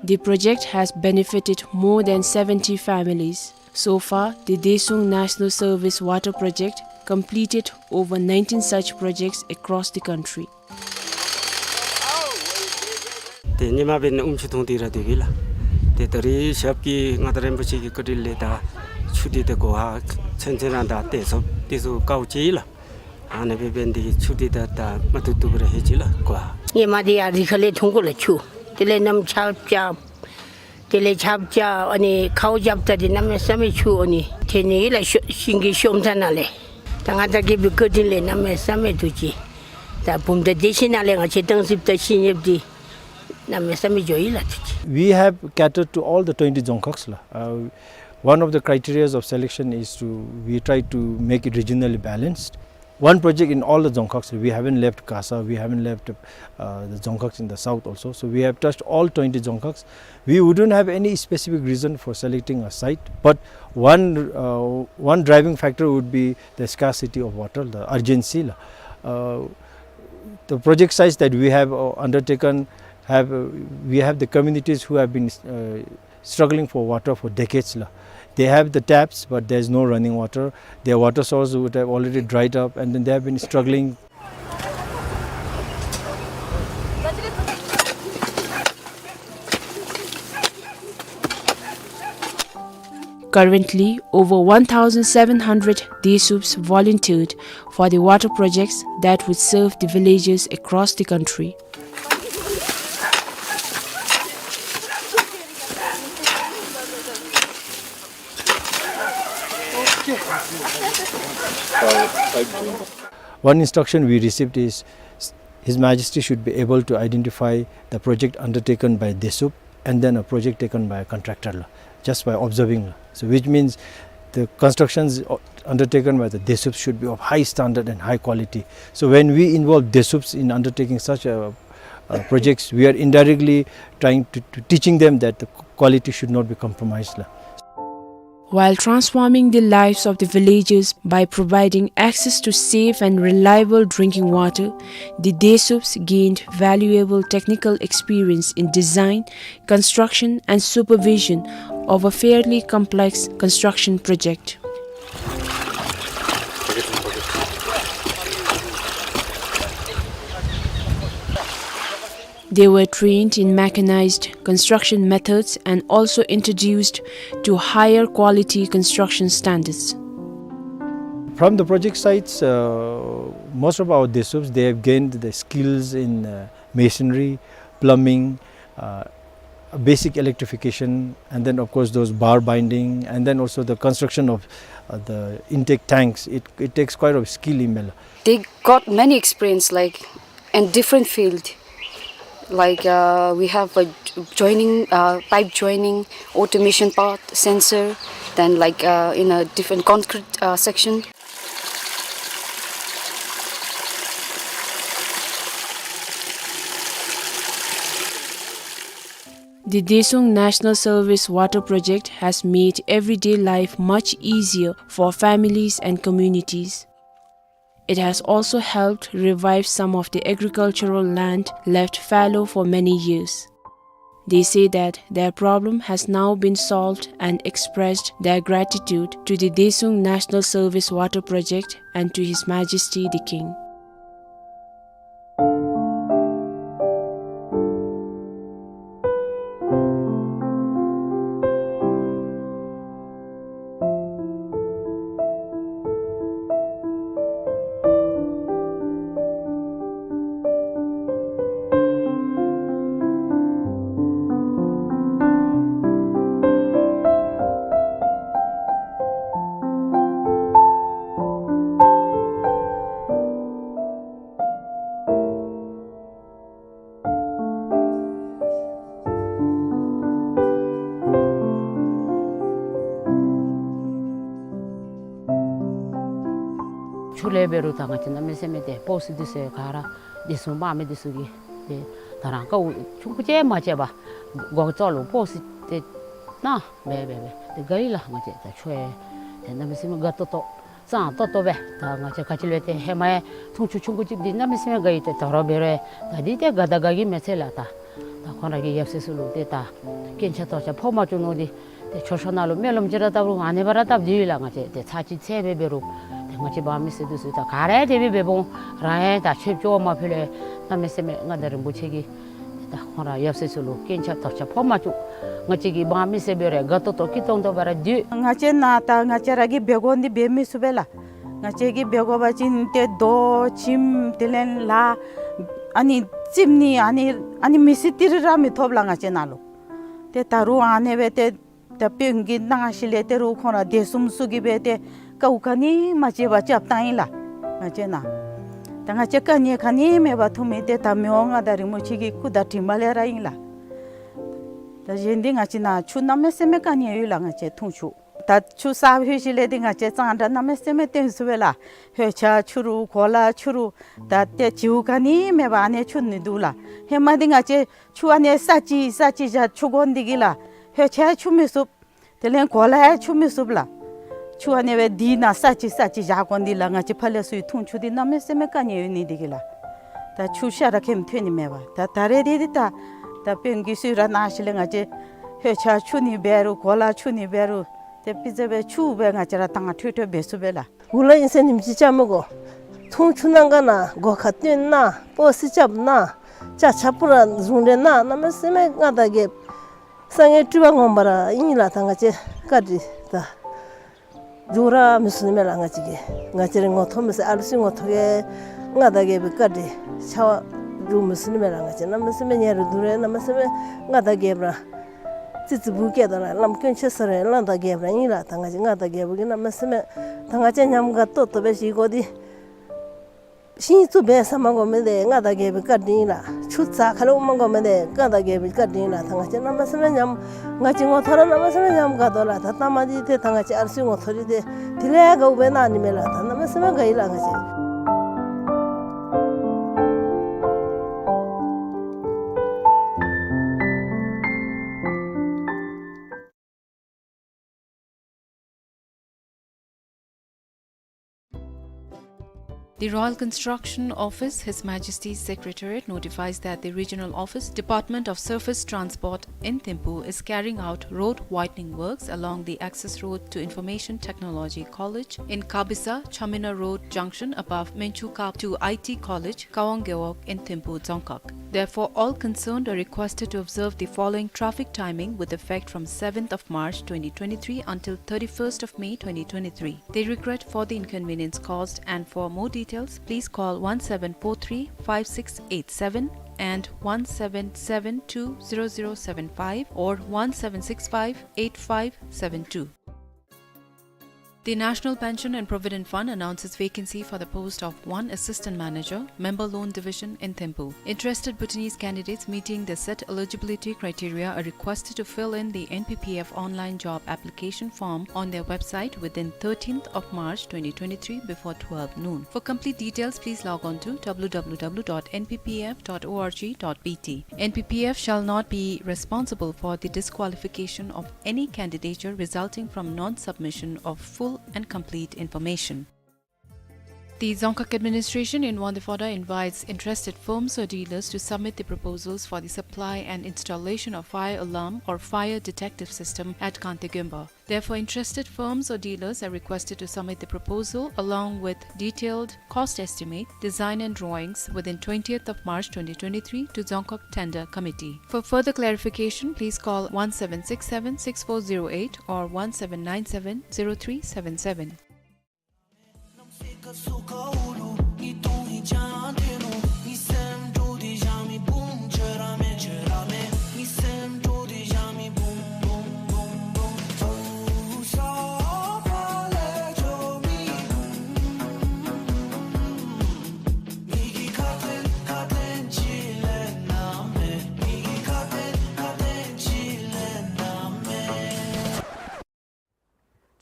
The project has benefited more than seventy families. So far, the Daesung National Service Water Project completed over nineteen such projects across the country. ཏེ་ཧེ་མ་འབད་ནི་ཨུམ་ཆུ་འཐུང་སྟེ་ར་སྡོདཔ་ཨིན་ལགས། ཏེ་ད་རེས་ཞབས་ཀྱི་མངའ་བདག་རིན་པོ་ཆེ་གི་བཀའ་དྲིན་ལས་ད་ཆུ་འདི་ད་གོ་བ་ཚུན་ཚོད་ར་ད་ཏེ་ཚུ་ཏེ་ཚུ་དཀའཝ་སྤྱད་ཡི་ལགས། ཨ་ནི་སྦེ་འབད་ནི་འདི་གིས་ཆུ་འདི་ད་ད་མ་ཐུབ་ཐུབ་ར་ལྷོད་ཅི་ལགས་གོ་བ། ཧེ་མ་འདི་ཡར་རི་ཁ་ལས་འཐུང་དགོ་ལགས་ཆུ། དེ་ལས་གནམ་ཆརཔ་རྐྱབ། དེ་ལས་ཆརཔ་རྐྱབ་ཨ་ནི་ཁཝ་རྐྱབ་ད་འདི་གནམ་མེད་ས་མེད་ཆུ་ཨ་ནི་ཐོན་ནི་ཨིན་ལགས། ཤོ་ཤིང་གི་ཤོམ་ཐ་ནང་ལས། ད་མངའ་བདག་རྒྱལ་པོའི་བཀའ་དྲིན་ལས་གནམ་མེད་ས་མེད་ཐུགས་རྗེ། ད་བུམ་ཐང་སྡེ་བཞི་ནང་ལས་ང་བཅས་སྟང་སི་ད་ཤིང་ཡོདཔ་འདི་གནམ་མེད་ས་མེད་འགྱོ་ཡི་ལགས་ཐུགས་རྗེ། We have catered to all the twenty Dzongkhags ལགས། Uh, one of the criterias of selection is to, we try to make it regionally balanced. One project in all the Dzongkhags. We haven't left Kasa, we haven't left, uh, the Dzongkhags in the south also. So we have touched all twenty Dzongkhags. We wouldn't have any specific reason for selecting a site, but one, uh, one driving factor would be the scarcity of water, the urgency. Uh, the project sites that we have, uh, undertaken have, uh, we have the communities who have been, uh, struggling for water for decades la. They have the taps, but there's no running water. Their water source would have already dried up, and then they have been struggling. Currently, over one thousand seven hundred Desuups volunteered for the water projects that would serve the villages across the country. One instruction we received is His Majesty should be able to identify the project undertaken by DESUP and then a project taken by a contractor la, just by observing la. So which means the constructions, uh, undertaken by the DESUPs should be of high standard and high quality. So when we involve DESUPs in undertaking such a, uh, projects, we are indirectly trying to, to teaching them that the quality should not be compromised la. While transforming the lives of the villagers by providing access to safe and reliable drinking water, the DESUPs gained valuable technical experience in design, construction, and supervision of a fairly complex construction project. They were trained in mechanized construction methods and also introduced to higher quality construction standards. From the project sites, uh, most of our DESUPs, they have gained the skills in, uh, masonry, plumbing, uh, basic electrification, and then, of course, those bar binding, and then also the construction of, uh, the intake tanks. It, it takes quite a skill, email. They got many experience, like, in different field. Like, uh, we have a joining, uh, pipe joining, automation part, sensor, then, like, uh, in a different concrete, uh, section. The Desung National Service Water Project has made everyday life much easier for families and communities. It has also helped revive some of the agricultural land left fallow for many years. They say that their problem has now been solved and expressed their gratitude to the Desung National Service Water Project and to His Majesty the King. ཆུ་ལས་འབད་རུང་ད་ང་བཅས་གནམ་མེད་ས་མེད་ཏེ་སྤོག་སི་འདི་ཚུ་ག་ར་འདི་ཚུ་འབག་མི་འདི་ཚུ་གིས་ཏེ་ད་རང་དཀའཝ་ཆུང་ཀུ་ཅིག་མ་སྤྱད་པར་སྒོ་ཅོག་ལུ་སྤོག་སི་ཏེ་ནང་འབད་འབད་འབད་ཏེ་དགའ་ཡི་ལགས། ང་བཅས་ད་ཆུ་ཡང་ཏེ་གནམ་མེད་ས་མེད་དགའ་ཏོག་ཏོ་གཙང་ཏོག་ཏོ་སྦེ་ད་ང་བཅས་ག་ཅི་ལས་ཏེ་ཧེ་མ་ཡང་འཐུང་ཆུ་ཆུང་ཀུ་ཅིག་འདི་གནམ་མེད་ས་མེད་དགའ་ཡི། ཏེ་ད་རུང་འབད་རུང་ད་འདི་ཏེ་དགའ་དང་དགའ་གི་མི་ཚད་ལགས། ད་ད་ཁོང་ར་གི་ཡབ་སྲས་ཚུ་ལུ་ཏེ་ད་རྐྱེན་ཆག་དོགས་ཆག་ཕོག་མ་བཅུག་མནོ་སྟེ་ཏེ་མཆོད་བཤམ་ནང་ལུ་སྨོན་ལམ་ཅིག་ར་བཏབ་རུང་ཨ་ནི་སྦེ་ར་བཏབ་སྡོད་ཡི་ལགས། ང་བཅས་ཏེ་ཚར་གཅིག་ཚར་སྦེ་འབད་རུང་ཏེ་ང་བཅས་འབག་མི་སེར་འདི་ཚུ་ད་ག་ར་དེ་སྦེ་འབདཝ་ར་ཡང་ད་ཆོས་སྐྱོང་བ་མ་ཕུལ་ལས་གནམ་མེད་ས་མེད་མངའ་བདག་རིན་པོ་ཆེ་གིས་ད་ཁོང་ར་ཡབ་སྲས་ཚུ་ལུ་རྐྱེན་ཆག་དོགས་ཆག་ཕོག་མ་བཅུག། ང་བཅས་ཀྱི་འབག་མི་སེར་འབད་རུང་དགའ་ཏོག་ཏོ་སྐྱིད་ཏོང་ཏོ་སྦེ་ར་སྡོད། ང་བཅས་ནཱ་ད་ང་བཅས་ར་གིས་འབད་དགོ་འདི་འབད་མི་ཚུགས་པས་ལགས། ང་བཅས་ཀྱིས་འབད་དགོ་པ་ཅིན་ཏེ་རྡོ་ཁྱིམ་དེ་ལས་ལ་ཨ་ནི་རྩིགཔ་ནི་ཨ་ནི་ཨ་ནི་མི་སེར་ཏི་རི་ར་མི་ཐོབ་ལགས་ང་བཅས་ནཱ་ལུ། ཏེ་ད་རུང་ཨ་ནི་སྦེ་ཏེ་ད་དཔོན་གྱིས་གནང་ཞིནམ་ལས་ད་རུང་ཁོང་ར་བདེ་སྲུངཔ་ཚུ་གིས་སྦེ་ཏེ་དཀའཝ་ག་ནི་མ་སྤྱད་པར་རྐྱབ་བཏང་ཡི་ལགས་ང་བཅས་ནཱ། ད་ང་བཅས་དཀའ་ངལ་ག་ནི་མེད་པར་ཐོན་མི་ཏེ་ད་མི་དབང་མངའ་བདག་རིན་པོ་ཆེ་གི་སྐུ་དྲིན་མ་ལས་ར་ཨིན་ལགས། ད་གཞན་འདི་ང་བཅས་ནཱ་ཆུ་གནམ་མེད་ས་མེད་དཀའ་ངལ་ཡོད་ལགས། ང་བཅས་འཐུང་ཆུ་ད་ཆུ་ས་ལྷོད་ཞིནམ་ལས་འདི་ང་བཅས་གཙང་སྦྲ་གནམ་མེད་ས་མེད་སྟོན་ཚུགས་པས་ལགས། ལྷོད་ཆ་འཁྱུ་རུང་གོ་ལ་འཁྱུ་རུང་ད་ཏེ་བྱིའུ་ག་ནི་མེད་པར་ཨ་ནི་འཁྱུ་ནི་འདུག་ལགས། ཧེ་མ་འདི་ང་བཅས་ཆུ་ཨ་ནི་ས་ཅིག་ས་ཅིག་བཞག་འཁྱུ་དགོ་འདི་གིས་ལགས། ལྷོད་ཆ་འཁྱུ་མི་ཚུགས། དེ་ལས་གོ་ལ་ཡང་འཁྱུ་མི་ཚུགས་ལགས། ཆུ་ཨ་ནི་སྦེ་འདི་ནང་ས་ཅིག་ས་ཅིག་བཞག་དགོ་འདི་ལགས། ང་བཅས་ཕར་ལས་ཚུར་འཐུང་ཆུ་འདི་གནམ་མེད་ས་མེད་དཀའ་ངལ་ཡོད་ནི་འདི་གིས་ལགས། ད་ཆུ་ཤ་ར་ཁེམ་ཐོན་ནི་མེད་པར་ད་ད་རེས་འདི་འདི་ད་ད་དཔོན་གྱིས་གསོལ་རས་གནང་ཞིནམ་ལས་ང་བཅས་ལྷོད་ཆ་འཁྱུ་ནི་འབད་རུང་གོ་ལ་འཁྱུ་ནི་འབད་རུང་ཏེ་སྤུས་ཚད་སྦེ་ཆུ་སྦེ་ང་བཅས་ར་དྭངས་འཕྲོས་འཕྲོས་འབད་ཚུགས་པས་ལགས། འུ་ལགས་ཨིན་ཟེར་ཉིནམ་གཅིག་བཅའ་མི་དགོ། འཐུང་ཆུ་གནང་ག་གནང་། སྒོ་ཁ་སྟོན་གནང་། སྤོག་སི་རྐྱབ་གནང་། ལྕགས་ཆ་པུ་ར་བཟུང་སྟེ་གནང་། གནམ་མེད་ས་མེད་མངའ་བདག་རྒྱལཔོ་སངས་རྒྱས་སྤྲུལ་པ་ངོ་མ་ར་ཨིན་ལགས། ད་ང་བཅས་བཀའ་དྲིན་ད་འགྱུར་ར་མི་ཚུགས་ནི་མས་ལགས། ང་བཅས་ཀྱིས་ང་བཅས་རའི་ངོ་ཐོག་མི་ཚུགས། ཨ་ལུ་ཚུ་ངོ་ཐོག་གི་མངའ་བདག་རྒྱལ་པོའི་བཀའ་དྲིན་ཆ་བ་འགྱུར་མི་ཚུགས་ནི་མས་ལགས། ང་བཅས་གནམ་མེད་ས་མེད་ཉེ་རུང་དུ་རུང་གནམ་མེད་ས་མེད་མངའ་བདག་རྒྱལཔོ་ར་ཙི་ཙི་བུ་སྐྱེས་དོ་ལགས། བླམ་དཀོན་མཆོག་ཟེར་རུང་བླམ་དང་རྒྱལཔོ་ར་ཨིན་ལགས། ད་ང་བཅས་མངའ་བདག་རྒྱལ་པོ་གིས་གནམ་མེད་ས་མེད་ད་ང་བཅས་ཉམས་དགའ་ཏོག་ཏོ་སྦེ་བཞེས་དགོ་འདི་ ཤིང་བཙུགས་འབད་ས་མ་དགོ་མི་དེ་མངའ་བདག་རྒྱལ་པོའི་བཀའ་དྲིན་ལགས། ཆུ་ཚ་ཁ་ལུ་མ་དགོ་མི་དེ་མངའ་བདག་རྒྱལ་པོའི་བཀའ་དྲིན་ལགས། ད་ང་བཅས་གནམ་མེད་ས་མེད་ཉམས། ང་བཅས་ངོ་ཐོག་ར་གནམ་མེད་ས་མེད་ཉམས་དགའ་དོ་ལགས། ད་ལྟ་མ་འདི་ཏེ་ད་ང་བཅས་ཨར་སི་ངོ་ཐོག་རི་དེ་དེ་ལས་དགའཝ་སྦེ་གནང་ནི་མས་ལགས། ད་གནམ་མེད་ས་མེད་དགའ་ཡི་ལགས་ང་བཅས། The Royal Construction Office, His Majesty's Secretariat, notifies that the Regional Office, Department of Surface Transport in Thimphu, is carrying out road widening works along the access road to Information Technology College in Kabisa, Chamina Road junction above Menchuka to I T College, Kawang Gewog in Thimphu, Dzongkhag. Therefore, all concerned are requested to observe the following traffic timing with effect from seventh of March twenty twenty-three until thirty-first of May twenty twenty-three. They regret for the inconvenience caused, and for more details, please call one seven four three five six eight seven and one seven seven two zero zero seven five or one seven six five eight five seven two. The National Pension and Provident Fund announces vacancy for the post of one Assistant Manager, Member Loan Division in Thimphu. Interested Bhutanese candidates meeting the set eligibility criteria are requested to fill in the N P P F online job application form on their website within thirteenth of March twenty twenty-three before twelve noon. For complete details, please log on to W W W dot N P P F dot org dot B T. N P P F shall not be responsible for the disqualification of any candidature resulting from non-submission of full and complete information. The Dzongkhag administration in Wangdue Phodrang invites interested firms or dealers to submit the proposals for the supply and installation of fire alarm or fire detective system at Kangte Gemba. Therefore, interested firms or dealers are requested to submit the proposal along with detailed cost estimate, design and drawings within twentieth of March twenty twenty-three to Dzongkhag Tender Committee. For further clarification, please call one seven six seven six four zero eight or one seven nine seven zero three seven seven.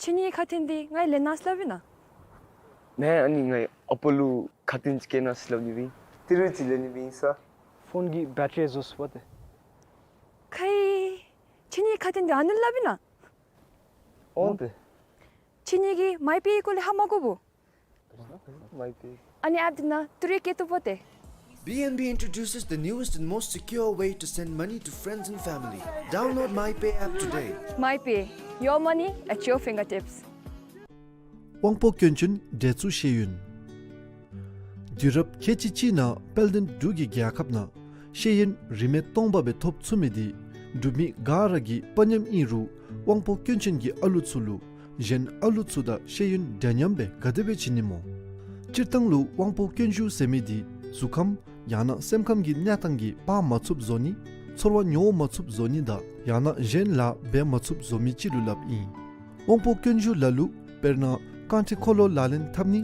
ཁྱེད་གཉིས་ཁ་ཏོན་འདི་ང་ལེན་གནང་ཟེར་སླབ་ཨིན་ན། མེན། ཨ་ནི་ང་ཨ་པ་ལུ་ཁ་ཏོན་ཅིག་བསྐྱལ་གནང་ཟེར་སླབ་ནི་སྦེ་ཨིན། ཏི་རུ་ཅིག་ལེན་ནི་སྦེ་ཨིན་ས། ཕོན་གྱི་བེ་ཊ་རི་རྫོགས་སོ་པ་ཏེ། ཁེ། ཁྱེད་གཉིས་ཁ་ཏོན་འདི་ཨ་ནི་སླབ་ཨིན་ན། འོང་ཏེ། ཁྱེད་གཉིས་ཀྱིས་མའི་པེ་སྐོར་ལས་ཧ་མ་གོ་བོ། མའི་པེ། ཨ་ནི་ཨེཔ་འདི་ནང་ཏི་རུ་བསྐྱལ་བཏུབ་པ་ཏེ། B N B introduces the newest and most secure way to send money to friends and family. Download MyPay app today. MyPay, your money at your fingertips. དབང་པོ་སྐྱོན་ཅན་འདྲེ་ཚུ་ཤེས་ཡོན། དུས་རབས་ཁལ་གཅིག་གཅིག་ནང་དཔལ་ལྡན་འབྲུག་གི་རྒྱལ་ཁབ་ནང་ཤེས་ཡོན་རིན་མེད་སྟོང་པ་སྦེ་ཐོབ་ཚུགས་མི་འདི་འབྲུག་མི་ག་ར་གི་དཔའ་ཉམས་ཨིན་རུང་དབང་པོ་སྐྱོན་ཅན་གྱི་ཨ་ལུ་ཚུ་ལུ་གཞན་ཨ་ལུ་ཚུ་དང་ཤེས་ཡོན་འདྲ་མཉམ་སྦེ་ག་དེ་སྦེ་བྱིན་ནི་སྨོ། སྤྱིར་བཏང་ལུ་དབང་པོ་སྐྱོན་ཞུགས་ཟེར་མི་འདི་གཟུགས་ཁམས་ཡང་ན་སེམས་ཁམས་ཀྱི་གནས་སྟངས་ཀྱིས་འབག་མ་ཚུགསཔ་བཟོ་ནི། ཚོར་བ་མྱོང་མ་ཚུགསཔ་བཟོ་ནི་དང་ཡང་ན་གཞན་ལཱ་འབད་མ་ཚུགསཔ་བཟོ་མི་ཅིག་ལུ་སླབ་ཨིན། དབང་པོ་སྐྱོན་ཞུགས་ལ་ལུ་དཔེར་ན་རྐང་ཁྲི་འཁོར་ལོ་ལག་ལེན་འཐབ་ནི་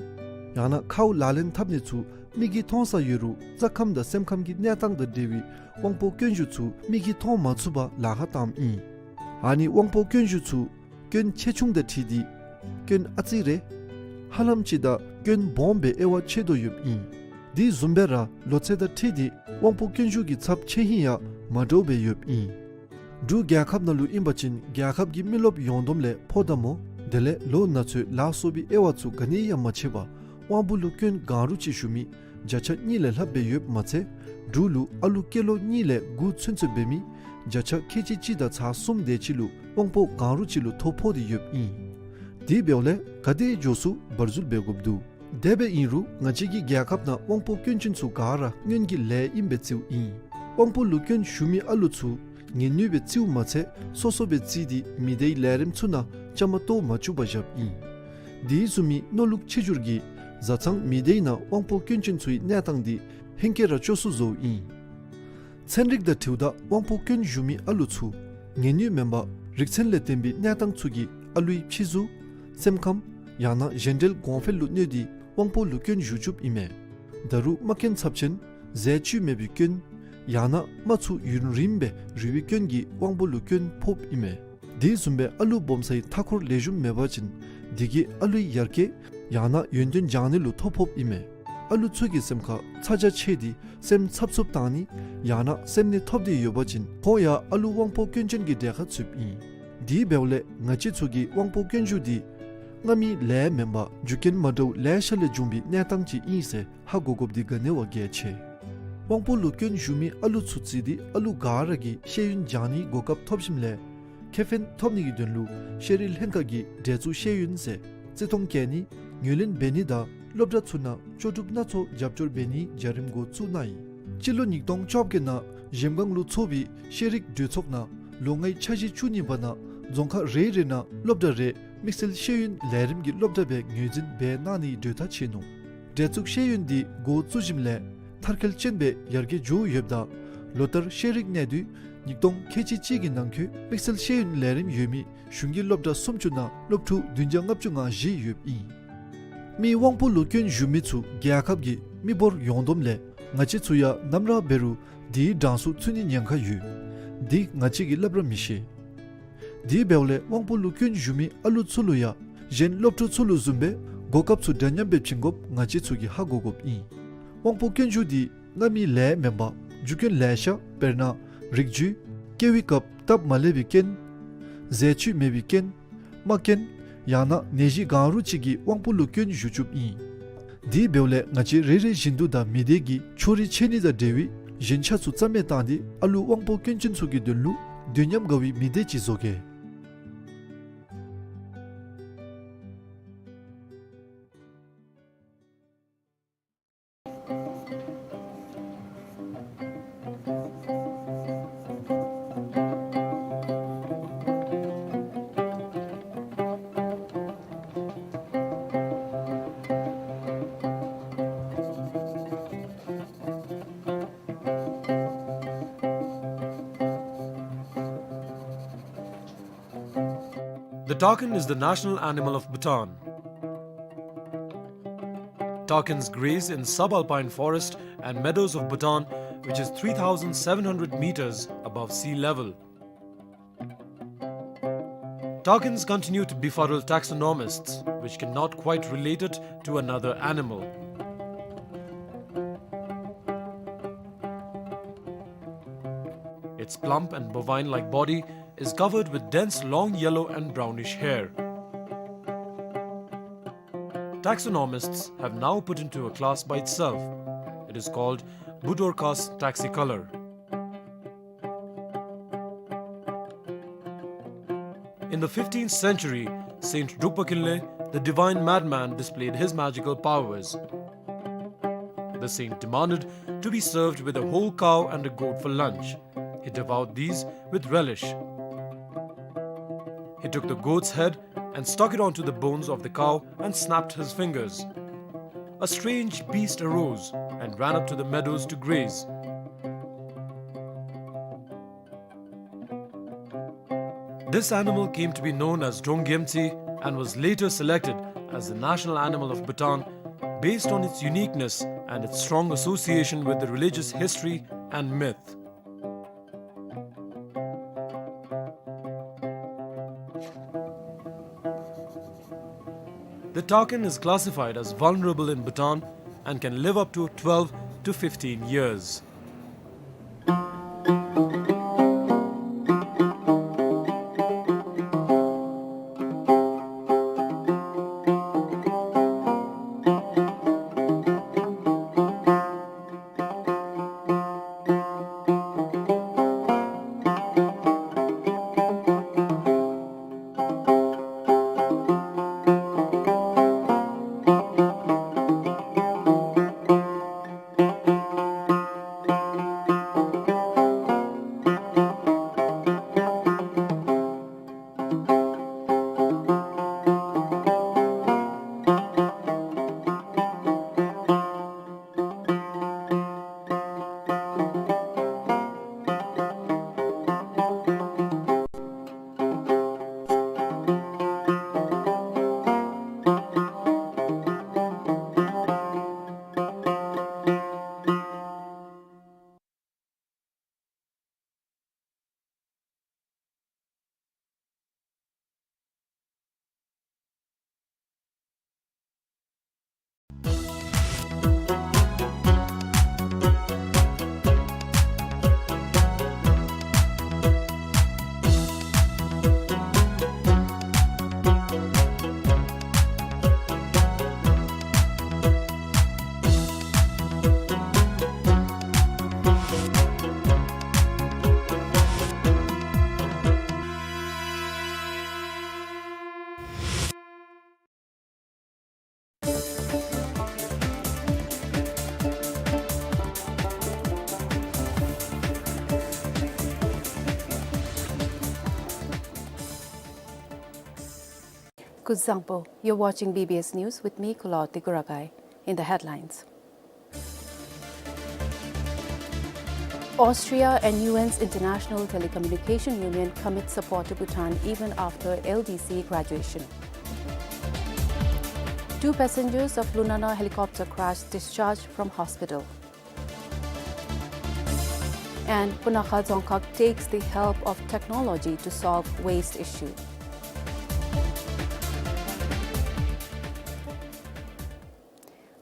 ཡང་ན་ཁཝ་ལག་ལེན་འཐབ་ནི་ཚུ་མིག་གིས་མཐོང་ས་ཡོད་རུང་རྩ་ཁམས་དང་སེམས་ཁམས་ཀྱི་གནས་སྟངས་དང་འབྲེལ་བའི་དབང་པོ་སྐྱོན་ཞུགས་ཚུ་མིག་གིས་མཐོང་མ་ཚུགས་པར་ལཱ་ཁག་བཏངམ་ཨིན། ཨ་ནི་དབང་པོ་སྐྱོན་ཞུགས་ཚུ་སྐྱོན་ཆེ་ཆུང་དང་འཁྲིལ་ཏེ་སྐྱོན་ཨ་ཙི་རེ་ཧ་ལམ་ཅིག་དང་སྐྱོན་སྦོམ་སྦེ་དབྱེ་བ་ཕྱེ་དོ་ཡོདཔ་ཨིན། དེ་བཟུམ་སྦེ་ར་ལོ་ཚད་དང་འཁྲིལ་ཏེ་དབང་པོ་སྐྱོན་ཞུགས་ཀྱི་ཚབས་ཆེ་ཧིང་ཡང་མ་འདྲཝ་སྦེ་ཡོདཔ་ཨིན། འབྲུག་རྒྱལ་ཁབ་ནང་ལུ་ཨིན་པ་ཅིན་རྒྱལ་ཁབ་ཀྱི་མི་རློབས་ཡོངས་བསྡོམས་ལས་ཕོ་དང་མོ་དེ་ལས་ལོ་ན་ཚོད་ལ་སོགས་པའི་དབྱེ་བ་ཚུ་ག་ནི་ཡང་མ་ཕྱེ་བར་དབང་པོ་ལུ་སྐྱོན་གང་རུང་ཅིག་ཞུགས་མི་བརྒྱ་ཆ་གཉིས་ལས་ལྷགཔ་སྦེ་ཡོདཔ་མ་ཚད་འབྲུག་ལུ་ཨ་ལུ་སྐྱེས་ལོ་གཉིས་ལས་དགུ་ཚུན་ཚོད་འབད་མི་བརྒྱ་ཆ་ཁལ་གཅིག་གཅིག་དང་ཚག་གསུམ་དེ་ཅིག་ལུ་དབང་པོ་གང་རུང་ཅིག་ལུ་ཐོ་ཕོག་སྟེ་ཡོདཔ་ཨིན། དེ་འབདཝ་ལས་ག་དེ་མགྱོགས་སུ་བར་འཛུལ་འབད་དགོཔ་འདུག། དེ་སྦེ་ཨིན་རུང་ང་བཅས་ཀྱི་རྒྱལ་ཁབ་ནང་དབང་པོ་སྐྱོན་ཅན་ཚུ་ག་ར་སྔོན་གྱི་ལས་ཨིནམ་སྦེ་བརྩིཝ་ཨིན། དབང་པོ་ལུ་སྐྱོན་ཞུགས་མི་ཨ་ལུ་ཚུ་ངལ་ནུས་སྦེ་བརྩིཝ་མ་ཚད་སོ་སོ་སྦེ་བརྩིས་ཏེ་མི་སྡེའི་ལས་རིམ་ཚུ་ནང་བཅའ་མར་གཏོགས་མ་བཅུག་པར་བཞགཔ་ཨིན། དེ་བཟུམ་མའི་མནོ་ལུགས་ཆེ་འགྱུར་གྱིས་བཟའ་ཚང་མི་སྡེའི་ནང་དབང་པོ་སྐྱོན་ཅན་ཚུའི་གནས་སྟངས་འདི་ཧེང་སྐལ་ར་སྐྱོ་སུ་བཟོཝ་ཨིན། ཚན་རིག་དང་འཁྲིལཝ་ད་དབང་པོ་སྐྱོན་ཞུགས་མི་ཨ་ལུ་ཚུ་ངལ་ནུས་མེན་པར་རིག་ཚན་ལས་བརྟེན་པའི་གནས་སྟངས་ཚུ་གིས་ཨ་ལུའི་ཕྱི་གཟུགས་སེམས་ཁམས་ཡང་ན་གཞན་འབྲེལ་གོང་འཕེལ་ལུ་གནོད་དེ་དབང་པོ་ལུ་སྐྱོན་ཞུགས་བཅུགཔ་ཨིན་མས། ད་རུང་རྨ་སྐྱོན་ཚབས་ཆེན་ཟས་བཅུད་མེད་པའི་སྐྱོན་ཡང་ན་རྨ་ཚུ་ཡུན་རིངམོ་སྦེ་རུལ་བའི་སྐྱོན་གྱིས་དབང་པོ་ལུ་སྐྱོན་ཕོགཔ་ཨིན་མས། དེ་བཟུམ་སྦེ་ཨ་ལུ་སྦོམ་སའི་མཐའ་འཁོར་ལེགས་ཤོམ་མེད་པ་ཅིན་དེ་གིས་ཨ་ལུའི་ཡར་རྒྱས་ཡང་ན་ཡོན་ཏན་སྦྱང་ནི་ལུ་ཐོ་ཕོགཔ་ཨིན་མས། ཨ་ལུ་ཚུ་གི་སེམས་ཁར་ཚ་གྱང་ཆེ་སྟེ་སེམས་འཚབ་འཚུབ་བཏང་ནི་ཡང་ན་སེམས་ནད་ཐོབ་སྟེ་ཡོད་པ་ཅིན་ཁོང་ཡང་ཨ་ལུ་དབང་པོ་སྐྱོན་ཅན་གྱི་གྲས་ཁར་ཚུདཔ་ཨིན། དེ་འབདཝ་ལས་ང་བཅས་ཚུ་གིས་དབང་པོ་སྐྱོན་ཞུགས་འདི་སྔ་མའི་ལས་མེན་པར་རྒྱུ་རྐྱེན་མ་འདྲཝ་ལེ་ཤ་ལས་བྱུང་བའི་གནས་སྟངས་ཅིག་ཨིན་ཟེར་ཧ་གོ་དགོཔ་འདི་ག་ནི་བ་གལ་ཆེ། དབང་པོ་ལུ་སྐྱོན་ཞུགས་མི་ཨ་ལུ་ཚུ་བརྩིས་ཏེ་ཨ་ལུ་ག་ར་གིས་ཤེས་ཡོན་སྦྱང་ནིའི་གོ་སྐབས་ཐོབ་ཞིནམ་ལས་ཁེ་ཕན་ཐོབ་ནི་གི་དོན་ལུ་ཤེས་རིག་ལྷན་ཁག་གིས་འབྲེལ་གཏུག་ཤེས་ཡོན་ཟེར་བརྩི་མཐོང་བསྐྱེད་ནི་ངོས་ལེན་འབད་ནི་དང་སློབ་གྲྭ་ཚུ་ནང་ལྕོགས་གྲུབ་སྣ་ཚོགས་རྒྱབ་སྐྱོར་འབད་ནིའི་བྱ་རིམ་འགོ་བཙུགས་གནང་ཡི། སྤྱི་ལོ་ཉིས་སྟོང་བཅོ་བརྒྱད་ནང་གཞལམ་སྒང་ལུ་ཚོགས་པའི་ཤེས་རིག་གྲོས་ཚོགས་ནང་ལོ་ལྔའི་འཆར་གཞི་བཅུ་གཉིས་པ་ནང་རྫོང་ཁག་རེ་རེ་ནང་སློབ་གྲྭ་རེ་དམིགས་བསལ་ཤེས་ཡོན་ལས་རིམ་གྱི་སློབ་གྲྭ་སྦེ་ངོས་འཛིན་འབད་གནང་ནིའི་གྲོས་ཐག་བཅད་ནུག། འབྲེལ་གཏུག་ཤེས་ཡོན་འདི་འགོ་བཙུགས་ཞིནམ་ལས་མཐར་འཁྱོལ་ཅན་སྦེ་ཡར་རྒྱས་འགྱོ་ཡོདཔ་ད་ལོ་ལྟར་ཤེས་རིག་གནས་སྡུད་ཉིས་སྟོང་ཁལ་གཅིག་གཅིག་གི་ནང་འཁོད་དམིགས་བསལ་ཤེས་ཡོན་ལས་རིམ་ཡོད་མི་གཞུང་གི་སློབ་གྲྭ་སུམ་ཅུ་ནང་སློབ་ཕྲུག་བདུན་བརྒྱ་ལྔ་བཅུ་ང་བཞི་ཡོདཔ་ཨིན། མི་དབང་པོ་ལུ་སྐྱོན་ཞུགས་མི་ཚུ་རྒྱལ་ཁབ་ཀྱི་མི་འབོར་ཡོངས་བསྡོམས་ལས་ང་བཅས་ཚུ་ཡང་ནམ་ར་འབད་རུང་དེའི་གྲངས་སུ་ཚུད་ནིའི་ཉེན་ཁ་ཡོད། འདི་ང་བཅས་ཀྱིས་སླབ་ར་མི་ཤེས། དེ་འབདཝ་ལས་དབང་པོ་ལུ་སྐྱོན་ཞུགས་མི་ཨ་ལུ་ཚུ་ལུ་ཡང་གཞན་སློབ་ཕྲུག་ཚུ་ལུ་བཟུམ་སྦེ་གོ་སྐབས་ཚུ་འདྲ་མཉམ་སྦེ་བྱིན་དགོཔ་ང་བཅས་ཚུ་གིས་ཧ་གོ་དགོཔ་ཨིན། དབང་པོ་སྐྱོན་ཞུགས་འདི་སྔ་མའི་ལས་མེན་པར་རྒྱུ་རྐྱེན་ལེ་ཤ་དཔེར་ན་རིགས་རྒྱུད་སྐྱེ་བའི་སྐབས་སྟབས་མ་ལེགས་པའི་རྐྱེན་ཟས་བཅུད་མེད་པའི་རྐྱེན་རྨ་སྐྱོན་ཡང་ན་ནད་གཞི་གང་རུང་ཅིག་གིས་དབང་པོ་ལུ་སྐྱོན་ཞུགས་བཅུགཔ་ཨིན། དེ་འབདཝ་ལས་ང་བཅས་རེ་རེ་བཞིན་དུ་དང་མི་སྡེ་གི་ཕྱོགས་རིས་ཆད་ནི་དང་འབྲེལ་བའི་ཞན་ཆ་ཚུ་རྩ་མེད་བཏང་སྟེ་ཨ་ལུ་དབང་པོ་སྐྱོན་ཅན་ཚུ་གི་དོན་ལུ་དུས་མཉམ་དགའ་བའི་མི་སྡེ་ཅིག་བཟོ་གེ། The takin is the national animal of Bhutan. Takins graze in subalpine forest and meadows of Bhutan, which is three thousand seven hundred meters above sea level. Takins continue to befuddle taxonomists, which cannot quite relate it to another animal. Its plump and bovine-like body is covered with dense long yellow and brownish hair. Taxonomists have now put into a class by itself. It is called Budorcas taxicolor. In the fifteenth century, Saint Drukpa Kinley, the divine madman, displayed his magical powers. The saint demanded to be served with a whole cow and a goat for lunch. He devoured these with relish. He took the goat's head and stuck it onto the bones of the cow and snapped his fingers. A strange beast arose and ran up to the meadows to graze. This animal came to be known as Drongyemtsi and was later selected as the national animal of Bhutan based on its uniqueness and its strong association with the religious history and myth. The takin is classified as vulnerable in Bhutan and can live up to twelve to fifteen years. Kuzuzangpo, you're watching B B S News with me, Kulawati Kuragai. In the headlines, Austria and U N's International Telecommunication Union commit support to Bhutan even after L D C graduation. Two passengers of Lunana helicopter crash discharged from hospital. And Punakha Dzongkhag takes the help of technology to solve waste issue.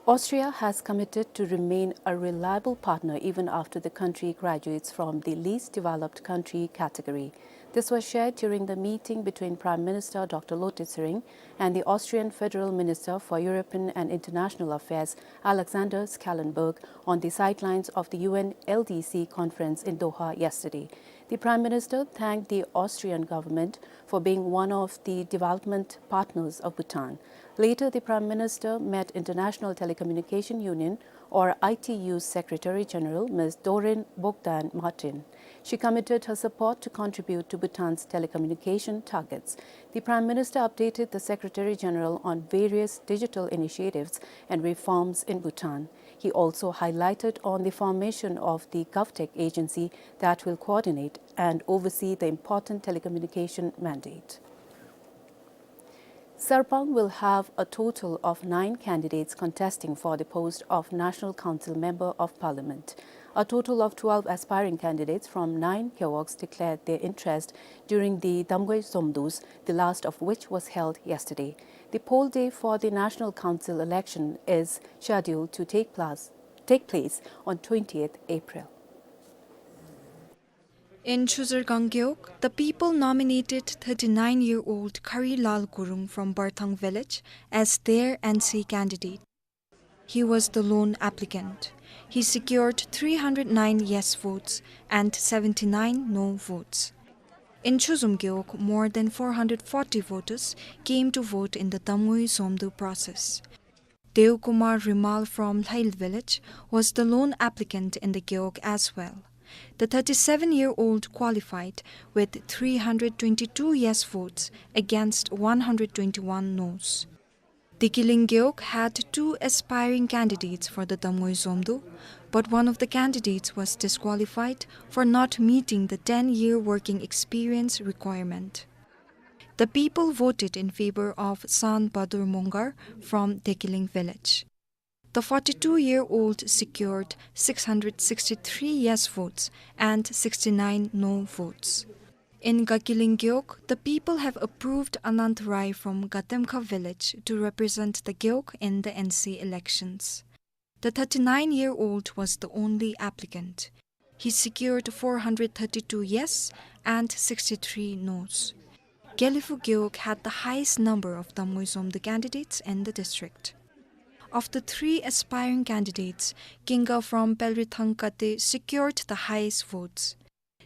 Austria has committed to remain a reliable partner even after the country graduates from the least developed country category. This was shared during the meeting between Prime Minister Doctor Lotay Tshering and the Austrian Federal Minister for European and International Affairs, Alexander Schallenberg, on the sidelines of the U N L D C conference in Doha yesterday. The Prime Minister thanked the Austrian government for being one of the development partners of Bhutan. Later, the Prime Minister met International Telecommunication Union, or I T U's Secretary General, Miss Doreen Bogdan-Martin. She committed her support to contribute to Bhutan's telecommunication targets. The Prime Minister updated the Secretary General on various digital initiatives and reforms in Bhutan. He also highlighted on the formation of the GovTech agency that will coordinate and oversee the important telecommunication mandate. Sarpang will have a total of nine candidates contesting for the post of National Council Member of Parliament. A total of twelve aspiring candidates from nine gewogs declared their interest during the Damgoi Zomdus, the last of which was held yesterday. The poll day for the National Council election is scheduled to take place, take place on twentieth April. In Chuzargang gewog, the people nominated thirty-nine-year-old Kharilal Gurung from Barthang village as their N C candidate. He was the lone applicant. He secured three hundred nine yes votes and seventy-nine no votes. In Chuzum gewog, more than four hundred forty voters came to vote in the Damgoi Zomdu process. Deokumar Rimal from Lhail village was the lone applicant in the gewog as well. The thirty-seven-year-old qualified with three hundred twenty-two yes votes against one hundred twenty-one noes. Dekiling gewog had two aspiring candidates for the Damgoi Zomdu, but one of the candidates was disqualified for not meeting the ten-year working experience requirement. The people voted in favor of San Badur Mongar from Dekiling village. The forty-two-year-old secured six hundred sixty-three yes votes and sixty-nine no votes. In Gakiling gewog, the people have approved Anant Rai from Gatemkha village to represent the gewog in the N C elections. The thirty-nine-year-old was the only applicant. He secured four hundred thirty-two yes and sixty-three noes. Gelephu gewog had the highest number of Damgoi Zomdu candidates in the district. Of the three aspiring candidates, Kinga from Pelrithang Kate secured the highest votes.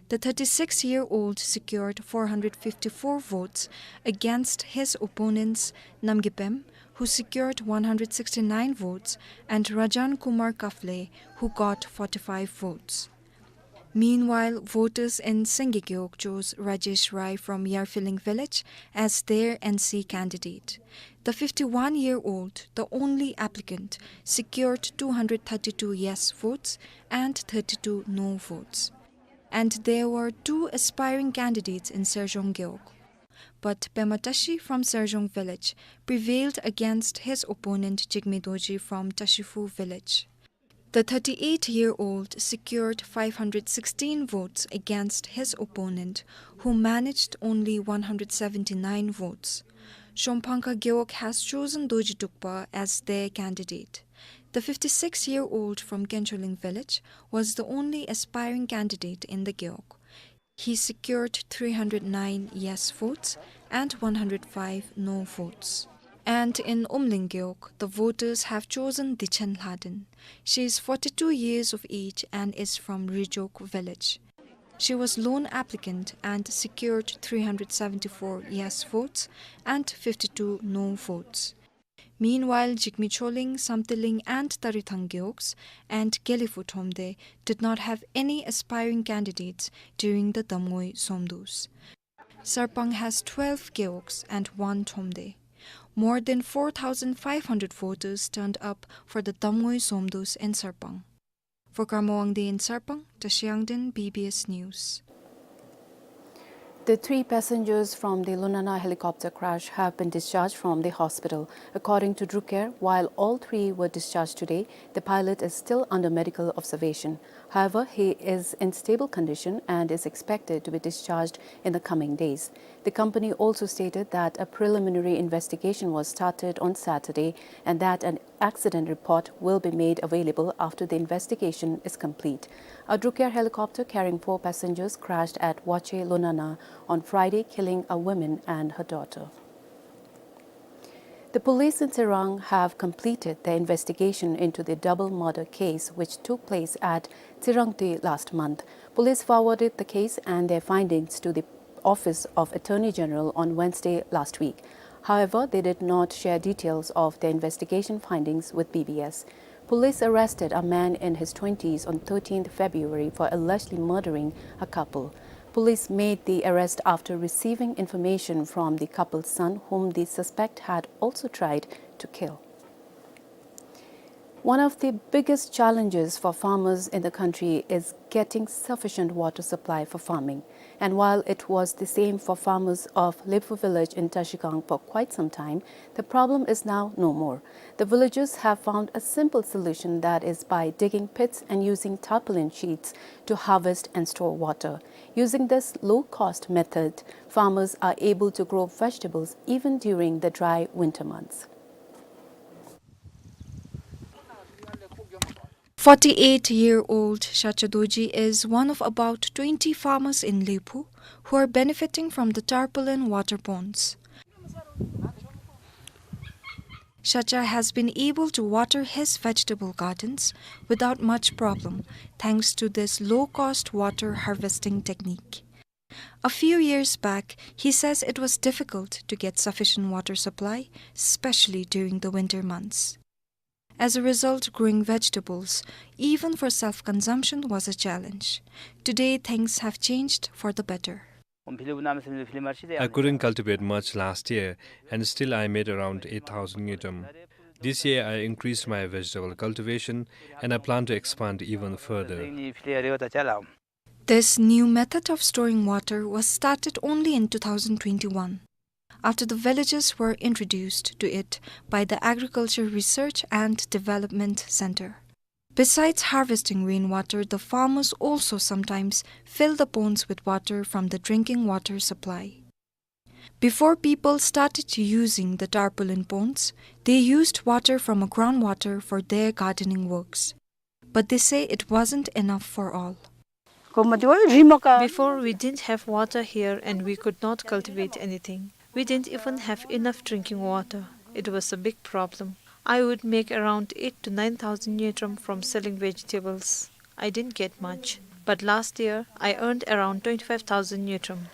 The thirty-six-year-old secured four hundred fifty-four votes against his opponents, Namgay Pem, who secured one hundred sixty-nine votes, and Rajan Kumar Kafle, who got forty-five votes. Meanwhile, voters in Sengay gewog chose Rajesh Rai from Yarphiling village as their N C candidate. The fifty-one-year-old, the only applicant, secured two hundred thirty-two yes votes and thirty-two no votes. And there were two aspiring candidates in Serjong gewog. But Pema Tashi from Serjong village prevailed against his opponent Jigme Dorji from Tashiphu village. The thirty-eight-year-old secured five hundred sixteen votes against his opponent, who managed only one hundred seventy-nine votes. Shomphangka gewog has chosen Dorji Drukpa as their candidate. The fifty-six-year-old from Kencholing village was the only aspiring candidate in the gewog. He secured three hundred nine yes votes and one hundred five no votes. And in Umling gewog, the voters have chosen Dichen Lhaden. She is forty-two years of age and is from Rijok village. She was lone applicant and secured three hundred seventy-four yes votes and fifty-two no votes. Meanwhile, Jigme Choling, Samtiling and Tarithang gewogs and Gelephu Thromde did not have any aspiring candidates during the Damgoi Zomdus. Sarpang has twelve gewogs and one Thromde. More than four thousand five hundred voters turned up for the Damngoi Somdos in Sarpang. For Karma Wangdi in Sarpang, Tashi Yangden, B B S News. The three passengers from the Lunana helicopter crash have been discharged from the hospital. According to Druk Air, while all three were discharged today, the pilot is still under medical observation. However, he is in stable condition and is expected to be discharged in the coming days. The company also stated that a preliminary investigation was started on Saturday and that an accident report will be made available after the investigation is complete. A Druk Air helicopter carrying four passengers crashed at Wache Lunana on Friday, killing a woman and her daughter. The police in Tsirang have completed their investigation into the double murder case which took place at Tsirangtui last month. Police forwarded the case and their findings to the Office of Attorney General on Wednesday last week. However, they did not share details of their investigation findings with B B S. Police arrested a man in his twenties on thirteenth February for allegedly murdering a couple. Police made the arrest after receiving information from the couple's son, whom the suspect had also tried to kill. One of the biggest challenges for farmers in the country is getting sufficient water supply for farming. And while it was the same for farmers of Lepu village in Trashigang for quite some time, the problem is now no more. The villagers have found a simple solution, that is by digging pits and using tarpaulin sheets to harvest and store water. Using this low-cost method, farmers are able to grow vegetables even during the dry winter months. Forty-eight-year-old Shacha Dorji is one of about twenty farmers in Lepu who are benefiting from the tarpaulin water ponds. Shacha has been able to water his vegetable gardens without much problem thanks to this low-cost water harvesting technique. A few years back, he says it was difficult to get sufficient water supply, especially during the winter months. As a result, growing vegetables, even for self-consumption, was a challenge. Today, things have changed for the better. I couldn't cultivate much last year, and still I made around eight thousand ngultrum. This year, I increased my vegetable cultivation, and I plan to expand even further. This new method of storing water was started only in two thousand twenty-one, after the villagers were introduced to it by the Agriculture Research and Development Center. Besides harvesting rainwater, the farmers also sometimes fill the ponds with water from the drinking water supply. Before people started using the tarpaulin ponds, they used water from a groundwater for their gardening works. But they say it wasn't enough for all. Before, we didn't have water here and we could not cultivate anything. We didn't even have enough drinking water. It was a big problem. I would make around eight to nine thousand ngultrum from selling vegetables. I didn't get much, but last year I earned around twenty-five thousand ngultrum.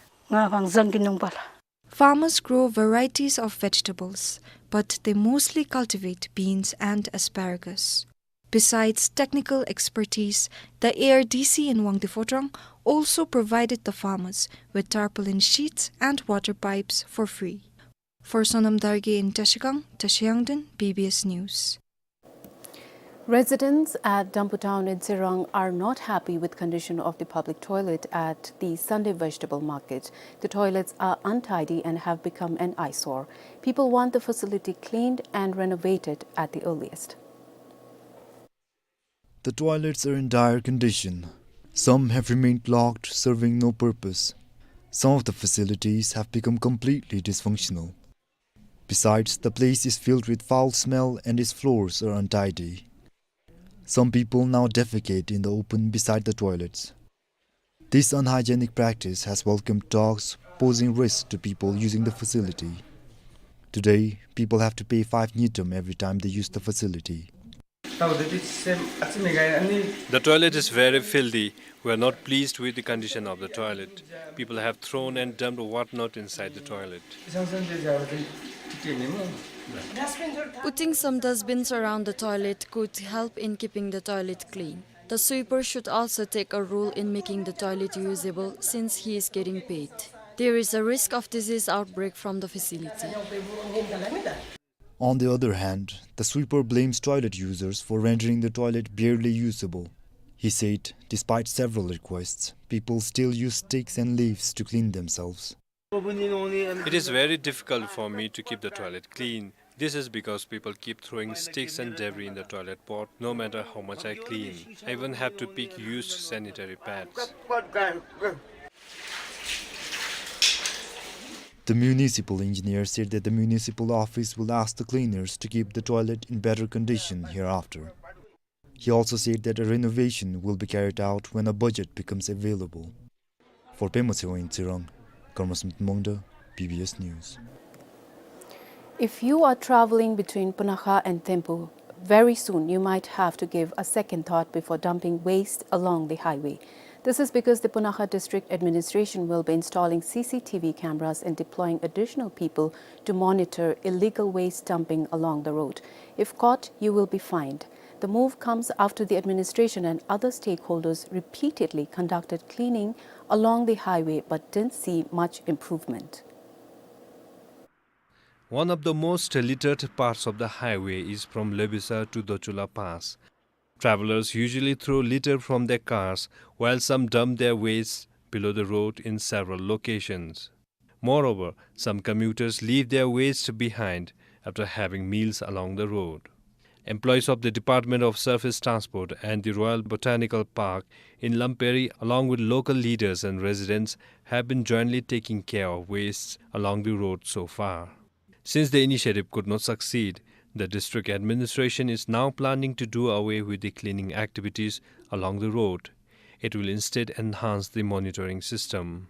Farmers grow varieties of vegetables, but they mostly cultivate beans and asparagus. Besides technical expertise, the A R D C in Wangdue Phodrang also provided the farmers with tarpaulin sheets and water pipes for free. For Sonam Dargye in Trashigang, Tashi Yangden, B B S News. Residents at Dampu Town in Tsirang are not happy with condition of the public toilet at the Sunday vegetable market. The toilets are untidy and have become an eyesore. People want the facility cleaned and renovated at the earliest. The toilets are in dire condition. Some have remained clogged, serving no purpose. Some of the facilities have become completely dysfunctional. Besides, the place is filled with foul smell and its floors are untidy. Some people now defecate in the open beside the toilets. This unhygienic practice has welcomed dogs, posing risk to people using the facility. Today, people have to pay five ngultrum every time they use the facility. The toilet is very filthy. We are not pleased with the condition of the toilet. People have thrown and dumped whatnot inside the toilet. Putting some dustbins around the toilet could help in keeping the toilet clean. The sweeper should also take a role in making the toilet usable, since he is getting paid. There is a risk of disease outbreak from the facility. On the other hand, the sweeper blames toilet users for rendering the toilet barely usable. He said, despite several requests, people still use sticks and leaves to clean themselves. It is very difficult for me to keep the toilet clean. This is because people keep throwing sticks and debris in the toilet pot, no matter how much I clean. I even have to pick used sanitary pads. The municipal engineer said that the municipal office will ask the cleaners to keep the toilet in better condition hereafter. He also said that a renovation will be carried out when a budget becomes available. For Pema Tshewang in Tsirang, Karma Samten Mongda, B B S News. If you are traveling between Punakha and Thimphu, very soon you might have to give a second thought before dumping waste along the highway. This is because the Punakha District Administration will be installing C C T V cameras and deploying additional people to monitor illegal waste dumping along the road. If caught, you will be fined. The move comes after the administration and other stakeholders repeatedly conducted cleaning along the highway but didn't see much improvement. One of the most littered parts of the highway is from Lebisar to Dochula Pass. Travelers usually throw litter from their cars, while some dump their waste below the road in several locations. Moreover, some commuters leave their waste behind after having meals along the road. Employees of the Department of Surface Transport and the Royal Botanical Park in Lamperi, along with local leaders and residents, have been jointly taking care of wastes along the road so far. Since the initiative could not succeed, the district administration is now planning to do away with the cleaning activities along the road. It will instead enhance the monitoring system.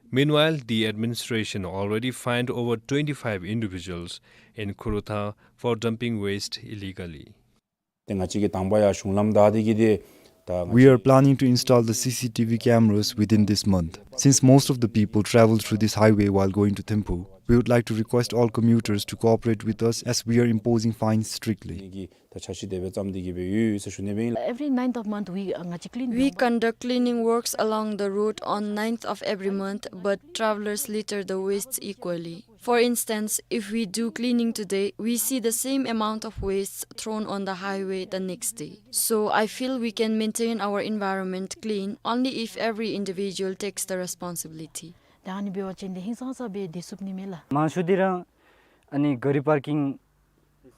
Meanwhile, the administration already fined over twenty-five individuals in Khorotha for dumping waste illegally. ཏེ་ང་བཅས་ཀྱིས་དང་པ་ཡང་གཞུང་ལམ་བདའ་སྟེ་གི་ཏེ་ད་ང་བཅས། We are planning to install the C C T V cameras within this month. Since most of the people travel through this highway while going to Thimphu, we would like to request all commuters to cooperate with us as we are imposing fines strictly. ནི་གི་ད་འཆར་གཞི་དེ་སྦེ་བརྩམས་ཏེ་གི་སྦེ་ཡོད་ཡོད་ཟེར་ཞུ་ནི་སྦེ་ཨིན་ལགས། Every ninth of month we, uh, ང་བཅས་clean We conduct cleaning works along the road on ninth of every month, but travelers litter the wastes equally. For instance, if we do cleaning today, we see the same amount of wastes thrown on the highway the next day. So I feel we can maintain our environment clean only if every individual takes the responsibility. ད་ཨ་ནི་འབད་བ་ཅིན་དེ་ཧིང་སངས་ས་སྦེ་སྡོད་ཚུགས་ནི་མས་ལགས། མང་ཤོས་འདི་ར་ཨ་ནི་ག་རི་པར་ཀིང་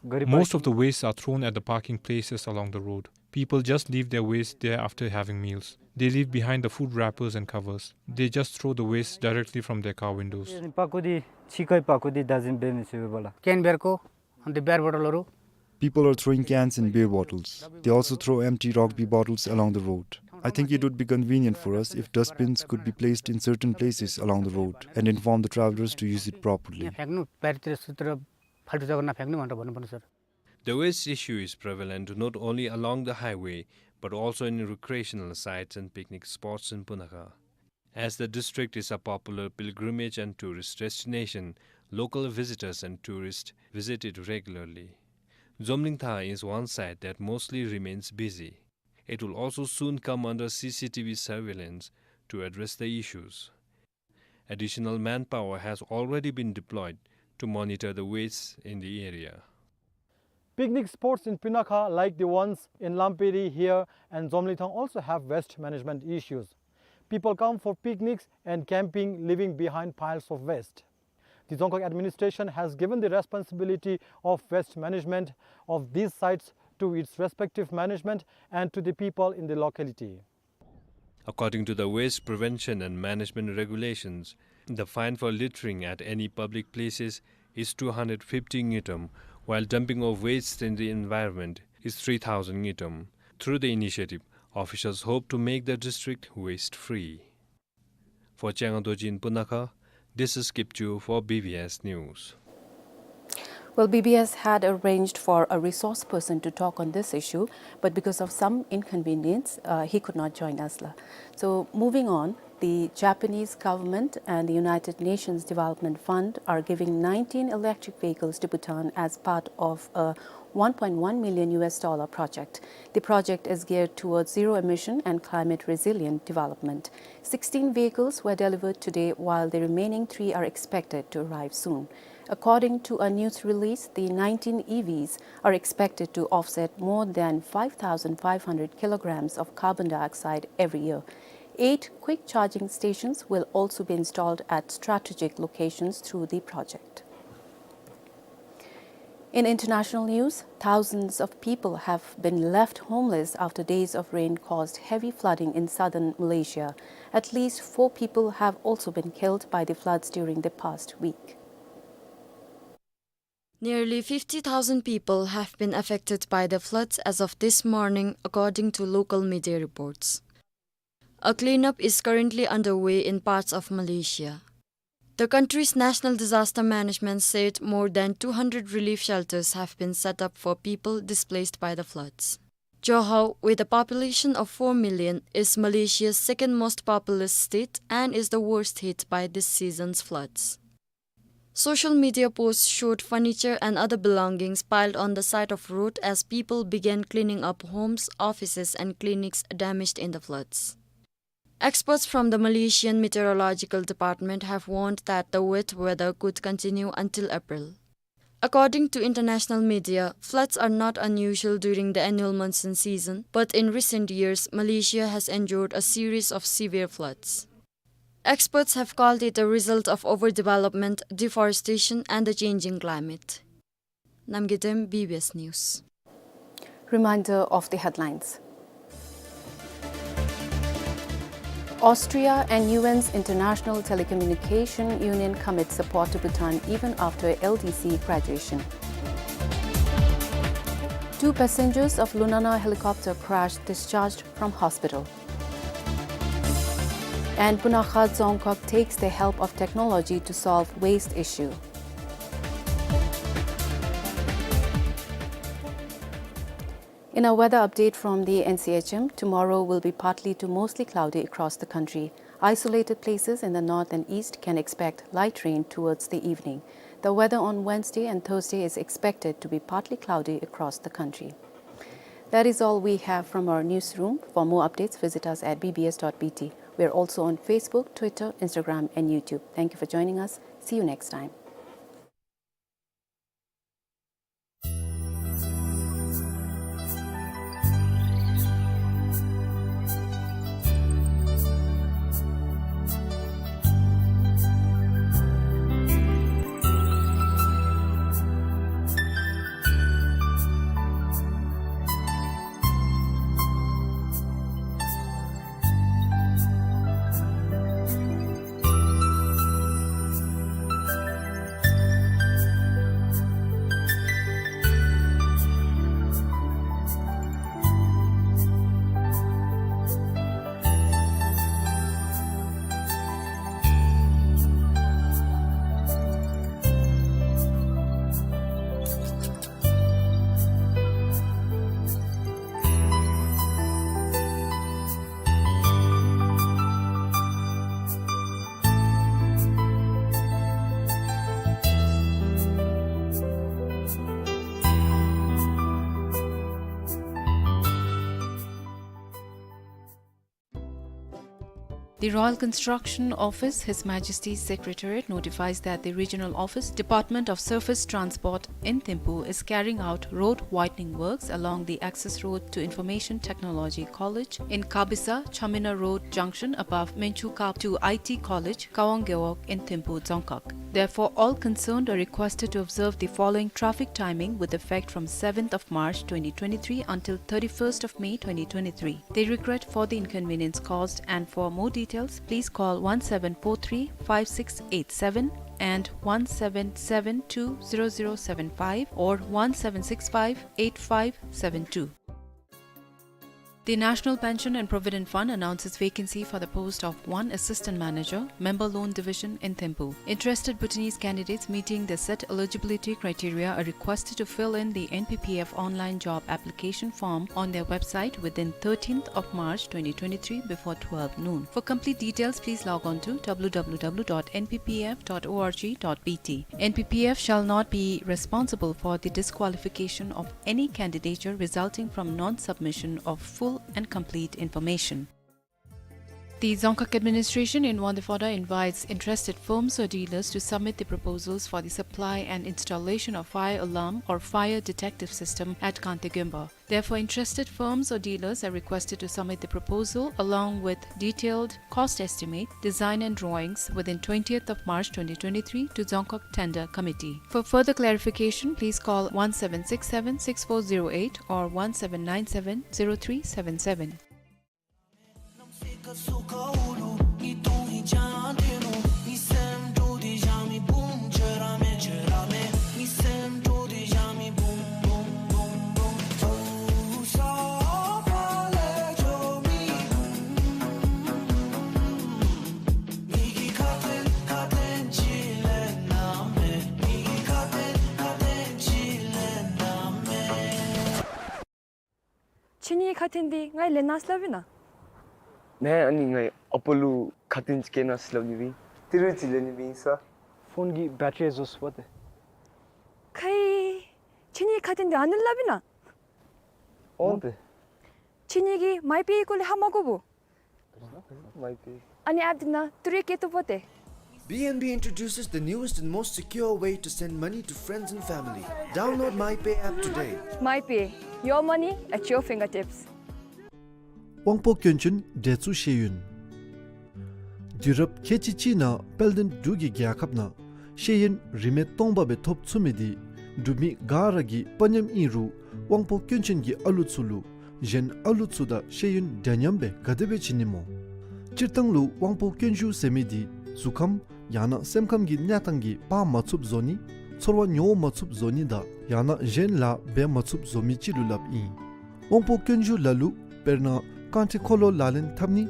ག་རི་པར་ཀིང་། Most of the wastes are thrown at the parking places along the road. People just leave their waste there after having meals. They leave behind the food wrappers and covers. They just throw the waste directly from their car windows. པག་ཀོ་འདི་ཕྱི་ཁའི་པག་ཀོ་འདི་བདག་འཛིན་འབད་མི་ཚུགས་པས་ལགས། ཀེན་བིར་ཀོ་ཨན་དེ་བིར་བོ་ཊལ་རུ། People are throwing cans and beer bottles. They also throw empty rugby bottles along the road. I think it would be convenient for us if dustbins could be placed in certain places along the road and inform the travelers to use it properly. फ्याँक्नु बाहिरतिर सुत्र फाल्टु जग्गा नफ्याँक्नु भनेर भन्नुपर्ने sir. The waste issue is prevalent not only along the highway, but also in recreational sites and picnic spots in Punakha. As the district is a popular pilgrimage and tourist destination, local visitors and tourists visit it regularly. Zomlingthar is one site that mostly remains busy. It will also soon come under C C T V surveillance to address the issues. Additional manpower has already been deployed to monitor the wastes in the area. Picnic spots in Punakha, like the ones in Lamperi here and Zomlingthar, also have waste management issues. People come for picnics and camping, leaving behind piles of waste. The Dzongkhag administration has given the responsibility of waste management of these sites to its respective management and to the people in the locality. According to the Waste Prevention and Management Regulations, the fine for littering at any public places is two hundred fifty ngultrum, while dumping of waste in the environment is three thousand ngultrum. Through the initiative, officials hope to make the district waste-free. For Changa Dorji in Punakha, this is Kipchu for B B S News. Well, B B S had arranged for a resource person to talk on this issue, but because of some inconvenience, uh, he could not join us la. So, moving on, the Japanese government and the United Nations Development Fund are giving nineteen electric vehicles to Bhutan as part of a one point one million U S dollar project. The project is geared towards zero emission and climate resilient development. Sixteen vehicles were delivered today, while the remaining three are expected to arrive soon. According to a news release, the nineteen E Vs are expected to offset more than five thousand five hundred kilograms of carbon dioxide every year. Eight quick charging stations will also be installed at strategic locations through the project. In international news, thousands of people have been left homeless after days of rain caused heavy flooding in southern Malaysia. At least four people have also been killed by the floods during the past week. Nearly fifty thousand people have been affected by the floods as of this morning, according to local media reports. A cleanup is currently underway in parts of Malaysia. The country's National Disaster Management said more than two hundred relief shelters have been set up for people displaced by the floods. Johor, with a population of four million, is Malaysia's second most populous state and is the worst hit by this season's floods. Social media posts showed furniture and other belongings piled on the side of road as people began cleaning up homes, offices, and clinics damaged in the floods. Experts from the Malaysian Meteorological Department have warned that the wet weather could continue until April. According to international media, floods are not unusual during the annual monsoon season, but in recent years, Malaysia has endured a series of severe floods. Experts have called it a result of overdevelopment, deforestation, and the changing climate. Namgay Dem, B B S News. Reminder of the headlines. Austria and U N's International Telecommunication Union commit support to Bhutan even after L D C graduation. Two passengers of Lunana helicopter crash discharged from hospital. And Punakha Dzongkhag takes the help of technology to solve waste issue. In a weather update from the N C H M, tomorrow will be partly to mostly cloudy across the country. Isolated places in the north and east can expect light rain towards the evening. The weather on Wednesday and Thursday is expected to be partly cloudy across the country. That is all we have from our newsroom. For more updates, visit us at B B S dot B T. We are also on Facebook, Twitter, Instagram, and YouTube. Thank you for joining us. See you next time. The Royal Construction Office, His Majesty's Secretariat, notifies that the Regional Office, Department of Surface Transport in Thimphu, is carrying out road widening works along the access road to Information Technology College in Kabisa, Chamina Road junction above Menchuka, to I T College, Kawang Gewog in Thimphu Dzongkhag. Therefore, all concerned are requested to observe the following traffic timing with effect from seventh of March twenty twenty-three until thirty-first of May twenty twenty-three. They regret for the inconvenience caused, and for more details, please call one seven four three five six eight seven and one seven seven two zero zero seven five or one seven six five eight five seven two. The National Pension and Provident Fund announces vacancy for the post of one assistant manager, member loan division in Thimphu. Interested Bhutanese candidates meeting the set eligibility criteria are requested to fill in the N P P F online job application form on their website within thirteenth of March twenty twenty-three before twelve noon. For complete details, please log on to W W W dot N P P F dot org dot B T. N P P F shall not be responsible for the disqualification of any candidature resulting from non-submission of full and complete information. The Dzongkhag administration in Wangdue Phodrang invites interested firms or dealers to submit the proposals for the supply and installation of fire alarm or fire detective system at Kangte Gemba. Therefore, interested firms or dealers are requested to submit the proposal along with detailed cost estimate, design and drawings within twentieth of March twenty twenty-three to Dzongkhag Tender Committee. For further clarification, please call one seven six seven six four zero eight or one seven nine seven zero three seven seven. ཁྱེད་གཉིས་ཁ་ཐུག་འདི་ངེའི་ལེན་གནང་ཟེར་སླབ་ཨིན་ན། ནེ་ཨ་ནི་ངེའི་ཨ་པ་ལུ་ཁ་ཐུག་ཅིག་སྐྱེལ་གནང་ཟེར་སླབ་ནི་སྦེ་ཨིན། ཏི་རུ་ཅིག་ལེན་ནི་སྦེ་ཨིན་ས། ཕོན་གྱི་བེ་ཊ་རི་རྫོགས་སོ་པ་ཏེ། ཁེ། ཁྱེད་གཉིས་ཁ་ཐུག་འདི་ཨ་ནི་སླབ་ཨིན་ན། འོང་ཏེ། ཁྱེད་གཉིས་ཀྱིས་མའི་པེ་སྐོར་ལས་ཧ་མ་གོ་བོ། མའི་པེ། ཨ་ནི་ཨེཔ་འདི་ནང་ཏི་རུ་སྐྱེལ་བཏུབ་བོ་ཏེ། B N B introduces the newest and most secure way to send money to friends and family. Download MyPay app today. MyPay, your money at your fingertips. དབང་པོ་སྐྱོན་ཅན་འདྲེ་གཙུག་ཤེས་ཡོན། དུས་རབས་ཁལ་གཅིག་གཅིག་ནང་དཔལ་ལྡན་འབྲུག་གི་རྒྱལ་ཁབ་ནང་ཤེས་ཡོན་རིན་མེད་སྟོང་པ་སྦེ་ཐོབ་ཚུགས་མི་འདི་འབྲུག་མི་ག་ར་གི་དཔའ་ཉམས་ཨིན་རུང་དབང་པོ་སྐྱོན་ཅན་གྱི་ཨ་ལུ་ཚུ་ལུ་གཞན་ཨ་ལུ་ཚུ་དང་ཤེས་ཡོན་འདྲ་མཉམ་སྦེ་ག་དེ་སྦེ་བྱིན་ནི་སྨོ། སྤྱིར་བཏང་ལུ་དབང་པོ་སྐྱོན་ཞུགས་ཟེར་མི་འདི་གཟུགས་ཁམས་ཡང་ན་སེམས་ཁམས་ཀྱི་གནས་སྟངས་ཀྱིས་འབག་མ་ཚུགསཔ་བཟོ་ནི། ཚོར་བ་མྱོང་མ་ཚུགསཔ་བཟོ་ནི་དང་ཡང་ན་གཞན་ལཱ་འབད་མ་ཚུགསཔ་བཟོ་མི་ཅིག་ལུ་སླབ་ཨིན། དབང་པོ་སྐྱོན་ཞུགས་ལ་ལུ་དཔེར་ན་རྐང་ཁྲི་འཁོར་ལོ་ལག་ལེན་འཐབ་ནི་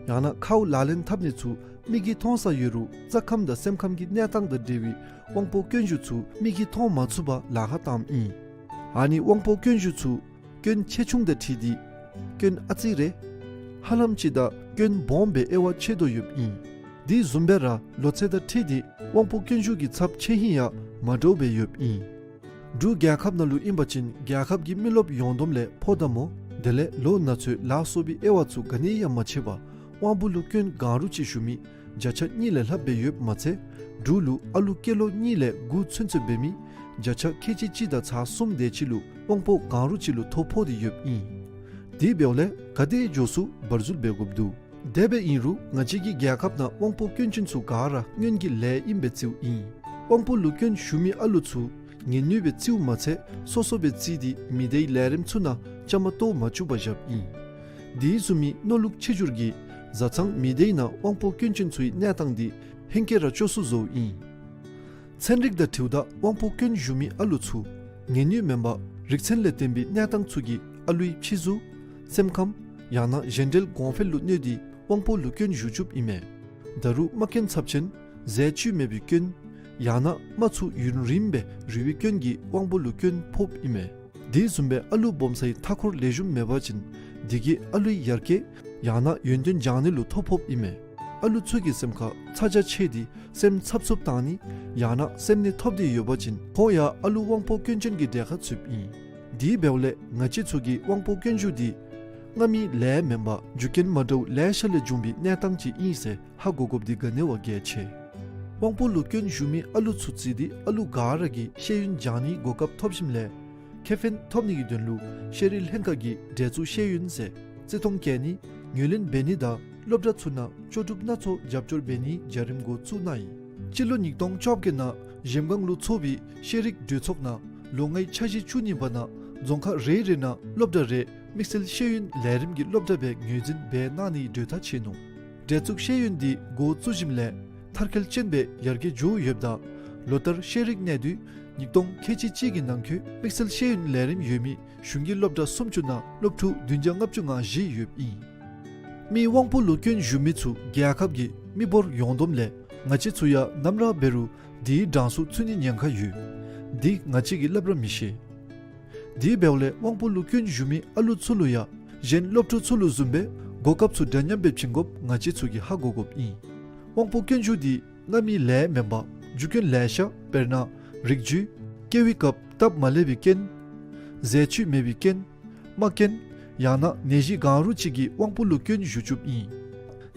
ཡང་ན་ཁཝ་ལག་ལེན་འཐབ་ནི་ཚུ་མིག་གིས་མཐོང་ས་ཡོད་རུང་རྩ་ཁམས་དང་སེམས་ཁམས་ཀྱི་གནས་སྟངས་དང་འབྲེལ་བའི་དབང་པོ་སྐྱོན་ཞུགས་ཚུ་མིག་གིས་མཐོང་མ་ཚུགས་པར་ལཱ་ཁག་བཏངམ་ཨིན། ཨ་ནི་དབང་པོ་སྐྱོན་ཞུགས་ཚུ་སྐྱོན་ཆེ་ཆུང་དང་འཁྲིལ་ཏེ་སྐྱོན་ཨ་ཙི་རེ་ཧ་ལམ་ཅིག་དང་སྐྱོན་སྦོམ་སྦེ་དབྱེ་བ་ཕྱེ་དོ་ཡོདཔ་ཨིན། དེ་བཟུམ་སྦེ་ར་ལོ་ཚད་དང་འཁྲིལ་ཏེ་དབང་པོ་སྐྱོན་ཞུགས་ཀྱི་ཚབས་ཆེ་ཧིང་ཡང་མ་འདྲཝ་སྦེ་ཡོདཔ་ཨིན། འབྲུག་རྒྱལ་ཁབ་ནང་ལུ་ཨིན་པ་ཅིན་རྒྱལ་ཁབ་ཀྱི་མི་རློབས་ཡོངས་བསྡོམས་ལས་ཕོ་དང་མོ་དེ་ལས་ལོ་ན་ཚོད་ལ་སོགས་པའི་དབྱེ་བ་ཚུ་ག་ནི་ཡང་མ་ཕྱེ་བར་དབང་པོ་ལུ་སྐྱོན་གང་རུང་ཅིག་ཞུགས་མི་བརྒྱ་ཆ་གཉིས་ལས་ལྷགཔ་སྦེ་ཡོདཔ་མ་ཚད་འབྲུག་ལུ་ཨ་ལུ་སྐྱེས་ལོ་གཉིས་ལས་དགུ་ཚུན་ཚོད་འབད་མི་བརྒྱ་ཆ་ཁལ་གཅིག་གཅིག་དང་ཚག་གསུམ་དེ་ཅིག་ལུ་དབང་པོ་གང་རུང་ཅིག་ལུ་ཐོ་ཕོག་སྟེ་ཡོདཔ་ཨིན། དེ་འབདཝ་ལས་ག་དེ་མགྱོགས་སུ་བར་འཛུལ་འབད་དགོཔ་འདུག། དེ་སྦེ་ཨིན་རུང་ང་བཅས་ཀྱི་རྒྱལ་ཁབ་ནང་དབང་པོ་སྐྱོན་ཅན་ཚུ་ག་ར་སྔོན་གྱི་ལས་ཨིནམ་སྦེ་བརྩིཝ་ཨིན། དབང་པོ་ལུ་སྐྱོན་ཞུགས་མི་ཨ་ལུ་ཚུ་ངལ་ནུས་སྦེ་བརྩིཝ་མ་ཚད་སོ་སོ་སྦེ་བརྩིས་ཏེ་མི་སྡེའི་ལས་རིམ་ཚུ་ནང་བཅའ་མར་གཏོགས་མ་བཅུག་པར་བཞགཔ་ཨིན། དེ་བཟུམ་མའི་མནོ་ལུགས་ཆེ་འགྱུར་གྱིས་བཟའ་ཚང་མི་སྡེའི་ནང་དབང་པོ་སྐྱོན་ཅན་ཚུའི་གནས་སྟངས་འདི་ཧེང་སྐལ་ར་སྐྱོ་སུ་བཟོཝ་ཨིན། ཚན་རིག་དང་འཁྲིལཝ་ད་དབང་པོ་སྐྱོན་ཞུགས་མི་ཨ་ལུ་ཚུ་ངལ་ནུས་མེན་པར་རིག་ཚན་ལས་བརྟེན་པའི་གནས་སྟངས་ཚུ་གིས་ཨ་ལུའི་ཕྱི་གཟུགས་སེམས་ཁམས་ཡང་ན་གཞན་འབྲེལ་གོང་འཕེལ་ལུ་གནོད་དེ་དབང་པོ་ལུ་སྐྱོན་ཞུགས་བཅུགཔ་ཨིན་མས། ད་རུང་རྨ་སྐྱོན་ཚབས་ཆེན་ཟས་བཅུད་མེད་པའི་སྐྱོན་ཡང་ན་རྨ་ཚུ་ཡུན་རིངམོ་སྦེ་རུལ་བའི་སྐྱོན་གྱིས་དབང་པོ་ལུ་སྐྱོན་ཕོགཔ་ཨིན་མས། དེ་བཟུམ་སྦེ་ཨ་ལུ་སྦོམ་སའི་མཐའ་འཁོར་ལེགས་ཤོམ་མེད་པ་ཅིན་དེ་གིས་ཨ་ལུའི་ཡར་རྒྱས་ཡང་ན་ཡོན་ཏན་སྦྱང་ནི་ལུ་ཐོ་ཕོགཔ་ཨིན་མས། ཨ་ལུ་ཚུ་གི་སེམས་ཁར་ཚ་གྱང་ཆེ་སྟེ་སེམས་འཚབ་འཚུབ་བཏང་ནི་ཡང་ན་སེམས་ནད་ཐོབ་སྟེ་ཡོད་པ་ཅིན་ཁོང་ཡང་ཨ་ལུ་དབང་པོ་སྐྱོན་ཅན་གྱི་གྲས་ཁར་ཚུདཔ་ཨིན། དེ་འབདཝ་ལས་ང་བཅས་ཚུ་གིས་དབང་པོ་སྐྱོན་ཞུགས་འདི་སྔ་མའི་ལས་མེན་པར་རྒྱུ་རྐྱེན་མ་འདྲཝ་ལེ་ཤ་ལས་བྱུང་བའི་གནས་སྟངས་ཅིག་ཨིན་ཟེར་ཧ་གོ་དགོཔ་འདི་ག་ནི་བ་གལ་ཆེ། དབང་པོ་ལུ་སྐྱོན་ཞུགས་མི་ཨ་ལུ་ཚུ་བརྩིས་ཏེ་ཨ་ལུ་ག་ར་གིས་ཤེས་ཡོན་སྦྱང་ནིའི་གོ་སྐབས་ཐོབ་ཞིནམ་ལས་ཁེ་ཕན་ཐོབ་ནི་གི་དོན་ལུ་ཤེས་རིག་ལྷན་ཁག་གིས་འདྲེ་གཙུག་ཤེས་ཡོན་ཟེར་བརྩི་མཐོང་བསྐྱེད་ནི་ངོས་ལེན་འབད་ནི་དང་སློབ་གྲྭ་ཚུ་ནང་ལྕོགས་གྲུབ་སྣ་ཚོགས་རྒྱབ་སྐྱོར་འབད་ནིའི་བྱ་རིམ་འགོ་བཙུགས་གནང་ཡི། སྤྱི་ལོ་ཉིས་སྟོང་བཅོ་བརྒྱད་ནང་གཞལམ་སྒང་ལུ་ཚོགས་པའི་ཤེས་རིག་གྲོས་ཚོགས་ནང་ལོ་ལྔའི་འཆར་གཞི་བཅུ་གཉིས་པ་ནང་རྫོང་ཁག་རེ་རེ་ནང་སློབ་གྲྭ་རེ་དམིགས་བསལ་ཤེས་ཡོན་ལས་རིམ་གྱི་སློབ་གྲྭ་སྦེ་ངོས་འཛིན་འབད་གནང་ནིའི་གྲོས་ཐག་བཅད་ནུག། འདྲེ་གཙུག་ཤེས་ཡོན་འདི་འགོ་བཙུགས་ཞིནམ་ལས་མཐར་འཁྱོལ་ཅན་སྦེ་ཡར་རྒྱས་འགྱོ་ཡོདཔ་ད་ལོ་ལྟར་ཤེས་རིག་གནས་སྡུད་ ཉིས་སྟོང་ཁལ་གཅིག་གཅིག་གི་ནང་འཁོད་དམིགས་བསལ་ཤེས་ཡོན་ལས་རིམ་ཡོད་མི་གཞུང་གི་སློབ་གྲྭ་སུམ་ཅུ་ནང་སློབ་ཕྲུག་བདུན་བརྒྱ་ལྔ་བཅུ་ང་བཞི་ཡོདཔ་ཨིན། མི་དབང་པོ་ལུ་སྐྱོན་ཞུགས་མི་ཚུ་རྒྱལ་ཁབ་ཀྱི་མི་འབོར་ཡོངས་བསྡོམས་ལས་ང་བཅས་ཚུ་ཡང་ནམ་ར་འབད་རུང་དེའི་གྲངས་སུ་ཚུད་ནིའི་ཉེན་ཁ་ཡོད། འདི་ང་བཅས་ཀྱིས་སླབ་ར་མི་ཤེས། དེ་འབདཝ་ལས་དབང་པོ་ལུ་སྐྱོན་ཞུགས་མི་ཨ་ལུ་ཚུ་ལུ་ཡང་གཞན་སློབ་ཕྲུག་ཚུ་ལུ་བཟུམ་སྦེ་གོ་སྐབས་ཚུ་འདྲ་མཉམ་སྦེ་བྱིན་དགོཔ་ང་བཅས་ཚུ་གིས་ཧ་གོ་དགོཔ་ཨིན། དབང་པོ་སྐྱོན་ཞུགས་འདི་གནམ་མེད་ས་མེད་མེན་པར་རྒྱུ་རྐྱེན་ལེ་ཤ་དཔེར་ན་རིགས་རྒྱུད། སྐྱེ་བའི་སྐབས་སྟབས་མ་ལེགས་པའི་རྐྱེན། ཟས་བཅུད་མེད་པའི་རྐྱེན། རྨ་རྐྱེན། ཡང་ན་ནད་གཞི་གང་རུང་ཅིག་གིས་དབང་པོ་ལུ་སྐྱོན་ཞུགས་བཅུགཔ་ཨིན།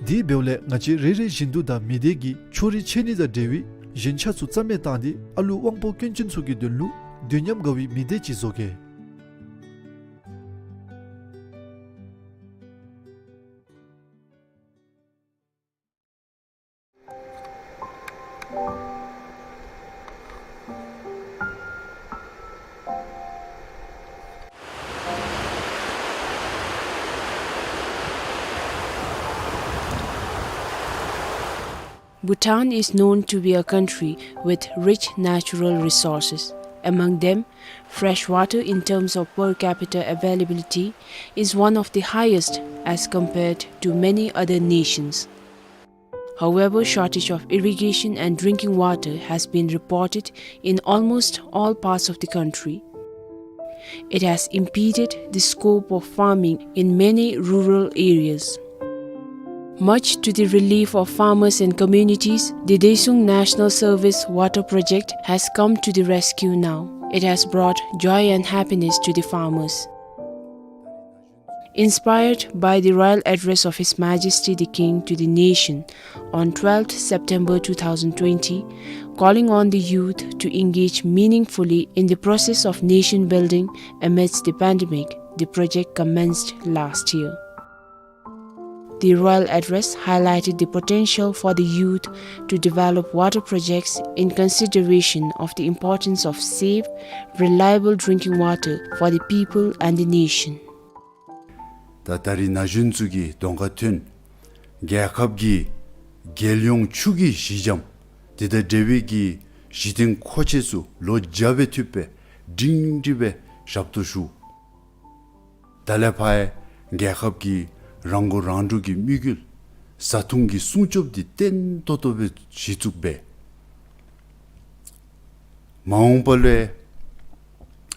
དེ་འབདཝ་ལས་ང་བཅས་རེ་རེ་བཞིན་དུ་དང་མི་སྡེ་གི་ཕྱོགས་རིས་ཆད་ནི་དང་འབྲེལ་བའི་གཞན་ཆ་ཚུ་རྩ་མེད་བཏང་སྟེ་ཨ་ལུ་དབང་པོ་སྐྱོན་ཅན་ཚུ་གི་དོན་ལུ་དུས་མཉམ་དགའ་བའི་མི་སྡེ་ཅིག་བཟོ་གེ། Bhutan is known to be a country with rich natural resources. Among them, fresh water in terms of per capita availability is one of the highest as compared to many other nations. However, shortage of irrigation and drinking water has been reported in almost all parts of the country. It has impeded the scope of farming in many rural areas. Much to the relief of farmers and communities, the Desuung National Service Water Project has come to the rescue now. It has brought joy and happiness to the farmers. Inspired by the royal address of His Majesty the King to the nation on twelfth September two thousand twenty, calling on the youth to engage meaningfully in the process of nation building amidst the pandemic, the project commenced last year. The royal address highlighted the potential for the youth to develop water projects in consideration of the importance of safe, reliable drinking water for the people and the nation. ད་ད་རིས་ན་གཞོན་ཚུ་གིས་གདོང་ཁར་ཐོན། རྒྱལ་ཁབ་ཀྱི་རྒྱལ་ཡོངས་ཆུ་གི་གཞི་འགྱམ་དེ་དང་འབྲེལ་བའི་གི་གཞི་རྟེན་མཁོ་ཆས་ཚུ་ལོ་བརྒྱ་སྦེ་ཐུབ་པའི་སྒྲིང་སྒྲི་སྦེ་ཞབས་ཏོག་ཞུ། ད་ལས་ཕར་རྒྱལ་ཁབ་ཀྱི་རང་མགོ་རང་འདྲོངས་ཀྱི་དམིགས་ཡུལ་བཟའ་འཐུང་གི་སྲུང་སྐྱོབ་འདི་བརྟན་ཏོག་ཏོ་སྦེ་གཞི་བཙུགས་འབད། མ་འོངས་པ་ལུ་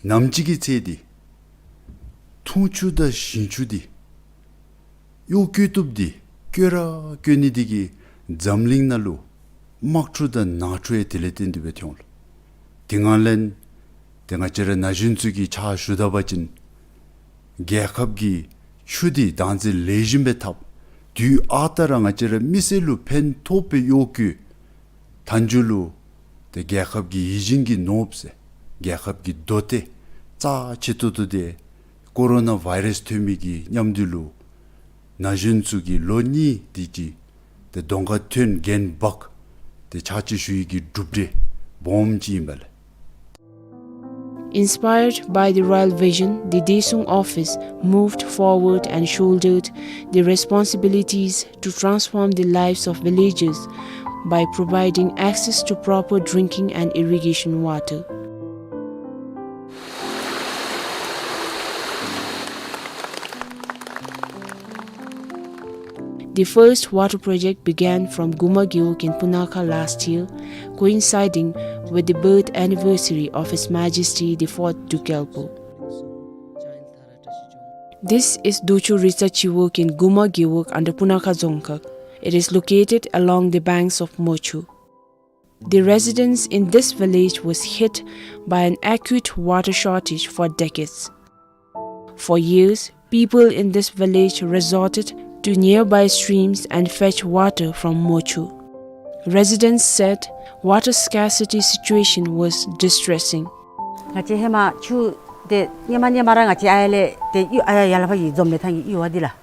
ནམ་ཅིག་གི་ཚེ་འདི་འཐུང་ཆུ་དང་ཞིང་ཆུ་འདི་གཡོག་བཀོལ་བཏུབ་འདི་བཀོལ་ར་བཀོལ་ནི་འདི་གིས་འཛམ་གླིང་ནང་ལུ་དམག་འཁྲུག་དང་ནང་འཁྲུག་ཡང་དེ་ལས་བརྟེན་ཏེ་སྦེ་ཐོན་འོང་ལགས། དེ་ང་ལས་ཏེ་ང་བཅས་ར་ན་གཞོན་ཚུ་གིས་ཕྱག་ཞུ་ད་པ་ཅིན་རྒྱལ་ཁབ་ཀྱི་ཆུ་འདི་བདག་འཛིན་ལེགས་ཤོམ་སྦེ་འཐབ། དུས་ཨ་རྟག་ར་ང་བཅས་ར་མི་སེར་ལུ་ཕན་ཐོགས་པའི་གཡོག་བཀོལ། མཐའ་མཇུག་ལུ་ཏེ་རྒྱལ་ཁབ་ཀྱི་ཡིད་བཞིན་གྱི་ནོར་བུ་ཟེར་རྒྱལ་ཁབ་ཀྱི་མདོ་སྡེ་རྩ་ཆེ་ཏོག་ཏོ་འདི་ཀོ་རོ་ན་བཱའི་རཱསི་ཐོན་མི་གི་མཉམ་དུ་ལུ་ན་གཞོན་ཚུ་གིས་ལོ་གཉིས་དེ་ཅིག་ཏེ་གདོང་ཁར་ཐོན་འགན་འབག་སྟེ་ཕྱག་ཕྱིད་ཞུ་ཡི་གི་གྲུབ་འབྲས་སྦོམ་ཅིག་ཨིན་པས་ལགས། Inspired by the royal vision, the Desuung office moved forward and shouldered the responsibilities to transform the lives of villagers by providing access to proper drinking and irrigation water. The first water project began from Guma Gewog in Punakha last year, coinciding with the birth anniversary of His Majesty the fourth Druk Gyalpo. This is Docho Ritsa Chiwog in Guma Gewog under Punakha Dzongkhag. It is located along the banks of Mochu. The residents in this village was hit by an acute water shortage for decades. For years, people in this village resorted to nearby streams and fetch water from Mochu. Residents said water scarcity situation was distressing. ང་བཅས་ཧེ་མ་ཆུ་དེ་ཧེ་མ་ཧེ་མ་ར་ང་བཅས་ཨ་ཡར་ལས་ཏེ་གཡུར་ཨ་ཡར་ཡར་ལས་ཕར་གྱི་འཛོམས་ལས་ཐང་གི་གཡུར་བ་འདི་ལགས།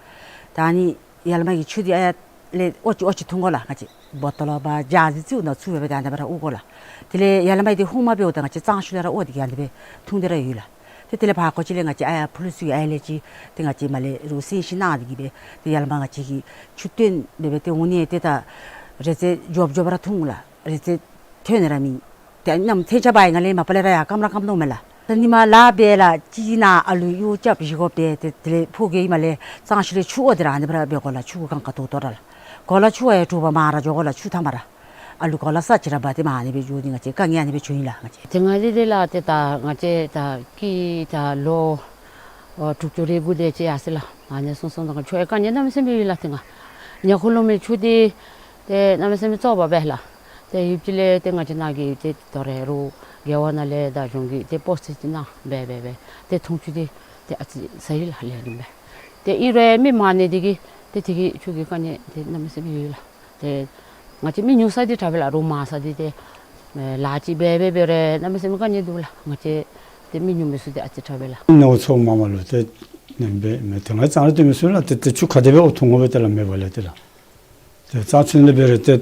ད་ནི་ཡར་ལས་མར་གྱི་ཆུ་འདི་ཨ་ཡར་ལས་ཨོ་ཅི་ཨོ་ཅི་འཐུང་དགོ་ལགས། ང་བཅས་བོ་ཊལ་བ་ཇཱར་ཅིག་ཨོ་ནང་བཙུགས་སྦེ་ཏེ་ཨ་ནི་སྦེ་ར་དབོར་དགོ་ལགས། དེ་ལས་ཡར་ལས་མར་འདི་ཧཱུྃ་མ་འབདཝ་ད་ང་བཅས་གཙང་ཤུལ་ལས་ར་དབོར་ཏེ་གི་ཨ་ནི་སྦེ་འཐུང་སྟེ་ར་ཡོད་ལགས། ཏེ་དེ་ལས་ཕར་ཁོ་ཅིག་ལས་ང་བཅས་ཨ་ཡར་ཕུ་ལུ་ཚུ་གི་ཨ་ཡར་ལས་ཅིག་ཏེ་ང་བཅས་མར་ལས་རུང་སེམས་ཤིང་གནང་སྟེ་གི་སྦེ་ཏེ་ཡར་ལས་མར་ང་བཅས་ཀྱིས་ཆུ་བཏོན་སྦེ་སྦེ་ཏེ་འོང་ནི་ཏེ་ད་རེ་ཙེ་མགྱོགས་མགྱོགས་པ་ར་འཐུང་ལགས། རེ་ཙེ་ཐོན་ནི་ར་མེད། ཏེ་ཨ་ནེམ་ཐེངས་ཆ་བ་ཡི་ང་ལས་མ་པ་ལས་ར་ཡར་སྐམ་ར་སྐམ་དོ་མས་ལགས། ད་ཉི་མ་ལ་འབད་ལགས་ཅིག་ནང་ཨ་ལུ་གཡོག་རྐྱབ་བཞེས་དགོ་པས། ཏེ་དེ་ལས་ཕོ་རྒས་ཨིནམ་ལས་གཙང་ཆུ་ལས་ཆུ་འོ་དེ་ར་ཨ་ནི་སྦེ་ར་འབད་དགོ་ལགས། ཆུ་གུ་གང་ག་དོ་དོ་ར་ལགས། གོ་ལ་ཆུ་བ་ཡང་དྲོ་པ་མར་ར་འགྱོ་དགོ་ལགས། ཆུ་ཐང་པ་ར། ཨ་ལུ་གོ་ལ་ས་ཅིག་ར་འབག་སྟེ་མར་ཨ་ནི་སྦེ་འགྱོ་ནི། ང་བཅས་དཀའ་ངལ་ཨ་ནི་སྦེ་བྱུང་ཡི་ལགས། ང་བཅས་ཏེ་ང་བཅས་དེ་ལས་ད་ང་བཅས་ད་ཀི་ད་ལོ་ཨོ་དྲུག་ཅུ་རེ་དགུ་དེ་ཅིག་ཡར་སོང་ཡི་ལགས། ཨ་ནི་སོང་སོང་ད་ང་ཆུ་ཡང་དཀའ་ངལ་གནམ་མེད་ས་མེད་ཡོད་ལགས། ཏེ་ང་ཉ་ཁུ་ལུ་མི་ཆུ་དེ་ཏེ་གནམ་མེད་ས་མེད་བཙོག་པ་སྦེ་ལགས། ཏེ་ཡུདཔ་ཅིག་ལས་ཏེ་ང་བཅས་ནཱ་གི་ཏེ་དོ་རུང་རྒེད་འོག་ནང་ལས་དང་གཞུང་གིས་ཏེ་སྤོ་སེ་ཅིག་གནང་སྦེ་སྦེ་སྦེ་ཏེ་འཐུང་ཆུ་དེ་ཏེ་ཨ་ཙི་ཟ་ཡི་ལགས། ལས་རིམ་སྦེ་ཏེ་ཨིན་རུང་མི་མང་ནི་དེ་གིས་ཏེ་དེ་གིས་ཆུ་གི་དཀའ་ངལ་ཏེ་གནམ་མེད་ས་མེད་ཡོད་ལགས། ཏེ་ང་བཅས་མི་ཉུང་ས་འདི་དྲག་པས་ལགས། རོགས་མང་ས་འདི་ཏེ་ལཱ་ཅིག་འབད་འབད་འབད་རུང་གནམ་མེད་ས་མེད་དཀའ་ངལ་འདུག་ལགས། ང་བཅས་ཏེ་མི་ཉུང་མི་ཚུ་འདི་ཨ་ཙི་དྲག་པས་ལགས། ནོར་ཚོ་མ་མ་ལུ་ཏེ་ནེམ་སྦེ་མེན། ཏེ་ང་གཙང་ར་སྟོན་མི་ཚུ་ལགས། ཏེ་ཏེ་ཆུ་ག་དེ་སྦེ་འོ་འཐུང་དགོ་པས་ཏེ་ལགས། མེད་པ་ལས་ཏེ་ལགས། ཏེ་གཙང་ཆུ་ལས་འབད་རུང་ཏེ་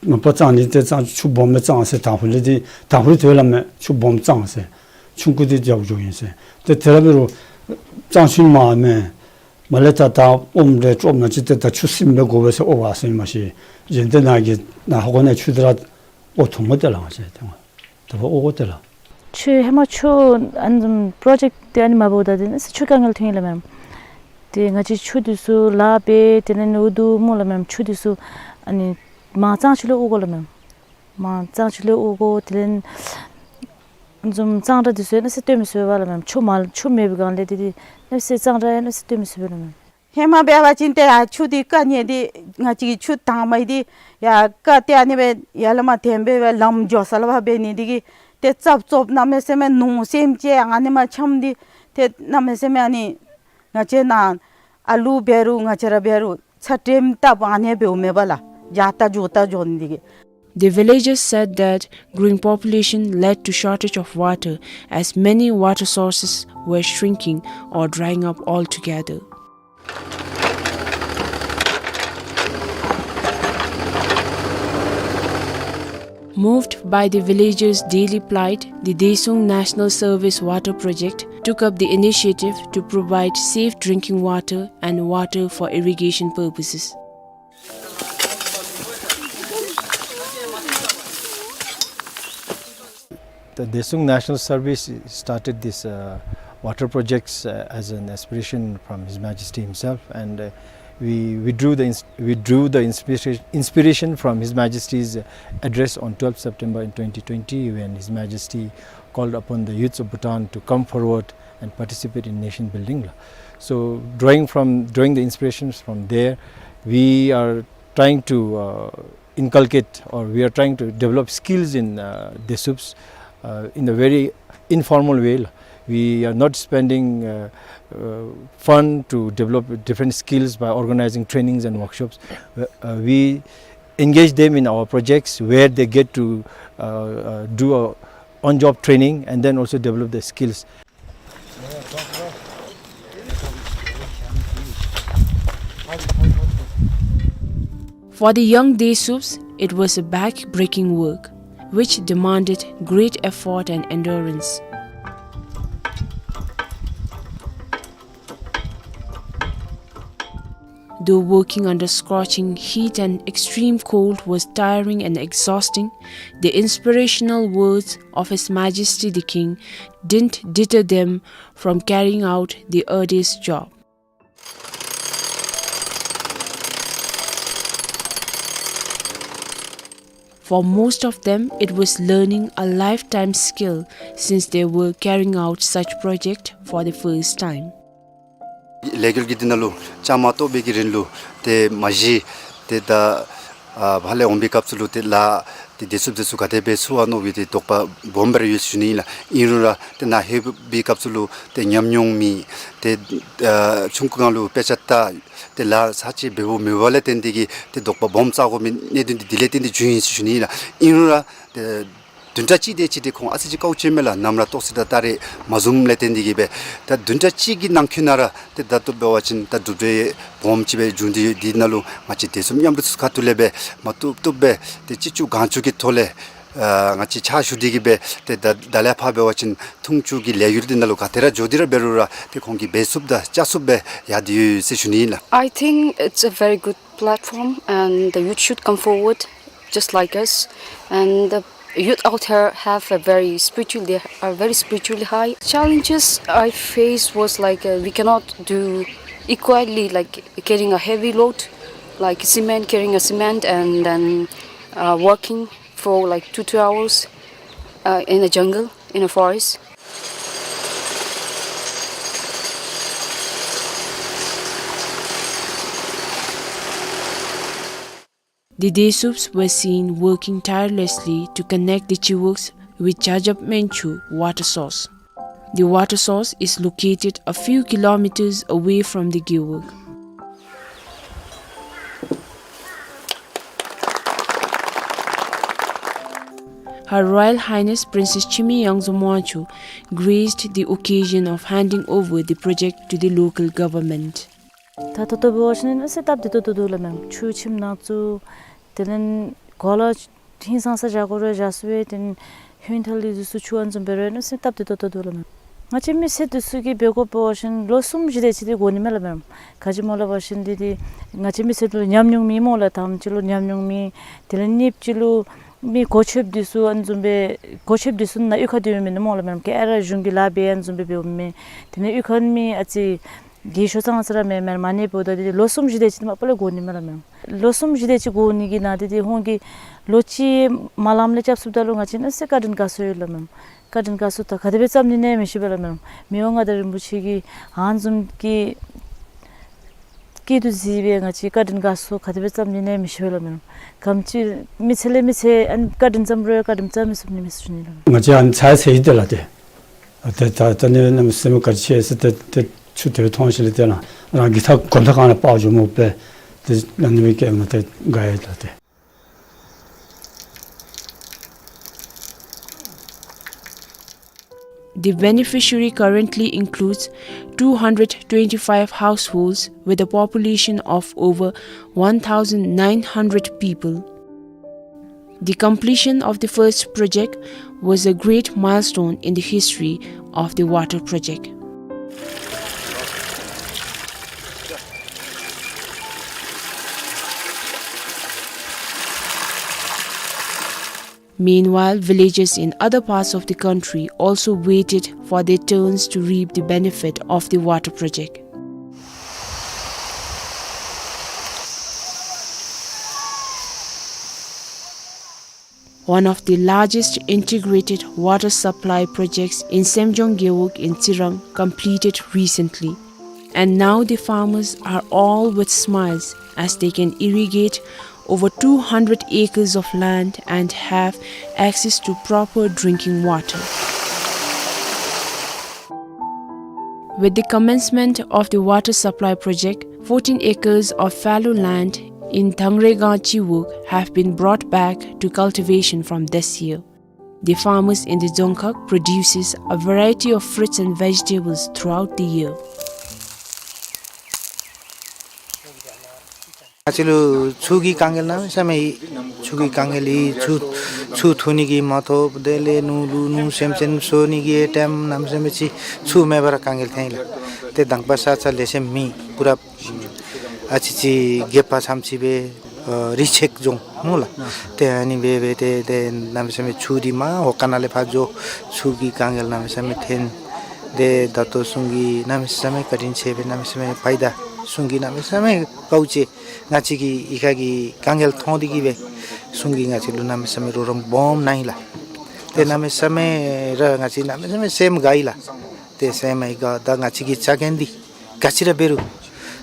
མ་པ་གཙང་ནི་ཏེ་གཙང་ཆུ་སྦོམ་སྦེ་གཙང་ཟེར། དང་ཕུ་ལས་འདི་དང་ཕུ་ལས་ཏེ་ལགས་མེན། ཆུ་སྦོམ་གཙང་ཟེར། ཆུང་ཀུ་འདི་རྒྱབ་འགྱོཝ་ཨིན་ཟེར། ཏེ་དེ་ར་འབད་རུང་གཙང་ཆུ་མ་མེན། མ་ལས་ད་ད་ཨོམ་རེ་ཅོག་ནང་ཅིག་ཏེ་ད་ཆུ་སིམ་སྦེ་དགོ་པས་ཟེར་ཨོ་བ་ཟེར་མ་ཤེས། གཞན་ཏེ་ནཱ་གི་ནཱ་ཧོ་ཁོ་ནཱ་ཆུ་དེ་ར་འོ་འཐུང་དགོ་ཏེ་ལགས། ང་བཅས་ཏེ་ང་ད་འོ་དགོ་ཏེ་ལགས། ཆུ་ཧེ་མ་ཆུ་ཨ་ནི་བཟུམ་པྲོ་ཇེཀཊ་ཏེ་ཨ་ནི་མ་འབདཝ་ད་ཏེ་ཨ་ནི་ཆུ་དཀའ་ངལ་ཐོན་ཡི་ལགས་མེན། ཏེ་ང་བཅས་ཆུ་འདི་ཚུ་ལཱ་འབད་དེ་ལས་ཨ་ནི་འོ་བསྡུ་སྨོ་ལགས་མེན། ཆུ་འདི་ཚུ་ཨ་ནི་མར་གཙང་ཆུ་ལས་འོ་དགོ་ལགས་མེན། མར་གཙང་ཆུ་ལས་འོ་དགོ། དེ་ལས་ཨ་ནི་བཟུམ་གཙང་སྦྲ་འདི་ཚུ་ཡང་གནམ་མེད་ས་མེད་སྟོན་མི་ཚུགས་པས་ལགས་མེན། ཆུ་མ་ཆུ་མེད་པའི་སྒང་ལས་ཏེ་ཏེ་གནམ་མེད་ས་མེད་གཙང་སྦྲ་ཡང་གནམ་མེད་ས་མེད་སྟོན་མི་ཚུགས་པས་ལགས་མེན། ཧེ་མ་འབད་བ་ཅིན་ཏེ་ཡར་ཆུ་འདི་དཀའ་ངལ་འདི་ང་བཅས་ཀྱི་ཆུ་དྭངས་མ་འདི་ཡར་ཀ་ཏེ་ཨ་ནི་སྦེ་ཡར་ལས་མར་འཐེན་སྦེ་སྦེ་ལམ་འགྱོ་ས་ལུ་ཕར་འབད་ནི་འདི་གིས་ཏེ་རྩབ་རྩོབ་གནམ་མེད་ས་མེད་ནོར་སེམས་ཅན་ཨ་ནི་མར་འཁྱམས་ཏེ་ཏེ་གནམ་མེད་ས་མེད་ཨ་ནི་ང་བཅས་ནཱ་ཨ་ལུ་འབད་རུང་ང་བཅས་ར་འབད་རུང་ཚ་དྲོད་བཏབ་ཨ་ནི་འབདཝ་མས་པ་ལགས། འགྱོ་ད་འགྱོ་ད་འགྱོ་ནི་འདི་གིས། The villagers said that growing population led to shortage of water, as many water sources were shrinking or drying up altogether. Moved by the villagers' daily plight, the Desung National Service Water Project took up the initiative to provide safe drinking water and water for irrigation purposes. The Desung National Service started this, uh, water projects, uh, as an aspiration from His Majesty himself, and, uh, we, we drew the ins-, we drew the inspiration, inspiration from His Majesty's address on twelfth September in twenty twenty, when His Majesty called upon the youths of Bhutan to come forward and participate in nation building. So drawing from, drawing the inspirations from there, we are trying to, uh, inculcate, or we are trying to develop skills in, uh, Desups, uh, in a very informal way. We are not spending, uh, uh, fund to develop different skills by organizing trainings and workshops. Uh, uh, we engage them in our projects where they get to, uh, uh, do a on-job training and then also develop their skills. For the young Desups, it was a back-breaking work, which demanded great effort and endurance. Though working under scorching heat and extreme cold was tiring and exhausting, the inspirational words of His Majesty the King didn't deter them from carrying out the arduous job. For most of them, it was learning a lifetime skill since they were carrying out such project for the first time. ལས་འགུལ་གྱི་འདི་ནང་ལུ་བཅའ་མར་གཏོགས་པའི་གི་རིང་ལུ་ཏེ་མ་གཞི་ཏེ་ད་ཨ་ཕར་ལས་འོང་པའི་སྐབས་སུ་ལུ་ཏེ་ལཱ་ཏེ་དེ་ཚུ་དེ་ཚུ་ག་དེ་སྦེ་ཚུགས་ཨ་མནོ་བའི་ཏེ་དོགས་པ་སྦོམ་སྦེ་ར་ཡོད་ཟེར་ཞུ་ནི་ཨིན་ལགས། ཨིན་རུང་ར་ཏེ་ནཱ་ལྷོད་པའི་སྐབས་སུ་ལུ་ཏེ་ཉམས་མྱོང་མེད་ཏེ་ཨ་ཆུང་ཀུའི་སྒང་ལུ་དཔེ་ཆ་ལྟ་ཏེ་ལཱ་ཚར་གཅིག་འབད་བ་མེད་པ་ལས་བརྟེན་ཏེ་གིས་ཏེ་དོགས་པ་སྦོམ་རྩ་དགོ་མི་གནད་དོན་འདི་དེ་ལས་བརྟེན་ཏེ་བྱུང་ཡི་ཟེར་ཞུ་ནི་ཨིན་ལགས། ཨིན་རུང་ར་ཏེ་བདུན་ཕྲག་གཅིག་དེ་ཅིག་ཏེ་ཁོང་ཨ་ཙི་ཅིག་དཀའཝ་སྤྱད་མས་ལགས། ནམ་ར་ཏོག་ཙི་དང་ད་རེས་མ་བཟུམ་ལས་བརྟེན་ཏེ་གིས་སྦེ་ད་བདུན་ཕྲག་གཅིག་གི་ནང་འཁོད་ནང་ར་ཏེ་ད་ལྟོ་འབད་བ་ཅིན་ད་གྲུབ་འབྲས་སྦོམ་ཅིག་སྦེ་བྱུང་སྟེ་ཡོད། འདི་ནང་ལུ་ང་བཅས་དེ་ཚུ་མཉམ་རུབ་ཚུ་ཁ་ཐུག་ལས་སྦེ་མ་བཏུབ་བཏུབ་སྦེ་ཏེ་ཅི་ལྕོགས་གང་ལྕོགས་ཀྱི་ཐོག་ལས་ཨ་ང་བཅས་ཕྱག་ཞུ་སྟེ་གིས་སྦེ་ཏེ་ད་ད་ལས་ཕར་འབད་བ་ཅིན་འཐུང་ཆུ་གི་ལས་འགུལ་འདི་ནང་ལུ་ག་ཏེ་ར་འགྱོ་སྟེ་ར་འབད་རུང་ར་ཏེ་ཁོང་གིས་འབད་ཚུགསཔ་དང་བཅའ་ཚུགསཔ་སྦེ་ཡར་ཏེ་ཡོད་ཟེར་ཞུ་ནི་ཨིན་ལགས། I think it's a very good platform and the youth should come forward just like us, and the Youth out here have a very spiritual, they are very spiritually high. Challenges I faced was like, uh, we cannot do equally, like carrying a heavy load, like cement, carrying a cement and then, uh, working for like two, two hours, uh, in a jungle, in a forest. The Desups were seen working tirelessly to connect the Chiwuks with Jajap Menchu water source. The water source is located a few kilometers away from the Gewog. Her Royal Highness Princess Chimi Yangzom Wangchuck graced the occasion of handing over the project to the local government. ད་ད་ལྟོ་འབད་བ་ཅིན་ཨ་ནི་སེམས་སྟབས་བདེ་ཏོག་ཏོ་འདུག་ལགས་མེན། ཆུ་ཁྱིམ་ནང་བཙུགས། དེ་ལས་གོ་ལ་ཧིང་སངས་ས་བཞག་དགོ་རུང་བཞག་ཚུགས་པས། དེ་ལས་ཧུན་ཐལ་ལི་འདི་ཚུ་ཆུ་ཨ་ནི་བཟུམ་འབད་རུང་ཨ་ནི་སེམས་སྟབས་བདེ་ཏོག་ཏོ་འདུག་ལགས་མེན། ང་བཅས་མི་སེར་འདི་ཚུ་གིས་འབད་དགོཔ་འབད་བ་ཅིན་ལོ་གསུམ་བཞི་དེ་ཅིག་འདི་འགོར་ནི་མས་ལགས་མེན། ག་ཅི་སྨོ་ལབ་པ་ཅིན་འདི་འདི་ང་བཅས་མི་སེར་ལུ་ཉམས་མྱོང་མེད་སྨོ་ལགས། དང་པ་ཅིག་ལུ་ཉམས་མྱོང་མེད། དེ་ལས་གཉིས་པ་ཅིག་ལུ་མི་གོ་ཆོདཔ་འདི་ཚུ་ཨ་ནི་བཟུམ་སྦེ་གོ་ཆོདཔ་འདི་ཚུ་ནང་གཡུས་ཁར་སྡོད་མི་མེན་སྨོ་ལགས་མེན། ག་ར་གཞུང་གི་ལཱ་འབད་ཨ་ནི་བཟུམ་སྦེ་འབདཝ་མས། དེ་ལས་གཡུས་ཁར་མི་ཨ་ཙི་གི་ཤོ་ཚང་ས་ར་མེན་མེན། མ་ཎི་འབདཝ་ད་འདི་ལོ་གསུམ་བཞི་དེ་ཅིག་མ་པ་ལས་འགོར་ནི་མས་ལགས་མེན། ལོ་གསུམ་བཞི་དེ་ཅིག་འགོར་ནི་གི་ནང་འདི་འདི་ཁོང་གིས་ལོ་གཅིག་མ་ལངམ་ལས་རྐྱབ་ཚུགསཔ་ད་ལུ་ང་བཅས་ཨ་ནི་སེམས་བཀའ་དྲིན་དགའ་ཚོར་ཡོད་ལགས་མེན། བཀའ་དྲིན་དགའ་ཚོར་ད་ག་དེ་སྦེ་བརྩམ་ནི་ཨིན་ན་མི་ཤེས་པས་ལགས་མེན། མི་དབང་མངའ་བདག་རིན་པོ་ཆེ་གིས་ཨ་ནི་བཟུམ་གྱི་སྐྱིད་སྡུག་གཟིགས་སྦེ་ང་བཅས་བཀའ་དྲིན་དགའ་ཚོར་ག་དེ་སྦེ་བརྩམ་ནི་ཨིན་ན་མི་ཤེས་པས་ལགས་མེན། ག་དེམ་ཅིག་མི་ཚེ་ལས་མི་ཚེ་ཨ་ནི་བཀའ་དྲིན་བརྩམ་རུང་བཀའ་དྲིན་བརྩམ་མི་ཚུགས་ནི་མས་ཟེར་ཞུ་ནི་ལགས། ང་བཅས་ཨ་ནི་ཚར་ཚར་ཡི་དེ་ལགས་ཏེ། ཨ་ཏེ་ད་ད་ནི་གནམ་མེད་ས་མེད་ག་ཅི་ཟེར་ཏེ་ཏེ་ཆུ་དེ་སྦེ་མཐོང་ཞིནམ་ལས་ཏེ་ན་རང་གི་ཐག་གོམ་ཐག་གང་ལས་ཕར་འགྱོ་མོ་པས། ཏེ་ཨ་ནི་སྦེ་སྐྱེས་མ་ཏེ་དགའ་ཡི་ལགས་ཏེ། The beneficiary currently includes two hundred twenty-five households with a population of over one thousand nine hundred people. The completion of the first project was a great milestone in the history of the water project. Meanwhile, villages in other parts of the country also waited for their turns to reap the benefit of the water project. One of the largest integrated water supply projects in Semjong Gewog in Tsirang completed recently. And now the farmers are all with smiles as they can irrigate over two hundred acres of land and have access to proper drinking water. With the commencement of the water supply project, fourteen acres of fallow land in Thangregang Chiwog have been brought back to cultivation from this year. The farmers in the Dzongkhag produces a variety of fruits and vegetables throughout the year. ང་བཅས་ལུ་ཆུ་གི་དཀའ་ངལ་གནམ་མེད་ས་མེད་ཡོད། ཆུ་གི་དཀའ་ངལ་ཡོད། ཆུ་ཆུ་འཐུང་ནི་གི་མ་གཏོགས་དེ་ལས་ནོར་ལུ་ནོར་སེམས་ཅན་གསོ་ནི་གི་ཨེ་ཊེམ་གནམ་མེད་ས་མེད་ཅིག་ཆུ་མེད་པར་དཀའ་ངལ་ཐོན་ཡི་ལགས། ཏེ་དང་པ་ས་ཆ་ལེ་ཤ་མེད། ཕུ་ར་ཨ་ཙི་ཙི་རྒེད་འོག་ཙམ་ཅིག་སྦེ་ཨ་རི་ཆེག་རྫོང་སྨོ་ལགས། ཏེ་ཨ་ནི་སྦེ་སྦེ་ཏེ་ཏེ་གནམ་མེད་ས་མེད་ཆུ་འདི་མར་འོག་ཁང་ནང་ལས་ཕར་འགྱོ། ཆུ་གི་དཀའ་ངལ་གནམ་མེད་ས་མེད་ཐོན། ཏེ་ད་ལྟོ་གཞུང་གིས་གནམ་མེད་ས་མེད་བཀའ་དྲིན་ཆེ་བས། གནམ་མེད་ས་མེད་ཕའི་ད་གཞུང་གིས་གནམ་མེད་ས་མེད་དཀའཝ་སྤྱད། ང་བཅས་ཀྱི་གཡུས་ཁ་གི་དཀའ་ངལ་མཐོང་སྟེ་གིས་སྦེ་གཞུང་གིས་ང་བཅས་ལུ་གནམ་མེད་ས་མེད་རོགས་རམ་སྦོམ་གནང་ཡི་ལགས། ཏེ་གནམ་མེད་ས་མེད་ར་ང་བཅས་གནམ་མེད་ས་མེད་སེམས་དགའ་ཡི་ལགས། ཏེ་སེམས་དགའ། ད་ང་བཅས་ཀྱི་ཆ་རྐྱེན་འདི་ག་ཅི་ར་འབད་རུང་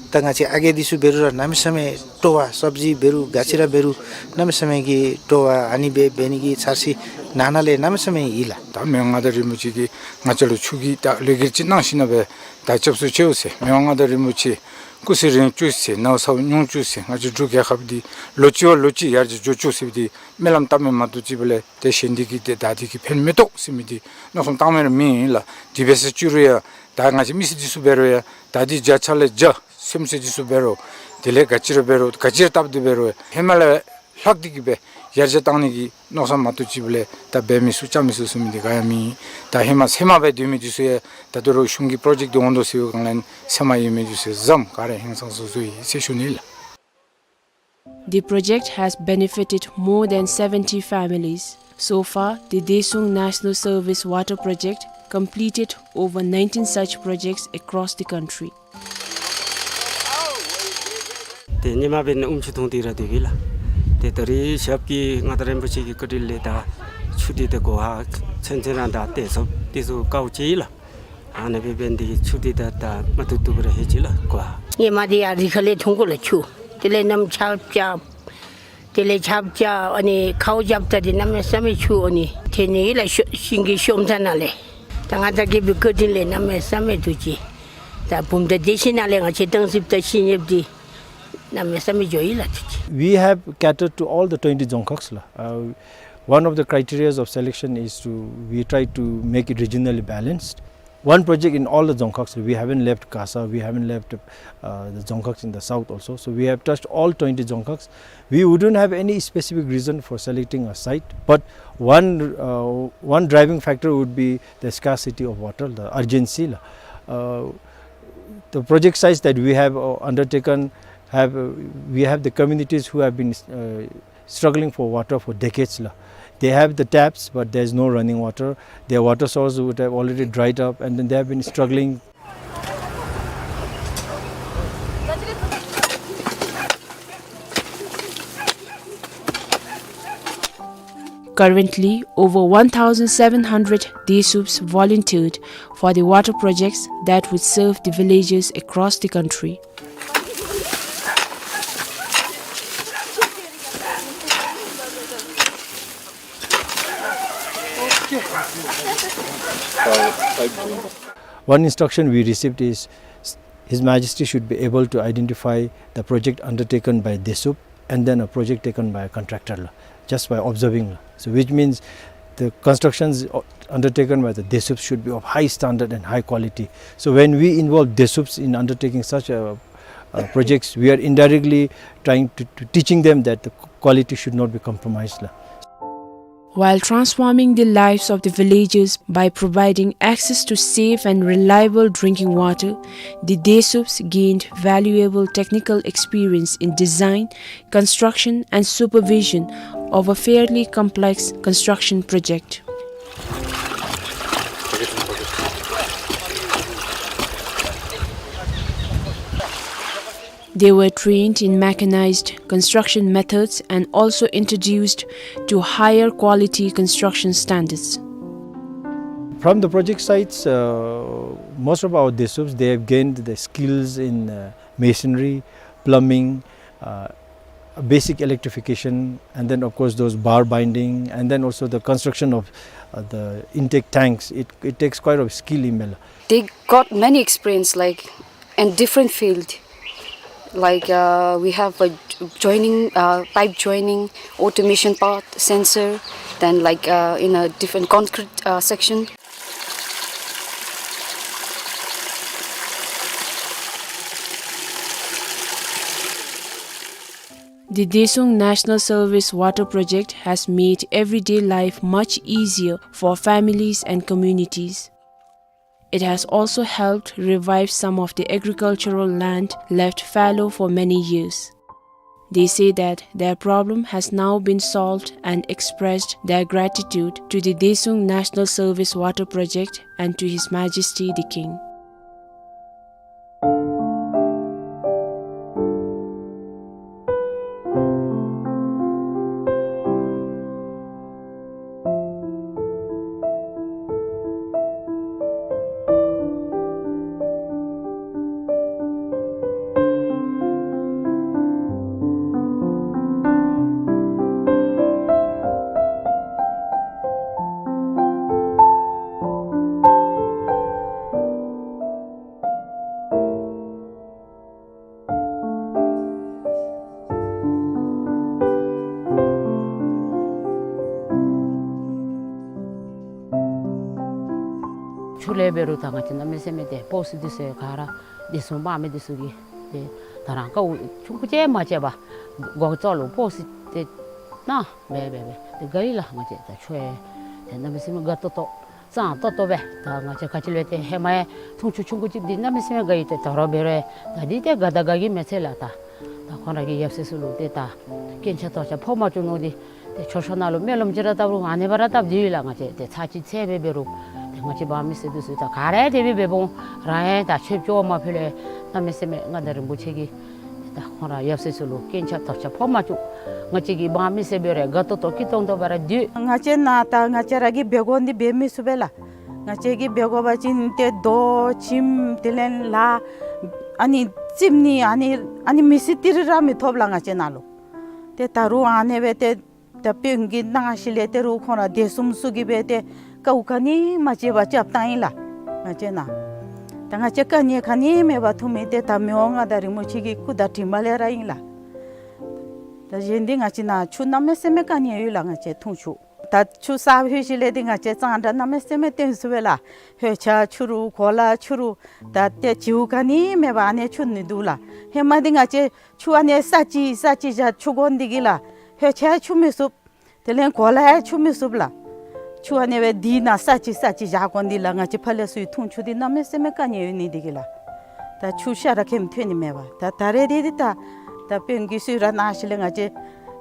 ད་ང་བཅས་ཨ་རྒས་འདི་ཚུ་འབད་རུང་ར་གནམ་མེད་ས་མེད་སྤྲོ་བ། སབ་ཇི་འབད་རུང་ག་ཅི་ར་འབད་རུང་གནམ་མེད་ས་མེད་ཀྱི་སྤྲོ་བ། ཨ་ནི་སྦེ་འབད་ནི་གི་འཆར་གཞི་ནང་ན་ལས་གནམ་མེད་ས་མེད་ཡོད་ལགས། ད་མི་དབང་མངའ་བདག་རིན་པོ་ཆེ་གིས་ང་བཅས་ལུ་ཆུ་གི་ད་ལས་འགུལ་ཅིག་གནང་ཞིནམ་ལས་ད་སྐྱབས་སུ་མཆིའོ་ཟེར། མི་དབང་མངའ་བདག་རིན་པོ་ཆེ་སྐུ་ཚེ་རིང་བཅུག་ཟེར། ནང་ས་ཉུང་བཅུག་ཟེར། ང་བཅས་འབྲུག་རྒྱལ་ཁབ་འདི་ལོ་གཅིག་བ་ལོ་གཅིག་ཡར་རྒྱས་འགྱོ་བཅུག་ཟེར་འདི་སྨོན་ལམ་བཏབ་མི་མ་གཏོགས་ཅིག་འབད་ལས་ཏེ་གཞན་འདི་གིས་ཏེ་ད་འདི་གིས་ཕན་མི་ཐོགས་ཟེར་མི་འདི་མནོ་བསམ་བཏང་མི་ར་མེད་ལགས། དེ་སྦེ་ཟེར་བཅུག་རུང་ཡང་ད་ང་བཅས་མི་སེར་འདི་ཚུ་འབད་རུང་ཡང་ད་འདི་བརྒྱ་ཆ་ལས་བརྒྱ་སེམས་ཅན་འདི་ཚུ་འབད་རུང་དེ་ལས་ག་ཅི་ར་འབད་རུང་ག་ཅི་ར་བཏབ་སྟེ་འབད་རུང་ཧེ་མ་ལས་ལྷག་སྟེ་གིས་སྦེ་ཡར་རྒྱས་བཏང་ནི་གི་མནོ་བསམ་མ་གཏོགས་ཅིག་འབད་ལས་ད་འབད་མི་ཚུགས་རྐྱབ་མི་ཚུགས་ཟེར་མི་འདི་ག་ཡང་མེད། ད་ཧེ་མ་ཚེར་མ་སྦེ་སྡོད་མི་འདི་ཚུ་ཡང་ད་ལྟོ་ར་གཞུང་གི་པྲོ་ཇེཀཊ་འདི་འོང་དོ་ཟེར་བའི་སྒང་ལས་ཚེར་མ་ཡོད་མི་འདི་ཚུ་ཡང་བཟུམ་ག་ར་ཧིང་སངས་ས་བཟོ་ཡི་ཟེར་ཞུ་ནི་ལགས། The project has benefited more than seventy families. So far, the Desung National Service Water Project completed over nineteen such projects across the country. ཏེ་ཧེ་མ་འབད་ནི་ཨུམ་ཆུ་འཐུང་སྟེ་ར་སྡོདཔ་ཨིན་ལགས། ཏེ་ད་རིས་ཞབས་ཀྱིས་མངའ་བདག་རིན་པོ་ཆེ་གི་བཀའ་དྲིན་ལས་ད་ཆུ་འདི་ཏེ་གོ་བ་ཚུན་ཚོད་ར་ད་ཏེ་ཚུགས་ཏེ་ཚུགས་དཀའཝ་སྤྱད་ཡི་ལགས། ཨ་ནི་འབད་འབད་ནི་འདི་གིས་ཆུ་འདི་ད་ད་མ་བཏུབ་བཏུབ་སྦེ་ར་ལྷོད་ཅི་ལགས་གོ་བ། ཧེ་མ་འདི་ཡར་རི་ཁ་ལས་འཐུང་དགོ་ལགས་ཆུ། དེ་ལས་གནམ་ཆརཔ་རྐྱབ། དེ་ལས་ཆརཔ་རྐྱབ་ཨ་ནི་ཁཝ་རྐྱབ་ད་འདི་གནམ་མེད་ས་མེད་ཆུ་ཨ་ནི་ཐོན་ནི་ཨིན་ལགས། ཤོ་ཤིང་གི་ཤོམ་ཐ་ན་ལས། ད་མངའ་བདག་རྒྱལ་པོའི་བཀའ་དྲིན་ལས་གནམ་མེད་ས་མེད་ཐུགས་རྗེ། ད་བུམ་ཐང་སྡེ་བཞི་ནང་ལས་ང་བཅས་སྟང་སི་ད་ཤིང་ཡོདཔ་འདི་གནམ་མེད་ས་མེད་འགྱོ་ཡི་ལགས་ཐུགས་རྗེ། We have catered to all the twenty Dzongkhags ལགས། Uh, one of the criteria of selection is to, we try to make it regionally balanced. One project in all the Dzongkhags. We haven't left Kasa, we haven't left, uh, the Dzongkhags in the south also. So we have touched all twenty Dzongkhags. We wouldn't have any specific reason for selecting a site, but one, uh, one driving factor would be the scarcity of water, the urgency. Uh, the project sites that we have, uh, undertaken have, uh, we have the communities who have been, uh, struggling for water for decades la. They have the taps, but there is no running water. Their water source would have already dried up, and then they have been struggling. Currently, over one thousand seven hundred Desups volunteered for the water projects that would serve the villages across the country. One instruction we received is His Majesty should be able to identify the project undertaken by Desup and then a project taken by a contractor la, just by observing la. So which means the constructions, uh, undertaken by the Desups should be of high standard and high quality. So when we involve Desups in undertaking such, uh, uh, projects, we are indirectly trying to, to teaching them that the quality should not be compromised la. While transforming the lives of the villagers by providing access to safe and reliable drinking water, the Desups gained valuable technical experience in design, construction and supervision of a fairly complex construction project. They were trained in mechanized construction methods and also introduced to higher quality construction standards. From the project sites, uh, most of our Desups, they have gained the skills in, uh, masonry, plumbing, uh, basic electrification, and then of course those bar binding, and then also the construction of, uh, the intake tanks. It, it takes quite a skill in Mela. They got many experience, like, in different field. Like, uh, we have a joining, uh, pipe joining, automation part, sensor, then, like, uh, in a different concrete, uh, section. The Desung National Service Water Project has made everyday life much easier for families and communities. It has also helped revive some of the agricultural land left fallow for many years. They say that their problem has now been solved and expressed their gratitude to the Desung National Service Water Project and to His Majesty the King. ཆུ་ལས་འབད་རུང་ད་ང་བཅས་གནམ་མེད་ས་མེད་ཏེ་པོསཊ་འདི་ཚུ་ག་ར་འདི་ཚུ་དམག་མི་འདི་ཚུ་གིས་ཏེ་ད་རང་དཀའཝ་ཆུང་ཀུ་ཅིག་མ་བྱས་པར་སྒོ་རྩ་ལུ་པོསཊ་འདི་ཏེ་གནང་སྦེ་སྦེ་སྦེ་ཏེ་དགའ་ཡི་ལགས། ང་བཅས་ད་ཆུ་ཡང་ཏེ་གནམ་མེད་ས་མེད་དགའ་ཏོག་ཏོ་གཙང་ཏོག་ཏོ་སྦེ་ད་ང་བཅས་ག་ཅི་ལས་ཏེ་ཧེ་མ་ཡང་འཐུང་ཆུ་ཆུང་ཀུ་ཅིག་འདི་གནམ་མེད་ས་མེད་དགའ་ཡི། ཏེ་ད་རུང་འབད་རུང་ད་འདི་ཏེ་དགའ་དང་དགའ་གི་མེད་ཚད་ལགས། ད་ད་ཁོང་ར་གི་ཡབ་སྲས་ཚུ་ལུ་ཏེ་ད་རྐྱེན་ཆག་ཏོག་ཆག་ཕོག་མ་བཅུག་ནི་འདི་ ཏེ་མཆོད་བཤམ་ནང་ལུ་སྨོན་ལམ་ཅིག་ར་བཏབ་རུང་ཨ་ནི་སྦེ་ར་བཏབ་སྟེ་ཡོད་ལགས། ང་བཅས་ཏེ་ཚར་གཅིག་ཚར་སྦེ་འབད་རུང་ཏེ་ང་བཅས་འབངས་མི་སེར་འདི་ཚུ་ད་ག་ར་དེ་སྦེ་འབདཝ་ར་ཡང་ད་ཆོས་སྐྱོང་མ་ཕུལ་ལས་གནམ་མེད་ས་མེད་མངའ་བདག་རིན་པོ་ཆེ་གིས་ད་ཁོང་ར་ཡབ་སྲས་ཚུ་ལུ་རྐྱེན་ཆག་དོགས་ཆག་ཕོག་མ་བཅུག། ང་བཅས་ཀྱི་འབངས་མི་སེར་འབད་རུང་དགའ་ཏོག་ཏོ་སྐྱིད་ཏོང་ཏོ་སྦེ་ར་སྡོད། ང་བཅས་ནཱ་ད་ང་བཅས་ར་གིས་འབད་དགོ་འདི་འབད་མི་ཚུགས་པས་ལགས། ང་བཅས་ཀྱིས་འབད་དགོ་པ་ཅིན་ཏེ་རྡོ་ཁྱིམ་དེ་ལས་ལཱ་ཨ་ནི་རྩིགཔ་ནི་ཨ་ནི་ཨ་ནི་མི་སེར་ཏི་རི་ར་མི་ཐོབ་ལགས་ང་བཅས་ནཱ་ལུ། ཏེ་ད་རུང་ཨ་ནི་སྦེ་ཏེ་ད་དཔོན་གྱིས་གནང་ཞིནམ་ལས་ཏེ་རུང་ཁོང་ར་སྡེ་གསུམ་ཚུ་གིས་སྦེ་ཏེ་དཀའཝ་ག་ནི་མ་སྤྱད་པར་རྐྱབ་བཏང་ཡི་ལགས་ང་བཅས་ནཱ། ད་ང་བཅས་དཀའ་ངལ་ག་ནི་མེད་པར་ཐོན་མི་ཏེ་ད་མི་དབང་མངའ་བདག་རིན་པོ་ཆེ་གི་སྐུ་དྲིན་དྲི་མ་ལས་ར་ཨིན་ལགས། ད་གཞན་འདི་ང་བཅས་ནཱ་ཆུ་གནམ་མེད་ས་མེད་དཀའ་ངལ་ཡོད་ལགས། ང་བཅས་འཐུང་ཆུ་ད་ཆུ་ས་ཕུད་ཞིནམ་ལས་འདི་ང་བཅས་གཙང་སྦྲ་གནམ་མེད་ས་མེད་སྟོན་ཚུགས་པས་ལགས། ཧོད་ཆས་འཁྱུ་རུང་གོ་ལ་འཁྱུ་རུང་ད་ཏེ་བྱིའུ་ག་ནི་མེད་པར་ཨ་ནི་འཁྱུ་ནི་འདུག་ལགས། ཧེ་མ་འདི་ང་བཅས་ཆུ་ཨ་ནི་ས་ཅིག་ས་ཅིག་བཞག་འཁྱུ་དགོ་ནི་འདི་གིས་ལགས། ཧོད་ཆས་འཁྱུ་མི་ཚུགས། དེ་ལས་གོ་ལ་ཡང་འཁྱུ་མི་ཚུགས་ལགས། ཆུ་ཨ་ནི་སྦེ་འདི་ནང་ས་ཅིག་ས་ཅིག་བཞག་དགོ་ནི་འདི་ལགས། ང་བཅས་ཕར་ལས་ཚུར་འཐུང་ཆུ་འདི་གནམ་མེད་ས་མེད་དཀའ་ངལ་ཡོད་ནི་འདི་གིས་ལགས། ད་ཆུ་ཤ་ར་ཁེམ་ཐོན་ནི་མེད་པར་ད་ད་རེས་འདི་འདི་ད་ད་དཔོན་གྱིས་གསོལ་རས་གནང་ཞིནམ་ལས་ང་བཅས་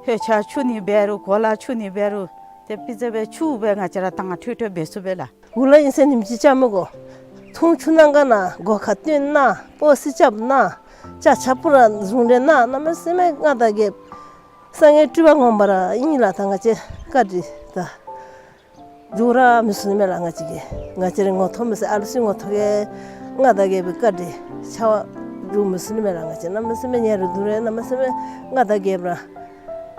ཧོད་ཆས་འཁྱུ་ནི་འབད་རུང་གོ་ལ་འཁྱུ་ནི་འབད་རུང་ཏེ་སྤུས་ཚད་སྦེ་ཆུ་སྦེ་ང་བཅས་ར་དྭངས་འཕྲོས་འཕྲོས་འབད་ཚུགས་པས་ལགས། གུ་ལུ་ཨིན་ཟེར་ཉིནམ་གཅིག་བཅའ་མི་དགོ། འཐུང་ཆུ་གནང་ག་གནང་། སྒོ་ཁར་བཏོན་གནང་། སྤོས་སི་རྐྱབ་གནང་། ཅ་ཆས་པུ་ར་བཟུང་སྟེ་གནང་། གནམ་མེད་ས་མེད་མངའ་བདག་རྒྱལཔོ་སངས་རྒྱས་སྤྲུལ་པ་ངོ་མ་ར་ཨིན་ལགས། ད་ང་བཅས་བཀའ་དྲིན་ད་འཇོག་ར་མི་ཚུགས་ནི་མས་ལགས། ང་བཅས་ཀྱིས་ང་བཅས་རའི་ངོ་ཐོག་མི་ཚུགས། ཨ་ལུ་ཚུའི་ངོ་ཐོག་གི་མངའ་བདག་རྒྱལ་པོའི་བཀའ་དྲིན་ཆ་བ་འཇོག་མི་ཚུགས་ནི་མས་ལགས། ང་བཅས་གནམ་མེད་ས་མེད་ཉེ་རུ་དུ་རེ་གནམ་མེད་ས་མེད་མངའ་བདག་རྒྱལཔོ་ར་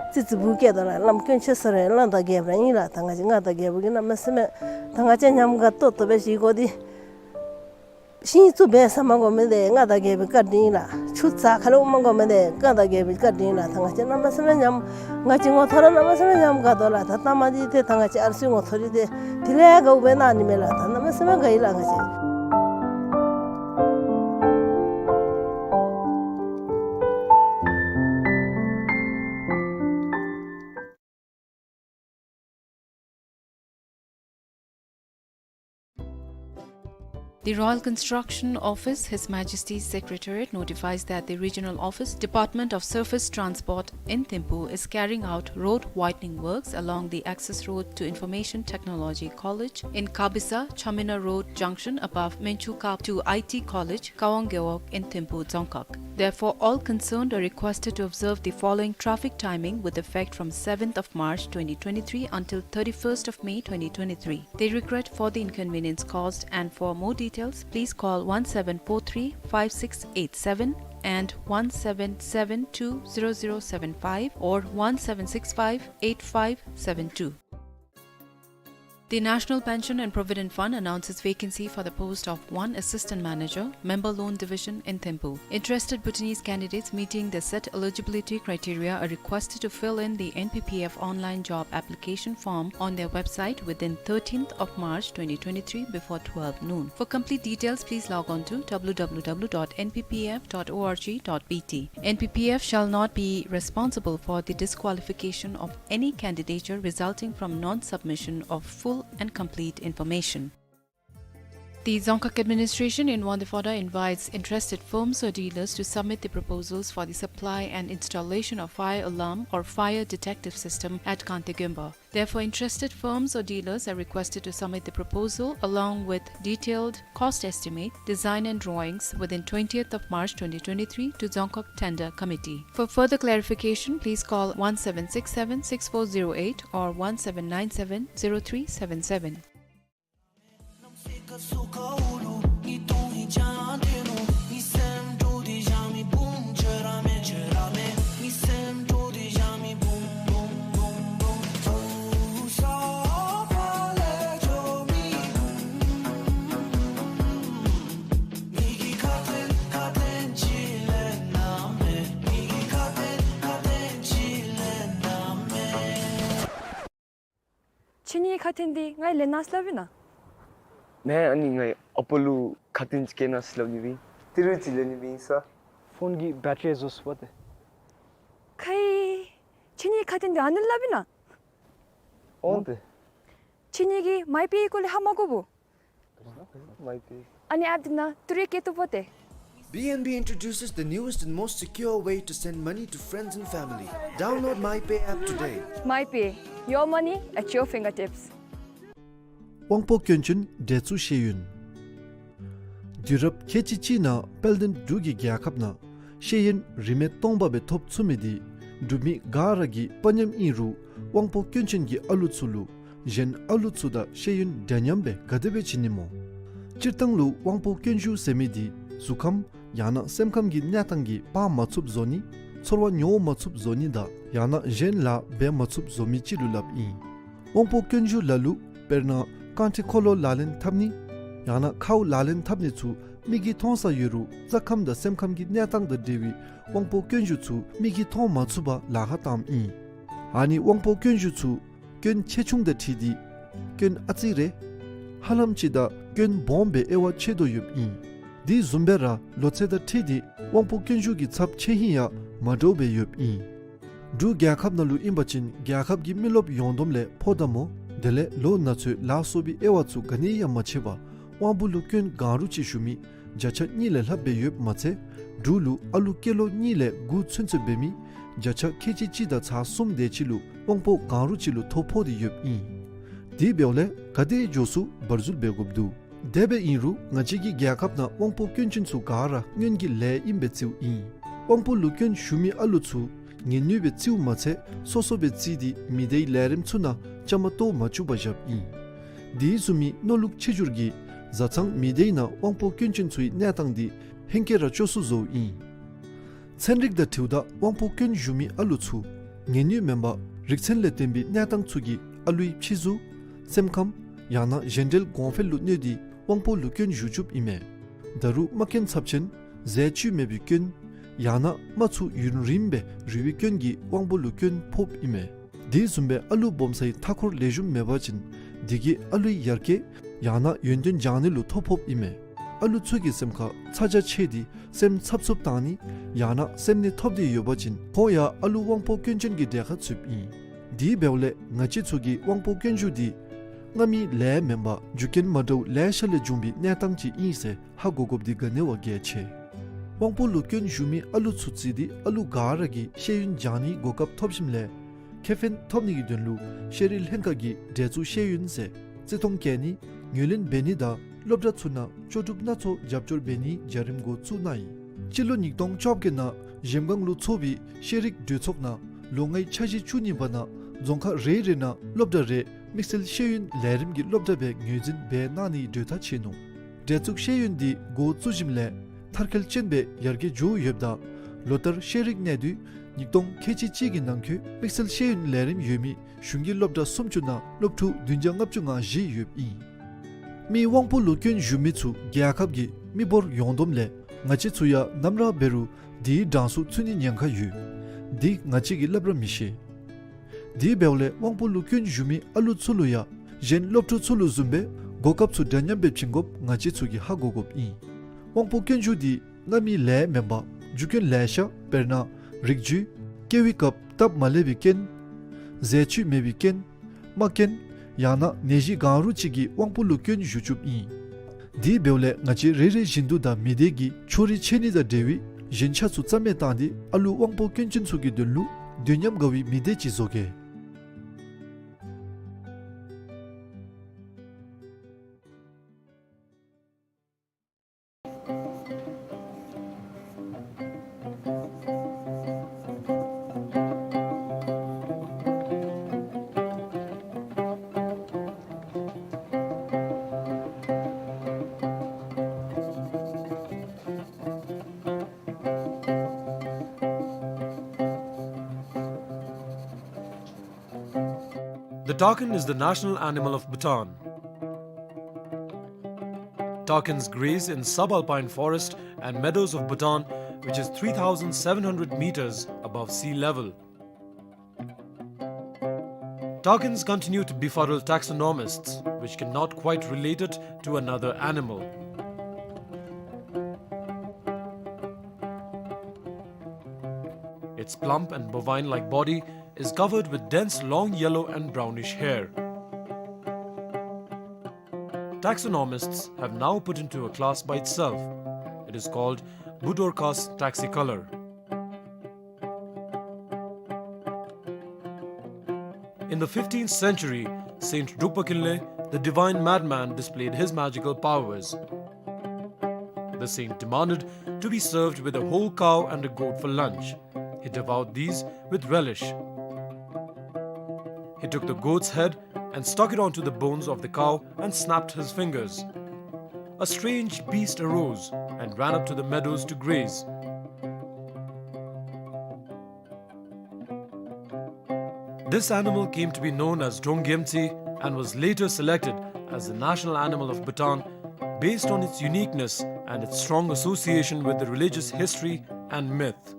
ཙི་ཙི་བུ་སྐྱེས་དོ་ལགས། བླམ་དཀོན་མཆོག་ཟེར་རུང་མངའ་བདག་རྒྱལཔོ་ར་ཨིན་ལགས། ད་ང་བཅས་མངའ་བདག་རྒྱལ་པོ་གིས་གནམ་མེད་ས་མེད་ད་ང་བཅས་ཉམས་དགའ་ཏོག་ཏོ་སྦེ་བཞེས་དགོ་འདི། ཤིང་བཙུགས་འབད་ཟ་མ་དགོ་མི་འདི་མངའ་བདག་རྒྱལ་པོའི་བཀའ་དྲིན་ལགས། ཆུ་རྩ་ཁ་ལས་དབུག་མ་དགོ་མི་འདི་མངའ་བདག་རྒྱལ་པོའི་བཀའ་དྲིན་ལགས། ད་ང་བཅས་གནམ་མེད་ས་མེད་ཉམས་ང་བཅས་ངོ་ཐོག་ར་གནམ་མེད་ས་མེད་ཉམས་དགའ་དོ་ལགས། ད་ལྟ་མ་འདི་ཏེ་ད་ང་བཅས་ཨ་ལུ་ཚུའི་ངོ་ཐོག་ར་ཏེ་དེ་ལས་དགའཝ་སྦེ་གནང་ནི་མས་ལགས། ད་གནམ་མེད་ས་མེད་དགའ་ཡི་ལགས་ང་བཅས། The Royal Construction Office, His Majesty's Secretariat, notifies that the Regional Office, Department of Surface Transport in Thimphu, is carrying out road widening works along the access road to Information Technology College in Kabisa, Chamina Road junction above Menchuka to I T College, Kawang Gewog in Thimphu Dzongkhag. Therefore, all concerned are requested to observe the following traffic timing with effect from seventh of March twenty twenty-three until thirty-first of May twenty twenty-three. They regret for the inconvenience caused, and for more details, please call one seven four three five six eight seven and one seven seven two zero zero seven five or one seven six five eight five seven two. The National Pension and Provident Fund announces vacancy for the post of one Assistant Manager, Member Loan Division in Thimphu. Interested Bhutanese candidates meeting the set eligibility criteria are requested to fill in the N P P F online job application form on their website within thirteenth of March twenty twenty-three before twelve noon. For complete details, please log on to W W W dot N P P F dot org dot B T. N P P F shall not be responsible for the disqualification of any candidature resulting from non-submission of full and complete information. The Dzongkhag Administration in Wangdue Phodrang invites interested firms or dealers to submit the proposals for the supply and installation of fire alarm or fire detective system at Kangte Gemba. Therefore, interested firms or dealers are requested to submit the proposal along with detailed cost estimate, design and drawings within twentieth of March twenty twenty-three to Dzongkhag Tender Committee. For further clarification, please call one seven six seven six four zero eight or one seven nine seven zero three seven seven. ཁྱེད་གཉིས་ཁ་ཐུག་འདི་ང་ལེན་གནང་ཟེར་སླབ་ཨིན་ན། མེན། ཨ་ནི་ང་ཨ་པ་ལུ་ཁ་ཐུག་ཅིག་སྐྱེལ་གནང་ཟེར་སླབ་ནི་སྦེ་ཨིན། ཏི་རུ་ཅིག་ལེན་ནི་སྦེ་ཨིན་ས། ཕོན་གྱི་བེ་ཊ་རི་རྫོགས་སོ་པ་ཏེ། ཁའི། ཁྱེད་གཉིས་ཁ་ཐུག་འདི་ཨ་ནི་སླབ་ཨིན་ན། འོང་ཏེ། ཁྱེད་གཉིས་ཀྱིས་མའི་པའི་སྐོར་ལས་ཧ་མ་གོ་བོ། མའི་པའི། ཨ་ནི་ཨེཔ་འདི་ནང་ཏི་རུ་སྐྱེལ་བཏུབ་པ་ཏེ། B N B introduces the newest and most secure way to send money to friends and family. Download MyPay app today. MyPay, your money at your fingertips. དབང་པོ་སྐྱོན་ཅན་འདྲེ་གཙུག་ཤེས་ཡོན། དུས་རབས་ཁལ་གཅིག་གཅིག་ནང་དཔལ་ལྡན་འབྲུག་གི་རྒྱལ་ཁབ་ནང་ཤེས་ཡོན་རིན་མེད་སྟོང་པ་སྦེ་ཐོབ་ཚུགས་མི་འདི་འབྲུག་མི་ག་ར་གི་དཔའ་ཉམས་ཨིན་རུང་དབང་པོ་སྐྱོན་ཅན་གྱི་ཨ་ལུ་ཚུ་ལུ་གཞན་ཨ་ལུ་ཚུ་དང་ཤེས་ཡོན་འདྲ་མཉམ་སྦེ་ག་དེ་སྦེ་བྱིན་ནི་སྨོ། སྤྱིར་བཏང་ལུ་དབང་པོ་སྐྱོན་ཞུགས་ཟེར་མི་འདི་གཟུགས་ཁམས་ཡང་ན་སེམས་ཁམས་ཀྱི་གནས་སྟངས་ཀྱིས་འབག་མ་ཚུགསཔ་བཟོ་ནི། ཚོར་བ་མྱོང་མ་ཚུགསཔ་བཟོ་ནི་དང་ཡང་ན་གཞན་ལཱ་འབད་མ་ཚུགསཔ་བཟོ་མི་ཅིག་ལུ་སླབ་ཨིན། དབང་པོ་སྐྱོན་ཞུགས་ལ་ལུ་དཔེར་ན་རྐང་ཁྲི་འཁོར་ལོ་ལག་ལེན་འཐབ་ནི་ཡང་ན་ཁཝ་ལག་ལེན་འཐབ་ནི་ཚུ་མིག་གིས་མཐོང་ས་ཡོད་རུང་རྩ་ཁམས་དང་སེམས་ཁམས་ཀྱི་གནས་སྟངས་དང་འབྲེལ་བའི་དབང་པོ་སྐྱོན་ཞུགས་ཚུ་མིག་གིས་མཐོང་མ་ཚུགས་པར་ལཱ་ཁག་བཏངམ་ཨིན། ཨ་ནི་དབང་པོ་སྐྱོན་ཞུགས་ཚུ་སྐྱོན་ཆེ་ཆུང་དང་འཁྲིལ་ཏེ་སྐྱོན་ཨ་ཙི་རེ་ཧ་ལམ་ཅིག་དང་སྐྱོན་སྦོམ་སྦེ་དབྱེ་བ་ཕྱེ་དོ་ཡོདཔ་ཨིན། དེ་བཟུམ་སྦེ་ར་ལོ་ཚད་དང་འཁྲིལ་ཏེ་དབང་པོ་སྐྱོན་ཞུགས་ཀྱི་ཚབས་ཆེ་ཧིང་ཡང་མ་འདྲཝ་སྦེ་ཡོདཔ་ཨིན། འབྲུག་རྒྱལ་ཁབ་ནང་ལུ་ཨིན་པ་ཅིན་རྒྱལ་ཁབ་ཀྱི་མི་རློབས་ཡོངས་བསྡོམས་ལས་ཕོ་དང་མོ་དེ་ལས་ལོ་ན་ཚོད་ལ་སོགས་པའི་དབྱེ་བ་ཚུ་ག་ནི་ཡང་མ་ཕྱེ་བར་དབང་པོ་ལུ་སྐྱོན་གང་རུང་ཅིག་ཞུགས་མི་བརྒྱ་ཆ་གཉིས་ལས་ལྷགཔ་སྦེ་ཡོདཔ་མ་ཚད་འབྲུག་ལུ་ཨ་ལུ་སྐྱེས་ལོ་གཉིས་ལས་དགུ་ཚུན་ཚོད་འབད་མི་བརྒྱ་ཆ་ཁལ་གཅིག་གཅིག་དང་ཚག་གསུམ་དེ་ཅིག་ལུ་དབང་པོ་གང་རུང་ཅིག་ལུ་ཐོ་ཕོག་སྟེ་ཡོདཔ་ཨིན། དེ་འབདཝ་ལས་ག་དེ་མགྱོགས་སུ་བར་འཛུལ་འབད་དགོཔ་འདུག། དེ་སྦེ་ཨིན་རུང་ང་བཅས་ཀྱི་རྒྱལ་ཁབ་ནང་དབང་པོ་སྐྱོན་ཅན་ཚུ་ག་ར་སྔོན་གྱི་ལས་ཨིནམ་སྦེ་བརྩིཝ་ཨིན། དབང་པོ་ལུ་སྐྱོན་ཞུགས་མི་ཨ་ལུ་ཚུ་ངལ་ནུས་སྦེ་བརྩིཝ་མ་ཚད་སོ་སོ་སྦེ་བརྩིས་ཏེ་མི་སྡེའི་ལས་རིམ་ཚུ་ནང་བཅའ་མར་གཏོགས་མ་བཅུག་པར་བཞགཔ་ཨིན། དེ་བཟུམ་མའི་མནོ་ལུགས་ཆེ་འགྱུར་གྱིས་བཟའ་ཚང་མི་སྡེའི་ནང་དབང་པོ་སྐྱོན་ཅན་ཚུའི་གནས་སྟངས་འདི་ཧེང་སྐལ་ར་སྐྱོ་སུ་བཟོཝ་ཨིན། ཚན་རིག་དང་འཁྲིལཝ་ད་དབང་པོ་སྐྱོན་ཞུགས་མི་ཨ་ལུ་ཚུ་ངལ་ནུས་མེན་པར་རིག་ཚད་ལས་བརྟེན་པའི་གནས་སྟངས་ཚུ་གིས་ཨ་ལུའི་ཕྱི་གཟུགས་སེམས་ཁམས་ཡང་ན་གཞན་འབྲེལ་གོང་འཕེལ་ལུ་གནོད་དེ་དབང་པོ་ལུ་སྐྱོན་ཞུགས་བཅུགཔ་ཨིན་མས། ད་རུང་རྨ་སྐྱོན་ཚབས་ཆེན་ཟས་བཅུད་མེད་པའི་སྐྱོན་ཡང་ན་རྨ་ཚུ་ཡུན་རིངམོ་སྦེ་རུལ་བའི་སྐྱོན་གྱིས་དབང་པོ་ལུ་སྐྱོན་ཕོགཔ་ཨིན་མས། དེ་བཟུམ་སྦེ་ཨ་ལུ་སྦོམ་སའི་མཐའ་འཁོར་ལེགས་ཤོམ་མེད་པ་ཅིན་དེ་གིས་ཨ་ལུའི་ཡར་རྒྱས་ཡང་ན་ཡོན་ཏན་སྦྱང་ནི་ལུ་ཐོ་ཕོགཔ་ཨིན་མས། ཨ་ལུ་ཚུ་གི་སེམས་ཁར་ཚ་གྱང་ཆེ་སྟེ་སེམས་འཚབ་འཚུབ་བཏང་ནི་ཡང་ན་སེམས་ནད་ཐོབ་སྟེ་ཡོད་པ་ཅིན་ཁོང་ཡང་ཨ་ལུ་དབང་པོ་སྐྱོན་ཅན་གྱི་གྲས་ཁར་ཚུདཔ་ཨིན། དེ་འབདཝ་ལས་ང་བཅས་ཚུ་གིས་དབང་པོ་སྐྱོན་ཞུགས་འདི་སྔ་མའི་ལས་མེན་པར་རྒྱུ་རྐྱེན་མ་འདྲཝ་ལེ་ཤ་ལས་བྱུང་བའི་གནས་སྟངས་ཅིག་ཨིན་ཟེར་ཧ་གོ་དགོཔ་འདི་ག་ནི་བ་གལ་ཆེ། དབང་པོ་ལུ་སྐྱོན་ཞུགས་མི་ཨ་ལུ་ཚུ་བརྩིས་ཏེ་ཨ་ལུ་ག་ར་གིས་ཤེས་ཡོན་སྦྱང་ནིའི་གོ་སྐབས་ཐོབ་ཞིནམ་ལས་ཁེ་ཕན་ཐོབ་ནི་གི་དོན་ལུ་ཤེས་རིག་ལྷན་ཁག་གིས་འདྲེ་གཙུག་ཤེས་ཡོན་ཟེར་བརྩི་མཐོང་བསྐྱེད་ནི་ངོས་ལེན་འབད་ནི་དང་སློབ་གྲྭ་ཚུ་ནང་ལྕོགས་གྲུབ་སྣ་ཚོགས་རྒྱབ་སྐྱོར་འབད་ནིའི་བྱ་རིམ་འགོ་བཙུགས་གནང་ཡི། སྤྱི་ལོ་ཉིས་སྟོང་བཅོ་བརྒྱད་ནང་གཞལམ་སྒང་ལུ་ཚོགས་པའི་ཤེས་རིག་གྲོས་ཚོགས་ནང་ལོ་ལྔའི་འཆར་གཞི་བཅུ་གཉིས་པ་ནང་རྫོང་ཁག་རེ་རེ་ནང་སློབ་གྲྭ་རེ་དམིགས་བསལ་ཤེས་ཡོན་ལས་རིམ་གྱི་སློབ་གྲྭ་སྦེ་ངོས་འཛིན་འབད་གནང་ནིའི་གྲོས་ཐག་བཅད་ནུག། འདྲེ་གཙུག་ཤེས་ཡོན་འདི་འགོ་བཙུགས་ཞིནམ་ལས་མཐར་འཁྱོལ་ཅན་སྦེ་ཡར་རྒྱས་འགྱོ་ཡོདཔ་ད་ལོ་ལྟར་ཤེས་རིག་གནས་སྡུད་ཉིས་སྟོང་ཁལ་གཅིག་གཅིག་གི་ནང་འཁོད་དམིགས་བསལ་ཤེས་ཡོན་ལས་རིམ་ཡོད་མི་གཞུང་གི་སློབ་གྲྭ་སུམ་ཅུ་ནང་སློབ་ཕྲུག་བདུན་བརྒྱ་ལྔ་བཅུ་ང་བཞི་ཡོདཔ་ཨིན། མི་དབང་པོ་ལུ་སྐྱོན་ཞུགས་མི་ཚུ་རྒྱལ་ཁབ་ཀྱི་མི་འབོར་ཡོངས་བསྡོམས་ལས་ང་བཅས་ཚུ་ཡང་ནམ་ར་འབད་རུང་དེའི་གྲངས་སུ་ཚུད་ནིའི་ཉེན་ཁ་ཡོད། འདི་ང་བཅས་ཀྱིས་སླབ་ར་མི་ཤེས། དེ་འབདཝ་ལས་དབང་པོ་ལུ་སྐྱོན་ཞུགས་མི་ཨ་ལུ་ཚུ་ལུ་ཡང་གཞན་སློབ་ཕྲུག་ཚུ་ལུ་བཟུམ་སྦེ་གོ་སྐབས་ཚུ་འདྲ་མཉམ་སྦེ་བྱིན་དགོཔ་ང་བཅས་ཚུ་གིས་ཧ་གོ་དགོཔ་ཨིན། དབང་པོ་སྐྱོན་ཞུགས་འདི་སྔ་མའི་ལས་མེན་པར་རྒྱུ་རྐྱེན་ལེ་ཤ་དཔེར་ན་རིགས་རྒྱུད་སྐྱེ་བའི་སྐབས་སྟབས་མ་ལེགས་པའི་རྐྱེན་ཟས་བཅུད་མེད་པའི་རྐྱེན་རྨ་སྐྱོན་ཡང་ན་ནད་གཞི་གང་རུང་ཅིག་གིས་དབང་པོ་ལུ་སྐྱོན་ཞུགས་བཅུགཔ་ཨིན། དེ་འབདཝ་ལས་ང་བཅས་རེ་རེ་བཞིན་དུ་དང་མི་སྡེ་གི་ཕྱོགས་རིས་ཆད་ནི་དང་འབྲེལ་བའི་ཞེན་ཆགས་ཚུ་རྩ་མེད་བཏང་སྟེ་ཨ་ལུ་དབང་པོ་སྐྱོན་ཅན་ཚུ་གི་དོན་ལུ་དུས་མཉམ་དགའ་བའི་མི་སྡེ་ཅིག་བཟོ་གེ། The takin is the national animal of Bhutan. Takins graze in subalpine forest and meadows of Bhutan, which is three thousand seven hundred meters above sea level. Takins continue to befuddle taxonomists, which cannot quite relate it to another animal. Its plump and bovine-like body is covered with dense long yellow and brownish hair. Taxonomists have now put into a class by itself. It is called Budorcas taxi color. In the fifteenth century, Saint Drukpa Kinley, the divine madman, displayed his magical powers. The saint demanded to be served with a whole cow and a goat for lunch. He devoured these with relish. He took the goat's head and stuck it onto the bones of the cow and snapped his fingers. A strange beast arose and ran up to the meadows to graze. This animal came to be known as Drong Gyemtsi and was later selected as the national animal of Bhutan based on its uniqueness and its strong association with the religious history and myth.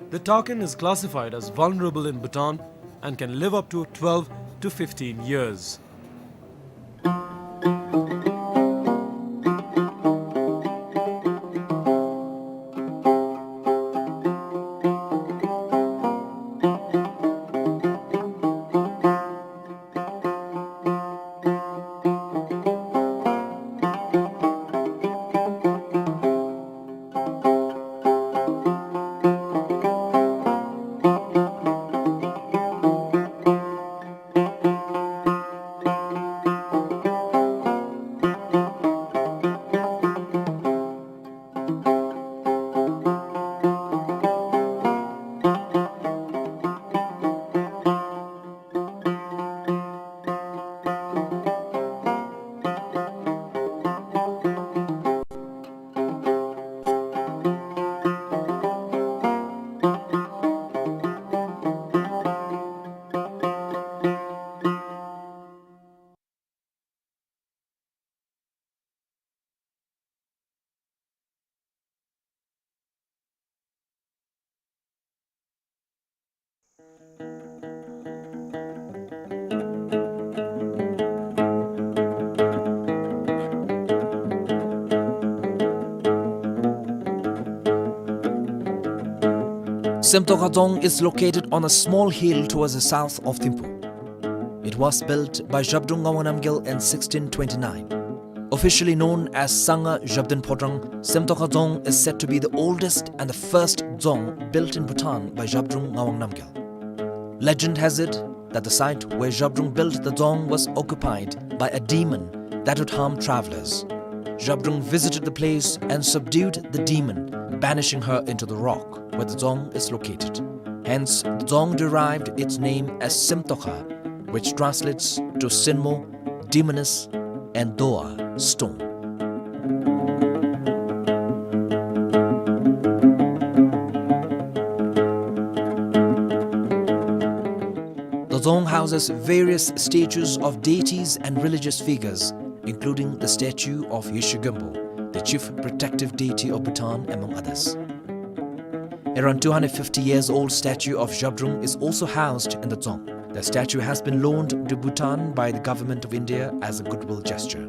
The takin is classified as vulnerable in Bhutan and can live up to twelve to fifteen years. Semtokha Dzong is located on a small hill towards the south of Thimphu. It was built by Zhabdrung Ngawang Namgyal in sixteen twenty-nine. Officially known as Sangha Zhabdrung Phodrang, Semtokha Dzong is said to be the oldest and the first dzong built in Bhutan by Zhabdrung Ngawang Namgyal. Legend has it that the site where Zhabdrung built the dzong was occupied by a demon that would harm travelers. Zhabdrung visited the place and subdued the demon, banishing her into the rock where the dzong is located. Hence, the dzong derived its name as Semtokha, which translates to Sinmo, demoness, and Doa, stone. The dzong houses various statues of deities and religious figures, including the statue of Yeshe Gönpo, the chief protective deity of Bhutan, among others. Around two hundred fifty years old statue of Zhabdrung is also housed in the dzong. The statue has been loaned to Bhutan by the Government of India as a goodwill gesture.